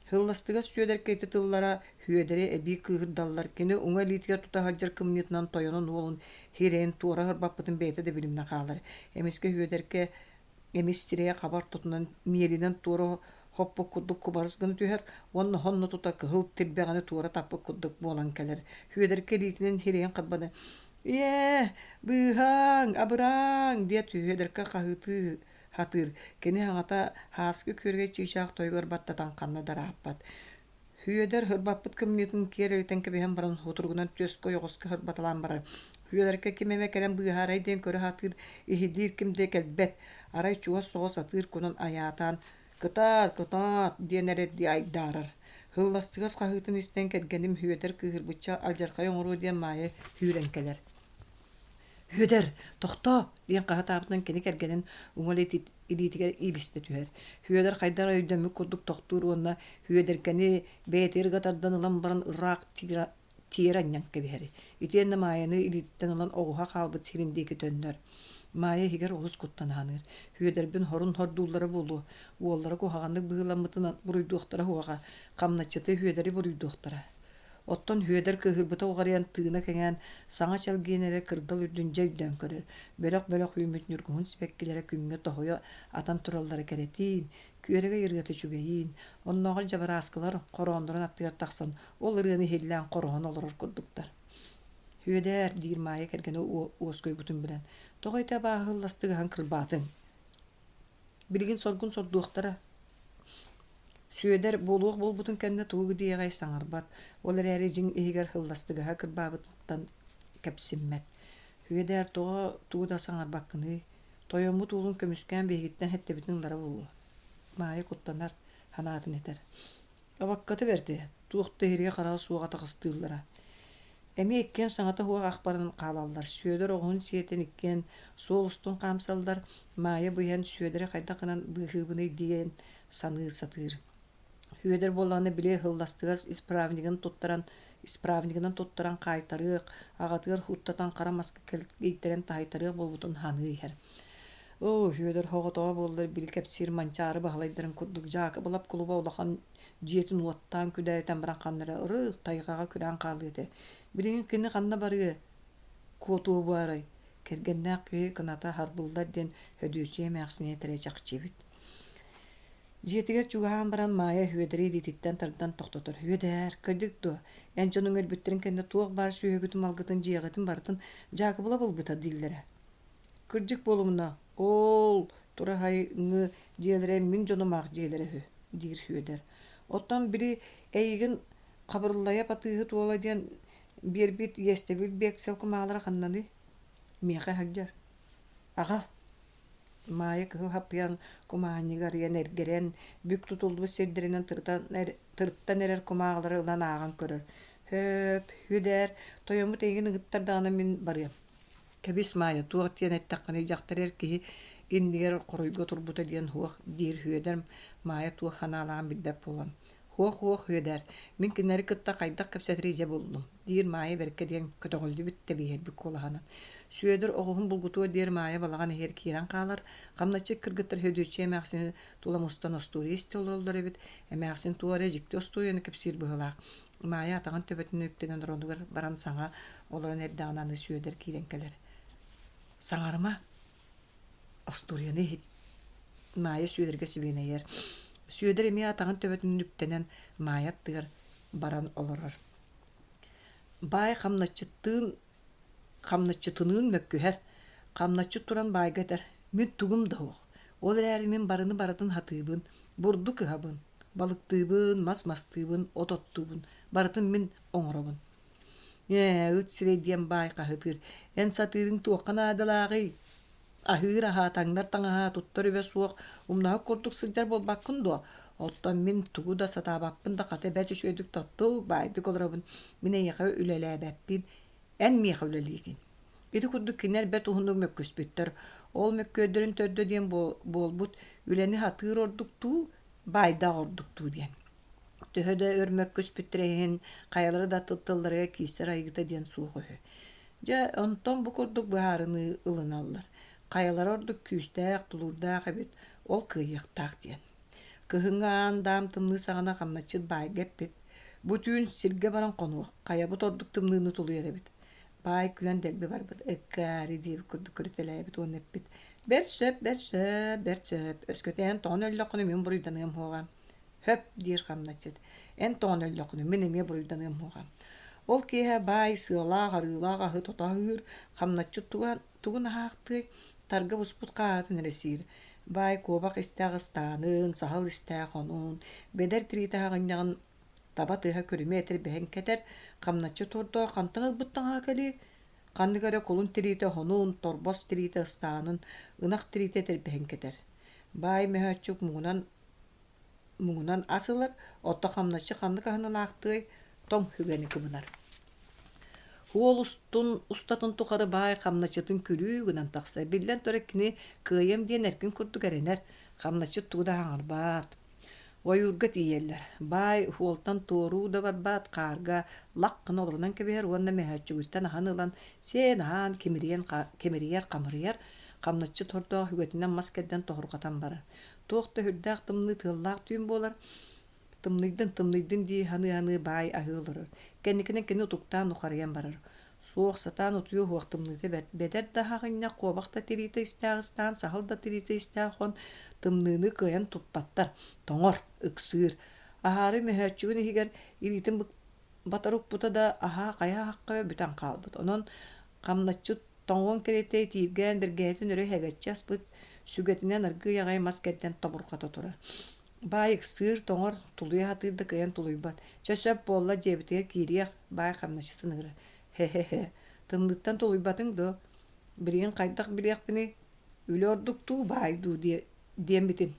Һылластыгас Сүөдэркэ ити тыллара Сүөдэри эбии кыыһырдаллар, кини уҥа илиитигэр тута сылдьар кымньыытынан тойонун уолун сирэйин туора сырбаппытын бэйэтэ да билиминэ хаалар. Эмискэ Сүөдэркэ эмис сирэйэ хаба ортотунан миэлинэн туора хоппут курдук кубарыс гына түһэр уонна сонно тута кыһыл тирбэҕэни туора таппыт курдук буолан кэлэр. Сүөдэркэ илиитинэн сирэйин харбана «Ийээ, быыһааҥ, абырааҥ!» диэт Сүөдэркэ хаһыытыы сатыыр. Кини аҕата Һааскы күөрэгэй чыычаах тойугар баттатан ханна да ырааппат. Сүөдэр һырбаппыт кымньыытын киэр элитэн кэбиһэн баран сутуругунан түөскэ ойоҕоско һырбаталаан барар. Сүөдэркэ ким эмэ кэлэн быыһаарай диэн көрө сатыыр, иһиллиир ким да кэлбэт. Арай чугас соҕус атыыр кунан айаатаан «Кытаат, кытаат!» диэн эрэрдии айдаарар. Һылластыгас хаһыытын истэн кэргэним Сүөдэр кыыһырбычча алдьархай оҥоруо диэн Маайа сүүрэн кэлэр. «Сүөдэр, тохтоо!» диэн хаһытаабытынан кини кэргэнин уҥа илиитигэр иилистэ түһэр. Сүөдэр хайдах эрэ өйдөммүт курдук тохтуур уонна Сүөдэркэни бэйэтигэр ыга тардан ылан баран ыраах тиэрэ анньан кэбиһэр. Итиэннэ Маайаны илиититтэн ылан оҕуһа хаалбыт сирин диэки төннөр. Маайа иһигэр олус куттана саныыр. Сүөдэрбин хорун хордууллара буолуо, уоллара куһаҕаннык быһыыламмытынан буруйдуохтара суоҕа, хамначчыты Сүөдэри буруйдуохтара. Оттон Сүөдэр кыыһырбыта уҕарыйан, тыына кэҥээн, саҥа чэлгиэн эрэ кырдал үрдүн дьэ өйдөөн көрөр. Бөлөх-бөлөх үүммүт ньургуһун сибэккилэрэ күҥҥэ тоһуйа атан тураллара кэрэтиин, күөрэгэй ырыата үчүгэйиин, оннооҕор дьабарааскылар хорооннорун аттыгар тахсан ол ырыаны иһиллээн хороһон олорор курдуктар. «Сүөдээр, диир Маайа кэргэнэ уоскуйбутун билэн, тоҕо ити абааһы ылластыгаһын кырбаатыҥ? Билигин соргун сордуохтара. Сүөдэр буолуох буолбутун кэннэ тугу диэҕэй саҥарбат, ол эрээри дьиҥ иһигэр ылластыгаһа кырбаабытыттан кэпсиммэт. Сүөдээр тоҕо тугу да саҥарбаккыный? Тойоммут уолун көмүскээн биһигиттэн сэттэбитин ылара буолуо. Маайа куттанар, санаатын этэр. Абакката бэрдэ, туох да иһиригэ-хараҕа суох атаҕастыыллара. Эмиэ иккиэн саҥата суох ах баран хаалаллар. Сүөдэр оҕуһун сиэтэн иккиэн суол устун хаамсаллар, Маайа бу иһэн Сүөдэри хайдах гынан быыһыыбыный диэн саныы сатыыр. Сүөдэр буоллаҕына били ылластыгас исправнигын туттаран исправнигынан туттаран хаайтарыах, аҕатыгар уттатан хара маска кэлгийтэрэн таһайтарыах буолбутун саныы иһэр. Оо, Сүөдэр соҕотоҕо буоллар били кэпсиир Манчаары Баһылайдарын курдук Дьаакыбылап кулуба улахан дьиэтин уоттаан күдээритэн баран ханна эрэ ырыых тайҕаҕа күрээн хаалыа этэ. Билигин кини ханна барыа, куотуо буолаарай, кэргэннээх киһи кыната харбыллар диэн Хөдүөччүйэ эмээхсинэ этэрэ чахчы эбит. Дьиэтигэр чугаһаан баран Маайа Сүөдэри илиититтэн тардан тохтотор: «Сүөдээр, кырдьык дуо, эн дьонуҥ өлбүттэрин кэннэ туох баар сүөһүгүтүн-малгытын, дьиэҕитин барытын Дьаакыбылап ылбыта дииллэрэ. Кырдьык буолумуна, оол, тураһайыҥы дьиэлэрэ мин дьонум аах дьиэлэрэ үһү, диир Сүөдэр. Оттон били эйигин Хабырыллайап атыыһыт уола диэн биэрбит иэстэбил биэксэл кумаалара ханнаный? Миэхэ сылдьар. Аҕал. Маайа кыһыл хаппыйан кумааһынньыгы арыйан эргэрэн, бүк тутуллубут сирдэринэн тырыттан эрэр кумааҕылары ылан ааҕан көрөр. Һөөп, Сүөдээр, тойоммут эйигин ыгыттар даҕаны мин барыам. Кэбис, Маайа, туох диэн эттэххиний, дьахтар эр киһи иннигэр хоруйга турбута диэн суох, диир Сүөдэр Маайа туох санаалааҕын билбэт буолан. Һуох-һуох, Сүөдээр, мин кинилэри кытта хайдах кэпсэтэри дьэ буллум, диир Маайа бэркэ диэн көтөҕүллүбүт тэбиэһирбит куолаһынан. Сүөдэр оҕуһун булгутуо диэр Маайа балаҕан иһигэр киирэн хаалар, хамначчыт кыргыттар Сөдүөччүйэ эмээхсини тула мустан остуоруйа истэ олороллор эбит, эмээхсин туох эрэ дьикти остуоруйаны кэпсиир быһыылаах. Маайа атаҕын төбөтүн үктэнэн оронугар баран саҥа олорон эрдэҕинэ аны Сүөдэр киирэн кэлэр. «Саҥарыма, остуоруйаны иһит» Маайа Сүөдэргэ сибигинэйэр. Сүөдэр эмиэ атаҕын төбөтүн үктэнэн Маайа аттыгар баран олорор. Баай хамначчыттыын хамначчытыныын мөккүһэр. Хамначчыт туран баайга этэр: «Мин тугум да суох, ол эрээри мин барыны барытын сатыыбын, бурдук ыһабын, балыктыыбын, мас мастыыбын, от оттуубун, барытын мин оҥоробун». «Ээ, ыт сирэй диэн баай хаһытыыр, эн сатыырыҥ туохха наадалааҕый? Аһыыр аһа, таҥнар таҥаһа, туттар үбэ суох, умнаһыт курдук сылдьар буолбаккын дуо? Оттон мин тугу да сатаабаппын да хата бэрт үчүгэйдик тоттук, баайдык олоробун, мин эйиэхэ үлэлээбэппин, эн миэхэ үлэлиигин». Ити курдук кинилэр бэрт уһуннук мөккүспүттэр. Ол мөккүөрдэрин төрдө диэн буолбут үлэни сатыыр ордук дуу, баайдаах ордук дуу диэн. Төһө да өр мөккүспүттэрэ иһин хайалара да тылларыгар киирсэр айгыта диэн суох үһү. Дьэ, онтон бу курдук быһаарыныы ылыналлар. Хайалара ордук күүстээх, тулуурдаах эбит, ол кыайыахтаах диэн. Кыһыҥҥы аан-даам тымныы саҕана хамначчыт баайга эппит: «Бу түүн сиргэ баран хонуох, хайабыт ордук тымныыны тулуйар эбит». Баай күлэн дэлби барбыт, «Ыккаары» диэбит курдук көрүтэлээбит уонна эппит: «Бэрт сөп, бэрт сөп, бэрт сөп, өскөтөөн тоҕон өллөххүнэ мин буруйданыам суоҕа». «Хөп» диир хамначчыт, «эн тоҕон өллөххүнэ мин эмиэ буруйданыам суоҕа». Ол киэһэ баай сыалаах, арыылаах аһы тото аһыыр, хамначчыт тугун аһаахтыай, тарга буспут хааһытын эрэ сиир. Баай куобах истээх ыстаанын, саһыл истээх онун, бэдэр тириитэ аҕынньаҕын таба тыаһа күрүмэ этэрбэһин кэтэр, хамначчыт ордоох хантан ылбыт таҥаһа кэлиэй, ханнык эрэ кулун тириитэ оһонун, торбос тириитэ ыстаанын, ынах тириитэ этэрбэһин кэтэр. Баай мөһөөччүк муҥунан. муҥунан ас ылар, оттон хамначчы ханнык аһынан аахтыай, тоҥ үгэни кыбынар. Уол устун устатын тухары баай хамначчытын күлүү гынан тахсар. Биллэн турар, кини кыайыам диэн эркин курдук эрэнэр, хамначчыт тугу да аҥарбат. Ойуурга тиийэллэр. Баай уолтан туоруу да барбат, хаарга лах гына олорунан кэбиһэр уонна мөһөөччүгүттэн аһан ылан сиэн-аһаан кимирийэн кимирийэр-хамырыйар, хамначчыт хордоох үгэтинэн мас кэрдэн тоһурҕатан барар. Туох да сүрдээх тымныы тыаллаах түүн буолар. Тымныйдын, тымныйдын дии саныы-саныы баай аһыы олорор. Кэнникинэн кини утуктаан нухарыйан барар. Суох, сатаан утуйуо суох тымныыта бэрт. Бэдэр да аһаҕынньах, куобах да тириитэ истээх ыстаан, саһыл да тириитэ истээх хон тымныыны кыайан туппаттар. Тоҥор, ыксыыр. Аһаары мөһөөччүгүн иһигэр илиитин батары укпута да аһаа хайа аһахха бүтэн хаалбыт. Онон хамначчыт тоҥуон кэриэтэ итииргээн бэргэһэтин өрө сэгэччи аспыт, сүгэтинэн аргыый аҕай мас кэрдэн тобурҕата турар. Баай ыксыыр, тоҥор, тулуйа сатыыр да кыайан тулуйбат. Чэ сөп буолла дьиэбитигэр киириэх, баай хамначчытын ыҥырар. Һэ-һэ-һэ, тымныыттан тулуйбатыҥ дуо? Билигин хайдах билиэхпиний? Үлэ ордук дуу, баай дуу диэммитин.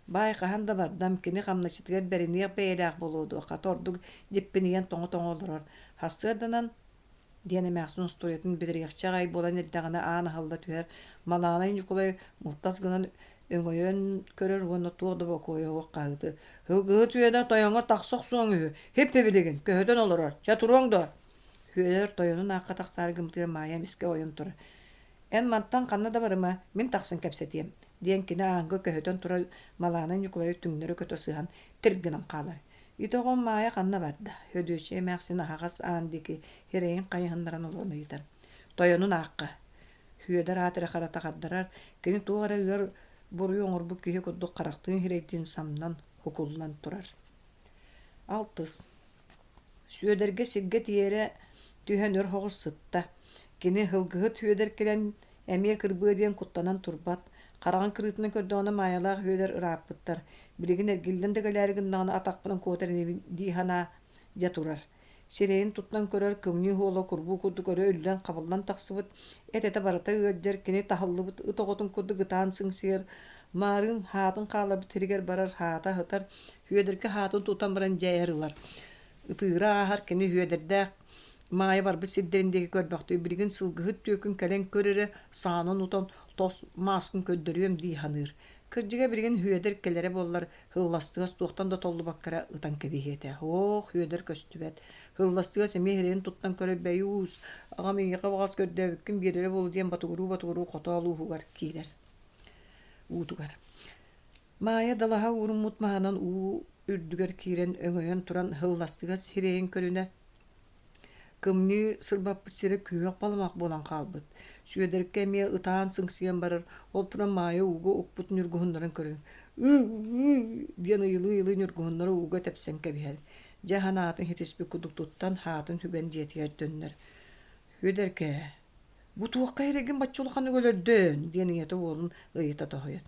Баай хаһан да бардам, кини хамначчытыгар бэриниэх бэйэлээх буолуо дуо, хата ордук дьиппинийэн тоҥо-тоҥо олорор. Сарсыарданан диэн эмээхсин остуоруйатын билириэхчэ аҕай буолан эрдэҕинэ аан аһылла түһэр, Малаанай Ньукулай мылтас гынан өҥөйөн көрөр уонна туох да бокуойа суох хаһыытыыр: «Һылгыһыт Үөдэр тойоҥҥо тахса охсуоҥ үһү, һип-һибилигин, көһүтэн олорор, чэ туруоҥ дуо?» Үөдэр тойонун аахха тахсаары гыммытыгар Маайа эмискэ ойон турар: «Эн мантан ханна да барыма, мин тахсан кэпсэтиэм», диэн кини ааҥҥа көһүтэн турар Малаанай Ньукулайы түҥнэри көтө сыһан тир гынан хаалар. Ити оҕом Маайа ханна барда? Һөдүөччүйэ эмээхсин аһаҕас аан диэки сирэйин хайыһыннаран олорон ыйытар. Тойонун аахха. Сүөдэр аат эрэ харата хардарар, кини туох эрэ ыар буруйу оҥорбут киһи курдук харахтыын-сирэйдиин самнан, һукуллан турар. Алтыс. Сүөдэргэ сиргэ тиэрэ түһэн өр соҕус сытта. Кини һылгыһыт Сүөдэр кэлэн эмиэ кырбыа диэн куттанан турбат. Хараҕын кырыытынан көрдөҕүнэ Маайалаах Сүөдэр ырааппыттар. Билигин эргиллэн да кэлээри гыннаҕына атахпынан куотар инибин дии санаа дьэ турар. Сирэйин туттан көрөр кымньыы уола курбуу курдук өрө үллэн-хабыллан тахсыбыт, эт-этэ барыта ыалдьар, кини таһыллыбыт ыт оҕотун курдук ытаан сыҥсыйар, маарыын хаатын хааларбыт сиригэр барар, хаата сытар, Сүөдэркэ хаатын тутан баран дьэ эр ылар. Ытыыра ааһар кини Сүөдэрдээх Маайа барбыт сирдэрин диэки көрбөхтүү билигин сылгыһыт түөкүн кэлэн көр эрэ, саанан утан тос мааскын көрдөрүөм дии саныыр. Кырдьыга билигин Сүөдэр кэлэрэ буоллар Һылластыгас туохтан да толлубакка эрэ ытан кэбиһиэ этэ. Ох, Сүөдэр көстүбэт. Һылластыгас эмиэ сирэйин туттан көрөр бэйуус, аҕам эйиэхэ баҕас көрдөөбүккүн биэрэрэ буолуо диэн ботугуруу-ботугуруу хотоол ууһугар киирэр. Уутугар. Маайа далаһа ууруммут маһынан уу үрдүгэр киирэн өҥөйөн туран һылластыгас сирэйин көрүнэ Кымньыы сырбаппыт сирэ күөх баламах буолан хаалбыт. Сүөдэркэ эмиэ ытаан сыҥсыйан барар, ол туран Маайа ууга укпут ньургуһуннарын көрөн «ыы-ыы» диэн ыйылыы-ыйылыы ньургуһуннары ууга тэпсэн кэбиһэр. Дьэ санаатын ситиспит курдук туттан, хаатын сүгэн дьиэтигэр төннөр. «Сүөдэркээ, бу туохха эрэйгин бачча улаханнык өлөрдөөн?» диэн ийэтэ уолун ыйыта тоһуйар.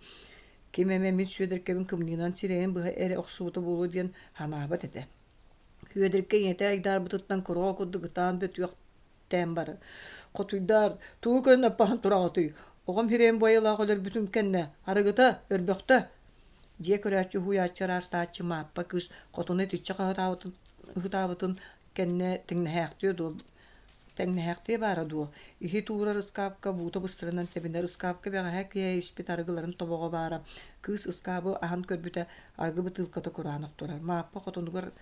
Ким эмэ мин Сүөдэркэбин кымньыынан сирэйин быһа эрэ охсубута буолуо диэн санаабат этэ. Сүөдэркэ ийэтэ айдаарбытыттан куруо курдук ытаан бөтүөхтээн барар: «Хотуйдаар, тугу көрөн аппаһан тураҕытый? Оҕом сирэйин буойалаах өлөрбүтүм кэннэ, арыгыта, өрбөхтө!» Дьиэ көрөөччү уһуйааччы ыраастааччы Мааппа кыыс хотуна итиччэ хаһытаабытын ыһытаабытын кэннэ тэҥнэһээхтиэ дуо тэҥнэһээхтиэ баара дуо, иһит уурар ыскаапка буута быстарынан тэбинэр ыскаапка бэҕэһээ киэһэ испит арыгыларын тобоҕо баара. Кыыс ыскаабы аһан көрбүтэ, арыгы бытыылката кураанах турар. Мааппа хотонугар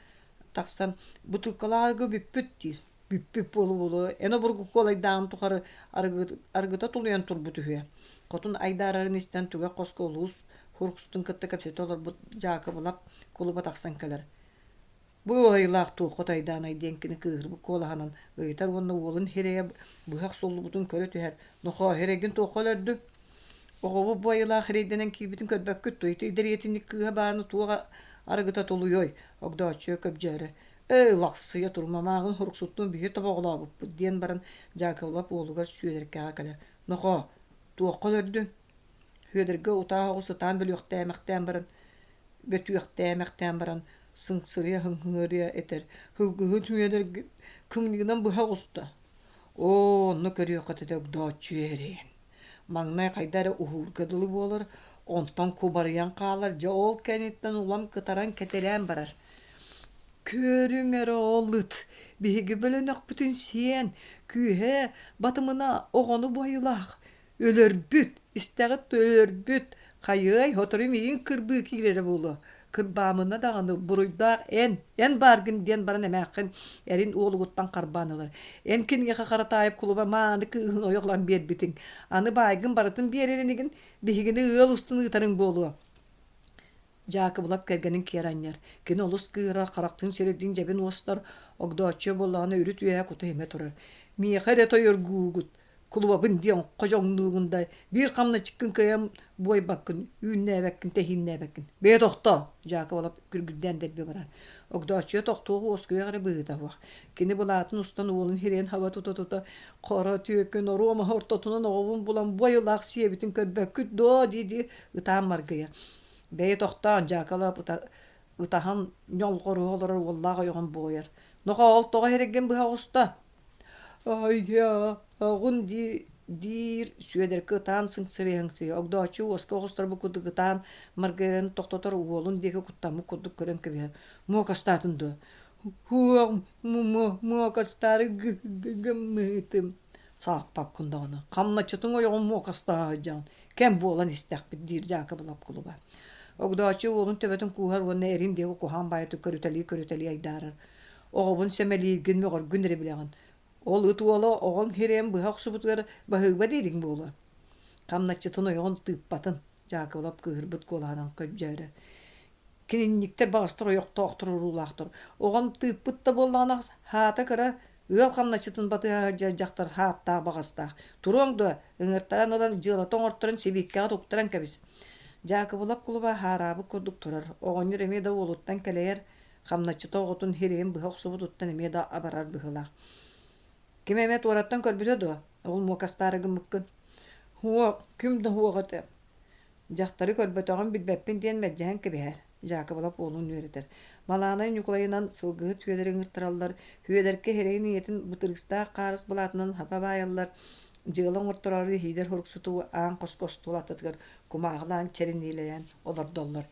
тахсан «Бытыылкалаах арыгы бүппүт» диир. Бүппүт буолу-буолу эн обургу куолайдааҕын тухары арыгыта тулуйан турбут үһүө. Хотун айдаарарын истэн түгэх хоско улуус суруксутун кытта кэпсэтэ олорбут Дьаакыбылап кулуба тахсан кэлэр. Бу айылаах туохха тайдаанай диэн кини кыыһырбыт куолаһынан ыйытар уонна уолун сирэйэ быһах суллубутун көрө түһэр: «Нохоо, сирэйгин туохха өлөрдүҥ? Оҕобут бу айылаах эрэйдэнэн киирбитин көрбөккүт дуо? Ити дэриэтинньик кыыһа баарын туох арыгыта тулуйуой?» Огдооччуйа көбдьөөрө: «Эй, лахсыйа турума, мааҕын суруксуттуун биһи тобоҕолообуппут» диэн баран Дьаакыбылап уолугар Сүөдэркэҕэ кэлэр: «Нохоо, туохха өлөрдүҥ?» Сүөдэргэ утаа оҕус ытаан бөлүөхтээмэхтээн баран бөтүөхтээмэхтээн баран сыҥсырыйа-сыҥсырыйа этэр: «Һылгыһыт үйэлэргэ кымньыынан быһа оҕуста. Оо, онно көрүөххэ этэ Огдооччуйа эрэйин. Маҥнай хайда эрэ уһуурга дылы буолар, Онтон кубарыйан хаалар, дьэ ол кэнниттэн улам кытаран кэтирээн барар. Көрүҥ эрэ ол ыт, биһиги бөлөнөхпүтүн сиэн, күүһэ батымына оҕону буойулаах, өлөрбүт, истэҕит өлөрбүт, хайыай, сотору миигин кырбыы киирэрэ буолуо, кырбаамына даҕаны буруйдаах эн, эн бааргын диэн баран эмээххин эрин уолугуттан харбаан ылар. Эн киниэхэ Харатаайап кулуба мааны кыыһын ойох ылан биэрбитиҥ, аны баайгын барытын биэрэр инигин, биһигини ыал устун ыытарыҥ буолуо. Дьаакыбылап кэргэнин киэр анньар, кини олус кыыһырар, харахтыын сирэйдиин дьэбин уостар, Огдооччуйа буоллаҕына үрүт үөһэ кута имэ турар: «Миэхэ эрэ тойоргуугут, кулубабын диэн ходьоҥнуугун да, биир хамначчыккын кыайан буойбаккын, үүннээбэккин, тэһииннээбэккин. Бэйэ тохтоо!» Дьаакыбылап күргүйдээн дэлби барар. Огдооччуйа тохтуох уоскуйах эрэ быһыыта суох. Кини былаатын устан уолун сирэйин хаба тута-тута «Хара түөкүн оруо маһы ортотунан оҕобун булан бу айылаах сиэбитин көрбөккүт дуо?» дии-дии ытаан маргыйар. Бэйэ тохтоон Дьаакалап ытаһан ньолҕоруһа олорор уоллаах ойоҕун буойар. Нохоо, ол тоҕо иһэргин быһа оҕуста? Айыаҕын дии диир Сүөдэркэ ытаан сыҥсыйа-сыҥсыйа Огдооччу уоска оҕустарбыт курдук ытаан маргыйарын тохтотор уолун диэки куттаммыт курдук көрөн кэбиһэр. Муокастаатын дуо? Һуох муокастаары гыммытым. Сааппаккын даҕаны, хамначчытыҥ ойоҕун муокастаһа сылдьаҕын, кэм буолан истэхпит диир Дьаакыбылап кулуба. Огдооччу уолун төбөтүн кууһар уонна эрин диэки куһаҕан баайытык көрүтэлии-көрүтэлии айдаарар. Оҕобун сэмэлииргин, мөҕөргүн эрэ билэҕин. Ол ыт уола оҕоҥ сирэйин быһа охсубутугар баһыыба диириҥ буолуо. Хамначчытын ойоҕун тыыппатын, Дьаакыбылап кыыһырбыт куолаһынан көрдьөөрө. Кининньиктэр баҕастар ойохтоохтор уруулаахтар. Оҕом тыыппыт да буоллаҕына хаата кыра, ыал хамначчытын батыһа сылдьар дьахтар хааттаах баҕастаах. Туруоҥ дуо, ыҥыртаран ылан дьыалата оҥорторон сибииккэҕэ туттаран кэбис. Дьаакыбылап кулуба хаараабыт курдук турар. Оҕонньор эмиэ да уолуттан кэлэйэр, хамначчыта оҕотун сирэйин быһа охсубутуттан эмиэ да абарар быһыылаах. Ким эмэ туораттан көрбүтэ дуо? Ол муокастаары гыммыккын. Һуох, ким да һуох этэ. Дьахтары көрбөтөҕүм билбэппин диэн мэлдьэһэн кэбиһэр, Дьаакыбылап уолун үөрэтэр. Малаанай Ньукулайынан сылгыһыт Сүөдэри ыҥыртараллар, Сүөдэркэ сирэйин ийэтин бытырыыстаах хаарыс былаатынан хаба баайаллар, дьыала оҥортороору иһиидэр һуруксуту аан хоско остуол аттытыгар кумааҕылаан чэриниилээн олордоллор.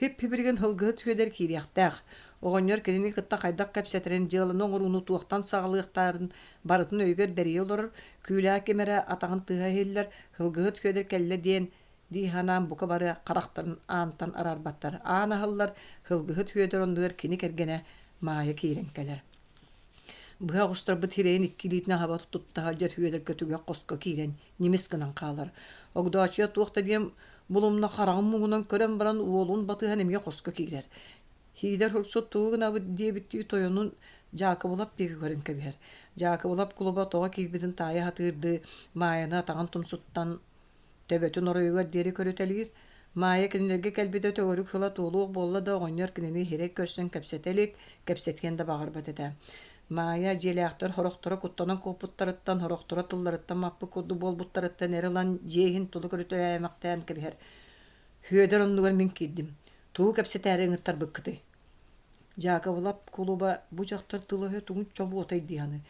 Һип-һибилигин сылгыһыт Сүөдэр киириэхтээх. Оҕонньор кинини кытта хайдах кэпсэтэрин, дьыаланы оҥорууну туохтан саҕалыахтаарын барытын өйүгэр бэрийэ олорор, күүлээх ким эрэ атаҕын тыаһа иһиллэр, Сылгыһыт Сүөдэр кэллэ диэн дии санаан бука бары харахтарын аантан араарбаттар. Аан аһыллар, Сылгыһыт Сүөдэр оннугар кини кэргэнэ Маайа киирэн кэлэр. Быһа оҕустарбыт сирэйин икки илиитинэн хаба тутта сылдьар Сүөдэргэ түгэх хоско киирэн ньимис гынан хаалар. Огдооччуйа туох да диэн булумна хараҕын муҥунан көрөн баран уолун батыһан эмиэ хоско киирэр. Һиидэр һурсут тугу гынабыт диэбиттии тойонун Дьаакыбылап диэки көрөн кэбиһэр. Дьаакыбылап кулуба тоҕо киирбитин таайа сатыырдыы Маайаны атаҕын тумсуттан төбөтүн оройугар диэри көрүтэлиир. Маайа кинилэргэ кэлбитэ төгүрүк сыла туолуох буолла да оҕонньор кинини сирэй көрсөн кэпсэтэ илик, кэпсэтиэн да баҕарбат этэ. Маайа дьиэлээхтэр сорохторо куттанан куоппуттарыттан, сорохторо тылларыттан маппыт курдук буолбуттарыттан эр ылан дьиэ иһин тула көрүтэлээмэхтээн кэбиһэр. Сүөдэр оннугар мин киирдим. Тугу кэпсэтээри ыҥыттарбыккытый? Дьаакыбылап кулуба бу дьахтар тыла-өһө тугун чобуотай дии саныыр.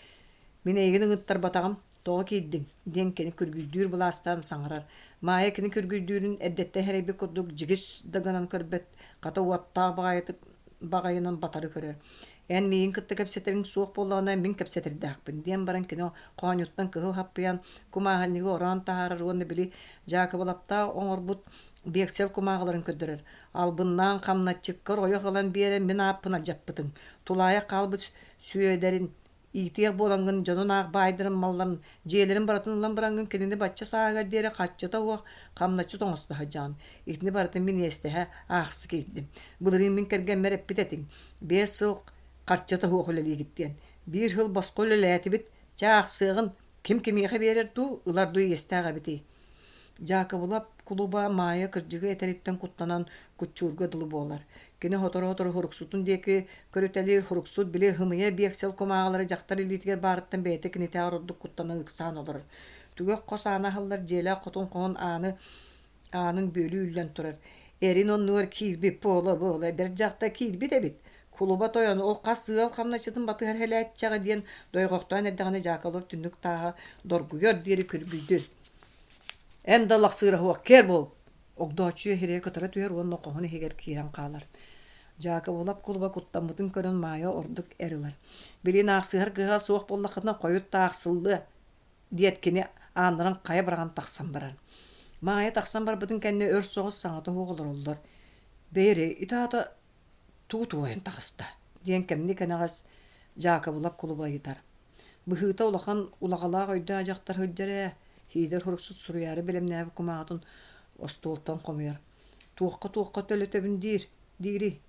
Мин эйигин ыҥыттарбатаҕым, тоҕо киирдиҥ? диэн кини күргүйдүүр былаастаан саҥарар. Маайа кини күргүйдүүрүн эрдэттэн сэрэйбит курдук дьигис да гынан көрбөт, хата уоттаах баҕайытык баҕайынан батары көрөр. Эн миигин кытта кэпсэтэриҥ суох буоллаҕына мин кэпсэтэрдээхпин диэн баран кини хоонньуттан кыһыл хаппыйан кумааһынньыгы ороон таһаарар уонна били Дьаакыбылаптаах оҥорбут биэксэл кумааҕыларын көрдөрөр. Албыннаан хамначчыккар ойох ылан биэрэн мин ааппын алдьаппытыҥ. Тулаайах хаалбыт Сүөдэрин иитиэх буолаҥҥын дьонун аах баайдарын малларын, дьиэлэрин барытын ылан бараҥҥын кинини бачча сааһыгар диэри харчыта суох хамначчыт оҥосто сылдьаҕын. Итини барытын мин иэстэһэ аахса киирдим. Былырыын мин кэргэммэр эппит этиҥ, 5 сыл харчыта суох үлэлиигит диэн. Биир сыл босхо үлэлээтибит, чэ аахсыаҕын, ким кимиэхэ биэрэр дуу, ылар дуу иэстээх эбитий. Дьаакыбылап кулуба Маайа кырдьыгы этэриттэн куттанан куччуурга дылы буолар. Кини сотору-сотору һуруксутун диэки көрүтэлиир, һуруксут били һымыйа биэксэл кумааҕылара дьахтар илиитигэр баарыттан бэйэтэ кинитээҕэр ордук куттанан ыксаан олорор. Түгэх хос аана аһыллар дьиэлээх хотун хоһун ааны аанын бүөлүү үллэн турар. Эрин оннугар киирбит буола-буола эдэр дьахтар киирбит эбит. Кулуба тойон ол хас ыал хамначчытын батыһар хэлээччэҕэ диэн дойҕохтоон эрдэҕинэ Дьаакалов түннүк тааһа доргуйар диэри күргүйдүр. Эн да лахсыыра суох киэр буол! Огдооччуйа иһирийэ кытара түһэр уонна хоһун иһигэр киирэн хаалар. Дьаакыбылап кулуба куттаммытын көрөн Маайа ордук эр ылар. «Билигин аахсыһар кыаҕа суох буоллаххытына хойут да аахсыллыа» диэт кини ааннарын хайа быраҕан тахсан барар. Маайа тахсан барбытын кэннэ өр соҕус саҥата суох олороллор. «Бэйи ити аата тугу туойан таҕыста?» диэн кэмни-кэнэҕэс Дьаакыбылап кулуба ыйытар. Быһыыта улахан улаҕалаах өйдөөх дьахтар сылдьар ээ, Һиидэр суруксут суруйаары бэлэмнээбит кумааҕытын остуолтан хомуйар. Туохха-туохха төлөтөбүн диир, диирий?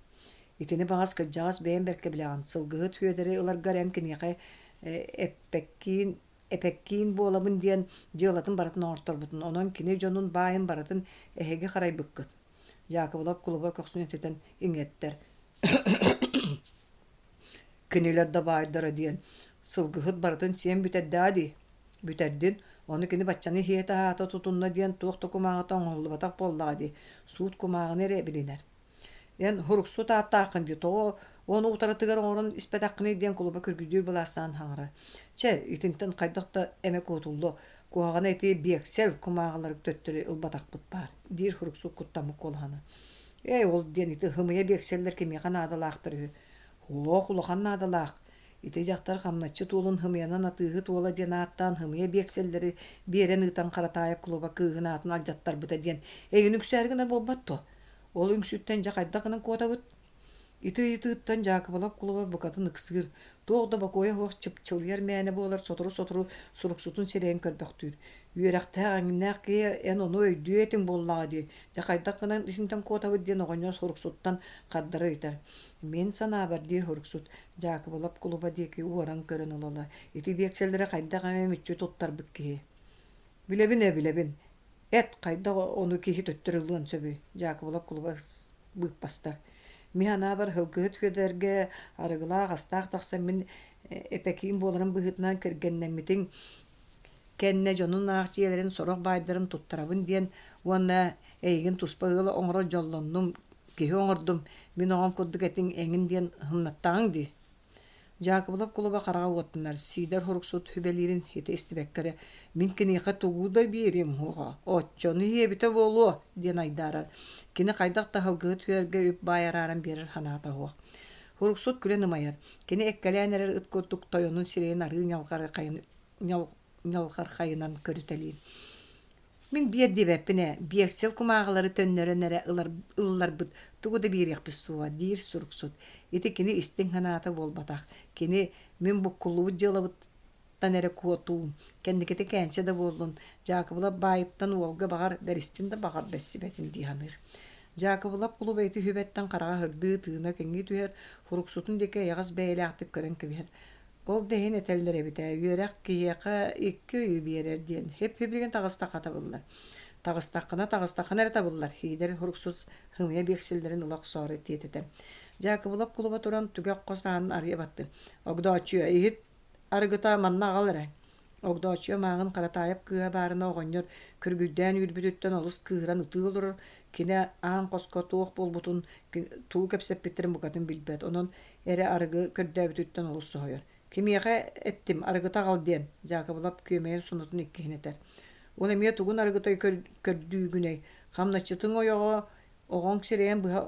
Итини баҕас кырдьаҕас бэйэм бэркэ билэҕин, сылгыһыт Сүөдэри ыларгар эн киниэхэ эппэккиин эпэккиин буолабын диэн дьыалатын барытын оҥорторбутун, онон кини дьонун баайын барытын эһиги харайбыккыт. Дьаакыбылап кулуба көхсүн этитэн иҥэттэр. Кинилэр да баайдара диэн, сылгыһыт барытын сиэн бүтэрдэҕэ дии. Бүтэрдин, ону кини баччаны иһиэтэ-аһаата тутунна диэн туох да кумааҕыта оҥоһуллубатах буоллаҕа дии, суут кумааҕыны эрэ билинэр. Эн һуруксут ааттааххын дии, тоҕо ону утарытыгар оҥорон испэтэххиний диэн кулуба күргүйдүүр былаастаан хаҥарар. Чэ, итинтэн хайдах да эмэ куотуллуо, куһаҕана ити биэксэл кумааҕылары төттөрү ылбатахпыт баар, диир һуруксут куттаммыт куолаһынан. Ээ, ол диэн ити һымыйа биэксэллэр кимиэхэ наадалаахтар үһү. Һуох, улахан наадалаах. Ити дьахтар хамначчыт уолун һымыйанан атыыһыт уола диэн ааттаан һымыйа биэксэллэри биэрэн ыытан Харатаайап кулуба кыыһын аатын алдьаттарбыта диэн эйигин үксээри гынар буолбат дуо? Ол үҥсүүттэн дьэ хайдах гынан куотабыт? Ити ыйытыыттан Дьаакыбылап кулуба букатын ыксыыр, туох да бокуойа суох чыпчылыйар мээнэ буолар сотору-сотору суруксутун сирэйин көрбөхтүүр. Үөрэхтээх эҥиннээх киһи эн ону өйдүө этиҥ буоллаҕа дии, дьэ хайдах гынан итинтэн куотабыт диэн оҕонньор суруксуттан хардары ыйытар. Мин санаабар диир суруксут, Дьаакыбылап кулуба диэки уоран көрөн ыла-ыла, ити биэксэллэри хайдах эмэ мүччү туттарбыт киһи. Билэбин ээ, билэбин. Эт, хайдах ону киһи төттөрү ылыан сөбүй? Дьаакыбылап кулуба быыппастар. Мин анаабар Һылгыһыт Сүөдэргэ арыгылаах астаах тахсан мин эпэкиин буоларым быһыытынан кэргэннэммитиҥ кэннэ дьонун аах дьиэлэрин сорох баайдарын туттарабын диэн уонна эйигин туспа ыал оҥорор дьоллоннум, киһи оҥордум, мин оҕом курдук этиҥ эҥин диэн һымнаттаҕыҥ дии. Дьаакыбылап кулуба хараҕа уоттанар, Сиидэр һуруксут сүбэлиирин ити истибэккэ эрэ «Мин киниэхэ тугу да биэриэм суоҕа, оччону иһиэбитэ буолуо» диэн айдаарар. Кини хайдах да һылгыһыт үөргэ үп-баай арааран биэрэр санаата суох. Һуруксут күлэн ымайар. Кини эккэлээн эрэр ыт курдук тойонун сирэйин арыы ньалҕархайынан көрүтэлиир. Мин биэр диэбэппин ээ, биэксэл кумааҕылары төннөрөн эрэ ылар ылларбыт тугу да биэриэхпит суоҕа, диир суруксут. Ити кини истиҥ санаата буолбатах. Кини мин буккуллубут дьыалабыттан эрэ куотуум, кэнникитэ кээнчэ да буоллун, Дьаакыбылап баайыттан уолга баҕар бэристин да баҕар бэссибэтин дии саныыр. Дьаакыбылап кулуба ити сүбэттэн хараҕа сырдыы, тыына кэҥии түһэр, суруксутун диэки эйэҕэс бэйэлээхтик көрөн кэбиһэр. Ол да иһин этэллэр эбит ээ, үөрэх киһиэхэ икки өйү биэрэр диэн. Һип-һибилигин таҕыстахха табыллар. Таҕыстаххына, таҕыстаххына эрэ табыллар, Һиидэр һуруксут һымыйа биэксэллэрин ыла охсоору тиэтэтэ. Дьаакыбылап кулуба туран түгэх хос аанын арыйа баттыыр. Огдооччуйа, иһит арыгыта манна аҕал эрэ. Огдооччуйа мааҕын Харатаайап кыыһа баарына оҕонньор күргүйдээн үүрбүтүттэн олус кыыһыран ытыы олорор, кини аан хоско туох буолбутун, тугу кэпсэппиттэрин букатын билбэт, онон эрэ арыгы көрдөөбүтүттэн олус соһуйар. «Кимиэхэ эттим, арыгыта аҕал» диэн Дьаакыбылап күөмэйин сонотун иккиһин этэр. «Ол эмиэ тугун арыгытай көрдүүгүнэй, хамначчытыҥ ойоҕо оҕоҥ сирэйин быһа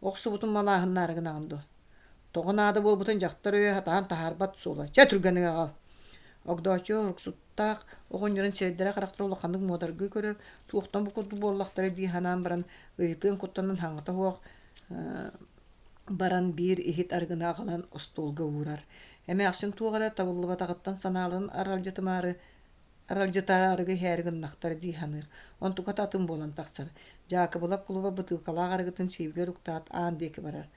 охсубутун малааһыннаары гынаҕын дуо?» Тоҕо наада буолбутун дьахтар өйө сатаан таһаарбат суола. Чэ, түргэнник аҕал. Огдооччу уруксуттаах оҕонньорун сирэйдэрэ-харахтара улаханнык муодаргыы көрөр, туохтан бу курдук буоллахтара дии санаан баран, ыйытыан куттанан хаҥата суох баран биир иһит арыгыны аҕалан остуолга уурар. Эмээхсин туох эрэ табыллыбатаҕыттан санааларын аралдьытымаары аралдьытаары арыгы иһээри гыннахтара дии саныыр. Онтуката атын буолан тахсар. Дьаакыбылап кулуба бытыылкалаах арыгытын сиэбигэр уктаат аан диэки барар.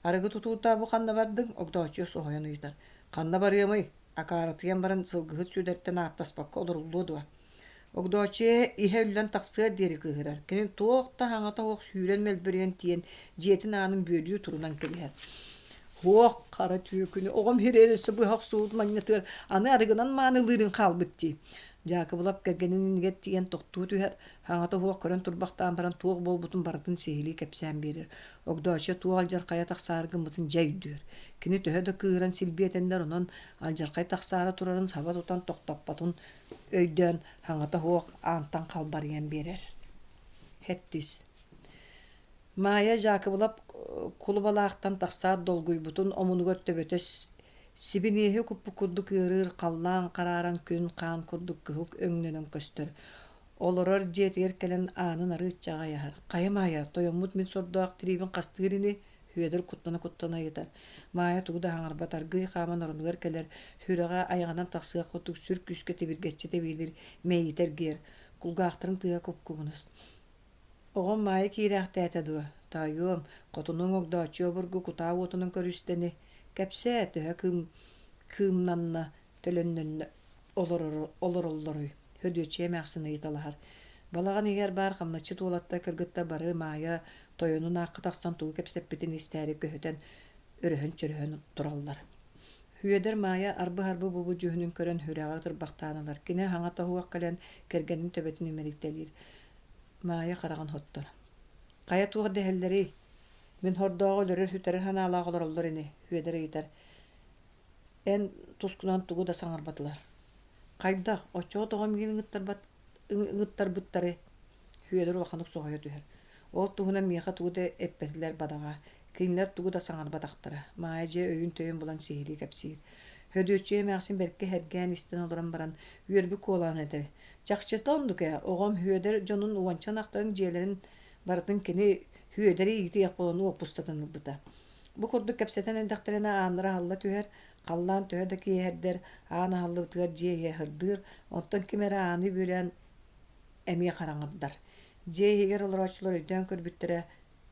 Арыгы тутуута бу ханна бардыҥ? Огдооччуйа соһуйан ыйытар. Ханна барыамый? Акаарытыйан баран сылгыһыт Сүөдэртэн ааттаспакка олоруллуо дуо? Огдооччуйа иһэ үллэн тахсыар диэри кыыһырар. Кини туох да саҥата суох сүүрэн мөлбөрүйэн тиийэн дьиэтин аанын бүөлүү турунан кэбиһэр. Һуох, хара түөкүнү, оҕом иһирээн өссө быһа охсубут манньатыгар аны арыгынан маанылыырын хаалбыт дии. Дьаакыбылап кэргэнин иннигэр тиийэн тохтуу түһэр, саҥата суох көрөн турбахтаан баран туох буолбутун барытын сиһилии кэпсээн биэрэр. Огдооччуйа туох алдьархайа тахсаары гыммытын дьэ өйдүүр. Кини төһө да кыыһыран силбиэтэннэр, онон алдьархай тахсаары турарын саба тутан тохтоппотун өйдөөн, саҥата суох аантан халбарыйан биэрэр. Хэттис Маайа Дьаакыбылап кулубалаахтан тахсаат долгуйбутун омунугар төбөтө сибиниэһи куппут курдук ыарыыр, халлаан харааран күн-хаан курдук кыһыл өҥнөнөн көстөр. Олорор дьиэтигэр кэлэн аанын арыычча аҕай аһар: «Хайа Маайа, тойоммут мин сордоох тириибин хастыыр ини?» Сүөдэр куттана-куттана ыйытар. Маайа тугу да саҥарбат, аргыый хааман оронугар кэлэр, сүрэҕэ айаҕынан тахсыах курдук сүр күүскэ тибиргэччи тэбиилиир, мэйиитэ эргийэр, кулгаахтарын тыаһа куп-кугунас. «Оҕом Маайа киирээхтээтэ дуо? Тоойуом, хотунуҥ Огдооччуйа обургу кутаа уотунан көрүстэ ини. Кэпсээ, төһө кыым кыымнанна, төлөннөннө олороллоруй?» Сөдүөччүйэ эмээхсин ыйыталаһар. Балаҕан иһигэр баар хамначчыт уолаттар кыргыттар бары Маайа тойонун аахха тахсан тугу кэпсэппитин истээри көһүтэн өрөһөн-чөрөһөн тураллар. Сүөдэр Маайа арбы-арбы буолбут дьүһүнүн көрөн сүрэҕэ ытырбахтаан ылар. Кини хаҥа тоһуох кэлэн кэргэнин төбөтүн имэрийтэлиир. Маайа хараҕын соттор: «Хайа туох дэһэллэрий? Мин хордооҕу өлөрөр-сүтэрэр санаалаах олороллор ини», Сүөдэр ыйытар. «Эн тускунан тугу да саҥарбатылар». «Хайдах? Оччоҕо тоҕо миигин ыҥыттарбыттарый?» Сүөдэр улаханнык соһуйа түһэр. Ол туһунан миэхэ тугу да эппэтилэр бадаҕа, кинилэр тугу да саҥарбатахтара. Маайа дьэ өйүн-төйүн булан сиһилии кэпсиир. Сөдүөччүйэ эмээхсин бэркэ сэргээн истэн олорон баран, үөрбүт куолаан этэр: «Чахчыта оннук ээ, оҕом Сүөдэр дьонун уонча ынахтарын дьиэлэрин барытын кини Сүөдэри иитиэх буолан уоппустатын ылбыта». Бу курдук кэпсэтэн эрдэхтэринэ ааннара аһылла түһэр, халлаан төһө да киэһэрдэр, аан аһыллыбытыгар дьиэ иһэ сырдыыр, онтон ким эрэ ааны бүөлээн эмиэ хараҥардар. Дьиэ иһигэр олорооччулар өйдөөн көрбүттэрэ,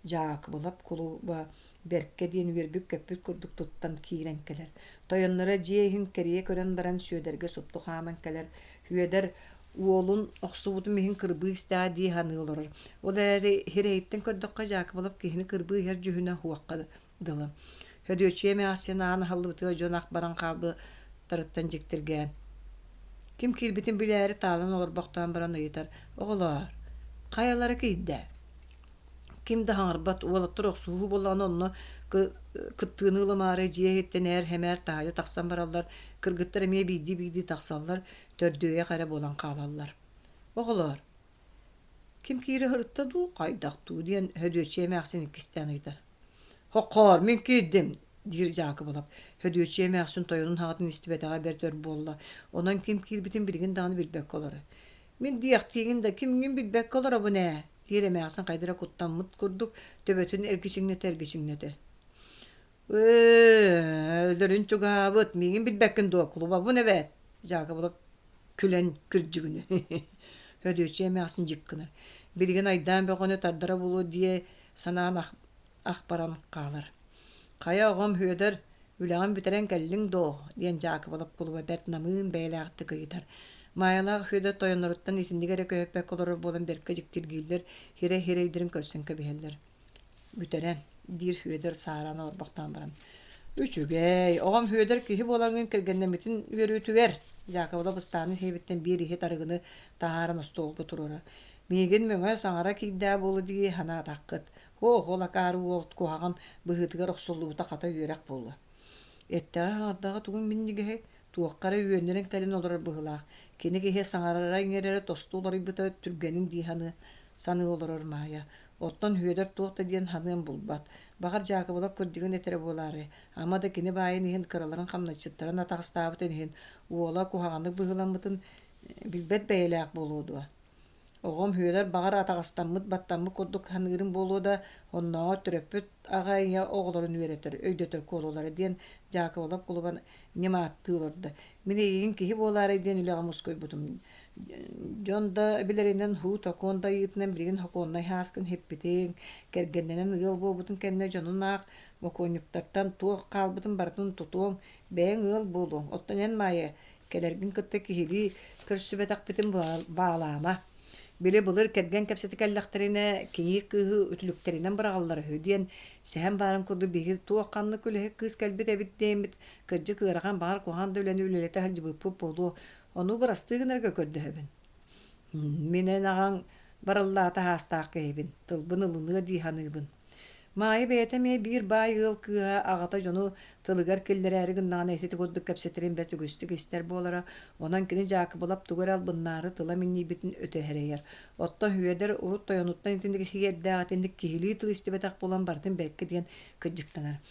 Дьаакыбылап кулуба бэркэ диэн үөрбүт-көппүт курдук туттан киирэн кэлэр. Тойонноро дьиэ иһин кэрийэ көрөн баран Сүөдэргэ супту хааман кэлэр. Сүөдэр уолун охсубутум иһин кырбыы истэҕэ дии саныы олорор. Ол эрээри сирэйиттэн көрдөххө Дьаакыбылап киһини кырбыы иһэр дьүһүнэ суохха дылы. Сөдүөччүйэ эмээхсин аан аһыллыбытыгар дьон ах баран хаалбыттарыттан дьиктиргээн, ким киирбитин билээри таалан олорбохтоон баран ыйытар: «Оҕолоор, хайалара киирдэ?» Ким да саҥарбат, уолаттар охсуһуу буоллаҕына онно кыттыыны ылымаары дьиэ иһиттэн ээр-сэмээр таһырдьа тахсан бараллар, кыргыттар эмиэ биирдии-биирдии тахсаллар, төрдүөйэх эрэ буолан хаалаллар. «Оҕолоор, ким киирэ сырытта дуу, хайдах дуу?» диэн Сөдүөччүйэ эмээхсин иккистээн ыйытар. «Хоххоор, мин киирдим!» диир Дьаакыбылап. Сөдүөччүйэ эмээхсин тойонун аҕатын истибэтэҕэ бэрт өр буолла, онон ким киирбитин билигин даҕаны билбэккэ олорор. «Мин диэхтиигин да, кимҥин билбэккэ олоробун ээ» диир эмээхсин хайда эрэ куттаммыт курдук төбөтүн эргичиҥнэтэ-эргичиҥнэтэ. «Ээ, өлөрүн чугаһаабыт, миигин билбэккин дуо, кулубабын эбээт!» Дьаакыбылап күлэн күрдьүгүнэ. Сөдүөччүйэ эмээхсин дьик гынар. Билигин айдаан бөҕөнү тардара буолуо дии санаан ах баран хаалар. «Хайа, оҕом Сүөдэр, үлэҕин бүтэрэн кэллиҥ дуо?» диэн Дьаакыбылап кулуба бэрт намыын бэйэлээхтик ыйытар. Маайалаах Сүөдэр тойонноруттан итинник эрэ көһүппэккэ олорор буолан бэркэ дьиктиргииллэр, сирэй-сирэйдэрин көрсөн кэбиһэллэр. Бүтэрэн, диир Сүөдэр саараан олорбохтоон баран. Үчүгэй, оҕом Сүөдэр киһи буолаҥҥын кэргэннэммитин үөрүүтүгэр, Дьаакыбылап ыстаанын сиэбиттэн биир иһит арыгыны таһааран остуолга туруорар. Миигин мөҥө саҥара киирдээ буолуо дии санаатаххыт. Һуох, ол акаары уол куһаҕан быһыытыгар охсуллубута хата үөрэх буолуо. Эттэҕэ хаҥардаҕа тугун минньигэһэй, туохха эрэ үөннэрэн кэлэн олорор быһыылаах. Кини киһи саҥарара-иҥэрэрэ тосту уларыйбыта түргэнин дии саныы, саныы олорор Маайа. Оттон Сүөдэр туох да диэн саныан булбат. Баҕар Дьаакыбылап кырдьыгын этэрэ буолаарай, ама да кини баайын иһин кыраларын хамначчыттарын атаҕастаабытын иһин уола куһаҕаннык быһыыламмытын билбэт бэйэлээх буолуо дуо? Оҕом Сүөдэр баҕар атаҕастаммыт, баттаммыт курдук саныырым буолуо да, оннооҕор төрөппүт аҕа ийэ оҕолорун үөрэтэр, өйдөтөр куолулара диэн Дьаакыбылап кулуба ньымааттыы олордо. Мин эйигин киһи буолаарай диэн үлэҕэ мускуйбутум. Дьон да билэринэн һуу-токуон да ыйыытынан билигин сокуоннай һааскын сиппитиҥ, кэргэннэнэн ыал буолбутун кэннэ дьонун аах бокуонньуктартан туох хаалбытын барытын тутуоҥ, бэйэҥ ыал буолуоҥ. Оттон эн, Маайа, Кэлэргин кытта киһилии көрсүбэтэхпитин баалаама. Били былыр кэргэн кэпсэтэ кэллэхтэринэ, кийиит кыыһы үтүлүктэринэн быраҕаллара үһү диэн сэһэн баарын курдук биһиги туох ханнык үлэһит кыыс кэлбит эбит диэммит, кырдьык ыарахан баҕар куһаҕан да үлэни үлэлэтэ сылдьыбыппыт буолуо, ону бырастыы гынарга көрдөһөбүн. Мин эн аҕаҥ барыллаата аһаастаах киһибин, тылбын ылыныа дии саныыбын. Маайа бэйэтэ эмиэ биир баай ыал кыыһа аҕата дьону тылыгар киллэрээри гыннаҕына ити курдук кэпсэтэрин бэрт үгүстүк истэр буолара, онон кини Дьаакыбылап тугу эрэ албыннаары тыла минньийбитин өтө эрэйэр. Оттон Сүөдэр урут тойонуттан итинник иһиэрдээх итинник киһилии тыл истибэтэх буолан барытын бэркэ диэн кыдьыктанар.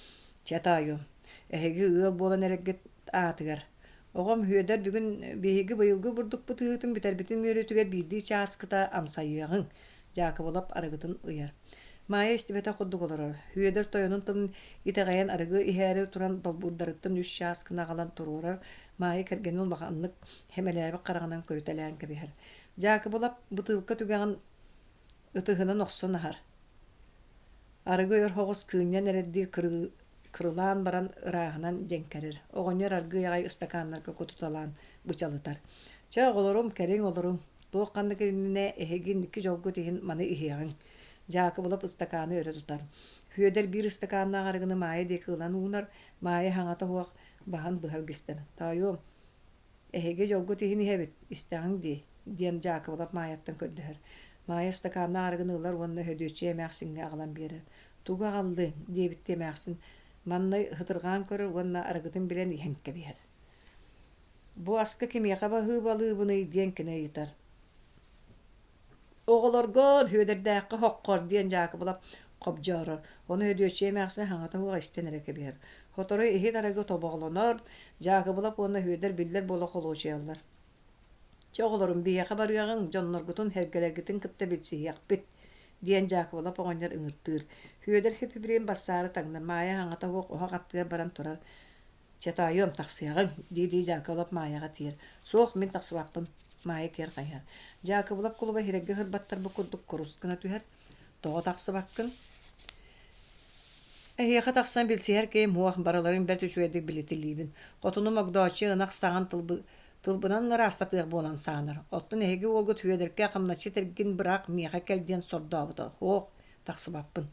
Чэ, таайым, эһиги ыал буолан эрэргит аатыгар. Оҕом Сүөдэр бүгүн биһиги быйылгы бурдукпут ыһыытын бүтэрбитин үөрүүтүгэр биирдии чааскыта амсайыаҕыҥ, Дьаакыбылап арыгытын ыйар. Маайа истибэтэх курдук олорор. Сүөдэр тойонун тылын итэҕэйэн арыгы иһээри туран долбуурдарыттан үс чааскыны аҕалан туруорар, Маайа кэргэнин улаханнык сэмэлээбит хараҕынан көрүтэлээн кэбиһэр. Дьаакыбылап бытыылка түгэҕин ытыһынан охсон аһар. Арыгы өр соҕус кыынньан эрэрдии кырылаан баран ырааһынан дьэҥкэрэр. Оҕонньор аргыый аҕай ыстакааннарга кутуталаан бычалытар. «Чэ, оҕолорум, кэлиҥ олоруҥ. Туох ханнык иннинэ эһиги инники дьолгут иһин маны иһиэҕиҥ». Дьаакыбылап ыстакааны өрө тутар. Сүөдэр биир ыстакааннаах арыгыны Маайа диэки ылан уунар. Маайа саҥата суох баһын быһа илгистэр. «Тоойуом, Эһиги дьолгут иһин иһэбит, истэҕиҥ дии, диэн Дьаакыбылап Маайаттан көрдөһөр. Маайа ыстакааннаах арыгыны ылар уонна Өһөдүөччүйэ эмээхсиҥҥэ аҕалан биэрэр. Тугу аҕаллыҥ? диэбиттии эмээхсин манна ытырҕаан көрөр уонна арыгытын билэн иһэн кэбиһэр. Бу аска кимиэхэ баһыыбалыыбыный диэн кини ыйытар. Оҕолоргор Сүөдэрдээххэ хоххор диэн Дьаакыбылап хобдьоорор. Ону Өдүөччүйэ эмээхсин саҥата суох истэн эрэ кэбиһэр. Сотору иһит арыгы тобоҕолонор, Дьаакыбылап уонна Сүөдэр биллэр буола холуочуйаллар. Чэ, оҕолорум, биһиэхэ барыаҕыҥ, дьонноргутун, сэргэлэргитин кытта билсиһиэхпит, диэн Дьаакыбылап оҕонньор ыҥыртыыр. Сүөдэр сип-сибилигин барсаары таҥнар, Маайа саҥата суох оһох аттыгар баран турар Чэ, тоойуом, тахсыаҕыҥ, дии-дии Дьаакыбылап Маайаҕа тиийэр. Суох, мин тахсыбаппын, Маайа киэр хайыһар. Дьаакыбылап кулуба иһирэргэ сырбаттарбыт курдук курус гына түһэр. Тоҕо тахсыбаккын? Эһиэхэ тахсан билсиһэр киһим суох, барыларын бэрт үчүгэйдик билитилиибин. Хотунум Огдооччу ынах саҕан тылбынан ыраастатыах буолан саанар. Оттон эһиги уолгут Сүөдэркэ хамначчыт эргин быраах миэхэ кэл диэн сордообута. Суох, тахсыбаппын.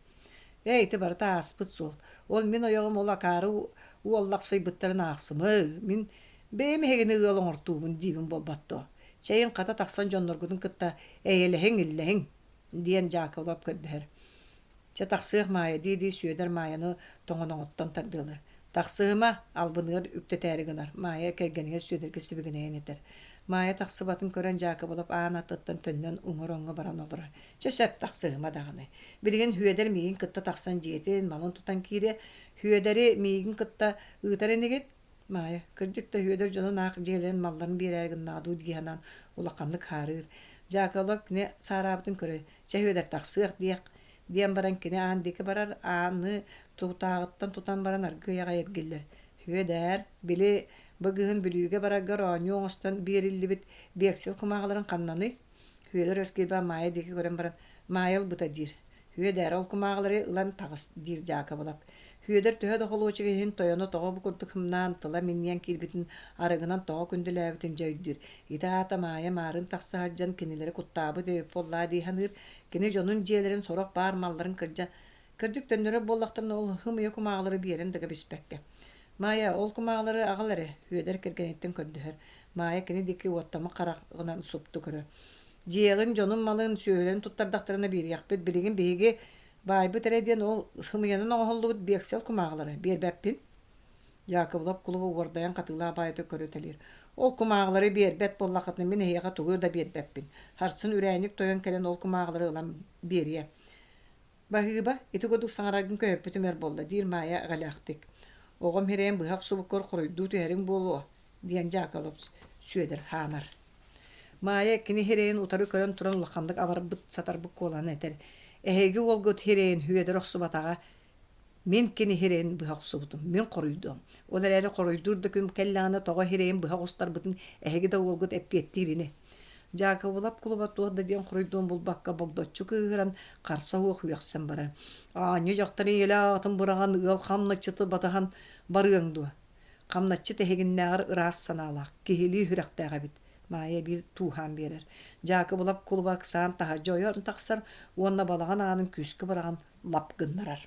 Ээ, ити барыта ааспыт суол. Ол мин ойоҕум ол акаары уоллахсыйбыттарын аахсымы, мин бэйэм эһигини ыал оҥортуубун диибин буолбат дуо? Чэйин хата тахсан дьонноргутун кытта эйэлэһиҥ-иллэһиҥ, диэн Дьаакыбылап көрдөһөр. Чэ, тахсыах Маайа дии-дии Сүөдэр Маайаны тоҥоноҕуттан тардыалар. Тахсыһыма, албыныгар үктэтээри гынар, Маайа кэргэнигэр Сүөдэргэ сибигинэйэн этэр. Маайа тахсыбатын көрөн Дьаакыбылап аан аттыттан төннөн уҥа ороҥҥо баран олорор. Чэ сөп, тахсыһыма даҕаны. Билигин Сүөдэр миигин кытта тахсан дьиэтин, малын тутан киириэ. Сүөдэри миигин кытта ыытар инигин? Маайа, кырдьык да Сүөдэр дьонун аах дьиэлэрин малларын биэрээри гыннаҕа дуу дии санаан улаханнык хаарыыр. Дьаакыбылап кини саараабытын көрөр. Чэ Сүөдэр тахсыах диэх диэн баран кини аан диэки барар, ааны тутааҕыттан тутан баран аргыый аҕай эргиллэр. Сүөдээр, били быгыһын Бүлүүгэ бараргар оонньуу оҥостон биэриллибит биэксэл кумааҕыларын ханнаный? Сүөдэр өс киирбэх Маайа диэки көрөн баран, «Маайа ылбыта» диир. «Сүөдээр, ол кумааҕылары ылан таҕыс» диир Дьаакыбылап. Сүөдэр төһө да холуочук иһин тойоно тоҕо бу курдук ымнаан, тыла минньийэн киирбитин, арыгынан тоҕо күндүлээбитин дьэ өйдүүр. Ити аата Маайа маарын тахса сылдьан кинилэри куттаабыт эбит буоллаа дии саныыр. Кини дьонун дьиэлэрин сорох баар малларын кырдьа Кырдьык төннөрөр буоллахтарына ол ымыйа кумааҕылары биэрэн да кэбиспэккэ. Маайа, ол кумааҕылары аҕал эрэ, Сүөдэр кэргэниттэн көрдөһөр. Маайа кини диэки уоттаммыт хараҕынан супту көрөр. Дьиэҕин, дьонун малын, сүөһүлэрин туттардахтарына биэриэхпит. Билигин биһиги баайбыт эрэ диэн ол сымыйанан оҥоһуллубут биэксэл кумааҕылара биэрбэппин. Яковлев кулуба уордайан хатыылаах баайыта көрүтэлиир. Ол кумааҕылары биэрбэт буоллаххытына мин эһиэхэ тугу да биэрбэппин. Сарсын үрээнньик тойон кэлэн ол кумааҕылары ылан биэриэ. Баһыыба, ити курдук саҥараргын көһүппүтүм өр буолла, диир Маайа эҕэлээхтик. Оҕом сирэйин быһа охсубуккар хоруйдуу түһэриҥ буолуо, диэн Дьаакылап Сүөдэр хаанар. Маайа кини сирэйин утары көрөн туран улаханнык абарбыт, сатарбыт куолаһын этэр: «Эһиги уолгут сирэйин Сүөдэр охсубатаҕа, Мин кини сирэйин быһа охсубутум, мин хоруйдуом. Ол эрээри хоруйдуур да күн кэллэҕинэ тоҕо сирэйин быһа оҕустарбытын эһиги да уолгут эппиэттиир ини. Дьаакыбылап кулуба туох да диэн хоруйдуон булбакка богдоччу кыыһыран, харса суох үөхсэн барар. Аанньа дьахтар ийэлээх аҕатын быраҕан ыал хамначчыты батыһан барыаҥ дуо? Хамначчыт эһигиннээҕэр ыраас санаалаах, киһилии сүрэхтээх эбит. Маайа биир тууһаан биэрэр. Дьаакыбылап кулуба ыксаан таһырдьа ойон тахсар уонна балаҕан аанын күүскэ быраҕан лап гыннарар.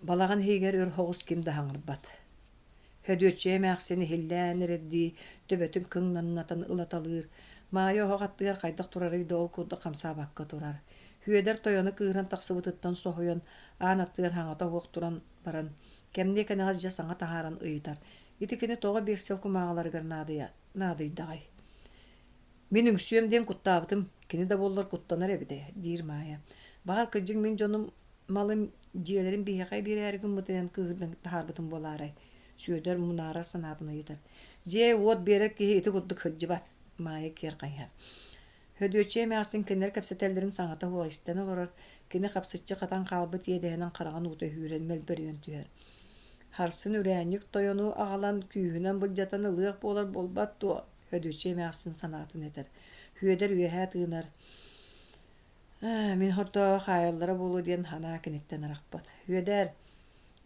Балаҕан иһигэр өр соҕус ким да саҥарбат. Сөдүөччүйэ эмээхсин иһиллээн эрэрдии төбөтүн кыҥнаннатан ылаталыыр. Маайа оһох аттыгар хайдах турарый да ол курдук хамсаабакка турар. Һүөдэр тойоно кыыһыран тахсыбытыттан соһуйан, аан аттыгар хаҥата уох туран баран, кэмниэ кэнэҕэс дьэ саҥа таһааран ыйытар: «Ити кини тоҕо биэксэл кумааҕыларыгар наадыйдаҕай?» «Мин үҥсүөм диэн куттаабытым, кини да буоллар куттанар эбит ээ» диир Маайа. «Баҕар, кырдьык мин дьонум малым, дьиэлэрин биһиэхэ биэрээри гыммытынан кыыһырдан таһаарбытым буолаарай?» Сүөдэр мунаарар санаатын ыйытар. «Дьиэ-уот биэрэр киһи ити курдук сылдьыбат», Маайа киэр хайыһар. Һөдүөччүйэ эмээхсин кинилэр кэпсэтэллэрин саҥата суох истэн олорор, кини хапсыччы хатан хаалбыт иэдэһинэн хараҕын уута сүүрэн мөлбөрүйэн түһэр. Харсын үрээнньик тойону аҕалан күүһүнэн былдьатан ылыах буолар буолбат дуо? Һөдүөччүйэ эмээхсин санаатын этэр. Һүөдэр үөһэ тыынар: «Ээ, мин хордооҕу хаайаллара буолуо диэн санаа киниттэн арахпат. Һүөдээр,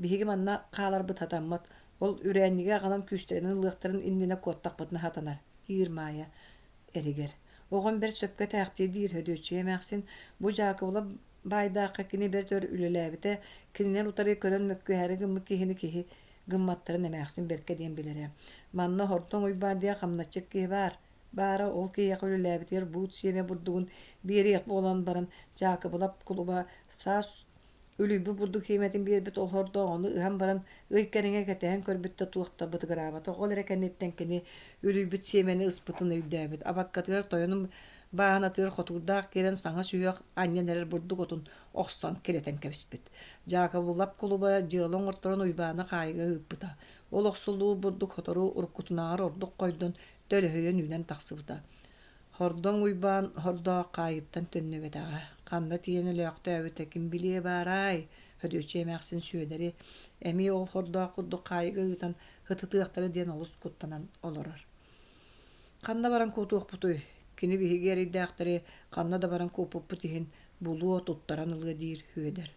биһиги манна хааларбыт сатаммат, ол үрээнньиги аҕалан күүстэринэн ылыахтарын иннинэ куоттахпытына сатанар», диир Маайа эригэр. Оҕом бэрт сөпкө этээхтиир диир Һөдүөччүйэ эмээхсин, бу Дьаакыбылап баайдаахха кини бэрт өр үлэлээбитэ, кинилэр утары көрөн мөккүһээри гыммыт киһини киһи гымматтарын эмээхсин бэркэ диэн билэрэ. Манна Хордоҥ Уйбаан диэн хамначчыт киһи баар. Баара ол киһиэхэ үлэлээбитигэр буут сиэмэ бурдугун биэриэх буолан баран Дьаакыбылап кулуба саас Үлүйбүт бурдук хиэмэтин биэрбит ол хордоох ону ыһан баран ый кэриҥэ кэтэһэн көрбүт да туох да бытыгыраабатах. Ол эрэ кэнниттэн кини үлүйбүт сиэмэни ыспытын өйдөөбүт. Абаккатыгар тойонун бааһынатыгар хотуурдаах киирэн саҥа сүһүөх анньан эрэр бурдук отун охсон кирэтэн кэбиспит. Дьаакыбылап кулуба дьыала оҥорторон Уйбааны хаайыыга ыыппыта. Ол охсуллубут бурдук сотору уруккутунааҕар ордук хойдон, төлөһүйэн үүнэн тахсыбыта. Хордоҥ Уйбаан хордоох хаайыттан төннүбэтэҕэ, ханна тиийэн өлөөхтөөбүтэ ким билиэ баарай, Һөдүөччүйэ эмээхсин Сүөдэри эмиэ ол хордоох курдук хаайыыга ыытан ытытыахтара диэн олус куттанан олорор. Ханна баран куотуохпутуй, кини биһиги эрэйдээхтэри ханна да баран куоппуппут иһин булуо, туттаран ылыа диир Һүөдэр.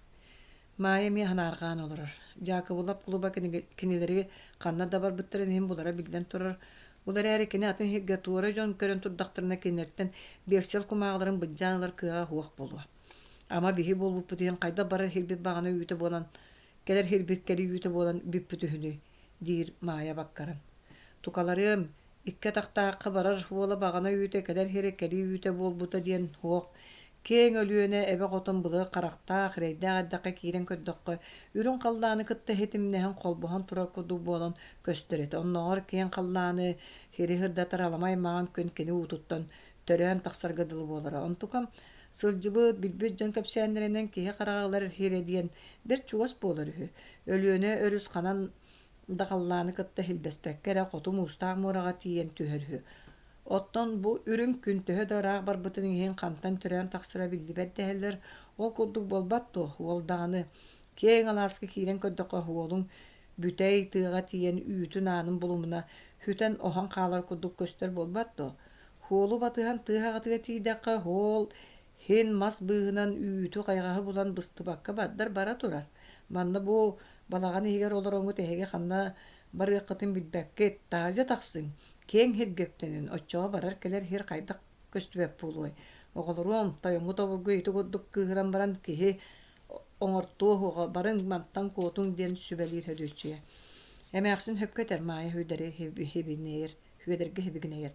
Маайа эмиэ санаарҕаан олорор. Дьаакыбылап кулуба кинилэри ханна да барбыттарын иһин булара биллэн турар. Ол эрээри кини атын сиргэ туора дьон көрөн турдахтарына кинилэртэн биэксэл кумааҕыларын былдьаан ылар кыаҕа суох буолуо. Ама биһи буолбуппут иһин хайдах барар сирбит баҕана үүтэ буолан, кэлэр сирбит кэлии үүтэ буолан бүппүт үһүнүй, диир Маайа баккаран. Тукаларыам, Икки атахтаахха барар уола баҕана үүтэ кэлэр сирэ кэлии үүтэ буолбута диэн суох. Киэҥ Өлүөнэ эбэ хотун былыр харахтаах, эрэйдээх эрдэххэ киирэн көрдөххө, үрүҥ халлааны кытта ситимнэһэн холбоһон турар курдук буолан көстөр этэ. Оннооҕор киэҥ халлааны сири сырдатар аламай маҥан күн кини уутуттан төрөөн тахсарга дылы буолара. Онтукам сылдьыбыт, билбит дьон кэпсээннэринэн киһи хараҕа ылар сирэ диэн бэрт чугас буолар үһү. Өлүөнэ өрүс ханан да халлааны кытта силбэспэккэ эрэ хоту муустаах муораҕа тиийэн түһэр үһү. Оттон бу үрүҥ күн төһө да ыраах барбытын иһин хантан төрөөн тахсара биллибэт дэһэллэр, ол курдук буолбат дуо, уол даҕаны киэҥ алааска киирэн көрдөххө уолуҥ бүтэй тыаҕа тиийэн үүтүн аанын булумуна сүтэн-оһон хаалар курдук көстөр буолбат дуо? Уолу батыһан тыа аҕатыгар тиийдэххэ, уол Һин мас быыһынан үүтү-хайаҕаһы булан быстыбакка бардар бара турар. Манна бу балаҕан иһигэр олороҥҥут эһиги ханна барыаххытын билбэккит, таһырдьа тахсыҥ, киэҥ сиргэ үктэнин, оччоҕо барар-кэлэр сир хайдах көстүбэт буолуой. Оҕолоруом, тойоҥҥут обургу ити курдук кыыһыран баран киһи оҥортуо суоҕа, барыҥ мантан куотуҥ диэн сүбэлиир Һөдүөччүйэ. Эмээхсин сөпкө этэр, Маайа Һүүдэри һибинэйэр Сүөдэргэ сибигинэйэр: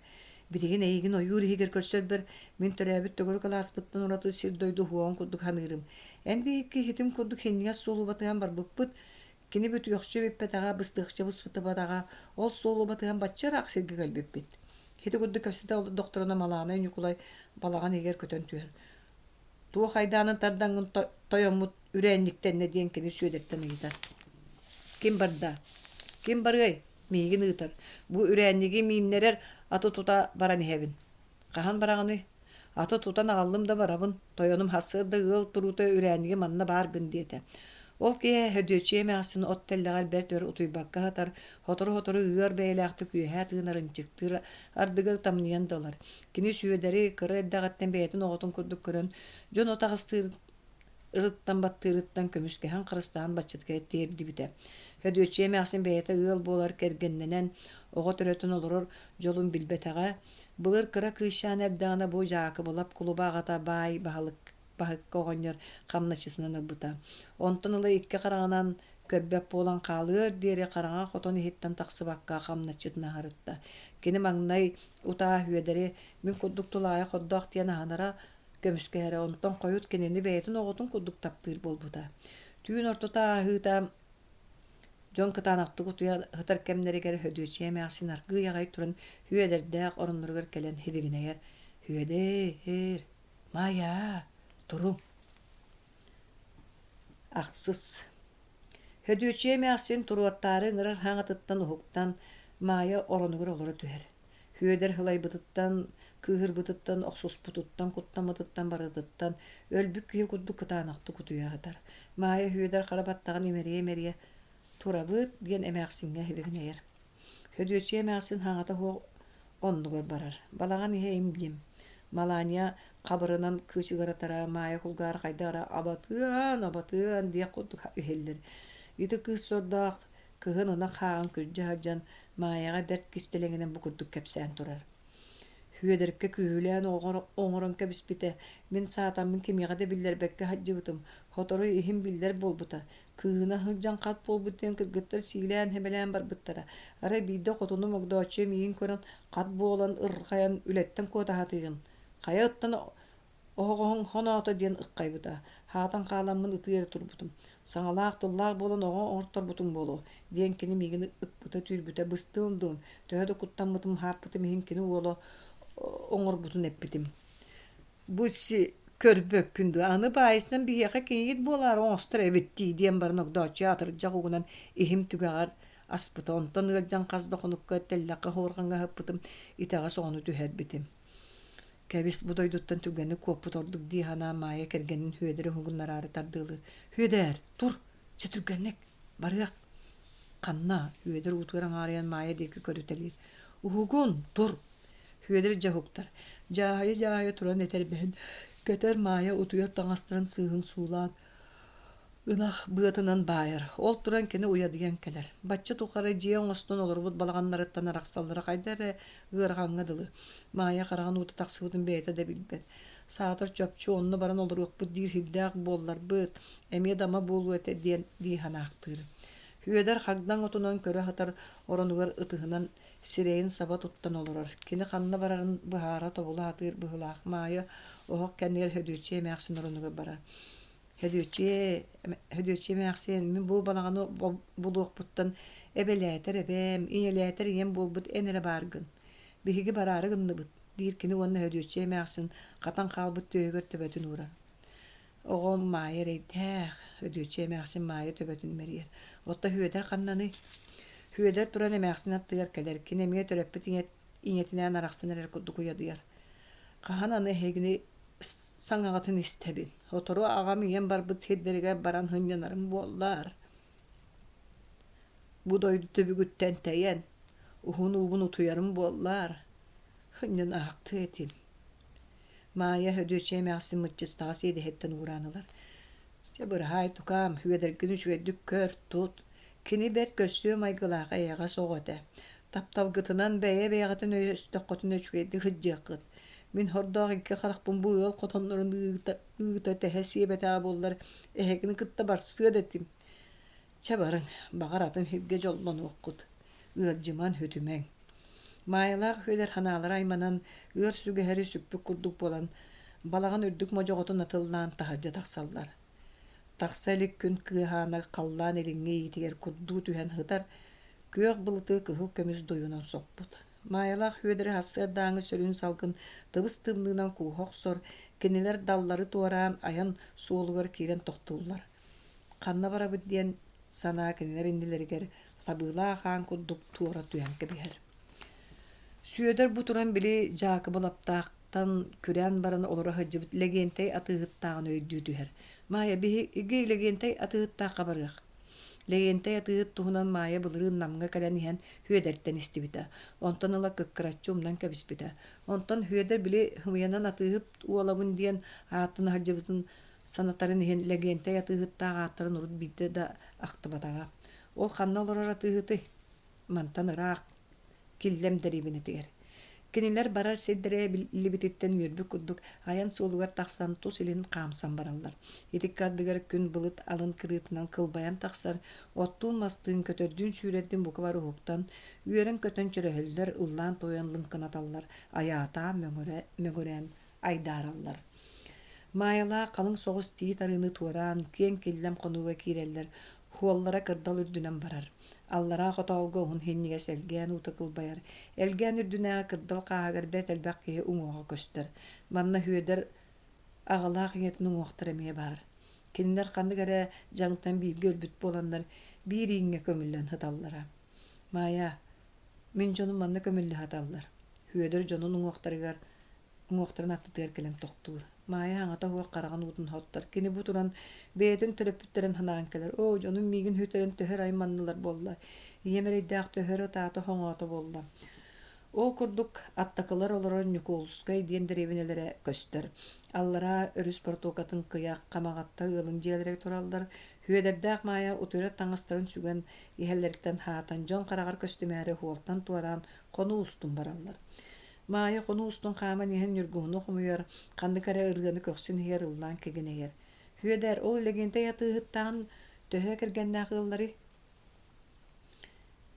«Билигин эйигин ойуур иһигэр көрсөрбөр мин төрөөбүт төгүрүк алааспыттан ураты сир-дойду уһуоҕун курдук саныырым. Эн биһикки иһитим курдук синньигэс суолу батыһан барбыппыт, кини бүтүөхчэ бүппэтэҕэ, быстыахча быспытыбатаҕа, ол суолу батыһан бачча ыраах сиргэ кэлбиппит». Ити курдук кэпсэтэ олордохторуна Малаанай Ньукулай балаҕан иһигэр көтөн түһэр. Туох айдаанын тардаҥҥын тойоммут үрээнньиктэннэ диэн кини Сүөдэртэн ыйытар. «Ким барда? Ким барыай? Миигин ыытар. Бу үрээнньиги мииннэрэр аты тута баран иһэбин. Хаһан бараҕыный? Аты тутан аҕаллым да барабын. Тойонум сарсыарда ыал туруута үрээнньиги манна баар гын диэтэ. Ол киэһэ Һөдүөччүйэ эмээхсин от тэллэҕэр бэрт өр утуйбакка сытар, сотору-сотору ыар бэйэлээхтик үөһээ тыынар ынчыктыыр, ардыгар тамныйан да ылар. Кини Сүөдэри кыра эрдэҕиттэн бэйэтин оҕотун курдук көрөн, дьон от аҕыстыыр ырыттан баттыырыттан көмүскэһэн харыстаан баччатыгар тиэрдибитэ. Һөдүөччүйэ эмээхсин бэйэтэ ыал буолар кэргэннэнэн, оҕо төрөтөн олорор дьолун билбэтэҕэ. Былыр кыра кыысчаан эрдэҕинэ бу Дьаакыбылап кулуба аҕата баай баһылык баһыкка оҕонньор хамначчытынан ылбыта. Онтон ыла икки хараҕынан көрбөт буолан хаалыар диэри хараҥа хотон иһиттэн тахсыбакка хамначчытын аһарытта. Кини маҥнай утаа Һүөдэри мин курдук тулаайах хордоох диэн аһынара. Көмүскэһэрэ, онтон хойут кинини бэйэтин оҕотун курдук таптыыр буолбута. Түүн ортото ааһыыта дьон кытаанахтык утуйа сытар кэмнэригэр Һөдүөччүйэ эмээхсин аргыый аҕай туран Үөдэрдээх оронноругар кэлэн һибигинэйэр: «Үөдээ-ээр, Маайаа, туруҥ!» Ахсыс Һөдүөччүйэ эмээхсин туруортаары ыҥырар хаҥатыттан уһуктан, Маайа оронугар олоро түһэр. Һүөдэр һылайбытыттан, кыыһырбытыттан, охсуспутуттан, куттаммытыттан барытыттан өлбүт киһи курдук кытаанахтык утуйа сытар. Маайа Һүөдэр хара баттаҕын имэрийэ-имэрийэ «Турабыт» диэн эмээхсиҥҥэ һибигинэйэр. Һөдүөччүйэ эмээхсин хаҥата суох оннугар барар. Балаҕан иһэ им-дьим. Малаанньа хабырынан кыычыгыратара Маайа кулгаара хайдах эрэ «абатыан, абатыан» диэх курдук иһиллэр. Ити кыыс сордоох кыһын ынах хааҕын күрдьэ сылдьан Маайаҕа бэрт кистэлэҥинэн бу курдук кэпсээн турар. Сүөдэркэ күүһүлээн оҥорон кэбиспитэ, мин саатаммын кимиэхэ да биллэрбэккэ сылдьыбытым, сотору иһим биллэр буолбута, кыыһына сылдьан хат буолбут диэн кыргыттар сиилээн-сэмэлээн барбыттара. Арай биирдэ хотунум Огдооччуйа миигин көрөн хат буолан ырҕайан үлэттэн куотаһатыыгын, хайа ыттан Оһоҕоһуҥ хоноото диэн ыххайбыта, хаатан хааламмын ытыы эрэ турбутум, саҥалаах тыллаах буолан оҕо оҥорторбутуҥ буолуо диэн кини миигин ыкпыта-түүрбүтэ быстыам дуо, төһө да куттаммытым, хааппытым иһин кини уола оҥорбутун эппитим. Бу си көрбөккүн дуо, аны баайсан биһиэхэ кийиит буолаары оҥостор эбит дии диэн баран Огдооччуйа атырдьах угунан иһим түгэҕэр аспыта, онтон ыалдьан хас да хонукка тэллэххэ суорҕаҥҥа сыппытым, итэҕэс оҕону түһэрбитим. Кэбис, бу дойдуттан түргэнник куоппут ордук дии санаан Маайа кэргэнин Һүөдэри уһугуннараары тардыалыыр. «Һүөдээр, тур, чэ түргэнник, барыах!» «Ханна?» Һүөдэр уутугар аҥаарыйан Маайа диэки көрүтэлиир. «Уһугун, тур!» Һүөдэр дьэ уһуктар. Дьааһыйа-дьааһыйа туран этэрбэһин кэтэр Маайа утуйар таҥастарын сыыһын суулаан Ынах быатынан баайар, ол туран кини уйадыйан кэлэр. Бачча тухары дьиэ оҥостон олорбут балаҕаннарыттан арахсаллара хайда эрэ ыарахаҥҥа дылы. Маайа хараҕын уута тахсыбытын бэйэтэ да билбэт. Саатар чопчу онно баран олоруохпут диир сирдээх буолларбыт, эмиэ да ама буолуо этэ диэн дии санаахтыыр. Үөдэр хагдаҥ отунан көрө сытар оронугар ытыһынан сирэйин саба туттан олорор. Кини ханна барарын быһаара тобула сатыыр быһыылаах. Маайа оһох кэннигэр Һөдүөччүйэ эмээхсин оронугар барар. Һөдүөччүйэ, Һөдүөччүйэ эмээхсиэн, мин бу балаҕаны булуохпуттан эбэлээтэр эбээм, ийэлээтэр ийэм буолбут эн эрэ бааргын. Биһиги бараары гынныбыт, диир кини уонна Һөдүөччүйэ эмээхсин хатан хаалбыт түөһүгэр төбөтүн уурар. Оҕом Маайа эрэйдээх, Һөдүөччүйэ эмээхсин Маайа төбөтүн мэрийэр. Оттон Һүөдэр ханнаный? Һүөдэр туран эмээхсин аттыгар кэлэр. Кини эмиэ төрөппүт ийэтинээн арахсан эрэр курдук уйадыйар. Хаһан аны эһигини саҥаҕытын истэбин. Сотору аҕам ийэм барбыт сирдэригэр баран сынньанарым буоллар. Бу дойду түбүгүттэн тэйэн, уһун уубун утуйарым буоллар, сынньанаахтыа этим. Маайа Һөдүөччүйэ эмээхсин мыччыстаҕас иэдэһиттэн уураан ылар. Чэ, быраһаай, тукаам, үөдэргин үчүгэйдик көр, тут. Кини бэрт көрсүө майгылаах эйэҕэс оҕо этэ. Тапталгытынан бэйэ-бэйэҕитин өйөстөххүтүнэ үчүгэйдик сылдьыаххыт. Мин хордоох икки харахпын бу ыал хотоннорун ыыта, ыыта тэһэ сиэбэтэҕэ буоллар, эһигини кытта барсыа да этим. Чэ барыҥ, баҕар атын сиргэ дьоллонуоххут. Ыалдьыман, сүтүмэҥ. Маайалаах Үөлэр ханаалара айманан, ыар сүгэһэри сүкпүт курдук буолан, балаҕан үрдүк модьоҕотун атыллаан таһырдьа тахсаллар. Тахса илик күн кыаһаана халлаан илиҥҥи иитигэр курдуу түһэн сытар, күөх былыты кыһыл көмүс дуйунан соппут. Маайалаах Үөдэри сарсыардааҥҥы сөрүүн салгын тыбыс-тымныынан кууһа охсор, кинилэр даллары туораан айан суолугар киирэн тохтууллар. Ханна барабыт диэн санаа кинилэр иннилэригэр сабыылаах аан курдук туора түһэн кэбиһэр. Сүөдэр бу туран били Дьаакыбылаптаахтан күрээн баран олоро сылдьыбыт Лэгиэнтэй атыыһыттааҕын өйдүү түһэр. Маайа, биһиги Лэгиэнтэй атыыһыттаахха барыах. Лэгиэнтэй атыыһыт туһунан Маайа былырыын Намҥа кэлэн иһэн Һүөдэртэн истибитэ. Онтон ыла кыккыраччы умнан кэбиспитэ. Онтон Һүөдэр били һымыйанан атыыһыт уолабын диэн ааттана сылдьыбытын санатарын иһин Лэгиэнтэй атыыһыттаах ааттарын урут биирдэ да ахтыбатаҕа. Ол ханна олорор атыыһытый? Мантан ыраах Киллэм дэриэбинэтигэр. Кинилэр барар сирдэрэ биллибититтэн үөрбүт курдук айан суолугар тахсан тус илин хаамсан бараллар. Итиккэ ардыгар күн былыт алын кырыытынан кылбайан тахсар, оттуун-мастыын, көтөрдүүн-сүүрэрдиин бука бары уһуктан, үөрэн-көтөн чөрөһөллөр, ыллаан-туойан лыҥкынаталлар, айаатаан мөҥүрээн айдаараллар. Маайалаах халыҥ соҕус тиит арыыны туораан, киэҥ киллэм хонууга киирэллэр, хуоллара кырдал үрдүнэн барар. Аллараа хотоолго уһун синньигэс элгээн уута кылбайар. Элгээн үрдүнээҕи кырдал хааһыгар бэрт элбэх киһи уҥуоҕа көстөр. Манна Сүөдэр аҕалаах ийэтин уҥуохтара эмиэ баар. Кинилэр ханнык эрэ дьаҥтан бииргэ өлбүт буоланнар, биир ииҥҥэ көмүллэн сыталлара. Маайа, мин дьонум манна көмүллэ сыталлар. Сүөдэр дьонун уҥуохтарыгар уҥуохтарын аттытыгар кэлэн тохтуур. Маайа аҥата суох хараҕын уутун соттор. Кини бу туран бэйэтин төрөппүттэрин санаан кэлэр. Оо, дьонум миигин сүтэрэн төһө эрэ айманнылар буолла. Ийэм эрэйдээх төһө эрэ ытаата-хоҥоото буолла. Ол курдук аттакылар олорор Ньукуолускай диэн дэриэбинэлэрэ көстөр. Аллараа өрүс протокатын кыйа Хамаҕатта ыалын дьиэлэрэ тураллар. Сүөдэрдээх Маайа утуйар таҥастарын сүгэн иһэллэриттэн хаатан, дьон хараҕар көстүмээри уолтан туораан хонуу устун бараллар. Маайа хонуу устун хааман иһэн ньургуһуну хомуйар, ханнык эрэ ырыаны көхсүн иһигэр ыллаан кигинэйэр. Сүөдэр, ол Лэгиэнтэй атыыһыттаан төһө кэргэннээх ыалларый?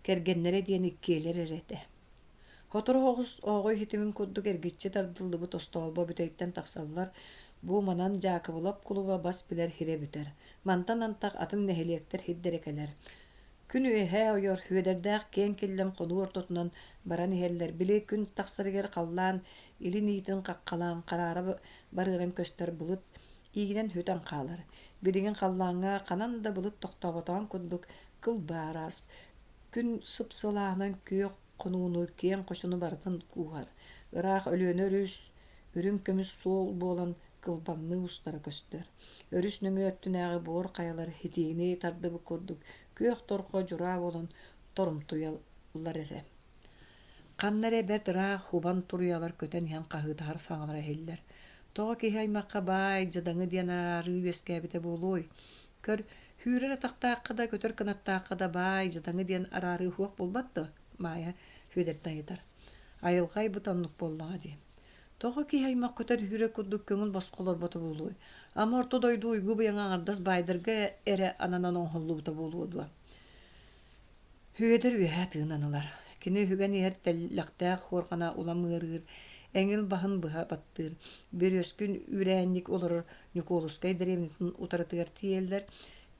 Кэргэннэрэ диэн иккиэлэр эрэ этэ. Сотору оҕус ооҕуй ситимин курдук эргиччи тардыллыбыт остоолбо бүтэйтэн тахсаллар, бу манан Дьаакыбылап кулуба бас билэр сирэ бүтэр. Мантан антах атын нэһилиэктэр сирдэрэ кэлэр. Күн үөһээ ойор, Сүөдэрдээх киэҥ киллэм хонуу ортотунан баран иһэллэр. Били күн тахсарыгар халлаан илин иитин хаххалаан хараара барыаран көстөр былыт иигинэн сүтэн хаалар. Билигин халлааҥҥа ханан да былыт тохтооботоҕун курдук кылбаа араас, күн сып-сылааһынан күөх хонууну, киэҥ хочону барытын кууһар. Ыраах Өлүөнэ өрүс үрүҥ көмүс суол буолан кылбаҥныы устара көстөр. Өрүс нөҥүө өттүнээҕи буор хайалар итиини тардыбыт курдук күөх торҕо дьураа буолан торумтуйаллар эрэ. Ханна эрэ бэрт ыраах убан туруйалар көтөн иһэн хаһыытаһар саҥалара иһиллэр. Тоҕо киһи аймахха баай, дьадаҥы диэн араарыы үөскээбитэ буолуой? Көр, сүүрэр атахтаахха да, көтөр кынаттаахха да баай, дьадаҥы диэн араарыы суох буолбат дуо? Маайа Сүөдэртэн ыйытар. Айылҕа айбыт оннук буоллаҕа дии. Тоҕо киһи аймах көтөр сүүрэр курдук көҥүл босхо олорбото буолуой? Ама орто дойду уйгу быйаҥа аҥардас баайдарга эрэ ананан оҥоһуллубута буолуо дуо? Сүөдэр үөһэ тыынан ылар. Кини үһүгэн иһэр тэллэхтээх хуорҕана улам ыарыыр, эҥил баһын быһа баттыыр. Берүөскүн үрээнньик олорор Ньукуолускай дэриэбинэтин утарытыгар тиийэллэр.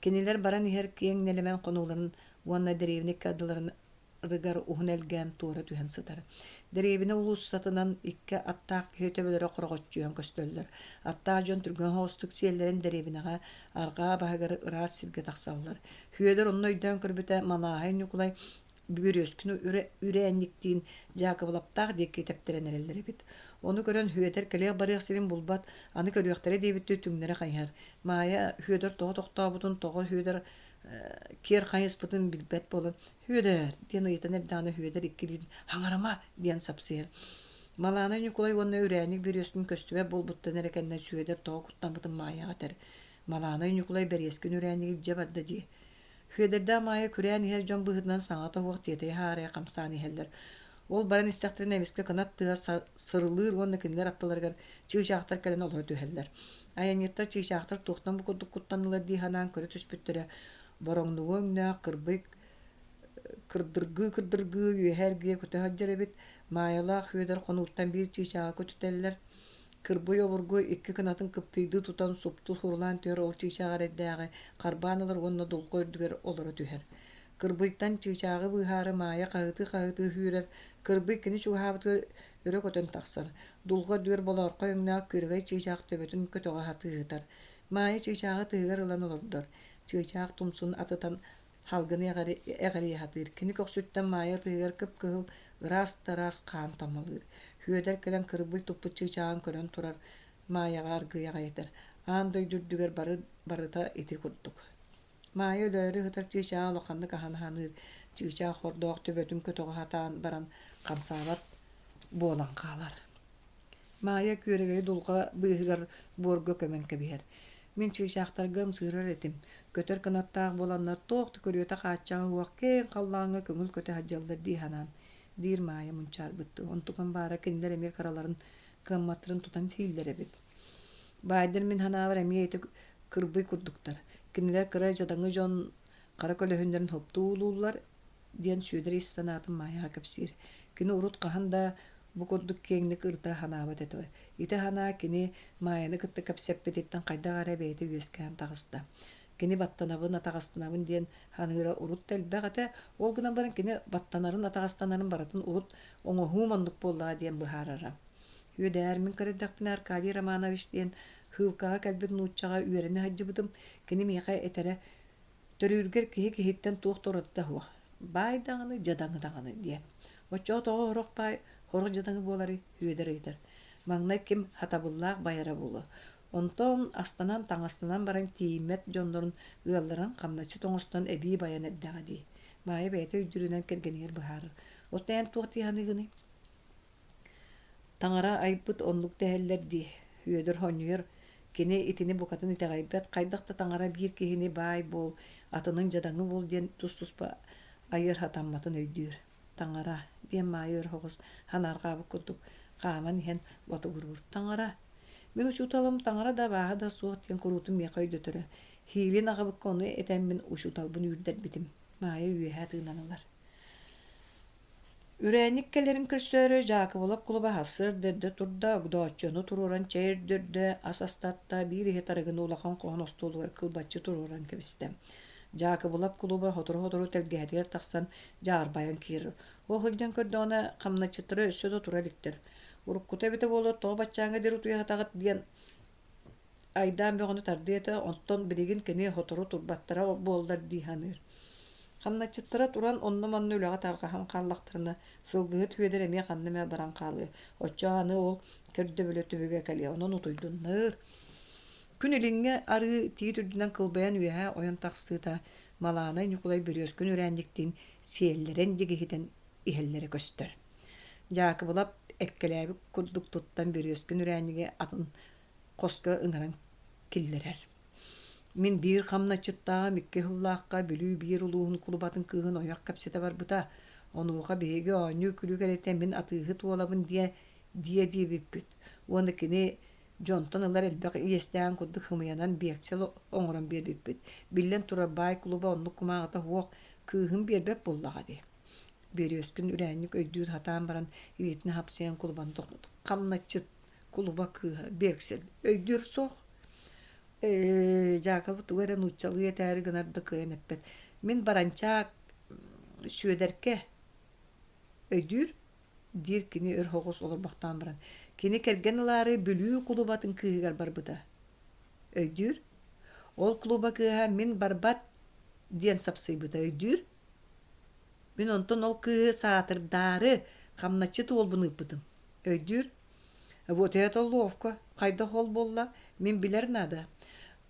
Кинилэр баран иһэр киэҥ нэлэмэн хонууларын уонна дэриэбинэ икки ардыларын рыгар уһун элгээн туора түһэн сытар. Дэриэбинэ уулуссатынан икки аттаах киһи төбөлөрө хороҕоччуйан көстөллөр. Аттаах дьон түргэн соҕустук сиэллэрин дэриэбинэҕэ арҕаа баһыгар ыраас сиргэ тахсаллар. Сүөдэр онно өйдөөн көрбүтэ Манааһай Ньукулай Бүрүөскүн үрээнньиктиин Дьаакыбылаптаах диэки тэптэрэн эрэллэр эбит. Ону көрөн Сүөдэр кэлиэх-барыах сирин булбат, аны көрүөхтэрэ диэбиттии түҥнэри хайыһар. Маайа Сүөдэр тоҕо тохтообутун, тоҕо Сүөдэр киэр хайыспытын билбэт буолан «Сүөдэр» диэн ыйытан эрдэҕинэ Сүөдэр икки илиитин «Хаҥарыма!» диэн сапсыйар. Малаанай Ньукулай уонна үрээнньик Березкин көстүбэт буолбуттарын эрэ кэннэ Сүөдэр тоҕо куттаммытын Маайаҕа этэр. Малаанай Ньукулай Бэриэскин үрээнньиги илдьэ барда дии. Сүөдэрдээх Маайа күрээн иһэр дьон быһыытынан саҥата суох тиэтэйэ-һаарайа хамсаан иһэллэр. Ол баран истэхтэринэ эмискэ кынат тыа сырылыыр уонна кинилэр аттыларыгар чыычаахтар кэлэн олоро түһэллэр. Айанньыттар чыычаахтар туохтан бу курдук куттаннылар дии санаан көрө түспүттэрэ, бороҥнугу өҥнөөх кырбый кырдыргыы-кырдыргыы үөһэ эргийэ көтө сылдьар эбит. Маайалаах Сүөдэр хонууттан биир чыычааҕы көтүтэллэр. Кырбый обургу икки кынатын кыптыйдыы тутан супту сурулаан түһэр ол чыычаах эрэйдээҕи харбаан ылар уонна дулҕа үрдүгэр олоро түһэр. Кырбыйтан чыычааҕы быыһаары Маайа хаһыытыы-хаһыытыы сүүрэр, Кырбый кини чугаһаабытыгар өрө көтөн тахсар, дулҕа үрдүгэр болоорхой өҥнөөх күөрэгэй чыычаах төбөтүн көтөҕө сатыы сытар. Маайа чыычааҕы тыһыгар ылан олордор, чыычаах тумсун атытан салгыны эҕирийэ сатыыр. Кини көхсүттэн Маайа ытыһыгар кып-кыһыл, ыраас да ыраас хаан таммалыыр. Сүөдэр кэлэн кырбый туппут чыычааҕын көрөн турар Маайаҕа аргыый аҕай этэр: «Аан дойду үрдүгэр бары барыта ити курдук» Маайа өлөөрү сытар чыычааҕы улаханнык аһан аһаныыр, чыычаах хордоох төбөтүн көтөҕө сатаан баран хамсаабат буолан хаалар. Маайа күөрэгэйи дулҕа быыһыгар буорга көмөн кэбиһэр. Мин чыычаахтарга ымсыырар этим, көтөр кынаттаах буоланнар туох да көрүөтэ-хааччаҕа суох киэҥ халлааҥҥа көҥүл көтө сылдьаллар дии санаан, диир Маайа мунчаарбыттыы. Онтукам баара кинилэр эмиэ кыраларын, кыамматтарын тутан сииллэр эбит. Баайдар мин санаабар эмиэ ити кырбый курдуктар. Кинилэр кыра дьадаҥы дьон хара көлөһүннэрин хоптуу уулууллар, диэн Сүөдэр ис санаатын Маайаҕа кэпсиир. Кини урут хаһан да Бу курдук киэҥник ырыта санаабат этэ. Ити санаа кини Маайаны кытта кэпсэппититтэн хайдах эрэ бэйэтэ үөскээн таҕыста. Кини баттанабын, атаҕастанабын диэн саныыра урут да элбэх этэ. Ол гынан баран кини баттанарын, атаҕастанарын барытын урут оҥоһуум оннук буоллаҕа диэн быһаарара. Үөдээр мин кыра эрдэхпинэ Аркадий Романович диэн һыылкаҕа кэлбит нууччаҕа үөрэнэ сылдьыбытым. Кини миэхэ этэрэ: «Төрүүргэр киһи киһиттэн туох да уратыта суох, баай даҕаны, дьадаҥы даҕаны» диэн. Оччоҕо тоҕо сорох баай, сорох дьадаҥы буоларый? Үөдэр ыйытар. Маҥнай ким сатабыллаах байара буолуо. Онтон астанан, таҥастанан баран тиийиммэт дьоннорун ыалларын хамначчыт оҥостон эбии байан эрдэҕэ дии. Маайа бэйэтэ өйдүүрүнэн кэргэнигэр быһаарар. Оттон эн туох дии саныыгыный? Таҥара айбыт оннук дэһэллэр дии, Үөдэр сонньуйар, кини итини букатын итэҕэйбэт, хайдах да таҥара биир киһини баай буол, атынын дьадаҥы буол диэн тус-туспа айыар сатамматын өйдүүр. Таҥара диэн Маайа өр соҕус санаарҕаабыт курдук хааман иһэн ботугуруур. Таҥара Мин учууталым таҥара да абааһы да суох диэн куруутун миэхэ өйдөтөрө. Һиилин аҕабыкка ону этэммин учууталбын үүрдэрбитим. Маайа үөһэ тыынан ылар. Үрээнньик кэлэрин көрсөөрү Дьаакыбылап кулуба сарсыарда эрдэ турда, Огдооччуну туруоран чэй өрдөрдө, ас астатта, биир иһит арыгыны улахан хоһун остуолугар кылбаччы туруоран кэбистэ. Дьаакыбылап кулуба сотору-сотору тэлгэһэтигэр тахсан дьаарбайан киирэр. Ол сылдьан көрдөҕүнэ, хамначчыттара өссө да тура иликтэр. Уруккута эбитэ буоллар, тоҕо баччааҥҥа диэри утуйа сатаҕыт диэн айдаан бөҕөнү тардыа этэ, онтон билигин кини сотору турбаттара буоллар дии саныыр. Хамначчыттара туран онно-манна үлэҕэ тарҕаһан хааллахтарына, сылгыһыт Сүөдэр эмиэ ханна эмэ баран хаалыа, оччоҕо аны ол көрдөбүлэ түбүгэ кэлиэ, онон утуйдуннар. Күн илиҥҥи арыы тиит үрдүнэн кылбайан үөһэ ойон тахсыыта Малаанай Ньукулай Бөрүөскүн үрээнньиктиин сиэллэрэн дьигиһитэн иһэллэрэ көстөр. Дьаакыбылап эккэлээбит курдук туттан Бөрүөскүн үрээнньиги атын хоско ыҥыран киллэрэр. Мин биир хамначчыттааҕым икки сыллаахха Бүлүү биир улууһун кулубатын кыыһын ойох кэпсэтэ барбыта. Онуоха биһиги оонньуу-күлүү кэлэтэ мин атыыһыт уолабын диэ диэ диэбиппит. Уонна кини дьонтон ылар элбэх иэстээҕин курдук сымыйанан биэксэл оҥорон биэрбиппит. Биллэн турар, баай кулуба оннук кумааҕыта суох, кыыһын биэрбэт буоллаҕа дии. Бөрүөскүн үрээнньик өйдүүр сатаан баран илиитин хапсыйан кулубаны тохтотто. Хамначчыт кулуба кыыһа биэксэл өйдүүр суох. Ээ, Дьаакабы тугу эрэ нууччалыы этээри гынар да кыайан эппэт. Мин баранчаак Сүөдэркэ өйдүүр диир кини өр соҕус олорбохтоон баран. Кини кэргэн ылаары Бүлүү кулубатын кыыһыгар барбыта. Өйдүүр? Ол кулуба кыыһа мин барбат диэн сапсыйбыта өйдүүр? Мин онтон ол кыыһы саатырдаары хамначчыт уолбун ыыппытым. Өйдүүр? Вот это ловко. Хайдах ол буолла? Мин билэр наада.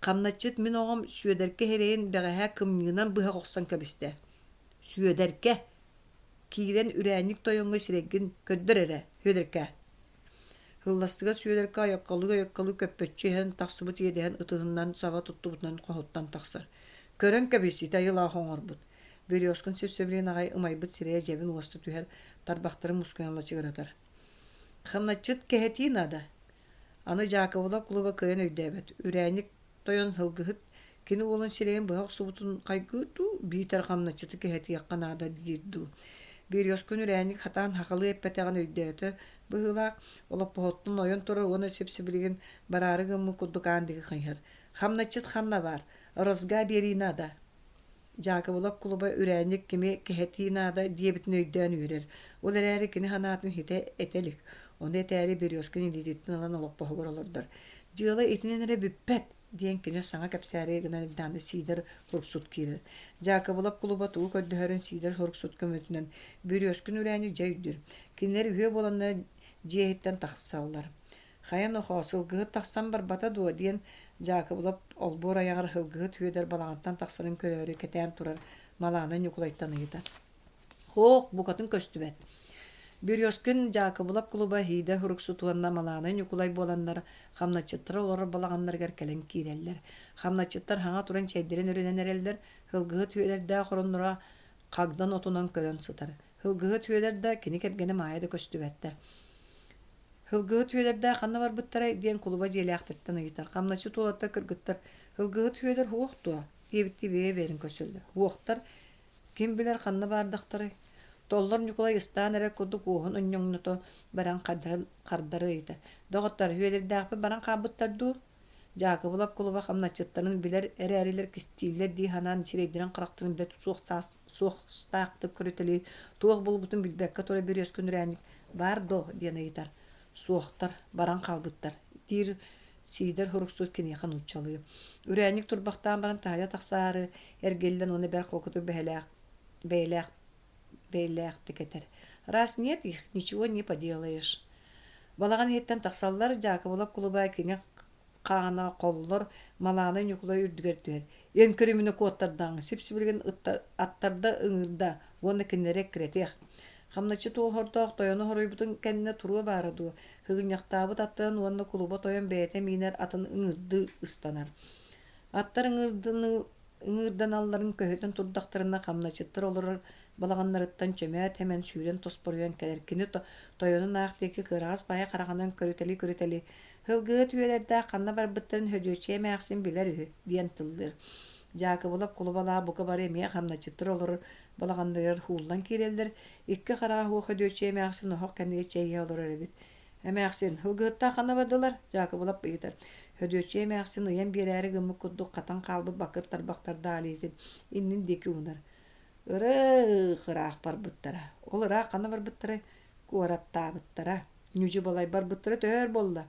Хамначчыт мин оҕом Сүөдэркэ эрэйин бэҕэһээ кымньыынан быһа охсон кэбистэ. Сүөдэркэ! Киирэн үрээнньик тойоҥҥо сирэйгин көрдөр эрэ, Сүөдэркэ! Һылластыгас Сүөдэркэ айаккалыы-айаккалыы көппөччү иһэн тахсыбыт иэдэһин ытыһынан саба туттубутунан хоһуттан тахсар. Көрөн кэбис, ити айылаах оҥорбут. Березкин сип-сибилигин аҕай ымайбыт сирэйэ дьэбин уоста түһэр, тарбахтарын мускуйан лачыгыратар. Хамначчыт кэһэтии наада. Аны Дьаакыбылап кулуба кыайан өйдөөбөт. Үрээнньик тойон сылгыһыт кини уолун сирэйин быһа охсубутун хайгыыр дуу, биитэр хамначчыты кэһэтиэххэ наада диир дуу. Березкин үрээнньик хатаан хахалыы эппэтэҕин өйдөөтө быһыылаах, олоппоһуттан ойон турар уонна сип-сибилигин бараары гыммыт курдук аан диэки хайыһар. Хамначчыт ханна баар? Розга биэрии наада. Дьаакыбылап кулуба үрээнньик кими кэһэтии наада диэбитин өйдөөн үөрэр. Ол эрээри кини санаатын ситэ этэ илик. Ону этээри Березкин илиититтэн ылан олоппоһугар олордор. Дьыала итинэн эрэ бүппэт, диэн кини саҥа кэпсээри гынан эрдэҕинэ Сиидэр Суруксут киирэр. Дьаакыбылап кулуба тугу көрдөһөрүн Сиидэр Суруксут көмөтүнэн Березкин үрээнньик дьэ өйдүүр. Кинилэр үһүө буоланнар дьиэ иһиттэн тахсаллар. Хайа нохоо, сылгыһыт тахсан барбата дуо диэн Дьаакыбылап олбуор айаҕар сылгыһыт Сүөдэр балаҕантан тахсарын көрөөрү кэтээн турар Малаана Ньукулайтан ыйытар. Һоох, букатын көстүбэт. Березкин Дьаакыбылап кулуба Иһиидэ Суруксут уонна Малаана Ньукулай буоланнар хамначчыттара олорор балаҕаннарыгар кэлэн киирэллэр. Хамначчыттар хаҥа туран чэйдэрин өрүнэн эрэллэр, сылгыһыт Сүөдэрдээх оронноро хагдан отунан көрөн сытар. Сылгыһыт Сүөдэр да, кини кэргэнэ Маайа да көстүбэттэр. «Сылгыһыт Сүөдэрдээх ханна барбыттарай?» диэн кулуба дьиэлээхтэриттэн ыйытар. Хамначчыт уолаттар кыргыттар «Сылгыһыт Сүөдэр суох дуо?» диэбиттии бэйэ-бэйэлэрин көрсөллөр. «Суохтар, ким билэр ханна баардахтарай?» Толлор Ньукулай ыстаан эрэр курдук уоһун унньуҥнута баран хардары ыйытар: «Доҕоттор, Үөдэрдээхпит баран хаалбыттар дуу?» Дьаакыбылап кулуба хамначчыттарын билэр эрээрилэр кистииллэр дии санаан сирэйдэрин-харахтарын бэрт суохтаахтык көрүтэлиир, туох буолбутун билбэккэ турар Березкин үрээнник «Баар дуо?» диэн ыйытар. «Суохтар, баран хаалбыттар» диир Сиидэр суруксут киниэхэ нууччалыы. Үрээнньик турбахтаан баран таһыйа тахсаары эргиллэн уонна бэрт холкутук бэһэлээх бэйэлээх бэйэлээхтик этэр: «Раз нет их, ничего не поделаешь». Балаҕан иһиттэн тахсаллар, Дьаакыбылап кулуба кини хаана холлор, Малаанай Ньукулай үрдүгэр түһэр. «Эн көрүмүнэ куоттардаҥ, сип-сибилигин аттарда ыҥырда уонна кинилэри эккирэтиэх». Хамначчыт уол хордоох тойону хоруйбутун кэннэ туруо баара дуо, сыгынньахтаабыт аттарын уонна кулуба тойон бэйэтэ миинэр атын ыҥырдыы ыстанар. Аттар ыҥыырданалларын көһүтэн турдахтарына хамначчыттар олорор балаҕаннарыттан чөмөөт эмэн сүүрэн тоспоруйан кэлэр. Кини тойонун аах диэки кыараҕас баайа хараҕынан көрүтэлии-көрүтэлии «Сылгыһыт үөлэрдээх ханна барбыттарын Һөдүөччүйэ эмээхсин билэр үһү» диэн тыллыыр. Дьаакыбылап кулубалаах бука бары эмиэ хамначчыттар олорор балаҕаннарыгар һууллан киирэллэр. Икки хараҕа суох Һөдүөччүйэ эмээхсин оһох кэннигэр чэй иһэ олорор эбит. Эмээхсин, сылгыһыттаах ханна бардылар? Дьаакыбылап ыйытар. Һөдүөччүйэ эмээхсин ыйан биэрээри гыммыт курдук хатан хаалбыт бакыр тарбахтардаах илиитин иннин диэки уунар. Ырыых ыраах барбыттара. Ол ыраах ханна барбыттарай? Куораттаабыттара. Ньүдьү балай барбыттара төһө өр буолла?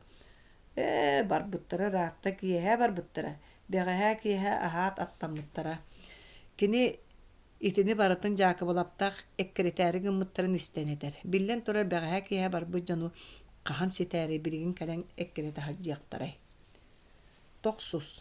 Ээ, барбыттара ыраатта киэһэ барбыттара. Бэҕэһээ киэһэ аһаат аттаммыттара. Кини Итини барытын Дьаакыбылаптаах эккирэтээри гыммыттарын истэн этэр. Биллэн турар, бэҕэһээ киэһэ барбыт дьону хаһан ситээри билигин кэлэн эккирэтэ сылдьыахтарай. Тохсус.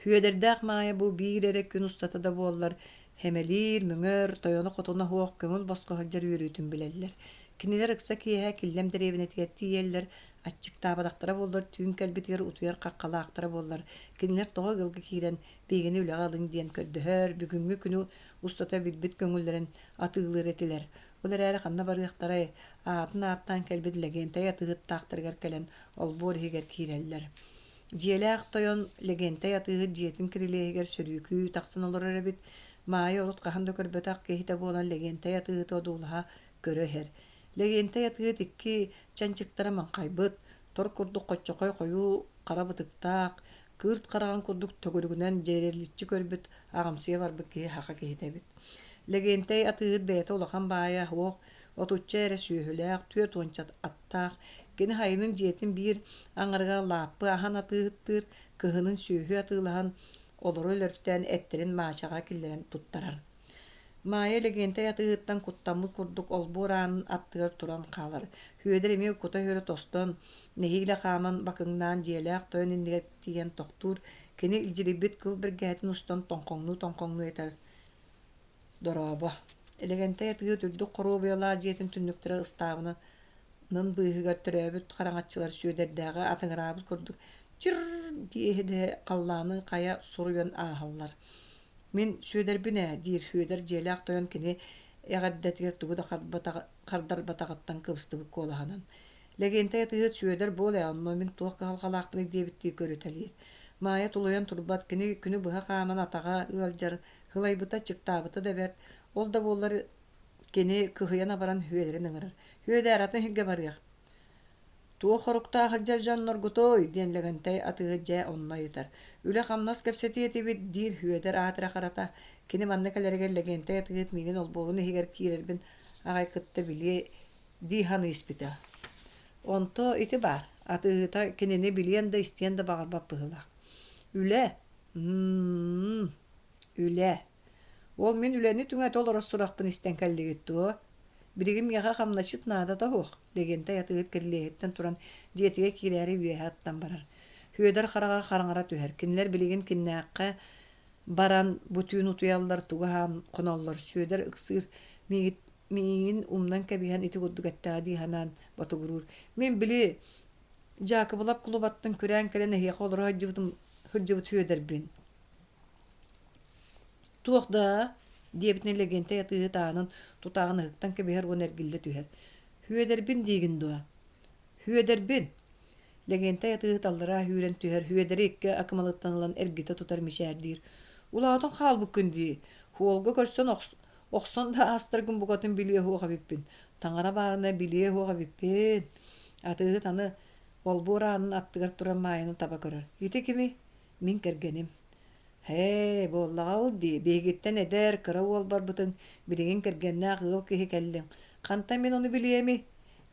Сүөдэрдээх Маайа бу биир эрэ күн устата да буоллар, сэмэлиир, мөҥөр, тойоно-хотуна суох көҥүл босхо сылдьар үөрүүтүн билэллэр. Кинилэр ыкса киэһэ Киллэм дэриэбинэтигэр тиийэллэр, аччыктаабатахтара буоллар түүн кэлбитигэр утуйар хаххалаахтара буоллар, кинилэр тоҕо ыалга киирэн биһигини үлэҕэ ылыҥ диэн көрдөһөр, бүгүҥҥү күнү устата билбит көҥүллэрин атыылыыр этилэр. Ол эрээри ханна барыахтарай, аатын ааттаан кэлбит Лэгиэнтэй атыыһыттаахтарыгар кэлэн олбуор иһигэр киирэллэр. Дьиэлээх тойон Лэгиэнтэй атыыһыт дьиэтин кирилиэһигэр сөрүүкүү тахсан олорор эбит. Маайа урут хаһан да көрбөтөх киһитэ буолан Лэгиэнтэй атыыһыты одуулаһа көрө иһэр. Лэгиэнтэй атыыһыт икки чанчыктара маҥхайбыт, тор курдук хоччохой хойуу хара бытыктаах, кыырт хараҕын курдук төгүрүгүнэн дьиэрэличчи көрбүт аҕамсыйа барбыт киһи саха киһитэ эбит. Лэгиэнтэй атыыһыт бэйэтэ улахан баайа суох, отучча эрэ сүөһүлээх, түөрт уонча аттаах. Кини сайынын дьиэтин биир аҥарыгар лааппы аһан атыыһыттыыр, кыһынын сүөһү атыылаһан олору өлөртөөн эттэрин маачаҕа киллэрэн туттарар. Маайа Лэгиэнтэй атыыһыттан куттаммыт курдук олбуор аанын аттыгар туран хаалар. Сүөдэр эмиэ кута-сүрэ тостон, нэһиилэ хааман бакыҥнаан дьиэлээх тойон иннигэр тиийэн тохтуур. Кини илдьирийбит кыл бэргэһэтин устан тоҥхоҥнуу-тоҥхоҥнуу этэр: «Дорообо». Лэгэнтэй атыыһыт үрдүк хоруобуйалаах дьиэтин түннүктэрэ ыстаабынан быыһыгар төрөөбүт хараҥаччылар Сүөдэрдээҕи атыҥыраабыт курдук «чыр-р» диэһи-дэһэ халлааны хайа суруйан ааһаллар. Мин Сүөдэрбин ээ, диир Сүөдэр дьиэлээх тойон кини эҕэрдэтигэр тугу да хардарбатаҕыттан кыбыстыбыт куолаһынан. Лэгиэнтэй атыыһыт Сүөдэр буол ээ, онно мин туох кыһалҕалаахпыный диэбиттии көрүтэлиир. Маайа тулуйан турбат, кини күнү быһа хааман атаҕа ыалдьар, сылайбыта, аччыктаабыта да бэрт. Ол да буоллар кини кыһыйан абаран Сүөдэрин ыҥырар. Сүөдээр, атын сиргэ барыах. Туох хоруктаах сылдьар дьонноргутуй? диэн Лэгэнтэй атыыһыт дьэ онно ыйытар. Үлэ-хамнас кэпсэтиэ этибит, диир Сүөдэр аат эрэ харата. Кини манна кэлэригэр Лэгэнтэй атыыһыт миигин олбуорун иһигэр киирэрбин аҕай кытта билиэ дии саныы испитэ. Онто ити баар, атыыһыта кинини билиэн да истиэн да баҕарбат быһыылаах. Үлэ? М-м-м, үлэ. Ол мин үлэни түҥэтэ олорор сурахпын истэн кэллигит дуо? Билигин миэхэ хамначчыт наадата суох, Лэгиэнтэй атыыһыт кирилиэһиттэн туран дьиэтигэр киирээри үөһэ аттан барар. Сүөдэр хараҕа хараҥара түһэр. Кинилэр билигин кимнээххэ баран бу түүн утуйаллар, тугу аһаан хоноллор. Сүөдэр ыксыыр, миигин умнан кэбиһэн ити курдук эттэҕэ дии санаан ботугуруур. Мин били Дьаакыбылап кулубаттан күрээн кэлэн эһиэхэ олоро сылдьыбытым сылдьыбыт Сүөдэрбин. Туох да диэбитинэн Лэгиэнтэй атыыһыт аанын тутааҕын ыһыктан кэбиһэр уонна эргиллэ түһэр. Сүөдэрбин диигин дуо? Сүөдэрбин! Лэгиэнтэй атыыһыт аллараа сүүрэн түһэр, Сүөдэри икки акымалыттан ылан эргитэ тутар мичээрдиир. Улаатан хаалбыккын дии, суолга көрсөн. Охсон да аастаргын букатын билиэ суох эбиппин. Таҥара баарына билиэ суох эбиппин. Атыыһыт аны олбуор аанын аттыгар турар Маайаны таба көрөр. Ити кими? Мин кэргэним. Һээ, буоллаҕа ол дии, биһигиттэн эдэр, кыра уол барбытыҥ, билигин кэргэннээх ыал киһи кэллиҥ. Хантан мин ону билиэмий?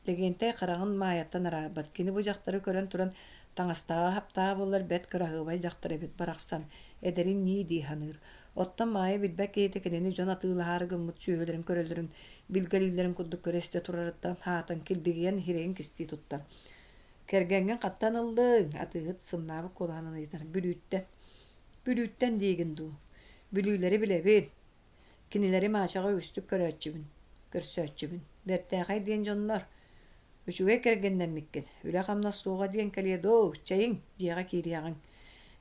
Лэгиэнтэй хараҕын Маайаттан араарбат. Кини бу дьахтары көрөн туран, таҥастааҕа-хаптааҕа буоллар бэрт кыраһыабай дьахтар эбит барахсан, эдэрин ньии дии саныыр. Оттон Маайа билбэт киһитэ кинини дьон атыылаһаары гыммыт сүөһүлэрин көрөллөрүн, билгэлииллэрин курдук көрө-истэ турарыттан хаатын килбигийэн сирэйин кистии туттар. Кэргэҥҥин хантан ыллыҥ? Атыыһыт сымнаабыт куолаһынан ыйытар. Бүлүүттэн. Бүлүүттэн диигин дуу? Бүлүүлэри билэбин. Кинилэри Маачаҕа үгүстүк көрөөччүбүн, көрсөөччүбүн. Бэртээхэй диэн дьоннор. Үчүгэй кэргэннэммиккин. Үлэ-хамнас суоҕа диэн кэлиэ дуу, чэйиҥ, дьиэҕэ киириэҕиҥ.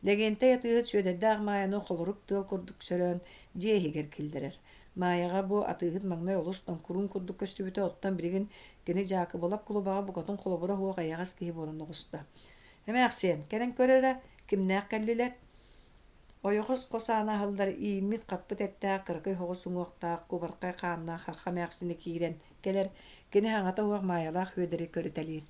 Лэгиэнтэй атыыһыт Сүөдэрдээх Маайаны холорук тыал курдук сөрөөн дьиэ иһигэр киллэрэр. Маайаҕа бу атыыһыт маҥнай олус тоҥкуруун курдук көстүбүтэ, оттон билигин кини Дьаакыбылап кулубаҕа букатын холобура суох эйэҕэс киһи буолан оҕуста. «Эмээхсиэн, кэлэн көр эрэ, кимнээх кэллилэр?» Ойоҕос хос аана аһыллар, ииммит-хаппыт эттээх, кыракый оҕус уҥуохтаах, кубархай хааннаах хахха эмээхсинэ киирэн кэлэр, кини саҥата суох Маайалаах Сүөдэри көрүтэлиир.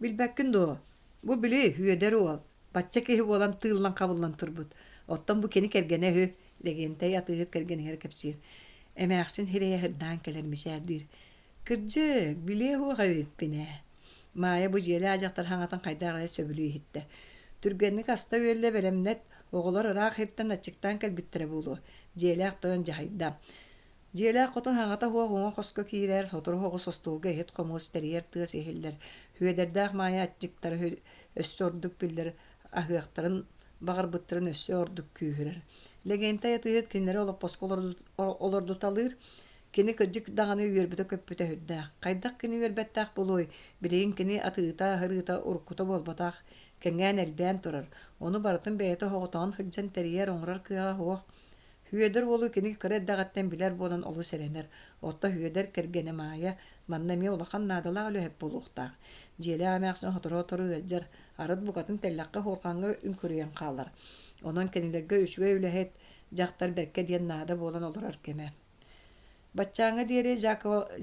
«Билбэккин дуо? Бу били Сүөдэр уол, бачча киһи буолан тыыллан-хабыллан турбут. Оттон бу кини кэргэнэ үһү», Лэгиэнтэй атыыһыт кэргэнигэр кэпсиир. Эмээхсин сирэйэ сырдаан кэлэр мичээрдиир. Кырдьык, билиэ суох эбиппин ээ. Маайа бу дьиэлээх дьахтар саҥатын хайдах эрэ сөбүлүү иһиттэ. Түргэнник аста-үөллэ бэлэмнэт, оҕолор ыраах сиртэн аччыктаан кэлбиттэрэ буолуо, дьиэлээх тойон дьаһайда. Дьиэлээх хотун саҥата суох уҥа хоско киирэр, сотору соҕус остуолга иһит-хомуос тэрийэр тыас иһиллэр. Сүөдэрдээх Маайа аччыктара өссө ордук биллэр, аһыахтарын баҕарбыттарын өссө ордук күүһүрэр. Лэгиэнтэй атыыһыт кинилэри олоппоско олордуталыыр, Кини кырдьык даҕаны үөрбүтэ-көппүтэ сүрдээх. Хайдах кини үөрбэттээх буолуой, билигин кини атыыта-аһырыыта уруккута буолбатах, кэҥээн элбээн турар. Ону барытын бэйэтэ оһоҕотоон сылдьан тэрийэр, оҥорор кыаҕа суох. Сүөдэр уолу кини кыра эрдэҕиттэн билэр буолан олус эрэнэр. Оттон Сүөдэр кэргэнэ Маайа манна эмиэ улахан наадалаах үлэһит буолуохтаах. Дьиэлээх эмээхсин сотору-сотору ыалдьар, арыт букатын тэллэххэ суорҕаҥҥа үҥкүрүйэн хаалар. Онон кинилэргэ үчүгэй үлэһит дьахтар бэркэ диэн наада буолан олорор кэмэ. Баччааҥҥа диэри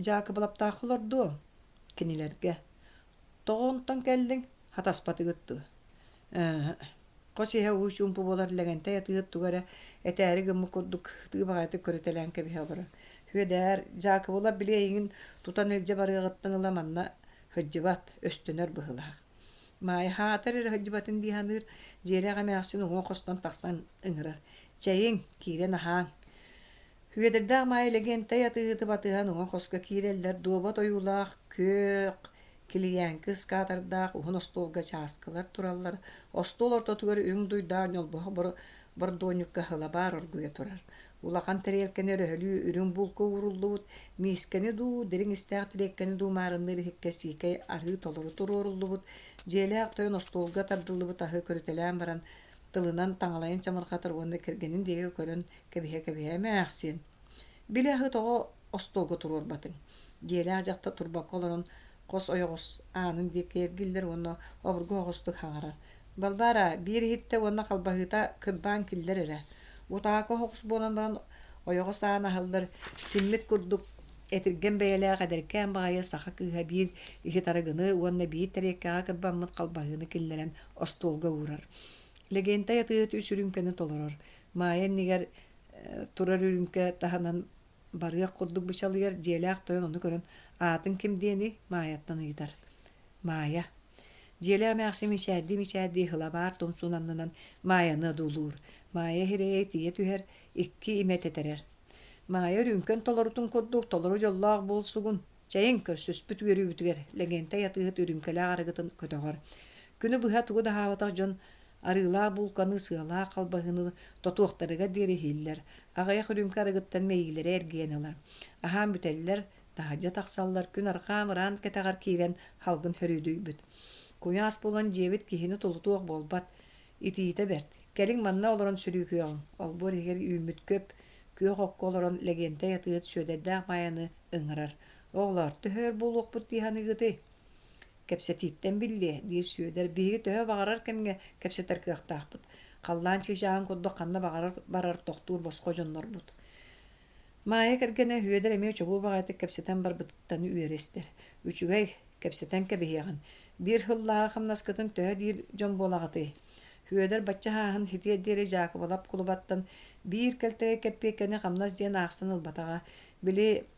Дьаакыбылаптаахха олордуо? Кинилэргэ. Тоҕо онтон кэллиҥ? Хатаспатыгыт дуо? Ээ, хос иһэ уу чуумпу буолар Лэгэнтэй атыыһыт тугу эрэ этээри гыммыт курдук ытыы баҕайытык көрүтэлээн кэбиһэ олорор. Сүөдээр, Дьаакыбылап били эйигин тутан илдьэ барыаҕыттан ыла манна сылдьыбат, өстөнөр быһыылаах. Маайа хаатар эрэ сылдьыбатын дии саныыр, дьиэлээх эмээхсин уҥа хостон тахсан ыҥырар. Чэйиҥ, киирэн аһааҥ. Сүөдэрдээх Маайа Лэгиэнтэй атыыһыты батыһан уҥа хоско киирэллэр, дуобат ойуулаах күөх килийээҥки ыскаатардаах уһун остуолга чааскылар тураллар, остуол ортотугар үрүҥ дуйдаах ньолбоһо бордуонньукка сылабаар оргуйа турар. Улахан тэриэлкэни өрөһөлүү үрүҥ булка ууруллубут, миискэни дуу, дириҥ истээх тириэккэни дуу маарынныыр иһиккэ сиикэй арыы толору туруоруллубут, дьиэлээх тойон остуолга тардыллыбыт аһы көрүтэлээн баран тылынан таҥалайын чамырҕатар уонна кэргэнин диэки көрөн кэбиһэ-кэбиһэ эмээхсиэн били аһы тоҕо остуолга туруорбатыҥ дьиэлээх дьахтар турбакка олорон хос ойоҕос аанын диэки эргиллэр уонна обургу оҕустук хаҥарар Балбаара биир иһиттэ уонна халбаһыыта кырбаан киллэр эрэ утаакы оһоҕос буолан баран ойоҕос аан аһыллар симмит курдук этиргэн бэйэлээх эдэркээн баҕайы саха кыыһа биир иһит арыгыны уонна биир тэриэккэҕэ кырбаммыт халбаһыыны киллэрэн остуолга уурар Лэгиэнтэй атыыһыт үс үрүүмкэни толорор Маайа иннигэр турар үрүүмкэ таһынан барыах курдук бычалыйар, дьиэлээх тойон ону көрөн аатын ким диэний Маайаттан ыйытар. Маайа. Дьиэлээх эмээхсин мичээрдии-мичээрдии сылабаар тумсун аннынан Маайаны одуулуур. Маайа сирэйэ тиийэ түһэр, икки имэ тэтэрэр. Маайа үрүүмкэн толорутун курдук толору дьоллоох буолсугун, Чэйиҥ, көрсүспүт үөрүүбүтүгэр Лэгиэнтэй атыыһыт үрүүмкэлээх арыгытын көтөҕөр. Күнү быһа тугу да аһаабатах дьон арыылаах буулканы, сыалаах халбаһыыны тотуохтарыгар диэри иһиллэр, аҕыйах үрүүмкэ арыгыттан мэйиилэрэ эргийэн ылар. Аһаан бүтэллэр, таһырдьа тахсаллар, күн арҕаа мыраан кэтэҕэр киирэн халгын хөрүүдүйбүт. Куйаас буолан дьиэбит киһини тулутуох буолбат, итиитэ бэрт. Кэлиҥ манна олорон сүрүүкүөҕүҥ, олбуор иһигэр үүммүт көп, күөх окко олорон Лэгиэнтэй атыыһыт Сүөдэрдээх Маайаны ыҥырар. Оҕолоор, төһө өр буолуохпут дии саныыгытый? Кэпсэтииттэн биллиэ, диир Сүөдэр. Биһиги төһө баҕарар кэмҥэ кэпсэтэр кыахтаахпыт. Халлаан чыычааҕын курдук ханна баҕарар барар тохтуур босхо дьоннорбут. Маайа кэргэнэ Үөдэр эмиэ чобуо баҕайытык кэпсэтэн барбытыттан үөрэ истэр. Үчүгэй, кэпсэтэн кэбиһиэҕин. Биир сыллааҕы хамнаскытын төһө диир дьон буолаҕытый? Үөдэр бачча ааһан ситиэр диэри Дьаакыбылап кулубаттан биир кэлтэгэй кэппиэккэни хамнас диэн аахсан ылбатаҕа. Били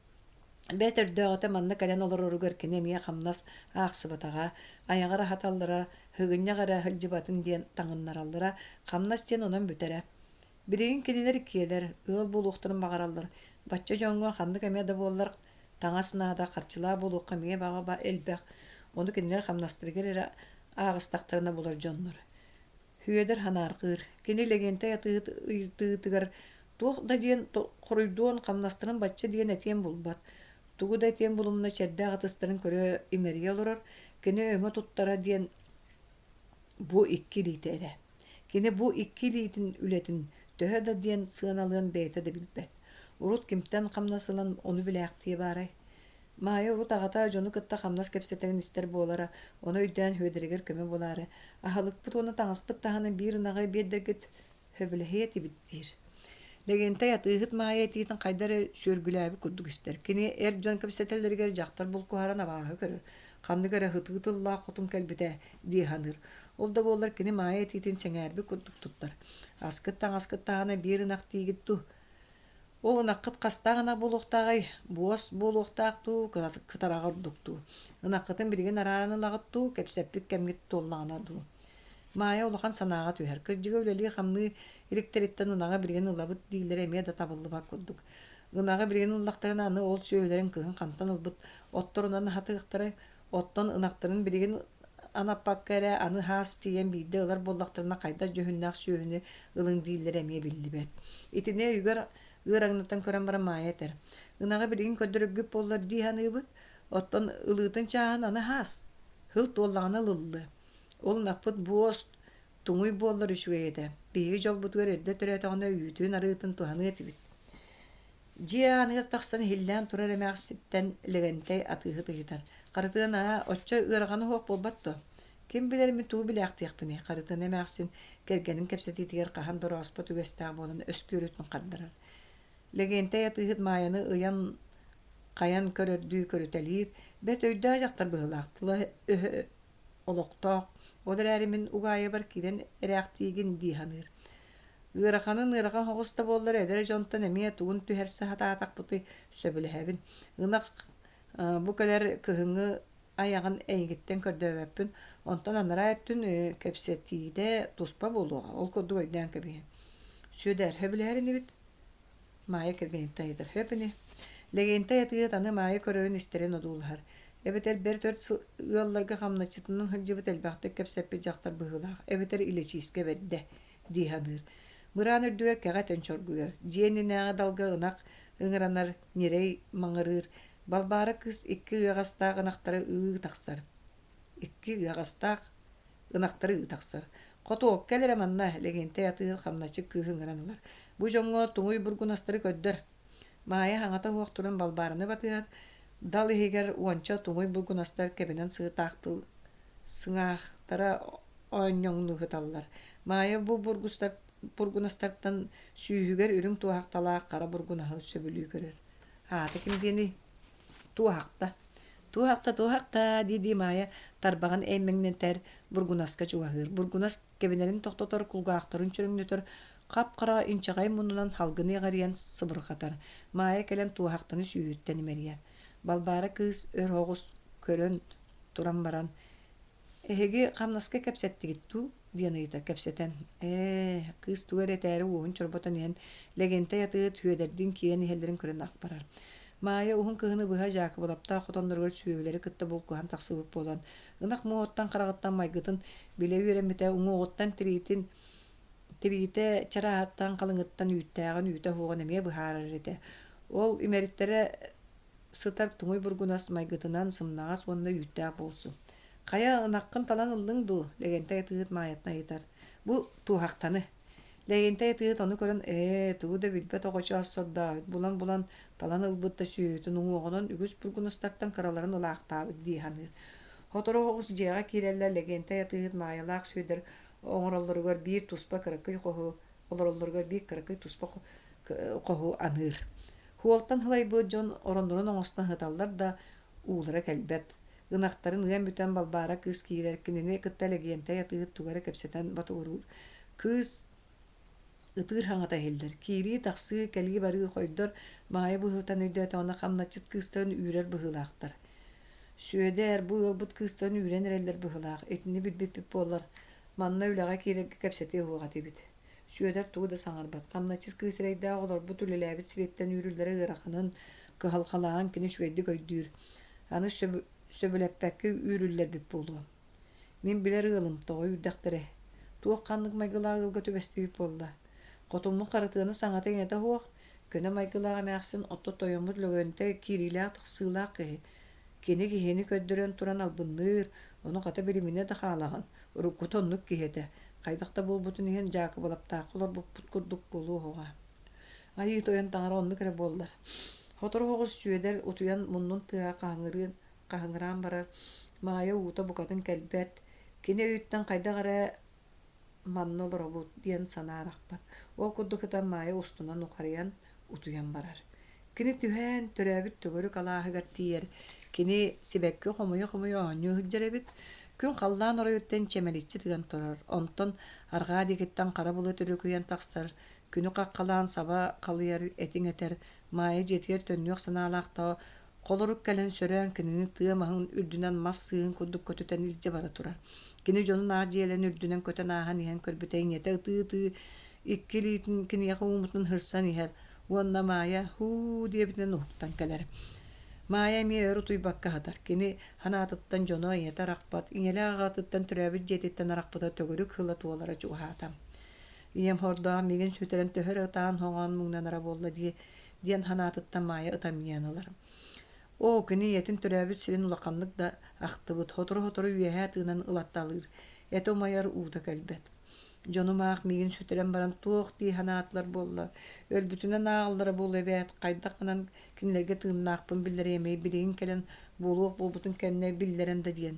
бэрт өрдөөҕүтэ манна кэлэн олороругар кини эмиэ хамнас аахсыбатаҕа, айаҕар аһаталлара, сыгынньах эрэ сылдьыбатын диэн таҥыннараллара, хамнас диэн онон бүтэрэ. Билигин кинилэр иккиэлэр, ыал буолуохтарын баҕараллар, бачча дьоҥҥо ханнык эмэ да буоллар таҥас наада, харчылаах буолуохха эмиэ баҕа элбэх, ону кинилэр хамнастарыгар эрэ ааҕыстахтарына булар дьоннор. Сүөдэр санаарҕыыр, кини Лэгиэнтэй атыыһыт ыйытыытыгар туох да диэн хоруйдуон, хамнастарын бачча диэн этиэн булбат, тугу да этиэн булумна чэрдээх ытыстарын көрө имэрийэ олорор, кини өҥө туттара диэн бу икки илиитэ эрэ. Кини бу икки илиитин үлэтин төһө да диэн сыаналыан бэйэтэ да билбэт. Урут кимтэн хамнас ылан ону билээхтиэ баарай? Маайа урут аҕата дьону кытта хамнас кэпсэтэрин истэр буолара, ону өйдөөн Сүөдэригэр көмө буолаары, аһылыкпыт уонна таҥаспыт таһынан биир ынаҕы биэрдэргит сөбүлэһиэ этибит диир. Лэгиэнтэй атыыһыт Маайа этиитин хайда эрэ сүөргүлээбит курдук истэр. Кини эр дьон кэпсэтэллэригэр дьахтар булкуһарын абааһы көрөр, ханнык эрэ сытыы тыллаах хотун кэлбитэ дии саныыр. Ол да буоллар кини Маайа этиитин сэҥээрбит курдук туттар. Аскыт-таҥаскыт таһына биир ынах диигит дуу? Ол ынаххыт хастаах ынах буолуохтааҕый? Буос буолуохтаах дуу, кытараҕа ордук дуу? Ынаххытын билигин арааран ылаҕыт дуу, кэпсэппит кэмҥит туоллаҕына дуу? Маайа улахан санааҕа түһэр. Кырдьыга үлэлии-хамныы иликтэриттэн ынаҕы билигин ылабыт дииллэрэ эмиэ да табыллыбат курдук. Ынаҕы билигин ыллахтарына аны ол сүөһүлэрин кыһын хантан ылбыт отторунан аһатыахтарай? Оттон ынахтарын билигин анаппакка эрэ аны хаас тиийэн биирдэ ылар буоллахтарына хайдах дьүһүннээх сүөһүнү ылыҥ дииллэрэ эмиэ биллибэт. Итини өйүгэр ыараҥнатан көрөн баран Маайа этэр: «Ынаҕы билигин көрдөрөргүт буоллар дии саныыбыт, оттон ылыытын чааһын аны хаас, сыл туоллаҕына ылыллыа. Ол ынахпыт буос, туҥуй буоллар үчүгэй этэ. Биһиги дьолбутугар эрдэ төрөөтөҕүнэ үүтүн, арыытын туһаныа этибит». Дьиэ ааныгар тахсан иһиллээн турар эмээхситтэн Лэгэнтэй атыыһыт ыйытар: «Харытыан аа, оччо ыарахана суох буолбат дуо? Ким билэр мин тугу билээхтиэхпиний?» Харытыан эмээхсин кэргэнин кэпсэтиитигэр хаһан да орооспот үгэстээх буолан өскүөрүтүн хардарар. Лэгиэнтэй атыыһыт Маайаны ыйан хайан көрөрдүү көрүтэлиир, бэрт өйдөөх дьахтар быһыылаах, тыла-өһө олохтоох, ол эрээри мин угаайыбар киирэн эрээхтиигин дии саныыр. Ыараханын ыарахан соҕус да буоллар, эдэр дьонтон эмиэ тугун түһэрсэ сатаатахпытый, сөбүлэһэбин. Ынах бу кэлэр кыһыҥҥы айаҕын эйигиттэн көрдөөбөппүн, онтон анараа өттүн кэпсэтиитэ туспа буолуоҕа, ол курдук өйдөөн кэбиһин. Сүөдэр, сөбүлэһэр инибит? Маайа кэргэниттэн ыйытар. Сөп ини. Лэгиэнтэй атыыһыт аны Маайа көрөрүн-истэрин одуулаһар. Эбэтэр бэрт өр ыалларга хамначчытынан сылдьыбыт элбэхтик кэпсэппит дьахтар быһыылаах, эбэтэр илэчиискэ бэрдэ дии саныыр. Мыраан үрдүгэр кэҕэ этэн чоргуйар, дьиэ иннинээҕи далга ынах ыҥыранар, ньирэй маҥырыыр, Балбаара кыыс икки ыаҕастаах ынахтары ыы тахсар. Икки ыаҕастаах ынахтары ыы тахсар. Хотуок, кэл эрэ манна, Лэгиэнтэй атыыһыт хамначчыт кыыһы ыҥыран ылар. Бу дьоҥҥо туҥуй бургунастары көрдөр. Маайа хаҥата суох туран Балбаараны батыһар, дал иһигэр уонча туҥуй бургунастар кэбинэн сыытаахтыы сыҥаахтара оонньоҥнуу сыталлар. Маайа бу бургустар бургунастартан сүүһүгэр үрүҥ туоһахталаах хара бургунаһы сөбүлүү көрөр. Аата ким диэний? Туоһахта. Туоһахта, туоһахта дии-дии Маайа тарбаҕын эймэҥнэтэр, бургунаска чугаһыыр. Бургунас кэбинэрин тохтотор, кулгаахтарын чөрөҥнөтөр, хап-хара инчэҕэй муннунан салгыны эҕэрийэн сыбырҕатар. Маайа кэлэн туоһахтаны сүүһүттэн имэрийэр. Балбаара кыыс өр оҕус көрөн туран баран «Эһиги хамнаска кэпсэттигит дуу?» диэн ыйытар кэпсэтэн «Ээ, кыыс тугу эрэ этээри уоһун чорботон иһэн, Лэгиэнтэй атыыһыт Сүөдэрдиин киирэн иһэллэрин көрөн ах барар. Маайа уһун кыһыны быһа Дьаакыбылаптаах хотонноругар сүөһүлэри кытта булкуһан тахсыбыт буолан, ынах муоһуттан хараҕыттан майгытын билэ үөрэммитэ, уҥуоҕуттан тириитин тириитэ чарааһыттан халыҥыттан үүттээҕин үүтэ суоҕун эмиэ быһаарар этэ. Ол имэриттэрэ сытар туҥуй бургунас майгытынан сымнаҕас уонна үүттээх буолсу. «Хайа, ынаххын талан ыллыҥ дуу?» Лэгэнтэй атыыһыт Маайаттан ыйытар. «Бу туоһахтаны». Лэгэнтэй атыыһыт ону көрөн «Ээ, тугу да билбэт оҕочоос сордообут, булан-булан талан ылбыт да сүөһүтүн уҥуоҕунан үгүс бургунастартан кыраларын ылаахтаабыт» дии саныыр. Сотору оҕус дьиэҕэ киирэллэр Лэгэнтэй атыыһыт Маайалаах Сүөдэр оҥороллоругар биир туспа кыракый хоһу олороллоругар биир кыракый туспа хоһу аныыр. Хуолтан һылайбыт дьон ороннорун оҥостон сыталлар да, уулара кэлбэт. Ынахтарын ыан бүтэн Балбаара кыыс киирэр, кинини кытта Лэгиэнтэй атыыһыт тугу эрэ кэпсэтэн ботугуруур. Кыыс ытыыр хаҥата иһиллэр. Киирии-тахсыы, кэлии-барыы хойдор, Маайа быһыытан өйдөөтөҕүнэ хамначчыт кыыстарын үүрэр быһыылаахтар. Сүөдээр, бу ыалбыт кыыстарын үүрэн эрэллэр быһыылаах, итини билбиппит буоллар, манна үлэҕэ киирэргэ кэпсэтиэ суох этибит. Сүөдэр тугу да саҥарбат, хамначчыт кыыс эрэйдээх олорбут, үлэлээбит сириттэн үүрүллэрэ ыараханын, кыһалҕалааҕын кини үчүгэйдик өйдүүр. Аны сөбүлэппэккэ үүрүллэрбит буолуо. Мин билэр ыалым, тоҕо үүрдэхтэрэй? Туох ханнык майгылаах ыалга түбэстибит буолла? Хотуммут Харытыана саҥата-иҥэтэ суох, көнө майгылаах эмээхсин отто тойоммут Лөгөнтөй киириилээх-тахсыылаах киһи. Кини киһини көрдөрөн туран албынныыр, ону хата билиминэ да хаалаҕын. Уруккута оннук киһи этэ, хайдах да буолбутун иһин Дьаакыбылаптаахха олорбуппут курдук буолуо уһуга. Айыы тойон таҥара оннук эрэ буоллар. Сотору соҕус Сүөдэр утуйан муннун тыаһа хаһыҥырыан хаһыҥыраан барар, Маайа уута букатын кэлбэт, кини өйүттэн хайдах эрэ манна олоробут диэн санаа арахпат. Ол курдук ытан Маайа устунан ухарыйан, утуйан барар. Кини түһээн, төрөөбүт төгүрүк алааһыгар тиийэр. Кини сибэкки хомуйа-хомуйа оонньуу сылдьар эбит. Күн халлаан оройуттан чэмэличчи тыган турар. Онтон арҕаа диэкиттэн хара былыт өрүкүйэн тахсар. Күнү хаххалаан саба халыйар, этиҥ этэр. Маайа дьиэтигэр төннүөх санаалаах да Холорук кэлэн сөрөөн кинини тыа маһын үрдүнэн мас сыыһын курдук көтүтэн илдьэ бара турар. Кини дьонун аах дьиэлэрин үрдүнэн көтөн ааһан иһэн көрбүтэ ийэтэ ытыы-ытыы икки илиитин киниэхэ ууммутун сырсан иһэр уонна Маайа «һуу» диэбитинэн уһуктан кэлэр. Маайа эмиэ өр утуйбакка сытар. Кини санаатыттан дьоно ийэтэ арахпат, ийэлээх аҕатыттан төрөөбүт дьиэтиттэн арахпыта төгүрүк сыла туолара чугаһаата. Ийэм хордоох миигин сүтэрэн төһө эрэ ытаан-хоҥоон муҥнанара буолла дии диэн санаатыттан Маайа ытамньыйан ылар. Оо, кини ийэтин төрөөбүт сирин улаханнык да ахтыбыт, сотору-сотору үөһээ тыынан ылатталыыр, этэ умайар уута кэлбэт. Дьонум аах миигин сүтэрэн баран туох дии санаатылар буолла, өлбүтүнэн ааҕаллара буолуо эбээт, хайдах гынан кинилэргэ тыыннаахпын биллэриэмий, билигин кэлэн буолуох буолбутун кэннэ биллэрэн да диэн.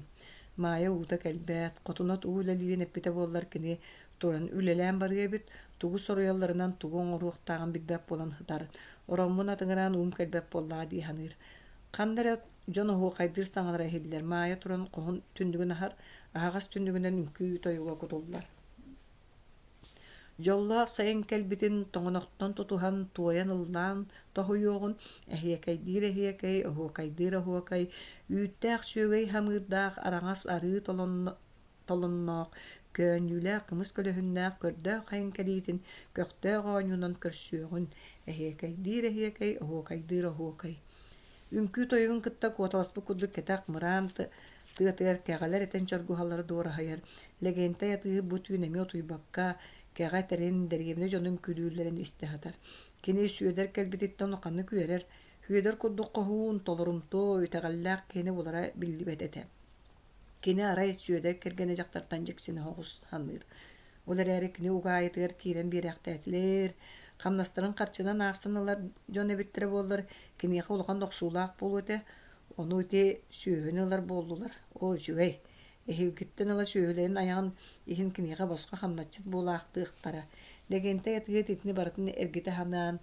Маайа уута кэлбэт, хотуна тугу үлэлиирин эппитэ буоллар кини туран үлэлээн барыа эбит, тугу соруйалларынан тугу оҥоруохтааҕын билбэт буолан сытар, ороммун атыҥыраан уум кэлбэт буоллаҕа дии саныыр. Ханна эрэ дьон оһуохайдыыр саҥалара иһиллэр, Маайа туран хоһун түннүгүн аһар, аһаҕас түннүгүнэн үҥкүү тойуга кутуллар. Дьоллоох сайын кэлбитин тоҥонохтон тутуһан туойан ыллаан тоһуйуоҕун, эһиэкэйдиир эһиэкэй, оһуокайдыыр оһуокай, үүттээх сүөгэй хамыырдаах араҥас арыы толонноох, көөнньүүлээх кымыс көлөһүннээх көрдөөх хайын кэлиитин көхтөөх оонньуунан көрсүөҕүн, эһиэкэйдиир эһиэкэй, оһуокайдыыр оһуокай. Үҥкүү тойугун кытта куоталаспыт курдук кэтэх мыраан тыатыгар кэҕэлэр этэн чоргуһаллара дуораһыйар. Лэгиэнтэй атыыһыт бу түүн эмиэ утуйбакка, кэҕэ этэрин, дэриэбинэ дьонун күлүүлэрин истэ сытар. Кини Сүөдэр кэлбититтэн улаханнык үөрэр. Сүөдэр курдук хоһуун, толорумтуо, итэҕэллээх киһини булара биллибэт этэ. Кини арай Сүөдэр кэргэнэ дьахтартан дьиксинэ соҕус саныыр. Ол эрээри кини угаайытыгар киирэн биэрээхтээтилэр, хамнастарын харчынан аахсан ылар дьон эбиттэрэ буоллар, киниэхэ улахан охсуулаах буолуо этэ. Ону ити сүөһүнү ылар буоллулар, ол үчүгэй. Эһиилгиттэн ыла сүөһүлэрин айаҕын иһин киниэхэ босхо хамначчыт буолаахтыахтара. Лэгиэнтэй атыыһыт итини барытын эргитэ санаан,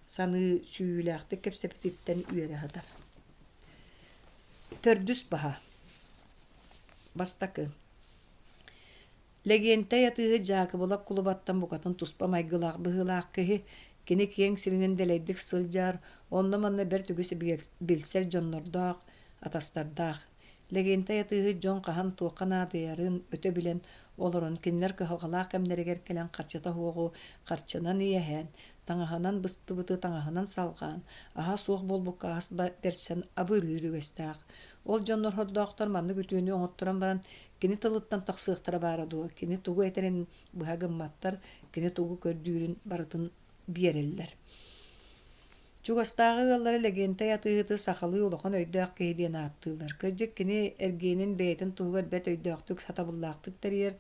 саныы сүүйүүлээхтик кэпсэппититтэн үөрэ сытар. Төрдүс баһа. Бастакы. Лэгиэнтэй атыыһыт Дьаакыбылап кулубаттан букатын туспа майгылаах быһыылаах киһи, кини киэҥ сиринэн дэлэйдик сылдьар, онно-манна бэрт үгүс билсэр дьоннордоох, атастардаах. Лэгиэнтэй атыыһыт дьон хаһан туохха наадыйарын өтө билэн олорон кинилэр кыһалҕалаах кэмнэригэр кэлэн харчыта суоҕу харчынан иэһээн, таҥаһынан быстыбыты таҥаһынан салҕаан, аһа суох буолбукка ас бэрсэн абырыыр үгэстээх. Ол дьоннор сордоохтор маннык үтүөнү оҥотторон баран кини тылыттан тахсыахтара баара дуо, кини тугу этэрин быһа гымматтар, кини тугу көрдүүрүн барытын биэрэллэр. Чугастааҕы ыаллара Лэгиэнтэй атыыһыты сахалыы улахан өйдөөх киһи диэн ааттыыллар. Кырдьык, кини эргиэнин бэйэтин туһугар бэрт өйдөөхтүк, сатабыллаахтык тэрийэр.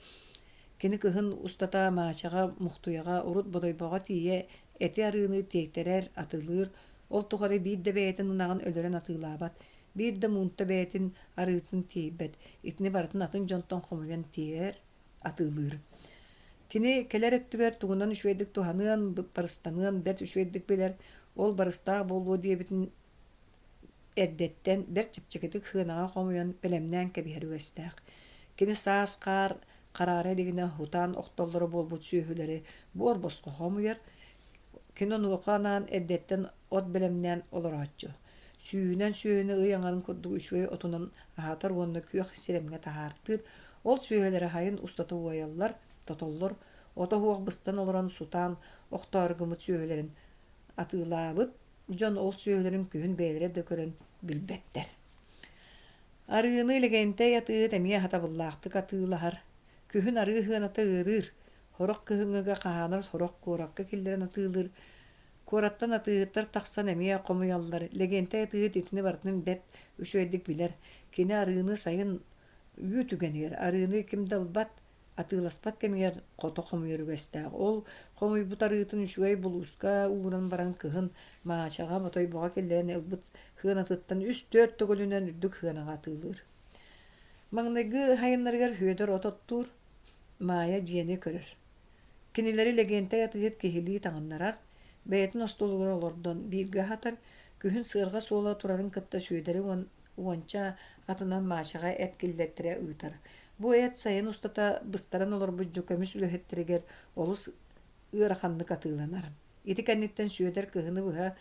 Кини кыһын устата Маачаҕа, Мухтуйаҕа, урут Бодойбоҕо тиийэ эти арыыны тиэйтэрэр, атыылыыр. Ол тухары биир да бэйэтин ынаҕын өлөрөн атыылаабат, биир да муунта бэйэтин арыытын тиэйбэт. Итини барытын атын дьонтон хомуйан тиэйэр, атыылыыр. Кини кэлэр өттүгэр тугунан үчүгэйдик туһаныан, барыстаныан бэрт үчүгэйдик билэр. Ол барыстаах буолуо диэбитин эрдэттэн бэрт чэпчэкитик сыанаҕа хомуйан бэлэмнээн кэбиһэр үгэстээх. Кини саас хаар хараара илигинэ хутаан охтоллоро буолбут сүөһүлэри буор босхо хомуйар, кини онуоха анаан эрдэттэн от бэлэмнээн олорооччу. Сүүһүнэн сүөһүнү ый аҥарын курдук үчүгэй отунан аһатар уонна күөх сирэмҥэ таһаартыыр. Ол сүөһүлэрэ сайын устата уойаллар, тотоллор, ото суох быстан олорон сутаан охтоору гыммыт сүөһүлэрин атыылаабыт дьон ол сүөһүлэрин күһүн бэйэлэрэ да көрөн билбэттэр. Арыыны Лэгэнтэй атыыһыт эмиэ сатабыллаахтык атыылаһар. Күһүн арыы сыаната ыарыыр, сорох кыһыҥҥыга хаһаанар, сорох куоракка киллэрэн атыылыыр. Куораттан атыыһыттар тахсан эмиэ хомуйаллар. Лэгэнтэй атыыһыт итини барытын бэрт үчүгэйдик билэр. Кини арыыны сайын үүт үгэнигэр арыыны ким да ылбат, атыыласпат кэмигэр хото хомуйар үгэстээх. Ол хомуйбут арыытын үчүгэй булууска ууран баран кыһын Маачаҕа, Ботойбоҕо киллэрэн ылбыт сыанатыттан үс-түөрт төгүлүнэн үрдүк сыанаҕа атыылыыр. Маҥнайгы сайыннарыгар Сүөдэр от оттуур, Маайа дьиэни көрөр. Кинилэри Лэгиэнтэй атыыһыт киһилии таҥыннарар, бэйэтин остуолугар олордон бииргэ аһатар, күһүн сыарҕа суола турарын кытта Сүөдэри уонча атынан Маачаҕа эт киллэртэрэ ыытар. Бу эт сайын устата быстаран олорбут көмүс үлэһиттэригэр олус ыараханнык атыыланар. Ити кэнниттэн Сүөдэр кыһыны быһа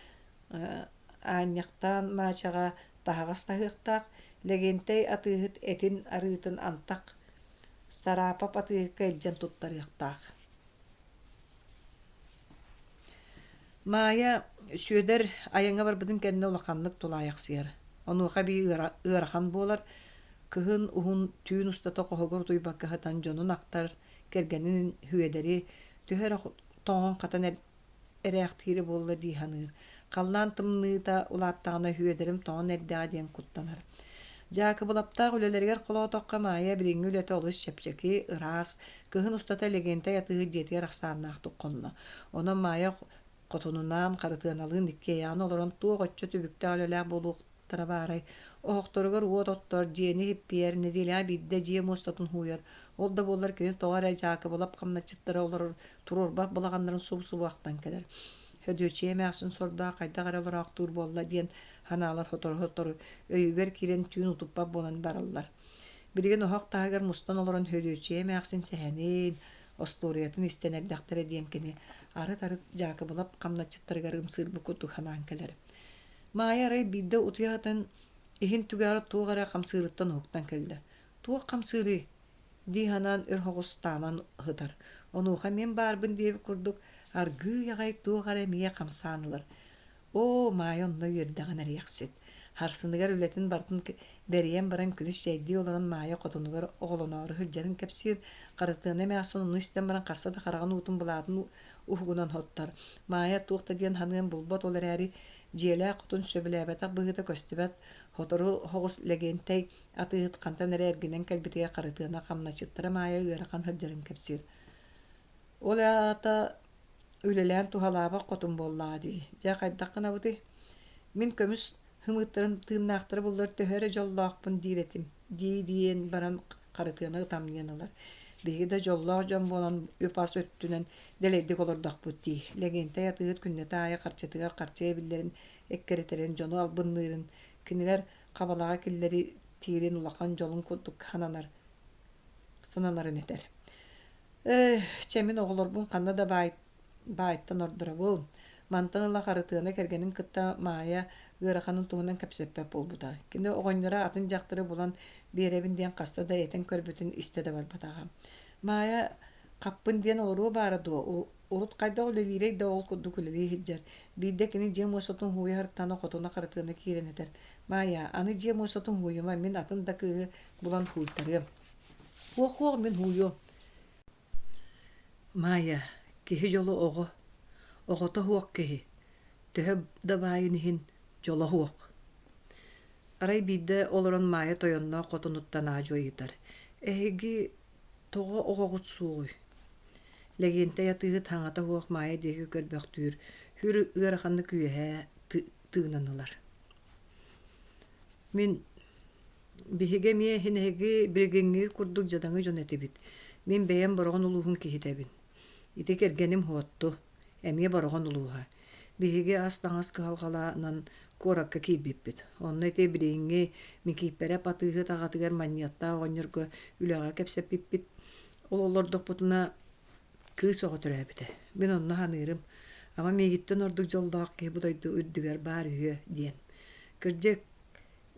аанньахтаан Маачаҕа таһаҕас таһыахтаах, Лэгиэнтэй атыыһыт этин арыытын антах Сараапап атыыһыкка илдьэн туттарыахтаах. Маайа Сүөдэр айаҥҥа барбытын кэннэ улаханнык тулаайахсыйар. Онуоха эбии ыарахан буолар, кыһын уһун түүн устата хоһугар утуйбакка сытан дьонун ахтар, кэргэнин Сүөдэри төһө эрэ тоҥон-хатан эрээхтиирэ буолла дии саныыр. Халлаан тымныыта улааттаҕына Сүөдэрим тоҥон эрдэҕэ диэн куттанар. Дьаакыбылаптаах үлэлэригэр холоотоххо Маайа билиҥҥи үлэтэ олус чэпчэки, ыраас, кыһын устата Лэгиэнтэй атыыһыт дьиэтигэр ахсааннаахтык хонно. Онон Маайа хотунунаан Харытыаналыын иккиэйэҕин олорон туох оччо түбүктээх үлэлээх буолуохтара баарай, оһохторугар уот оттор, дьиэни иһиппийэр, нэдиэлэҕэ биирдэ дьиэ муостатын һууйар. Ол да буоллар кини тоҕо эрэ Дьаакыбылап хамначчыттара олорор туруорбах балаҕаннарын субу-субу ахтан кэлэр. Сөдүөччүйэ эмээхсин сордоох хайдах эрэ олороохтуур буолла диэн санаалар сотору-сотору өйүгэр киирэн түүн утуппат буолан бараллар. Билигин оһох таһыгар мустан олорон Сөдүөччүйэ эмээхсин сэһэнин, остуоруйатын истэн эрдэхтэрэ диэн кини арыт-арыт Дьаакыбылап хамначчыттарыгар ымсыырбыт курдук санаан кэлэр. Маайа арай биирдэ утуйа сытан иһин түгэҕэр туох эрэ хамсыырыттан уһуктан кэллэ. Туох хамсыырый? дии санаан өр соҕус тааман сытар. Онуоха мин баарбын диэбит курдук аргыый аҕай туох эрэ эмиэ хамсаан ылар. Оо, Маайа онно үөрдэҕин эриэхсит. Харсыныгар үлэтин барытын бэрийэн баран күнүс чэйдии олорон Маайа хотунугар оҕолоноору сылдьарын кэпсиир. Харытыана эмээхсин ону истэн баран хаста да хараҕын уутун былаатын уһугунан соттор. Маайа туох да диэн саныан булбат ол эрээри дьиэлээх хотун сөбүлээбэтэх быһыыта көстүбэт. Сотору соҕус Лэгиэнтэй Атыыһыт хантан эрэ эргинэн кэлбитигэр Харытыана хамначчыттара Маайа ыарахан сылдьарын кэпсиир. Ол аата үлэлээн туһалаабат хотун буоллаҕа дии. Дьэ хайдах гынабытый? Мин көмүс һымыыттарын тыыннаахтара буллар төһө эрэ дьоллоохпун диир этим дии диэн баран Харытыана ытамньыйан ылар. Биһиги да дьоллоох дьон буолан үп-ас өттүнэн дэлэйдик олордохпут дии. Лэгиэнтэй атыыһыт күннэтэ аайы харчытыгар харчы эбиллэрин эккирэтэрин, дьону албынныырын, кинилэр хабалаҕа киллэритиирин улахан дьолун курдук сананар сананарын этэр. Ээ, чэ мин оҕолорбун ханна да баай, баайтан ордоробун. Мантан ыла Харытыана кэргэнин кытта Маайа ыараханын туһунан кэпсэппэт буолбута. Кини оҕонньоро атын дьахтары булан биэрэбин диэн хаста да этэн көрбүтүн истэ да барбатаҕа. Маайа хаппын диэн олоруо баара дуо, Урут хайдах үлэлиирэй да ол курдук үлэлии сылдьар. Биирдэ кини дьиэ муостатын һууйа сырыттаҕына хотуна Харытыана киирэн этэр: «Маайа, аны дьиэ муостатын һууйума, мин атын да кыыһы булан һууйтарыам». «Суох-суох, мин һууйуом». Маайа, киһи дьоло оҕо, оҕото суох киһи, төһө да баайын иһин дьоло суох. Арай биирдэ олорон Маайа тойонноох хотунуттан аа-дьуо ыйытар: «Эһиги тоҕо оҕоҕут суоҕуй?» Лэгиэнтэй атыыһыт саҥата суох Маайа диэки көрбөхтүүр, сүр ыараханнык үөһэ тыынан ылар. Мин биһиги эмиэ иһин эһиги билигиҥҥи курдук дьадаҥы дьон этибит. Мин бэйэм Бороҕон улууһун киһитэбин. Ити кэргэним Суотту, эмиэ Бороҕон улууһа. Биһиги ас-таҥас кыһалҕалаанан куоракка киирбиппит. Онно ити билиҥҥи Микииппэрэп атыыһыт аҕатыгар Манньыаттаах оҕонньорго үлэҕэ кэпсэппиппит. Ол олордохпутуна кыыс оҕо төрөөбүтэ. Мин онно саныырым, ама миигиттэн ордук дьоллоох киһи бу дойду үрдүгэр баар үһүө диэн. Кырдьык,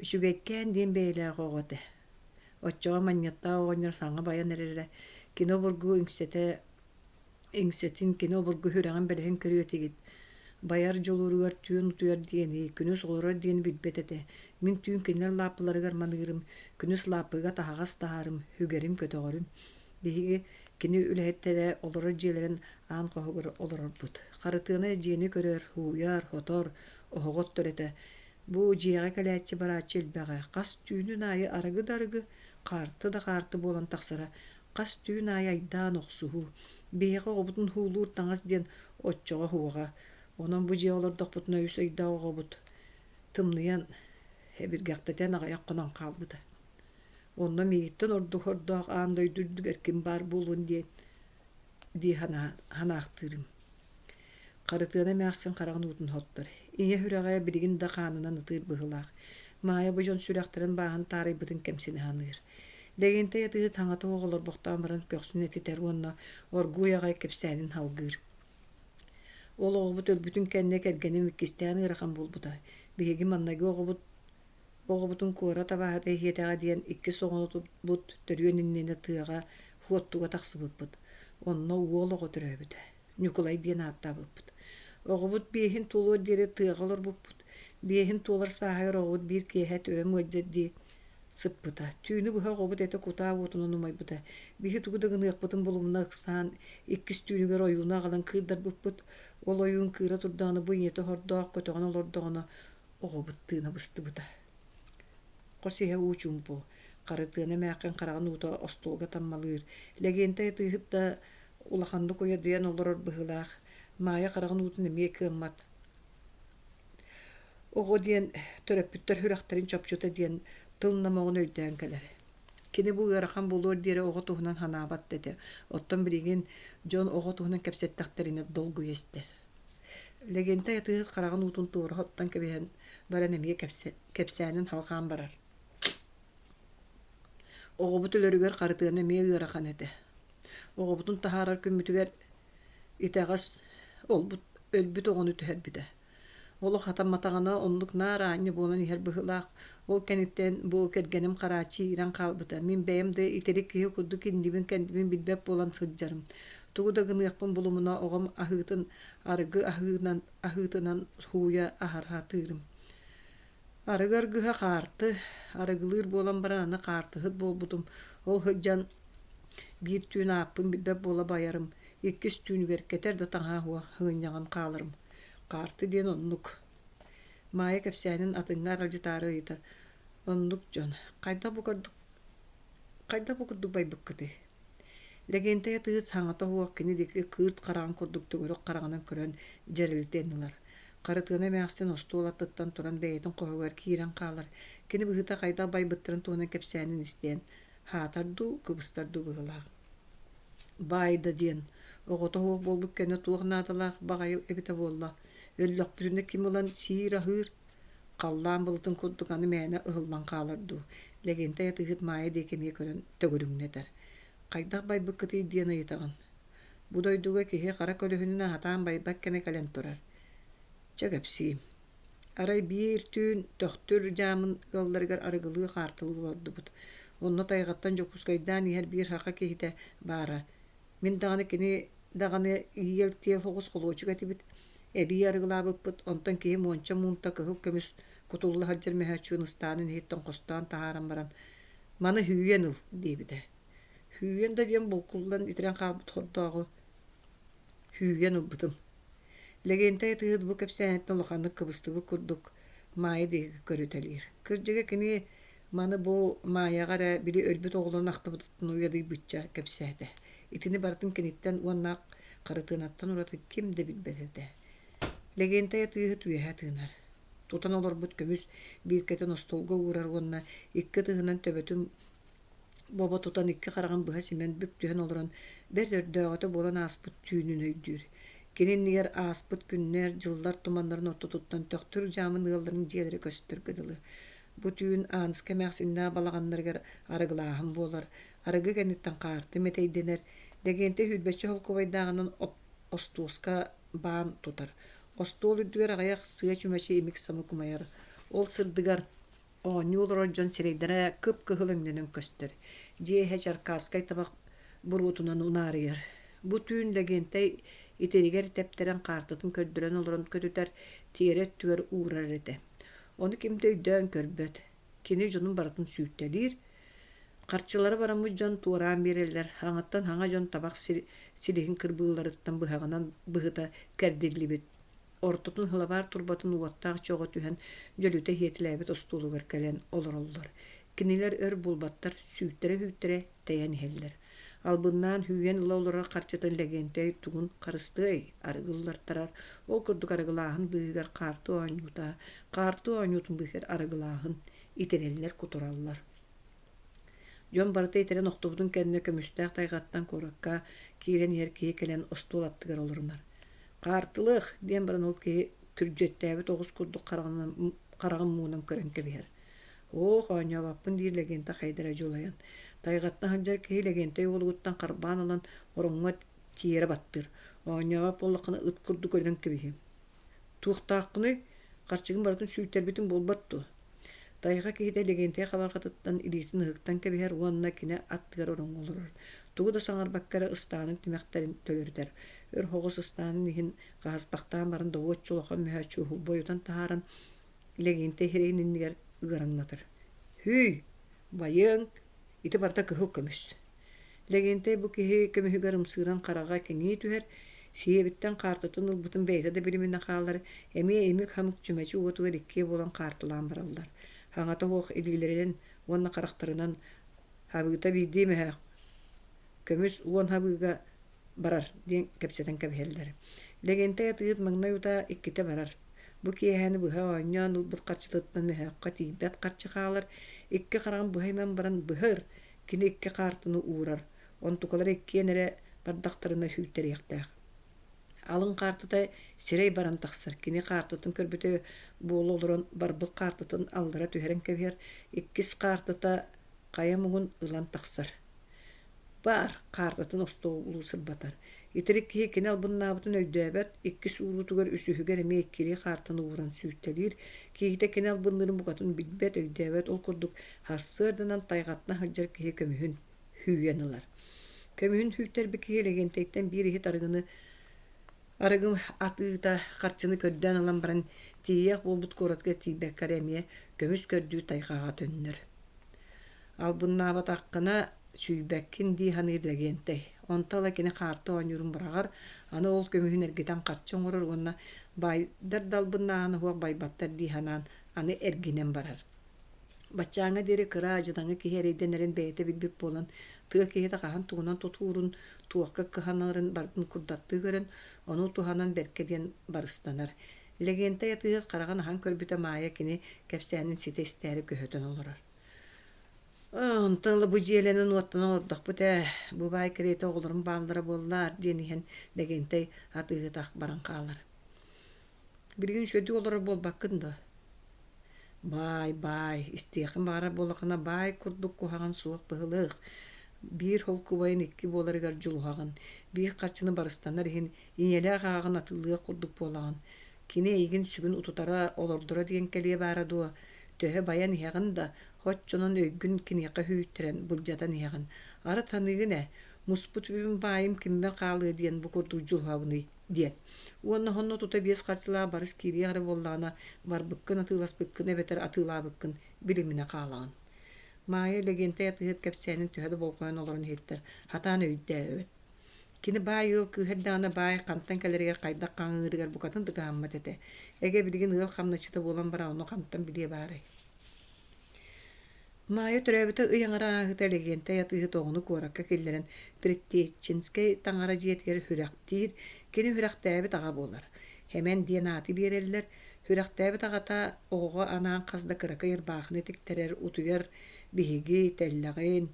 үчүгэйкээн диэн бэйэлээх оҕо этэ. Оччоҕо Манньыаттаах оҕонньор саҥа байан эрэрэ, кини обургу иҥсэтэ иҥсэтин кини обургу сүрэҕин бэлэһин көрүө этигит. Байар дьулууругар түүн утуйар диэни, күнүс олорор диэни билбэт этэ. Мин түүн кинилэр лааппыларыгар маныырым, күнүс лааппыга таһаҕас таһаарым, үгэрим, көтөҕөрүм. Биһиги кини үлэһиттэрэ олорор дьиэлэрин аан хоһугар олорорбут. Харытыана дьиэни көрөр, һууйар, хотор, оһоҕу оттор этэ. Бу дьиэҕэ кэлээччи барааччы элбэҕэ. Хас түүнүн аайы арыгы да арыгы, хаарты да хаарты буолан тахсара. Хас түүн аайы айдаан охсуһуу. Биһиэхэ оҕобутун һуулуур таҥас диэн оччоҕо суоҕа. Онон бу дьиэҕэ олордохпутуна үс ыйдаах оҕобут тымныйан, эбиргэхтэтэн аҕыйах хонон хаалбыта. Онно миигиттэн ордук ордоох аан дойду үрдүгэр ким баар буолуон диэн дии санаахтыырым. Харытыана эмээхсин хараҕын уутун соттор. Ийэ сүрэҕэ билигин да хаанынан ытыыр быһыылаах. Маайа бу дьон сүрэхтэрин бааһын таарыйбытын кэмсинэ саныыр. Лэгиэнтэй атыыһыт хаҥата оҕолорбохтоон баран көхсүн этитэр уонна оргууй аҕай кэпсээнин салгыыр. Ол оҕобут өлбүтүн кэннэ кэргэним иккистээн ыарахан буолбута. Биһиги маннайгы оҕобут Оҕобутун куорат абааһыта иһиэтэҕэ диэн иккис оҕобут төрүөн иннинэ тыаҕа Хуоттуга тахсыбыппыт. Онно уол оҕо төрөөбүтэ. Ньукулай диэн ааттаабыппыт. Оҕобут биэһин туолуор диэри тыаҕа олорбуппут. Биэһин туолар сааһыгар оҕобут биир киэһэ төбөм ыалдьар дии сыппыта. Түүнү быһа оҕобут этэ кутаа уотунан умайбыта. Биһи тугу да гыныахпытын булумуна ыксаан, иккис түүнүгэр ойууну аҕалан кыырдарбыппыт. Ол ойуун кыыра турдаҕына бу ийэтэ сордоох көтөҕөн олордоҕуна оҕобут тыына быстыбыта. Хос иһэ уу чуумпу, Харытыана эмээххин хараҕын уута остуолга таммалыыр, Лэгиэнтэй атыыһыт да улаханнык уйадыйан олорор быһыылаах, Маайа хараҕын уутун эмиэ кыаммат. Оҕо диэн төрөппүттэр сүрэхтэрин чопчута диэн тыл номоҕун өйдөөн кэлэр. Кини бу ыарахан буолуор диэри оҕо туһунан санаабат да этэ. Оттон билигин дьон оҕо туһунан кэпсэттэхтэринэ долгуйа истэр. Лэгиэнтэй атыыһыт хараҕын уутун туора соттон кэбиһэн баран эмиэ кэпсээнин салҕаан барар. Оҕобут өлөрүгэр Харытыана эмиэ ыарахан этэ. Оҕобутун таһаарар күммүтүгэр итэҕэс олбут өлбүт оҕону түһэрбитэ. Олох хатамматаҕына оннук наар аанньа буолан иһэр быһыылаах. Ол кэнниттэн бу кэргэним харааччы иирэн хаалбыта. Мин бэйэм да итирик киһи курдук иннибин-кэннибин билбэт буолан сылдьарым. Тугу да гыныахпын булумуна оҕом аһыытын арыгы аһыынан аһыытынан сууйа аһара сатыырым. Арыгы аргыһа хаарты, арыгылыыр буолан баран аны хаартыһыт буолбутум. Ол сылдьан биир түүн ааппын билбэт буола байарым, иккис түүнүгэр кэтэр да таҥаһа суох сыгынньаҕын хааларым. Хаарты диэн оннук. Маайа кэпсээнин атыҥҥа аралдьытаары ыйытар: «Оннук дьон, хайдах бу курдук хайдах бу курдук байбыккытый?» Лэгиэнтэй атыыһыт саҥата суох кини диэки кыырт хараҕын курдук төгүрүк хараҕынан көрөн дьэрэлитэн ылар. Харытыана эмээхсин остуол аттыттан туран бэйэтин хоһугар киирэн хаалар. Кини быһыыта хайдах байбыттарын туһунан кэпсээнин истиэн, хаатар дуу, кыбыстар дуу быһыылаах. Баай да диэн, оҕото суох буолбут кэннэ туох наадалаах баҕайы эбитэ буолла. Өллөхпүтүнэ ким ылан сиир-аһыыр, халлаан былытын курдук аны мээнэ ыһыллан хаалар дуу, Лэгиэнтэй атыыһыт Маайа диэки эмиэ көрөн төгүрүҥнэтэр. Хайдах байбыккытый диэн ыйытаҕын. Бу дойдуга киһи хара көлөһүнүн аһатаан байбат кэмэ кэлэн турар. Чэ кэпсиим. Арай биир түүн Төхтүр дьаамын ыалларыгар арыгылыы хаартылыы олордубут. Онно тайҕаттан Дьокуускайдаан иһэр биир саха киһитэ баара. Мин даҕаны кини даҕаны иэл-тиэл соҕус холуочук этибит. Эбии арыгылаабыппыт, онтон киһим уонча муунта кыһыл көмүс кутулла сылдьар мөһөөччүгүн ыстаанын иһиттэн хостоон таһааран баран «Маны һүүйэн ыл» диэбитэ. Һүүйэн да диэн булкуллан итирэн хаалбыт хордооҕу һүүйэн ылбытым. Лэгиэнтэй атыыһыт бу кэпсээниттэн улаханнык кыбыстыбыт курдук Маайа диэки көрүтэлиир. Кырдьыга кини маны бу Маайаҕа эрэ били өлбүт оҕолорун ахтыбытыттан уйадыйбычча кэпсээтэ. Итини барытын киниттэн уонна Харытыанаттан ураты ким да билбэт этэ. Лэгиэнтэй атыыһыт үөһэ тыынар. Тутан олорбут көмүс биилкэтин остуолга уурар уонна икки ытыһынан төбөтүн бобо тутан икки хараҕын быһа симэн бүк түһэн олорон бэрт өрдөөҕүтэ буолан ааспыт түүнүн өйдүүр. Кини иннигэр ааспыт күннэр, дьыллар туманнарын ортотуттан Төхтүр дьаамын ыалларын дьиэлэрэ көстөргө дылы. Бу түүн Ааныска эмээхсиннээх балаҕаннарыгар арыгылааһын буолар, арыгы кэнниттэн хаарты мэтэйдэнэр, Лэгиэнтэй сүүрбэччэ холкуобайдааҕынан остуоска баан тутар. Остуол үрдүгэр аҕыйах сыа чүмэчи имик-самык умайар. Ол сырдыгар Оонньуу олорор дьон сирэйдэрэ кып-кыһыл өҥнөнөн көстөр, дьиэ иһэ чаркааскай табах буруотунан унаарыйар. Бу түүн Лэгиэнтэй итиригэр тэптэрэн хаартытын көрдөрөн олорон көтүтэр, тиэрэ өттүгэр уурар этэ. Ону ким да өйдөөн көрбөт. Кини дьонун барытын сүүйтэлиир. Харчылара бараммыт дьон туораан биэрэллэр, хаҥаттан хаҥа дьон табах силиһин кырбыылларыттан быһаҕынан быһыта кэрдиллибит ортотун сылабаар турбатын уоттаах чоҕо түһэн дьөлүтэ иһиэтэлээбит остуолугар кэлэн олороллор. Кинилэр өр булбаттар, сүүттэрэ-сүүттэрэ тэйэн иһэллэр. Албыннаан сүүйэн ыла олорор харчытын Лэгиэнтэй тугун харыстыай, арыгы ыллартарар, ол курдук арыгылааһын быыһыгар хаарты оонньуута, хаарты оонньуутун быыһыгар арыгылааһын, итирэллэр-кутураллар. Дьон барыта итирэн охтубутун кэннэ көмүстээх тайҕаттан куоракка киирэн иһэр киһи кэлэн остуол аттыгар олорунар. «Хаартылыах!» диэн баран ол киһи күрдьүөттээбит оҕус курдук хараҕын муҥунан көрөн кэбиһэр. «Оох, оонньообоппун» диир Лэгиэнтэй хайдара дьулайан. Тайҕаттан сылдьар киһи Лэгиэнтэй уолугуттан харбаан ылан ороҥҥо тиэрэ баттыыр. «Оонньообот буоллаххына ыт курдук өлөрөн кэбиһиэм» Туохтааххыный, харчыгын барытын сүүйтэрбитиҥ буолбат дуо? Тайҕа киһитэ Лэгиэнтэй хабарҕатыттан илиитин ыһыктан кэбиһэр уонна кини аттыгар ороҥҥо олорор. Тугу да саҥарбакка эрэ ыстаанын тимэхтэрин төлөрүтэр. Өр соҕус ыстаанын иһин хаһыспахтаан баран добуоччу улахан мөһөөччү уһулбойутан таһааран Лэгиэнтэй сирэйин иннигэр ыараҥнатар. «Һүй, байыаҥ, ити барыта кыһыл көмүс. Лэгиэнтэй бу киһи көмүһүгэр ымсыыран хараҕа кэҥии түһэр, сиэбиттэн хаартытын ылбытын бэйэтэ да билиминэ хаалар, эмиэ имик-хамык чүмэчи уотугар иккиэ буолан хаартылаан бараллар. Хаҥата суох илиилэринэн уонна харахтарынан хабыыта биирдии мөһөөх көмүс 10 хабыыга барар диэн кэпсэтэн кэбиһэллэр. Лэгиэнтэй атыыһыт маҥнай утаа иккитэ барар. Бу киэһэни быһа оонньоон ылбыт харчытыттан мөһөөххө тиийбэт харчы хаалар, икки хараҕын быһа имэн баран быһа ыр, Кини икки хаартыны уурар, онтукалара иккиэн эрэ бардахтарына сүүйтэриэхтээх. Алын хаартыта сирэй баран тахсар, кини хаартытын көрбүтэ буола олорон барбыт хаартытын аллара түһэрэн кэбиһэр, иккис хаартыта хайа муҥун ылан тахсар. Баар хаартытын остуолу сырбатар. Итирик киһи кини албыннаабытын өйдөөбөт, иккис уурутугар үсүһүгэр эмиэ иккилии хаартыны ууран сүүйтэлиир. Киһитэ кини албынныырын букатын билбэт, өйдөөбөт, ол курдук Сарсыарданан тайҕатына сылдьар киһи көмүһүн сүүйэн ылар. Көмүһүн сүүйтэрбит киһи Лэгиэнтэйтэн биир иһит арыгыны арыгы атыыта харчыны көрдөөн ылан баран тиийиэх буолбут куоратыгар тиийбэккэ эрэ эмиэ көмүс көрдүү тайҕаҕа төннөр. Албыннаабатаххына сүүйбэккин дии саныыр Лэгиэнтэй. Онто ыла кини хаарты оонньуурун быраҕар, аны ол көмүһүн эргитэн харчы оҥорор уонна баайдар да албыннааһына суох байбаттар дии санаан аны эргинэн барар. Баччааҥҥа диэри кыра дьадаҥы киһи эрэйдэнэрин бэйэтэ билбит буолан, тыа киһитэ хаһан тугунан тутуурун, туохха кыһанарын барытын курдаттыы көрөн, ону туһанан бэркэ диэн барыстанар. Лэгиэнтэй атыыһыт хараҕын аһан көрбүтэ Маайа кини кэпсээнин ситэ истээри көһөтөн олорор. «Онтон ыла бу дьиэлэнэн уоттанан олордохпут ээ, бу баай кэриэтэ оҕолорум бааллара буоллаар» диэн иһэн Лэгиэнтэй атыыһыт ах баран хаалар. Билигин үчүгэйдик олорор буолбаккын дуо? Баай, баай, истиэххин баҕарар буоллаххына баай курдук куһаҕан суох быһыылаах. Биир холкубайын икки буоларыгар дьулуһаҕын, биир харчыны барыстанар иһин ийэлээх аҕаҕын атыылыах курдук буолаҕын. Кини эйигин сүгүн утутара, олордоро диэн кэлиэ баара дуо? Төһө байан иһэҕин да, оччонон өйгүн киниэхэ һүүйтэрэн былдьатан иһэҕин. Арыт саныыгын ээ, муспут үбүм баайым киммэр хаалыа диэн бу курдук дьулуһабыный диэн. Уонна онно тута биэс харчылаах барыс киириэх эрэ буоллаҕына, барбыккын атыыласпыккын эбэтэр атыылаабыккын билиминэ хаалаҕын. Маайа Лэгиэнтэй атыыһыт кэпсээнин төһө да болҕойон олорон иһиттэр, сатаан өйдөөбөт. Кини баай ыал кыыһа эрдэҕинэ баай хантан кэлэригэр хайдах хаҥыырыгар букатын да кыһаммат этэ. Эгэ билигин ыал хамначчыта буолан баран ону хантан билиэ баарай. Маайа төрөөбүтэ ый аҥара ааһыыта Лэгиэнтэй атыыһыт оҕону куоракка киллэрэн Предтеченскэй таҥара дьиэтигэр сүрэхтиир, кини сүрэхтээбит аҕа буолар. Хэмэн диэн ааты биэрэллэр. Сүрэхтээбит аҕата оҕоҕо анаан хас да кыракый ырбаахыны тиктэрэр, утуйар биһиги, тэллэҕин,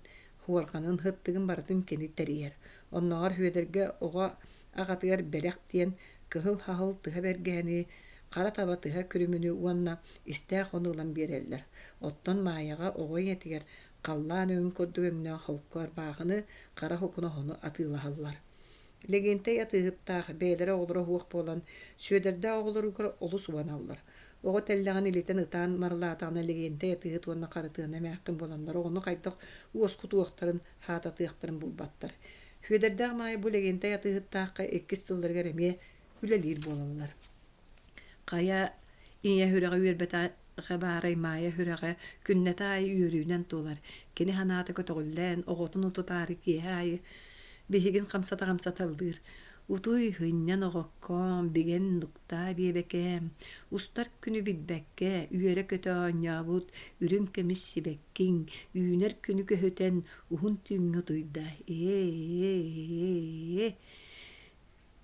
хуорҕанын, һыттыгын барытын кини тэрийэр. Оннооҕор Сүөдэргэ оҕо аҕатыгар бэлэх диэн кыһыл хаһыл тыһа бэргэһэни, хара таба тыһа күрүмүнү уонна истээх ону ылан биэрэллэр. Оттон Маайаҕа оҕо ийэтигэр халлаан өҥүн курдук өҥнөөх холку ырбаахыны, хара хукуна оһону атыылаһаллар. Лэгиэнтэй атыыһыттаах, бэйэлэрэ оҕолоро суох буолан, Сүөдэрдээх оҕолоругар олус убаналлар. Оҕо тэллэҕин илитэн ытаан марылаатаҕына Лэгиэнтэй атыыһыт уонна Харытыана эмээххин буоланнар оҕону хайдах уоскутуохтарын, хаататыахтарын булбаттар. Сүөдэрдээх Маайа бу Лэгиэнтэй атыыһыттаахха иккис сылларыгар эмиэ үлэлиир буолаллар. Хайа ийэ сүрэҕэ үөрбэтэҕэ баарай Маайа сүрэҕэ күннэтэ аайы үөрүүнэн туолар. Кини санаата көтөҕүллэн, оҕотун утутаары киэһэ аайы биһигин хамсата-хамсата ыллыыр. Утуй, һынньан оҕоккоом, бигэн нуктаа биэбэкээм, устар күнү билбэккэ, үөрэ-көтө оонньообут үрүҥ көмүс сибэккиҥ, үүнэр күнү көһүтэн уһун түүҥҥэ утуйда. Ээ-ээ-ээ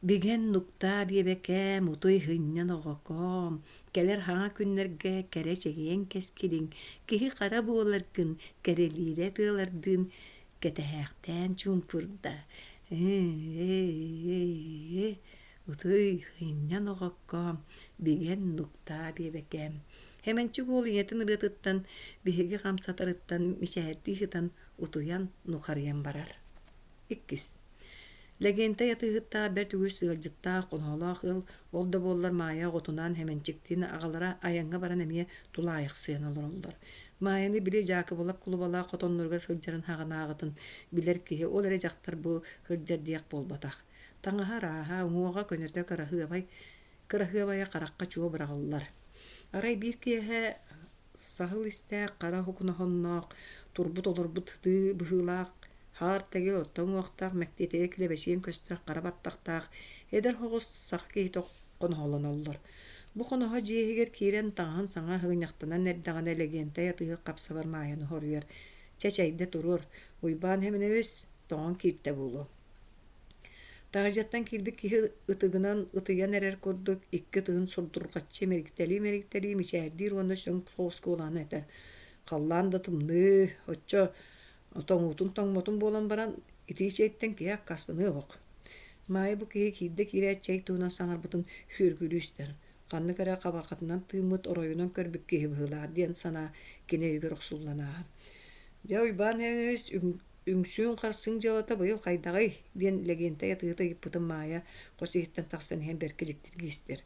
Бигэн нуктаа биэбэкээм, утуй һынньан оҕокоом, кэлэр хаҥа күннэргэ кэрэ чэгиэн кэскилиҥ, киһи-хара буоларгын кэрэлиирэ тыалардыын кэтэһээхтээн чуумпурда. Ээ-ээ-ээ, утуй һынньан оҕоккоом, бигэн нуктаа биэбэкээм. Хэмэнчик уол ийэтин ырыатыттан, биһиги хамсатарыттан мичээрдии сытан утуйан нухарыйан барар. Иккис. Лэгиэнтэй атыыһыттаах бэрт үгүс ыалдьыттаах, хоноһолоох ыал, ол да буоллар Маайа оҕотунаан Хэмэнчиктиин аҕалара айаҥҥа баран эмиэ тулаайахсыйан олороллор. Маайаны били Дьаакыбылап кулубалаах хотонноругар сылдьарын хаҕынааҕытын билэр киһи ол эрэ дьахтар бу сылдьар диэх буолбатах. Таҥаһа арааһа, уҥуоҕа көнөтө кыраһыабай, кыраһыабайа харахха чуо быраҕыллар. Арай биир киэһэ саһыл истээх, хара хокуноһонноох, турбут-олорбут ытыы быһыылаах, хаар тэгил орто уҥуохтаах, мэктиэтигэр килэбэчийэн көстөр хара баттахтаах эдэр соҕус саха киһитэ хоноһолоноллор. Бу хоноһо дьиэ иһигэр киирэн таҥаһын саҥа ыһыгынньахтанан эрдэҕинэ Лэгиэнтэй атыыһыт хапсабар Маайаны хоруйар: «Чэ, чэйдэ туруор, Уйбаан Хэмэнэбис тоҥон кииртэ буолуо» Таһырдьаттан киирбит киһи ытыгынан ытыйан эрэр курдук икки ытыһын сурдурҕаччы имэрийдэлии-имэрийдэлии мичээрдиир уонна сөҥ соҕус куолаһынан этэр: «Халлаан да тымныы, оччо тоҥуутун тоҥмотун буолан баран, итии чэйтэн киһи аккаастаныа суох». Маайа бу киһи киирдэ киирээт чэй туһунан саҥарбытын сүөргүлүү истэр. Ханнык эрэ хабарҕатынан тыыммыт, оройунан көрбүт киһи быһыылаах диэн санаа кини өйүгэр охсуллан ааһар. Дьэ, Уйбаан Иванович Үҥсүүҥ-харсыҥ дьыалата быйыл хайдаҕый? диэн Лэгиэнтэй атыыһыт ыйыппытын Маайа хос иһиттэн тахсан иһэн бэркэ дьиктиргии истэр.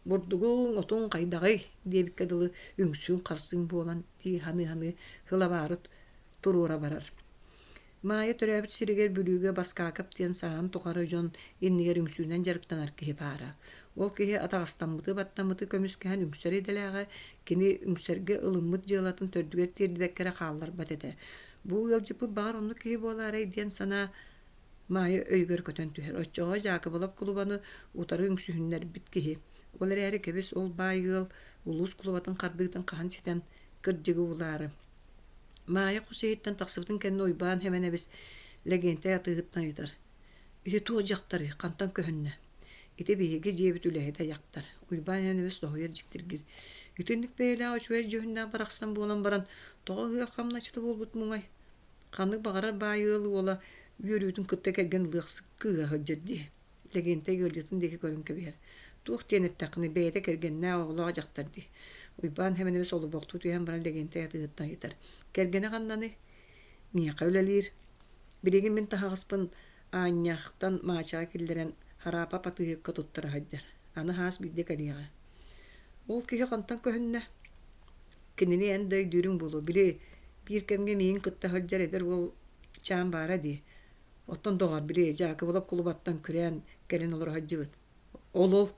Бурдугуҥ, отуҥ хайдаҕый? диэбиккэ дылы үҥсүүҥ-харсыҥ буолан дии саныы-саныы сылабаары туруора барар. Маайа төрөөбүт сиригэр Бүлүүгэ Баскаакап диэн сааһын тухары дьон иннигэр үҥсүүнэн дьарыктанар киһи баара. Ол киһи атаҕастаммыты-баттаммыты көмүскэһэн үҥсэр идэлээҕэ, кини үҥсэргэ ылыммыт дьыалатын төрдүгэр тиэрдибэккэ эрэ хаалларбат этэ. Бу ыалдьыппыт баҕар оннук киһи буолаарай диэн санаа Маайа өйүгэр көтөн түһэр. Оччоҕо Дьаакыбылап кулубаны утары үҥсүһүннэрбит киһи. Ол эрээри кэбис ол баай ыал улуус кулубатын хардыытын хаһан ситэн кырдьыгы булаары. Маайа хос иһиттэн тахсыбытын кэннэ Уйбаан Хэмэнэбис Лэгиэнтэй атыыһыттан ыйытар: «Ити туох дьахтарый, хантан көһүннэ?» Ити биһиги дьиэбит үлэһитэ дьахтар. Уйбаан Иванович соһуйар дьиктиргиир. Итинник бэйэлээх үчүгэй дьүһүннээх барахсан буолан баран, тоҕо ыһыах хамначчыта буолбут муҥай? Ханнык баҕарар баай ыал уола үөрүүтүн кытта кэргэн ылыах кыыһа сылдьар дии. Лэгиэнтэй ыалдьытын диэки көрөн кэбиһэр. Туох диэн эттэххиний, бэйэтэ кэргэннээх оҕолоох дьахтар дии. Уйбаан Хэмэнэбис олобохтуу түһэн баран Лэгиэнтэй атыыһыттан ыйытар. Кэргэнэ ханнаный? Миэхэ үлэлиир. Билигин мин таһаҕаспын Аанньахтан Маачаҕа киллэрэн Хараапап атыыһыкка туттара сылдьар. Аны хаас биирдэ кэлиэҕэ. Ол киһи хантан көһүннэ? Кинини эн да өйдүүрүҥ буолуо. Били, биир кэмҥэ миигин кытта сылдьар эдэр уол чаан баара дии. Оттон доҕор, били, Дьаакыбылап кулубаттан күрээн кэлэн олоро сылдьыбыт. Ол-ол,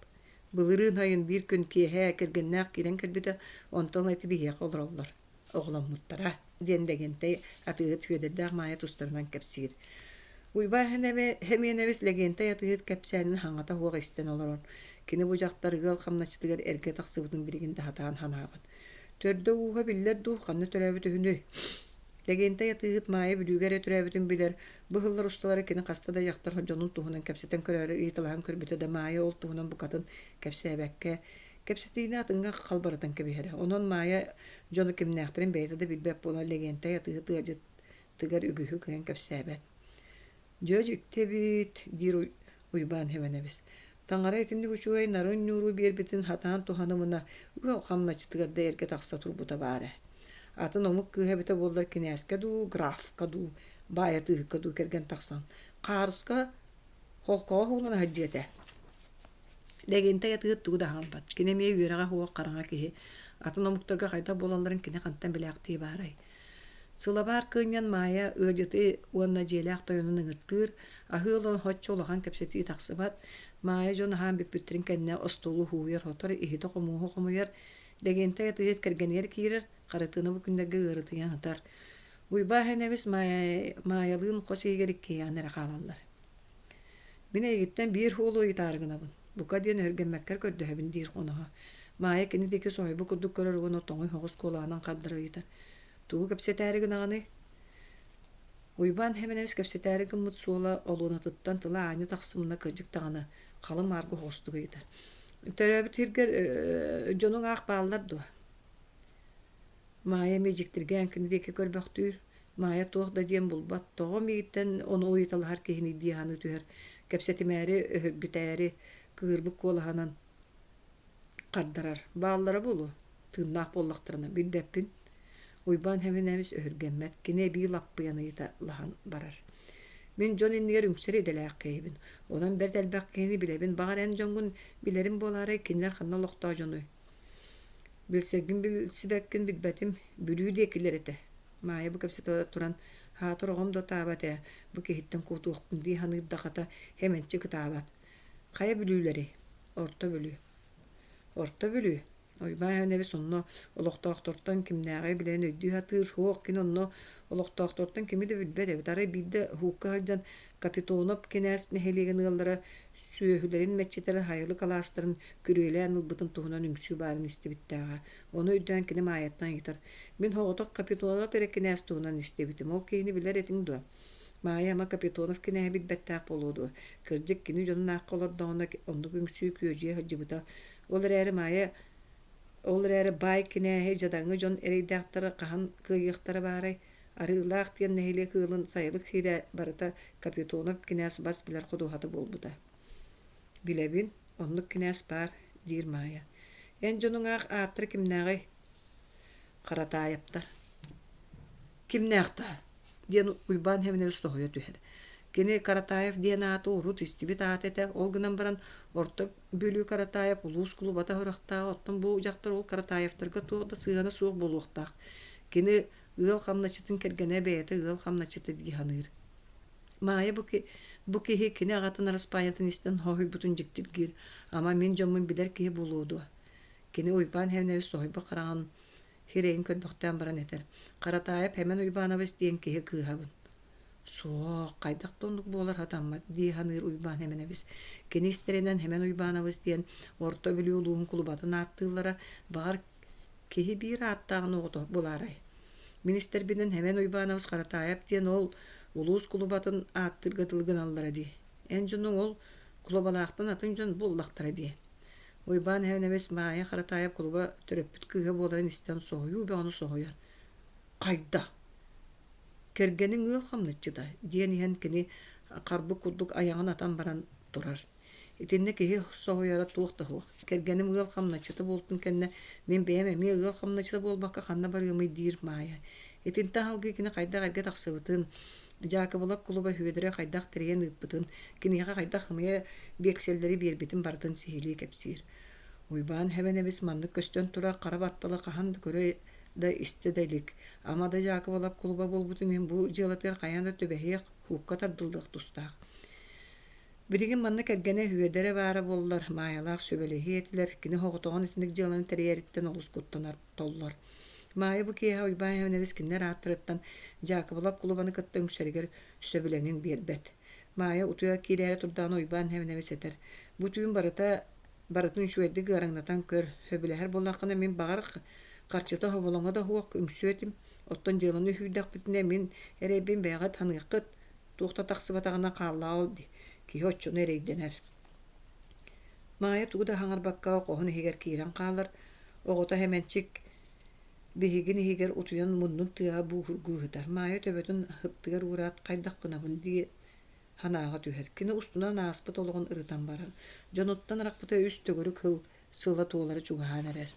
былырыын сайын биир күн киэһэ кэргэннээх киирэн кэлбитэ, онтон ити биһиэхэ олороллор. оҕоломмуттара диэн Лэгиэнтэй атыыһыт Сүөдэрдээх Маайа тустарынан кэпсиир. Уйбаан Хэмиэнэбис Лэгиэнтэй атыыһыт кэпсээнин хаҥата суох истэн олорор. Кини бу дьахтар ыал хамначчытыгар эргэ тахсыбытын билигин да сатаан санаабат. Төрдө-ууһа биллэр дуу, ханна төрөөбүт үһүнүй? Лэгиэнтэй атыыһыт Маайа Бүлүүгэ эрэ төрөөбүтүн билэр, бу сыллар усталара кини хаста да дьахтар дьонун туһунан кэпсэтэн көрөөрү ыйыталаһан көрбүтэ да Маайа ол туһунан букатын кэпсээбэккэ, Кэпсэтиини атыҥҥа халбарытан кэбиһэрэ. Онон Маайа дьону кимнээхтэрин бэйэтэ да билбэт буолан Лэгиэнтэй атыыһыт ыалдьытыгар үгүһү кыайан кэпсээбэт. «Дьэ, дьикти эбит» диир Уйбаан Һэмэнэбис. Таҥара итинник үчүгэй нарын ньууру биэрбитин сатаан туһанымына, ыал хамначчытыгар да эргэ тахса турбута баар ээ. Атын омук кыыһа эбитэ буоллар кинээскэ дуу, графка дуу, баайа тыыһыкка дуу кэргэн тахсан, хаарыска холкоҕо уһугунан сылдьыа этэ. Лэгиэнтэй атыыһыт тугу да аһаабат. Кини эмиэ үөрэҕэ суох хараҥа киһи. Атын омуктарга хайдах буолалларын кини хантан билээхтии баарай. Сылабаар кыынньан Маайа ыалдьыты уонна дьиэлээх тойонун ыҥыртыыр, аһыы олорон соччо улахан кэпсэтии тахсыбат. Маайа дьон аһаан бүппүттэрин кэннэ остуолу һууйар-хотор, иһити-хомуоһу хомуйар. Лэгиэнтэй атыыһыт кэргэнигэр киирэр, Харытыына бу күннэргэ ыарытыйан сытар. Уйбаа Эһэнэбис Маайалыын хос иһигэр иккиэйэҕин эрэ хаалаллар. Мин эйигиттэн биир уолу ыйытаары гынабын, бука диэн өһүргэммэккэр көрдөһөбүн диир хоноһо. Маайа кини диэки соһуйбут курдук көрөр уонна тоҥуй соҕус куолаһынан хардары ыйытар: «Тугу кэпсэтээри гынаҕыный?» Уйбаан Хэмэнэбис кэпсэтээри гыммыт суола олуонатыттан тыла аанньа тахсымына кырдьык даҕаны халыҥ маарга оһоҕостук ыйытар: «Төрөөбүт сиргэр дьонуҥ аах бааллар дуо?» Маайа эмиэ дьиктиргээн кини диэки көрбөхтүүр. Маайа туох да диэн булбат, тоҕо миигиттэн ону ыйыталаһар киһиний дии саныы түһэр, кэпсэтимээри, өһүргүтээри, кыырбыт куолаһынан хардарар: «Бааллара буолуо, тыыннаах буоллахтарына, билбэппин». Уйбаан Хэминэбис өһүргэммэт, кини эбии лаппыйан ыйыталаһан барар: «Мин дьон иннигэр үҥсэр идэлээх киһибин, онон бэрт элбэх киһини билэбин, баҕар эн дьоҥҥун билэрим буолаарай, кинилэр ханна олохтоох дьонуй?» Билсэргин билсибэккин билбэтим, Бүлүү диэкилэр этэ. Маайа бу кэпсэтэ туран, «Аатыр оҕом да ытаабат ээ, бу киһиттэн куотуохпун» дии саныыр да хата, Хэмэнчик ытаабат. «Хайа Бүлүүлэрий?» «Орто Бүлүү». «Орто Бүлүү?» Уйбаан Иванович онно олохтоохтортон кимнээҕи билэн өйдүү сатыыр, суох кини онно олохтоохтортон кими да билбэт эбит. Арай биирдэ уһуукка сылдьан Капитонов кинээс нэһилиэгин ыаллара сүөһүлэрин мэччитэрин хайылык алаастарын күрүөлээн ылбытын туһунан үҥсүү баарын истибиттээҕэ. Ону өйдөөн кини Маайаттан ыйытар: «Мин соҕотох Капитонов эрэ кинээс туһунан истибитим, ол киһини билэр этиҥ дуо?» Маайа ама Капитонов кинээһи билбэттээх буолуо дуо? Кырдьык, кини дьонун аахха олордоҕуна оннук үҥсүү күөдьүйэ сылдьыбыта. Ол эрээри Маайа ол эрээри баай кинээһи дьадаҥы дьон эрэйдээхтэрэ хаһан кыайыахтара баарай? Арыылаах диэн нэһилиэк ыалын сайылык сирэ барыта Капитонов кинээс бас билэр ходуһата буолбута. «Билэбин, оннук кинээс баар», диир Маайа. «Эн дьонуҥ аах ааттара кимнээҕий?» Харатаайаптар. «Кимнээх даа?» диэн Уйбаан Хэминэбис соһуйа түһэр. Кини Каратаев диэн ааты урут истибит аата этэ, ол гынан баран Орто Бүлүү Каратаев улуус кулубата сурахтааҕа, оттон бу дьахтар ол Каратаевтарга туох да сыһыана суох буолуохтаах. Кини ыал хамначчытын кэргэнэ бэйэтэ ыал хамначчыта дии саныыр. Маайа бу, бу киһи кини аҕатын араспаанньатын истэн хоһуйбутун дьиктиргиир, ама мин дьоммун билэр киһи буолуо дуо? Кини Уйбаан Хэмнэбис соһуйбут хараҕын сирэйин көрбөхтөөн баран этэр: «Харатаайап Хэмэн Уйбаанабыс диэн киһи кыыһабын». «Суох, хайдах да оннук буолар сатаммат» дии саныыр Уйбаан Хэмэнэбис. Кини истэринэн Хэмэн Уйбаанабыс диэн Орто Бүлүү улууһун кулубатын ааттыыллара, баҕар, киһи биир ааттааҕын оҕото булаарай? Мин истэрбинэн Хэмэн Уйбаанабыс Харатаайап диэн ол улуус кулубатын ааттыырга дылы гыналлара дии. Эн дьонуҥ ол кулубалаахтан атын дьон буоллахтара дии. Уйбаан Эһэнэбис Маайа Харатаайап кулуба төрөппүт кыыһа буоларын истэн соһуйуу бөҕөнү соһуйар. «Хайдах? Кэргэниҥ ыал хамначчыта» диэн иһэн кини харбык курдук айаҕын атан баран турар. Итиннэ киһи соһуйара туох да суох. Кэргэним ыал хамначчыта буолтун кэннэ мин бэйэм эмиэ ыал хамначчыта буолбакка ханна барыамый диир Маайа. Итинтэн салгыы кини хайдах эргэ тахсыбытын, Дьаакыбылап кулуба Сүөдэри хайдах тэрийэн ыыппытын, киниэхэ хайдах ымыйа биэксэллэри биэрбитин барытын сиһилии кэпсиир. Уйбаан Хэбэнэбис маннык көстөн турар хара батталы хаһан да көрө да истэ да илик. Ама да Дьаакыбылап кулуба буолбутун иһин бу дьыалатыгар хайаан да түбэһиэх, һуукка тардыллыах тустаах. Билигин манна кэргэнэ Үөдэрэ баара буоллар, Маайалаах сүбэлэһиэ этилэр, кини соҕотоҕун итинник дьыаланы тэрийэриттэн олус куттанар, толлор. Маайа бу киэһэ Уйбаан Иванович кинилэр ааттарыттан Дьаакыбылап кулубаны кытта үҥсэригэр сөбүлэҥин биэрбэт. Маайа утуйа киирээри турдаҕына Уйбаан Иванович этэр: «Бу түүн барыта барытын үчүгэйдик ыараҥнатан көр, сөбүлэһэр буоллаххына мин баҕар харчыта соболоҥо да суох үҥсүө этим, оттон дьыаланы үһүйдэхпитинэ мин эрэйбин бэйэҕит саныаххыт, туох да тахсыбатаҕына хааллаҕа ол дии, киһи оччону эрэйдэнэр». Маайа тугу да саҥарбакка хоһун иһигэр киирэн хаалар, оҕото Хэмэнчик биһигин иһигэр утуйан муннун тыаһа бууһургуу сытар. Маайа төбөтүн сыттыгар уураат хайдах гынабын дии. Санааҕа түһэр, кини устунан ааспыт олоҕун ырытан барар, дьонуттан арахпыта үс төгүрүк сыл сыла туолара чугаһаан эрэр.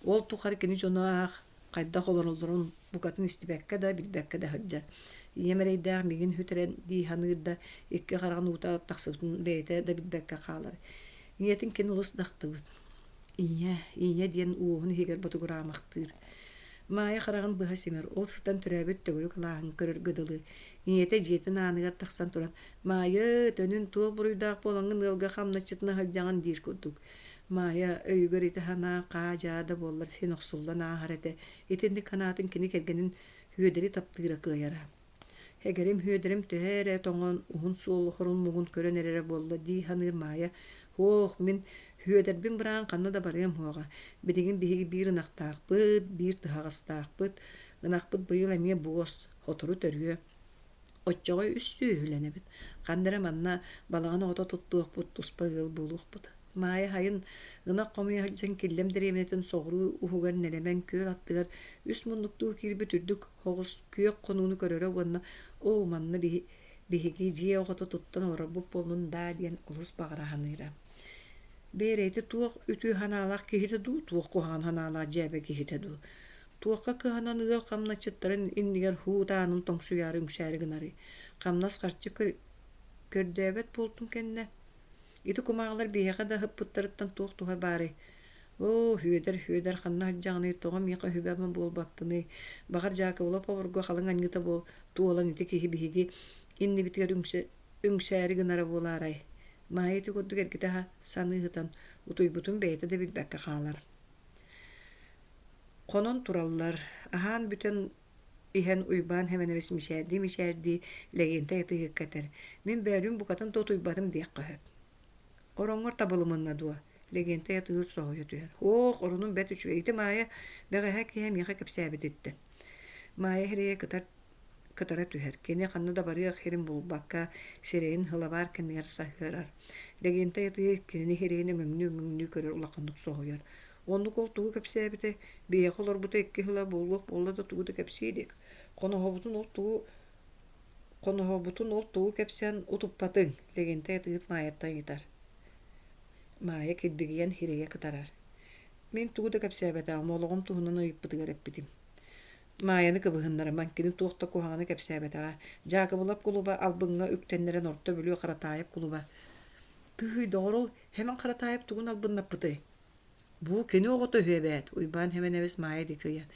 Ол тухары кини дьоно аах хайдах олороллорун букатын истибэккэ да, билбэккэ да сылдьар. Ийэм эрэйдээх миигин сүтэрэн дии саныыр да, икки хараҕын уута тахсыбытын бэйэтэ да билбэккэ хаалар. Ийэтин кини олус да ахтыбыт. Ийэ, ийэ диэн уоһун иһигэр ботугураамахтыыр. Маайа хараҕын быһа симэр, ол сытан төрөөбүт төгүрүк алааһын көрөргө дылы. Ийэтэ дьиэтин ааныгар тахсан туран, «Маайа, төнүн туох буруйдаах буолаҥҥын ыалга хамначчытына сылдьаҕын» диир курдук. Маайа өйүгэр ити санаа хаа-дьаа да буоллар син охсуллан ааһар этэ. Итинник санаатын кини кэргэнин Үөдэри таптыыра кыайара. Эгэрим Һүөдэрим төһө эрэ тоҥон, уһун суол хорун-муҥун көрөн эрэрэ буолла дии саныыр Маайа, «Һуох, мин Һүөдэрбин быраҕан ханна да барыам суоҕа. Билигин биһиги биир ынахтаахпыт, биир тыһаҕастаахпыт. Ынахпыт быйыл эмиэ буос, сотору төрүө. Оччоҕо үс сүөһүлэнэбит. Ханна эрэ манна балаҕан оҕото туттуохпут, туспа ыал буолуохпут». Маайа сайын ынах хомуйа сылдьан Киллэм дэриэбинэтин соҕуруу уһугар нэлэмэн күөл аттыгар үс муннуктуу киирбит үрдүк оҕус күөх хонууну көрөрө уонна «Оо, манна биһиги дьиэ оҕото туттан олорорбут буоллун даа» диэн олус баҕара саныыра. Бээрэ, ити туох үтүө санаалаах киһитэ дуу, туох куһаҕан санаалаах дьээбэ киһитэ дуу? Туохха кыһанан ыал хамначчыттарын иннигэр һуу-таанын тоҥсуйаары үҥсээри гынарый? Хамнас харчы көрдөөбөт буолтун кэннэ Ити кумааҕылар биһиэхэ да ыһыппыттарыттан туох туһа баарый? Оо, Һүөдэр, Һүөдэр ханна сылдьаҕыный, тоҕо миэхэ үһүбэ-ама буолбаккыный? Баҕар Дьаакыбылап обургу халыҥ анньыыта туолан ити киһи биһиги иннибитигэр үҥсээри гынара буолаарай? Маайа ити курдук эргитэ саныы сытан, утуйбутун бэйэтэ да билбэккэ хаалар. Хонон тураллар, аһаан бүтэн иһэн Уйбаан Сэмэнэбис мичээрдии-мичээрдии Лэгиэнтэй атыыһыкка этэр: «Мин бөөлүүн букатын да утуйбатым диэххэ сөп». «Ороҥҥор табылымынна дуо?» Лэгиэнтэй атыыһыт соһуйа түһэр: «Һуох, оронум бэрт үчүгэй. Ити Маайа бэҕэһээ киэһэ миэхэ кэпсээбититтэн». Маайа сирэйэ кытар кытара түһэр. Кини ханна да барыах сирин булбакка, сирэйин сылабаар кэннигэр саһыарар. Лэгиэнтэй атыыһыт кинини сирэйин өҥөҥнүү-өҥөҥнүү көрөр улаханнык соһуйар. Оннук ол тугу кэпсээбитэ, биһиэхэ олорбута икки сыла буолуох буолла да тугу да кэпсии илик. Хоноһобутун ол тугу хоноһобутун ол тугу кэпсээн утуппатыҥ, Лэгиэнтэй атыыһыт Маайаттан ыйытар. Маайа килбигийэн сирэйэ кытарар. Мин тугу да кэпсээбэтэҕим, олоҕум туһунан ыйыппытыгар эппитим. Маайаны кыбыһыннарымаҥ, кини туох да куһаҕаны кэпсээбэтэҕэ. Дьаакыбылап кулуба албыҥҥа үктэннэрэн Орто Бүлүү Харатаайап кулуба. Тыый, доҕор, ол Хэмэн Харатаайап тугун албыннаппытый? Бу кини оҕото үһү эбээт, Уйбаан Сэмэнэбис Маайа диэки ыйар.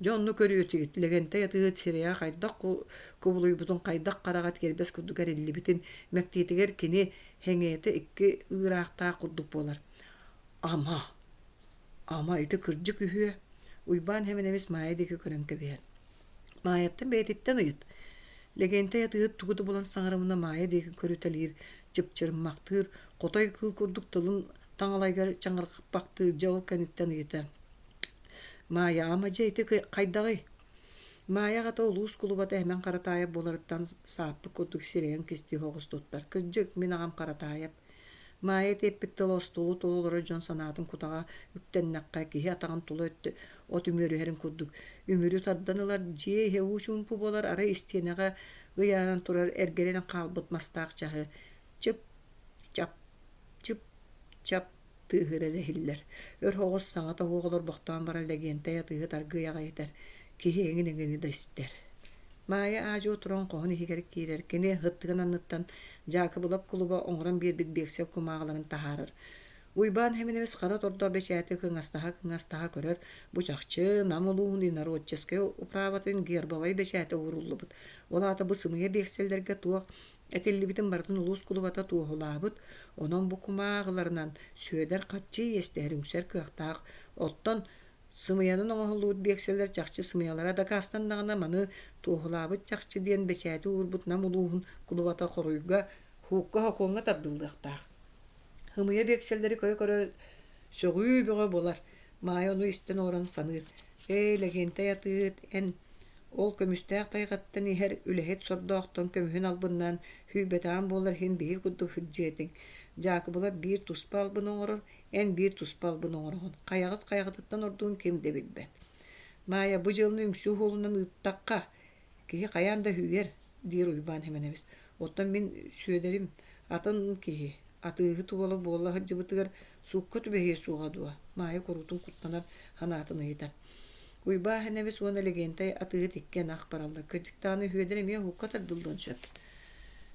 Дьэ онно көрүөтүгүт, Лэгэнтэй атыыһыт сирэйэ хайдах кубулуйбутун, хайдах хараҕа тиэрбэс курдук эриллибитин, мэктиэтигэр кини сэҥийэтэ икки ыыраахтаах курдук буолар. Ама, ама ити кырдьык үһүө, Уйбаан Сэмэнэбис Маайа диэки көрөн кэбиһэр. Маайаттан бэйэтиттэн ыйыт. Лэгиэнтэй атыыһыт тугу да булан саҥарымына Маайа диэки көрүтэлиир, чыпчырыммахтыыр, хотой кыыл курдук тылын таҥалайыгар чаҥырҕаппахтыыр дьэ ол кэнниттэн ыйытар: «Маайа, ама дьэ ити хайдаҕый?» Маайа аҕата улуус кулубата Эмэн Харатаайап буоларыттан сааппыт курдук сирэйин кистии соҕус туттар: «Кырдьык, мин аҕам Харатаайап». Маайа ити эппит тыла остуолу тула олорор дьон санаатын кутаҕа үктэннэххэ, киһи атаҕын тула өттө от үмүөрүһэрин курдук үмүрү тардан ылар, дьиэ иһэ уу чуумпу буолар, арай истиэнэҕэ ыйаанан турар эргэрэн хаалбыт мастаах чаһы чып-чап чып-чап тыаһыыр эрэ иһиллэр. Өр соҕус саҥата суох олорбохтоон баран Лэгиэнтэй атыыһыт аргыый аҕай этэр: «Киһи эҥин-эҥини да истэр». Маайа аа-дьуо туран хоһун иһигэр киирэр. Кини ыттыгын анныттан Дьаакыбылап кулуба оҥорон биэрбит биэксэл кумааҕыларын таһаарар. Уйбаан Сэмэнэбис хара тордоох бэчээти кыҥастаһа-кыҥастаһа көрөр, бу чахчы Нам улууһун инородческай управатын гербовай бэчээтэ ууруллубут. Ол аата бу сымыйа биэксэллэргэ туох Этиллибитин барытын улуус кулубата туоһулаабыт, онон бу кумааҕыларынан Сүөдэр харчы иэстэһэр үҥсэр кыахтаах, оттон сымыйанан оҥоһуллубут биэксэллэр чахчы сымыйалара дакаастаннаҕына маны туоһулаабыт чахчы диэн бэчээти уурбут Нам улууһун кулубата хоруйга һуукка-сокуоҥҥа тардыллыахтаах. Һымыйа биэксэллэри көрө-көрө сөҕүү бөҕө буолар. Маайа ону истэн олорон саныыр: «Ээ, Лэгиэнтэй атыыһыт, эн Ол көмүстээх тайҕаттан иһэр үлэһит сордоохтон көмүһүн албыннаан һүүйбэтэҕин буоллар иһин биһи курдук сылдьыа этиҥ. Дьаакыбылап биир туспа албын оҥорор, эн биир туспа албын оҥороҕун. Хайаҕыт хайаҕытыттан ордугун ким да билбэт. Маайа, бу дьыаланы үҥсүү уһуолунан ыыттахха, киһи хайаан да һүүйэр, диир Уйбаан Сэмэнэбис. Оттон мин Сүөдэрим атын киһи, атыыһыт уола буола сылдьыбытыгар суукка түбэһиэ суоҕа дуо? Маайа куруутун куттанар санаатын ыйытар. Уйбаа Эһэнэбис уонна Лэгиэнтэй атыыһыт икки ынах бараллар. Кырдьыктааны Үһүөдэр эмиэ уһукка тардыллыан сөп.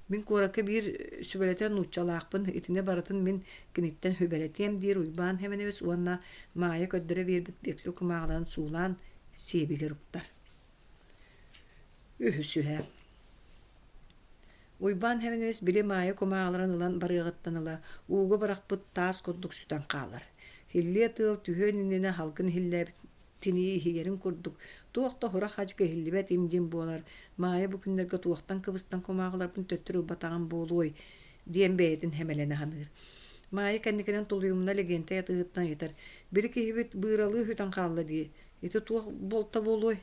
Мин куоракка биир сүбэлэтэр нууччалаахпын, итини барытын мин киниттэн сүбэлэтиэм диир Уйбаан Хэмэнэбис уонна Маайа көрдөрө биэрбит биэксэл кумааҕыларын суулаан сиэбигэр уктар. Үһүсүһэ. Уйбаан Хэмэнэбис били Маайа кумааҕыларын ылан барыаҕыттан ыла ууга бырахпыт таас курдук сүтэн хаалар. Һиллиэ тыал түһүөн иннинэ салгын иһиллээбит тинии иһийэрин курдук, туох да хура-хадьык иһиллибэт им-дьим буолар, Маайа бу күннэргэ туохтан кыбыстан кумааҕыларбын төттөрү ылбатаҕым буолуой диэн бэйэтин сэмэлэнэ саныыр. Маайа кэнникинэн тулуйумуна Лэгиэнтэй атыыһыттан ыйытар: «Били киһибит быыралыы сүтэн хаалла дии, ити туох буолта буолуой?»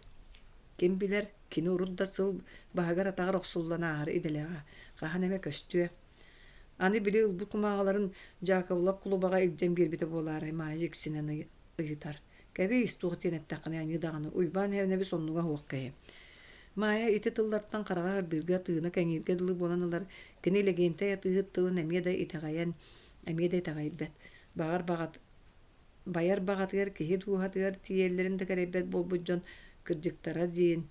Ким билэр, кини урут да сыл баһыгар-атаҕар охсуллан ааһар идэлээҕэ, хаһан эмэ көстүө. Аны били ылбыт кумааҕыларын Дьаакыбылап кулубаҕа илдьэн биэрбитэ буолаарай Маайа дьиксинэн ыйытар. Кэбиис, туох диэн эттэххинэ аньыы даҕаны, Уйбаан Эһэбинэбис оннуга суох киһи. Маайа ити тыллартан хараҕа ырдыырга, тыына кэҥииргэ дылы буолан ылар, кини Лэгиэнтэй атыыһыт тылын эмиэ да итэҕэйэн, эмиэ да итэҕэйбэт. Баҕар баҕат байар баҕатыгар киһи дууһатыгар тиийэллэрин да кэрэйбэт буолбут дьон кырдьыктара диэн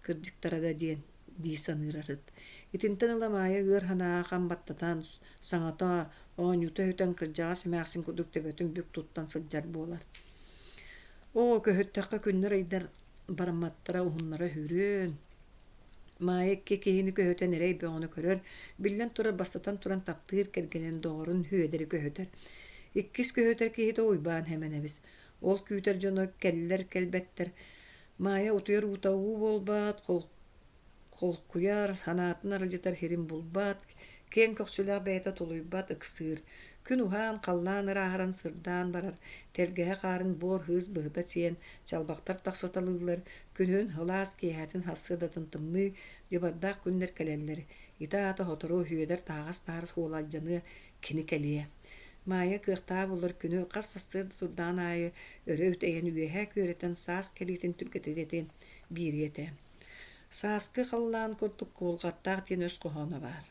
кырдьыктара да диэн дии саныыр арыт. Итинтэн ыла Маайа ыар санааҕа хам баттатан, саҥата, оонньуута өһүтэн кырдьаҕас эмээхсин курдук төбөтүн бүк туттан сылдьар буолар. Оо, көһүттэххэ күннэр-ыйдар барамматтара уһуннара үһүрүөн. Маайа икки киһини көһүтэн эрэй бөҕөнү көрөр, биллэн турар бастатан туран таптыыр кэргэнин доҕорун Үөдэри көһүтэр. Иккис көһүтэр киһитэ Уйбаан Сэмэнэбис. Ол күүтэр дьоно кэллэр-кэлбэттэр. Маайа утуйар уута уу буолбат, холкуйар, санаатын аралдьытар сирин булбат, киэҥ көхсүлээх бэйэтэ тулуйбат, ыксыыр. Күн уһаан, халлаан ырааһыран сырдаан барар, тэлгэһэ хаарын буор-һыыс быһыта сиэн, чалбахтар тахсыталыыллар, күнүһүн сылаас, киэһэтин сарсыардатын тымныы, дьыбардаах күннэр кэлэллэр. Ити аата сотору Үөдэр таһаҕас таһар суола алдьаныа, кини кэлиэ. Маайа кыахтаах булар күнү хас сарсыарда турдаҕын аайы өрө үтэйэн үөһэ күөрэтэн саас кэлиитин түргэтэтэн биэриэ этэ. Сааскы халлаан курдук кубулҕаттаах диэн өс хоһооно баар.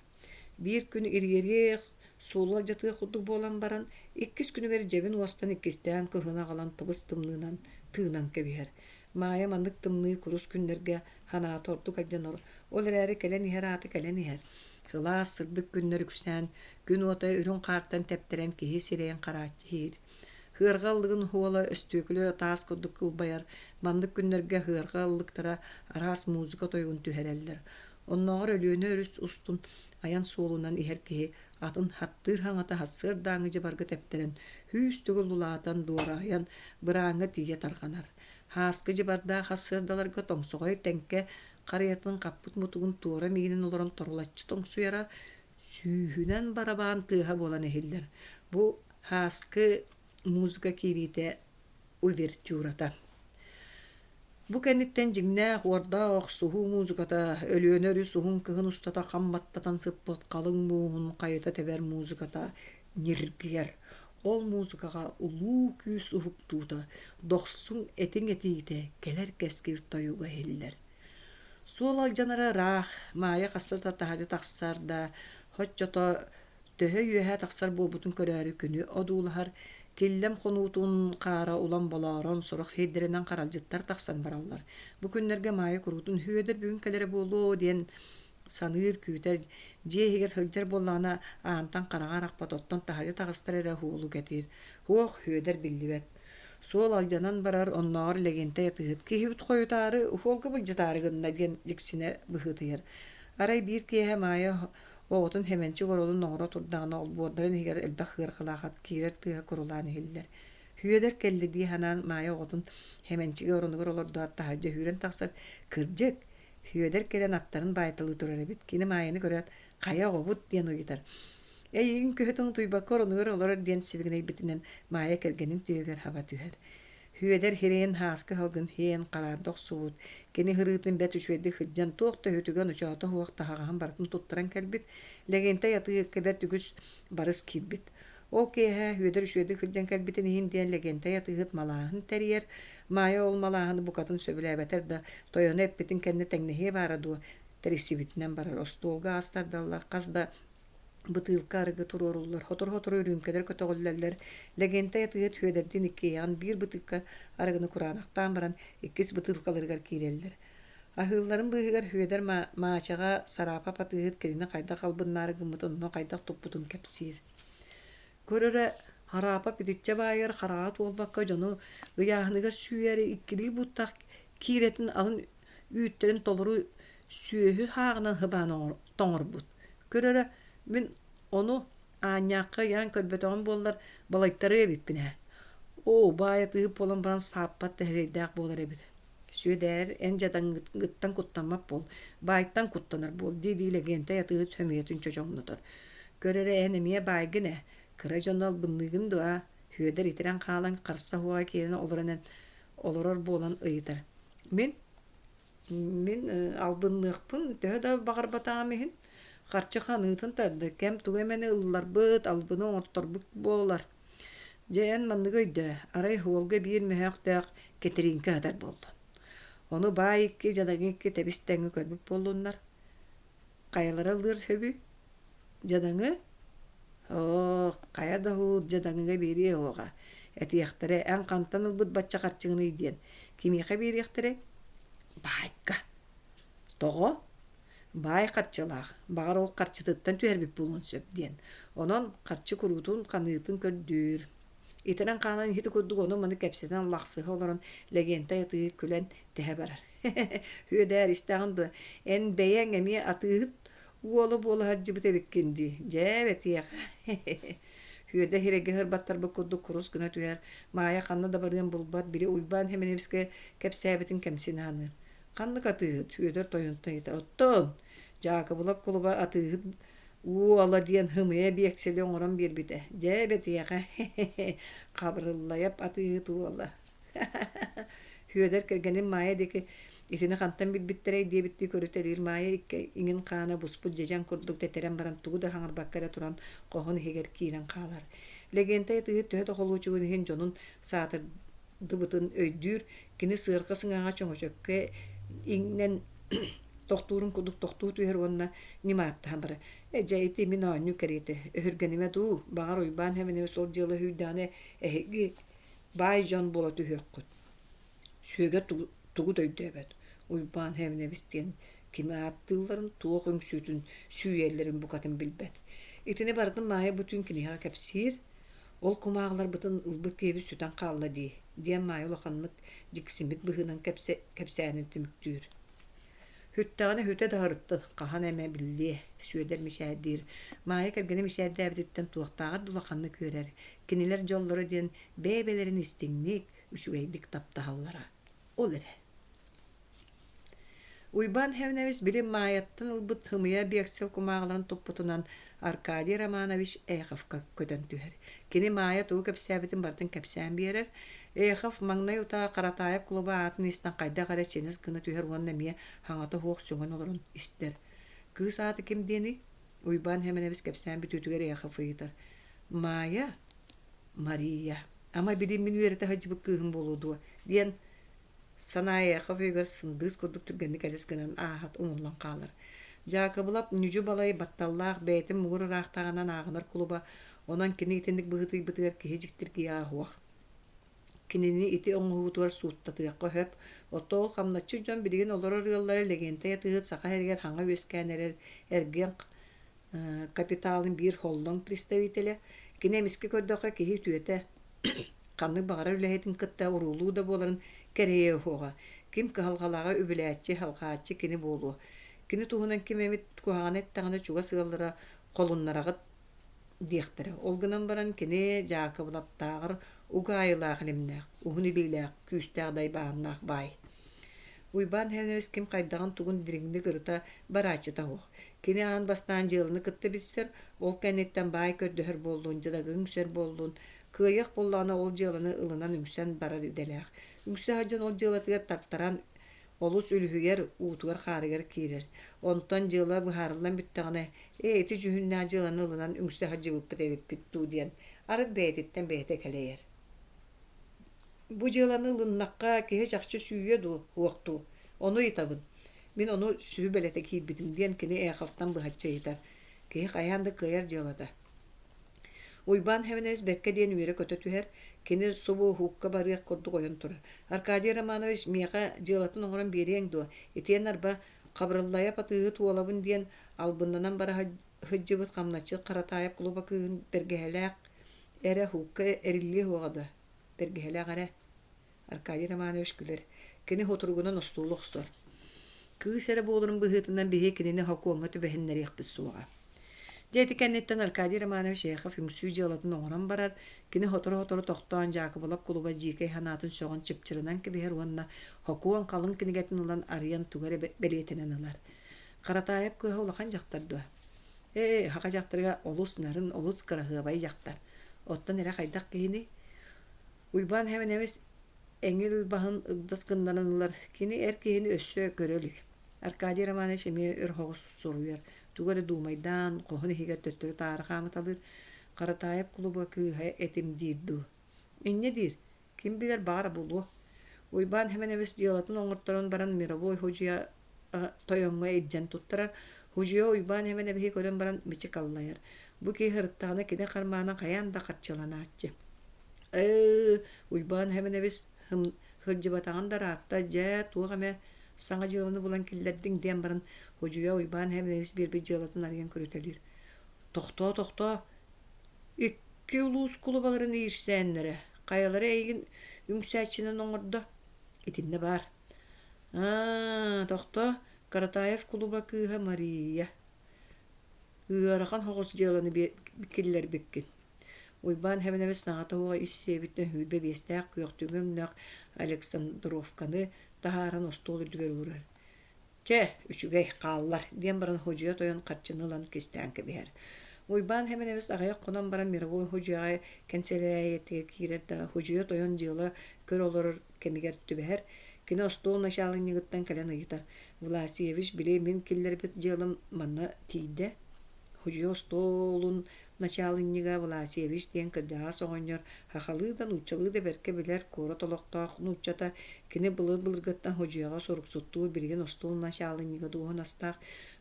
Биир күн ириэриэх, суолу алдьатыах курдук буолан баран, иккис күнүгэр дьэбин уостан иккистээн кыһын аҕалан тыбыс-тымныынан тыынан кэбиһэр. Маайа маннык тымныы курус күннэргэ санаата ордук алдьанар, ол эрээри кэлэн иһэр аата кэлэн иһэр. Сылаас, сырдык күннэр үксээн, күн уота үрүҥ хаартан тэптэрэн киһи сирэйин харааччы иһиир. Ыарҕа ыллыгын уола өстүөкүлэ таас курдук кылбайар, маннык күннэргэ ыарҕа ыллыктара араас музыка тойугун түһэрэллэр. Оннооҕор Өлүөнэ өрүс устун айан суолунан иһэр киһи атын хаттыыр хаҥата сарсыардааҥҥы дьыбарга тэптэрэн, сүүс төгүл улаатан дуораһыйан, бырааҥҥа тиийэ тарҕанар. Һааскы дьыбардаах сарсыардаларга тоҥсоҕой тэҥкэ харыйатын хаппыт мутугун туора миинэн олорон торулаччы тоҥсуйара сүүһүнэн барабаан тыаһа буолан иһиллэр. Бу һааскы музыка киириитэ увертюрата. Бу кэнниттэн дьиҥнээх уордаах охсуһуу музыката Өлүөнэ өрүс уһун кыһын устата хам баттатан сыппыт халыҥ мууһун хайыта тэбэр музыката ньиргийэр. Ол музыкаҕа улуу күүс уһуктуута, дохсун этиҥ этиитэ, кэлэр кэскил тойуга иһиллэр. Суол алдьанара ыраах, Маайа хаста да таһырдьа тахсар да, соччото төһө үөһэ тахсар буолбутун көрөөрү күнү одуулаһар, Киллэм хонуутун хаара улам болоорон, сорох сирдэринэн харалдьыттар тахсан бараллар. Бу күннэргэ Маайа куруутун Үөдэр бүгүн кэлэрэ буолуо диэн саныыр, күүтэр, дьиэ иһигэр сылдьар буоллаҕына аантан хараҕа арахпат, оттон таһырдьа таҕыстар эрэ уолу кэтиир. Суох, Үөдэр биллибэт. Суол алдьанан барар, оннооҕор Лэгиэнтэй атыыһыт «Киһибит хойутаары, уһуолга былдьатаары гынна» диэн дьиксинэ быһыытыйар. Арай биир киэһэ Маайа оҕотун Хэмэнчик оруолун оҥоро турдаҕына олбуордарын иһигэр элбэх ыарҕалаах ат киирэр тыаһа курулаан иһиллэр. Үөдэр кэллэ дии санаан Маайа оҕотун Хэмэнчиги оронугар олордоот таһырдьа сүүрэн тахсар, кырдьык, Үөдэр кэлэн аттарын баайталыы турар эбит. Кини Маайаны көрөөт, «Хайа оҕобут?» диэн ыйытар. Эйигин күһүтүн утуйбакка оронугар олорор диэн сибигинэйбитинэн Маайа кэргэнин түөһүгэр хаба түһэр. Үөдэр сирэйин һааскы салгын сиэн хараарда охсубут, кини һырыытын бэрт үчүгэйдик сылдьан туох да өһүтүгэн-учоото суох таһаҕаһын барытын туттаран кэлбит, Лэгиэнтэй атыыһыкка бэрт үгүс барыс киирбит. Ол киэһэ Үөдэр үчүгэйдик сылдьан кэлбитин иһин диэн Лэгиэнтэй атыыһыт малааһын тэрийэр. Маайа ол малааһыны букатын сөбүлээбэтэр да, тойоно эппитин кэннэ тэҥнэһиэ баара дуо? Тэрийсибитинэн барар. Остуолга ас тардаллар, хас да бытыылка арыгы туруоруллар, сотору-сотору үрүүмкэлэр көтөҕүллэллэр. Лэгиэнтэй атыыһыт Сүөдэрдиин иккиэйэҕин биир бытыылка арыгыны кураанахтаан баран, иккис бытыылкаларыгар киирэллэр. Аһыылларын быыһыгар Сүөдэр Маачаҕа Сараапап атыыһыт кинини хайдах албыннаары гыммытын, онно хайдах туппутун кэпсиир. Көр эрэ, Араапап итиччэ баайыгар хараҕа туолбакка дьону ыйааһыныгар сүүйээри иккилии бууттаах киирэтин алын үүттэрин толору сүөһү хааҕынан сыбаан тоҥорбут. Көр эрэ, мин ону аанньаахха ыйаан көрбөтөҕүм буоллар балайтарыа эбиппин ээ. Оо, баай атыыһыт буолан баран сааппат тэһэлэйдээх буолар эбит. Сүөдээр, эн дьадаҥыгыттан куттаммат буол, баайтан куттанар буол дии-дии Лэгиэнтэй атыыһыт сөмүйэтин чочоҥнотор. Көр эрэ, эн эмиэ баайгын ээ, кыра дьону албынныыгын дуо, аа? Сүөдэр итирэн хаалан харса уоҕа киирэн олорон олорор буолан ыйытар. Мин Мин албынныахпын төһө да баҕарбатаҕым иһин, харчы ханыытын тарда, кэм тугу эмэни ылларбыт, албыны оҥорторбут буолар. Дьэ эн манныгы өйдөө, арай уолга биир мөһөөхтөөх кэтирииҥкэ сытар буоллун. Ону баай икки дьадаҥы икки тэбис-тэҥҥэ көрбүт буоллуннар, хайалара ылыар сөбүй? Дьадаҥы? Оо, хайа да уһуур дьадаҥыга биэриэ уоҕа. Этиэхтэрэ, эн хантан ылбыт бачча харчыгыный диэн. Кимиэхэ биэриэхтэрэй? Баайга. Тоҕо? Баай харчылаах, баҕар ол харчытыттан түһэрбит буолуон сөп диэн. Онон харчы куруутун ханыытын көрдүүр. Итирэн хаалан иһити курдук ону-маны кэпсэтэн лахсыһа олорон Лэгиэнтэй атыыһыт күлэн тэһэ барар. Үөдээр истэҕин дуо, эн бэйэҥ эмиэ атыыһыт уола буола сылдьыбыт эбиккин дии, дьээ бэтиэхэ Үөдэ иһирэйгэ сырбаттарбыт курдук курус гына түһэр, Маайа ханна да барыан булбат, били Уйбаан Хэмэнэбискэ кэпсээбитин кэмсинэ саныыр. Ханнык атыыһыт? Үөдэр тойонтон ыйытар. Оттон Дьаакыбылап кулуба атыыһыт уола диэн һымыйа биэксэли оҥорон биэрбитэ. Дьээ бэтиэхэ Хабырыллайап атыыһыт уола. Сүөдэр кэргэнин Маайа диэки итини хантан билбиттэрэй диэбиттии көрүтэлиир Маайа икки иҥин хаана буспут дьэдьэн курдук тэтэрэн баран тугу да саҥарбакка эрэ туран хоһун иһигэр киирэн хаалар. Лэгиэнтэй атыыһыт төһө да холуочугун иһин дьонун саатырдыбытын өйдүүр, кини сыарҕа сыҥааҕа чөҥөчөккө иҥнэн тохтуурун курдук тохтуу түһэр уонна ньымааттаһан барар. Ээ дьэ ити мин оонньуу кэриэтэ, өһүргэнимэ дуу, баҕар Уйбаан Хэмэнэбис ол дьыала үһүйдэҕинэ эһиги баай дьон буола түһүөххүт. Сүөгэр тугу да өйдөөбөт. Уйбаан Хэмэнэбис диэн кими ааттыылларын, туох үҥсүүтүн сүүйэллэрин букатын билбэт. Итини барытын Маайа бу түүн киниэхэ кэпсиир, ол кумааҕыларбытын ылбыт киһибит сүтэн хаалла дии, диэн Маайа улаханнык дьиксиммит быһыынан кэпсээнин түмүктүүр. Сүттэҕинэ сүтэ да сырыттын, хаһан эмэ биллиэ, Сүөдэр мичээрдиир. Маайа кэргэнэ мичээрдээбититтэн туохтааҕар да улаханнык үөрэр. Кинилэр дьоллоро диэн бэйэ-бэйэлэрин истиҥник, үчүгэйдик таптаһаллара. Ол эрэ. Уйбаан Хэмнэбис били Маайаттан ылбыт һымыйа биэксэл кумааҕыларын туппутунан Аркадий Романович Эховка көтөн түһэр. Кини Маайа тугу кэпсээбитин барытын кэпсээн биэрэр. Эхов маҥнай утаа Харатаайап кулуба аатын истэн хайдах эрэ чинэс гына түһэр уонна эмиэ хаҥата суох сөҥөн олорон истэр. Кыыс аата ким диэний? Уйбаан Хэмэнэбис кэпсээн бүтүүтүгэр Эхов ыйытар. Маайа? Мария. Ама били мин үөрэтэ сылдьыбыт кыыһым буолуо дуо? диэн Санаа Эхов өйүгэр сындыыс курдук түргэнник элэс гынан ааһат умуллан хаалар. Дьаакыбылап ньүдьү-балай батталлаах бэйэтин муҥур ыраахтааҕынан ааҕынар кулуба, онон кини итинник быһыытыйбытыгар киһи дьиктиргиэ ааһыах. Кинини ити оҥоһуутугар сууттатыахха сөп, оттон ол хамначчыт дьон билигин олорор ыаллара Лэгиэнтэй атыыһыт Саха сиригэр хаҥа үөскээн эрэр эргиэн капиталын биир холлоҥ представителэ. Кини эмискэ көрдөххө киһи үтүөтэ ханнык баҕарар үлэһитин кытта уруулуу да буоларын кэрэйиэ уһуоҕа. Ким кыһалҕалааҕы үбүлээччи, салҕааччы кини буолуо. Кини туһунан ким эмит куһаҕаны эттэҕинэ чугас ыаллара холуннараҕыт диэхтэрэ. Ол гынан баран кини Дьаакыбылаптааҕар угаайылаах илимнээх, уһун илиилээх, күүстээх дайбааннаах баай. Уйбаан Хэмэнэбис ким хайдаҕын-тугун дириҥник ырыта барааччыта суох. Кини аан бастаан дьыаланы кытта билсэр, ол кэнниттэн баай көрдөһөр буоллун, дьадаҥы үҥсэр буоллун, кыайыах буоллаҕына ол дьыаланы ылынан үҥсэн барар идэлээх. Үҥсэ сылдьан ол дьыалатыгар тартаран олус үлүһүйэр, уутугар-хаарыгар киирэр. Онтон дьыала быһаарыллан бүттэҕинэ, ээ ити дьүһүннээх дьыаланы ылынан үҥсэ сылдьыбыппыт эбиппит дуу диэн арыт бэйэтиттэн бэйэтэ кэлэйэр. Бу дьыаланы ылыннахха киһи чахчы сүүйүө дуу, суох дуу? Ону ыйытабын. Мин ону сүбэлэтэ киирбитим диэн кини Эховтан быһаччы ыйытар. Киһи хайаан да кыайар дьыалата. Уйбаан Хэвенес бэркэ диэн үөрэ-көтө түһэр, кини субу уһукка барыах курдук ойон турар. Аркадий Романович миэхэ дьыалатын оҥорон биэриэҥ дуо? Итиэннэ арба Хабырыллайап атыыһыт уолабын диэн албыннанан бара сылдьыбыт хамначчыт Харатаайап кулуба кыыһын бэргэһэлээх эрэ уһукка эриллиэ суоҕа да бэргэһэлээх эрэ Аркадий Романович күлэр. Кини хотуругунан остуолу охсор. Кыыс эрэ буоларын быһыытынан биһиги кинини хокуоҥҥа түбэһиннэриэхпит суоҕа. Дьэ ити кэнниттэн Аркадий Романович Эхов үҥсүү дьыалатын оҥорон барар, кини сотору-сотору тохтоон Дьаакыбылап кулуба дьиикэй санаатын сөҕөн чыпчырынан кэбиһэр уонна хокуон халыҥ кинигэтин ылан арыйан тугу эрэ бэлиэтэнэн ылар. Харатаайап кыыһа улахан дьахтар дуо? Ээ, саха дьахтарыгар олус нарын, олус кыраһыабай дьахтар. Оттон эрэ хайдах киһиний? Уйбаан Һэмэнэбис эҥил баһын ыгдас гыннаран ылар, кини эр киһини өссө көрө илик. Аркадий Романович эмиэ өр соҕус суруйар, тугу эрэ дуумайдаан, хоһун иһигэр төттөрү-таары хаамыталыыр, Харатаайап кулуба кыыһа этим диир дуу. Инньэ диир, ким билэр баара буолуо. Уйбаан Һэмэнэбис дьыалатын оҥорторон баран мировой судьуйа тойоҥҥо илдьэн туттарар. Судьуйа Уйбаан Һэмэнэбиһи көрөн баран мичик аллайар. Бу киһи сырыттаҕына кини хармаана хайаан да харчыланааччы. Ээ, Уйбаан Һэмэнэбис сылдьыбатаҕын да ыраатта, дьэ, туох эмэ саҥа дьыаланы булан киллэрдиҥ диэн баран, Судьуйа Уйбаан Һэмэнэбис биэрбит дьыалатын арыйан көрүтэлиир. Тохтоо, тохтоо, икки улуус кулубаларын иирсээннэрэ, хайалара эйигин үҥсээччинэн оҥордо? Итиннэ баар. Аа, тохтоо, Каратаев кулуба кыыһа Мария. Ыарахан соҕус дьыаланы киллэрбиккин. Уйбаан Һэмэнэбис саҥата суох ис сиэбиттэн 25-тээх күөхтүҥү өҥнөөх Александровканы таһааран остуол үрдүгэр уурар. Чэ, үчүгэй, хааллар, диэн баран Ходьуйа тойон харчыны ылан кистээн кэбиһэр. Уйбаан Һэмэнэбис аҕыйах хонон баран мировой Ходьуйаҕа кэнсэлээрийэтигэр киирэр да, Ходьуйа тойон дьыала көрө олорор кэмигэр түбэһэр. Кини остуол начаалынньыгыттан кэлэн ыйытар: «Власьевич, били мин киллэрбит дьыалам манна тиийдэ?» Ходьуйа остуолун начаалынньыга Власьевич диэн кырдьаҕас оҕонньор сахалыы да нууччалыы да бэркэ билэр куорат олохтоох нууччата кини былыр-былыргыттан Ходьуйаҕа суруксуттуур билигин остуол начаалынньыга дуоһунастаах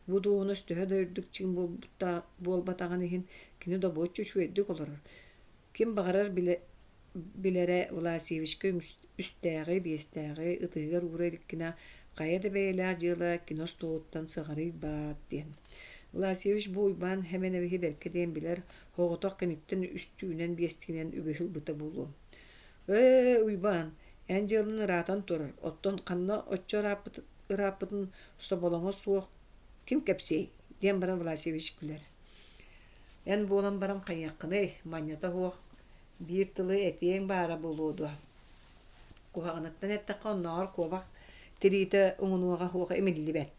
бу дуоһунас төһө да үрдүк чиҥ буолбатаҕын иһин кини добуоччу үчүгэйдик олорор ким баҕарар билэрэ Власьевичка үстээҕи, биэстээҕи ытыһыгар уура иликкинэ хайа да бэйэлээх дьыала кино остуолуттан сыҕарыйбат диэн. Власьевич бу Уйбаан Һэмэнэбиһи бэркэ диэн билэр, соҕотох киниттэн үстүүнэн биэстиинэн үгүһү ылбыта буолуо. Ээ, Уйбаан, эн дьыалан ыраатан турар, оттон ханна оччо ырааппытын соболоҥо суох ким кэпсиэй? диэн баран Власьевич күлэр. Эн буолан баран хайыаххыный, манньата суох биир тылы этиэҥ баара буолуо дуо? Куһаҕаныттан эттэххэ, оннооҕор куобах тириитэ уҥунуоҕа суох имиллибэт.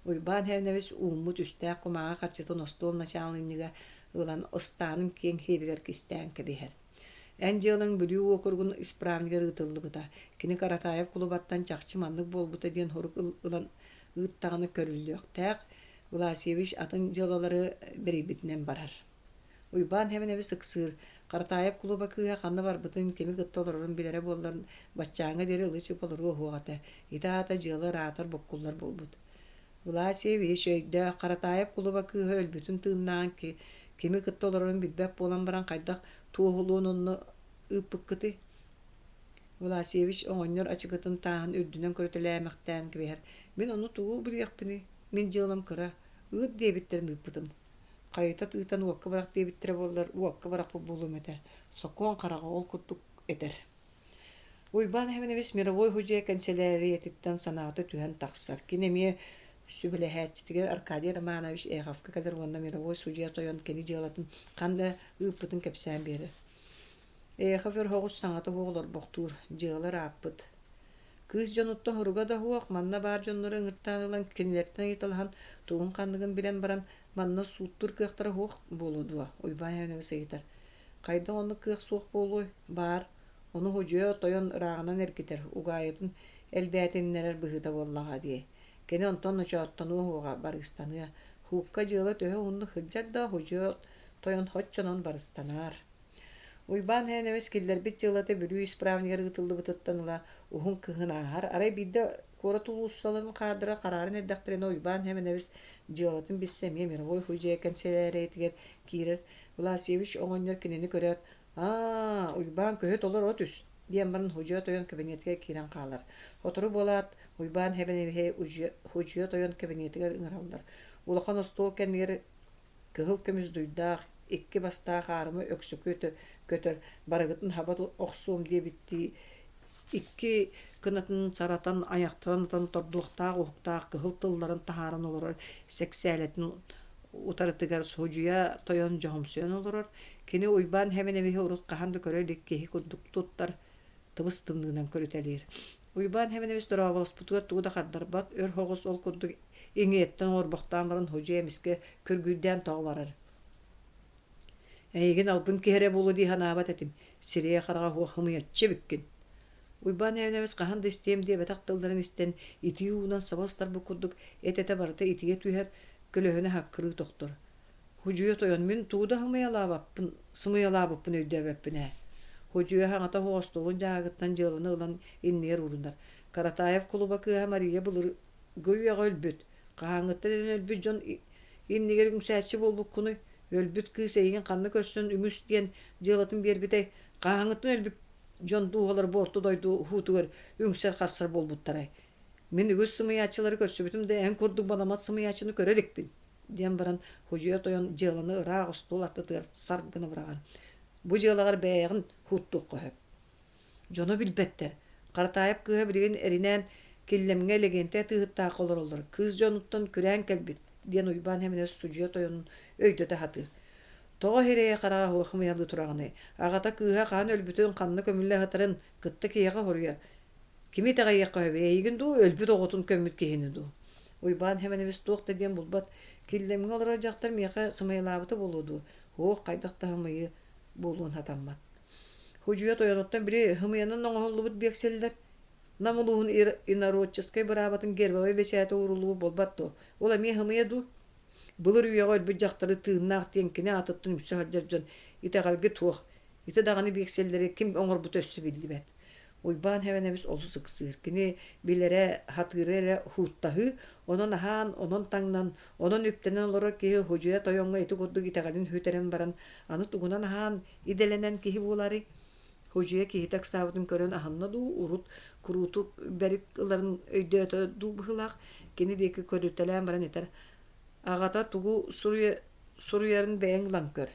Уйбаан Һээнэбис ууммут үстээх кумааҕы харчытын остуол начаалынньыга ылан ыстаанын киэҥ сиэбигэр кистээн кэбиһэр. Эн дьыалаҥ Бүлүү уокуругун исправнигар ыытыллыбыта. Кини Каратаев кулубаттан чахчы маннык буолбута диэн сурук ылан ыыттаҕына көрүллүөхтээх. Власьевич атын дьыалалары бэрийбитинэн барар. Уйбаан Һэмэнэбис ыксыыр, Харатаайап кулуба кыыһа ханна барбытын, кими кытта олорорун билэрэ буоллар, баччааҥҥа диэри ылы-чып олоруо суох этэ. Ити аата дьыала ыраатар буккуллар буолбут. Власьевич өйдөөх, Харатаайап кулуба кыыһа өлбүтүн тыыннааҕын кими кытта олорорун билбэт буолан баран хайдах туоһулуон онно ыыппыккытый? Власьевич оҕонньор ачыкытын тааһын үрдүнэн көрүтэлээмэхтээн кэбиһэр. Мин ону тугу билиэхпиний? Мин дьыалам кыра. Ыыт диэбиттэрин ыыппытым. Хайыта тыытан уокка бырах диэбиттэрэ буоллар, уокка бырахпыт буолуом этэ. Сокуон хараҕа ол курдук этэр. Уйбаан Һэмэнэбис мировой судьуйа кэнсэлээрийэтиттэн санаата түһэн тахсар. Кини эмиэ сүбэлэһээччитигэр Аркадий Романович Эховка кэлэр уонна мировой судьуйа тойон кини дьыалатын ханна ыыппытын кэпсээн биэрэр. Эхов өр соҕус саҥата суох олорбохтуур, дьыала ырааппыт. Кыыс дьонуттан хоруга да суох, манна баар дьоннору ыҥыртаан ылан кинилэртэн ыйыталаһан тугун-ханныгын билэн баран, манна сууттуур кыахтара суох буолуо дуо? Уйбаан Иванович ыйытар. Хайдах оннук кыах суох буолуой? Баар. Ону Һудьуйа тойон ырааҕынан эргитэр, угаайытын элбээтиннэрэр быһыыта буоллаҕа дии. Кини онтон ночооттонуо суоҕа, барыстаныа. Һуукка дьыала төһө уһуннук сылдьар да, Һудьуйа тойон соччонон барыстанар. Уйбаан Һээнэбис киллэрбит дьыалата Бүлүү исправнигар ыытыллыбытыттан ыла уһун кыһын ааһар. Арай биирдэ Куорат уулуссаларын хаардара харааран эрдэхтэринэ Уйбаан Сэмэнэбис дьыалатын билсэ эмиэ мировой судьуйа кэнсэлээрийэтигэр киирэр. Власьевич оҕонньор кинини көрөөт, «Аа, Уйбаан көһө толоро түс» диэн баран Худьуйа тойон кабинетыгар киирэн хаалар. Сотору буолаат, Уйбаан Сэмэнэбиһи Худьуйа тойон кабинетыгар ыҥыраллар. Улахан остуол кэннигэр кыһыл көмүс дуйдаах, икки бастаах аарыма өксөкү көтөр, барыгытын хаба охсуом диэбиттии икки кынатын саратан, айахтарын ытан тордуохтаах уһуктаах кыһыл тылларын таһааран олорор сэксээлэтин утарытыгар судьуйа тойон дьоһумсуйан олорор. Кини Уйбаан Сэмэнэбиһи урут хаһан да көрө илик киһи курдук туттар, тыбыс-тымныынан көрүтэлиир. Уйбаан Сэмэнэбис дорооболоспутугар тугу да хардарбат, өр соҕус ол курдук иҥиэттэн оҥорбохтоон баран Худьуйа эмискэ күргүйдээн тоҕо барар. «Эйигин албын киһи эрэ буолуо дии санаабат этим, сирэйэ-хараҕа суох ымыйаччы эбиккин». Уйбаан Сэмэнэбис хаһан да истиэм диэбэтэх тылларын истэн, итии уунан саба ыстарбыт курдук эт-этэ барыта итийэ түһэр, көлөһүнэ хаккырыы тохтор. Худьуйа тойон, мин тугу да сымыйалаабаппын, сымыйалаабыппын өйдөөбөппүн ээ. Худьуйа саҥата суох остуолун дьааһыгыттан дьыаланы ылан иннигэр уурунар. Каратаев кулуба кыыһа Мария былыргы үйэҕэ өлбүт. Хаһааҥҥыттан эн өлбүт дьон иннигэр үҥсээччи буолбуккунуй? Өлбүт кыыс эйигин ханна көрсөн үҥүс диэн дьыалатын биэрбитэй? Хаһааҥҥыттан өлбүт дьон дууһалара бу орто дойду уһуутугар үҥсэр-харсар буолбуттарай? Мин үгүс сымыйааччылары көрсүбүтүм да эн курдук баламат сымыйааччыны көрө иликпин диэн баран Худьуйа тойон дьыаланы ыраах остуол аттытыгар сар гына быраҕан, «Бу дьыалаҕар бэйэҕин һууттуохха сөп. Дьоно билбэттэр. Харатаайап кыыһа билигин эринээн Киллэмҥэ Лэгиэнтэй атыыһыттаахха олороллор. Кыыс дьонуттан күрээн кэлбит» диэн Уйбаан Сэмэнэбис судьуйа тойонун өйдөтө сатыыр. «Тоҕо сирэйэ-хараҕа суох ымыйалыы тураҕыный? Аҕата кыыһа хаһан өлбүтүн, ханна көмүллэ сытарын кытта киһиэхэ суруйар. Кими итэҕэйиэххэ сөбүй, эйигин дуу, өлбүт оҕотун көммүт киһини дуу?» Уйбаан Сэмэнэбис туох да диэн булбат, Киллэмҥэ олорор дьахтар миэхэ сымыйалаабыта буолуо дуо, суох, хайдах да ымыйыы буолуон сатаммат. Худьуйа тойонуттан били ымыйанан оҥоһуллубут биэксэллэр Нам улууһун инородческай быраабатын гербовай бэчээтэ ууруллубут буолбат дуо? Ол эмиэ ымыйа дуу? Былыр үйэҕэ өлбүт дьахтары тыыннаах диэн кини аатыттан үҥсэ сылдьар дьон итэҕэлгэ туох, ити даҕаны биэксэллэри ким оҥорбута өссө биллибэт. Уйбаан Сэмэнэбис олус ыксыыр. Кини билэрэ, сатыыра эрэ һууттаһыы, онон аһаан, онон таҥнан, онон үптэнэн олорор киһи Худьуйа тойоҥҥо ити курдук итэҕэлин сүтэрэн баран, аны тугунан аһаан идэлэнэн киһи буоларый? Худьуйа киһитэ ыксаабытын көрөн аһынна дуу, урут куруутук бэрик ыларын өйдөөтө дуу быһыылаах, кини диэки көрүтэлээн баран этэр: «Аҕата тугу суруйарын бэйэҥ ылан көр»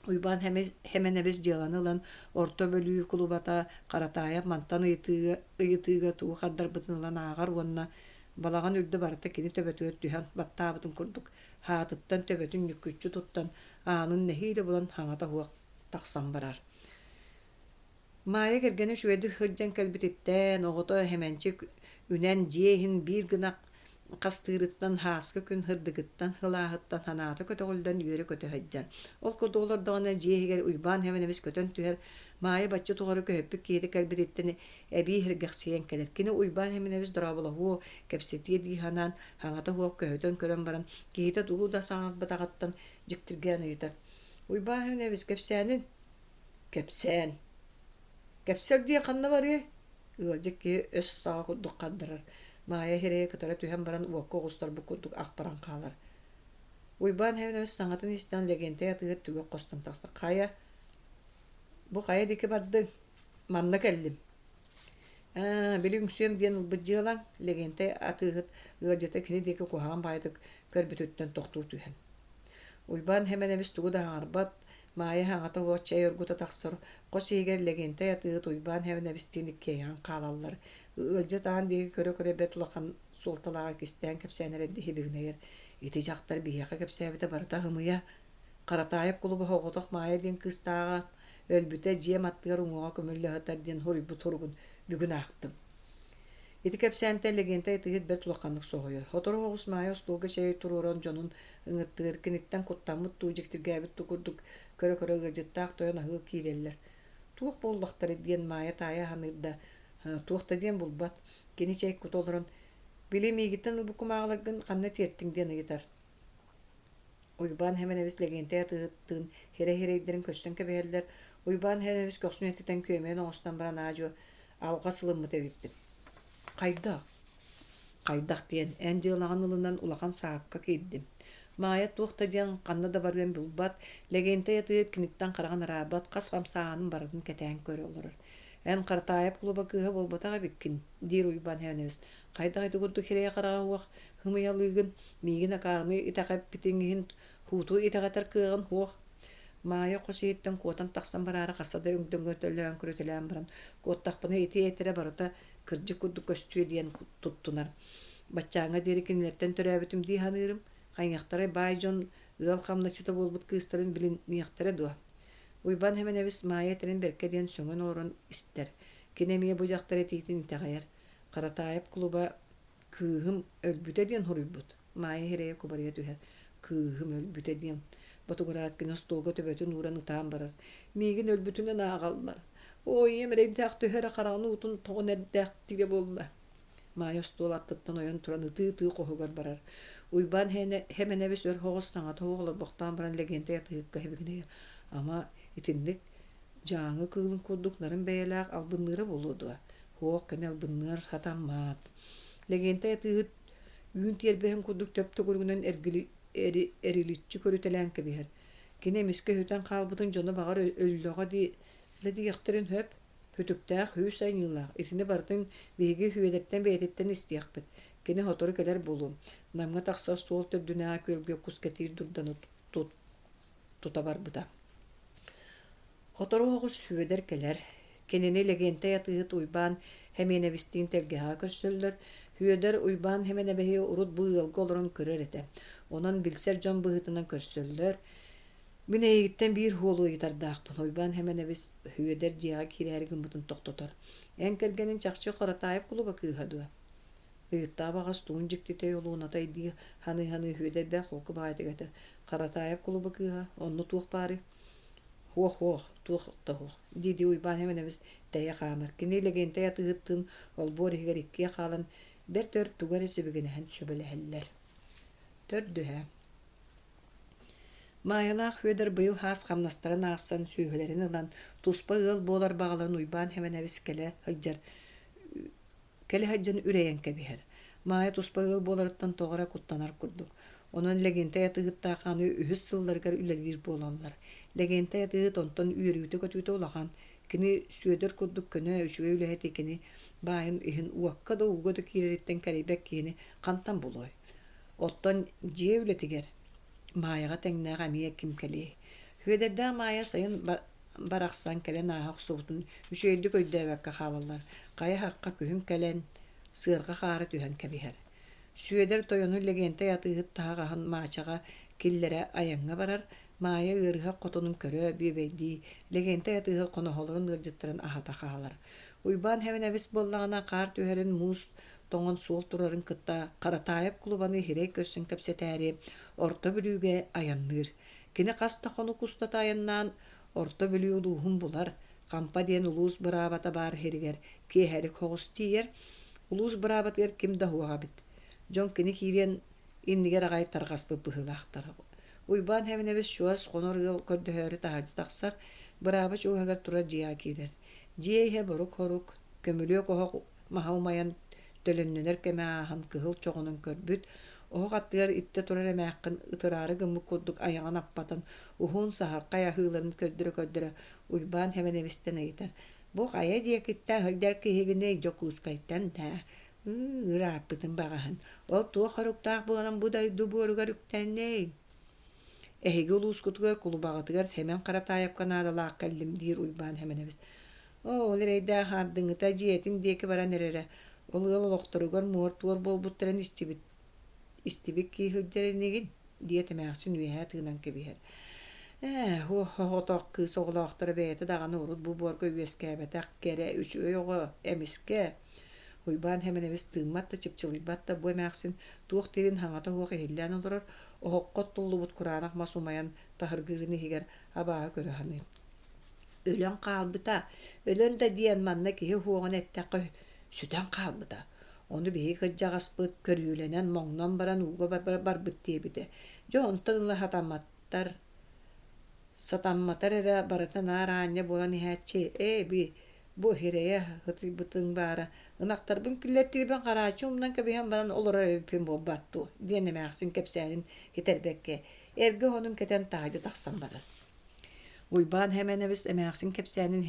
Уйбаан Сэмэнэбис дьыаланы ылан Орто Бүлүү кулубата Харатаайап мантан ыйытыыга, ыйытыыга тугу хардарбытын ылан ааҕар уонна балаҕан үрдэ барыта кини төбөтүгэр түһэн баттаабытын курдук хаатыттан төбөтүн ньүккүччү туттан аанын нэһиилэ булан хаҥата суох тахсан барар. Маайа кэргэнэ үчүгэйдик сылдьан кэлбититтэн, оҕото Сэмэнчик үнэн дьиэ иһин биир гына хастыырыттан, һааскы күн сырдыгыттан, сылааһыттан санаата көтөҕүллэн үөрэ-көтө сылдьар. Ол курдук олордоҕуна дьиэ иһигэр Уйбаан Сэмэнэбис көтөн түһэр, Маайа бачча тухары көһүппүт киһитэ кэлбититтэн эбии сэргэхсийэн кэлэр. Кини Уйбаан Сэмэнэбис дорооболоһуо, кэпсэтиэ дии санаан, саҥата суох көһүтэн көрөн баран, киһитэ тугу да саҥарбатаҕыттан дьиктиргээн ыйытар: «Уйбаан Сэмэнэбис кэпсээнин?» Кэпсээн. Кэпсэл диэн ханна барыай? Ыалдьыт киһи өс саҕа курдук хардарар. Маайа сирэйэ кытара түһэн баран уокка оҕустарбыт курдук ах баран хаалар. Уйбаан Сэмэнэбис саҥатын истэн Лэгиэнтэй атыыһыт түгэх хостон тахса «Хайа, бу хайа диэки бардыҥ? Манна кэллим». «Аа, били үҥсүөм диэн ылбыт дьыалаҥ?» Лэгиэнтэй атыыһыт ыалдьыта кини диэки куһаҕан баҕайытык көрбүтүттэн тохтуу түһэн. Уйбаан Сэмэнэбис тугу да саҥарбат, Маайа саҥата суох чэй оргута тахсар, хос иһигэр Лэгиэнтэй атыыһыт Уйбаан Сэмэнэбистиин иккиэйэҕин хаалаллар. Ыалдьыт аан диэки көрө-көрө бэрт улахан суолталааҕы кистээн кэпсээн эрэрдии сибигинэйэр: «Ити дьахтар биһиэхэ кэпсээбитэ барыта ымыйа. Харатаайап кулуба соҕотох Маайа диэн кыыстааҕа өлбүтэ, дьиэм аттыгар уҥуоҕа көмүллэ сытар диэн суруйбут суругун бүгүн аахтым. Ити кэпсээнтэн Лэгиэнтэй атыыһыт бэрт улаханнык соһуйар. Сотору соҕус Маайа остуолга чэй туруоран дьонун ыҥыртыыр, киниттэн куттаммыт дуу, дьиктиргээбит дуу курдук көрө-көрө ыалдьыттаах тойон аһыы киирэллэр. Туох буоллахтарай диэн Маайа таайа саныыр да, туох да диэн булбат. Кини чэй кута олорон, «Били миигиттэн ылбыт кумааҕыларгын ханна тиэртиҥ?» диэн ыйытар. Уйбаан Сэмэнэбис Лэгиэнтэй атыыһыттыын сирэй-сирэйдэрин көрсөн кэбиһэллэр. Уйбаан Сэмэнэбис көхсүн этитэн күөмэйин оҥостон баран аа-дьуо алҕас ылыммыт эбиппин. Хайдах? Хайдах диэн, эн дьыалаҕын ылынан улахан саакка киирдим. Маайа туох да диэн ханна да барыан булбат, Лэгиэнтэй атыыһыт киниттэн хараҕын араабат, хас хамсааһынын барытын кэтээн көрө олорор. «Эн Харатаайап кулуба кыыһа буолбатах эбиккин», диир Уйбаан Иванович. «Хайдах ити курдук сирэйэ-хараҕа суох һымыйалыыгын, миигин акаарыны итэҕэппитиҥ иһин хууту итэҕэтэр кыаҕын суох». Маайа хос иһиттэн куотан тахсан бараары хаста да өҥдөҥөтөлөөн көрүтэлээн баран, куоттахпына ити этэрэ барыта кырдьык курдук көстүө диэн туттунар. Баччааҥҥа диэри кинилэртэн төрөөбүтүм дии саныырым. Хайыахтарай баай дьон ыал хамначчыта буолбут кыыстарын билиниэхтэрэ дуо? Уйбаан Сэмэнэбис Маайа этэрин бэркэ диэн сөҥөн олорон истэр. Кини эмиэ бу дьахтар этиитин итэҕэйэр. Харатаайап кулуба кыыһым өлбүтэ диэн суруйбут. Маайа сирэйэ кубарыйа түһэр. Кыыһым өлбүтэ диэн. Ботугураат кини остуолга төбөтүн ууран ытаан барар. Миигин өлбүтүнэн ааҕаллар. Оо, ийэм эрэйдээх төһө эрэ хараҕын уутун тоҕон эрдээхтигэ буолла. Маайа остуол аттыттан ойон туран ытыы-ытыы хоһугар барар. Уйбаан Хэмэнэбис өр соҕус саҥата суох олорбохтоон баран Лэгиэнтэй атыыһыкка сибигинэйэр: «Ама, итинник Дьааҥы кыылын курдук нарын бэйэлээх албынныыра буолуо дуо? Суох, кини албынныар сатаммат». Лэгиэнтэй атыыһыт үүн тиэрбэһин курдук төп-төгүрүгүнэн эриличчи көрүтэлээн кэбиһэр. Кини эмискэ сүтэн хаалбытын дьоно баҕар өллөҕө дии да диэхтэрин сөп. Күтүктээх үс айыылаах, итини барытын биһиги Үөдэттэн бэйэтиттэн истиэхпит, кини сотору кэлэр буолуо. Намҥа тахсар суол төрдүнээҕи күөлгэ кус кэтиир дурданы тута барбыта. Сотору оҕус Сүөдэр кэлэр. Кинини Лэгиэнтэй атыыһыт Уйбаан Хэмиэнэбистиин тэлгэһэҕэ көрсөллөр. Сүөдэр Уйбаан Хэмэнэбиһи урут бу ыалга олорон көрөр этэ. Онон билсэр дьон быһыытынан көрсөллөр. Мин эйигиттэн биир уолу ыйытардаахпын, Уйбаан Сэмэнэбис Сүөдэр дьиэҕэ киирээри гыммытын тохтотор. Эн кэргэниҥ чахчы Харатаайап кулуба кыыһа дуо? Ыйыттаах баҕас тугун дьиктитэй олуонатай дии саныы-саныы Сүөдэр бэрт холку баҕайытык этэр. Харатаайап кулуба кыыһа, онно туох баарый? Суох-суох, туох да суох, дии-дии Уйбаан Сэмэнэбис тэйэ хаамар. Кини Лэгиэнтэй атыыһыттыын олбуор иһигэр иккиэ хаалан, бэрт өр тугу эрэ сибигинэһэн сүбэлэһэллэр. Төрдүһэ Маайалаах Сүөдэр быйыл хаас хамнастарын аахсан, сүөһүлэрин ылан, туспа ыал буолар баҕаларын Уйбаан Сэмэнэбис кэлэ сылдьар кэлэ сылдьан үрэйэн кэбиһэр. Маайа туспа ыал буоларыттан тоҕо эрэ куттанар курдук. Онон Лэгиэнтэй атыыһыттаах аны үһүс сылларыгар үлэлиир буолаллар. Лэгиэнтэй атыыһыт онтон үөрүүтэ-көтүүтэ улахан. Кини Сүөдэр курдук көнө, үчүгэй үлэһити кини баайын иһин уокка да ууга да киирэриттэн кэрэйбэт киһини хантан булуой? Оттон дьиэ үлэтигэр Маайаҕа тэҥнээх эмиэ ким кэлиэй? Сүөдэрдээх Маайа сайын барахсан кэлэн ааһа охсубутун үчүгэйдик өйдөөбөккө хаалаллар. Хайа хахха күһүн кэлэн, сыарҕа хаара түһэн кэбиһэр. Сүөдэр тойону Лэгиэнтэй атыыһыт таһаҕаһын Маачаҕа киллэрэ айаҥҥа барар, Маайа ыарыһах хотонун көрө, бүөбэйдии, Лэгиэнтэй атыыһыт хоноһолорун ыалдьыттарын аһата хаалар. Уйбаан Сэмэнэбис буоллаҕына хаар түһэрин муус тоҥон суол турарын кытта Харатаайап кулубаны сирэй көрсөн кэпсэтээри Орто Бүлүүгэ айанныыр. Кини хас да хонук устата айаннаан Орто Бүлүү улууһун булар, Хампа диэн улуус быраабата баар сиригэр киэһэлик соҕус тиийэр. Улуус быраабатыгар ким да суох эбит. Дьон кини киириэн иннигэр аҕай тарҕаспыт быһыылаахтар. Уйбаан Сэмэнэбис чугас хонор ыал көрдөһөөрү таһырдьа тахсар, бырааба чугаһыгар турар дьиэҕэ киирэр. Дьиэ иһэ борук-хорук, көмүлүөк оһох маһа умайан төлөннөнөр кэмэ ааһан кыһыл чоҕунан көрбүт, оһох аттыгар иттэ турар эмээххин ытыраары гыммыт курдук айаҕын аппатан, уһун саһархай аһыыларын көрдөрө-көрдөрө Уйбаан Сэмэнэбистэн ыйытар: «Бу хайа диэкиттэн сылдьар киһигиний Дьокуускайтан даа? Ыы, ырааппытын баҕаһын. Ол туох хоруктаах буолан бу дойду буоругар үктэннэй?» «Эһиги улуускутугар кулубаҕытыгар Сэмэн Харатаайапка наадалаах кэллим», диир Уйбаан Сэмэнэбис. Оо, ол эрэйдээх аардыҥҥыта дьиэтин диэки баран эрэрэ. Ол ыал олохторугар муор-туор буолбуттарын истибит истибит киһи сылдьар инигин, диэт эмээхсин үөһэ тыынан кэбиһэр. Ээ, оҕотох кыыс оҕолоохторо бэйэтэ даҕаны урут бу буорга үөскээбэтэх кэрэ, үчүгэй оҕо эмискэ Уйбаан Сэмэнэбис тыыммат да, чыпчылыйбат да бу эмээхсин туох диирин саҥата суох иһиллээн олорор, оһоххо оттуллубут кураанах мас умайан таһыргыырын иһигэр абааһы көрө саныыр. Өлөн хаалбыта, өлөн да диэн манна киһи уһуоҕун эттэххэ сүтэн хаалбыта. Ону биһиги кырдьаҕаспыт көрүүлэнэн моҥнон баран ууга барбыт диэбитэ. Дьэ онтон ыла сатамматар, сатамматар эрэ барыта наар аанньа буолан иһээччи, ээ би. Бу иһирэйэ ытыйбытыҥ баара, ынахтарбын киллэртиирбин харааччы умнан кэбиһэн баран олорор эбиппин буолбат дуо диэн эмээхсин кэпсээнин итэрбэккэ, эргэ оһонун кэтэн таһырдьа тахсан барар. Уйбаан Сэмэнэбис эмээхсин кэпсээнин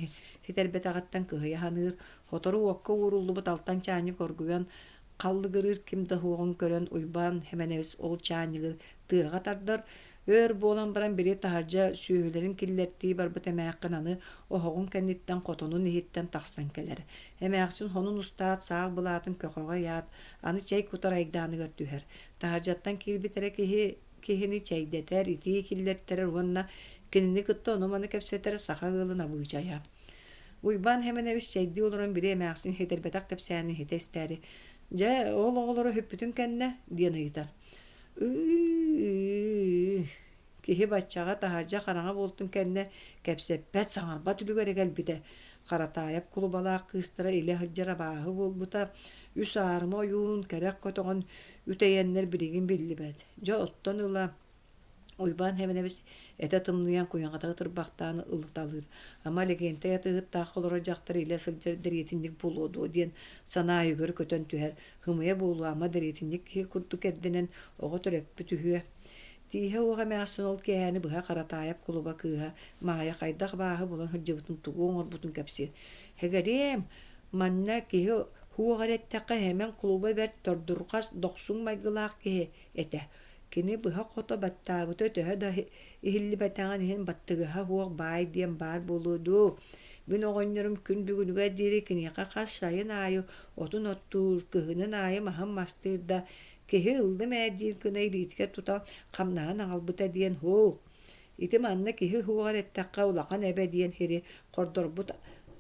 ситэрбэтэҕиттэн кыһыйа саныыр, сотору уокка ууруллубут алтан чаанньык оргуйан халлыгырыыр ким да суоҕун көрөн Уйбаан Сэмэнэбис ол чаанньыгы тыаҕа тардар, өр буолан баран били таһырдьа сүөһүлэрин киллэртии барбыт эмээххин аны оһоҕун кэнниттэн хотонун иһиттэн тахсан кэлэр. Эмээхсин хонун устаат саал былаатын көхөҕө ыйаат, аны чэй кутар айдааныгар түһэр. Таһырдьаттан киирбит эрэ киһи киһини чэйдэтэр, итии киллэртэрэр уонна кинини кытта ону-маны кэпсэтэр саха ыалын абыычайа. Уйбаан Сэмэнэбис чэйдии олорон били эмээхсин иһитэрбэтэх кэпсээнин иһитэ истээри, «Дьэ, ол оҕолоро сүппүтүн кэннэ?» диэн ыйытар. «Ыы-ыы-ыы, киһи баччаҕа таһырдьа хараҥа буолтун кэннэ кэпсэппэт, саҥарбат үлүгэрэ кэлбитэ. Харатаайап кулубалаах кыыстара илэ сылдьар абааһы буолбута, үс аарыма ойуун кэрэх көтөҕөн үтэйэннэр билигин биллибэт. Дьэ оттон ыла Уйбаан Сэмэнэбис этэ тымныйан куйаҕата ытырбахтаан ылыталыыр. Ама Лэгиэнтэй атыыһыттаах олорор дьахтар илэ сылдьар дэриэтинньик буолуо дуо диэн санаа өйүгэр көтөн түһэр. Һымыйа буолуо ама дэриэтинньик киһи курдук эрдэнэн оҕо төрөппүт үһүө. Тииһэ уоҕа эмээхсин ол киэһээни быһа Харатаайап кулуба кыыһа Маайа хайдах абааһы булан сылдьыбытын тугу оҥорбутун кэпсиир. Эгэриэм, манна киһи уоҕар эттэххэ Сэмэн кулуба бэрт тордурҕас, дохсун майгылаах киһи этэ. Кини быһа-хото баттаабыта төһө да иһиллибэтэҕин иһин баттыгаһа суох баай диэн баар буолуо дуу. Мин оҕонньорум күн бүгүнүгэр диэри киниэхэ хас сайын аайы отун оттуур, кыһынын аайы маһын мастыыр да, киһи ыллым ээ диир гына илиитигэр тута хамнаһын аҕалбыта диэн һуу. Ити манна киһи уһуоҕар эттэххэ улахан эбэ диэн сири хордорбут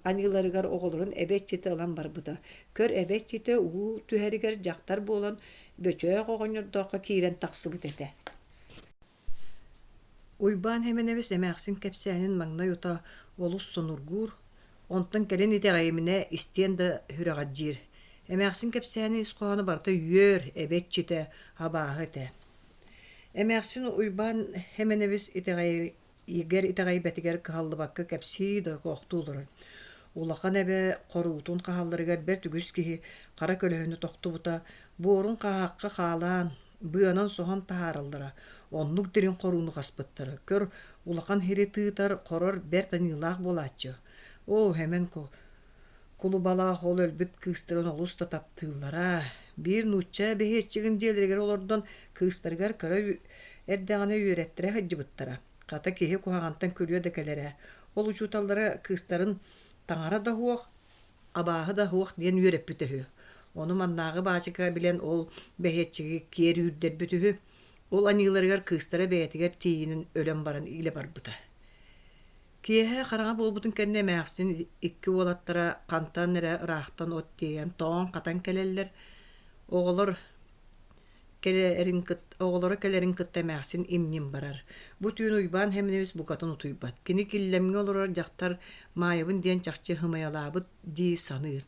аньыыларыгар оҕолорун эбэ иччитэ ылан барбыта. Көр эбэ иччитэ уу түһэригэр дьахтар буолан Бөчөөх оҕонньордооххо киирэн тахсыбыт этэ. Уйбаан Сэмэнэбис эмээхсин кэпсээнин маҥнай утаа олус сонургуур, онтон кэлин итэҕэйиминэ истиэн да сүрэҕэлдьиир. Эмээхсин кэпсээнин ис хоһооно барыта үөр, эбэ иччитэ, абааһы этэ. Эмээхсин Уйбаан Сэмэнэбис итэҕэйигэр итэҕэйбэтигэр кыһаллыбакка кэпсии дойҕохтуу олорор. Улахан эбэ хоруутун хаһалларыгар бэрт үгүс киһи хара көлөһүнү тохтубута, буорун хааһахха хаалаан, быанан соһон таһаараллара, оннук дириҥ хорууну хаспыттара. Көр, улахан сири тыытар, хорор бэрт аньыылаах буолааччы. Оо, Сэмэн Кулубалаах ол өлбүт кыыстарын олус да таптыыллара. Биир нуучча бэһиэччигин дьиэлэригэр олордон кыыстарыгар кыра эрдэҕинэ үөрэттэрэ сылдьыбыттара. Хата киһи куһаҕантан күлүө да кэлэрэ. Ол учууталлара кыыстарын таҥара да суох, абааһы да суох диэн үөрэппит үһү. Ону маннааҕы баачыка билэн ол бэһиэччиги киэр үүрдэрбит үһү. Ол аньыыларыгар кыыстара бэйэтигэр тиийинэн өлөн баран илэ барбыта. Киэһэ хараҥа буолбутун кэннэ эмээхсин икки уолаттара хантан эрэ ыраахтан от тиэйэн тоҥон-хатан кэлэллэр. Оҕолор кэлэрин оҕолоро кэлэрин кытта эмээхсин имньин барар. Бу түүн Уйбаан Сэмэнэбис букатын утуйбат. Кини Киллэмҥэ олорор дьахтар Маайабын диэн чахчы һымайалаабыт дии саныыр.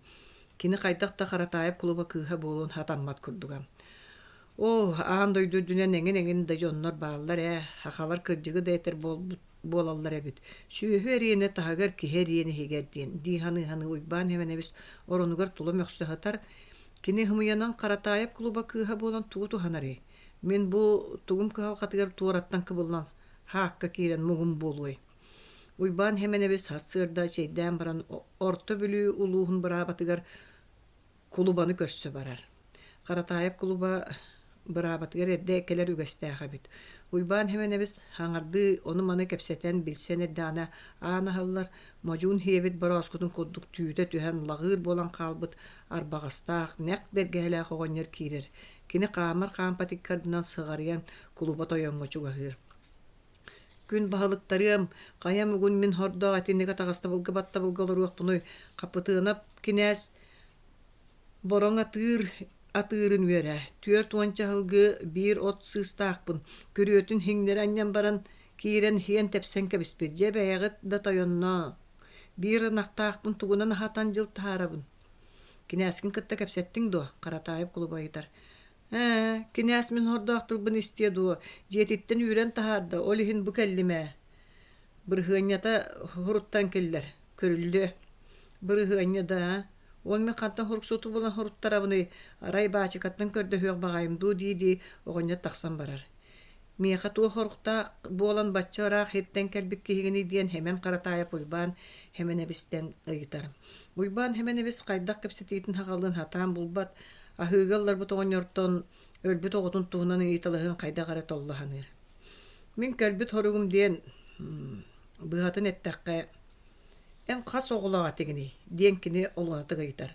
Кини хайдах да Харатаайап кулуба кыыһа буолуон сатаммат курдуга. Оо, аан дойду үрдүнэн эҥин-эҥин да дьоннор бааллар ээ, сахалар кырдьыгы да этэр буолбут буолаллар эбит. Сүөһү эриэнэ таһыгар киһи эриэн иһигэр диэн, дии саныы-саныы Уйбаан Сэмэнэбис оронугар тула мөхсө сытар. Кини һымыйанан Харатаайап кулуба кыыһа буолан тугу туһанарый? Мин бу тугум кыһалҕатыгар туораттан кыбыллан хаакка киирэн муҥум буолуой? Уйбаан Сэмэнэбис сарсыарда чэйдээн баран Орто Бүлүү улууһун быраабатыгар кулубаны көрсө барар. Харатаайап кулуба быраабатыгар эрдэ кэлэр үгэстээх эбит. Уйбаан Сэмэнэбис хаҥардыы ону-маны кэпсэтэн, билсэн эрдэҕинэ аан аһыллар, модьуун сиэбит борооскутун курдук түүтэ түһэн лаҕыыр буолан хаалбыт арбаҕастаах, нэк бэргэһэлээх оҕонньор киирэр. Кини хаамар хаампат икки ардынан сыҕарыйан кулуба тойоҥҥо чугаһыыр. Күн баһылыктарыам, хайа мугун мин хордоох итинник атаҕастабылга баттабылга олоруохпунуй, Хапытыанап кинээс Бороҥ атыыр атыырын үөрэ, 40 чаһылгы биир от сыыстаахпын, күрүөтүн иҥнэри анньан баран киирэн иһиэн тэпсэн кэбиспит, дьэ бэйэҕит да тойонноо, биир ынахтаахпын тугунан аһатан дьыл таһаарабын. Кинээскин кытта кэпсэттиҥ дуо? Харатаайап кулуба ыйытар. Ээ, кинээс мин хордоох тылбын истиэ дуо, дьиэтиттэн үүрэн таһаарда, ол иһин бу кэллим ээ. Бырыһыанньата уруттан киллэр, көрүллүө. Бырыһыанньа да, ол мин хантан суруксуту булан суруттарабыный, арай баачыкаттан көрдөһүөх баҕайым дуу дии-дии оҕонньор тахсан барар. Миэхэ туох соруктаах буолан бачча ыраах сиртэн кэлбит киһигиний диэн Сэмэн Харатаайап Уйбаан Сэмэнэбистэн ыйытар. Уйбаан Сэмэнэбис хайдах кэпсэтиитин аҕалыан сатаан булбат, аһыыга ылларбыт оҕонньортон өлбүт оҕотун туһунан ыйыталаһыан хайдах эрэ толло саныыр. Мин кэлбит соругум диэн, быһатын эттэххэ, «Эн хас оҕолоох этигиний?» диэн кини олуонатык ыйытар.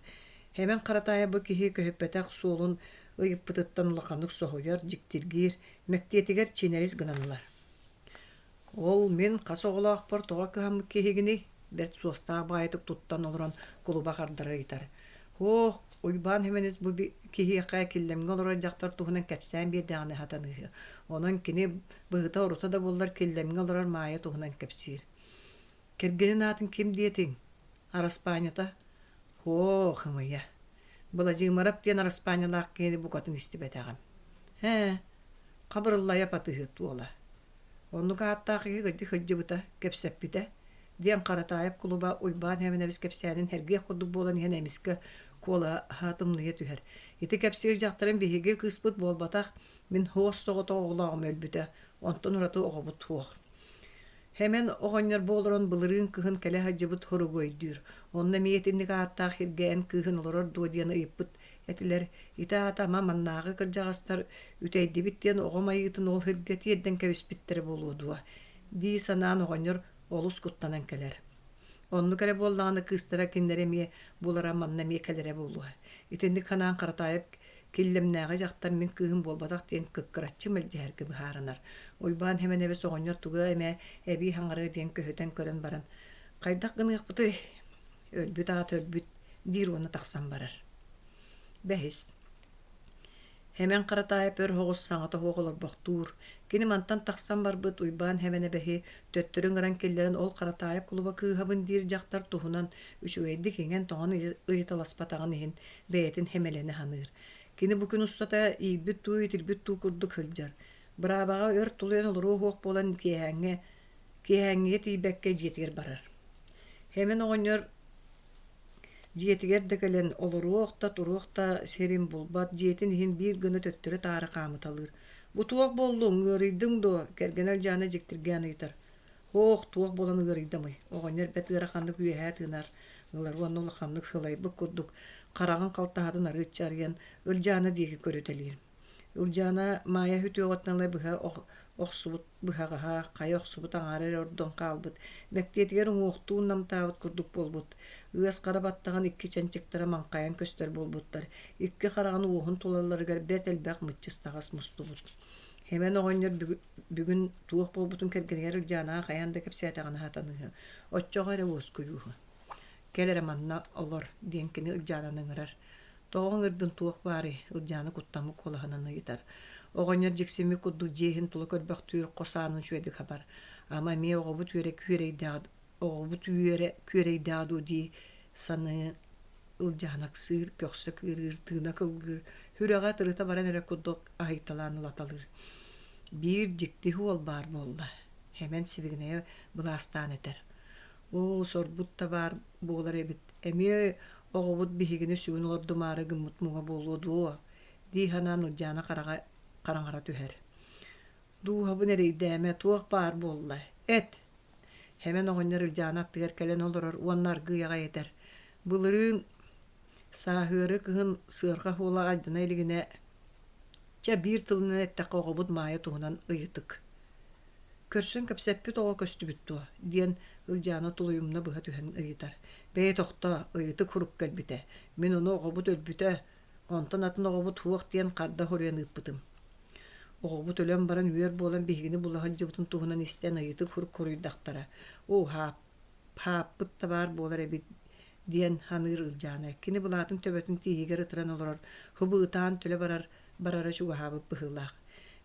Сэмэн Харатаайап бу киһи көһүппэтэх суолун ыйыппытыттан улаханнык соһуйар, дьиктиргиир, мэктиэтигэр чинэрис гынан ылар. «Ол мин хас оҕолоохпор тоҕо кыһаммыт киһигиний?» бэрт суостаах баҕайытык туттан олорон кулуба хардары ыйытар. «Һуох, Уйбаан Сэмэнис бу киһиэхэ Киллэмҥэ олорор дьахтар туһунан кэпсээн биэрдэҕинэ сатаныыһы. Онон кини быһыта-орута да буоллар Киллэмҥэ олорор Маайа туһунан кэпсиир. Кэргэнин аатын ким диэтиҥ? Араспаанньата? Һуох, ымыйа. Быладьыымарап диэн араспаанньалаах киһини букатын истибэтэҕим. Ээ, Хабырыллайап атыыһыт уола. Оннук ааттаах киһи кырдьык сылдьыбыта, кэпсэппитэ, диэн Харатаайап кулуба Уйбаан Сэмэнэбис кэпсээнин сэргиэх курдук буолан иһэн эмискэ куолаһа тымныйа түһэр. Ити кэпсиир дьахтарым биһиги кыыспыт буолбатах, мин һуос соҕотох оҕолооҕум өлбүтэ, онтон ураты оҕобут суох. Сэмэн оҕонньор бу олорон былырыын кыһын кэлэ сылдьыбыт хоругу өйдүүр. Онно эмиэ итинник ааттаах сиргэ эн кыыһын олорор дуо диэн ыйыппыт этилэр. Ити аата ама маннааҕы кырдьаҕастар үтэйдибит диэн оҕо майыытын ол сиргэ тиэрдэн кэбиспиттэрэ буолуо дуо дии санаан оҕонньор олус куттанан кэлэр. Оннук эрэ буоллаҕына кыыстара кинилэри эмиэ булара манна эмиэ кэлэрэ буолуо. Итинник санаан Харатаайап Киллэмнээҕи дьахтар мин кыыһым буолбатах диэн кыккыраччы мэлдьэһэргэ быһаарынар. Уйбаан Сэмэнэбис оҕонньор тугу эмэ эбии хаҥарыа диэн көһүтэн көрөн баран, «Хайдах гыныахпытый? Өлбүт аата өлбүт» диир уонна тахсан барар. Бэһис. Сэмэн Харатаайап өр соҕус саҥата суох олорбохтуур. Кини мантан тахсан барбыт Уйбаан Сэмэнэбэһи төттөрү ыҥыран киллэрэн ол Харатаайап кулуба кыыһабын диир дьахтар туһунан үчүгэйдик иҥэн-тоҥон ыйыталаспатаҕын иһин бэйэтин сэмэлэнэ саныыр. Кини бу күн устата иирбит дуу, итирбит дуу курдук сылдьар. Быраабаҕа өр тулуйан олоруо суох буолан киэһээҥҥи киэһээҥҥигэ тиийбэккэ дьиэтигэр барар. Сэмэн оҕонньор дьиэтигэр да кэлэн олоруох да, туруох да сирин булбат, дьиэтин иһин биир гына төттөрү-таары хаамыталыыр. «Бу туох буоллуҥ, ыарыйдыҥ дуо?» кэргэнэ Ылдьаана дьиктиргээн ыйытар. Һоох, туох буолан ыарыйдамый, оҕонньор бэрт ыараханнык үөһээ тыынар ылар уонна улаханнык сылайбыт курдук хараҕын халтаһатын арыычча арыйан Ылдьаана диэки көрүтэлиир. Ылдьаана Маайа үтүөҕүттэн ыла быһа охсубут быһаҕаһа, хайа охсубут аҥаара эрэ ордон хаалбыт, мэктиэтигэр уҥуохтуун намтаабыт курдук буолбут. Ыас хара баттаҕын икки чанчыктара маҥхайан көстөр буолбуттар, икки хараҕын уоһун тулаларыгар бэрт элбэх мыччыстаҕас мустубут. Сэмэн оҕонньор бүгүн туох буолбутун кэргэнигэр Ылдьаанаҕа хайаан да кэпсээтэҕинэ сатаныыһы, оччоҕо эрэ уоскуйууһу. Кэл эрэ манна олор диэн кини Ылдьаананы ыҥырар. Тоҕо ыҥырдын туох баарый? Ылдьаана куттаммыт куолаһынан ыйытар. Оҕонньор дьиксиммит курдук дьиэ иһин тула көрбөхтүүр, хос аанын үчүгэйдик хабар. Ама эмиэ оҕобут үөрэ күөрэйдээх оҕобут үөрэ күөрэйдээх дуу дии саныы Ылдьаанаксыыр, көхсө кыырыыр, тыына кылгыыр, сүрэҕэ тырыта баран эрэ курдук аһыйталаан ылаталыыр. Биир дьикти уол баар буолла, Сэмэн сибигинэйэ былаастаан этэр. Оо, сорбут да баар буолар эбит, эмиэ оҕобут биһигини сүгүн олордумаары гыммыт муҥа буолуо дуо дии санаан Ылдьаана хараҕа хараҥара түһэр. Дууһабын эрэйдээмэ, туох баар буолла, эт Сэмэн оҕонньор Ылдьаана аттыгар кэлэн олорор уонна аргыый аҕай этэр: «Былырыын сааһыары кыһын сыарҕа уола алдьана илигинэ, чэ биир тылынан эттэххэ оҕобут Маайа туһунан ыйытык. Көрсөн кэпсэппит оҕо көстүбүт дуо?» диэн Ылдьаана тулуйумна быһа түһэн ыйытар. «Бэйэ тохтоо, ыйытык сурук кэлбитэ. Мин ону оҕобут өлбүтэ, онтон атын оҕобут суох диэн харда суруйан ыыппытым. Оҕобут өлөн баран үөр буолан биһигини була сылдьыбытын туһунан истэн ыйытык сурук хоруйдахтара: «Оо, хааппыт да баар буолар эбит» диэн саныыр Ылдьаана. Кини былаатын төбөтүн тииһигэр ытыран олорор, субу ытаан төлө барар барара чугаһаабыт быһыылаах.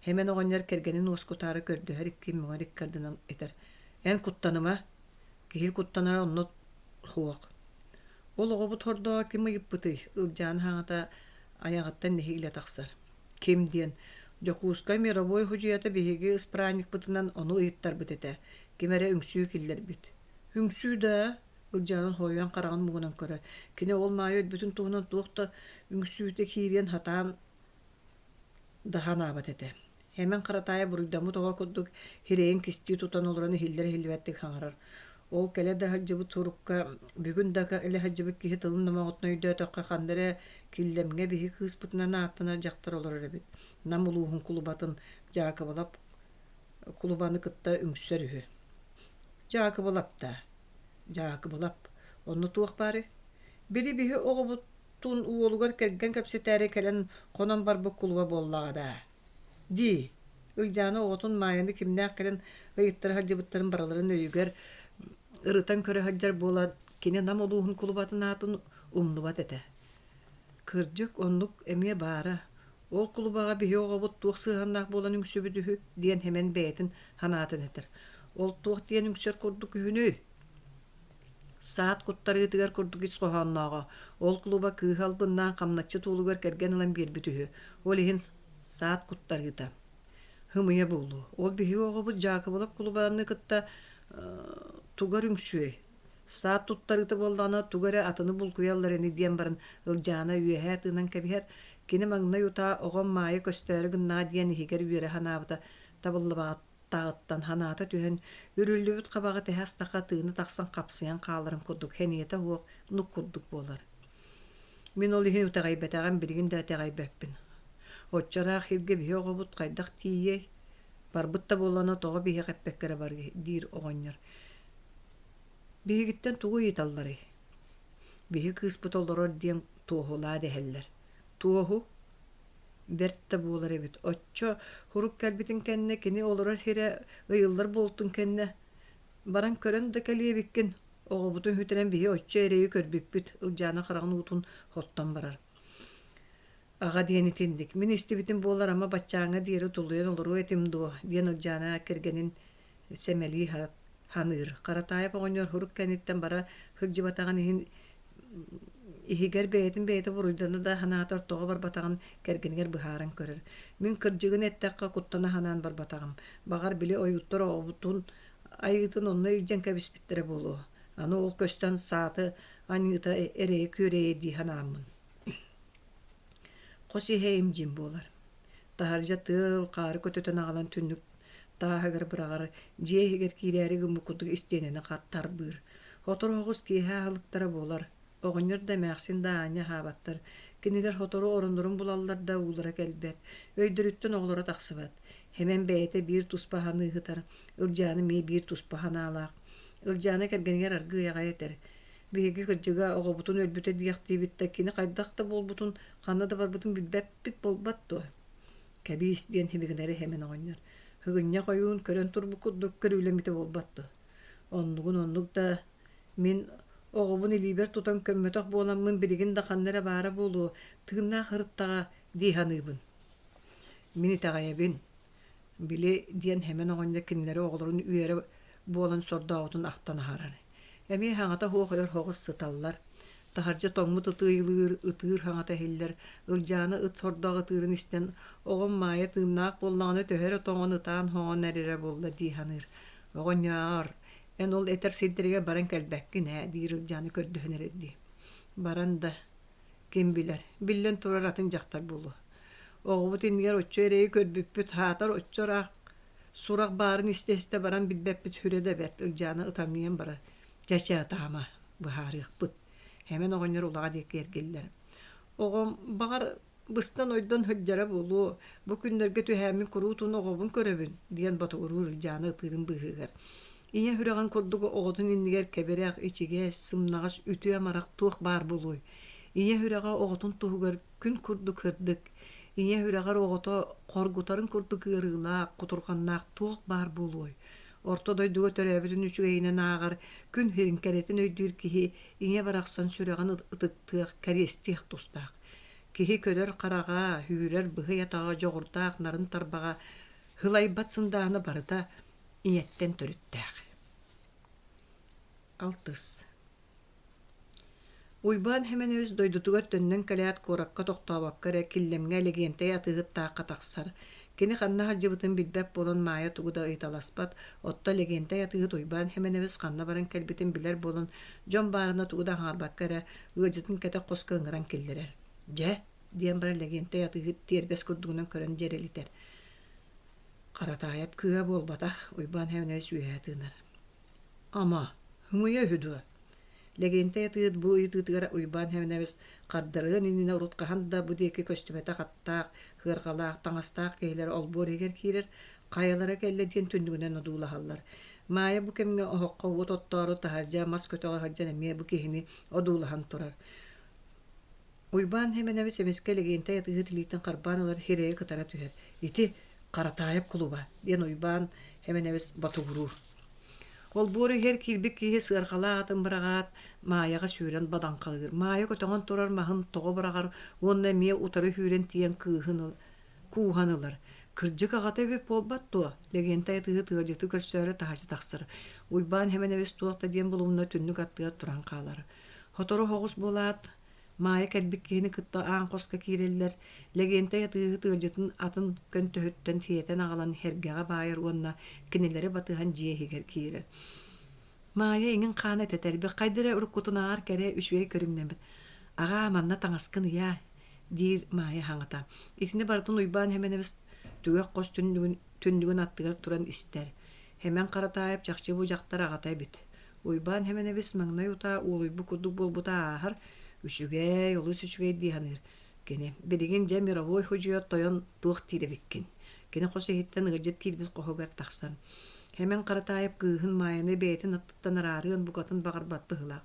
Сэмэн оҕонньор кэргэнин уоскутаары көрдөһөр икки мөҥөр икки ардынан этэр: «Эн куттаныма, киһи куттанара онно суох. Ол оҕобут хордоҕо ким ыйыппытый?» Ылдьаана саҥата айаҕыттан нэһиилэ тахсар. Ким диэн, Дьокуускай мировой судьуйата биһиги ыспыраанньыкпытынан ону ыйыттарбыт этэ, ким эрэ үҥсүү киллэрбит. Үҥсүү да? Ылдьаанын хоһуйан хараҕын муҥунан көрөр. Кини ол Маайа өлбүтүн туһунан туох да үҥсүүтэ киириэн сатаан да санаабат этэ. Эмэн Харатаайа буруйдаммыт оҕо курдук сирэйин кистии тутан олорон иһиллэр-иһиллибэттик саҥарар. Ол кэлэ да сылдьыбыт сурукка бүгүн да кэлэ сылдьыбыт киһи тылын номоҕотун өйдөөтөххө ханна эрэ Киллэмҥэ биһи кыыспытынан ааттанар дьахтар олорор эбит. Нам улууһун кулубатын Дьаакыбылап кулубаны кытта үҥсэр үһү. Дьаакыбылап даа? Дьаакыбылап. Онно туох баарый? Били биһи оҕобутун уолугар кэргэн кэпсэтээри кэлэн хонон барбыт кулуба буоллаҕа даа? Дии. Ылдьаана оҕотун Маайаны кимнээх кэлэн ыйыттара сылдьыбыттарын барыларын өйүгэр ырытан көрө сылдьар буолан, кини Нам улууһун кулубатын аатын умнубат этэ. Кырдьык, оннук эмиэ баара. Ол кулубаҕа биһи оҕобут туох сыһыаннаах буолан үҥсүбүт үһү диэн Хэмэн бэйэтин санаатын этэр. Ол туох диэн үҥсэр курдук үһүнүй? Саат куттарыытыгар курдук ис хоһооннооҕо. Ол кулуба кыыһы албыннаан хамначчыт уолугар кэргэн ылан биэрбит үһү. Ол иһин саат куттарыыта. Һымыйа буолуо. Ол биһиги оҕобут Дьаакыбылап кулубаны кытта тугар үҥсүөй? Саат туттарыыта буоллаҕына тугу эрэ атыны булкуйаллар ини диэн баран Ылдьаана үөһээ тыынан кэбиһэр. Кини маҥнай утаа оҕом Маайа көстөөрү гыннаҕа диэн иһигэр үөрэ санаабыта табыллыбатаҕыттан санаата түһэн, үрүллүбүт хабаҕы тэһэ астахха тыына тахсан хапсыйан хааларын курдук сэниэтэ суох нук курдук буолар. Мин ол иһин итэҕэйбэтэҕим, билигин да итэҕэйбэппин. Оччо ыраах сиргэ биһи оҕобут хайдах тиийиэй? Барбыт да буоллаҕына тоҕо биһиэхэ эппэккэ эрэ барыай диир оҕонньор. Биһигиттэн тугу ыйыталларый? Биһи кыыспыт олорор диэн туоһулаа дэһэллэр. Туоһу? Бэрт да буолар эбит. Оччо сурук кэлбитин кэннэ кини олорор сирэ ыйыллар буолтун кэннэ баран көрөн да кэлиэбиккин. Оҕобутун сүтэрэн биһи оччо эрэйи көрбүппүт, Ылдьаана хараҕын уутун хоттон барар. Аҕа диэн итинник. Мин истибитим буоллар ама баччааҥҥа диэри тулуйан олоруо этим дуо диэн Ылдьаана кэргэнин сэмэлии саныыр. Харатаайап оҕонньор сурук кэнниттэн бара сылдьыбатаҕын иһин иһигэр бэйэтин бэйэтэ буруйдана да санаатар тоҕо барбатаҕын кэргэнигэр быһааран көрөр. Мин кырдьыгын эттэххэ куттана санаан барбатаҕым. Баҕар били ойууттар оҕобутун айыытын онно илдьэн кэбиспиттэрэ буолуо. Аны ол көстөн сааты аньыыта эрэйэ күөрэйэ дии санааммын. Хос иһэ им-дьим буолар. Таһырдьа тыал, хаары көтүтэн аҕалан түннүк тааһыгар быраҕар, дьиэ иһигэр киирээри гыммыт курдук истиэнэни тарбыыр. Сотору соҕус киэһэ аһылыктара буолар. Оҕонньор да эмээхсин да аанньа аһаабаттар. Кинилэр сотору ороннорун булаллар да уулара кэлбэт. Өйдөрүттэн оҕолоро тахсыбат. Хэмэн бэйэтэ биир туспа саныы сытар, Ылдьаана эмиэ биир туспа санаалаах. Ылдьаана кэргэнигэр аргыый аҕай этэр: Биһиги кырдьыга оҕобутун өлбүтэ диэхтиибит да кини хайдах да буолбутун, ханна да барбытын билбэппит буолбат дуо? Кэбиис диэн сибигинэри Сэмэн оҕонньор. Сыгынньах ойуун көрөн турбут курдук көрүүлэммитэ буолбат дуо? Оннугун оннук да мин оҕобун илиибэр тутан көммөтөх буоламмын билигин да ханна эрэ баара буолуо, тыыннаах ырыттаҕа дии саныыбын. Мин итэҕэйэбин. Били диэн Сэмэн оҕонньор кинилэри оҕолорун үөрэ буолан сордообутун ахтан аһарар. Эмиэ саҥата суох өр соҕус сыталлар. Таһырдьа тоҥмут ытыйылыыр, ытыыр саҥата иһиллэр. Ылдьаана ыт сордоох ытыырын истэн, оҕом Маайа тыыннаах буоллаҕына төһө эрэ тоҥон ытаан-хоҥон эрэрэ буолла дии саныыр. Оҕонньоор, эн ол этэр сирдэригэр баран кэлбэккин ээ диир Ылдьаана көрдөһөн эрэрдии. Баран да, ким билэр, биллэн турар атын дьахтар буолуо. Оҕобут иннигэр оччо эрэйи көрбүппүт, саатар оччо ыраах сурах баарын истэ-истэ баран билбэппит сүрэ да бэрт, Ылдьаана ытамньыйан барар. Чэ-чэ, ытаама, быһаарыахпыт. Сэмэн оҕонньор улаҕа диэки эргиллэр. Оҕом, баҕар, быстан-ойдон сылдьара буолуо, бу күннэргэ түһээммин куруутун оҕобун көрөбүн, диэн ботугуруур Ылдьаана ытыырын быыһыгар. Ийэ сүрэҕин курдук оҕотун иннигэр кэбирэх, ичигэс, сымнаҕас, үтүө амарах туох баар буолуой? Ийэ сүрэҕэ оҕотун туһугар күн курдук сырдык, ийэ сүрэҕэр оҕото хоргутарын курдук ыарыылаах, кутурҕаннаах туох баар буолуой? Орто дойдуга төрөөбүтүн үчүгэйинэн ааҕар, күн сирин кэрэтин өйдүүр киһи ийэ барахсан сүрэҕин ытыктыах, кэриэстиэх тустаах. Киһи көрөр хараҕа, үүрэр быһый атаҕа дьоҕурдаах нарын тарбаҕа, сылайбат сындааһына барыта ийэттэн төрүттээх. Алтыс. Уйбаан Хэмэнэбис дойдутугар төннөн кэлээт куоракка тохтообокко эрэ Киллэмҥэ Лэгиэнтэй атыыһыттаахха тахсар. Кини ханна сылдьыбытын билбэт буолан Маайа тугу да ыйыталаспат, оттон Лэгиэнтэй атыыһыт Уйбаан Хэмэнэбис ханна баран кэлбитин билэр буолан дьон баарына тугу да аһаарбакка эрэ ыалдьытын кэтэх хоско ыҥыран киллэрэр. «Дьэ?» диэн баран Лэгиэнтэй атыыһыт тиэрбэс курдугунан көрөн дьэрэлитэр. Харатаайап кыыһа буолбатах, Уйбаан Хэмэнэбис үөһэ тыынар. Ама, һымыйа үһү дуо? Лэгиэнтэй атыыһыт бу ыйытыытыгар Уйбаан Хэмэнэбис хардарыан иннинэ урут хаһан да бу диэки көстүбэтэх аттаах, сыарҕалаах, таҥастаах киһилэр олбуор иһигэр киирэр, хайалара кэллэ диэн түннүгүнэн одуулаһаллар. Маайа бу кэмҥэ оһоххо уот оттоору таһырдьа мас көтөҕө сылдьан эмиэ бу киһини одуулаһан турар. Уйбаан Хэмэнэбис эмискэ Лэгиэнтэй атыыһыт илиитин харбаан ылар сирэйэ кытара түһэр. «Ити Харатаайап кулуба» диэн Уйбаан Хэмэнэбис ботугуруур. Олбуор иһигэр киирбит киһи сыарҕалаах атын быраҕаат, Маайаҕа сүүрэн бадаҥхалыыр. Маайа көтөҕөн турар маһын тоҕо быраҕар уонна эмиэ утары сүүрэн тиийэн кыыһын кууһан ылар. «Кырдьык аҕата эбит буолбат дуо?» Лэгиэнтэй атыыһыт ыалдьыты көрсөөрү таһырдьа тахсар. Уйбаан Хэмэнэбис туох да диэн булумна түннүк аттыгар туран хаалар. Сотору соҕус буолаат, Маайа кэлбит киһини кытта аан хоско киирэллэр, Лэгиэнтэй атыыһыт ыалдьытын атын көнтөһүттэн сиэтэн аҕалан эргэҕэ баайар уонна кинилэри батыһан дьиэ иһигэр киирэр. Маайа иҥин хаана тэтэрбит, хайда эрэ уруккутунааҕар кэрэ, үчүгэй көрүҥнэммит. «Аҕаа, манна таҥаскын ыйаа» диир Маайа хаҥата. Итини барытын Уйбаан Хэмэнэбис түгэх хос түннүгүн, түннүгүн аттыгар туран истэр. Хэмэн Харатаайап чахчы бу дьахтар аҕата эбит. Уйбаан Хэмэнэбис маҥнай утаа уолуйбут курдук буолбута ааһар, үчүгэй, олус үчүгэй дии саныыр. Кини, билигин дьэ мировой судьуйа тойон туох диир эбиккин. Кини хос иһиттэн ыалдьыт киирбит хоһугар тахсан, Хэмэн Харатаайап кыыһын Маайаны бэйэтин аттыттан араарыан букатын баҕарбат быһыылаах.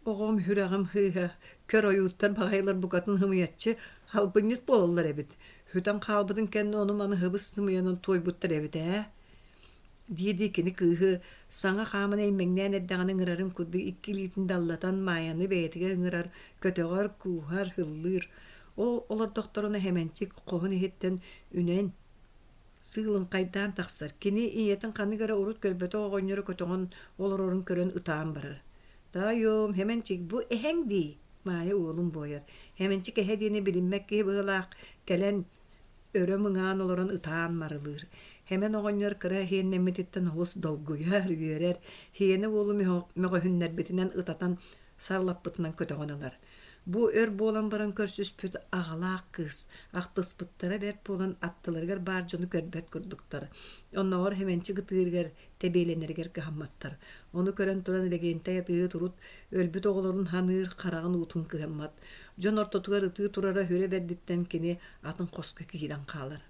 Оҕом сүрэҕим сыыһа, көр ойууттар баҕайылар букатын һымыйаччы, албынньыт буолаллар эбит. Сүтэн хаалбытын кэннэ ону-маны һыбыс-сымыйанан туойбуттар эбит ээ дии-дии кини кыыһы саҥа хааман эймэҥнээн эрдэҕинэ ыҥырарын курдук икки илиитин даллатан Маайаны бэйэтигэр ыҥырар, көтөҕөр, кууһар, ыллыыр. Ол олордохторуна Хэмэнчик хоһун иһиттэн үнэн сыылыҥхайдаан тахсар. Кини ийэтин ханнык эрэ урут көрбөтөх оҕонньоро көтөҕөн олорорун көрөн ытаан барар. «Таайым, Хэмэнчик, бу эһэҥ дии?» Маайа уолун буойар. Хэмэнчик эһэ диэни билиммэт киһи быһыылаах кэлэн өрө мыҥаан олорон ытаан марылыыр. Хэмэн оҕонньор кыра иһиэннэммититтэн олус долгуйар, үөрэр, иһиэнэ уолу мөҕөһүннэрбитинэн ытатан сарылаппытынан көтөҕөн ылар. Бу өр буолан баран көрсүспүт аҕалаах кыыс ахтыспыттара бэрт буолан аттыларыгар баар дьону көрбөт курдуктар. Оннооҕор Хэмэнчик ытыырыгар тэбиэлэнэригэр кыһамматтар. Ону көрөн туран Лэгиэнтэй атыыһыт урут өлбүт оҕолорун ханыыр, хараҕын уутун кыһаммат. Дьон ортотугар ытыы турара үрэ бэрдиттэн кини атын хоско киирэн хаалар.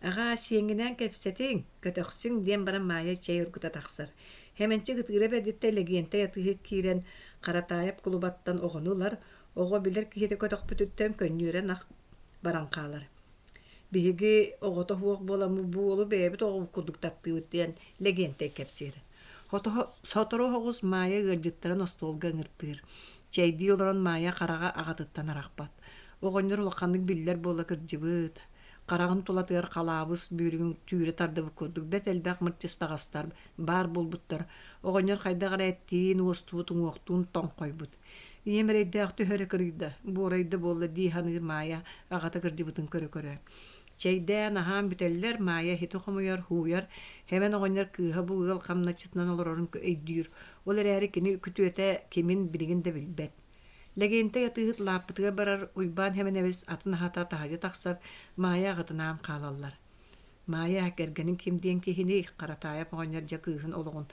«Аҕаа, сиэҥҥинээн кэпсэтиҥ, көтөхсүҥ» диэн баран Маайа чэй оргута тахсар. Хэмэнчик ытыыра бэрдиттэн Лэгиэнтэй атыыһыт киирэн Харатаайап кулубаттан оҕону ылар, оҕо билэр киһитэ көтөхпүтүттэн көнньүөрэн ах баран хаалар. Биһиги оҕото суох буоламмыт бу уолу бэйэбит оҕобут курдук таптыыбыт диэн Лэгиэнтэй кэпсиир. Сотору соҕус Маайа ыалдьыттарын остуолга ыҥыртыыр. Чэйдии олорон Маайа хараҕа аҕатыттан арахпат. Оҕонньор улаханнык биллэр буола кырдьыбыт, хараҕын тулатыгар халаабыс бүүрүгүн түүрэ тардыбыт курдук бэрт элбэх мырчыстаҕастар баар буолбуттар. Оҕонньор хайдах эрэ эттиин, уостубут, уҥуохтуун тоҥхойбут. Ийэм эрэйдээх түһэрэ кырыйда, буорайда буолла дии саныыр Маайа аҕата кырдьыбытын көрө-көрө. Чэйдээн, аһаан бүтэллэр, Маайа иһити хомуйар, һууйар, Хэмэн оҕонньор кыыһа бу ыал хамначчытынан олорорун өйдүүр. Ол эрээри кини күтүөтэ кимин билигин да билбэт. Лэгиэнтэй атыыһыт лааппытыгар барар, Уйбаан Хэмэнэбис атын аһата таһырдьа тахсар, Маайа аҕатынаан хаалаллар. Маайа кэргэнин ким диэн киһиний, Харатаайап оҕонньор дьэ кыыһын олоҕун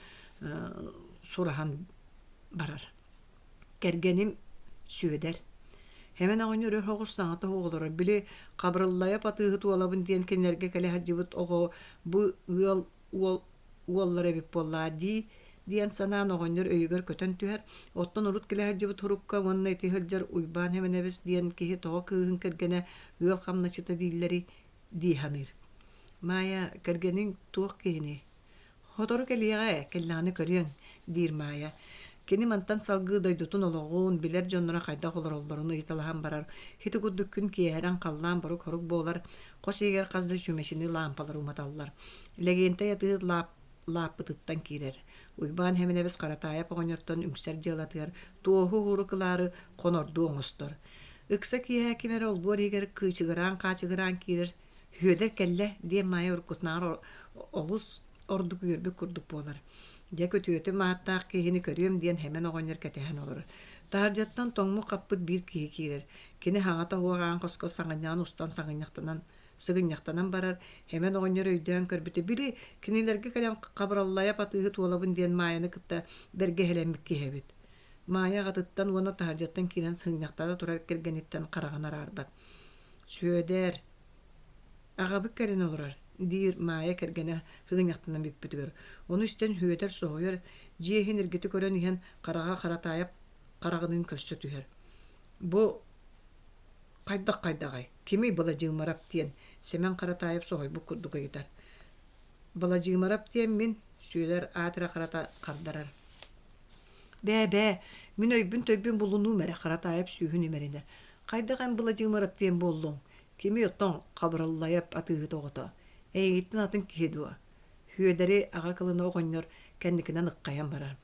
сураһан барар. Кэргэним Сүөдэр. Хэмэн оҕонньор өр соҕус саҥата суох олорор. Били Хабырыллайап атыыһыт уолабын диэн кинилэргэ кэлэ сылдьыбыт оҕо бу ыал уол уоллара эбит буоллаа дии диэн санаан оҕонньор өйүгэр көтөн түһэр. Оттон урут кэлэ сылдьыбыт һурукка уонна ити сылдьар Уйбаан Хэмэнэбис диэн киһи тоҕо кыыһын кэргэнэ ыал хамначчыта дииллэрий дии саныыр. Маайа, кэргэниҥ туох киһиний? Сотору кэлиэҕэ, кэллэҕинэ көрүөҥ, диир Маайа. Кини мантан салгыы дойдутун олоҕун, билэр дьонноро хайдах олороллорун ыйыталаһан барар. Ити курдук күн киэһэрэн халлаан борук-хорук буолар, хос иһигэр хас да чүмэчини лаампалар уматаллар. Лэгиэнтэй атыыһыт лаап лааппытыттан киирэр. Уйбаан Хэминэбис Харатаайап оҕонньортон үҥсэр дьыалатыгар туоһу уһууру кылаары хонордуу оҥостор. Ыкса киэһэ ким эрэ олбуор иһигэр кыычыгыраан-хаачыгыраан киирэр «Сүөдэр кэллэ» диэн Маайа уруккутунааҕар олус ордук үөрбүт курдук буолар. Дьэ күтүөтүм ааттаах киһини көрүөм диэн Хэмэн оҕонньор кэтэһэн олорор. Таһырдьаттан тоҥмут-хаппыт биир киһи киирэр. Кини хаҥата уох аан хоско саҥынньаҕын устан саҥынньахтанан сыгынньахтанан барар, Хэмэн оҕонньор өйдөөн көрбүтэ, били кинилэргэ кэлэн Хабыраллайап атыыһыт уолабын диэн Маайаны кытта бэргэһэлэммит киһи эбит. Маайа аҕатыттан уонна таһырдьаттан киирэн сыгынньахтана турар кэргэниттэн хараҕын араарбат. «Сүөдэр, аҕабыт кэлэн олорор» диир Маайа кэргэнэ сыгынньахтанан бүппүтүгэр. Ону истэн Сүөдэр соһуйар, дьиэ иһин эргитэ көрөн иһэн хараҕа Харатаайап хараҕыныын көрсө түһэр. «Бу Хайдах-хайдаҕай, кимий Быладьыымарап диэн Сэмэн Харатаайап соһуйбут курдук ыйытар. Быладьыымарап диэн мин, Сүөдэр аат эрэ харата хардарар. Бээ-бээ, мин өйбүн-төйбүн булунуум эрэ, Харатаайап сүүһүн имэринэр. Хайдах эн Быладьыымарап диэн буоллуҥ? Кимий оттон Хабыраллайап атыыһыт оҕото? Эйигиттэн атын киһи дуо? Сүөдэри аҕа кылына оҕонньор кэнникинэн ыххайан барар.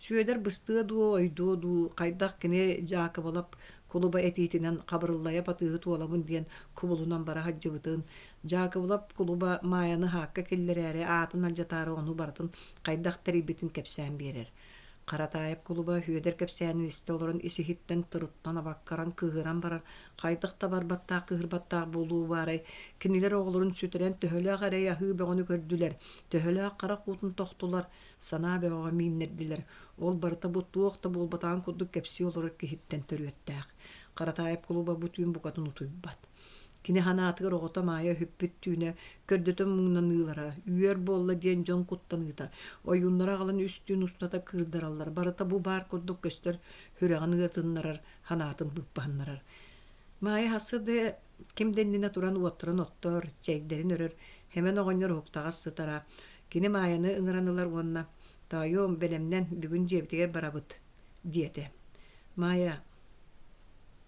Сүөдэр быстыа дуо, ойдуо дуу, хайдах кини Дьаакыбылап кулуба этиитинэн Хабырыллайап атыыһыт уолабын диэн кубулунан бара сылдьыбытын, Дьаакыбылап кулуба Маайаны аһаакка киллэрээри аатын алдьатаары ону барытын хайдах тэрийбитин кэпсээн биэрэр. Харатаайап кулуба Сүөдэр кэпсээнин истэ олорон ис-иһиттэн тырыттан абаккаран кыыһыран барар, хайдах да барбаттаах кыыһырбаттаах буолуу баарай, кинилэр оҕолорун сүтэрэн төһөлөөх эрэй аһыы бөҕөнү көрдүлэр, төһөлөөх харах уутун тохтулар, санаа бөҕөҕө мииннэрдилэр, ол барыта бу туох да буолбатаҕын курдук кэпсии олорор киһиттэн төрүөттээх. Харатаайап кулуба бу түүн букатын утуйбат. Кини санаатыгар оҕото Маайа өһүппүт түүнэ көрдөтөн муҥнаныылара, үөр буолла диэн дьон куттаныыта, ойууннары аҕалан үс түүн устата кыырдараллар, барыта бу баар курдук көстөр сүрэҕин ыатыннарар, санаатын быыппаһыннарар. Маайа сарсыарда ким да иннинэ туран уоттарын оттор, чэйдэрин өрөр, Хэмэн оҕонньор уһуктаҕас сытара. Кини Маайаны ыҥыран ылар уонна «Тоойуом, бэлэмнэн, бүгүн дьиэбитигэр барабыт» диэтэ. Маайа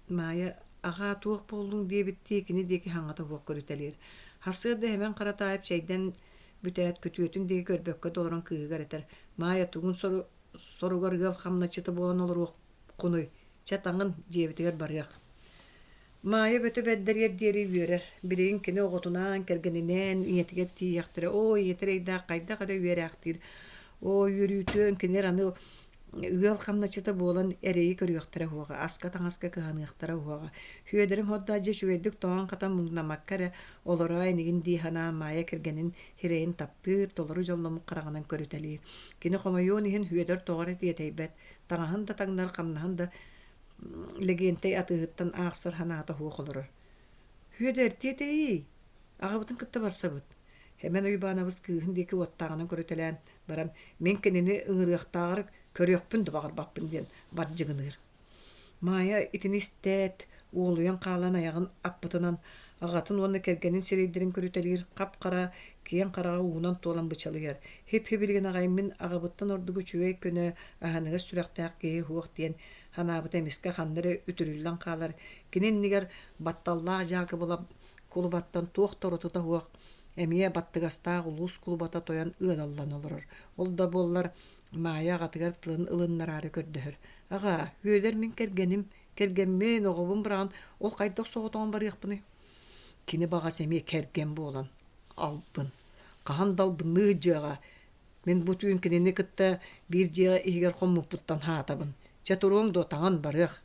Маайа «Аҕаа, туох буоллуҥ?» диэбиттии кини диэки хаҥата суох көрүтэлиир. Сарсыарда Хэмэн Харатаайап чэйдэн бүтээт, күтүөтүн диэки көрбөккө да олорон кыыһыгар этэр: «Маайа, тугун соругар ыал хамначчыта буолан олоруоххунуй? Чэ, таҥын, дьиэбитигэр барыах». Маайа бөтө бэрдэриэр диэри үөрэр. Билигин кини оҕотунаан, кэргэнинээн ийэтигэр тиийиэхтэрэ. Оо, ийэтэ эрэйдээх хайдах эрэ үөрээхтиир. Оо, үөрүүтүөн кинилэр аны ыал хамначчыта буолан эрэйи көрүөхтэрэ уһуоҕа, аска-таҥаска кыһаныахтара уһуоҕа. Сүөдэрим хордоох дьэ үчүгэйдик тоҥон-хатан муҥнаммакка эрэ олороо инигин дии санаан Маайа кэргэнин сирэйин таптыыр, толору дьолломмут хараҕынан көрүтэлиир. Кини хомойуон иһин Сүөдэр тоҕо эрэ тиэтэйбэт, таҥаһын да таҥнар, хамнаһын да Лэгиэнтэй атыыһыттан аахсар санаата суох олорор. «Сүөдэр, тиэтэйиий, аҕабытын кытта барсабыт» Сэмэн Уйбаанабыс кыыһын диэки уоттааҕынан көрүтэлээн баран, «Мин кинини ыҥырыахтааҕар көрүөхпүн да баҕарбаппын» диэн бардьыгыныыр. Маайа итини истээт, уолуйан хаалан айаҕын аппытынан аҕатын уонна кэргэнин сирэйдэрин көрүтэлиир хап-хара, киэҥ хараҕа уунан туолан бычалыйар. Һип-һибилигин аҕай мин аҕабыттан ордук үчүгэй көнө, аһыныгас сүрэхтээх киһи суох диэн санаабыта эмискэ ханна эрэ үтүрүллэн хаалар. Кини иннигэр батталлаах Дьаакыбылап кулубаттан туох да уратыта суох эмиэ баттыгастаах улуус кулубата тойон ыадаллан олорор. Ол да буоллар Маайа аҕатыгар тылын ылыннараары көрдөһөр: «Аҕаа, Үөдэр мин кэргэним, кэргэммин, оҕобун быраҕан ол хайдах соҕотоҕун барыахпыный?» Кини баҕас эмиэ кэргэн буолан албын, хаһан да албынныы дьыаҕа Мин бу түүн кинини кытта биир дьиэ иһигэр хоммуппуттан хаатабын. Чэ туруоҥ дуо, таҥан барыах.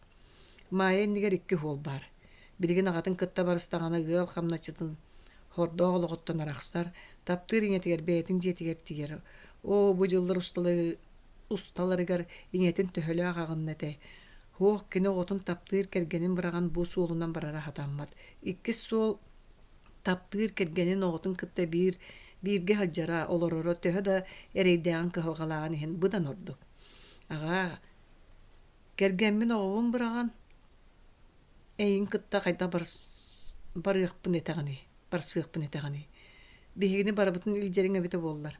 Маайа иннигэр икки уол баар. Билигин аҕатын кытта барыстаҕына ыал хамначчытын хордоох олоҕуттан арахсар, таптыыр ийэтигэр бэйэтин дьиэтигэр тиийэр. Оо, бу дьыллар усталарыгар ийэтин төһөлөөх аҕынна этэй? Суох, кини оҕотун таптыыр кэргэнин быраҕан бу суолунан барара сатаммат. Иккис суол таптыыр кэргэнин оҕотун кытта биир бииргэ сылдьара, олороро төһө да эрэйдээҕин-кыһалҕалааҕын иһин быдан ордук. Аҕаа, кэргэммин оҕобун быраҕан, эйигин кытта хайдах барыахпын этэҕиний, барсыахпын этэҕиний? Биһигини барыбытын илдьэриҥ эбитэ буоллар.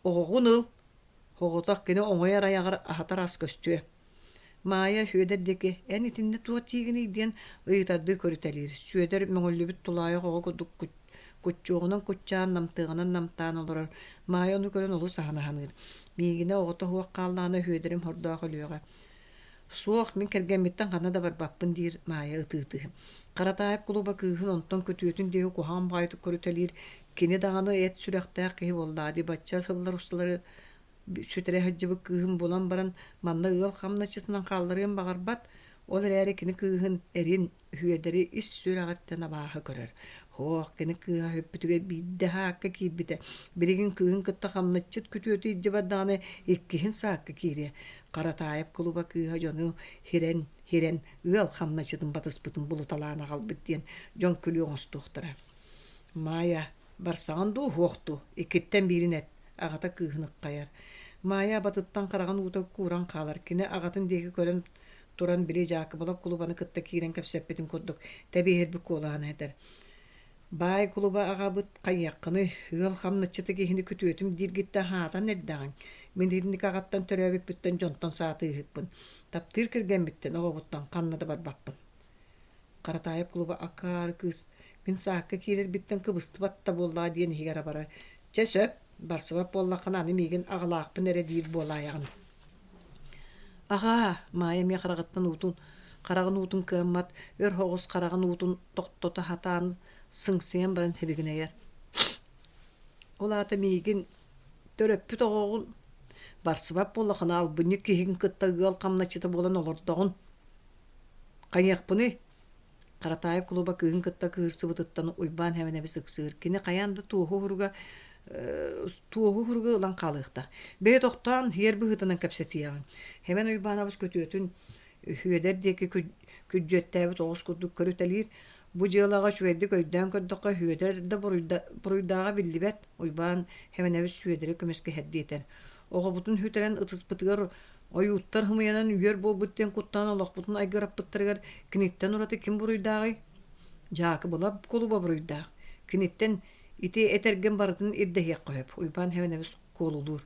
Оҕоҕун ыл, оҕотох кини оҥойор айаҕар аһатар ас көстүө. Маайа Сүөдэр диэки «Эн итиннэ туох диигиний?» диэн ыйытардыы көрүтэлиир. Сүөдэр мөҥүллүбүт тулаайах оҕо курдук Куччуоҕунан куччаан, намтыаҕынан намтаан олорор. Маайа ону көрөн олус аһына саныыр. Миигинэ оҕото суох хааллаҕына Үһүөдэрим хордоох өлүөҕэ. Суох, мин кэргэммиттэн ханна да барбаппын диир Маайа ытыы-ытыы. Харатаайап кулуба кыыһын онтон күтүөтүн диэки куһаҕан баҕайытык көрүтэлиир. Кини даҕаны эт сүрэхтээх киһи буоллаҕа дии бачча сыллар усталары сүтэрэ сылдьыбыт кыыһын булан баран манна ыал хамначчытынан хаалларыан баҕарбат. Ол эрээри кини кыыһын эрин Үөдэри ис сүрэҕиттэн абааһы көрөр. Һоох, кини кыыһа сүппүтүгэр биирдэ саакка киирбитэ. Билигин кыыһын кытта хамначчыт күтүөтү илдьэ бардаҕына иккиһин саакка киириэ. Харатаайап кулуба кыыһа дьону хирэн, хирэн ыал хамначчытын батыспытын булуталаан аҕалбыт диэн дьон күлүү оҥостуохтара. Маайа, барсаҕын дуу, суох дуу, иккиттэн биирин эт, аҕата кыыһын ыххайар. Маайа абатыттан хараҕын уута кууран хаалар. Кини аҕатын диэки көрөн туран били Дьаакыбылап кулубаны кытта киирэн кэпсэппитин курдук тэбиэһирбит куолаһын этэр: «Баай кулуба аҕабыт хайыаххыный, ыал хамначчыта киһини күтүөтүм дииргиттэн аһаатан эрдэҕиҥ. Мин итинник аҕаттан төрөөбүппүттэн дьонтон саатыыһыкпын, таптыыр кэргэммиттэн, оҕобуттан ханна да барбаппын». Харатаайап кулуба акаары кыыс мин саакка киирэрбиттэн кыбыстыбат да буоллаҕа диэн иһигэр абарар: «Чэ сөп, барсыбат буоллаххына аны миигин аҕалаахпын эрэ диир буолаайаҕын» Аҕаа, Маайа эмиэ хараҕыттан уутун, хараҕын уутун кыаммат, өр соҕус хараҕын уутун тохтото сатаан сыҥсыйан баран сибигинэйэр: «Ол аата миигин төрөппүт оҕоҕун барсыбат буоллаххына албынньык киһигин кытта ыал хамначчыта буолан олордоҕун. Хайыахпыный Харатаайап кулуба кыыһын кытта кыыһырсыбытыттан Уйбаан Һэмэнэбис ыксыыр. Кини хайаан да туоһу уһуруга туоһу уһуруга ылан хаалыахтаах. Бэйэ тохтоон, иэр быһыытынан кэпсэтиэҕиҥ. Һэмэн Уйбаанабыс күтүөтүн Үһүөдэр диэки күрдьүөттээбит оҕус курдук көрүтэлиир. Бу дьыалаҕа үчүгэйдик өйдөөн көрдөххө, Үһүөдэр да буруйдааҕа биллибэт. Уйбаан Һэмэнэбис Сүөдэри көмүскэһэрдии этэр. Оҕобутун сүтэрэн ытыспытыгар Ойууттар ымыйанан үөр буолбут диэн куттаан олохпутун айгыраппыттарыгар киниттэн ураты ким буруйдааҕый? Дьаакыбылап кулуба буруйдаах. Киниттэн ити этэргин барытын ирдэһиэххэ сөп, Уйбаан Һэвэнэбис куолулуур.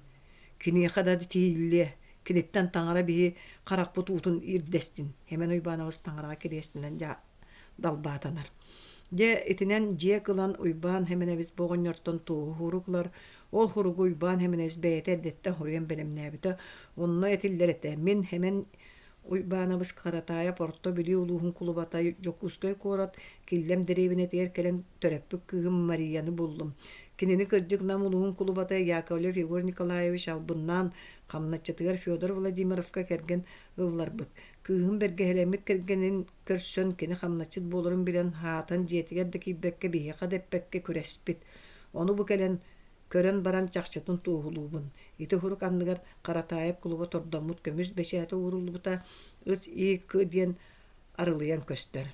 Киниэхэ да тиийиллиэ, киниттэн таҥара биһи харахпыт уутун ирдэстин, Һэмэн Уйбаанабыс таҥараҕа кириэстинэн далбаатанар. Дьэ, итинэн дьиэ кылан Уйбаан Һэмэнэбис бу оҕонньортон туоһу сурук ылар. Ол суругу Уйбаан Һэмэнэбис бэйэтэ эрдэттэн суруйан бэлэмнээбитэ. Онно этиллэр этэ: «Мин Һэмэн Уйбаанабыс Харатаайап Орто Бүлүү улууһун кулубата Дьокуускай куорат Киллэм дэриэбинэтигэр кэлэн төрөппүт кыыһым Марияны буллум. Кинини кырдьык Нам улууһун кулубата Яковлев Егор Николаевич албыннаан хамначчытыгар Федор Владимировка кэргэн ылларбыт. Кыыһым бэргэһэлэммит кэргэнин көрсөн, кини хамначчыт буоларын билэн, аһаатан дьиэтигэр да киирбэккэ, биһиэхэ да эппэккэ күрэспит. Ону бу кэлэн, көрөн баран чахчытын туоһулуубун. Ити сурук анныгар Харатаайап кулуба тордоммут көмүс бэчээтэ ууруллубута ыс-и-к диэн арылыйан көстөр.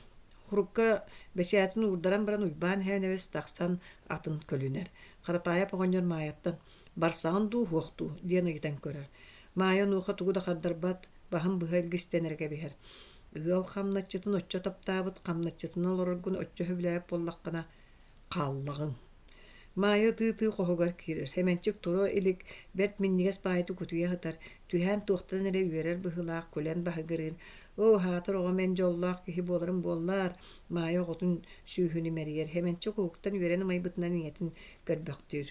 Сурукка бэчээтин уурдаран баран Уйбаан Һээнэбис тахсан атын көлүнэр. Харатаайап оҕонньор Маайаттан «Барсаҕын дуу, суох дуу?» диэн ыйытан көрөр. Маайа онуоха тугу да хардарбат, баһын быһа илгистэн эрэ кэбиһэр. Ыал хамначчытын оччо таптаабыт, хамначчытынан олороргун оччо сөбүлээбит буоллаххына, хааллаҕыҥ. Маайа ытыы-ытыы хоһугар киирэр, Сэмэнчик тура илик, бэрт минньигэс баайытык утуйа сытар, түһээн туохтан эрэ үөрэр быһыылаах күлэн баһыгырыыр: «Оо, аһаатар оҕом эн дьоллоох киһи буоларым буоллаар» Маайа оҕотун сүүһүн имэрийэр, Сэмэнчик уһуктан үөрэн ымайбытынан ийэтин көрбөхтүүр.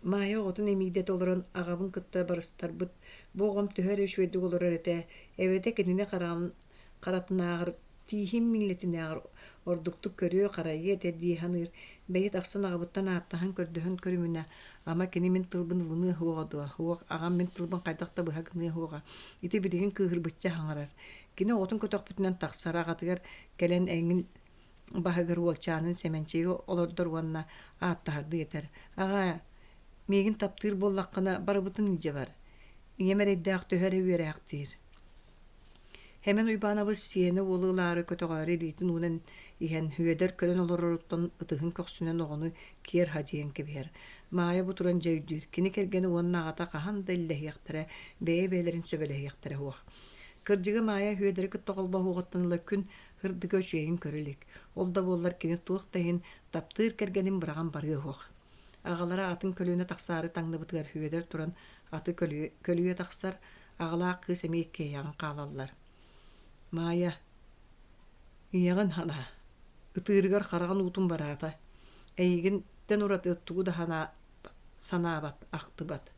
Маайа оҕотун эмиийдэтэ олорон аҕабын кытта барыстарбыт, бу оҕом төһө эрэ үчүгэйдик олорор этэ, эбэтэ кинини хараҕын харатынааҕар тииһин миҥилэтинээҕэр ордуктук көрүө-харайыа этэ дии саныыр, бэйи тахсан аҕабыттан ааттаһан-көрдөһөн көрүмүнэ, ама кини мин тылбын ылыныа суоҕа дуо, суох, аҕам мин тылбын хайдах да быһа гыныа суоҕа, ити билигин кыыһырбычча саҥарар. Кини оҕотун көтөхпүтүнэн тахсар, аҕатыгар кэлэн эҥин баһыгар уолчаанын Сэмэнчиги олордор уонна ааттаһардыы этэр: «Аҕаа, миигин таптыыр буоллаххына, барыбытын илдьэ бар. Ийэм эрэйдээх төһө эрэ үөрээхтиир». Һэмэн Уйбаанабыс сиэнэ уолу ылаары көтөҕөөрү илиитин уунан иһэн, Үөдэр көрөн олороруттан ытыһын көхсүнэн оҕону киэр хадьыйан кэбиһэр. Маайа бу туран дьэ өйдүүр, кини кэргэнэ уонна аҕата хаһан да иллэһиэхтэрэ, бэйэ-бэйэлэрин сөбүлэһиэхтэрэ суох. Кырдьыга Маайа Үөдэри кытта холбоһуоҕуттан ыла күн Ырдыга үчүгэйин көрө илик, ол да буоллар кини туох да иһин таптыыр кэргэнин быраҕан барыа суох. Аҕалара атын көлүөнэ тахсаары таҥныбытыгар Сүөдэр туран аты көлүйэ тахсар, аҕалаах кыыс эмиэ иккиэйэҕин хаалаллар. Маайа, ийэҕин санаа, ытыырыгар хараҕын уутун бараата. Эйигин. Өлүүттэн ураты тугу да санаабат, ахтыбат.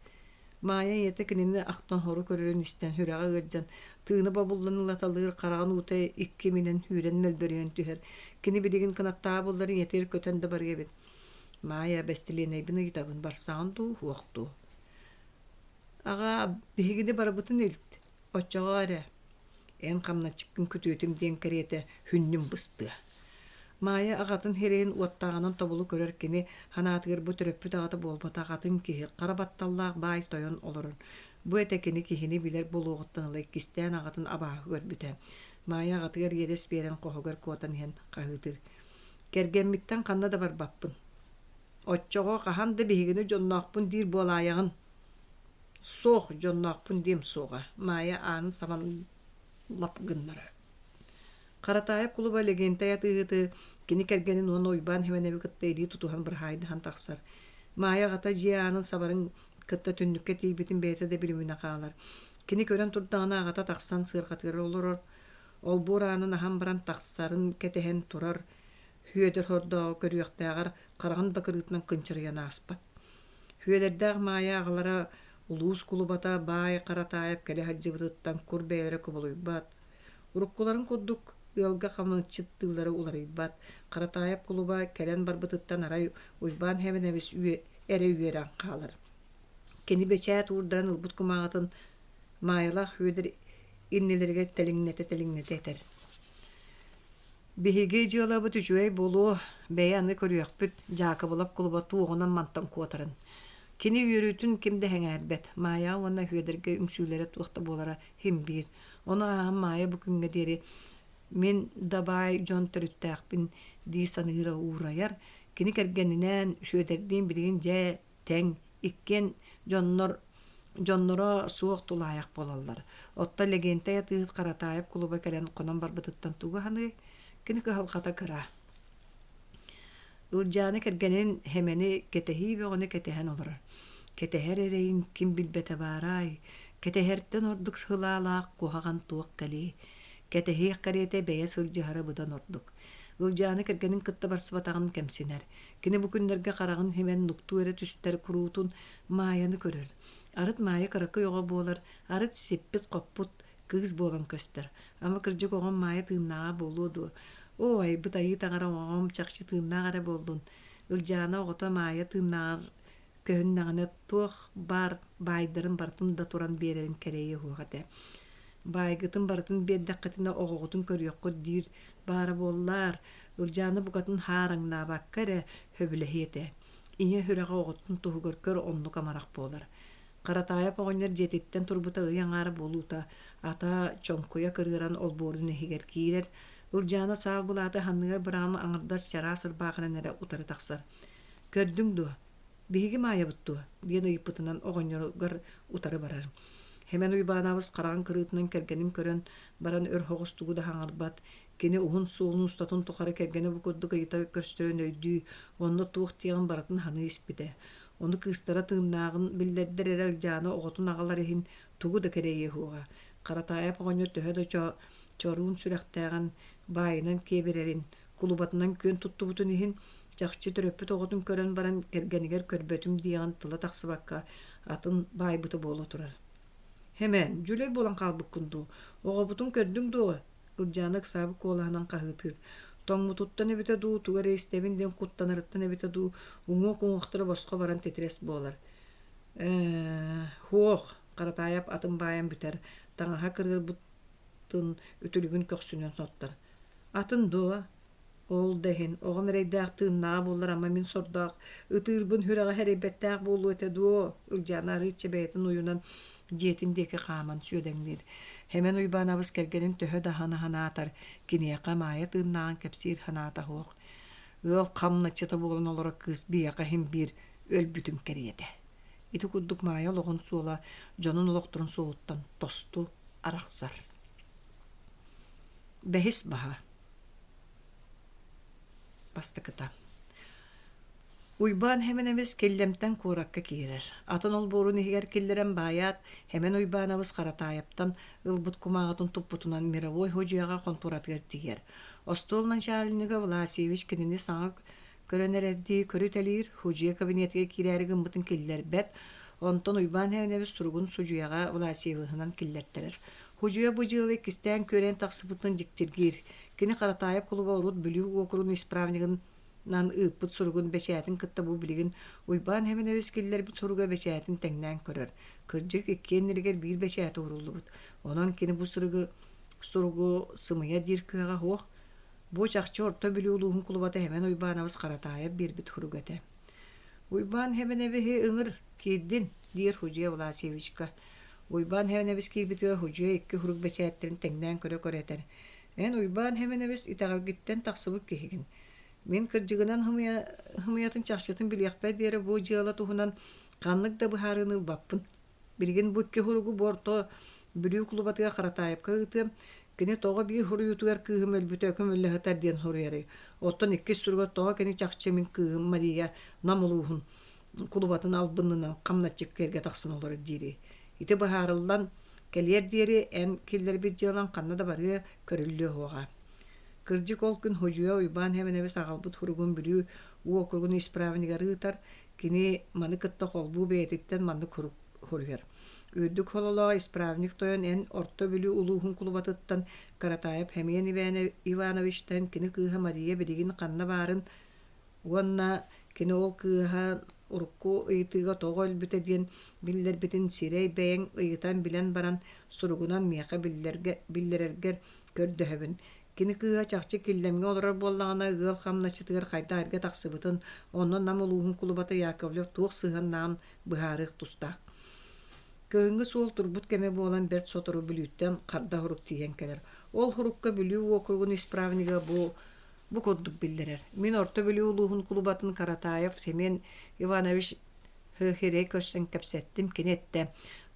Маайа ийэтэ кинини ахтан хору көрөрүн истэн сүрэҕэ ыалдьан, тыына бобуллан ылаталыыр, хараҕын уута икки иминэн сүүрэн мөлбөрүйэн түһэр. Кини билигин кынаттааҕа буоллар ийэтигэр көтөн да барыа эбит. Маайа, бэстилиэнэйбин ыйытабын, барсаҕын дуу, суох дуу? Аҕаа, биһигини барыбытын илт, оччоҕо эрэ Эн хамначчыккын күтүөтүм диэн кэриэтэ хүннүм быстыа. Маайа аҕатын сирэйин уоттааҕынан тобулу көрөр кини санаатыгар бу төрөппүт аҕата буолбатах атын киһи хара батталлаах баай тойон олорор. Бу этэ кини киһини билэр буолуоҕуттан ыла иккистээн аҕатын абааһы көрбүтэ. Маайа аҕатыгар иэдэс биэрэн хоһугар куотан иһэн хаһыытыыр: «Кэргэммиттэн ханна да барбаппын. Оччоҕо хаһан да биһигини дьонноохпун диир буолаайаҕын?» Суох, дьонноохпун диэм суоҕа, Маайа аанын сабан лап гыннарар. Харатаайап кулуба Лэгиэнтэй атыыһыты кини кэргэнин уонна Уйбаан Химэнэби кытта илии тутуһан быраһаайдаһан тахсар. Маайа аҕата дьиэ аанын сабарын кытта түннүккэ тиийбитин бэйэтэ да билиминэ хаалар. Кини көрөн турдаҕына аҕата тахсан сыарҕатыгар олорор, олбуор аанын аһан баран тахсарын кэтэһэн турар, Сүөдэр сордооҕу көрүөхтээҕэр хараҕын да кырыытынан кынчарыйан ааспат. Сүөдэрдээх Маайа аҕалара улуус кулубата баай Харатаайап кэлэ сылдьыбытыттан кур бэйэлэрэ кубулуйбат. Уруккуларын курдук ыалга хамначчыттыыллара уларыйбат. Харатаайап кулуба кэлэн барбытыттан арай Уйбаан Хэмэнэбис эрэ үөрэн хаалар. Кини бэчээт уурдаран ылбыт кумааҕытын Маайалаах Сүөдэр иннилэригэр тэлиҥнэтэ-тэлиҥнэтэ этэр: Биһиги дьыалабыт үчүгэй буолуо, бэйэ аны көрүөхпүт, Дьаакыбылап кулуба туоҕунан мантан куотарын. Кини үөрүүтүн ким да сэҥээрбэт, Маайаҕа уонна Сүөдэргэ үҥсүүлэрэ туох да буолара син биир. Ону ааһан Маайа бу күҥҥэ диэри «Мин да баай дьон төрүттээхпин» дии саныыра уурайар. Кини кэргэнинээн Сүөдэрдиин билигин дьэ тэҥ, иккиэн дьоннор дьонноро суох тулаайах буолаллар. Оттон Лэгиэнтэй атыыһыт Харатаайап кулуба кэлэн хонон барбытыттан тугу аһаныай? Кини кыһалҕата кыра. Ылдьаана кэргэнин Хэмэни кэтэһии бөҕөнү кэтэһэн олорор. Кэтэһэр эрэйин ким билбэтэ баарай? Кэтэһэртэн ордук сылаалаах куһаҕан туох кэлиэй? Кэтэһиэх кэриэтэ бэйэ сылдьыһара быдан ордук. Ылдьаана кэргэнин кытта барсыбатаҕын кэмсинэр. Кини бу күннэргэ хараҕын симэн нуктуу эрэ түстэр куруутун Маайаны көрөр. Арыт Маайа кыракый оҕо буолар, арыт сиппит-хоппут кыыс буолан көстөр. Ама кырдьык оҕом Маайа тыыннааҕа буолуо дуо? Оо, айбыт айыы таҥара оҕом чахчы тыыннаах эрэ буоллун. Ылдьаана оҕото Маайа тыыннааҕар көһүннэҕинэ туох баар баайдарын барытын да туран биэрэрин кэрэйиэ суох этэ. Баайгытын барытын биэрдэххитинэ оҕоҕутун көрүөххүт диир баара буоллаар, Ылдьаана букатын хаараҥнаабакка эрэ сөбүлэһиэ этэ. Ийэ сүрэҕэ оҕотун туһугар көр оннук амарах буолар. Харатаайап оҕонньор дьиэтиттэн турбута ый аҥаара буолуута, ата чоҥкуйа кырыаран олбуорун иһигэр киирэр, Ылдьаана саал былааты санныгар быраҕан аҥардас чараас ырбаахынан эрэ утары тахсар. «Көрдүҥ дуо? Биһиги Маайабыт дуо?» диэн ыйыппытынан оҕонньоругар утары барар. Хэмэн Уйбаанабыс хараҕын кырыытынан кэргэнин көрөн баран өр соҕус тугу да саҥарбат. Кини уһун суолун устатын тухары кэргэнэ бу курдук ыйыта көрсөрүн өйдүү, онно туох диэҕин барытын саныы испитэ. Ону кыыстара тыыннааҕын биллэрдэр эрэ Ылдьаана оҕотун аҕалар иһин тугу да кэрэйиэ суоҕа. Харатаайап оҕонньор төһө да чоруун сүрэхтээҕин, баайынан киэбирэрин, кулубатынан күөн туттубутун иһин, чахчы төрөппүт оҕотун көрөн баран кэргэнигэр көрбөтүм диэҕин тыла тахсыбакка атын баайбыта буола турар. «Хэмээн, дьүлэй буолан хаалбыккын дуу? Оҕобутун көрдүҥ дуо?» Ылдьаана ыксаабыт куолаһынан хаһыытыыр. Тоҥмутуттан эбитэ дуу, тугу эрэ истэбин диэн куттанарыттан эбитэ дуу, уҥуох уҥуохтара босхо баран титирэс буолар. «Ээ, һуох» Харатаайап атын баайан бүтэр, таҥаһа кырыарбытын үтүлүгүн көхсүнэн соттор. Атын дуо? Ол да иһин, оҕом эрэйдээх тыыннааҕа буоллар ама мин сордоох, ытыырбын сүрэҕэ сэрэйбэттээх буолуо этэ дуо? Ылдьаана арыычча бэйэтин уйунан дьиэтин диэки хааман сүөдэҥниир. Хэмэн Уйбаанабыс кэргэнин төһө да аһына-аһынаатар, киниэхэ Маайа тыыннааҕын кэпсиир санаата суох. Ыал хамначчыта буолан олорор кыыс биһиэхэ иһин биир өлбүтүн кэриэтэ. Ити курдук Маайа олоҕун суола дьонун олохторун суолуттан тосту арахсар. Бэһис баһа Бастакыта Уйбаан Хэмэнэбис Киллэмтэн куоракка киирэр. Атын олбуорун иһигэр киллэрэн баайаат, Хэмэн Уйбаанабыс Харатаайаптан ылбыт кумааҕытын туппутунан мировой ходьуйаҕа хонтуоратыгар тиийэр. Остуол начальнига Власьевич кинини саҥа Көрөн эрэрдии көрүтэлиир, судьуйа кабинетыгар киирээри гыммытын киллэрбэт, онтон Уйбаан Эвнэбис суругун судьуйаҕа Власьевыһынан киллэртэрэр. Судьуйа бу дьыала иккистээн күөрэйэн тахсыбытын дьиктиргиир. Кини Харатаайап кулуба урут Бүлүү уокуругун исправнигын нан ыыппыт суругун бэчээтин кытта бу билигин Уйбаан Хэмэнэбис киллэрбит суруга бэчээтин тэҥнээн көрөр. Кырдьык, иккиэннэригэр биир бэчээт ууруллубут. Онон кини бу суругу, суругу сымыйа диир кыаҕа суох. Бу чахчы Орто Бүлүү улууһун кулубата Хэмэн Уйбаанабыс Харатаайап биэрбит суруга этэ. Уйбаан Хэмэнэбиһи ыҥыр, киирдин, диир Худьуйа Власьевичка. Уйбаан Хэмэнэбис киирбитигэр Худьуйа икки сурук бэчээттэрин тэҥнээн көрө-көрө этэр: «Эн Уйбаан Хэмэнэбис итэҕэлгиттэн тахсыбыт киһигин. Мин кырдьыгынан хымыйатын чахчытын билиэхпэр диэри бу дьыала туһунан ханнык да быһаарыыны ылбаппын. Билигин бу икки суругу бу орто Бүлүү кулубатыгар Харатаайапка ыытыам. Кини тоҕо биир суруйуутугар кыыһым өлбүтэ көмүллэ сытар диэн суруйарый? Оттон иккис суругар тоҕо кини чахчы мин кыыһым Мария Нам улууһун кулубатын албынынан хамначчыкка эргэ тахсан олорор диирий? Ити быһаарыллан кэлиэр диэри эн киллэрбит дьыалаҥ ханна да барыа, көрүллүө суоҕа. Кырдьык ол күн Ходьуйа Уйбаан Хэмэнэбис аҕалбыт суругун Бүлүү уокуругун исправнигар ыытар, кини маны кытта холбуу бэйэтиттэн маннык сурук суруйар. Үрдүк хололоох исправник тойон эн Орто Бүлүү улууһун кулубатыттан Каратаев Хэмиэн Ивановичтан кини кыыһа Мария билигин ханна баарын уонна кини ол кыыһа урукку ыйытыыга тоҕо өлбүтэ диэн биллэрбитин сирэй бэйэҥ ыйытан билэн баран суругунан миэхэ биллэрэргэр көрдөһөбүн. Кини кыыһа чахчы Киллэмҥэ олорор буоллаҕына ыал хамначчытыгар хайдах эргэ тахсыбытын, онно Нам улууһун кулубата Яковлев туох сыһыаннааҕын быһаарыах тустаах. Кыһыҥҥы суол турбут кэмэ буолан бэрт сотору Бүлүүттэн харда сурук тиийэн кэлэр. Ол сурукка Бүлүү уокуругун исправнига бу Бу курдук биллэрэр: Мин Орто Бүлүү улууһун кулубатын Каратаев Семен Иванович Һ көрсөн кэпсэттим, кини эттэ: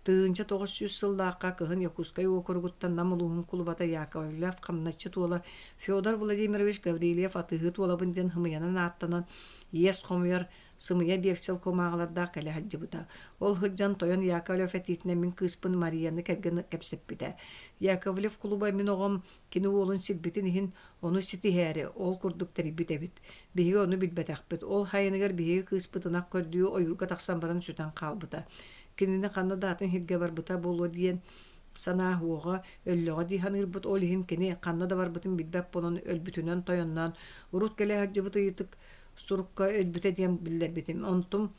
1900 сыллаахха кыһын Якутскай уокуругуттан Нам улууһун кулубата Яковлев хамначчыт уола Федор Владимирович Гаврильев атыыһыт уолабын диэн һымыйанан ааттанан иэс хомуйар сымыйа биэксэл кумааҕылардаах кэлэ сылдьыбыта. Ол сылдьан тойон Яковлев этиитинэн мин кыыспын Марияны кэргэн кэпсэппитэ. Яковлев кулуба мин оҕом кини уолун сирбитин иһин Ону ситиһээри ол курдук тэрийбит эбит. Биһиги ону билбэтэхпит. Ол хайыныгар биһиги кыыспыт ынах көрдүү ойуурга тахсан баран сүтэн хаалбыта. Кинини ханна да атын сиргэ барбыта буолуо диэн санаа уоҕа, өллөҕө дии саныырбыт. Ол иһин кини ханна да барбытын билбэт буолан өлбүтүнэн тойонноон урут кэлэ сылдьыбыт ыйытык сурукка өлбүтэ диэн биллэрбитим. Онтум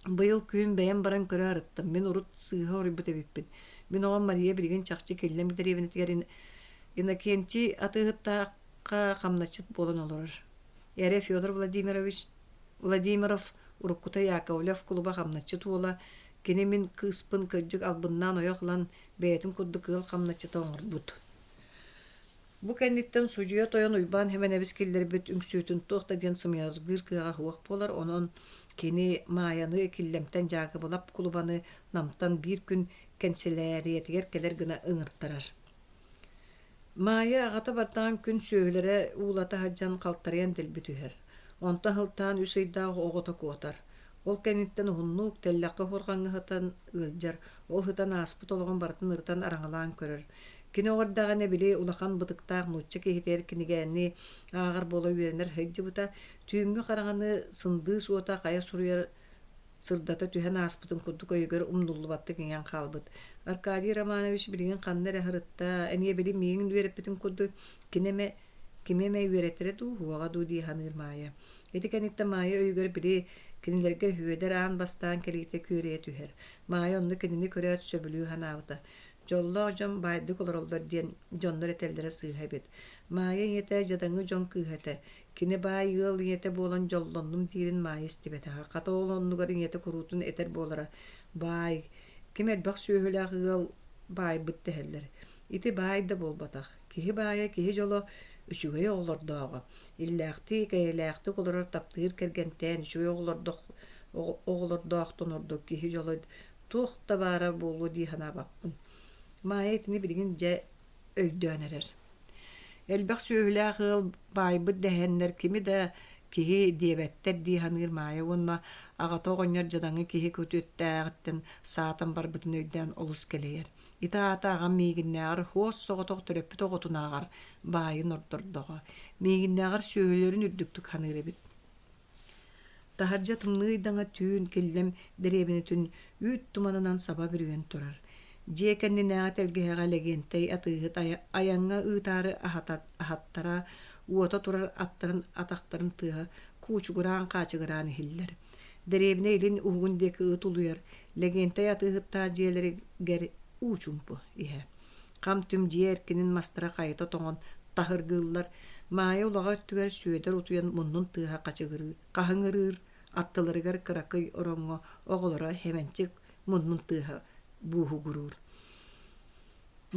быйыл күһүн бэйэм баран көрө арыттым. Мин урут сыыһа оруйбут эбиппин. Мин оҕом Мария билигин чахчы Киллэм дэриэбинэтигэр Иннокентий атыыһыттаахха хамначчыт буолан олорор. Эрэ Федор Владимирович Владимиров уруккута Яковлев кулуба хамначчыт уола, кини мин кыыспын кырдьык албыннаан ойох ылан, бэйэтин курдук ыал хамначчыта оҥорбут. Бу кэнниттэн судьуйа тойон Уйбаан Хэмэнэбис киллэрбит үҥсүүтүн туох да диэн сымыйалыыр кыаҕа суох буолар, онон кини Маайаны Киллэмтэн Дьаакыбылап кулубаны Намтан биир күн кэнсэлээрийэтигэр кэлэр гына ыҥыртарар. Маайа аҕата бардаҕын күн сүөһүлэрэ уулата сылдьан халтарыйан дэлби түһэр. Онтон сылтаан үс ыйдаах оҕото куотар. Ол кэнниттэн уһуннук, тэллэххэ уһурҕаҥҥа сытан ыалдьар, ол сытан ааспыт олоҕун барытын ырытан араҥалаан көрөр. Кини оҕо эрдэҕинэ били улахан бытыктаах нуучча киһитигэр кинигэни ааҕар буола үөрэнэр сылдьыбыта, түүҥҥү хараҥаны сындыыс уота хайа суруйар сырдата түһэн ааспытын курдук өйүгэр умнуллубаттык иҥэн хаалбыт. Аркадий Романович билигин ханна эрэ сырытта, эмиэ били миигин үөрэппитин курдук кини эмэ кими эмэ үөрэтэрэ дуу, уоҕа дуу дии саныыр Маайа. Ити кэнниттэн Маайа өйүгэр били кинилэргэ Үөдэр аан бастаан кэлиитэ күөрэйэ түһэр. Маайа онно кинини көрөөт сөбүлүү санаабыта. Дьоллоох дьон баайдык олороллор диэн дьоннор этэллэрэ сыыһа эбит. Маайа ийэтэ дьадаҥы дьон кыыһа этэ. Кини баай ыал ийэтэ буолан дьоллоннум диирин Маайа истибэтэҕэ. Хата ол оннугар ийэтэ куруутун этэр буолара: «Баай, ким элбэх сүөһүлээх ыал баайбыт дэһэллэр. Ити баай да буолбатах. Киһи баайа, киһи дьоло үчүгэй оҕолордооҕо. Иллээхтик, эйэлээхтик олорор таптыыр кэргэнтээн үчүгэй оҕолордоохтон ордук киһи дьоло туох да баара буолуо дии санаабаппын. Маайа итини билигин дьэ өйдөөн эрэр. Элбэх сүөһүлээх ыал баайбыт дэһэннэр кими да киһи диэбэттэр дии саныыр Маайа уонна аҕата оҕонньор дьадаҥы киһи күтүөттээҕиттэн саатан барбытын өйдөөн олус кэлэйэр. Ити аата аҕам миигиннээҕэр хуос соҕотох төрөппүт оҕотунааҕар баайын ордордоҕо. Миигиннээҕэр сүөһүлэрин үрдүктүк саныыр эбит. Таһырдьа тымныы ыйдаҥа түүн Киллэм дэриэбинэтин үүт туманынан саба бүрүйэн турар. Дьиэ кэннинээҕи тэлгэһэҕэ Лэгиэнтэй атыыһыт айаҥҥа ыытаары аһаттара, уота турар аттарын атахтарын тыаһа куучугураан-хаачыгыраан иһиллэр. Дэриэбинэ илин уһугун диэки ыт улуйар, Лэгиэнтэй атыыһыттаах дьиэлэригэр уу чуумпу иһэ. Хам-түм дьиэ эркинин мастара хайыта тоҥон таһыргыыллар, Маайа улаҕа өттүгэр Сүөдэр утуйан муннун тыаһа хачыгырыы, хаһыҥырыыр, аттыларыгар кыракый ороҥҥо оҕолоро Хэмэнчик муннун тыаһа бууһугуруур.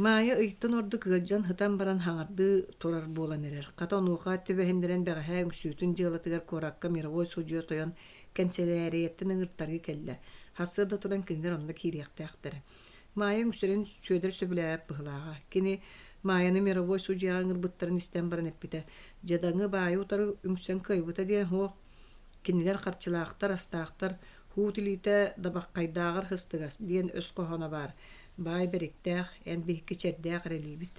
Маайа ыйтан ордук ыалдьан сытан баран хаҥардыы турар буолан эрэр. Хата онуоха түбэһиннэрэн бэҕэһээ үҥсүүтүн дьыалатыгар куоракка мировой судьуйа тойон кэнсэлээрийэттэн ыҥыртарыы кэллэ. Сарсыарда туран кинилэр онно киириэхтээхтэр. Маайа үҥсэрин Сүөдэр сөбүлээбэт быһыылааҕа. Кини Маайаны мировой судьуйаҕа ыҥырбыттарын истэн баран эппитэ: «Дьадаҥы баайы утары үҥсэн кыайбыта диэн суох. Кинилэр харчылаахтар, астаахтар, һуут илиитэ дабаххайдааҕар сыстыгас» диэн өс хоһооно баар. Баай бэриктээх, эн биһикки чэрдээх эрэлиибит.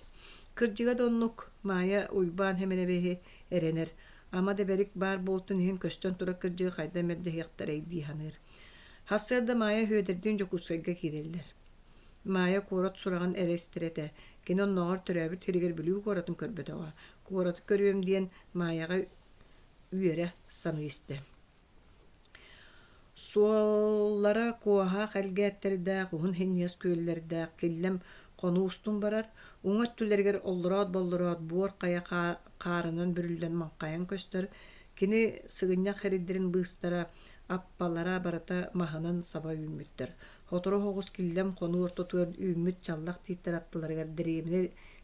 Кырдьыга да оннук, Маайа Уйбаан Хэмэнэбиһи эрэнэр. Ама да бэрик баар буолтун иһин көстөн турар кырдьыгы хайда мэлдьэһиэхтэрэй дии саныыр. Сарсыарда Маайа Сүөдэрдиин Дьокуускайга киирэллэр. Маайа куорат сураҕын эрэ истэр этэ. Кини оннооҕор төрөөбүт сиригэр Бүлүү куоратын көрбөтөҕө. Куораты көрүөм диэн Маайаҕа үөрэ саныы истэ. Суоллара куоһаах элгээттэрдээх, уһун синньигэс күөллэрдээх, Киллэм хонуу устун барар, уҥа өттүлэригэр оллороот-боллороот буор хайа хаарынан бүрүллэн маҥхайан көстөр, кини сыгынньах эридэрин быыстара аппалара барыта маһынан саба үүммүттэр. Сотору соҕус Киллэм хонуу ортотугар үүммүт чаллах тииттэр аттыларыгар дэриэбинэ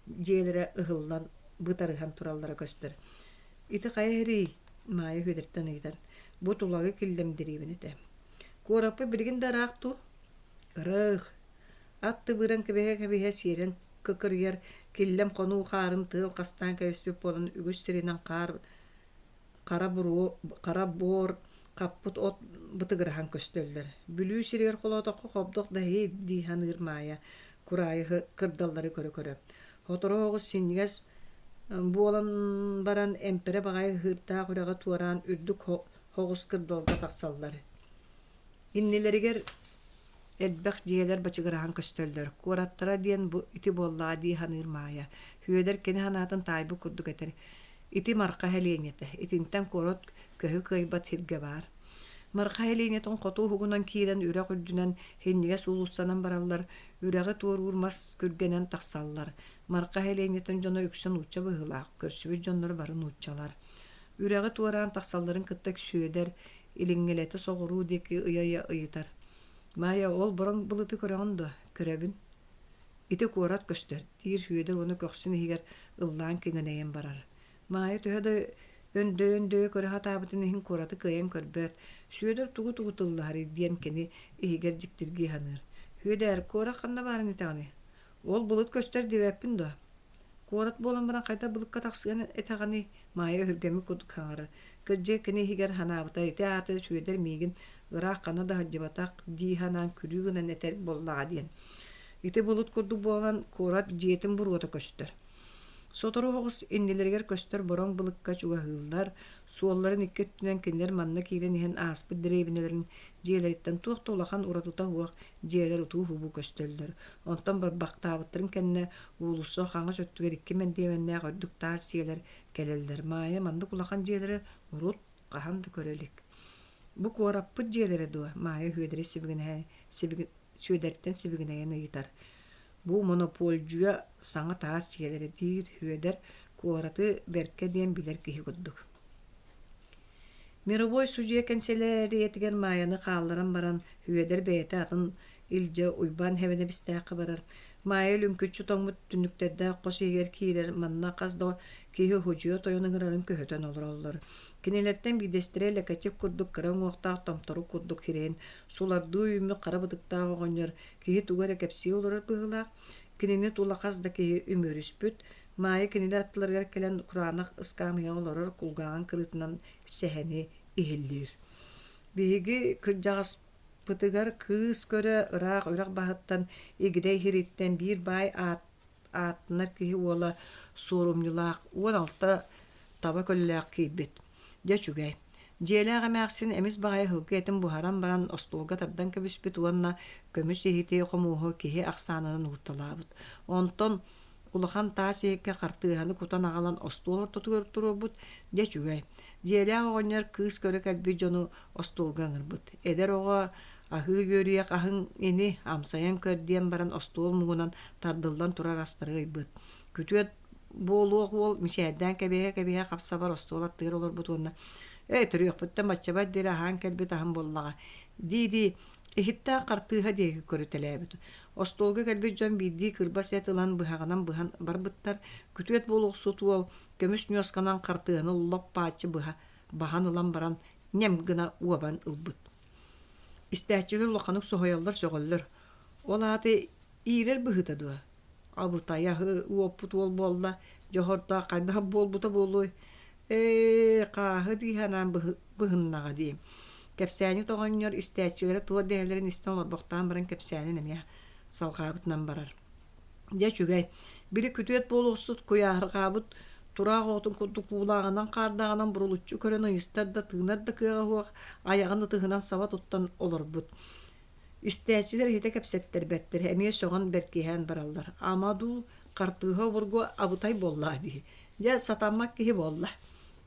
дьиэлэрэ ыһыллан бытарыһан тураллара көстөр. Ити хайа сирий? Маайа Сүөдэртэн ыйытар. Бу Тулагы Киллэм дэриэбинэтэ. Куораппыт билигин да ыраах дуу? Ыраах. Ат тыбыыран кэбиһэ-кэбиһэ сиэрэн кыкырыйар Киллэм хонуу хаарын тыал хастаан кэбиспит буолан үгүс сиринэн хаар хара буруо хара буор хаппыт от бытыгыраһан көстөллөр. Бүлүү сиригэр холоотоххо хобдох да иһит дии саныыр Маайа кураайы кырдаллары көрө-көрө. Сотору оҕус синньигэс буолан баран эмпэрэ баҕайы ыһыырдаах үрэҕи туораан үрдүк соҕус кырдалга тахсаллар. Иннилэригэр элбэх дьиэлэр бачыгыраһан көстөллөр. Куораттара диэн бу ити буоллаҕа дии саныыр Маайа. Сүөдэр кини санаатын таайбыт курдук этэр. Ити Марха сэлиэнньэтэ. Итинтэн куорат көһү кыайбат сиргэ баар. Марха сэлиэнньэтин хоту уһугунан киирэн үрэх үрдүнэн синньигэс уулуссанан бараллар, үрэҕи туоруур мас күргэнэн тахсаллар. Марха сэлиэнньэтин дьоно үксэ нуучча быһыылаах, көрсүбүт дьонноро бары нууччалар. Үрэҕи туораан тахсалларын кытта Сүөдэр илиҥҥилэтэ соҕуруу диэки ыйа-ыйа ыйытар: «Маайа, ол бороҥ былыты көрөҕүн дуо?» «Көрөбүн» Ити куорат көстөр, диир Сүөдэр уонна көхсүн иһигэр ыллаан киҥинэйэн барар. Маайа төһө да өндөйө-өндөйө көрө сатаабытын иһин куораты кыайан көрбөт. Сүөдэр тугу-тугу тыллаһарый диэн кини иһигэр дьиктиргии саныыр. Сүөдээр, куорат ханна баарын итэҕиний? Ол былыт көстөр диэбэппин дуо? Куорат буолан баран хайдах былыкка тахсыан этэҕиний? Маайа өһүргэммит курдук саҥарар. Кырдьык кини иһигэр санаабыта ити аата Сүөдэр миигин ыраах ханна да сылдьыбатах дии санаан күлүү гынан этэр буоллаҕа диэн. Ити былыт курдук буолан куорат дьиэтин буруота көстөр. Сотору соҕус иннилэригэр көстөр бороҥ былыкка чугаһыыллар, суолларын икки өттүнэн кинилэр манна киирэн иһэн ааспыт дэриэбинэлэрин дьиэлэриттэн туох да улахан уратыта суох дьиэлэр утуу-субуу көстөллөр. Онтон барбахтаабыттарын кэннэ уулусса хаҥас өттүгэр икки мэндиэмэннээх үрдүк таас дьиэлэр кэлэллэр. Маайа маннык улахан дьиэлэри урут хаһан да көрө илик. Бу куораппыт дьиэлэрэ дуо? Маайа Сүөдэри сибигинэһэ Сүөдэртэн сибигинэйэн ыйытар. Бу монопольдьуйа саҥа таас дьиэлэрэ диир Сүөдэр куораты бэркэ диэн билэр киһи курдук. Мировой судьуйа кэнсэлээрийэтигэр Маайаны хаалларан баран, Сүөдэр бэйэтэ атын илдьэ Уйбаан Хэбэнэбистээххэ барар. Маайа лүҥкүччү тоҥмут түннүктэрдээх хос иһигэр киирэр, манна хас да киһи уһудьуйа тойон ыҥырарын көһүтэн олороллор. Кинилэртэн биирдэстэрэ лэкэчик курдук кыра уҥуохтаах томторук курдук сирэйин сулардыы үүммүт хара бытыктаах оҕонньор киһи тугу эрэ кэпсии олорор быһыылаах. Кинини тула хас да киһи үмүөрүспүт. Маайа кинилэр аттыларыгар кэлэн кураанах ыскаамыйаҕа олорор кулгааҕын кырыытынан сэһэни иһиллиир. Биһиги кырдьаҕаспытыгар кыыс көрө ыраах үрэх баһыттан Игидэй иһириттэн биир баай аат ааттанар киһи уола суорумньулаах 16 таба көлөлөөх киирбит. Дьэ үчүгэй. Дьиэлээх эмээхсин эмис баҕайы сылгы этин буһаран баран остуолга тардан кэбиспит уонна көмүс иһити хомуоһу киһи ахсаанынан уурталаабыт. Онтон улахан таас иһиккэ хартыыһаны кутан аҕалан остуол ортотугар туруорбут. Дьэ үчүгэй. Дьиэлээх оҕонньор кыыс көрө кэлбит дьону остуолга ыҥырбыт. Эдэр оҕо аһыы үөрүйэх аһыҥ ини амсайан көр диэн баран остуол муҥунан тардыллан турар астары ыйбыт. Күтүөт буолуох уол мичээрдээн кэбиһэ-кэбиһэ хапсабар остуол аттыгар олорбут уонна «Эй, төрүөхпүттэн баччабар диэри аһаан кэлбит аһым буоллаҕа» дии-дии иһиттээх хартыыһа диэки көрүтэлээбит. Остуолга кэлбит дьон биирдии кырбас эт ылан быһаҕынан быһан барбыттар. Күтүөт буолуохсут уол көмүс ньуосканан хартыыһаны лоп-бааччы быһа баһан ылан баран ньэм гына уобан ылбыт. Истээччилэр улаханнык соһуйаллар, сөҕөллөр. Ол аата иирэр быһыыта дуо? Абытайа уоппут уол буолла, дьоһордоох хайдах буолбута буолуой? Ээ, хааһы дии санаан быһыннаҕа дии. Кэпсээнньит оҕонньор истээччилэрэ туох дэһэллэрин истэн олорбохтоон баран кэпсээнин эмиэ салҕаабытынан барар. Дьэ үчүгэй, били күтүөт буолуохсут куйаарҕаабыт тураах оҕотун курдук уулааҕынан-хаардааҕынан бурулуччу көрөн ыйыстар да тыынар да кыаҕа суох айаҕын ытыһынан саба туттан олорбут. Истээччилэр иһитэ кэпсэттэрбэттэр, эмиэ сөҕөн бэркиһээн бараллар. Ама дуу, хартыыһа обургу абытай буоллаа дии. Дьэ, сатаммат киһи буолла.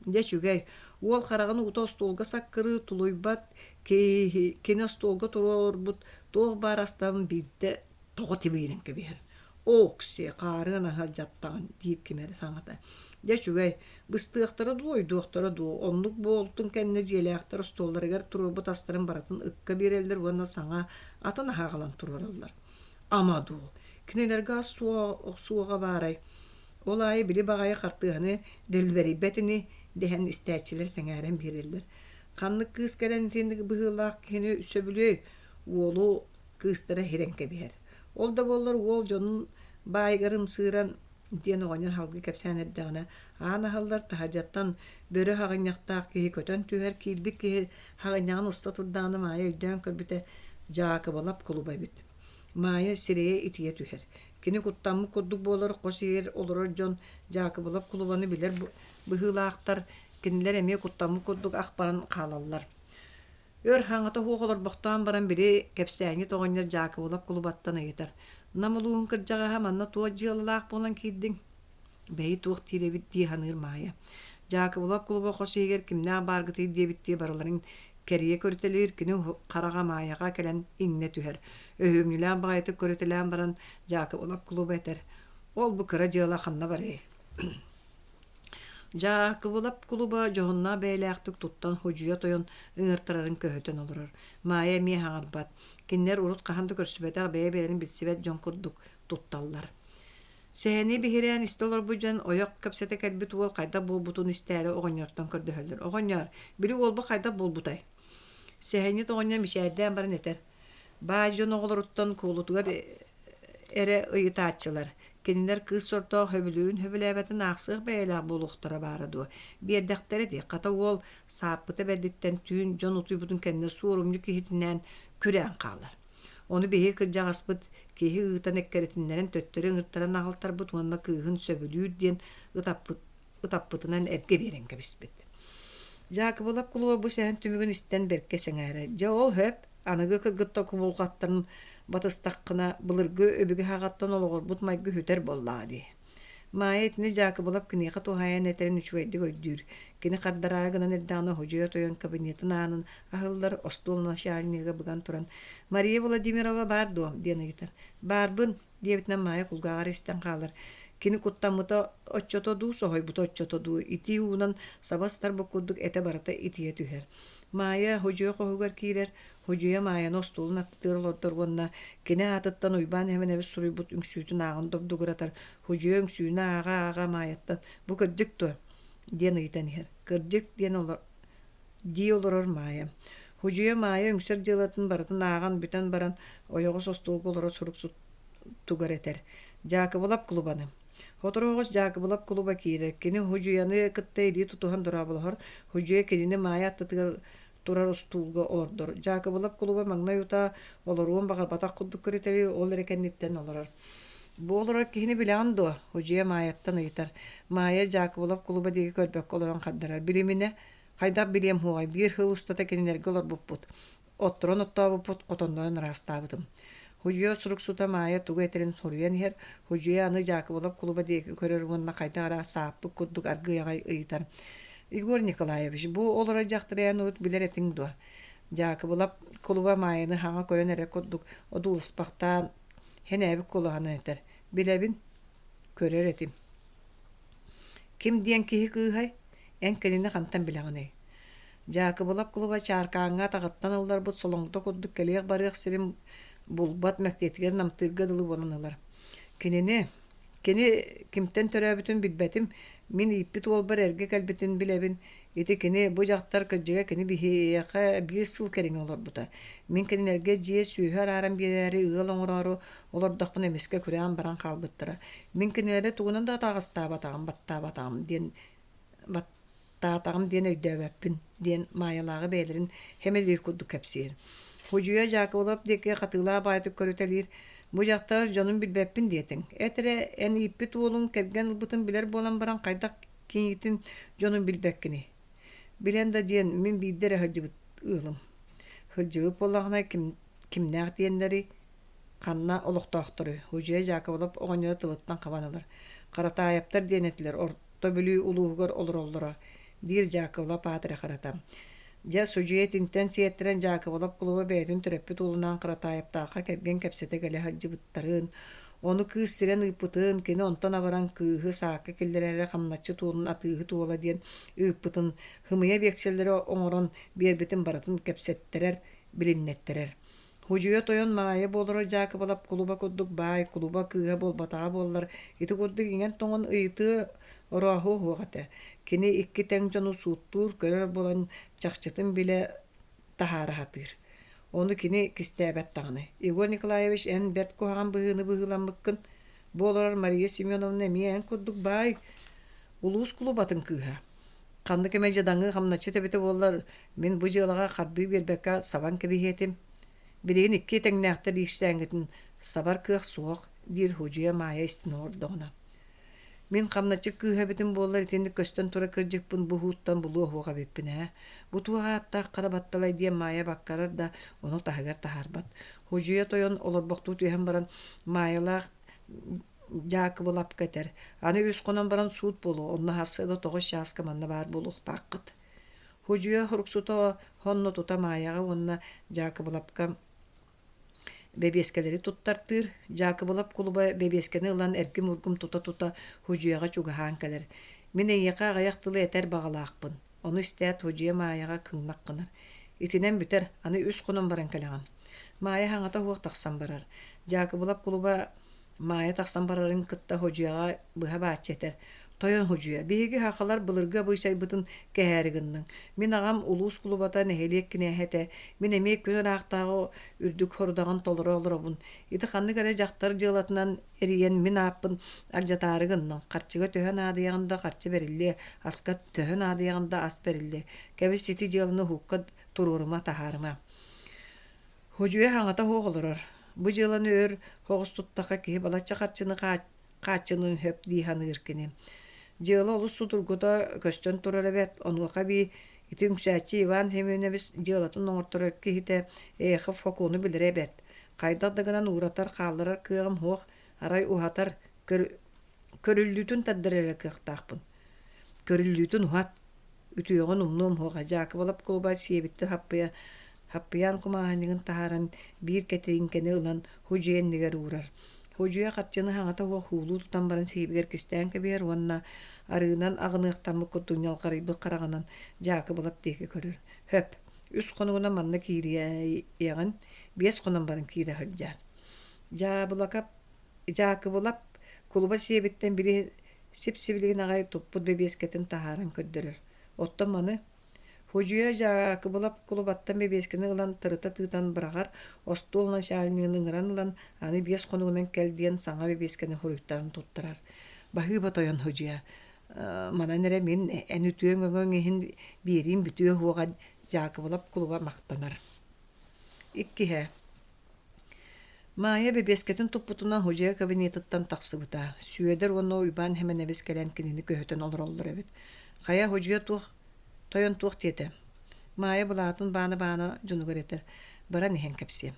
Дьэ үчүгэй, уол хараҕын уута остуолга саккырыы тулуйбат, киһи, кини остуолга туруорбут туох баар астарын биирдэ тоҕо тибиирэн кэбиһэр. Оокси, хаарыан аһа дьаттаҕын диир ким эрэ саҥата. Дьэ үчүгэй, быстыахтара дуу, ойдуохтара дуу, оннук буолтун кэннэ дьиэлээхтэр остуолларыгар туруорбут астарын барытын ыкка биэрэллэр уонна саҥа атын аһы аҕалан туруораллар. Ама дуу, кинилэргэ ас суоҕа баарай? Ол аайы били баҕайы хартыыһаны дэлбэрийбэт ини дэһэн истээччилэр сэҥээрэн биэрэллэр. Ханнык кыыс кэлэн итинник быһыылаах киһини сөбүлүөй? Уолу кыыстара иһирэн кэбиһэр. Ол да буоллар уол дьонун баайыгар ымсыыран диэн оҕонньор салгыы кэпсээн эрдэҕинэ, аан аһыллар, таһырдьаттан бөрө хаҕынньахтаах киһи көтөн түһэр, киирбит киһи хаҕынньаҕын уста турдаҕына Маайа өйдөөн көрбүтэ Дьаакыбалап кулуба эбит. Маайа сирэйэ итийэ түһэр. Кини куттаммыт курдук буолар, хос иһигэр олорор дьон Дьаакыбалап кулубаны билэр быһыылаахтар, кинилэр эмиэ куттаммыт курдук ах баран хаалаллар. Өр хаҥата суох олорбохтоон баран били кэпсээҥҥит оҕонньор Дьаакыбылап кулубаттан ыйытар: «Нам улууһун кырдьаҕаһа манна туох дьыалалаах буолан киирдиҥ?» Бэйи туох диир эбит дии саныыр Маайа. Дьаакыбылап кулуба хос иһигэр кимнээх бааргытый диэбиттии барыларын кэрийэ көрүтэлиир, кини хараҕа Маайаҕа кэлэн иҥнэ түһэр. Өһүөмньүлээх баҕайытык көрүтэлээн баран Дьаакыбылап кулуба этэр: «Ол бу кыра дьыала ханна барыай?» Дьаакыбылап кулуба дьоһуннаах бэйэлээхтик туттан ходьуйа тойон ыҥыртарарын көһүтэн олорор. Маайа эмиэ хаҥарбат. Кинилэр урут хаһан да көрсүбэтэх бэйэ-бэйэлэрин билсибэт дьон курдук тутталлар. Сэһэни биһирээн истэ олорбут дьон ойох кэпсэтэ кэлбит уол хайдах буолбутун истээри оҕонньортон көрдөһөллөр. Оҕонньоор, били уолбут хайдах буолбутай? Сэһэнньит оҕонньор мичээрдээн баран этэр: Баай дьон оҕолоруттан куолутугар эрэ ыйытааччылар, кинилэр кыыс сордоох сөбүлүүрүн-сөбүлээбэтин аахсыах бэйэлээх буолуохтара баара дуо, биэрдэхтэрэ дии, хата уол сааппыта бэрдиттэн түүн дьон утуйбутун кэннэ суорумньу киһитинээн күрээн хаалар. Ону биһиги кырдьаҕаспыт киһи ыытан эккирэтиннэрэн төттөрү ыҥыртаран аҕалтарбыт уонна кыыһын сөбүлүүр диэн ытаппыт ытаппытынан эргэ биэрэн кэбиспит. Дьаакыбылап кулуба бу сэһэн түмүгүн истэн бэркэ сэҥээрэ, «Дьэ ол сөп, аныгы кыргыттар кубулҕаттарын батыстаххына, былыргы өбүгэ саҕаттан олоҕурбут майгы сүтэр буоллаҕа дии». Маайа итини Дьаакыбылап киниэхэ туһаайан этэрин үчүгэйдик өйдүүр. Кини хардараары гынан эрдэҕинэ Ходьуйа тойон кабинетын аанын аһыллар, остуол начальнига быган туран «Мария Владимирова баар дуо?» диэн ыйытар. «Баарбын», диэбитинэн Маайа кулгааҕар истэн хаалар. Кини куттаммыта оччото дуу, соһуйбута оччото дуу, итии уунан саба ыстарбыт курдук этэ барыта итийэ түһэр. Маайа Ходьуйа хоһугар киирэр, Ходьуйа Маайаны остуолун аттытыгар олордор уонна кини аатыттан Уйбаан Эмэнэбис суруйбут үҥсүүтүн ааҕан добдугуратар. Ходьуйа үҥсүүнү ааҕа-ааҕа Маайаттан «Бу кырдьык дуо?» диэн ыйытан иһэр. «Кырдьык» диэн олор дии олорор Маайа. Ходьуйа Маайа үҥсэр дьыалатын барытын ааҕан бүтэн баран ойоҕос остуолга олорор суруксут тугар этэр: «Дьаакыбылап кулубаны». Сотору оҕус Дьаакыбылап кулуба киирэр. Кини Ходьуйаны кытта илии тутуһан дорооболоһор. Ходьуйа кинини Маайа аттытыгар турар устуулга олордор. Дьаакыбылап кулуба маҥнай утаа олоруон баҕарбатах курдук көрүтэлиир, ол эрэ кэнниттэн олорор. «Бу олорор киһини билэҕин дуо?» Ходьуйа Маайаттан ыйытар. Маайа Дьаакыбылап кулуба диэки көрбөккө олорон хардарар. «Билиминэ. Хайдах билиэм суоҕай, биир сыл устата кинилэргэ олорбуппут. Отторун оттообуппут, хотоннорун ыраастаабытым. Худьуйа суруксута Маайа тугу этэрин суруйан иһэр, Худьуйа аны Дьаакыбылап кулуба диэки көрөр уонна хайдах эрэ сааппыт курдук аргыый аҕай ыйытар: «Егор Николаевич, бу олорор дьахтары эн урут билэр этиҥ дуо?» Дьаакыбылап кулуба Маайаны хаҥа көрөн эрэ курдук одуулуспахтаан сэнээбит куолаһынан этэр: «Билэбин, көрөр этим». «Ким диэн киһи кыыһай? Эн кинини хантан билэҕиний?» Дьаакыбылап кулуба чааркааҥҥа атаҕыттан ылларбыт солоҥдо курдук кэлиэх-барыах сирин булбат мэктиэтигэр намтыырга дылы буолан ылар. Кинини, кини кимтэн төрөөбүтүн билбэтим, мин ииппит уолбар эргэ кэлбитин билэбин. Ити кини, бу дьахтар кырдьыга кини биһиэхэ биир сыл кэриҥэ олорбута. Мин кинилэргэ дьиэ сүөһү арааран биэрээри ыал оҥороору олордохпуна эмискэ күрээн баран хаалбыттара. Мин кинилэри тугунан да атаҕастаабатаҕым, баттаабатаҕым диэн таатаҕым диэн өйдөөбөппүн диэн Маайалааҕы бэйэлэрин хэмэлиир курдук кэпсиир. Худьуйа Дьаакыбылап диэки хатыылаах баайдык көрүтэлиир, «Бу дьахтар дьонун билбэппин диэтиҥ. Эт эрэ, эн ииппит уолуҥ кэргэн ылбытын билэр буолан баран хайдах кинитин дьонун билбэккиний?» «Билэн да диэн, мин биирдэ эрэ сылдьыбыт ыалым. Сылдьыбыт буоллаҕына ким, кимнээх диэннэрий? Ханна олохтоохторуй?» Худьуйа Дьаакыбылап оҕонньору тылыттан хабан ылар. «Харатаайаптар диэн этилэр, Орто Бүлүү улууһугар олороллоро, диир Дьаакыбылап аатыры харата. Дьэ, судьуйа итинтэн сиэттэрэн Дьаакыбылап кулуба бэйэтин төрөппүт уолунаан Харатаайаптаахха кэргэн кэпсэтэ кэлэ сылдьыбыттарын, ону кыыс сирэн ыыппытын, кини онтон абаран кыыһы саакка киллэрээри хамначчыт уолун атыыһыт уола диэн ыыппытын, сымыйа биэксэллэри оҥорон биэрбитин барытын кэпсэттэрэр, билиннэттэрэр. Худьуйа тойон Маайа буолара Дьаакыбылап кулуба курдук баай, кулуба кыыһа буолбатаҕа буоллар, ити курдук иҥэн-тоҥон ыйытыа орооһуо суох этэ. Кини икки тэҥ дьону сууттуур, көрөр буолан чахчытын билэ таһаара сатыыр. Ону кини кистээбэт даҕаны. Егор Николаевич, эн бэрт куһаҕан быһыыны быһыыламмыккын. Бу олорор Мария Семеновна эмиэ эн курдук баай, улуус кулубатын кыыһа. Ханнык эмэ дьадаҥы хамначчыт эбитэ буоллар, мин бу дьыалаҕа хардыы биэрбэккэ сабан кэбиһиэ этим. Билигин икки тэҥнээхтэр иирсээҥҥитин сабар кыах суох, диир Худьуйа Маайа истэн олордоҕуна. Мин хамначчыт кыыһа эбитим буоллар итинник көстөн турар кырдьыкпын бу уһууттан булуо суох эбиппин ээ. Бу туох ааттаах хара батталай диэн Маайа баккарар да, ону таһыгар таһаарбат. Худьуйа тойон олорбохтуу түһэн баран Маайалаах Дьаакыбылапка этэр: «Аны үс хонон баран суут буолуо, онно сарсыарда тоҕус чааска манна баар буолуохтааххыт». Худьуйа суруксута сонно тута Маайаҕа уонна Дьаакыбылапка бэбиэскэлэри туттартыыр. Дьаакыбылап кулуба бэбиэскэни ылан эргим-ургум тута-тута Худьуйаҕа чугаһаан кэлэр: «Мин эйиэхэ аҕыйах тылы этэр баҕалаахпын». Ону истээт Худьуйа Маайаҕа кыҥнах гынар: «Итинэн бүтэр, аны үс хонон баран кэлэҕин». Маайа саҥата суох тахсан барар. Дьаакыбылап кулуба Маайа тахсан барарын кытта Ходьуйаҕа быһа бааччы этэр: «Тойон Ходьуйа, биһиги сахалар былыргы абыычайбытын кэһээри гынныҥ. Мин аҕам улуус кулубата, нэһилиэк кинээһэ этэ. Мин эмиэ күн ыраахтааҕы үрдүк сорудаҕын толоро олоробун. Ити ханнык эрэ дьахтар дьыалатынан эрийэн мин ааппын алдьатаары гынныҥ. Харчыга төһө наадыйаҕын да харчы бэриллиэ, аска төһө наадыйаҕын да ас бэриллиэ. Кэбис ити дьыаланы уһукка туруорума, таһаарыма. Ходьуйа саҥата суох олорор. Бу дьыаланы өр соҕус туттахха киһи балачча харчыны хааччыныан сөп дии саныыр кини. Дьыала олус судургута көстөн турар эбээт, онуоха эбии ити үҥсээччи Иван Семенович дьыалатын оҥорторор киһитэ Эхов сокуону билэрэ бэрт. Хайдах да гынан ууратар, хаалларар кыаҕым суох, арай уһатар, көрүллүүтүн тардар эрэ кыахтаахпын. Көрүллүүтүн уһат, Үтүөҕүн умнуом суоҕа, Дьаакыбылап кулуба сиэбиттэн хаппыйа хаппыйаан кумааһынньыгын таһааран биир кэтириҥкэни ылан Худьуйа иннигэр уурар. Худьуйа харчыны хаҥата суох уулуу тутан баран сиэбигэр кистээн кэбиһэр уонна арыынан аҕыныахтаммыт курдук ньалҕарыйбыт хараҕынан Дьаакыбылап диэки көрөр. Сөп, үс хонугунан манна киириэҕин, биэс хонон баран киирэ сылдьаар. Дьаабылакап Дьаакыбылап кулуба сиэбиттэн били сип-сибилигин аҕай туппут бэбиэскэтин таһааран көрдөрөр. Оттон маны Худьуйа Дьаакыбылап кулубаттан бэбиэскэни ылан тырыта тыытан быраҕар, остуол начальнигын ыҥыран ылан аны биэс хонугунан кэл диэн саҥа бэбиэскэни хоруйтаан туттарар. Баһыыба тойон Худьуйа, манан эрэ мин эн үтүөҥ өҥөҥ иһин биэриим бүтүө суоҕа Дьаакыбылап кулуба махтанар. Иккиһэ Маайа бэбиэскэтин туппутунан Худьуйа кабинетыттан тахсыбыта. Сүөдэр уонна Уйбаан Сэмэнэбис кэлэн кинини көһүтэн олороллор эбит. Хайа, Худьуйа туох? Тойон туох диэтэ? Маайа былаатын баана-баана дьонугар этэр, баран иһэн кэпсиэм.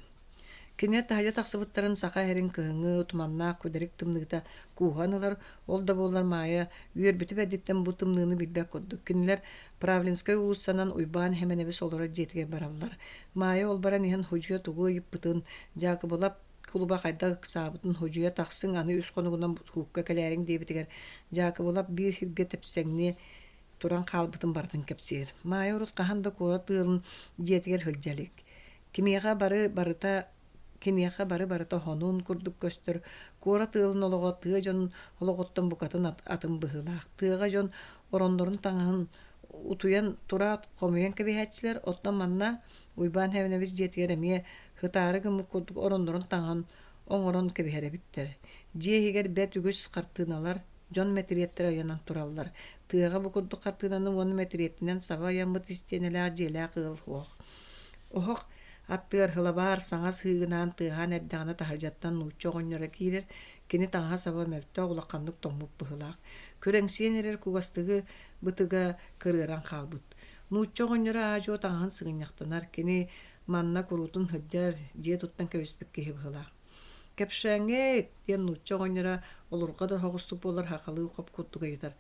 Кинилэр таһырдьа тахсыбыттарын саха иһэрин кыһыҥҥы туманнаах күдэрик тымныыта кууһан ылар, ол да буоллар Маайа үөрбүтү бэрдиттэн бу тымныыны билбэт курдук. Кинилэр Правлинскай уулуссанан Уйбаан Хэмэнэбис олорор дьиэтигэр бараллар. Маайа ол баран иһэн Худьуйа тугу ыйыппытын, Дьаакыбылап кулуба хайдах ыксаабытын Худьуйа тахсыҥ аны үс хонугунан куукка кэлээриҥ диэбитигэр Дьаакыбылап биир сиргэ тэпсэҥнии туран хаалбытын барытын кэпсиир. Маайа урут хаһан да куорат ыалын дьиэтигэр сылдьа илик. Кимиэхэ бары барыта киниэхэ бары барыта хонуун курдук көстөр, куорат ыалын олоҕо тыа дьонун олоҕуттан букатын атын быһыылаах. Тыаҕа дьон ороннорун таҥаһын утуйан тураат хомуйан кэбиһээччилэр, оттон манна Уйбаан Хэвнэбис дьиэтигэр эмиэ һытаары гыммыт курдук ороннорун таҥаһын оҥорон кэбиһэр эбиттэр. Дьиэ иһигэр бэрт үгүс хартыыналар, дьон мэтириэттэрэ ыйанан тураллар. Тыаҕа бу курдук хартыынаны уонна мэтириэтинэн саба ыйаммыт истиэнэлээх дьиэлээх ыал суох. Оһох аттыгар сылабаар саҥа сыыгынаан тыаһаан эрдэҕинэ таһырдьаттан нуучча оҕонньоро киирэр, кини таҥаһа-саба мөлтөх, улаханнык тоҥмут быһыылаах. Күрэҥсийэн эрэр кугастыгы бытыга кырыаран хаалбыт. Нуучча оҕонньоро аа-дьуо таҥаһын сыгынньахтанар, кини манна куруутун сылдьар, дьиэ туттан кэбиспит киһи быһыылаах. «Кэпшээҥҥит!» диэн нуучча оҕонньоро олурҕа да соҕустук буоллар сахалыы хоп курдук ыйытар.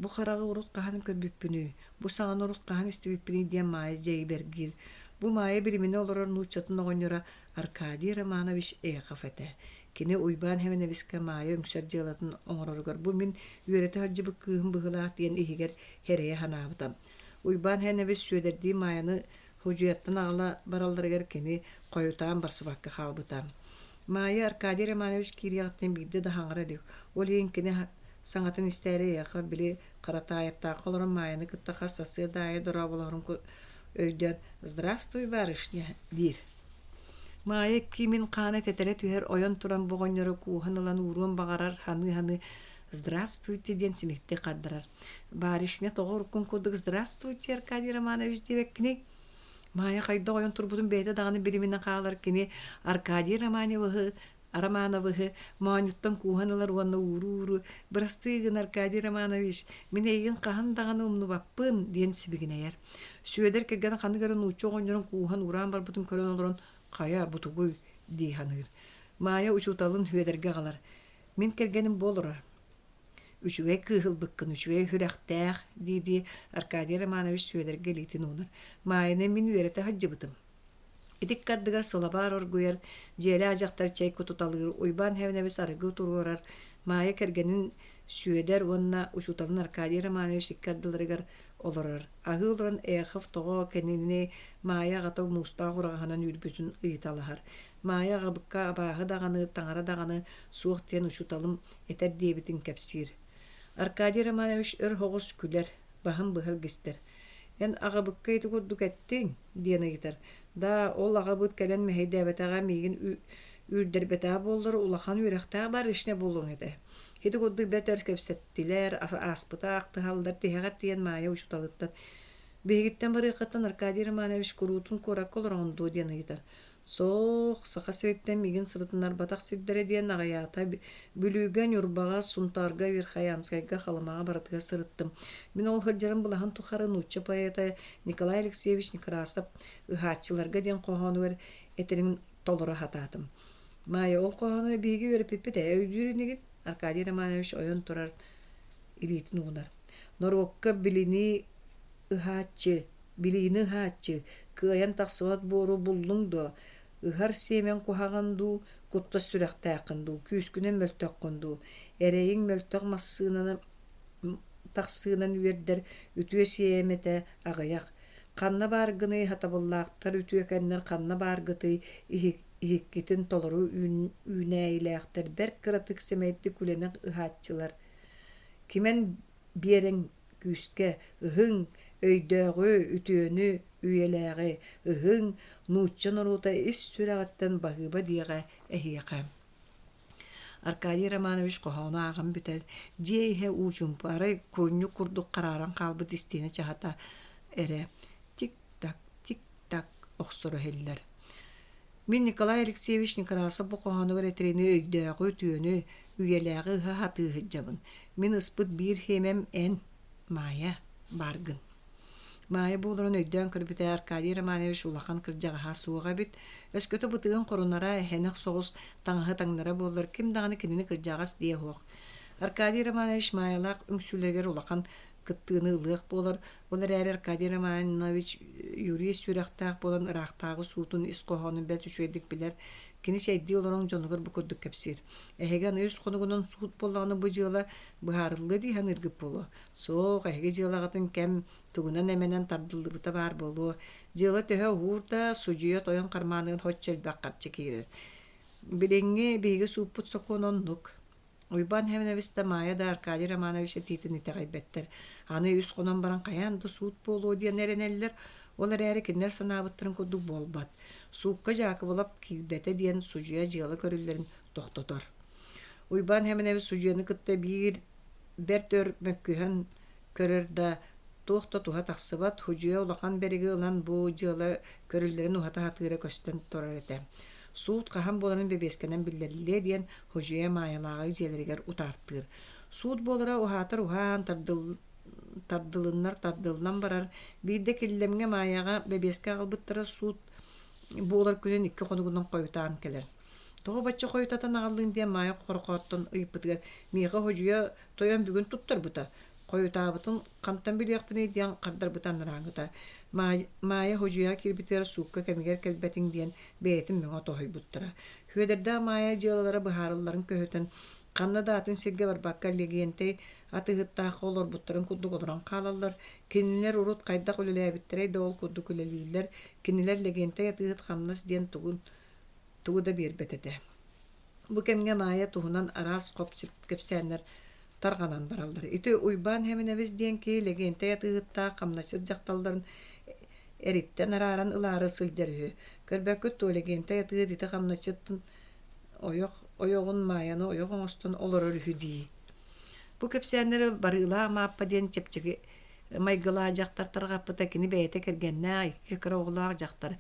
«Бу хараҕы урут хаһан көрбүппүнүй, бу саҥаны урут хаһан истибиппиний?» диэн Маайа дьэйбэргиир. Бу Маайа билиминэ олорор нууччатын оҕонньоро Аркадий Романович Эхов этэ. Кини Уйбаан Хэмэнэбискэ Маайа үҥсэр дьыалатын оҥороругар бу мин үөрэтэ сылдьыбыт кыыһым быһыылаах диэн иһигэр сэрэйэ санаабыта. Уйбаан Хэнэбис Сүөдэрдии Маайаны Худьуйаттан аҕала баралларыгар кини хойутаан барсыбакка хаалбыта. Маайа Аркадий Романович киириэҕиттэн биирдэ да хаҥара илик. Ол иһин кини саҥатын истээри эйиэхэ били Харатаайаптаахха олорон Маайаны кытта хас сарсыарда аайы дорооболоһорун өйдөөн «Здравствуй, барышня» диир. Маайа кимин хаана тэтэрэ түһэр, ойон туран бу оҕонньору кууһан ылан ууруон баҕарар, ханыы-ханыы «Здравствуйте» диэн симиктик хардарар. Барышня тоҕо уруккун курдук «Здравствуйте, Аркадий Романович» диэбэккиний? Маайа хайдах ойон турбутун бэйэтэ даҕаны билиминэ хаалар кини Аркадий Романовиһы Романовиһы моонньуттан кууһан ылар уонна ууруу-ууруу «Бырастыы гын, Аркадий Романович, мин эйигин хаһан даҕаны умнубаппын» диэн сибигинэйэр. Сүөдэр кэргэнэ ханнык эрэ нуучча оҕонньорун кууһан уураан барбытын көрөн олорон «Хайа, бу тугуй?» дии саныыр. Маайа учууталын Сүөдэргэ аҕалар. «Мин кэргэним бу олорор. Үчүгэй кыыһылбыккын, үчүгэй сүрэхтээх» дии-дии Аркадий Романович Сүөдэргэ илиитин уунар. «Маайаны мин үөрэтэ сылдьыбытым. Ити ыккардыгар сылабаар оргуйар, дьиэлээх дьахтар чэй кутуталыыр, Уйбаан Хэвнэбис арыгы туруорар, Маайа кэргэнин Сүөдэр уонна учууталын Аркадий Романович икки ардыларыгар олорор. Аһыы олорон Эхов тоҕо кинини Маайа аҕата муустаах ураҕаһынан үүрбүтүн ыйыталаһар. Маайа аҕабыкка абааһы даҕаны, таҥара даҕаны суох диэн учууталым этэр диэбитин кэпсиир. Аркадий Романович өр соҕус күлэр, баһын быһа илгистэр. «Эн аҕабыкка ити курдук эттиҥ?» диэн ыйытар. «Даа, ол аҕабыт кэлэн мэһэйдээбэтэҕэ миигин үүрдэрбэтэҕэ буоллар улахан үөрэхтээх барышня буолуоҥ этэ». Ити курдук бэрт өр кэпсэттилэр, ааспыта ахтыһаллар, тиһэҕэр тиийэн Маайа учууталыттан «Биһигиттэн барыаххыттан Аркадий Романович куруутун куоракка олороҕун дуо?» диэн ыйытар. Суох, Саха сириттэн миигин сырытыннарбатах сирдэрэ диэн аҕыйаата. Бүлүүгэ, Ньурбаҕа, Сунтаарга, Верхоянскайга, Халымаҕа барытыгар сырыттым. Мин ол сылдьарым былаһын тухары нуучча поэта Николай Алексеевич Некрасов «Ыһааччыларга» диэн хоһоонугар этэрин толоро сатаатым. Маайа, ол хоһоону биһиги үөрэппиппит ээ, өйдүүр инигин? Аркадий Романович ойон турар илиитин уунар. Норуокка билинии ыһааччы, Билиини ыһааччы, кыайан тахсыбат буору буллуҥ дуо, ыһар сиэмэҥ куһаҕан дуу, куттас сүрэхтээххин дуу, күүскүнэн мөлтөххүн дуу, эрэйиҥ мөлтөх массыынаны тахсыынан үөрдэр үтүө сиэмэтэ аҕыйах. Ханна бааргыный сатабыллаахтар үтүөкэннэр ханна бааргытый иһиккитин толору үүнээйилээхтэр бэрт кыратык сэмэйдик үлэни ыһааччылар кимэн биэрэҥ күүскэ ыһыҥ, өйдөөҕү, үтүөнү, үйэлээҕи ыһыҥ, нуучча норуота ис сүрэҕиттэн баһыыба диэҕэ эһиэхэ. Аркадий Романович хоһоону ааҕан бүтэр, дьиэ иһэ уу чуумпу, арай курунньук курдук харааран хаалбыт истиэнэ чаһыта эрэ тик-так, тик-так охсоро иһиллэр. Мин Николай Алексеевич Некрасов бу хоһоонугар этэрини өйдөөҕү, үтүөнү, үйэлээҕи ыһа сатыы сылдьабын. Мин ыспыт биир сиэмэм эн, Маайа, бааргын. Маайа буоларын өйдөөн көрбүтэ Аркадий Романович улахан кырдьаҕаһа суоҕа эбит. Өскөтө бытыгын хорунара, эһэнэх соҕус таҥаһы таҥнара буоллар, ким даҕаны кинини кырдьаҕас диэ суох. Аркадий Романович Маайалаах үҥсүүлэригэр улахан кыттыыны ылыах буолар. Ол эрээри Аркадий Романович юрист сүрэхтээх буолан ыраахтааҕы суутун ис хоһоонун бэрт үчүгэйдик билэр. Кини чэйдии олорон дьонугар бу курдук кэпсиир. Эһиги аны үс хонугунан суут буоллаҕына бу дьыала быһаарыллыа дии саныыргыт буолуо. Суох, эһиги дьыалаҕытын кэм тугунан эмэнэн тардыллыбыта баар буолуо. Дьыала төһө уһуур да, судьуйа тойон хармааныгар соччо элбэх харчы киирэр. Билиҥҥи биһиги сууппут сокуона оннук. Уйбаан Хэмэнэбис да Маайа да Аркадий Романович этиитин итэҕэйбэттэр. Аны үс хонон баран хайаан да суут буолуо диэн эрэнэллэр, ол эрээри кинилэр санаабыттарын курдук буолбат. Суукка Дьаакыбылап киирбэтэ диэн судьуйа дьыала көрүллэрин тохтотор. Уйбаан Хэмэнэбис судьуйаны кытта биир бэрт өр мөккүһэн көрөр да, туох да туһа тахсыбат, судьуйа улахан бэриги ылан бу дьыала көрүллэрин уһата сатыыра көстөн турар этэ. Суут хаһан буоларын бэбиэскэнэн биллэриллиэ диэн Худьуйа Маайалааҕы дьиэлэригэр утаартыыр. Суут буолара уһаатар уһаан, тардыл тардылыннар тардыллан барар. Биирдэ Киллэмҥэ Маайаҕа бэбиэскэ аҕалбыттара суут буолар күнүн икки хонугунан хойутаан кэлэр. Тоҕо бачча хойутатан аҕаллыҥ диэн Маайа Хорохооттон ыйыппытыгар миэхэ Худьуйа тойон бүгүн туттарбыта. Хойутаабытын хантан билиэхпиний диэн хардарбыта анарааҥҥыта. Маайа Худьуйаҕа киирбитигэр суукка кэмигэр кэлбэтиҥ диэн бэйэтин мөҥө тоһуйбуттара. Сүөдэрдээх Маайа дьыалалара быһаарылларын көһүтэн, ханна да атын сиргэ барбакка Лэгиэнтэй атыыһыттаахха олорбуттарын курдук олорон хаалаллар. Кинилэр урут хайдах үлэлээбиттэрэй да ол курдук үлэлииллэр. Кинилэр Лэгиэнтэй атыыһыт хамнас диэн тугун тугу да биэрбэт этэ. Бу кэмҥэ Маайа туһунан араас хоп-сип кэпсээннэр тарҕанан бараллар. Ити Уйбаан Хэмэнэбис диэн киһи Лэгиэнтэй атыыһыттаах хамначчыт дьахталларын эриттэн арааран ылаары сылдьар үһү. Көрбөккүт дуо, Лэгиэнтэй атыыһыт ити хамначчыттан ойох ойоҕун Маайаны ойох оҥостон олорор үһү дии. Бу кэпсээннэри Барыылаах Мааппа диэн чэпчэки майгылаах дьахтар тарҕаппыта кини бэйэтэ кэргэннээх икки кыра оҕолоох дьахтар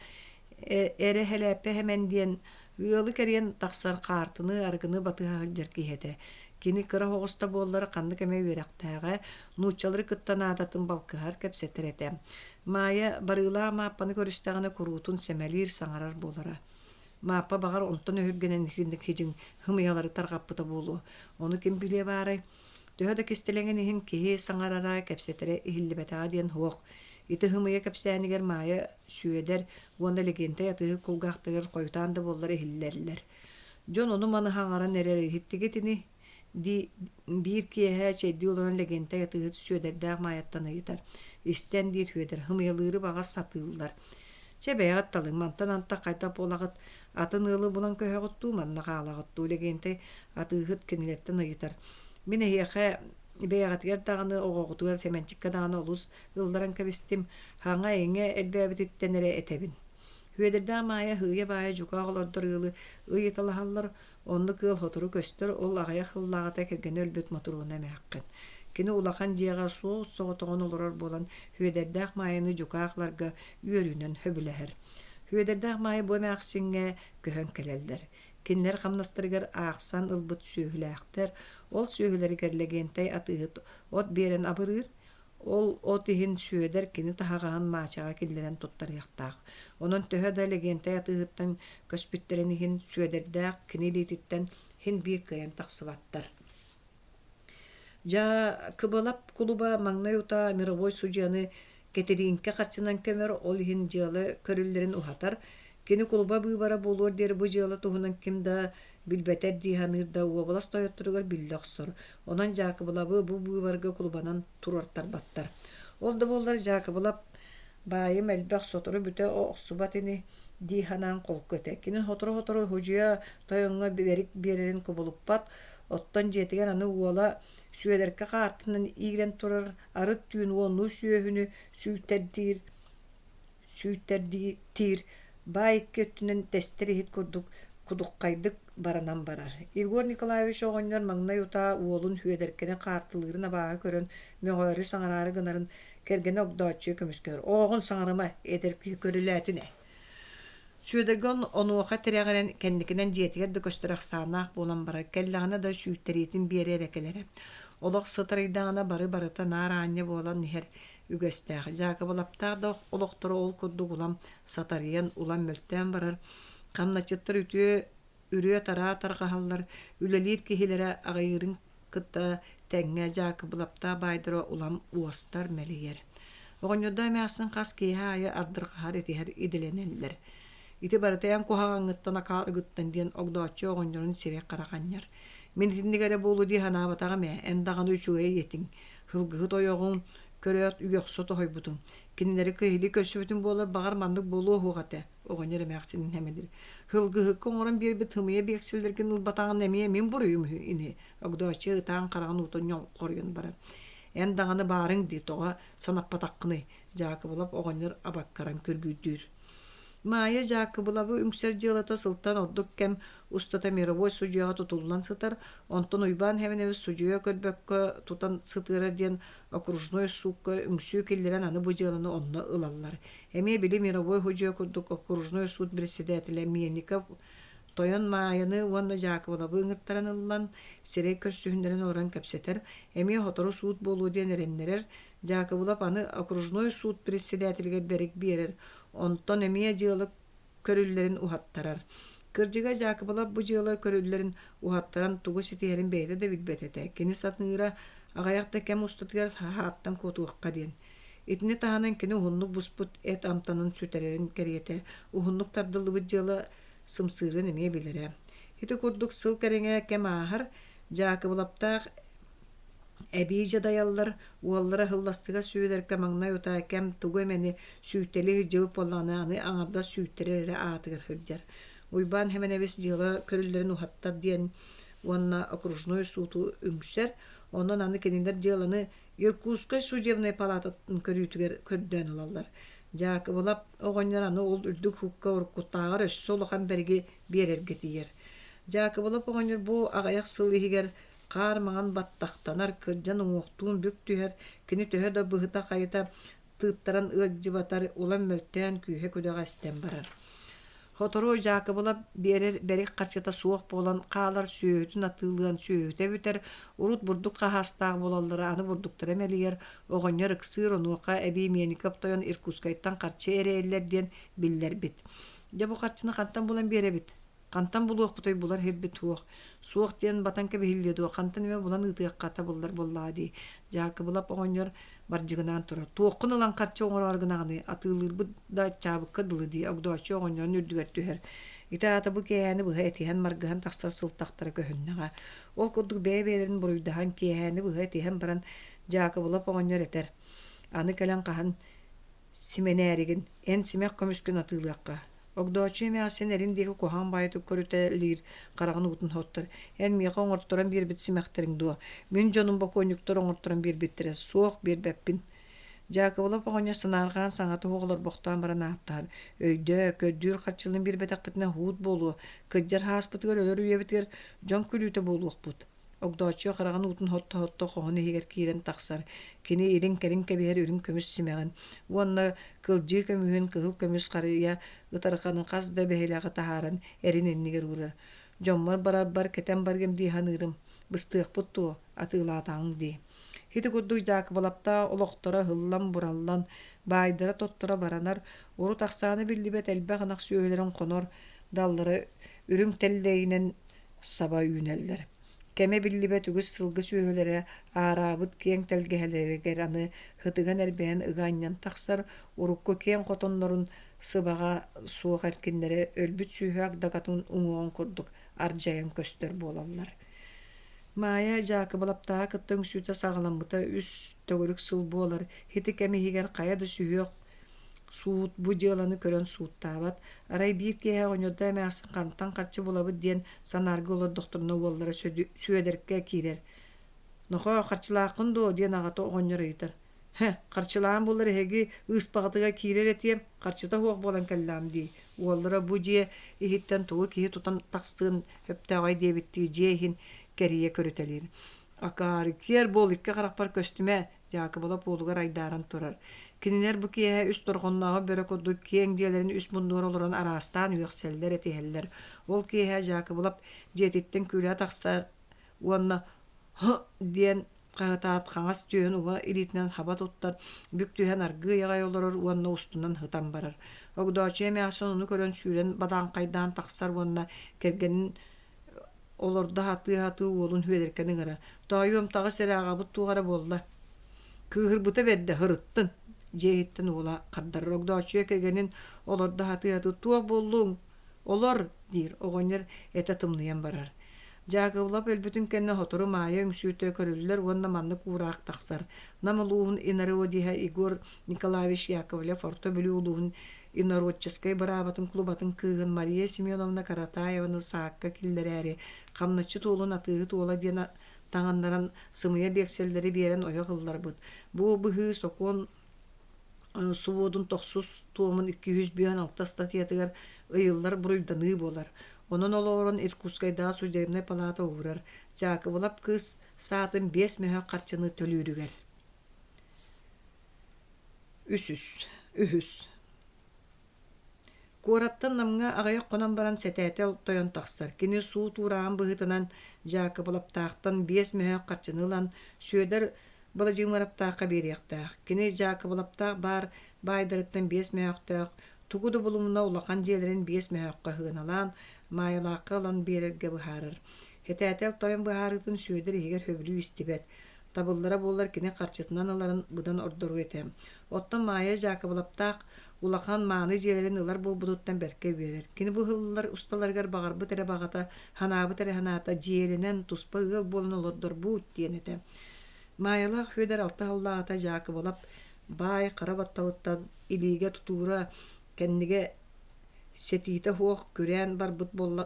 Эрэ Һэлээппэ Сэмэн диэн ыалы кэрийэн тахсар хаартыны, арыгыны батыһа сылдьар киһи этэ. Кини кыра оҕус да буоллар ханнык эмэ үөрэхтээҕэ, нууччалары кытта наадатын балкыһар, кэпсэтэр этэ. Маайа Барыылаах Мааппаны көрүстэҕинэ куруутун сэмэлиир, саҥарар буолара. Мааппа баҕар онтон өһүргэнэн итинник хидьиҥ һымыйалары тарҕаппыта буолуо. Ону ким билиэ баарай? Төһө да кистэлэҥин иһин киһи саҥарара, кэпсэтэрэ иһиллибэтэҕэ диэн суох. Ити һымыйа кэпсээнигэр Маайа Сүөдэр уонна Лэгиэнтэй атыыһыт кулгаахтарыгар хойутаан да буоллар иһиллэллэр. Дьон ону-маны хаҥаран эрэр иһиттигит ини дии биир киэһэ чэйдии олорон Лэгиэнтэй атыыһыт Сүөдэрдээх Маайаттан ыйытар. Истэн диир Сүөдэр, һымыйалыыры баҕас сатыыллар. Чэ бэйэҕит талыҥ, мантан антах хайдах буолаҕыт, атын ыалы булан көһөҕүт дуу, манна хаалаҕыт дуу Лэгиэнтэй атыыһыт кинилэртэн ыйытар. Мин эһиэхэ бэйэҕитигэр даҕаны, оҕоҕутугар Сэмэнчиккэ даҕаны олус ылларан кэбистим, хаҥа-иҥэ элбээбититтэн эрэ этэбин. Сүөдэрдээх Маайа сыыйа-баайа дьукаах олордор ыалы ыйыталаһаллар, оннук ыал сотору көстөр, ол аҕыйах сыллааҕыта кэргэнэ өлбүт Мотуруона эмээххин. Кини улахан дьиэҕэ суос-соҕотоҕун олорор буолан, Сүөдэрдээх Маайаны дьукаах ыларга үөрүүнэн сөбүлэһэр. Сүөдэрдээх Маайа бу эмээхсиҥҥэ көһөн кэлэллэр. Кинилэр хамнастарыгар аахсан ылбыт сүөһүлээхтэр, ол сүөһүлэригэр Лэгиэнтэй атыыһыт от биэрэн абырыыр, Ол от иһин Сүөдэр кини таһаҕаһын Маачаҕа киллэрэн туттарыахтаах. Онон төһө да Лэгиэнтэй атыыһыттан көспүттэрин иһин Сүөдэрдээх кини илиититтэн син биир кыайан тахсыбаттар. Дьаакыбылап кулуба маҥнай утаа мировой судьуйаны Кэтирииҥкэ харчынан көмөр, ол иһин дьыала көрүллэрин уһатар. Кини кулуба быыбара буолуор диэри бу дьыала туһунан ким да билбэтэр дии саныыр да уобалас тойотторугар биллэ охсор. Онон Дьаакыбылабы бу быыбарга кулубанан туруортарбаттар. Ол да буоллар Дьаакыбылап баайым элбэх сотору бүтэ охсубат ини дии санаан холку этэ. Кини сотору-сотору Худьуйа тойоҥҥо бэрик биэрэрин кубулуппат, оттон дьиэтигэр аны уола Сүөдэркэ хаартынан иирэн турар арыт түүн уоннуу сүөһүнү сүүйтэрдиир сүүйтэрдиир баай икки өттүнэн тэстэр иһит курдук кудуххайдык баранан барар. Егор Николаевич оҕонньор маҥнай утаа уолун Сүөдэркэни хаартылыырын абааһы көрөн мөҕөөрү саҥараары гынарын кэргэнэ Огдооччуйа көмүскэһэр: «Оҕоҕун саҥарыма, эдэр киһи көрүлээтин ээ» Сүөдэргэ онуоха тирэҕирэн, кэнникинэн дьиэтигэр да көстөр ахсааннаах буолан барар, кэллэҕинэ да сүүттэриитин биэрэ эрэ кэлэрэ. Олох сытарыйдаҕына бары барыта наар аанньа буолан иһэр. үгэстээх. Дьаакыбылаптаах да олохторо ол курдук улам сатарыйан, улам мөлтөөн барар. Хамначчыттар үтүө үрүө-тараа тарҕаһаллар, үлэлиир киһилэрэ аҕыйыырын кытта тэҥҥэ Дьаакыбылаптаах баайдара улам уостар, мэлийэр. Оҕонньордоох эмээхсин хас киэһэ аайы ардырҕаһар, этиһэр идэлэнэллэр. Ити барыта эн куһаҕаҥҥыттан, акаарыгыттан диэн Огдооччу оҕонньорун сирэй-харах анньар. Мин итинник эрэ буолуо дии санаабатаҕым ээ, эн даҕаны үчүгэй этиҥ, сылгыһыт ойоҕуҥ көрөөт үөхсэ тоһуйбутуҥ. Кинилэри киһилии көрсүбүтүм буоллар, баҕар, маннык буолуо суох этэ, оҕонньор эмээхсинин сэмэлиир. Сылгыһыкка оҥорон биэрбит сымыйа биэксэллэргин ылбатаҕын эмиэ мин буруйум үһү ини, Огдооччу ытаан хараҕын уутун ньолҕоруйан барар. Эн даҕаны баарыҥ дии, тоҕо санаппатаххыный? Дьаакыбылап оҕонньор абаккаран күргүйдүүр. Маайа Дьаакыбылабы үҥсэр дьыалата сылтан ордук кэм устата мировой судьуйаҕа тутуллан сытар, онтон Уйбаан Хэмэнэбис судьуйа көрбөккө тутан сытыарар диэн окружной суукка үҥсүү киллэрэн аны бу дьыаланы онно ылаллар. Эмиэ били мировой судьуйа курдук окружной суут председателэ Мельников тойон Маайаны уонна Дьаакыбылабы ыҥыртаран ыллан, сирэй көрсүһүннэрэн олорон кэпсэтэр, эмиэ сотору суут буолуо диэн эрэннэрэр, Дьаакыбылап аны окружной суут председателигэр бэрик биэрэр, онтон эмиэ дьыала көрүллэрин уһаттарар. Кырдьыга Дьаакыбылап бу дьыала көрүллэрин уһаттаран тугу ситиһэрин бэйэтэ да билбэт этэ. Кини саныыра аҕыйах да кэм устатыгар хаһааттан куотуохха диэн. Итини таһынан кини уһуннук буспут эт амтанын сүтэрэрин кэриэтэ уһуннук тардыллыбыт дьыала сымсыырын эмиэ билэрэ. Ити курдук сыл кэриҥэ кэм ааһар, Дьаакыбылаптаах Эбии дьадайаллар, уоллара ыһылластыгас Сүөдэркэ маҥнай утаа кэм тугу эмэни сүүйтэлии сылдьыбыт буоллаҕына, аны аҥардас сүүйтэрэр эрэ аатыгар сылдьар. Уйбаан Хэмэнэбис дьыала көрүллэрин уһаттар диэн уонна окружной сууту үҥсэр, онон аны кинилэр дьыаланы Иркутскай судебнай палаататын көрүүтүгэр көрдөөн ылаллар. Дьаакыбылап оҕонньор аны ол үрдүк суукка уруккутааҕар өссө улахан бэриги биэрэргэ тиийэр. Дьаакыбылап оҕонньор бу аҕыйах сыл иһигэр Хаар маҥан баттахтанар, кырдьан уҥуохтуун бүк түһэр, кини төһө да быһыта-хайыта тыыттаран ыалдьыбатар, улам мөлтөөн күүһэ-күдэҕэ эстэн барар. Сотору Дьаакыбылап биэрэр бэрик харчыта суох буолан хаалар, сүөһүтүн атыылыан сүөһүтэ бүтэр, урут бурдук хаһаастаах буолаллара аны бурдуктара мэлийэр, оҕонньор ыксыыр, онуоха эбии Мельников тойон Иркутскайтан харчы эрэйэллэр диэн биллэрбит. Дьэ бу харчыны хантан булан биэрэбит? Хантан булуохпутуй булар сирбит суох. Суох диэн батан кэбиһиллиэ дуо, хантан эмэ булан ыытыахха табыллар буоллаҕа дии. Дьаакыбылап оҕонньор бардьыгынаан турар. Туоххун ылан харчы оҥороору гынаҕыный, атыылыырбыт да аччаабыкка дылы дии, Огдооччу оҕонньорун үрдүгэр түһэр. Ити аата бу киэһээни быһа этиһэн-маргыһан тахсар сылтахтара көһүннэҕэ. Ол курдук бэйэ-бэйэлэрин буруйдаһан киэһээни быһа этиһэн баран Дьаакыбылап оҕонньор этэр: «Аны кэлэн хаһан Симэнээригин, эн симэх көмүскүн атыылыахха. Огдооччу эмээхсин эрин диэки куһаҕан баайытык көрүтэлиир, хараҕын уутун соттор. Эн миэхэ оҥорторон биэрбит симэхтэриҥ дуо? Мин дьонум бокуонньуктар оҥорторон биэрбиттэрэ. Суох, биэрбэппин. Дьаакыбылап оҕонньор санаарҕаан саҥата суох олорбохтоон баран ааттаһар. Өйдөө, көрдүүр харчыларын биэрбэтэхпитинэ уһуут буолуо, кырдьар ааспытыгар өлөр үйэбитигэр дьон күлүүтэ буолуохпут. Огдооччуйа хараҕын уутун сотто-сотто хоһун иһигэр киирэн тахсар, кини илин-кэлин кэбиһэр үрүҥ көмүс симэҕин уонна кылдьыы көмүһүн кыһыл көмүс харыйа ытарҕаны хас да бэһилэҕи таһааран эрин иннигэр уурар. Дьоммор барарбар кэтэн барыам дии саныырым, быстыахпыт дуо, атыылаатаҕыҥ дии. Ити курдук Дьаакыбылаптаах олохторо ыһыллан-бураллан, баайдара-тотторо баранар, урут ахсаана биллибэт элбэх ынах сүөһүлэрин хонор даллара үрүҥ тэллэйинэн саба үүнэллэр. Кэмэ биллибэт үгүс сылгы сүөһүлэрэ аараабыт киэҥ тэлгэһэлэригэр аны һытыган эрбэһэн ыга анньан тахсар, урукку киэҥ хотоннорун сыбаҕа суох эркиннэрэ өлбүт сүөһү агдакатын уҥуоҕун курдук ардьайан көстөр буолаллар. Маайа Дьаакыбылаптааҕы кытта үҥсүүтэ саҕаламмыта үс төгүрүк сыл буолар, ити кэм иһигэр хайа да сүһүөх Суут бу дьыаланы көрөн сууттаабат, арай биир киэһэ оҕонньордоох эмээхсин хантан харчы булабыт диэн санааргыы олордохторуна уоллара Сүөдэркэ киирэр: «Нохоо, харчылааххын дуо?» диэн аҕата оҕонньор ыйытар. «Һэ, харчылаан буоллар эһиги ыыспаҕытыгар киирэр этиэм, харчыта суох буолан кэллэҕим дии» уоллара бу дьиэ иһиттэн тугу киһи тутан тахсыан сөптөөҕөй диэбиттии дьиэ иһин кэрийэ көрүтэлиир. «Акаары, киэр буол, икки харахпар көстүмэ, Дьаакыбылап уолугар айдааран турар. Кинилэр бу киэһэ үс торҕоннооҕу бөрө курдук киэҥ дьиэлэрин үс муннугар олорон араастаан үөхсэллэр, этиһэллэр. Ол киэһэ Дьаакыбылап дьиэтиттэн күүлэҕэ тахсар уонна «Һы» диэн хаһытаат, хаҥас түөһүн уҥа илиитинэн хаба туттар, бүк түһэн аргыый аҕай олорор уонна устунан ытан барар. Огдооччуйа эмээхсин ону көрөн сүүрэн бадааҥхайдаан тахсар уонна кэргэнин олордо сатыы-сатыы уолун Сүөдэркэни ыҥырар: «Тоойуом, таҕыс эрэ, аҕабыт туох эрэ буолла» Кыыһырбыта бэрдэ, һырыттын дьиэ иһиттэн уола хардарар. Огдооччуйа кэргэнин олордо сатыы-сатыы «Туох буоллуҥ? Олор!» диир. Оҕонньор этэ тымныйан барар. Дьаакыбылап өлбүтүн кэннэ сотору Маайа үҥсүүтэ көрүллэр уонна маннык уураах тахсар. Нам улууһун инородиһа Егор Николаевич Яковлев Орто Бүлүү улууһун инородческай быраабатын кулубатын кыыһын Мария Семеновна Каратаеваны саакка киллэрээри хамначчыт уолун атыыһыт уола диэн таҥыннаран сымыйа биэксэллэри биэрэн ойох ылларбыт. Бу быһыы сокуон субуодун тохсус туомун 256 ыстатыйатыгар ыйыллар буруйданыы буолар. Онон олоҕуран Иркутскайдааҕы судебнай палата уурар. Дьаакыбылап кыыс саатын 5 мөһөөх харчыны төлүүрүгэр. Үсүс. Үһүс. Куораттан Намҥа аҕыйах хонон баран сэтээтэл тойон тахсар. Кини суут уурааҕын быһыытынан Дьаакыбылаптаахтан 5 мөһөөх харчыны ылан, Сүөдэр Быладьыымыраптаахха биэриэхтээх. Кини Дьаакыбылаптаах баар баайдарыттан 5 мөһөөхтөөх, тугу да булумуна улахан дьиэлэрин 5 мөһөөххө сыаналаан, Маайалаахха ылан биэрэргэ быһаарар. Сэтээтэл тойон быһаарыытын Сүөдэр иһигэр сөбүлүү истибэт. Табыллара буоллар кини харчытынан ыларын быдан ордоруо этэ. Оттон Маайа Дьаакыбылаптаах улахан мааны дьиэлэрин ылар буолбутуттан бэркэ үөрэр. Кини бу ыһыллар усталарыгар баҕарбыт эрэ баҕата, санаабыт эрэ санаата дьиэлэнэн, туспа ыал буолан олордорбут диэн этэ. Маайалаах Сүөдэр алта сыллааҕыта Дьаакыбылап баай хара батталыттан илиигэ тутуура, кэннигэ Сэтиитэ суох күрээн барбыт буолла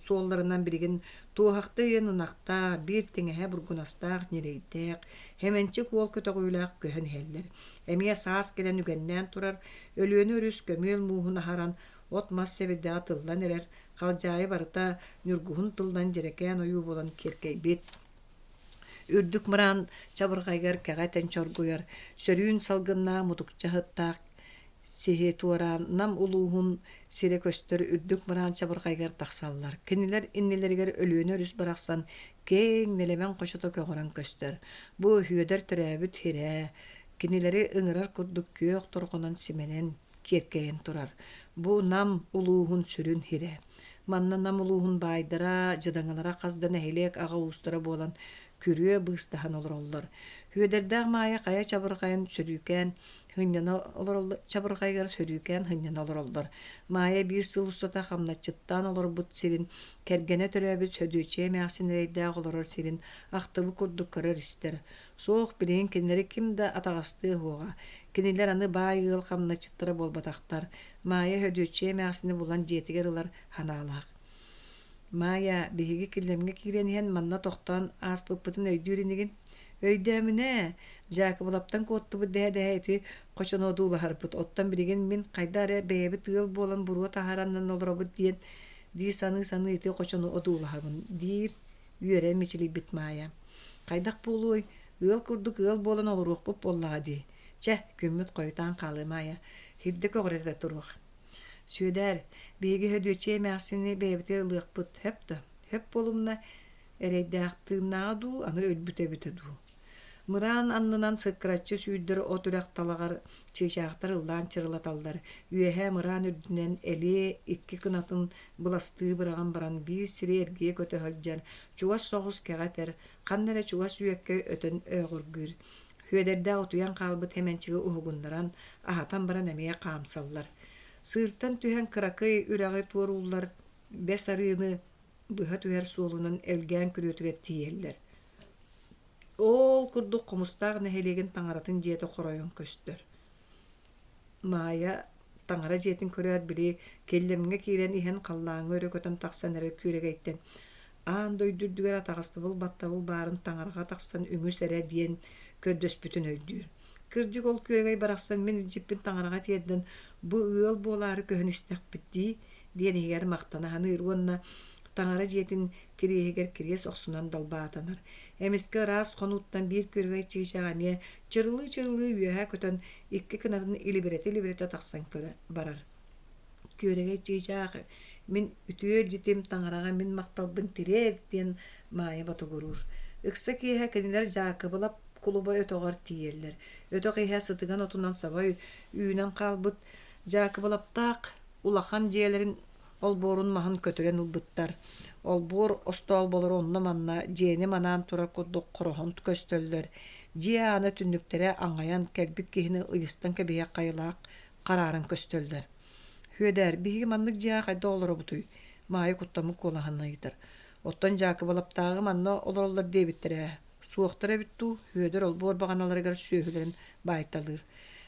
суолларынан билигин туоһахта ийэн ынахтаах, биир тиҥэһэ бургунастаах ньирэйдээх, Хэмэнчик уол көтөҕүүлээх көһөн иһэллэр. Эмиэ саас кэлэн үгэннээн турар, Өлүөнэ өрүс көмүөл мууһун аһаран, от-мас сэбирдэҕэ тыллан эрэр, халдьаайы барыта ньургуһун тылынан дьэрэкээн ойуу буолан киэркэйбит. Үрдүк мыраан чабырҕайыгар кэҕэ этэн чоргуйар, сөрүүн салгыннаах мутукча сыттаах сиһи туораан Нам улууһун сирэ көстөр үрдүк мыраан чабырҕайыгар тахсаллар. Кинилэр иннилэригэр Өлүөнэ өрүс барахсан киэҥ нэлэмэн хочото көҕөрөн көстөр. Бу Үөдэр төрөөбүт сирэ, кинилэри ыҥырар курдук күөх торҕонон симэнэн киэркэйэн турар. Бу Нам улууһун сүрүн сирэ. Манна Нам улууһун баайдара, дьадаҥылара хас да нэһилиэк аҕа уустара буолан күрүө быыстаһан олороллор. Үөдэрдээх Маайа хайа чабырҕайын сөрүүкээн сынньана олороллор чабырҕайыгар сөрүүкээн сынньана олороллор. Маайа биир сыл устата хамначчыттаан олорбут сирин, кэргэнэ төрөөбүт Сөдүөччүйэ эмээхсин эрэйдээх олорор сирин ахтыбыт курдук көрөр-истэр. Суох, билигин кинилэри ким да атаҕастыа суоҕа. Кинилэр аны баай ыал хамначчыттара буолбатахтар. Маайа Сөдүөччүйэ эмээхсини булан дьиэтигэр ылар санаалаах. Маайа, биһиги Киллэмҥэ киирэн иһэн манна тохтоон ааспыппытын өйдүүр инигин? Өйдөөмүнэ, Дьаакыбылаптан куоттубут дэһэ-дэһэ ити хочону одуулаһарбыт. Оттон билигин мин хайдах эрэ бэйэбит ыал буолан буруо таһаараннан олоробут диэн дии саныы-саныы ити хочону одуулаһабын, диир үөрэн мичилийбит Маайа. Хайдах буолуой, ыал курдук ыал буолан олоруохпут буоллаҕа дии. Чэ, күммүт хойутаан хаалыа Маайа, һирдэ көҕүрэтэ туруох. Сүөдээр, биһиги Сөдүөччүйэ эмээхсини бэйэбитигэр ылыахпыт, сөп да? Сөп буолумна, эрэйдээх тыыннааҕа дуу, аны өлбүтэ эбитэ дуу. Мыраан аннынан сыккыраччы сүүрдэр от үрэх талаҕар чыычаахтар ыллаан чырылаталлар. Үөһээ мыраан үрдүнэн элиэ икки кынатын быластыы быраҕан баран биир сири эргийэ көтө сылдьар, чугас соҕус кэҕэ этэр, ханна эрэ чугас үөккэ өтөн өөҕүргүүр. Сүөдэрдээх утуйан хаалбыт Хэмэнчиги уһугуннаран, аһатан баран эмиэ хаамсаллар. Сыыртан түһэн кыракый үрэҕи туорууллар, бэс арыыны быһа түһэр суолунан элгээн күрүөтүгэр тиийэллэр. Ол курдук Хомустаах нэһилиэгин таҥаратын дьиэтэ хоройон көстөр. Маайа таҥара дьиэтин көрөөт, били Киллэмҥэ киирэн иһэн халлааҥҥа өрө көтөн тахсан эрэр күөрэгэйтэн аан дойду үрдүгэр атаҕастабыл-баттабыл баарын таҥараҕа тахсан үҥүс эрэ диэн көрдөспүтүн өйдүүр. Кырдьык ол күөрэгэй барахсан мин илдьиппин таҥараҕа тиэрдэн бу ыал буолаары көһөн истэхпит дии диэн иһигэр махтана саныыр уонна таҥара дьиэтин кириэһигэр кириэс охсунан далбаатанар. Эмискэ ыраас хонууттан биир күөрэгэй чыычаах эмиэ чырылыы-чырылыы үөһэ көтөн икки кынатын илибирэтэ-илибирэтэ тахсан көрө барар. Күөрэгэй чыычаах мин үтүө дьитим таҥараҕа мин махталбын тириэрт диэн Маайа ботугуруур. Ыкса киэһэ кинилэр Дьаакыбылап кулуба өтөҕөр тиийэллэр. Өтөх иһэ сытыган отунан саба үүнэн хаалбыт Дьаакыбылаптаах улахан дьиэлэрин олбуорун маһын көтүрэн ылбыттар. Олбуор остоолболоро онно-манна дьиэни манаан турар курдук хороһон көстөллөр. Дьиэ аана түннүктэрэ аҥайан кэлбит киһини ыйыстан кэбиһиэх хайылаах харааран көстөллөр. «Үөдээр, биһиги маннык дьиэҕэ хайдах олоробутуй?» Маайа куттаммыт куолаһынан ыйытар. «Оттон Дьаакыбылаптааҕы манна олороллор диэбиттэрэ ээ. Суохтар эбит дуу?» Үөдэр олбуор баҕаналарыгар сүөһүлэрин баайталыыр.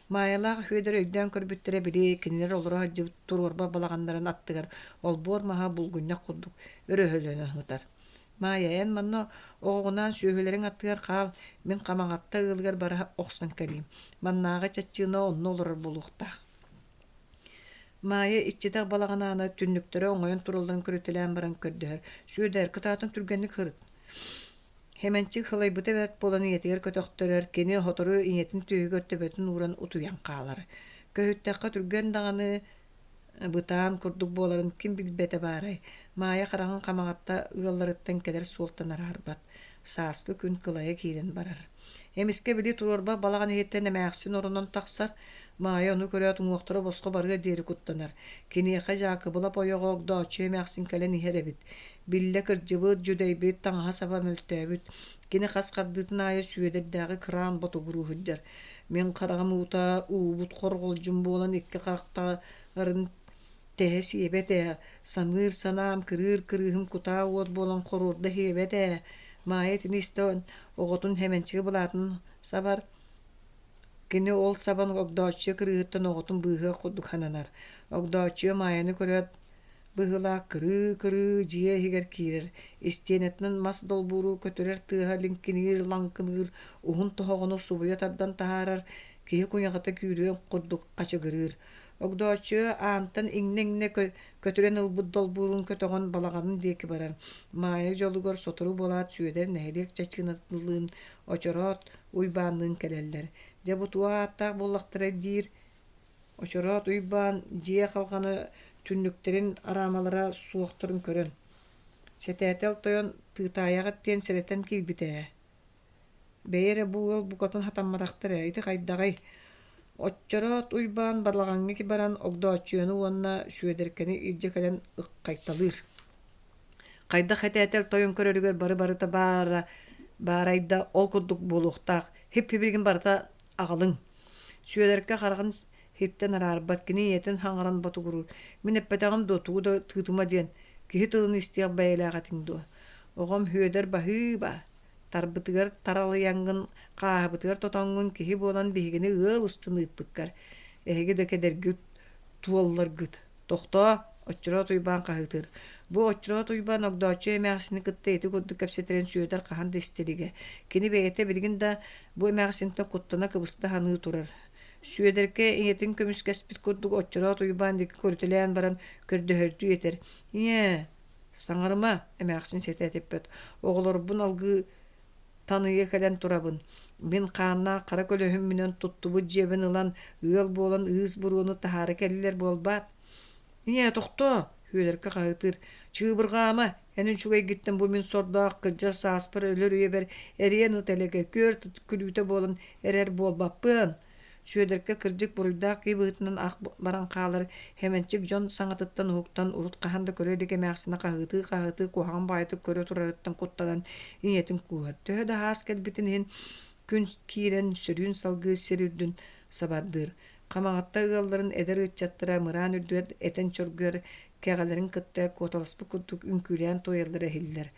Маайалаах Үөдэр өйдөөн көрбүттэрэ били кинилэр олоро сылдьыбыт туруорба балаҕаннарын аттыгар олбуор маһа булгунньах курдук өрөһөлөнөн сытар. Маайа, эн манна оҕоҕунаан сүөһүлэриҥ аттыгар хаал, мин Хамаҕатта ыалыгар бара охсон кэлиим. Маннааҕы чаччыына онно олорор буолуохтаах. Маайа иччитэх балаҕан аана түннүктэрэ оҥойон туралларын көрүтэлээн баран көрдөһөр: «Сүөдээр, кытаатан түргэнник сырыт». Хэмэнчик сылайбыта бэрт буолан ийэтигэр көтөхтөрөр, кини сотору ийэтин түөһүгэр төбөтүн ууран утуйан хаалар. Көһүттэххэ түргэн даҕаны бытаан курдук буоларын ким билбэтэ баарай, Маайа хараҕын хамаҕатта ыалларыттан кэлэр суолтан араарбат, сааскы күн кылайа киирэн барар. Эмискэ били туруорбах балаҕан иһиттэн эмээхсин оронон тахсар, Маайа ону көрөөт уҥуохтара босхо барыар диэри куттанар. Киниэхэ Дьаакыбылап ойоҕо Огдооччуйа эмээхсин кэлэн иһэр эбит. Биллэ кырдьыбыт, дьүдэйбит, таҥаһа-саба мөлтөөбүт. Кини хас хардыытын аайы Сүөдэрдээҕи кыраан ботугуруу сылдьар. Мин хараҕым уута уубут хорҕолдьун буолан икки харахтарын тэһэ сиэбэт ээ, саныыр санаам кырыыр кырыыһым кутаа уот буолан хоруорда иһиэбэт ээ. Маайа итини истэн оҕотун Хэмэнчиги былаатын сабар, кини ол сабан Огдооччуйа кырыыһыттан оҕотун быыһыах курдук сананар. Огдооччуйа Маайаны көрөөт быһыылаах кырыы-кырыы дьиэ иһигэр киирэр, истиэнэтинэн мас долбууру көтүрэр тыаһа лиҥкиниир, лаҥкыныыр, уһун тоһоҕону субуйа тардан таһаарар, киһи куйаҕата күүрүөн курдук хачыгырыыр. Огдооччуйа аантан иҥнэ-иҥнэ көтүрэн ылбыт долбуурун көтөҕөн балаҕанын диэки барар. Маайа дьолугар сотору буолаат Сүөдэр нэһилиэк чачыынатылыын Очороот Уйбаанныын кэлэллэр. Дьэ бу туох ааттаах буоллахтарай диир Очороот Уйбаан дьиэ халҕана түннүктэрин араамалара суохтарын көрөн, «Сэтээтэл тойон тыытаайаҕыт диэн сэрэтэн киирбитэ ээ. Бэйэ эрэ бу ыал букатын хатамматахтар ээ, ити хайдаҕый?» Оччороот Уйбаан балаҕаҥҥа баран Огдооччуйаны уонна Сүөдэркэни илдьэ кэлэн ыккайталыыр. Хайдах этээтэл тойон көрөрүгэр бары-барыта баара баарай да ол курдук буолуохтаах, хип-хибилигин барыта аҕалыҥ Сүөдэркэ хараҕын иһиттэн араарбат, кини ийэтин хаҥаран ботугуруур: «Мин эппэтэҕим дуо, тугу да тыытыма диэн, киһи тылын истиэх бэйэлээх этиҥ дуо? Оҕом Сүөдэр баһыыба, тарбытыгар таралыйаҥҥын, хааһыбытыгар тотоҥҥун киһи буолан биһигини ыал устун ыыппыккар, эһиги да кэдэргит туолларгыт Тохтоо, Оччороот Уйбаан хаһыытыыр. Бу Оччороот Уйбаан Огдооччуйа эмээхсини кытта ити курдук кэпсэтэрин Сүөдэр хаһан да истэ илигэ. Кини бэйэтэ билигин да бу эмээхсинтэн куттана-кыбыста саныы турар. Сүөдэркэ ийэтин көмүскэспит курдук Оччороот Уйбаан диэки көрүтэлээн баран көрдөһөрдүү этэр: «Ийээ, саҥарыма!» эмээхсин сэтэ этиппэт. «Оҕолорбун алгыы таныйа кэлэн турабын. Мин хааннаах хара көлөһүммүнэн туттубут дьиэбин ылан, ыал буолан ыыс буруону таһаара кэллилэр буолбаат? Ийээ, тохтоо! Үөлэркэ хаһыытыыр. Чыыбырҕаама, эн үчүгэйгиттэн бу мин сордоох кырдьар сааспар өлөр үйэбэр эриэн ыт элэгэ күөрт күлүүтэ буолан эрэр буолбаппыан. Сүөдэркэ кырдьык буруйдаах киһи быһыытынан ах баран хаалар, Хэмэнчик дьон саҥатыттан уһуктан, урут хаһан да көрө илик эмээхсинэ хаһыытыы-хаһыытыы куһаҕан баҕайытык көрө турарыттан куттанан ийэтин кууһар. Төһө да аас кэлбитин иһин күн киирэн сөрүүн салгыы сир үрдүн сабардыыр. Хамаҕатта ыалларын эдэр ыччаттара мыраан үрдүгэр этэн чоргуйар кэҕэлэрин кытта куоталаспыт курдук үҥкүүлээн туойаллара иһиллэр.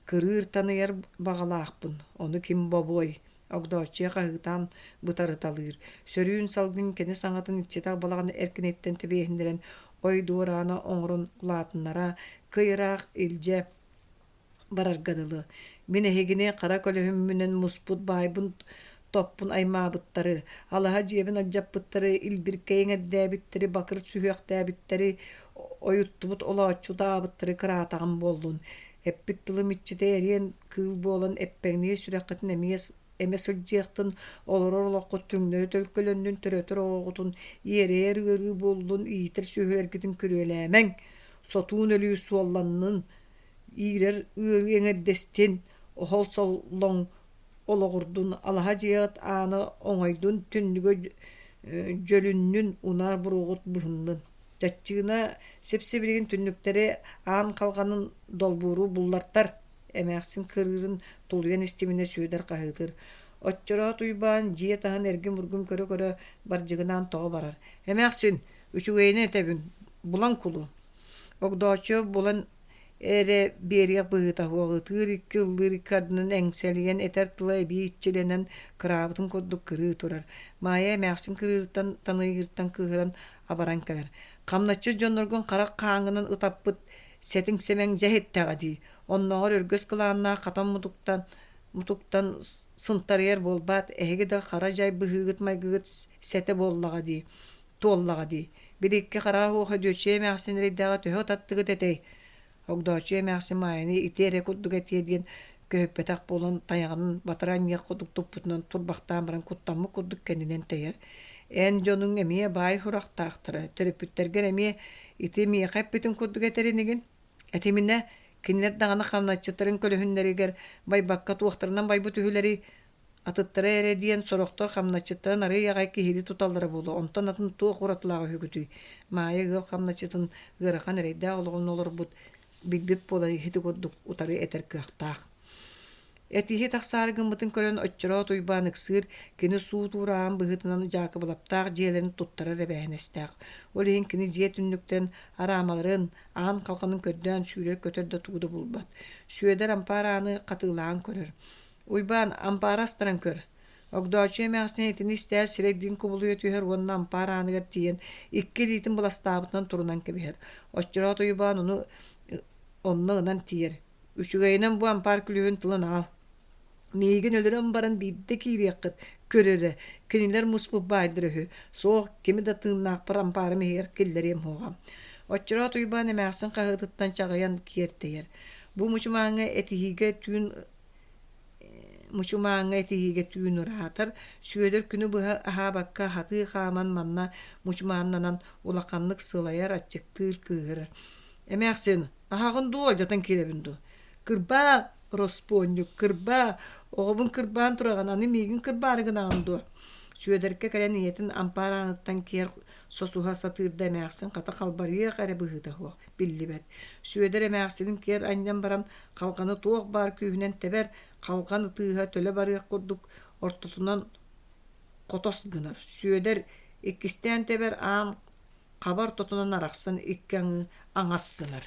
Кырыыр таныйар баҕалаахпын, ону ким бобуой Огдооччуйа хаһыытаан бытарыталыыр, сөрүүн салгын кини саҥатын иччитэх балаҕан эркиниттэн тэбиэһиннэрэн ой дуораана оҥорон улаатыннара, кый ыраах илдьэ барарга дылы. Мин эһигини хара көлөһүммүнэн муспут баайбын топпун аймаабыттары, алаһа дьиэбин алдьаппыттары, илбиркэй эҥэрдээбиттэри, бакыр сүһүөхтээбиттэри, ойуттубут олооччутаабыттары кыраатаҕым буоллун. Эппит тылым иччитэ эриэн кыыл буолан эппэҥниир сүрэххитин эмиэ эмэ сылдьыахтын, олорор олоххут түҥнэри төлкөлөннүн, төрөтөр оҕоҕутун иэрэйэр ыарыы буоллун, иитэр сүөһүлэргитин күрүөлээмэҥ, сотуун өлүү суолланнын, иирэр ыарыы эҥэрдэстин, Оһол соллоҥ олоҕурдун, алаһа дьиэҕит аана оҥойдун, түннүгэ дьөлүннүн, унаар буруоҕут быһыннын. Чаччыына сип-сибилигин түннүктэри аан халҕанын долбууру буллартар, эмээхсин кырыырын тулуйан истиминэ Сүөдэр хаһыытыыр. Оччороот Уйбаан дьиэ таһын эргим-ургум көрө-көрө бардьыгынаан тоҕо барар. «Эмээхсин, үчүгэйинэн этэбин, булан кулу». Огдооччуйа булан эрэ биэриэх быһыыта суох ытыыр икки ыллыыр икки ардынан эҥсэлийэн этэр тыла эбии иччилэнэн кыраабытын курдук кырыы турар. Маайа эмээхсин кырыырыттан таныйыыртан кыыһыран абаран кэлэр. Хамначчыт дьонноргун харах хааҥҥынан ытаппыт сэтиҥ-сэмэҥ дьэ иһиттэҕэ дии. Оннооҕор өргөс кылааннаах хатан мутуктан мутуктан сынтарыйар буолбаат, эһиги да хара дьай быһыыгыт-майгыгыт сэтэ буоллаҕа дии, туоллаҕа дии. Били икки хараҕа суох Өдүөччүйэ эмээхсин эрэйдээҕи төһө ытаттыгыт этэй? Огдооччуйа эмээхсин Маайаны ити эрэ курдук этиэ диэн көһүппэтэх буолан тайаҕынан батары анньыах курдук туппутунан турбахтаан баран куттаммыт курдук кэннинэн тэйэр. Эн дьонуҥ эмиэ баай сурахтаахтара, төрөппүттэргэр эмиэ ити миэхэ эппитин курдук этэр инигин? Этиминэ, кинилэр даҕаны хамначчыттарын көлөһүннэригэр байбакка туохтарынан байбыт үһүлэрий? Атыттара эрэ диэн сорохтор хамначчыттарын арыый аҕай киһилии туталлара буолуо, онтон атын туох уратылаах үһүгүтүй? Маайа ыал хамначчытын ыарахан эрэйдээх олоҕун олорбут, билбит буолан ити курдук утары этэр кыахтаах. Этиһии тахсаары гыммытын көрөн Оччороот Уйбаан ыксыыр, кини суут уурааҕын быһыытынан Дьаакыбылаптаах дьиэлэрин туттарар эбээһинэстээх. Ол иһин кини дьиэ түннүктэн араамаларын, аан халҕанын көрдөөн сүүрэр-көтөр да тугу да булбат. Сүөдэр ампаар ааны хатыылаан көрөр. Уйбаан, ампаары астаран көр. Огдооччуйа эмээхсин итини истээт сирэйдиин кубулуйа түһэр уонна ампаар ааныгар тиийэн икки илиитин быластаабытынан турунан кэбиһэр. Оччороот Уйбаан ону онно ынан тиийэр. Үчүгэйинэн бу ампаар күлүүһүн тылын аҕал. Миигин өлөрөн баран биирдэ киириэххит, көр эрэ, кинилэр муспут баайдара үһү, суох, кими да тыыннаахпар ампаарым иһигэр киллэриэм суоҕа. Оччороот Уйбаан эмээхсин хаһыытыттан чаҕыйан киэр тэйэр. Бу мучумааҥҥа этиһиигэ түүн мучумааҥҥа этиһиигэ түүн ыраатар, Сүөдэр күнү быһа аһаабакка хатыы хааман манна мучумааннанан улаханнык сылайар, аччыктыыр, кыыһырар. Эмээхсин, аһаҕын дуу, алдьатан киирэбин дуу? Кырбаа, ороспуонньук, кырбаа, оҕобун кырбаан тураҕын, аны миигин кырбаары гынаҕын дуо? Сүөдэркэ кэлэн ийэтин ампаар ааныттан киэр сосуһа сатыыр да эмээхсин хата халбарыйыах эрэ быһыыта суох, биллибэт. Сүөдэр эмээхсинин киэр анньан баран халҕаны туох баар күүһүнэн тэбэр, халҕан ытыыһа төлө барыах курдук ортотунан хотос гынар. Сүөдэр иккистээн тэбэр аан хаба ортотунан арахсан икки аҥыы аҥас гынар.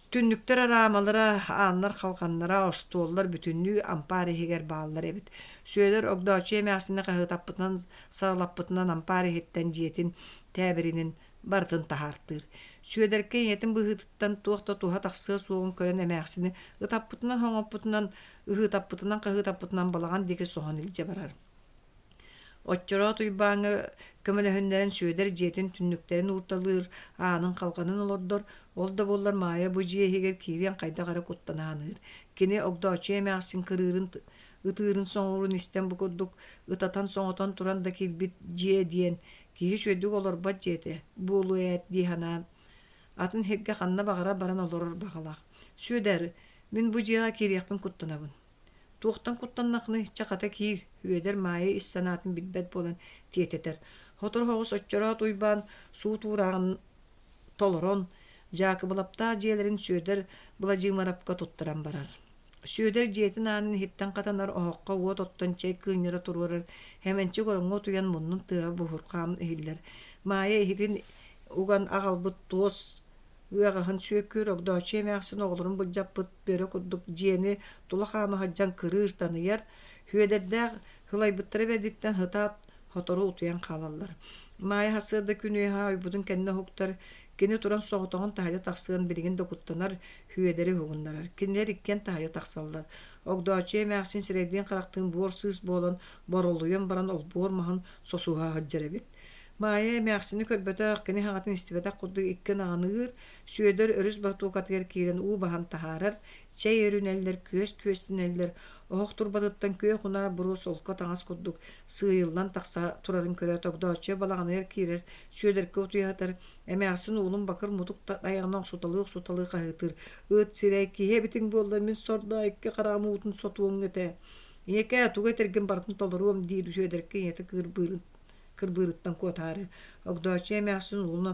Түннүктэр араамалара, ааннар халҕаннара, остуоллар бүтүннүү ампаар иһигэр бааллар эбит. Сүөдэр Огдооччуйа эмээхсини хаһыытаппытынан, саралаппытынан ампаар иһиттэн дьиэтин тээбиринин барытын таһаартыыр. Сүөдэркэ ийэтин быһыытыттан туох да туһа тахсыа суоҕун көрөн эмээхсини ытаппытынан-хоҥоппутунан, ыһыытаппытынан-хаһыытаппытынан балаҕан диэки соһон илдьэ барар. Оччороот Уйбааҥҥа көмөлөһүннэрэн Сүөдэр дьиэтин түннүктэрин уурталыыр, аанын халҕанын олордор, ол да буоллар Маайа бу дьиэ иһигэр киириэн хайдах эрэ куттана саныыр. Кини Огдооччуйа эмээхсин кырыырын ытыырын-соҥуурун истэн бу курдук ытатан-соҥотон туран да киирбит дьиэ диэн киһи үчүгэйдик олорбот дьиэтэ буолуо ээт дии санаан атын сиргэ ханна баҕарар баран олорор баҕалаах. Сүөдэр, мин бу дьиэҕэ киириэхпин куттанабын. Туохтан куттаннаххыный, чэ хата киир, Үөдэр Маайа ис санаатын билбэт буолан тиэтэтэр. Сотору соҕус Оччороот Уйбаан суут уурааҕын толорон, Дьаакыбылаптаах дьиэлэрин Сүөдэр Быладьыымарапка туттаран барар. Сүөдэр дьиэтин аанын иһиттэн хатанар оһоххо уот оттон чэй кыынньара туруорар, Хэмэнчик ороҥҥо утуйан муннун тыаһа буһурхаан иһиллэр. Маайа иһитин уган аҕалбыт туос Ыаҕаһын сүөккүүр Огдооччуйа эмээхсин оҕолорун былдьаппыт бөрө курдук дьиэни тула хаама сылдьан кырыыр, таныйар, Сүөдэрдээх сылайбыттара бэрдиттэн сытаат сотору утуйан хаалаллар. Маайа сарсыарда күн үөһэ ойбутун кэннэ уһуктар, кини туран соҕотоҕун таһырдьа тахсыан билигин да куттанар, Сүөдэри уһугуннарар. Кинилэр иккиэн таһырдьа тахсаллар. Огдооччуйа эмээхсин сирэйдиин-харахтыын буор сыыс буолан, боролуйан баран олбуор маһын сосуһа сылдьар эбит. Маайа эмээхсини көрбөтөх, кини саҥатын истибэтэх курдук икки ынаҕын ыыр, Сүөдэр өрүс бортуукатыгар киирэн уу баһан таһаарар, чэй өрүнэллэр, күөс күөстэнэллэр, оһох турбатыттан күөх унаар буруо солко таҥас курдук сыыйыллан тахса турарын көрөөт Огдооччуйа балаҕаныгар киирэр, Сүөдэркэ утуйа сытар, эмээхсин уолун бакыр мутук тайаҕынан охсуталыы-охсуталыы хаһыытыыр: «Ыт сирэй, киһи эбитиҥ буоллар мин сордоо икки хараҕым уутун сотуоҥ этэ. Ийэкээ, тугу этэргин барытын толоруом» диир Сүөдэркэ ийэтэ кырбыырын кырбыырыттан куотаары. Огдооччуйа эмээхсин уолун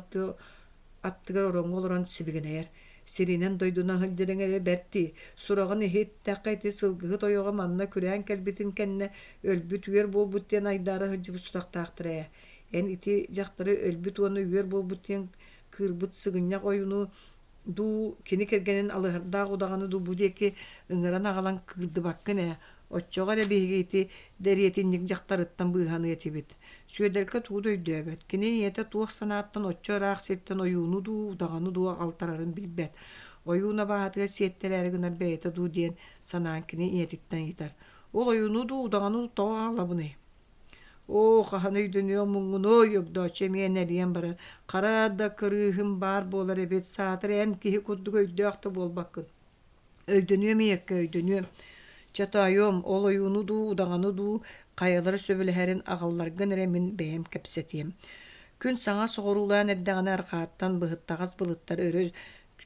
аттыгар ороҥҥо олорон сибигинэйэр: «Сиринэн дойдунан сылдьарыҥ эрэ бэрт дии, сураҕын иһиттэххэ ити сылгыһыт ойоҕо манна күрээн кэлбитин кэннэ өлбүт үөр буолбут диэн айдаара сылдьыбыт сурахтаахтар ээ. Эн ити дьахтары өлбүт уонна үөр буолбут диэн кыырбыт сыгынньах ойууну дуу, кини кэргэнин алыһардаах удаҕаны дуу бу диэки ыҥыран аҕалан кыырдыбаккын ээ, оччоҕо эрэ биһиги ити дэриэтинньик дьахтарыттан быыһаныа этибит. Сүөдэркэ тугу да өйдөөбөт, кини ийэтэ туох санааттан оччо ыраах сиртэн ойууну дуу, удаҕаны дуу аҕалтарарын билбэт. Ойуун абааһытыгар сиэттэрээри гынар бэйэтэ дуу диэн санаан кини ийэтиттэн ыйытар: «Ол ойууну дуу, удаҕаны дуу тоҕо аҕалабыный?» Оо, хаһан өйдөнүө муҥҥунуй, Огдооччу эмиэ энэлийэн барар, хара да кырыыһым баар буолар эбит, саатар эн киһи курдук өйдөөх да буолбаккын. Өйдөнүөм ийэккэ, өйдөнүөм. Чэ, тоойуом, ол ойууну дуу, удаҕаны дуу хайалара сөбүлэһэрин аҕалларгын эрэ мин бэйэм кэпсэтиэм. Күн саҥа соҕуруулаан эрдэҕинэ арҕааттан быһыттаҕас былыттар өрө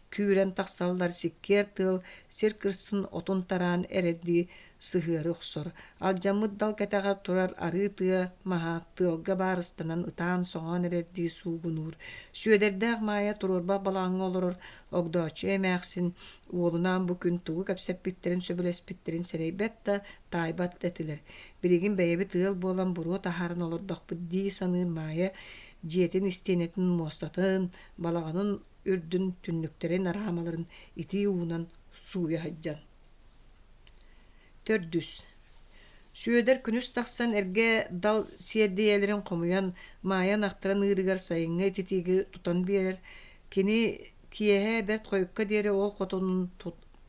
күүрэн тахсаллар, сиккиэр тыал сир кырсын отун тараан эрэрдии сыһыары охсор. Алдьаммыт дал кэтэҕэр турар арыы тыа маһа тыалга баарыстанан ытаан-соҥоон эрэрдии суугунуур. Сүөдэрдээх Маайа туруорбах балаҕаҥҥа олорор Огдооччуйа эмээхсин уолунаан бу күн тугу кэпсэппиттэрин сөбүлэспиттэрин сэрэйбэт да, таайбат да этилэр. Билигин бэйэбит ыал буолан буруо таһааран олордохпут дии саныыр Маайа дьиэтин истиэнэтин муостатын, балаҕанын үрдүн түннүктэрин араамаларын итии уунан сууйа сылдьан. Төрдүс. Сүөдэр күнүс тахсан эргэ дал сиэрдийэлэрин хомуйан, Маайа ынахтарын ыырыгар сайыҥҥы ититиигэ тутан биэрэр. Кини киэһэ бэрт хойукка диэри ол хотонун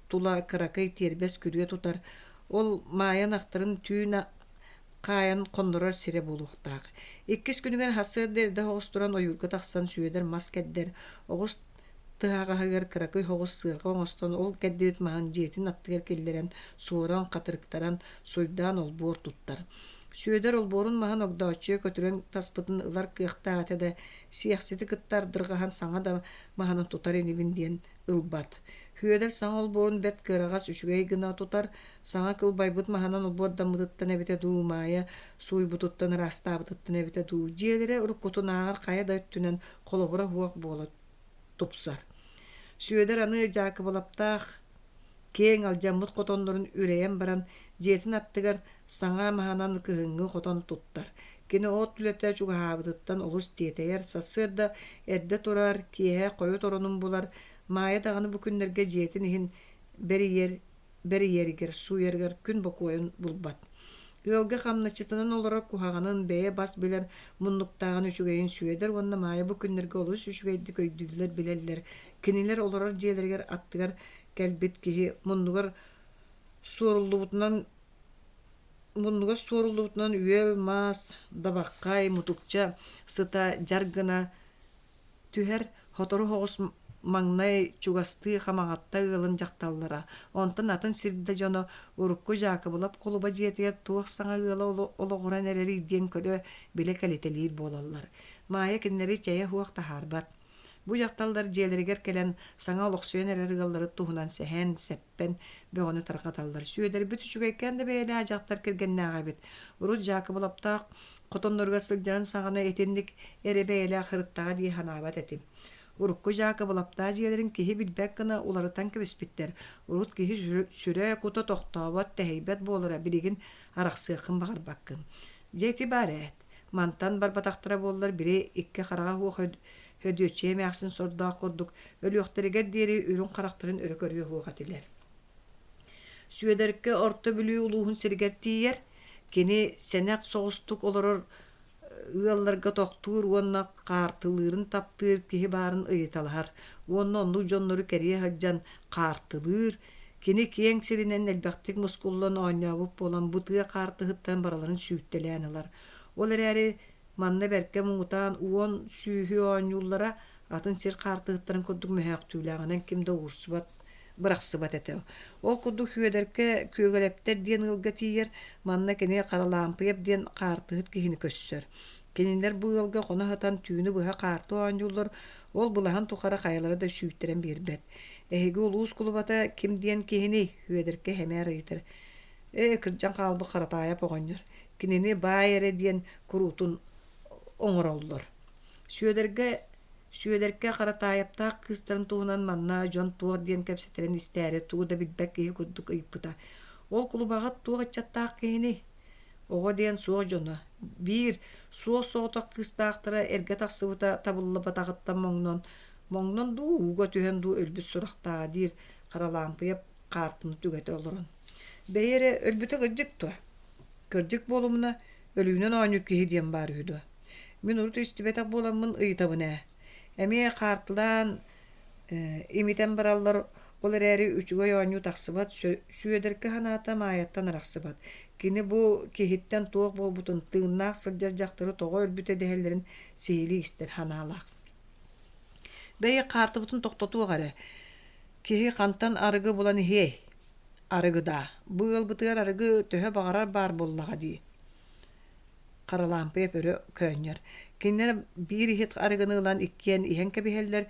тула кыракый тиэрбэс күрүө тутар. Ол Маайа ынахтарын түүн хаайан хоннорор сирэ буолуохтаах. Иккис күнүгэр сарсыарда эрдэ соҕус туран ойуурга тахсан Сүөдэр мас кэрдэр, оҕус тыһаҕаһыгар кыракый соҕус сыарҕа оҥостон ол кэрдибит маһын дьиэтин аттыгар киллэрэн суоран, хатырыктаран, суйдаан олбуор туттар. Сүөдэр олбуорун маһын Огдооччуйа көтүрэн таспытын ылар кыахтаах этэ да, сиэхсити кытта ардырҕаһан саҥа да маһынан тутар инибин диэн ылбат. Сүөдэр саҥа олбуорун бэрт кыараҕас үчүгэй гына тутар, саҥа кылбайбыт маһынан олбуордаммытыттан эбитэ дуу, Маайа сууйбутуттан ыраастаабытыттан эбитэ дуу, дьиэлэрэ уруккутунааҕар хайа да өттүнэн холобура суох буола тупсар. Сүөдэр аны Дьаакыбылаптаах киэҥ алдьаммыт хотоннорун үрэйэн баран, дьиэтин аттыгар саҥа маһынан кыһыҥҥы хотон туттар. Кини от үлэтэ чугаһаабытыттан олус тиэтэйэр, сарсыарда эрдэ турар, киэһэ хойут оронун булар, Маайа даҕаны бу күннэргэ дьиэтин иһин бэрийэр бэрийэригэр, сууйарыгар күн бокуойун булбат. Ыалга хамначчытынан олорор куһаҕанын бэйэ бас билэр муннуктааҕын үчүгэйин Сүөдэр уонна Маайа бу күннэргэ олус үчүгэйдик өйдүүллэр, билэллэр. Кинилэр олорор дьиэлэригэр аттыгар кэлбит киһи муннугар суоруллубутунан муннугар суоруллубутунан үөл маас, дабаххай, мутукча сыта дьар гына түһэр, сотору соҕус маҥнай чугастыы Хамаҕатта ыалын дьахталлара, онтон атын сирдэ дьоно урукку Дьаакыбылап кулуба дьиэтигэр туох саҥа ыала олоҕуран эрэрий диэн көрө, билэ кэлитэлиир буолаллар. Маайа кинилэри чэйэ суох таһаарбат. Бу дьахталлар дьиэлэригэр кэлэн саҥа олохсуйан эрэр ыаллары туһунан сэһэн, сэппэн бөҕөнү тарҕаталлар. Сүөдэрбит үчүгэйкээн да бэйэлээх дьахтар кэргэннээх эбит. Урут Дьаакыбылаптаах хотонноругар сылдьарын саҕана итинник эрэ бэйэлээх сырыттаҕа дии санаабат этим. Урукку Дьаакыбылаптаах дьиэлэрин киһи билбэт гына уларытан кэбиспиттэр. Урут киһи сүрэ-кута тохтообот, тэһийбэт буолара, билигин арахсыаххын баҕарбаккын. Дьэ ити баар ээт. Мантан барбатахтара буоллар, били икки хараҕа суох Һөдүөччүйэ эмээхсин сордоох курдук өлүөхтэригэр диэри үрүҥ харахтарын өрө көрүө суох этилэр. Сүөдэркэ Орто Бүлүү улууһун сиригэр тиийэр. Кини сэнэх соҕустук олорор ыалларга тохтуур уонна хаартылыырын таптыыр киһи баарын ыйыталаһар уонна оннук дьоннору кэрийэ сылдьан хаартылыыр. Кини киэҥ сиринэн элбэхтик мускуллан оонньообут буолан бу тыа хаартыһыттан барыларын сүүйтэлээн ылар. Ол эрээри. Манна бэркэ муҥутаан уон сүүһү оонньууллара, атын сир хаартыһыттарын курдук мөһөөхтүүлээҕинэн ким да уурсубат, бырахсыбат этэ. Ол курдук Сүөдэркэ Күөгэлэптэр диэн ыалга тиийэр, манна кини Харалаампыйап диэн хаартыһыт киһини көрсөр. Кинилэр бу ыалга хоно сытан түүнү быһа хаарты оонньууллар, ол былаһын тухары хайалара да сүүйтэрэн биэрбэт. Эһиги улуус кулубата ким диэн киһиний? Сүөдэркэ сэмээр ыйытар. Ээ, кырдьан хаалбыт Харатаайап оҕонньор. Кинини баай эрэ диэн куруутун оҥороллор. Сүөдэргэ Сүөдэркэ Харатаайаптаах кыыстарын туһунан манна дьон туох диэн кэпсэтэрин истээри тугу да билбэт киһи курдук ыйыппыта. Ол кулубаҕыт туох ыччаттаах киһиний? Оҕо диэн суох дьоно. Биир суос-соҕотох кыыстаахтара эргэ тахсыбыта табыллыбатаҕыттан моҥнон, моҥнон дуу, ууга түһэн дуу өлбүт сурахтааҕа диир Харалаампыйап хаартыны түгэтэ олорон. Бэйи эрэ өлбүтэ кырдьык дуо? Кырдьык буолумуна, өлүүнэн оонньуур киһи диэн баар үһү дуо? Мин урут истибэтэх буоламмын ыйытабын ээ. Эмиэ хаартылаан имитэн бараллар, ол эрээри үчүгэй оонньуу тахсыбат, Сүөдэркэ санаата Маайаттан арахсыбат. Кини бу киһиттэн туох буолбутун, тыыннаах сылдьар дьахтары тоҕо өлбүтэ дэһэллэрин сиһилии истэр санаалаах. Бэйи хаартыбытын тохтотуох эрэ. Киһи хантан арыгы булан иһиэй? Арыгы даа, бу ыалбытыгар арыгы төһө баҕарар баар буоллаҕа дии. Харалаампыйап өрө көөнньөр. Кинилэр биир иһит арыгыны ылан иккиэн иһэн кэбиһэллэр,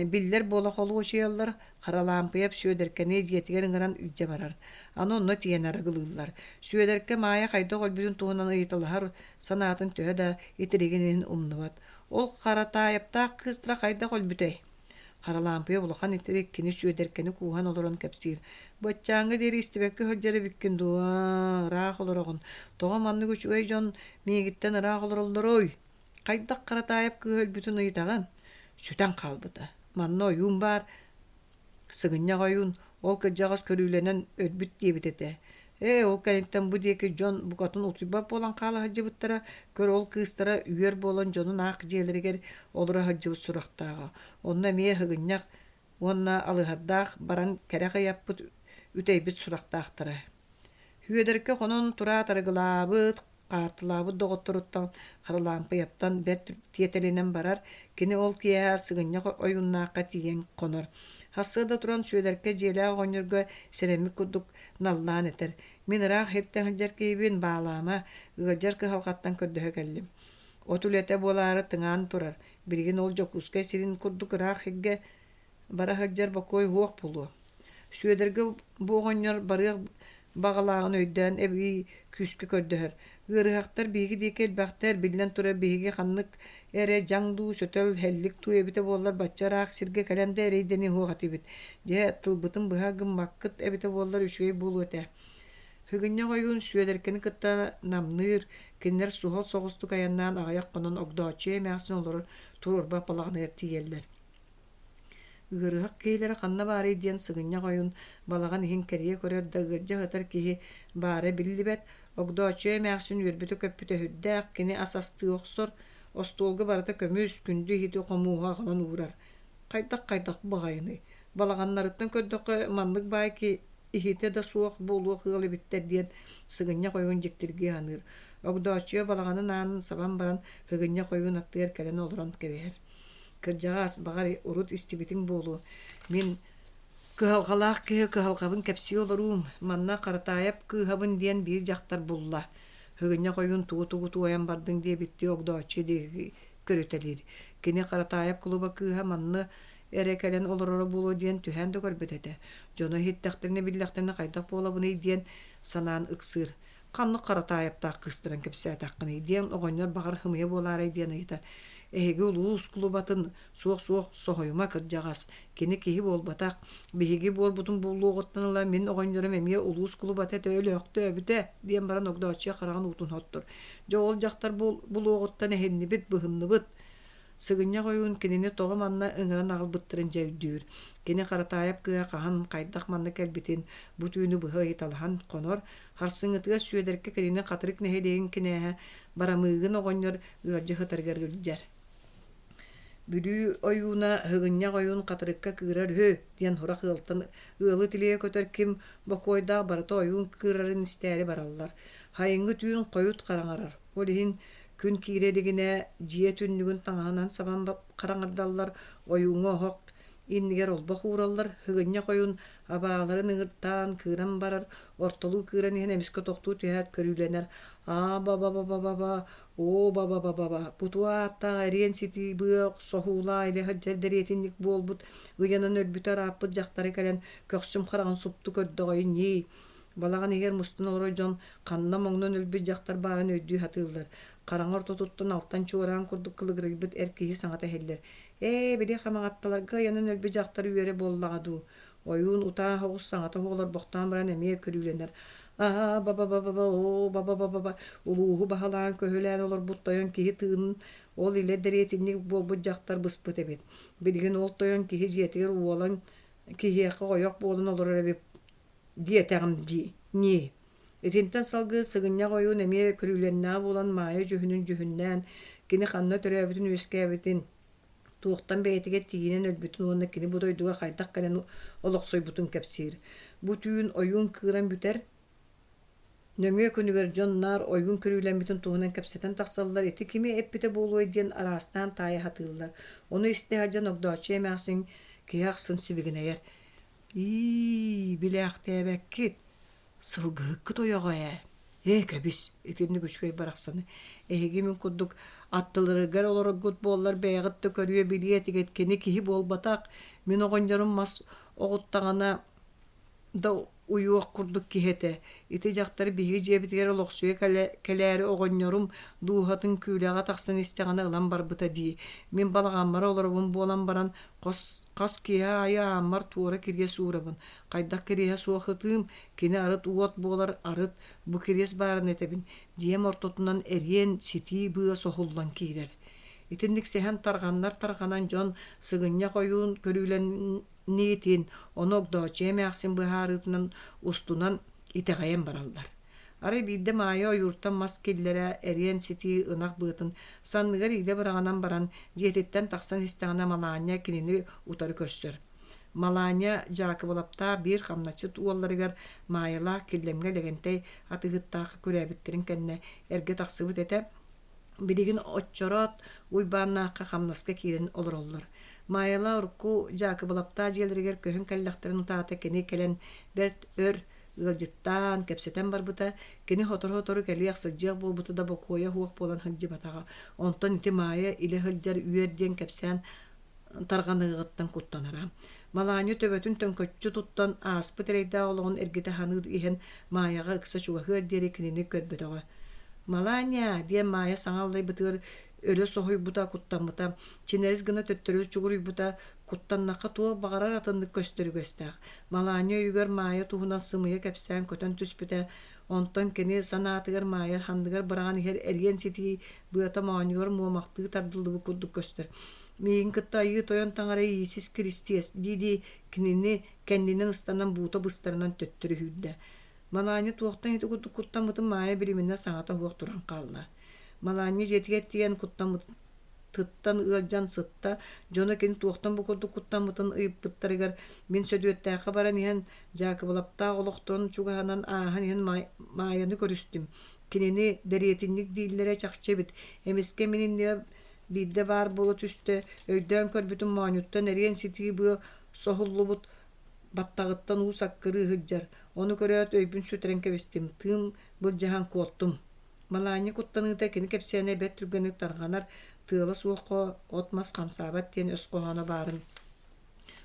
биллэр буола холуочуйаллар. Харалаампыйап Сүөдэркэни дьиэтигэр ыҥыран илдьэ барар. Аны онно тиийэн арыгылыыллар. Сүөдэркэ Маайа хайдах өлбүтүн туһунан ыйыталаһар санаатын төһө да итиригин иһин умнубат. Ол Харатаайаптаах кыыстара хайдах өлбүтэй? Харалаампыйа улахан итирик кини Сүөдэркэни кууһан олорон кэпсиир: «Баччааҥҥа диэри истибэккэ сылдьар эбиккин дуо, ыраах олороҕун. Тоҕо маннык үчүгэй дьон миигиттэн ыраах олороллоруй? Хайдах Харатаайап кыыһа өлбүтүн ыйытаҕын?» Сүтэн хаалбыта. Манна ойуун баар, Сыгынньах ойуун ол кырдьаҕас көрүүлэнэн өлбүт диэбит этэ. Ээ, ол кэнниттэн бу диэки дьон букатын утуйбат буолан хаала сылдьыбыттара, көр ол кыыстара үөр буолан дьонун аах дьиэлэригэр олоро сылдьыбыт сурахтааҕа. Онно эмиэ сыгынньах уонна алыһардаах баран кэрэх ыйаппыт, үтэйбит сурахтаахтара. Сүөдэркэ хонон тураат арыгылаабыт, хаартылаабыт доҕотторуттан Харалаампыйаптан бэрт тиэтэлинэн барар, кини ол киэһэ сыгынньах ойууннаахха тиийэн хонор. Сарсыарда туран Сүөдэркэ дьиэлээх оҕонньорго сэрэммит курдук наллаан этэр: «Мин ыраах сиртэн сылдьар киһибин, баалаама, ыалдьар кыһалҕаттан көрдөһө кэллим. От үлэтэ буолаары тыҥаан турар, билигин ол Дьокуускай сирин курдук ыраах сиргэ Бара сылдьар бокуой уһуох буолуо. Сүөдэргэ бу оҕонньор барыах баҕалааҕын өйдөөн эбии күүскэ көрдөһөр: «Ыарыһахтар биһиги диэки элбэхтэр, биллэн турар, биһиги ханнык эрэ дьаҥ дуу, сөтөл, һэллик дуу эбитэ буоллар бачча ыраах сиргэ кэлэн да эрэйдэниэ суох этибит. Дьэ, тылбытын быһа гыммаккыт эбитэ буоллар үчүгэй буолуо этэ». Сыгынньах ойуун Сүөдэркэни кытта намныыр, кинилэр суһал соҕустук айаннаан аҕыйах хонон Огдооччуйа эмээхсин олорор туруорбах балаҕаныгар тиийэллэр. Ыарыһах киһилэрэ ханна баарый диэн сыгынньах ойуун балаҕан иһин кэрийэ көрөр да ыалдьа сытар киһи баара биллибэт. Огдооччуйа эмээхсин үөрбүтэ-көппүтэ сүрдээх, кини ас астыы охсор, остуолга барыта көмүс, күндү иһити хомууһу аҕалан уурар. Хайдах-хайдах баҕайыный? Балаҕаннарыттан көрдөххө, маннык баай киһи иһитэ да суох буолуох ыал эбиттэр диэн сыгынньах ойуун дьиктиргии саныыр. Огдооччуйа балаҕанын аанын сабан баран, сыгынньах ойуун аттыгар кэлэн олорон кэбиһэр. Кырдьаҕас, баҕар, урут истибитиҥ буолуо, мин кыһалҕалаах киһи кыһалҕабын кэпсии олоруум, манна Харатаайап кыыһабын диэн биир дьахтар булла. Сыгынньах ойуун тугу-тугу туойан бардыҥ диэбиттии Огдооччуйа диэки көрүтэлиир. Кини Харатаайап кулуба кыыһа манна эрэ кэлэн олороро буолуо диэн түһээн да көрбөт этэ. Дьоно иһиттэхтэринэ биллэхтэринэ хайдах буолабыный диэн санаан ыксыыр. Ханнык Харатаайаптаах кыыстарын кэпсээтэххиний диэн оҕонньор баҕар һымыйа буолаарай диэн ыйытар. Эһиги улуус кулубатын суох-суох соһуйума кырдьаҕас, кини киһи буолбатах. Биһиги буорбутун буллуоҕуттан ыла мин оҕонньорум эмиэ улуус кулубата этэ өлөөхтөөбүтэ диэн баран Огдооччуйа хараҕын уутун соттор. Дьэ ол дьахтар булуоҕуттан эһиннибит, быһынныбыт. Сыгынньах ойуун кинини тоҕо манна ыҥыран аҕалбыттарын дьэ өйдүүр. Кини Харатаайап кыыһа хаһан, хайдах манна кэлбитин бу түүнү быһа ыйыталаһан хонор, Харсыҥҥытыгар Сүөдэркэ кинини Хатырык нэһилиэгин кинээһэ Барамыыгын оҕонньор ыалдьа сытарыгар илдьэр. Бүлүү ойууна Сыгынньах ойуун Хатырыкка кыырар үһү диэн сурах ыалтан ыалы тилийэ көтөр ким бокуойдаах барыта ойуун кыырарын истээри бараллар. Сайыҥҥы түүн хойут хараҥарар. Ол иһин Күн киирэ илигинэ дьиэ түннүгүн таҥаһынан сабан хараҥардаллар, ойууҥҥа оһох иннигэр олбох уураллар, сыгынньах ойуун абааларын ыҥыртаан кыыран барар, ортолуу кыыран иһэн эмискэ тохтуу түһээт көрүүлэнэр: «Аа-ба-ба-ба-ба-ба, оо-ба-ба-ба-ба, бутуо ааттаах эриэн ситии быа соһуулаах илэ сылдьар дэриэтинньик буолбут, ыйанан өлбүтэ ырааппыт дьахтары кэлэн көхсүм хараҕын супту көрдөҕөй ньии» Балаҕан иһигэр мустан олорор дьон ханна моҥнон өлбүт дьахтар баарын өйдүү сатыыллар. Хараҥа ортотуттан алтан чуораан курдук кылыгырыйбыт эр киһи саҥата иһиллэр: «Ээ, били хамаҕатталарга ыйанан өлбүт дьахтар үөрэ буоллаҕа дуу?» Ойуун утаа оҕус саҥата суох олорбохтоон баран эмиэ көрүүлэнэр: «Аа, ба-ба-ба-ба, оо, ба-ба-ба-ба, улууһу баһылаан-көһүлээн олорбут тойон киһи тыынын ол илэ дэриэтинньик буолбут дьахтар быспыт эбит. Билигин ол тойон киһи дьиэтигэр уолан киһиэхэ ойох буолан олорор эбит диэтэҕим дии, ньии. Итинтэн салгыы сыгынньах ойуун эмиэ көрүүлэннэҕэ буолан Маайа дьүһүнүн дьүһүннээн, кини ханна төрөөбүтүн-үөскээбитин, туохтан бэйэтигэр тиийинэн өлбүтүн уонна кини бу дойдуга хайдах кэлэн олохсуйбутун кэпсиир. Бу түүн ойуун кыыран бүтэр, нөҥүө күнүгэр дьон наар ойуун көрүүлэммитин туһунан кэпсэтэн тахсаллар, ити кими эппитэ буолуой диэн араастаан таайа сатыыллар. Ону истэ сылдьан Огдооччуйа эмээхсин киһи ахсын сибигинэйэр: «Ии, билээхтээбэккит, сылгыһыккыт ойоҕо ээ, ээ кэбис, итинник үчүгэй барахсаны эһиги мин курдук аттыларыгар олороргут буоллар бэйэҕит да көрүө билиэ этигит кини киһи буолбатах, мин оҕонньорум мас оҕуттаҕына да уйуох курдук киһи этэ. Ити дьахтар биһиги дьиэбитигэр олохсуйа кэлээри оҕонньорум дууһатын күүлэҕэ тахсан истэҕинэ ылан барбыта дии. Мин балаҕаммар олоробун буолан баран хос Хас киэһэ аайы ааммар туора кириэс уурабын, хайдах кириэһэ суох ытыым, кини арыт уот буолар, арыт бу кириэс баарын этэбин, дьиэм ортотунан эриэн ситии быа соһуллан киирэр. Итинник сэһэн тарҕаннар-тарҕанан дьон сыгынньах ойуун көрүүлэниитин, ону Огдооччуйа эмээхсин быһаарыытынан устунан итэҕэйэн бараллар. Арай биирдэ Маайа ойууртан мас киллэрэ эриэн ситии ынах быатын санныгар иилэ быраҕынан баран, дьиэтиттэн тахсан истэҕинэ Малаанньа кинини утары көрсөр. Малаанньа Дьаакыбылаптаах биир хамначчыт уолларыгар Маайалаах Киллэмҥэ Лэгэнтэй атыыһыттаахха күрээбиттэрин кэннэ эргэ тахсыбыт этэ. Билигин оччороот Уйбааннаахха хамнаска киирэн олороллор. Маайалаах урукку Дьаакыбылаптаах дьиэлэригэр көһөн кэллэхтэрин утаата кини кэлэн бэрт өр ыалдьыттаан, кэпсэтэн барбыта, кини сотору-сотору кэлиэх сылдьыах буолбута да бокуойа суох буолан сылдьыбатаҕа. Онтон ити Маайа илэ сылдьар үөр диэн кэпсээн тарҕаныаҕыттан куттанара. Малаанньа төбөтүн төҥкөччү туттан, ааспыт эрэйдээх олоҕун эргитэ саныы иһэн Маайаҕа ыкса чугаһыар диэри кинини көрбөтөҕө. «Малаанньа!» диэн Маайа саҥа аллайбытыгар өлө соһуйбута, куттаммыта, чинэрис гына төттөрү чугуруйбута, Куттаннахха туох баҕарар атыннык көстөр үгэстээх. Малаанньа өйүгэр Маайа туһунан сымыйа кэпсээн көтөн түспүтэ, онтон кини санаатыгар Маайа санныгар быраҕан иһэр эриэн ситии быата моонньугар муомахтыы тардыллыбыт курдук көстөр. «Миигин кытта Айыы Тойон Таҥара Иисус Киристиэс» дии-дии кинини кэннинэн ыстанан буута быстарынан төттөрү сүүрдэ. Малаанньа туохтан ити курдук куттаммытын Маайа билиминэ саҥата суох туран хаалла. Малаанньа дьиэтигэр тиийэн куттаммытын тыттан ыалдьан сытта, дьоно кини туохтан бу курдук куттаммытын ыйыппыттарыгар мин Сөдүөттээххэ баран иһэн Дьаакыбылаптаах олохторун чугаһынан ааһан иһэн Маайаны көрүстүм. Кинини дэриэтинньик дииллэрэ чахчы эбит. Эмискэ мин иннибэр биирдэ баар буола түстэ, өйдөөн көрбүтүм моонньуттан эриэн ситии быа соһуллубут баттаҕыттан уу саккырыы сылдьар. Ону көрөөт өйбүн сүтэрэн кэбистим, тыым былдьаһан куоттум. Малаанньа куттаныыта кини кэпсээнэ бэрт түргэнник тарҕанар, тыала суохха от-мас хамсаабат диэн өс хоһооно баарын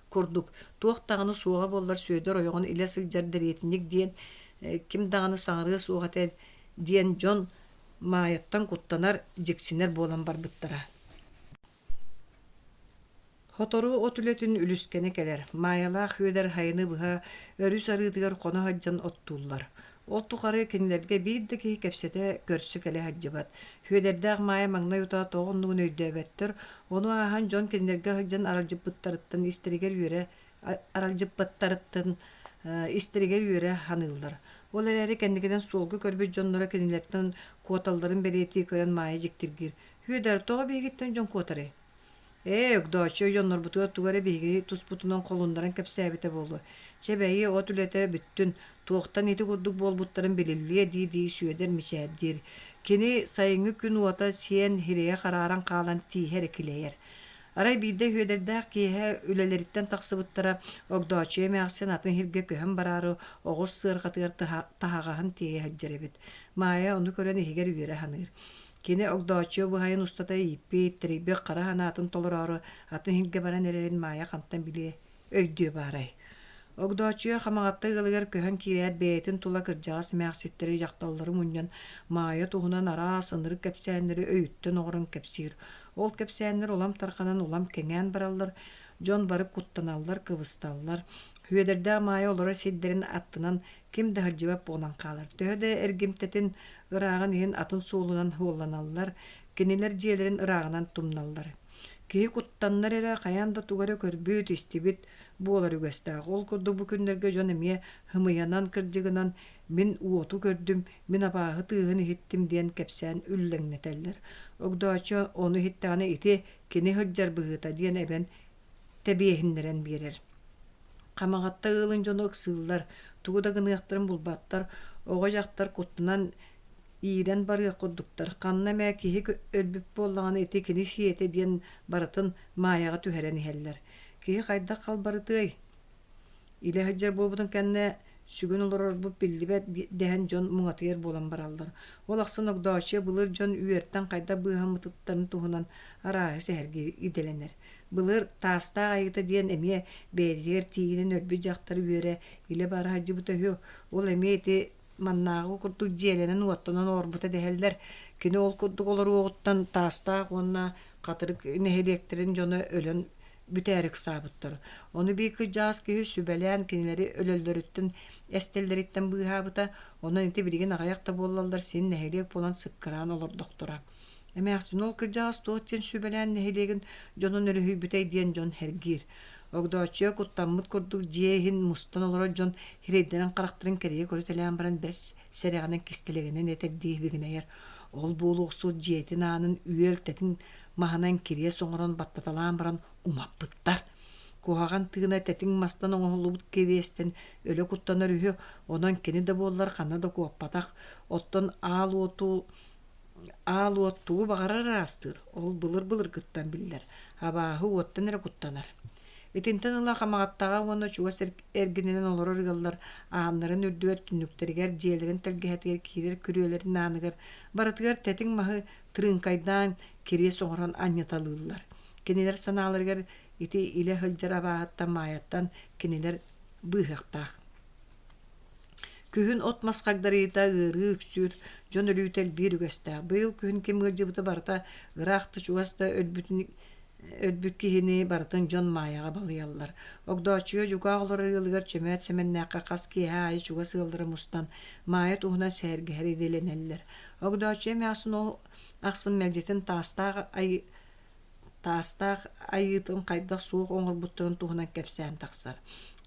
курдук, туох даҕаны суоҕа буоллар Сүөдэр ойоҕун илэ сылдьар дэриэтинньик диэн ким даҕаны саҥарыа суох этэ диэн дьон Маайаттан куттанар, дьиксинэр буолан барбыттара. Сотору от үлэтин үлүскэнэ кэлэр, Маайалаах Үөдэр сайыны быһа өрүс арыытыгар хоно сылдьан оттууллар. Ол тухары кинилэргэ биир да киһи кэпсэтэ, көрсө кэлэ сылдьыбат. Сүөдэрдээх Маайа маҥнай утаа тоҕо оннугун өйдөөбөттөр, ону ааһан дьон кинилэргэ сылдьан аралдьыппыттарыттан истэригэр үөрэ аралдьыппыттарыттан истэригэр үөрэ саныыллар. Ол эрээри кэнникинэн суолга көрбүт дьонноро кинилэртэн куоталларын бэлиэтии көрөн Маайа дьиктиргиир: «Сүөдэр, тоҕо биһигиттэн дьон куотарый?» Ээ, Огдооччуйа дьоннорбутугар тугу эрэ биһиги туспутунан холуннаран кэпсээбитэ буолуо. Чэ бэйи, от үлэтэ бүттүн, туохтан ити курдук буолбуттарын билиллиэ дии-дии Сүөдэр мичээрдиир. Кини сайыҥҥы күн уота сиэн сирэйэ харааран хаалан тииһэ эрэ килэйэр. Арай биирдэ Үөдэрдээх киэһэ үлэлэриттэн тахсыбыттара, Огдооччуйа эмээхсин атын сиргэ көһөн бараары оҕус сыарҕатыгар таһаҕаһын тиэйэ сылдьар эбит. Маайа ону көрөн иһигэр үөрэ саныыр. Кини Огдооччуйа быһайын устата ииппит, тэрийбит хара санаатын толороору атын сиргэ баран эрэрин Маайа хантан билиэ, өйдүө баарай. Огдооччуйа Хамаҕатта ыалыгар көһөн киирээт бэйэтин тула кырдьаҕас эмээхситтэри, дьахталлары мунньан Маайа туһунан араас ынырык кэпсээннэри өйүттэн оҥорон кэпсиир. Ол кэпсээннэр улам тарҕанан, улам кэҥээн бараллар, дьон бары куттаналлар, кыбысталлар. Үөдэрдээх Маайа олорор сирдэрин аттынан ким да сылдьыбат буолан хаалар. Төһө да эргимтэтин ырааҕын иһин атын суолунан суолланаллар, кинилэр дьиэлэрин ырааҕынан тумналлар. Киһи куттаннар эрэ хайаан да тугу эрэ көрбүт, истибит буолар үгэстээх. Ол курдук бу күннэргэ дьон эмиэ һымыйанан, кырдьыгынан «мин уоту көрдүм, мин абааһы тыаһын иһиттим» диэн кэпсээн үллэҥнэтэллэр. Огдооччу ону иһиттэҕинэ ити кини сылдьар быһыыта диэн эбэн тэбиэһиннэрэн биэрэр. Хамаҕатта ыалын дьоно ыксыыллар, тугу да гыныахтарын булбаттар, оҕо-дьахтар куттанан иирэн барыах курдуктар. Ханна эмэ киһи өлбүт буоллаҕына ити кини сиэтэ диэн барытын Маайаҕа түһэрэн иһэллэр. Киһи хайдах халбарытыай? Илэ сылдьар буолбутун кэннэ сүгүн олорорбут биллибэт дэһэн дьон муҥатыйар буолан бараллар. Ол ахсын Огдооччуйа былыр дьон үөртэн хайдах быыһаммытыттарын туһунан арааһы сэһэргиир идэлэнэр. Былыр Таастаах айыыта диэн эмиэ бэйэтигэр тиийинэн өлбүт дьахтар үөрэ илэ бара сылдьыбыта үһү. Ол эмиэ ити маннааҕы курдук дьиэлэнэн-уоттанан олорбута дэһэллэр. Кини ол курдук олоруоҕуттан Таастаах уонна Хатырык нэһилиэктэрин дьоно өлөн бүтээри ыксаабыттар. Ону биир кырдьаҕас киһи сүбэлээн кинилэри өлөллөрүттэн, эстэллэриттэн быыһаабыта. Онон ити билигин аҕыйах да буоллаллар син нэһилиэк буолан сыккыраан олордохторо. Эмээхсин ол кырдьаҕас туох диэн сүбэлээн нэһилиэгин дьонун өрүһүйбүтэй диэн дьон сэргиир. Огдооччуйа куттаммыт курдук дьиэ иһин мустан олорор дьон сирэйдэрин-харахтарын кэрийэ көрүтэлээн баран бэрт сэрэҕинэн кистэлэҥинэн этэрдии бигинэйэр. Ол буолуохсут дьиэтин аанын үөл тэтиҥ маһынан кириэс оҥорон баттаталаан баран умаппыттар. Куһаҕан тыына тэтиҥ мастан оҥоһуллубут кириэстэн өлө куттанар үһү, онон кини да буоллар ханна да куоппатах. Оттон аал уоту Аал уот тугу баҕарар ыраастыыр, ол былыр-былыргыттан биллэр, абааһы уоттан эрэ куттанар. Итинтэн ыла Хамаҕаттаҕа уонна чугас эргининэн олорор ыаллар ааннарын үрдүгэр, түннүктэригэр, дьиэлэрин тэлгэһэтигэр киирэр күрүөлэрин ааныгар барытыгар тэтиҥ маһы тырыыҥкайдаан кириэс оҥорон анньыталыыллар. Кинилэр санааларыгар ити илэ сылдьар абааһыттан Маайаттан кинилэр быыһыахтаах. Күһүн от-мас хагдарыйыта ыарыы үксүүр, дьон өлүүтэ элбиир үгэстээх. Быйыл күһүн ким ыалдьыбыта барыта ыраах да чугас да өлбүтүн өлбүт киһини барытын дьон Маайаҕа балыйаллар. Огдооччуйа дьукаах олорор ыалыгар Чөмөөт Сэмэннээххэ хас киэһэ аайы чугас ыаллара мустан Маайа туһунан сэһэргэһэр идэлэнэллэр. Огдооччуйа эмээхсин ол ахсын мэлдьитин таастаах ай Таастаах айыытын хайдах суох оҥорбуттарын туһунан кэпсээн тахсар.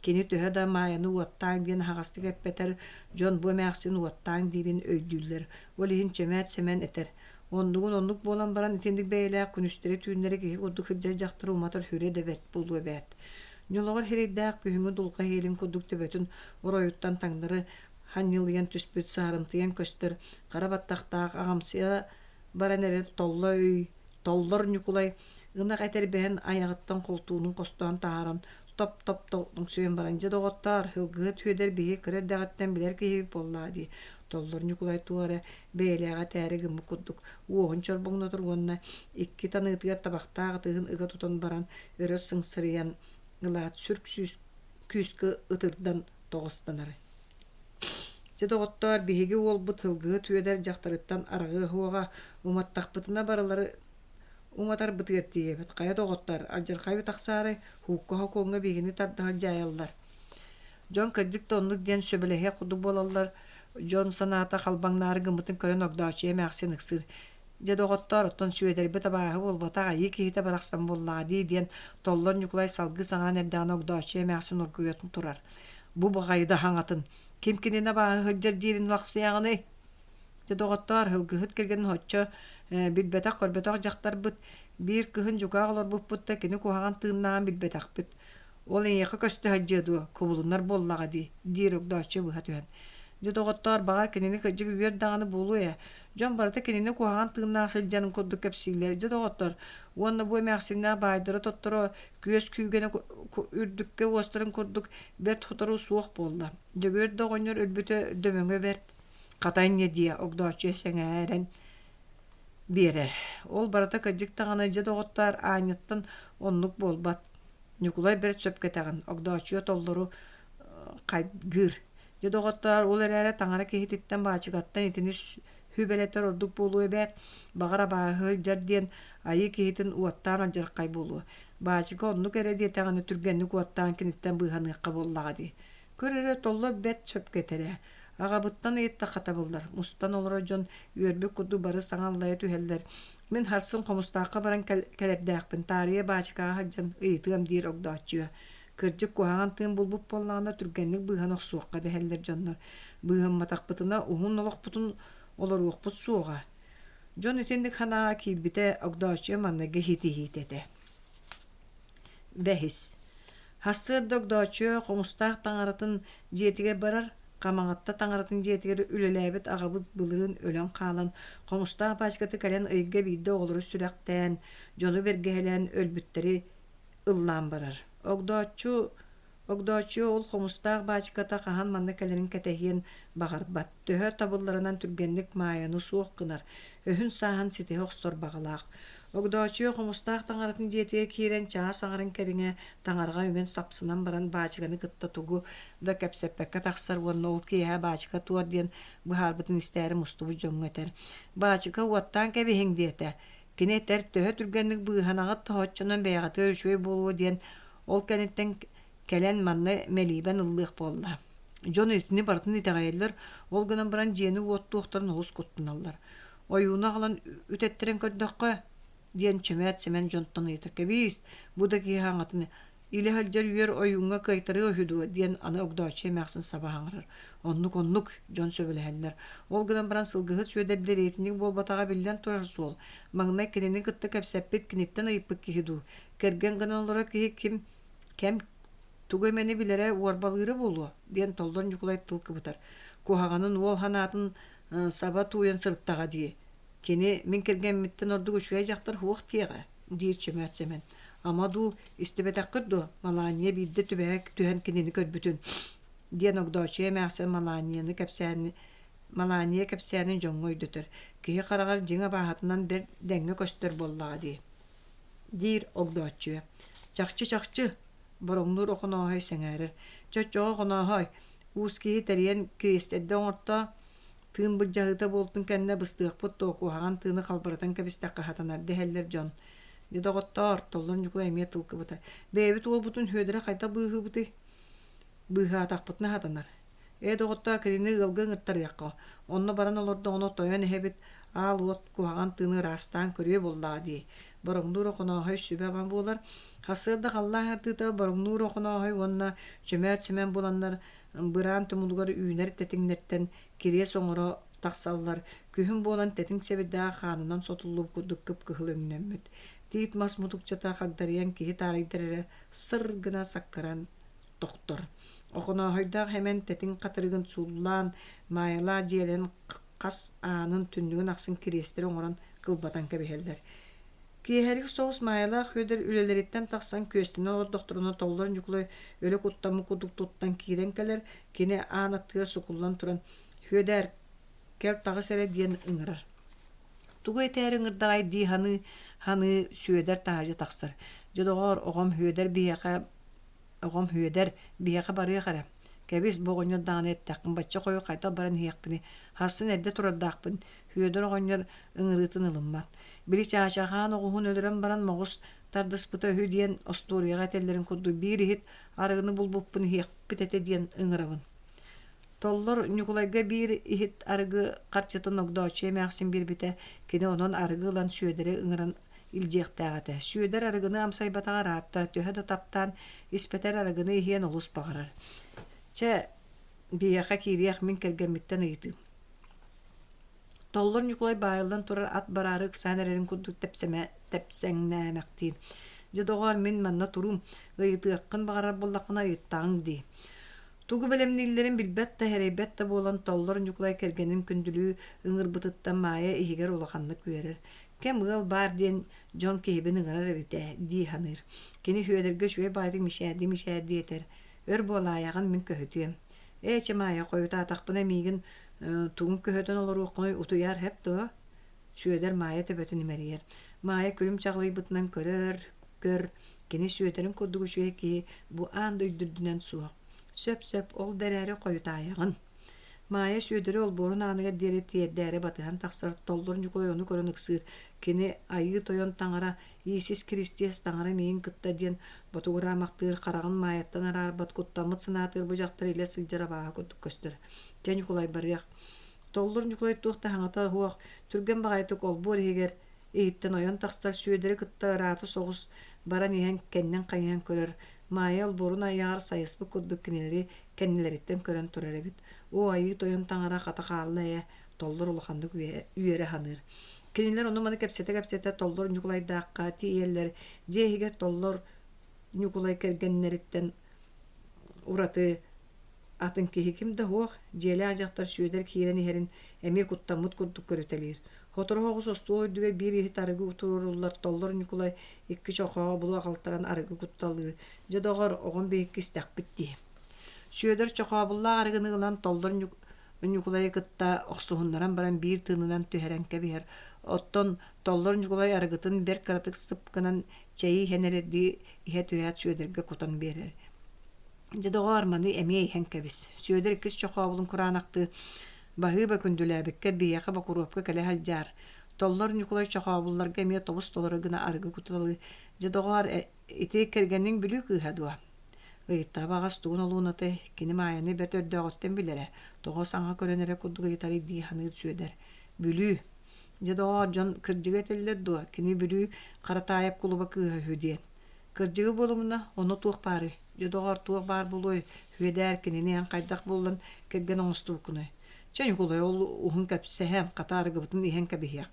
Кини төһө да Маайаны уоттааҥ диэн аһаҕастык эппэтэр, дьон бу эмээхсин уоттааҥ диирин өйдүүллэр. Ол иһин Чөмөөт Сэмэн этэр: «Оннугун оннук буолан баран итинник бэйэлээх күнүстэри-түүннэри киһи курдук сылдьар дьахтары уматар сүрэ да бэрт буолуо эбээт». Ньолоҕор сирэйдээх күһүҥҥү дулҕа иһиэлин курдук төбөтүн оройуттан таҥнары ханньылыйан түспүт саарымтыйан көстөр хара баттахтаах аҕамсыйа баран эрэр толло өй Толлор Ньукулай ынах этэрбэһин айаҕыттан холтуунун хостоон таһааран топ-топ тоҥсуйан баран «Дьэ, доҕоттоор, Һылгыһыт Сүөдэр биһиги кыра эрдэҕиттэн билэр киһибит буоллаҕа дии» Толлор Ньукулай туох эрэ бэйэлээҕи этээри гыммыт курдук уоһун чорбоҥнотор уонна икки таныытыгар табахтаах ытыһын ыга тутан баран өрө сыҥсырыйан ылаат сүр күүскэ ытырдан тоҕустанар. Дьэ, доҕоттоор, биһиги уолбут Һылгыһыт Үөдэр дьахтарыттан араҕыа суоҕа, уматтахпытына барылары уматарбытыгар тиийэбит. Хайа доҕоттоор, алдьархайы тахсаары, һуукка сокуоҥҥа биһигини тардаһан дьаайаллар. Дьон кырдьык да оннук диэн сөбүлэһиэх курдук буолаллар. Дьон санаата халбаҥнаары гыммытын көрөн Огдооччуйа эмээхсин ыксыыр. Дьэ, доҕоттоор, оттон Сүөдэрбит абааһы буолбатах, айыы киһитэ барахсан буоллаҕа дии диэн Толлор Ньукулай салгыы саҥаран эрдэҕинэ Огдооччуйа эмээхсин оргуйан турар. Бу баҕайы да хаҥатын, ким кинини абааһы сылдьар диирин лахсыйаҕыный? Дьэ, доҕоттоор, һылгыһыт кэргэнин оччо Билбэтэх-көрбөтөх дьахтарбыт. Биир кыһын дьукаах олорбуппут да кини куһаҕан тыыннааҕын билбэтэхпит. Ол эйиэхэ көстө сылдьыа дуо, кубулунар буоллаҕа дии, диир Огдооччу быһа түһэн. Дьэ доҕоттоор, баҕар кинини кырдьык үөр даҕаны буолуо ээ. Дьон барыта кинини куһаҕан тыыннаах сылдьарын курдук кэпсииллэр. Дьэ доҕоттоор, уонна бу эмээхсиннээх баайдара-тотторо күөс күүгэнэ үрдүккэ уостарын курдук бэрт сотору суох буолла. Дьөгүөр да оҕонньор өлбүтэ дөбөҥө бэрт. Хата инньэ диэ, Огдооччуйа сэҥээрэн биэрэр. Ол барыта кырдьык даҕаны дьэ доҕоттоор, аанньаттан оннук буолбат. Ньукулай бэрт сөпкө этэҕин, Огдооччуйа толлору хайгыыр. Дьэ доҕоттоор, ол эрээри таҥара киһититтэн баачыкаттан итини сүбэлэтэр ордук буолуо эбээт. Баҕар абааһы сылдьар диэн айыы киһитин уоттаан алдьархай буолуо. Баачыка оннук эрэ диэтэҕинэ түргэнник уоттаан киниттэн быыһаныахха буоллаҕа дии. Көр эрэ толлор бэрт сөпкө этэр ээ. Аҕабыттан ыйыттахха табыллар. Мустан олорор дьон үөрбүт курдук бары саҥа аллайа түһэллэр. Мин харсын Хомустаахха баран кэлэрдээхпин, таарыйа баачыкаҕа сылдьан ыйытыам диир Огдооччуйа. Кырдьык куһаҕан тыын булбут буоллаҕына түргэнник быыһан охсуохха дэһэллэр дьоннор. Быыһамматахпытына уһун олохпутун олоруохпут суоҕа. Дьон итинник санааҕа киирбитэ Огдооччуйа маҥнайгы иһитиһиитэ этэ. Бэһис. Сарсыарда Огдооччуйа Хомустаах таҥаратын дьиэтигэр барар, Хамаҕатта таҥаратын дьиэтигэр үлэлээбит аҕабыт былырыын өлөн хаалан, Хомустаах пачката кэлэн ыйга биирдэ оҕолору сүрэхтээн, дьону бэргэһэлээн өлбүттэри ыллаан барар. Огдооччу Огдооччуйа ол хомустаах баачыката хаһан манна кэлэрин кэтэһиэн баҕарбат, төһө табылларынан түргэнник Маайаны суох гынар, өһүн-сааһын ситиһэ охсор баҕалаах. Огдооччуйа хомустаах таҥаратын дьиэтигэр киирэн чаас аҥарын кэриҥэ таҥараҕа үҥэн сапсынан баран баачыканы кытта тугу да кэпсэппэккэ тахсар уонна ол киэһэ баачыка туох диэн быһаарбытын истээри мустубут дьоҥҥо этэр: «Баачыка уоттаан кэбиһиҥ» диэтэ. Кини этэр: «Төһө түргэнник быыһанаҕыт да оччонон бэйэҕитигэр үчүгэй буолуо» диэн ол кэнниттэн кэлэн манна мэлиибэн ыллыах буолла. Дьон итини барытын итэҕэйэллэр, ол гынан баран дьиэни уоттуохтарын олус куттаналлар. Ойууну аҕалан үтэттэрэн көрдөххө, диэн Чөмөөт Сэмэн дьонтон ыйытар: «Кэбиис, бу да киһи аҥатын илэ сылдьар үөр ойууҥҥа кыайтарыа үһү дуо?» диэн аны Огдооччу эмээхсин саба саҥарар. Оннук-оннук, дьон сөбүлэһэллэр. Ол гынан баран сылгыһыт Сүөдэр дэриэтинньик буолбатаҕа биллэн турар суол. Маҥнай кинини кытта кэпсэппит, киниттэн ыйыппыт киһи дуу, кэргэн гынан олорор киһи ким кэм тугу эмэни билэрэ уорбалыыра буолуо диэн Толлон Ньукулай тыл кыбытар. Куһаҕанын уол санаатын саба тууйан сырыттаҕа дии. Кини мин кэргэммиттэн ордук үчүгэй дьахтар суох диэҕэ, диир Чөмөөт Сэмэн. Ама дуу, истибэтэххит дуо, Малаанньа биирдэ түбэһэ түһэн кинини көрбүтүн, диэн Огдооччуйа эмээхсин Малаанньаны кэпсээни Малаанньа кэпсээнин дьоҥҥо өйдөтөр. Киһи хараҕар дьиҥ абааһытынан бэрт дэҥҥэ көстөр буоллаҕа дии диир Огдооччуйа. Чахчы-чахчы, бороҥнуур Охонооһой сэҥээрэр. Чоччоҕо Охонооһой, уус киһи тэрийэн кириэстэрдэ оҥорто, тыын былдьаһыыта буолтун кэннэ быстыахпыт дуо, куһаҕан тыыны халбарытан кэбистэххэ сатанар дэһэллэр дьон. Дьэ доҕоттоор, Толлон Ньукулай эмиэ тыл кыбытар. Бэйэбит уолбутун Сүөдэри хайдах быыһыыбытый? Быыһаатахпытына сатанар. Ээ, доҕоттоор, кинини ыалга ыҥыртарыахха, онно баран олордоҕуна тойон эһэбит аал уот куһаҕан тыыны ыраастаан көрүө буоллаҕа дии. Бороҥнуур Охонооһой сүбэ-ама буолар. Сарсыарда халлаан ардыыта Бороҥнуур Охонооһой уонна Чөмөөт Сэмэн буланнар быраан тумулугар үүнэр тэтиҥнэртэн кириэс оҥоро тахсаллар. Күһүн буолан тэтиҥ сэбирдэҕэ хаанынан сотуллубут курдук кып-кыһыл өҥнөммүт. Тиит мас мутукчата хагдарыйан киһи таарыйдар эрэ сыр гына саккыран тохтор. Охонооһойдоох Эмэн тэтиҥ хатырыгын сууллаан, Маайалаах дьиэлэрин хас аанын түннүгүн ахсын кириэстэри оҥорон кылбатан кэбиһэллэр. Киэһэлик соҕус Маайалаах Сүөдэр үлэлэриттэн тахсан күөстэнэн олордохторуна Толлор Ньукулай өлө куттаммыт курдук туттан киирэн кэлэр, кини аан аттыгар сукуллан туран «Сүөдээр, кэл таҕыс эрэ» диэн ыҥырар. Тугу этээри ыҥырдаҕай дии саныы-саныы Сүөдэр таһырдьа тахсар. «Дьэ, доҕоор, оҕом Сүөдэр биһиэхэ Оҕом Сүөдэр, биһиэхэ барыах эрэ. Кэбис, бу оҕонньор даҕаны эттэххин, бачча хойу хайдах баран иһиэхпиний, сарсын эрдэ турардаахпын, Сүөдэр оҕонньор ыҥырыытын ылыммат. Били Чаачахаан оҕуһун өлөрөн баран моҕус тардыспыта үһү диэн остуоруйаҕа этэллэрин курдук биир иһит арыгыны булбуппун иһиэхпит этэ диэн ыҥырабын. Толлор Ньукулайга биир иһит арыгы харчытын Огдооччуйа эмээхсин биэрбитэ, кини онон арыгы ылан Сүөдэри ыҥыран илдьиэхтээх этэ. Сүөдэр арыгыны амсайбатаҕа ыраатта, төһө да таптаан испэтэр арыгыны иһиэн олус баҕарар. Чэ, биһиэхэ киириэх мин кэргэммиттэн ыйытыым. Толлор Ньукулай баайыллан турар ат бараары ыксаан эрэрин курдук тэпсэҥнээмэхтиир. Дьэ, доҕоор, мин манна туруум, ыйытыаххын баҕарар буоллаххына ыйыттаҕыҥ дии. Тугу бэлэмнииллэрин билбэт да, сэрэйбэт да буолан Толлор Ньукулай кэргэнин күндүлүү ыҥырбытыттан Маайа иһигэр улаханнык үөрэр. Кэм ыал баар диэн дьон киһибин ыҥырар эбит ээ дии саныыр. Кини Сүөдэргэ үчүгэй баҕайытык мичээрдии-мичээрдии этэр: «Өр буолаайаҕын мин көһүтүөм». «Ээ, чэ, Маайа, хойутаатахпына миигин тугун көһүтэн олоруоххунуй утуйаар һэп дуо?» Сүөдэр Маайа төбөтүн имэрийэр. Маайа күлүм чаҕылыйбытынан көрөр, көр, кини Сүөдэрин курдук үчүгэй киһи бу аан дойду үрдүнэн суох. Сөп-сөп, ол да эрээри хойутаайаҕын. Маайа Сүөдэри олбуорун ааныгар диэри тиэрдээри батыһан тахсар, Толлор Ньукулай ону көрөн ыксыыр. Кини Айыы Тойон таҥара, Иисус Киристиэс таҥара миигин кытта диэн ботугураамахтыыр, хараҕын Маайаттан араарбат, куттаммыт санаатыгар бу дьахтар илэ сылдьар абааһы курдук көстөр. Дьэ, Ньукулай барыах. Толлор Ньукулай туох да саҥата суох, түргэн баҕайытык олбуор иһигэр иһиттэн ойон тахсар Сүөдэри кытта ыраата соҕус баран иһэн кэннин хайыһан көрөр, Маайа олбуорун айаҕар сайыспыт курдук кинилэри кэннилэриттэн көрөн турар эбит. Оо, айыы тойон таҥара хата хаалла ээ, Толлор улаханнык үөрэ саныыр. Кинилэр ону-маны кэпсэтэ-кэпсэтэ Толлор Ньукулайдаахха тиийэллэр. Дьиэ иһигэр Толлор Ньукулай кэргэннэриттэн ураты Атын киһи ким да суох, дьиэлээх дьахтар Сүөдэр киирэн иһэрин эмиэ куттаммыт курдук көрүтэлиир. Сотору соҕус остуол үрдүгэр биир иһит арыгы туруоруллар, Толлор Ньукулай икки чохообулу аҕалтаран арыгы кутталыыр. Дьэ, доҕор, оҕом биһикки истэхпит дии. Сүөдэр чохообуллаах арыгыны ылан Толлор Ньукулайы кытта охсуһуннаран баран биир тыынынан түһэрэн кэбиһэр. Оттон Толлор Ньукулай арыгытын бэрт кыратык сып гынан чэйи иһэн эрэрдии иһэ түһээт Сүөдэргэ кутан биэрэр. Дьэ, доҕоор, маны эмиэ иһэн кэбис. Сүөдэр иккис чохообулун кураанахтыы баһыыба күндүлээбиккэр биһиэхэ бокуруопка кэлэ сылдьаар. Толлор Ньукулай чохообулларга эмиэ тобус-толору гына арыгы куталыы. Дьэ, доҕоор, ити кэргэниҥ Бүлүү кыыһа дуо? Ыйытта абаҕас тугун олуунатай, кини Маайаны бэрт өрдөөҕүттэн билэрэ, тоҕо саҥа көрөн эрэ курдук ыйытарый дии саныыр Сүөдэр. Бүлүү. Дьэ, доҕоор, дьон кырдьыгы этэллэр дуо, кини Бүлүү Харатаайап кулуба кыыһа үһү диэн. Кырдьыгы буолумуна, онно туох баарый? Дьэ, доҕоор, туох баар буолуой, Сүөдээр, кинини эн хайдах буллан кэргэн оҥостубуккунуй? Чэ, Ньукулай, ол уһун кэпсэһэн, хата арыгыбытын иһэн кэбиһиэх.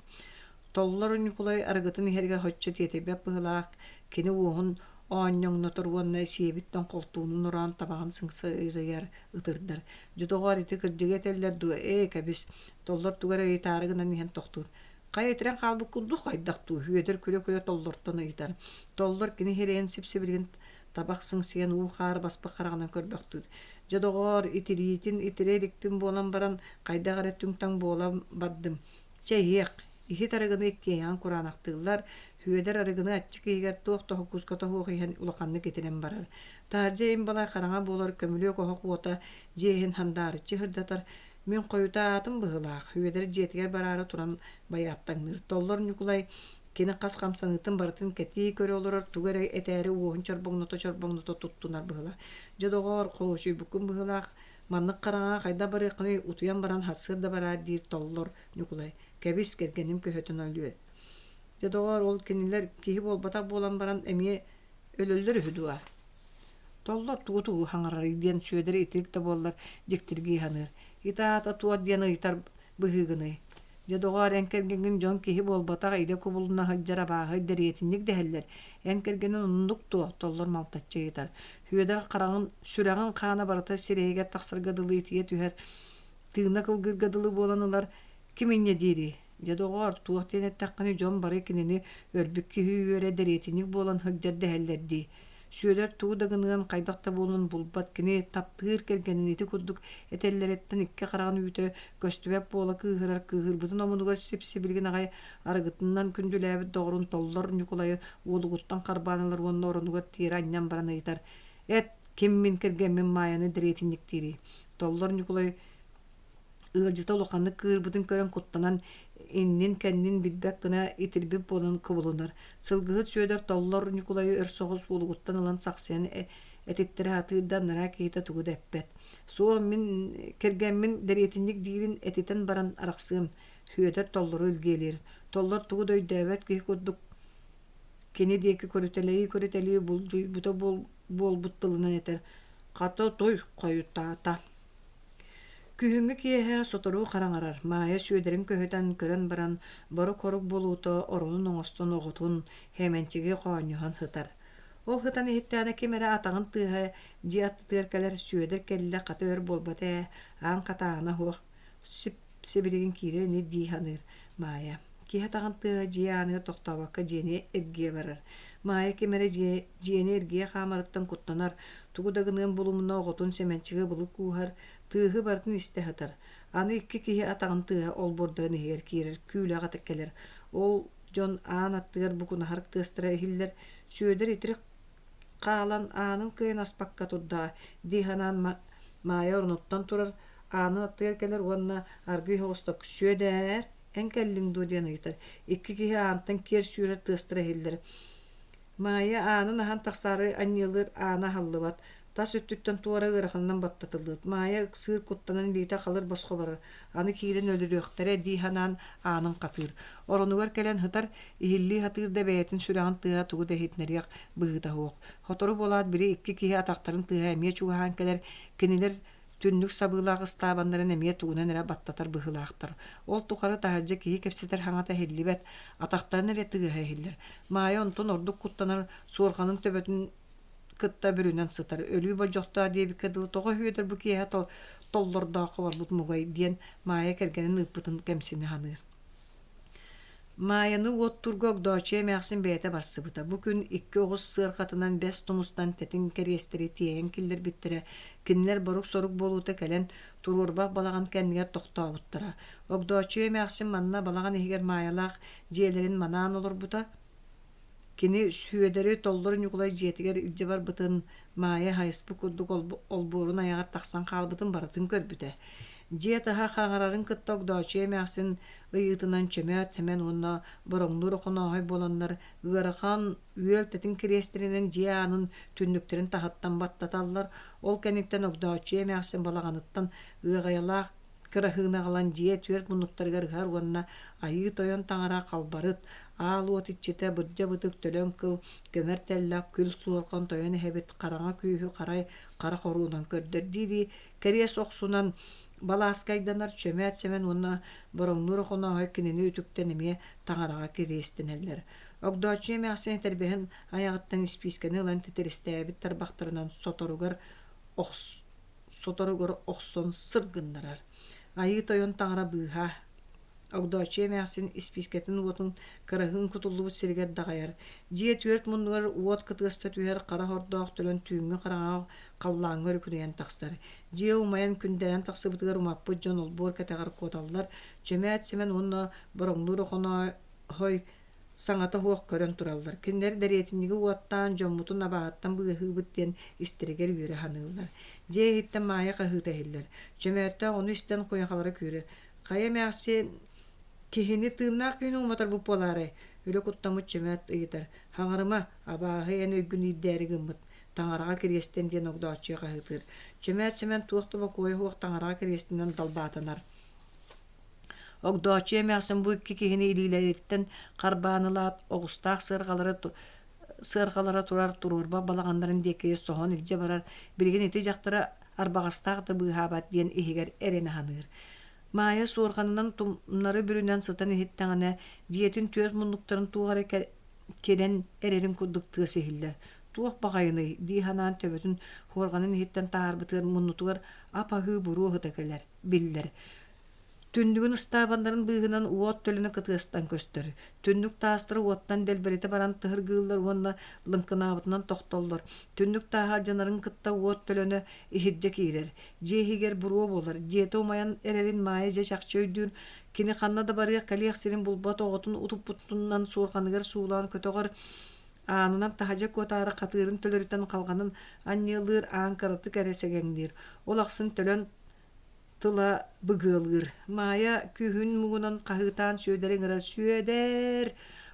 Толлор Ньукулай арыгытын иһэригэр соччо тиэтэйбэт быһыылаах, кини уоһун оонньоҥнотор уонна сиэбиттэн холтуунун ороон табаҕын сыҥсыйар, ытырдар. Дьэ, доҕоор, ити кырдьыгы этэллэр дуо? Ээ, кэбис. Толлор тугу эрэ ыйытаары гынан иһэн тохтуур. Хайа итирэн хаалбыккын дуу, хайдах дуу? Үөдэр күлэ-күлэ Толлортон ыйытар. Толлор кини сирэйин сип-сибилигин табах сыҥсыйан уу-хаар баспыт хараҕынан көрбөхтүүр. Дьэ, доҕоор, итириитин итирэ иликпин буолан баран, хайдах эрэ түҥ-таҥ буолан бардым. Чэ, иһиэх. Иһит арыгыны иккиэйэҕин кураанахтыыллар, Сүөдэр арыгыны аччык иһигэр туох да хокууската суох иһэн улаханнык итирэн барар. Таһырдьа им-балай хараҥа буолар көмүлүөк оһох уота дьиэ иһин хандаарыччы сырдатар. Мин хойутаатым быһыылаах, Сүөдэр дьиэтигэр бараары туран байааттаҥныыр. Толлор Ньукулай кини хас хамсаныытын барытын кэтии көрө олорор, тугу эрэ этээри уоһун чорбоҥното-чорбоҥното туттунар быһыылаах. Дьэ, доҕоор, холуочуйбуккун быһыылаах, маннык хараҥаҕа хайдах барыаххыный, утуйан баран сарсыарда бараар диир Толлор Ньукулай. Кэбис, кэргэним көһөтөн өлүө. Дьэ, доҕоор, ол кинилэр киһи буолбатах буолан баран эмиэ өлөллөр үһү дуо? Толлор тугу-тугу хаҥарарый диэн Сүөдэр итирик да буоллар дьиктиргии саныыр. Ити аата туох диэн ыйытар быһыыгыный? Дьэ, доҕоор, эн кэргэҥҥин дьон киһи буолбатах, илэ кубулуна сылдьар абааһы дэриэтинньик дэһэллэр. Эн кэргэнин оннук дуо? Толлор малтаччы ыйытар. Сүөдэр хараҕын, сүрэҕин хаана барыта сирэйигэр тахсарга дылы итийэ түһэр, тыына кылгыырга дылы буолан ылар. Ким инньэ диирий? Дьэ, доҕоор, туох диэн эттэххиний, дьон бары кинини өлбүт киһи үөрэ дэриэтинньик буолан сылдьар дэһэллэр дии. Сүөдэр тугу да гыныан, хайдах да буолуон булбат, кини таптыыр кэргэнин ити курдук этэллэриттэн икки хараҕын үүтэ көстүбэт буола кыыһырар, кыыһырбытын омунугар сип-сибилигин аҕай арыгытынан күндүлээбит доҕорун Толлор Ньукулайы уолугуттан харбаан ылар уонна оронугар тиэрэ анньан баран ыйытар: «Эт, ким мин кэргэммин Маайаны дэриэтинньиктиирий?» Толлор Ньукулай Ыалдьыта улаханнык кыырбытын көрөн куттанан иннин-кэннин билбэт гына итирбит буолан кубулунар. Сылгыһыт Сүөдэр Толлор Ньукулайы өр соҕус уолугуттан ылан сахсыйан этиттэрэ сатыыр да анараа киһитэ тугу да эппэт. Суох, мин кэргэммин дэриэтинньик диирин этитэн баран арахсыам, Сүөдэр Толлору илгиэлиир. Толлор тугу да өйдөөбөт киһи курдук кини диэки көрүтэлии-көрүтэлии булдьуйбута буолбут тылынан этэр: «Хата, туй, хойутаата». Күһүҥҥү киэһэ сотору хараҥарар, Маайа Сүөдэрин көһүтэн көрөн баран, борук-хорук буолуута оронун оҥостон оҕотун, Хэмэнчиги хоонньоһон сытар. Ол сытан иһиттэҕинэ ким эрэ атаҕын тыаһа дьиэ аттытыгар кэлэр Сүөдэр кэллэ хата өр буолбата ээ, аан хатааһына суох, сип-сибилигин киирэр ини дии саныыр Маайа. Киһи атаҕын тыаһа дьиэ ааныгар тохтообокко дьиэни эргийэ барар. Маайа ким эрэ дьиэ, дьиэни эргийэ хаамарыттан куттанар, тугу да гыныан булумуна оҕотун Сэмэнчиги ыбылы кууһар, тыаһы барытын истэ сытар. Аны икки киһи атаҕын тыаһа олбуордарын иһигэр киирэр, күүлэҕэ кэлэр. Ол дьон аан аттыгар букунаһар тыастара иһиллэр. Сүөдэр итирик хаалан аанын кыайан аспакка турдаҕа дии санаан Маайа оронуттан турар, аанын аттыгар кэлэр уонна аргыый соҕустук «Сүөдээр, эн кэллиҥ дуо?» диэн ыйытар. Икки киһи аантан киэр сүүрэр тыастара иһиллэр. Маайа аанын аһан тахсаары анньыалыыр аана аһыллыбат, тас өттүттэн туора ыараханынан баттатыллыбыт. Маайа ыксыыр куттанан илиитэ халыр босхо барар, аны киирэн өлөрүөхтэрэ дии санаан аанын хатыыр. Оронугар кэлэн сытар, иһиллии сатыыр да бэйэтин сүрэҕин тыаһа тугу да иһитинэриэх быһыыта суох. Сотору буолаат били икки киһи атахтарын тыаһа эмиэ чугаһаан кэлэр, кинилэр түннүк сабыылаах ыстаабаннарын эмиэ тугунан эрэ баттатар быһыылаахтар. Ол тухары таһырдьа киһи кэпсэтэр саҥата иһиллибэт, атахтарын эрэ тыаһа иһиллэр. Маайа онтон ордук куттанар, суорҕанын төбөтүн кытта бүрүнэн сытар. Өлүү болдьохтоох диэбиккэ дылы тоҕо Үөдэр бу киэһэ толлордооххо барбыт мугай диэн Маайа кэргэнин ыыппытын кэмсинэ саныыр. Маайаны уоттуурга Огдооччуйа эмээхсин бэйэтэ барсыбыта. Бу күн икки оҕус сыарҕатынан бэс тумустан тэтиҥ кэриэстэри тиэйэн киллэрбиттэрэ. Кинилэр борук-сорук буолуута кэлэн, туруорбах балаҕан кэннигэр тохтообуттара. Огдооччуйа эмээхсин манна балаҕан иһигэр Маайалаах дьиэлэрин манаан олорбута. Кини Сүөдэри Толлор Ньукулай дьиэтигэр илдьэ барбытын, Маайа хайыспыт курдук олбуорун айаҕар тахсан хаалбытын барытын көрбүтэ. Дьиэ таһа хараҥарарын кытта Огдооччуйа эмээхсин ыйыытынан чөмөөт Сэмэн уонна Бороҥнуур Охонооһой буоланнар ыарахан үөл тэтиҥ кириэстэринэн дьиэ аанын түннүктэрин таһыттан баттаталлар. Ол кэнниттэн Огдооччуйа эмээхсин балаҕаныттан ыаҕайалаах кыраһыыны аҕалан дьиэ түөрт муннуктарыгар ыһар уонна Айыы Тойон таҥара халбарыт, аал уот иччитэ бырдьа бытык төлөн кыл, көмөр тэллэх, күл суорҕан тойон эһэбит хараҥа күүһү харай хара хоруунан көрдөр дии-дии кэриэс охсунан балааскайданар Чөмөөт Сэмэн уонна Бороҥнуур Охонооһой кинини үтүктэн эмиэ таҥараҕа кириэстэнэллэр. Огдооччуйа эмээхсин этэрбэһин айаҕыттан испиискэни ылан титирэстээбит тарбахтарынан соторугар охс соторугар охсон сыр гыннарар. Айыы Тойон таҥара быыһа Огдооччуйа эмээхсин испиискэтин уотун кыраһыын кутуллубут сиригэр даҕайар. Дьиэ түөрт муннугар уот кытыаста түһэр хара хордоох төлөн түүҥҥү хараҥаҕа халлааҥҥа өрүкүнүйэн тахсар. Дьиэ умайан күндэрэн тахсыбытыгар умаппыт дьон олбуор кэтэҕэр куоталлар. Чөмөөт Сэмэн уонна Бороҥнуур Охонооһой саҥата суох көрөн тураллар. Кинилэр дэриэтинньиги уоттаан дьоммутун абааһыттан быыһыыбыт диэн истэригэр үөрэ саныыллар. Дьиэ иһиттэн Маайа хаһыыта иһиллэр. Чөмөөттөөх ону истэн куйахалара күүрэр. Хайа эмээхсин киһини тыыннаах киһини уматар бу буолаарай? Үлэ куттаммыт Чөмөөт ыйытар. Хаҥарыма, абааһы эн өйгүн иирдээри гыммыт. Таҥараҕа кириэстэн диэн Огдооччуйа хаһыытыыр. Чөмөөт Сэмэн туох да бокуойа суох таҥараҕа кириэстэнэн далбаатанар. Огдооччуйа эмээхсин бу икки киһини илиилэриттэн харбаан ылаат, оҕустаах сыарҕалары сыарҕалара турар туруорба балаҕаннарын диэки соһон илдьэ барар, билигин ити дьахтары арбаҕастаах да быыһаабат диэн иһигэр эрэнэ саныыр. Маайа суорҕанынан тумнары бүрүнэн сытан иһиттэҕинэ, дьиэтин түөрт муннуктарын туох эрэ кирэн эрэрин курдук тыас иһиллэр. Туох баҕайыный дии санаан төбөтүн суорҕанын иһиттэн таһаарбытыгар муннутугар ап-аһыы буруо сыта кэлэр биллэр. Түннүгүн ыстаабаннарын быыһынан уот төлөнө кытыастан көстөр. Түннүк таастара уоттан дэлбэритэ баран тыһыргыыллар уонна лыҥкынаабытынан тохтоллор. Түннүк тааһа алдьанарын кытта уот төлөнө иһирдьэ киирэр. Дьиэ иһигэр буруо буолар. Дьиэтэ умайан эрэрин Маайа дьэ чахчы өйдүүр. Кини ханна да барыах-кэлиэх сирин булбат оҕотун утуппутунан суорҕаныгар суулаан көтөҕөр аанынан таһырдьа куотаары хатыырын төлөрүтэн халҕанын анньыалыыр, аан кыратык эрэ сэгэҥниир. Ол ахсын төлөн тыла быгыалыыр. Маайа күүһүн муҥунан хаһыытаан Сүөдэри ыҥырар «Сүөдэр!»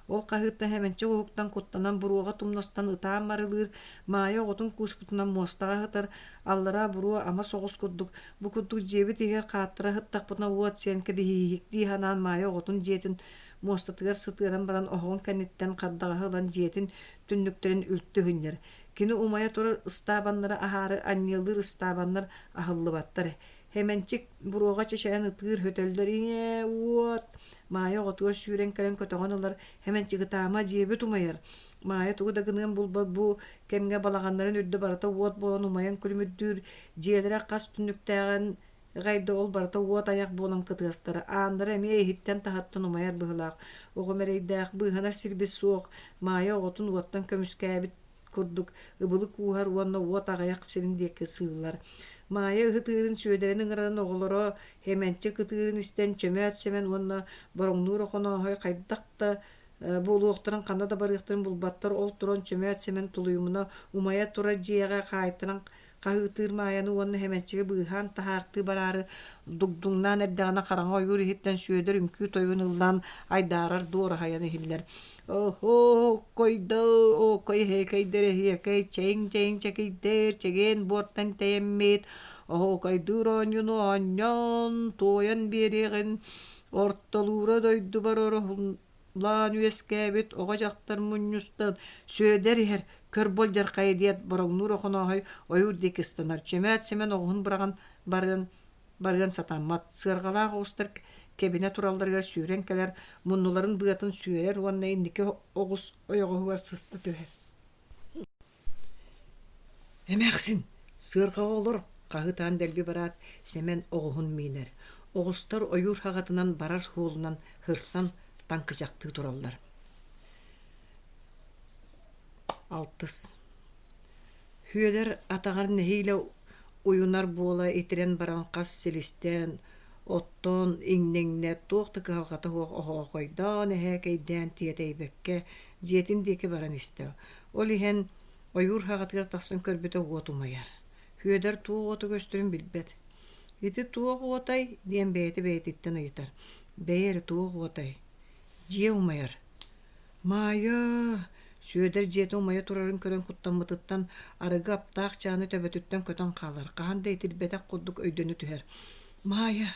Ол хаһыыттан Хэмэнчик уһуктан куттанан буруоҕа тумнастан ытаан марылыыр. Маайа оҕотун кууспутунан муостаҕа сытар, аллараа буруо ама соҕус курдук. Бу курдук дьиэбит иһигэр хааттара сыттахпытына уот сиэн кэбиһииһик дии санаан Маайа оҕотун дьиэтин муостатыгар сытыаран баран оһоҕун кэнниттэн хардаҕаһы ылан дьиэтин түннүктэрин үлтү ыһынньар. Кини умайа турар ыстаабаннары аһаары анньыалыыр ыстаабаннар аһыллыбаттар. Хэмэнчик буруоҕа чэчэйэн ытыыр, хөтөллөр ийээ, уот! Маайа оҕотугар сүүрэн кэлэн көтөҕөн ылар, Хэмэнчик ытаама, дьиэбит умайар. Маайа тугу да гыныан булбат бу кэмҥэ балаҕаннарын үрдэ барыта уот буолан умайан күлүмүрдүүр, дьиэлэрэ хас түннүктээҕин Аҕай да ол барыта уот айах буолан кытыастара, ааннара эмиэ иһиттэн-таһыттан умайар быһыылаах. Оҕом эрэйдээх, быыһанар сирбит суох, Маайа оҕотун уоттан көмүскээбит курдук ыбылы кууһар уонна уот аҕыйах сирин диэки сыыллар. Маайа ыһытыырын Сүөдэрин ыҥыран оҕолоро Хэмэнчик ытыырын истэн Чөмөөт Сэмэн уонна Бороҥнуур Охонооһой хайдах да буолуохтарын ханна да барыахтарын булбаттар ол туран Чөмөөт Сэмэн тулуйумуна умайа турар дьиэҕэ хаайтаран хаһыытыыр Маайаны уонна Хэмэнчиги быыһаан таһаартыы бараары дугдуҥнаан эрдэҕинэ хараҥа ойуур иһиттэн Сүөдэр үҥкүү тойугун ыллаан айдаарар дуораһайан иһиллэр «Оһоокойдоо, оокой эһиэкэйдэр эһиэкэй, чэйиҥ-чэйиҥ чэкийдэр, чэгиэн буортан тэйэммит, оһоокойдуур оонньууну оонньоон, туойан биэриэҕин, ортолуура дойдубар ороһун лаан үөскээбит оҕо-дьахтар мунньустан Сүөдэр иһэр, көр буолдьархайа диэт бороҥнуур Охонооһой ойуур диэки ыстанар, Чөмөөт Сэмэн оҕуһун быраҕан барыан барыан сатаммат, сыарҕалаах оҕустар кэбинэ туралларыгар сүүрэн кэлэр, муннуларын быатын сүөрэр уонна инники оҕус ойоҕоһугар сыста түһэр. «Эмээхсин, сыарҕаҕа олор!» хаһыытаан дэлби бараат, Сэмэн оҕуһун миинэр. Оҕустар ойуур хаҕатынан барар суолунан сырсан таҥкычахтыы тураллар. Алтыс Сүөдэр атаҕар нэһиилэ уйунар буола итирэн баран хас силистээн, оттоон иҥнэҥнэ туох да кыһалҕата суох оһоокойдоон эһээкэйдээн тиэтэйбэккэ дьиэтин диэки баран истэ. Ол иһэн ойуур хаҕатыгар тахсан көрбүтэ уот умайар. Сүөдэр туох уота көстөрүн билбэт. «Ити туох уотай?» диэн бэйэтэ бэйэтиттэн ыйытар. «Бэйэ эрэ туох уотай? Дьиэ умайар. Маайа, Сүөдэр дьиэтэ умайа турарын көрөн куттаммытыттан арыгы аптаах чааны төбөтүттэн көтөн хаалар, хаһан да итирбэтэх курдук өйдөнө түһэр. «Маайа,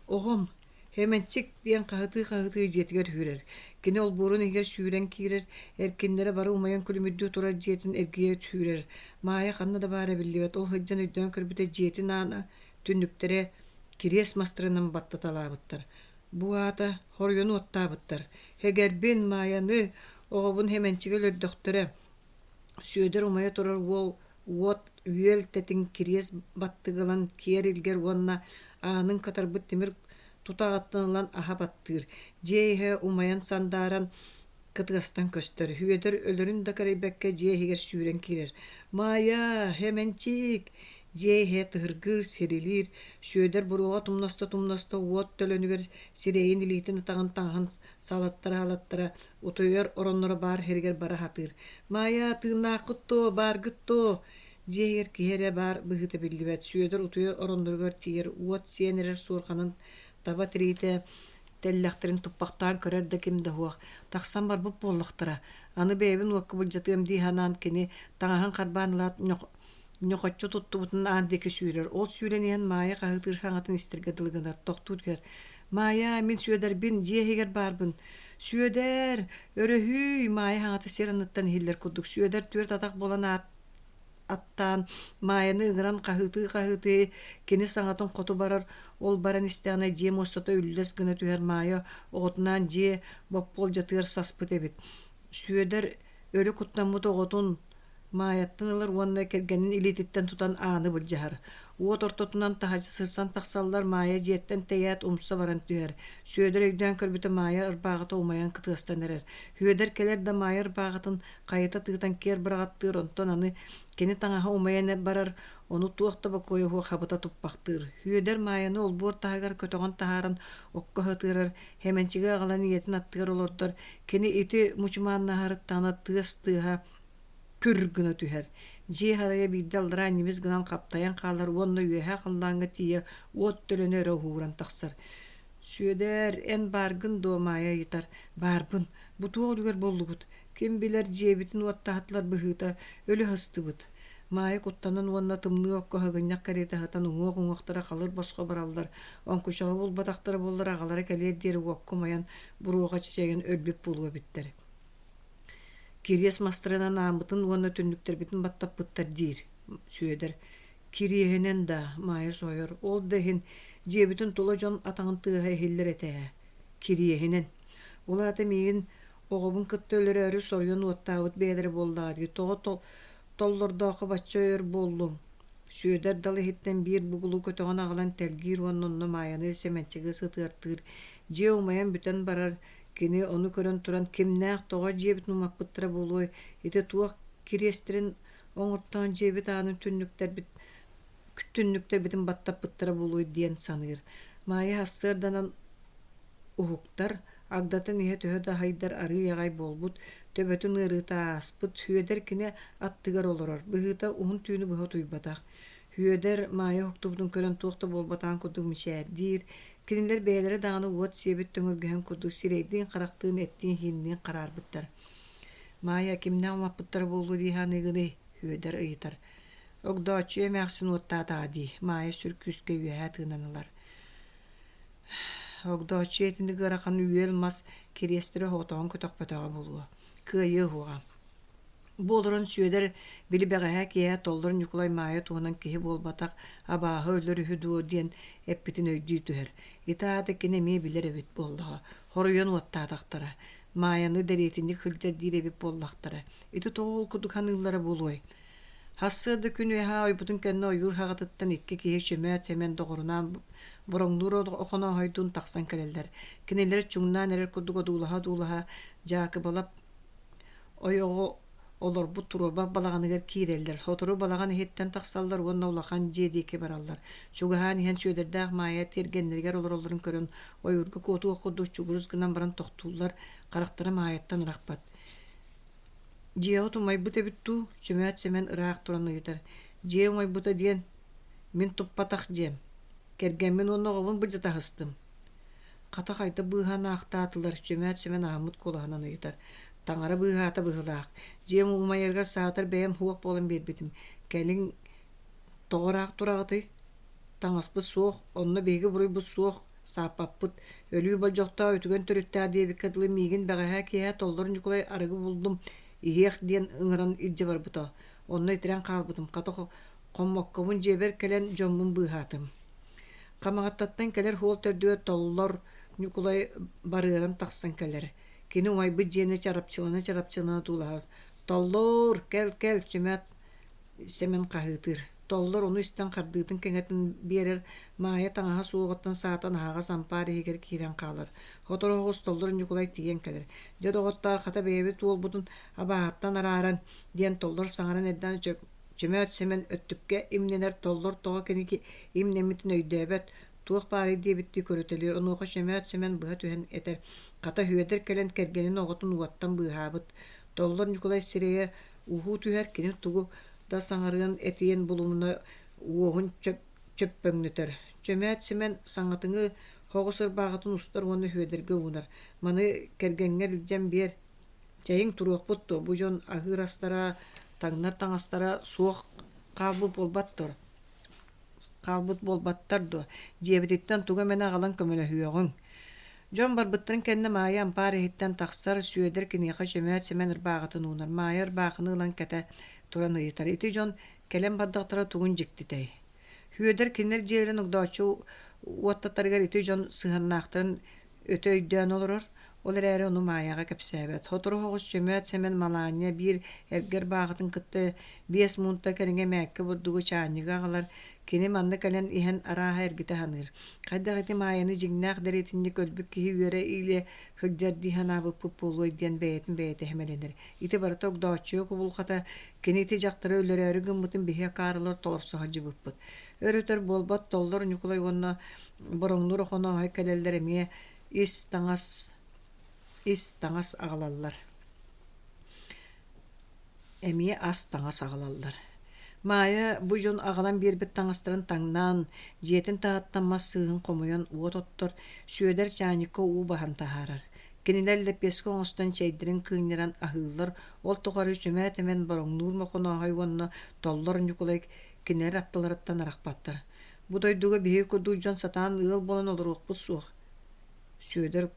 оҕом, Хэмэнчик!» диэн хаһытыы-хаһытыы дьиэтигэр үүрэр. Кини олбуорун иһигэр сүүрэн киирэр, эркиннэрэ бары умайан күлүмүрдүү турар дьиэтин эргийэ сүүрэр. Маайа ханна да баара биллибэт, ол сылдьан өйдөөн көрбүтэ дьиэтин аана, түннүктэрэ кириэс мастарынан баттаталаабыттар. Бу аата хоруйун уоттаабыттар: «Эгэрбин, Маайаны, оҕобун Хэмэнчигэ өлөрдөхтөрө» Сүөдэр умайа турар уол уот үөл тэтиҥ кириэс баттыгы ылан киэр илгэр уонна аанын кытарбыт тимир тутаҕыттан ылан аһа баттыыр. Дьиэ иһэ умайан сандааран кытыастан көстөр. Сүөдэр өлөрүн да кэрэйбэккэ дьиэ иһигэр сүүрэн киирэр: «Маайа, Хэмэнчиик!» Дьиэ иһэ тыһыргыыр, сирилиир, Сүөдэр буруоҕа тумнаста-тумнаста уот төлөнүгэр сирэйин илиитин-атаҕын таҥаһын салаттара-салаттара утуйар оронноро баар сиригэр бара сатыыр: «Маайа, тыыннааххыт дуо, бааргыт дуо?» Дьиэ иһигэр киһи эрэ баар быһыыта биллибэт. Сүөдэр утуйар оронноругар тиийэр, уот сиэн эрэр суорҕанын таба тириитэ тэллэхтэрин туппахтаан көрөр да ким да суох. Тахсан барбыт буоллахтара. Аны бэйэбин уокка былдьатыам дии санаан кини таҥаһын харбаан ылаат ньохоччу туттубутун аан диэки сүүрэр. Ол сүүрэн иһэн Маайа хаһыытыыр саҥатын истэргэ дылы гынар, тохтуу түһэр. «Маайа, мин Сүөдэрбин, дьиэ иһигэр баарбын». «Сүөдэр, өрөһүй!» Маайа саҥата сир анныттан иһиллэр курдук. Сүөдэр түөрт атах буолан аат аттаан Маайаны ыҥыран хаһыытыы-хаһыытыы кини саҥатын хоту барар, ол баран истэҕинэ дьиэ муостата үллэс гына түһэр Маайа оҕотунаан дьиэ боппуолдьатыгар саспыт эбит. Сүөдэр өрө куттаммыт оҕотун Маайаттан ылар уонна кэргэнин илиититтэн тутан ааны былдьаһар. Уот ортотунан таһырдьа сырсан тахсаллар, Маайа дьиэттэн тэйээт умса баран түһэр. Сүөдэр өйдөөн көрбүтэ Маайа ырбааҕыта умайан кытыастан эрэр. Сүөдэр кэлэр да Маайа ырбааҕытын хайыта тыытан киэр быраҕаттыыр, онтон аны кини таҥаһа умайан барар, ону туох да бокуойа суох хабыта туппахтыыр. Сүөдэр Маайаны олбуор таһыгар көтөҕөн таһааран окко сытыарар, Хэмэнчиги аҕалан ийэтин аттыгар олордор. Кини ити мучумааннаһарыттаҕына тыас тыаһа күр гына түһэр. Дьиэ харайа биирдэ аллараа ньимис гынан хаптайан хаалар уонна үөһээ халлааҥҥа тиийэ уот төлөнө өрө уһууран тахсар. «Сүөдээр, эн бааргын дуо?» Маайа ыйытар. «Баарбын. Бу туох үлүгэр буоллугут? Ким билэр дьиэбитин уоттаатылар быһыыта, өлө сыстыбыт». Маайа куттанан уонна тымныы окко сыгынньах кэриэтэ сытан уҥуох-уҥуохтара халыр босхо бараллар, оҥкучаҕы булбатахтара буоллар аҕалара кэлиэр диэри уокка умайан, буруоҕа чэчэйэн өлбүт буолуо эбиттэр. Кириэс мастарынан ааммытын уонна түннүктэрбитин баттаппыттар диир Сүөдэр. Кириэһинэн да, Маайа соһуйар, ол да иһин дьиэбитин тула дьон атаҕын тыаһа иһиллэр этэ ээ. Кириэһинэн. Ол аата миигин оҕобун кытта өлөрөөрү соруйан уоттаабыт бэйэлэрэ буоллаҕа дии, тоҕо толлордооххо бачча өр буоллуҥ? Сүөдэр дал иһиттэн биир бугулу көтөҕөн аҕалан тэлгиир уонна онно Маайаны Сэмэнчиги сытыартыыр. Дьиэ умайан бүтэн барар, кини ону көрөн туран кимнээх тоҕо дьиэбитин умаппыттара буолуой, ити туох кириэстэрин оҥортоон дьиэбит аанын түннүктэрбит түннүктэрбитин баттаппыттара буолуой диэн саныыр. Маайа сарсыарданан уһуктар, агдатын иһэ төһө да аһыйдар арыый аҕай буолбут, төбөтүн ыарыыта ааспыт, Сүөдэр кини аттыгар олорор, быһыыта уһун түүнү быһа утуйбатах. Сүөдэр Маайа уһуктубутун көрөн туох да буолбатаҕын курдук мичээрдиир, кинилэр бэйэлэрэ даҕаны уот сиэбит төҥүргэһин курдук сирэйдиин-харахтыын, эттиин-сиинниин хараарбыттар. Маайа кимнээх умаппыттара буолуо дии саныыгыный? Сүөдэр ыйытар. Огдооччуйа эмээхсин уоттаатаҕа дии, Маайа сүр күүскэ үөһэ тыынан ылар. Огдооччуйа итинник ыарахан үөл мас кириэстэри оһоҕотоҕун көтөхпөтөҕө буолуо, кыайыа уһуоҕа. Бу олорон Сүөдэр били бэҕэһээ киэһэ Толлор Ньукулай Маайа туһунан киһи буолбатах, абааһы өлөр үһү дуо диэн эппитин өйдүү түһэр. Ити аата кини эмиэ билэр эбит буоллаҕа. Хоруйан уоттаатахтара. Маайаны дэриэтинньик сылдьар диир эбит буоллахтара. Ити тоҕо ол курдук саныыллара буолуой? Сарсыарда күн үөһэ ойбутун кэннэ ойуур хаҕатыттан икки киһи чөмөөт Сэмэн доҕорунаан бороҥнуур Охонооһойдуун тахсан кэлэллэр. Кинилэр чуҥнаан эрэр курдук одуулаһа-одуулаһа Дьаакыбалап ойоҕо олорбут туруорбах балаҕаныгар киирэллэр. Сотору балаҕан иһиттэн тахсаллар уонна улахан дьиэ диэки бараллар. Чугаһаан иһэн Сүөдэрдээх Маайа тиэргэннэригэр олороллорун көрөн ойуурга куотуох курдук чугурус гынан баран тохтууллар, харахтара Маайаттан арахпат. Дьиэҕит умайбыт эбит дуу, Чөмөөт Сэмэн ыраах туран ыйытар. Дьиэ умайбыта диэн, мин туппатах дьиэм. Кэргэммин уонна оҕобун былдьатаһыстым. Хата хайда быыһаан аахтаатылар, Чөмөөт Сэмэн аһыммыт куолаһынан ыйытар. Таҥара быыһаата быһыылаах. Дьиэм умайарыгар саатар бэйэм суох буолан биэрбитим. Кэлиҥ тоҕо ыраах тураҕытый? Таҥаспыт суох, онно биһиги буруйбут суох, сааппаппыт, өлүү болдьохтоох үтүгэн төрүттээх диэбиккэ дылы миигин бэҕэһээ киэһэ Толлор Ньукулай арыгы буллум, иһиэх диэн ыҥыран илдьэ барбыта. Онно итирэн хаалбытым, хата хоммоккобун дьиэбэр кэлэн дьоммун быыһаатым. Хамаҕаттаттан кэлэр суол төрдүгэр Толлор Ньукулай барыаран тахсан кэлэр. Кини умайбыт дьиэни чарапчылана-чарапчылана туулаһар. «Толлоор, кэл-кэл, Чөмөөт Сэмэн хаһыытыыр. Толлор ону истэн хардыытын кэҥэтэн биэрэр, Маайа таҥаһа суоҕуттан саатан аһаҕас ампаар иһигэр киирэн хаалар. Сотору соҕус Толлор Ньукулай тиийэн кэлэр. «Дьэ, доҕоттоор, хата бэйэбит уолбутун абааһыттан арааран» диэн Толлор саҥаран эрдэҕинэ Чөмөөт Сэмэн өттүккэ имнэнэр Толлор тоҕо кини имнэммитин өйдөөбөт, туох баарый диэбиттии көрүтэлиир. Онуоха Чөмөөт Сэмэн быһа түһэн этэр: «Хата Үөдэр кэлэн кэргэнин оҕотун уоттан быыһаабыт». Толлор Ньукулай сирэйэ Уһуу түһэр кини тугу да саҥарыан этиэн булумуна уоһун чөппөҥнөтөр. Чөмөөт Сэмэн саҥатыҥы соҕус ырбааҕытын устар уонна Сүөдэргэ уунар: «Маны кэргэҥҥэр илдьэн биэр, чэйиҥ туруохпут дуо, бу дьон аһыыр астара, таҥнар таҥастара суох хаалбыт буолбат дуо хаалбыт буолбаттар дуо, дьиэбититтэн тугу эмэни аҕалан көмөлөһүөҕүҥ». Дьон барбыттарын кэннэ Маайа ампаар иһиттэн тахсар, Сүөдэр киниэхэ Чөмөөт Сэмэн ырбааҕытын уунар. Маайа ырбаахыны ылан кэтэ туран ыйытар: «Ити дьон кэлэн бардахтара тугун дьиктитэй?» Сүөдэр кинилэр дьиэлэрин огдооччу уоттатарыгар ити дьон сыһыаннаахтарын өтө өйдөөн олорор, ол эрээри ону Маайаҕа кэпсээбэт. Сотору соҕус Чөмөөт Сэмэн Малаанньа биир эргэ ырбааҕытын кытта 5 муунта кэриҥэ мээккэ бурдугу чаанньыгы аҕалар, кини манна кэлэн иһэн арааһа эргитэ саныыр. Хайдах ити Маайаны дьиҥнээх дэриэтинньик өлбүт киһи үөрэ илэ сылдьар дии санаабыппыт буолуой диэн бэйэтин бэйэтэ сэмэлэнэр. Ити барыта Огдооччуйа кубулҕата, кини ити дьахтары өлөрөөрү гыммытын биһи акаарылар толорсо сылдьыбыппыт. Өр-өтөр буолбат Толлор Ньукулай уонна Бороҥнуур Охонооһой кэлэллэр эмиэ ис таҥас ис таҥас аҕалаллар. Эмиэ ас таҥас аҕалаллар. Маайа бу дьон аҕалан биэрбит таҥастарын таҥнан, дьиэтин таһыттан мас сыыһын хомуйан уот оттор, Сүөдэр чаанньыкка уу баһан таһаарар. Кинилэр лэппиэскэ оҥостон чэйдэрин кыынньаран аһыыллар, ол тухары чөмөөт эмэн Бороҥнуур Мохонооһой уонна Толлор Ньукулай кинилэр аттыларыттан арахпаттар. Бу дойдуга биһиги курдук дьон сатаан ыал буолан олоруохпут суох. Сүөдэр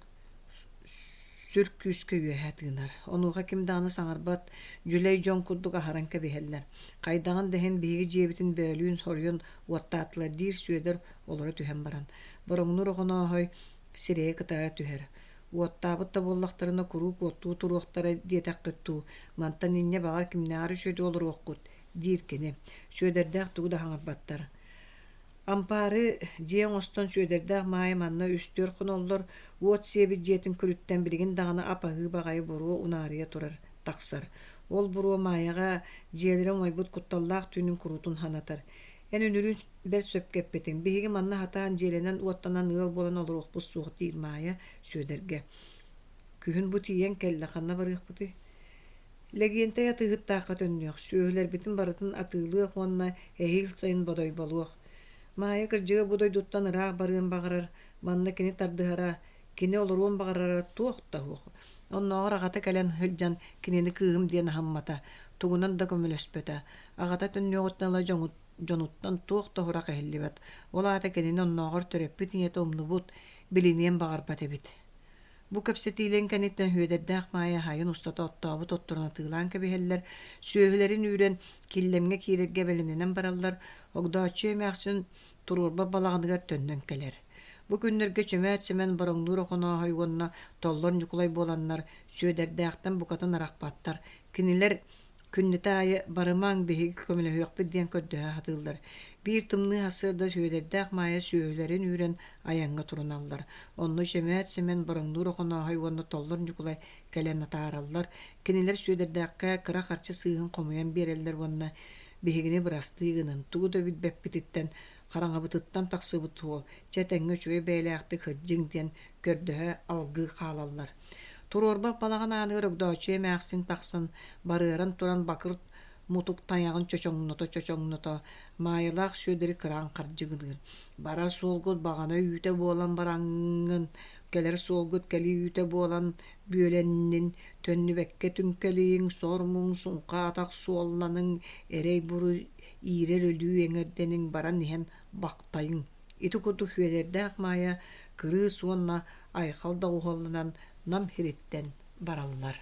Сүр күүскэ үөһэ тыынар. Онуоха ким даҕаны саҥарбат, дьүлэй дьон курдук аһаран кэбиһэллэр. Хайдаҕын да иһин биһиги дьиэбитин бөөлүүн соруйан уоттаатылар диир Сүөдэр олоро түһэн баран. Бороҥнуур Охонооһой сирэйэ кытара түһэр. Уоттаабыт да буоллахтарына куруук уоттуу туруохтара диэтэххит дуу, мантан инньэ баҕар кимнээҕэр үчүгэйдик олоруоххут, диир кини. Сүөдэрдээх тугу да саҥарбаттар. Ампаары дьиэ оҥостон Сүөдэрдээх Маайа манна үс-түөрт хоноллор, уот сиэбит дьиэтин күлүттэн билигин даҕаны ап-аһыы баҕайы буруо унаарыйа турар, тахсар. Ол буруо Маайаҕа дьиэлэрэ умайбыт кутталлаах түүнүн куруутун санатар. Эн үнүрүүн бэрт сөпкө эппитиҥ, биһиги манна сатаан дьиэлэнэн-уоттанан ыал буолан олоруохпут суох диир Маайа Сүөдэргэ. Күһүн бу тиийэн кэллэ, ханна барыахпытый? Лэгиэнтэй атыыһыттаахха төннүөх, сүөһүлэрбитин барытын атыылыах уонна эһиил сайын бодойболуох. Маайа кырдьыга бу дойдуттан ыраах барыан баҕарар, манна кини тардыһара, кини олоруон баҕарара туох да суох. Оннооҕор аҕата кэлэн сылдьан кинини кыыһым диэн аһыммата, тугунан да көмөлөспөтө. Аҕата төннүөҕүттэн ыла дьонуттан туох да сурах иһиллибэт. Ол аата кинини оннооҕор төрөппүт ийэтэ умнубут, билиниэн баҕарбат эбит. Бу кэпсэтиилэрин кэнниттэн Сүөдэрдээх Маайа сайын устата оттообут отторун атыылаан кэбиһэллэр, сүөһүлэрин үүрэн, Киллэмҥэ киирэргэ бэлэмнэнэн бараллар, Огдооччуйа эмээхсин туруорбат балаҕаныгар төннөн кэлэр. Бу күннэргэ Чөмөөт Сэмэн Бороҥнуур Охонооһой уонна Толлор Ньукулай буоланнар Сүөдэрдээхтэн букатын арахпаттар. Кинилэр Күннэтэ аайы «Барымаҥ, биһиги көмөлөһүөхпүт» диэн көрдөһө сатыыллар. Биир тымныы сарсыарда Сүөдэрдээх Маайа сүөһүлэрин үүрэн айаҥҥа туруналлар. Онно Чөмөөт Сэмэн, Бороҥнуур Охонооһой уонна Толлор Ньукулай кэлэн атаараллар. Кинилэр Сүөдэрдээххэ кыра харчы сыыһын хомуйан биэрэллэр уонна «Биһигини бырастыы гынын, тугу да билбэппититтэн, хараҥабытыттан тахсыбыт уол, чэ этэҥҥэ үчүгэй бэйэлээхтик сылдьыҥ» диэн көрдөһө алгыы хаалаллар. Туруорбах балаҕан ааныгар Огдооччуйа эмээхсин тахсан, барыаран туран бакыр мутук тайаҕын чочоҥното-чочоҥното, Маайалаах Сүөдэри кыраан хардьыгыныыр: «Барар суолгут баҕана үүтэ буолан бараҥҥын, кэлэр суолгут кэлии үүтэ буолан бүөлэннин, төннүбэккэ түҥкэлийиҥ, сор-муҥ, суҥха атах суолланыҥ, эрэй-буруй иирэр өлүү эҥэрдэниҥ, баран иһэн бахтайыҥ» Ити курдук Сүөдэрдээх Маайа кырыыс уонна айхал доҕуһуолланан Нам сириттэн бараллар.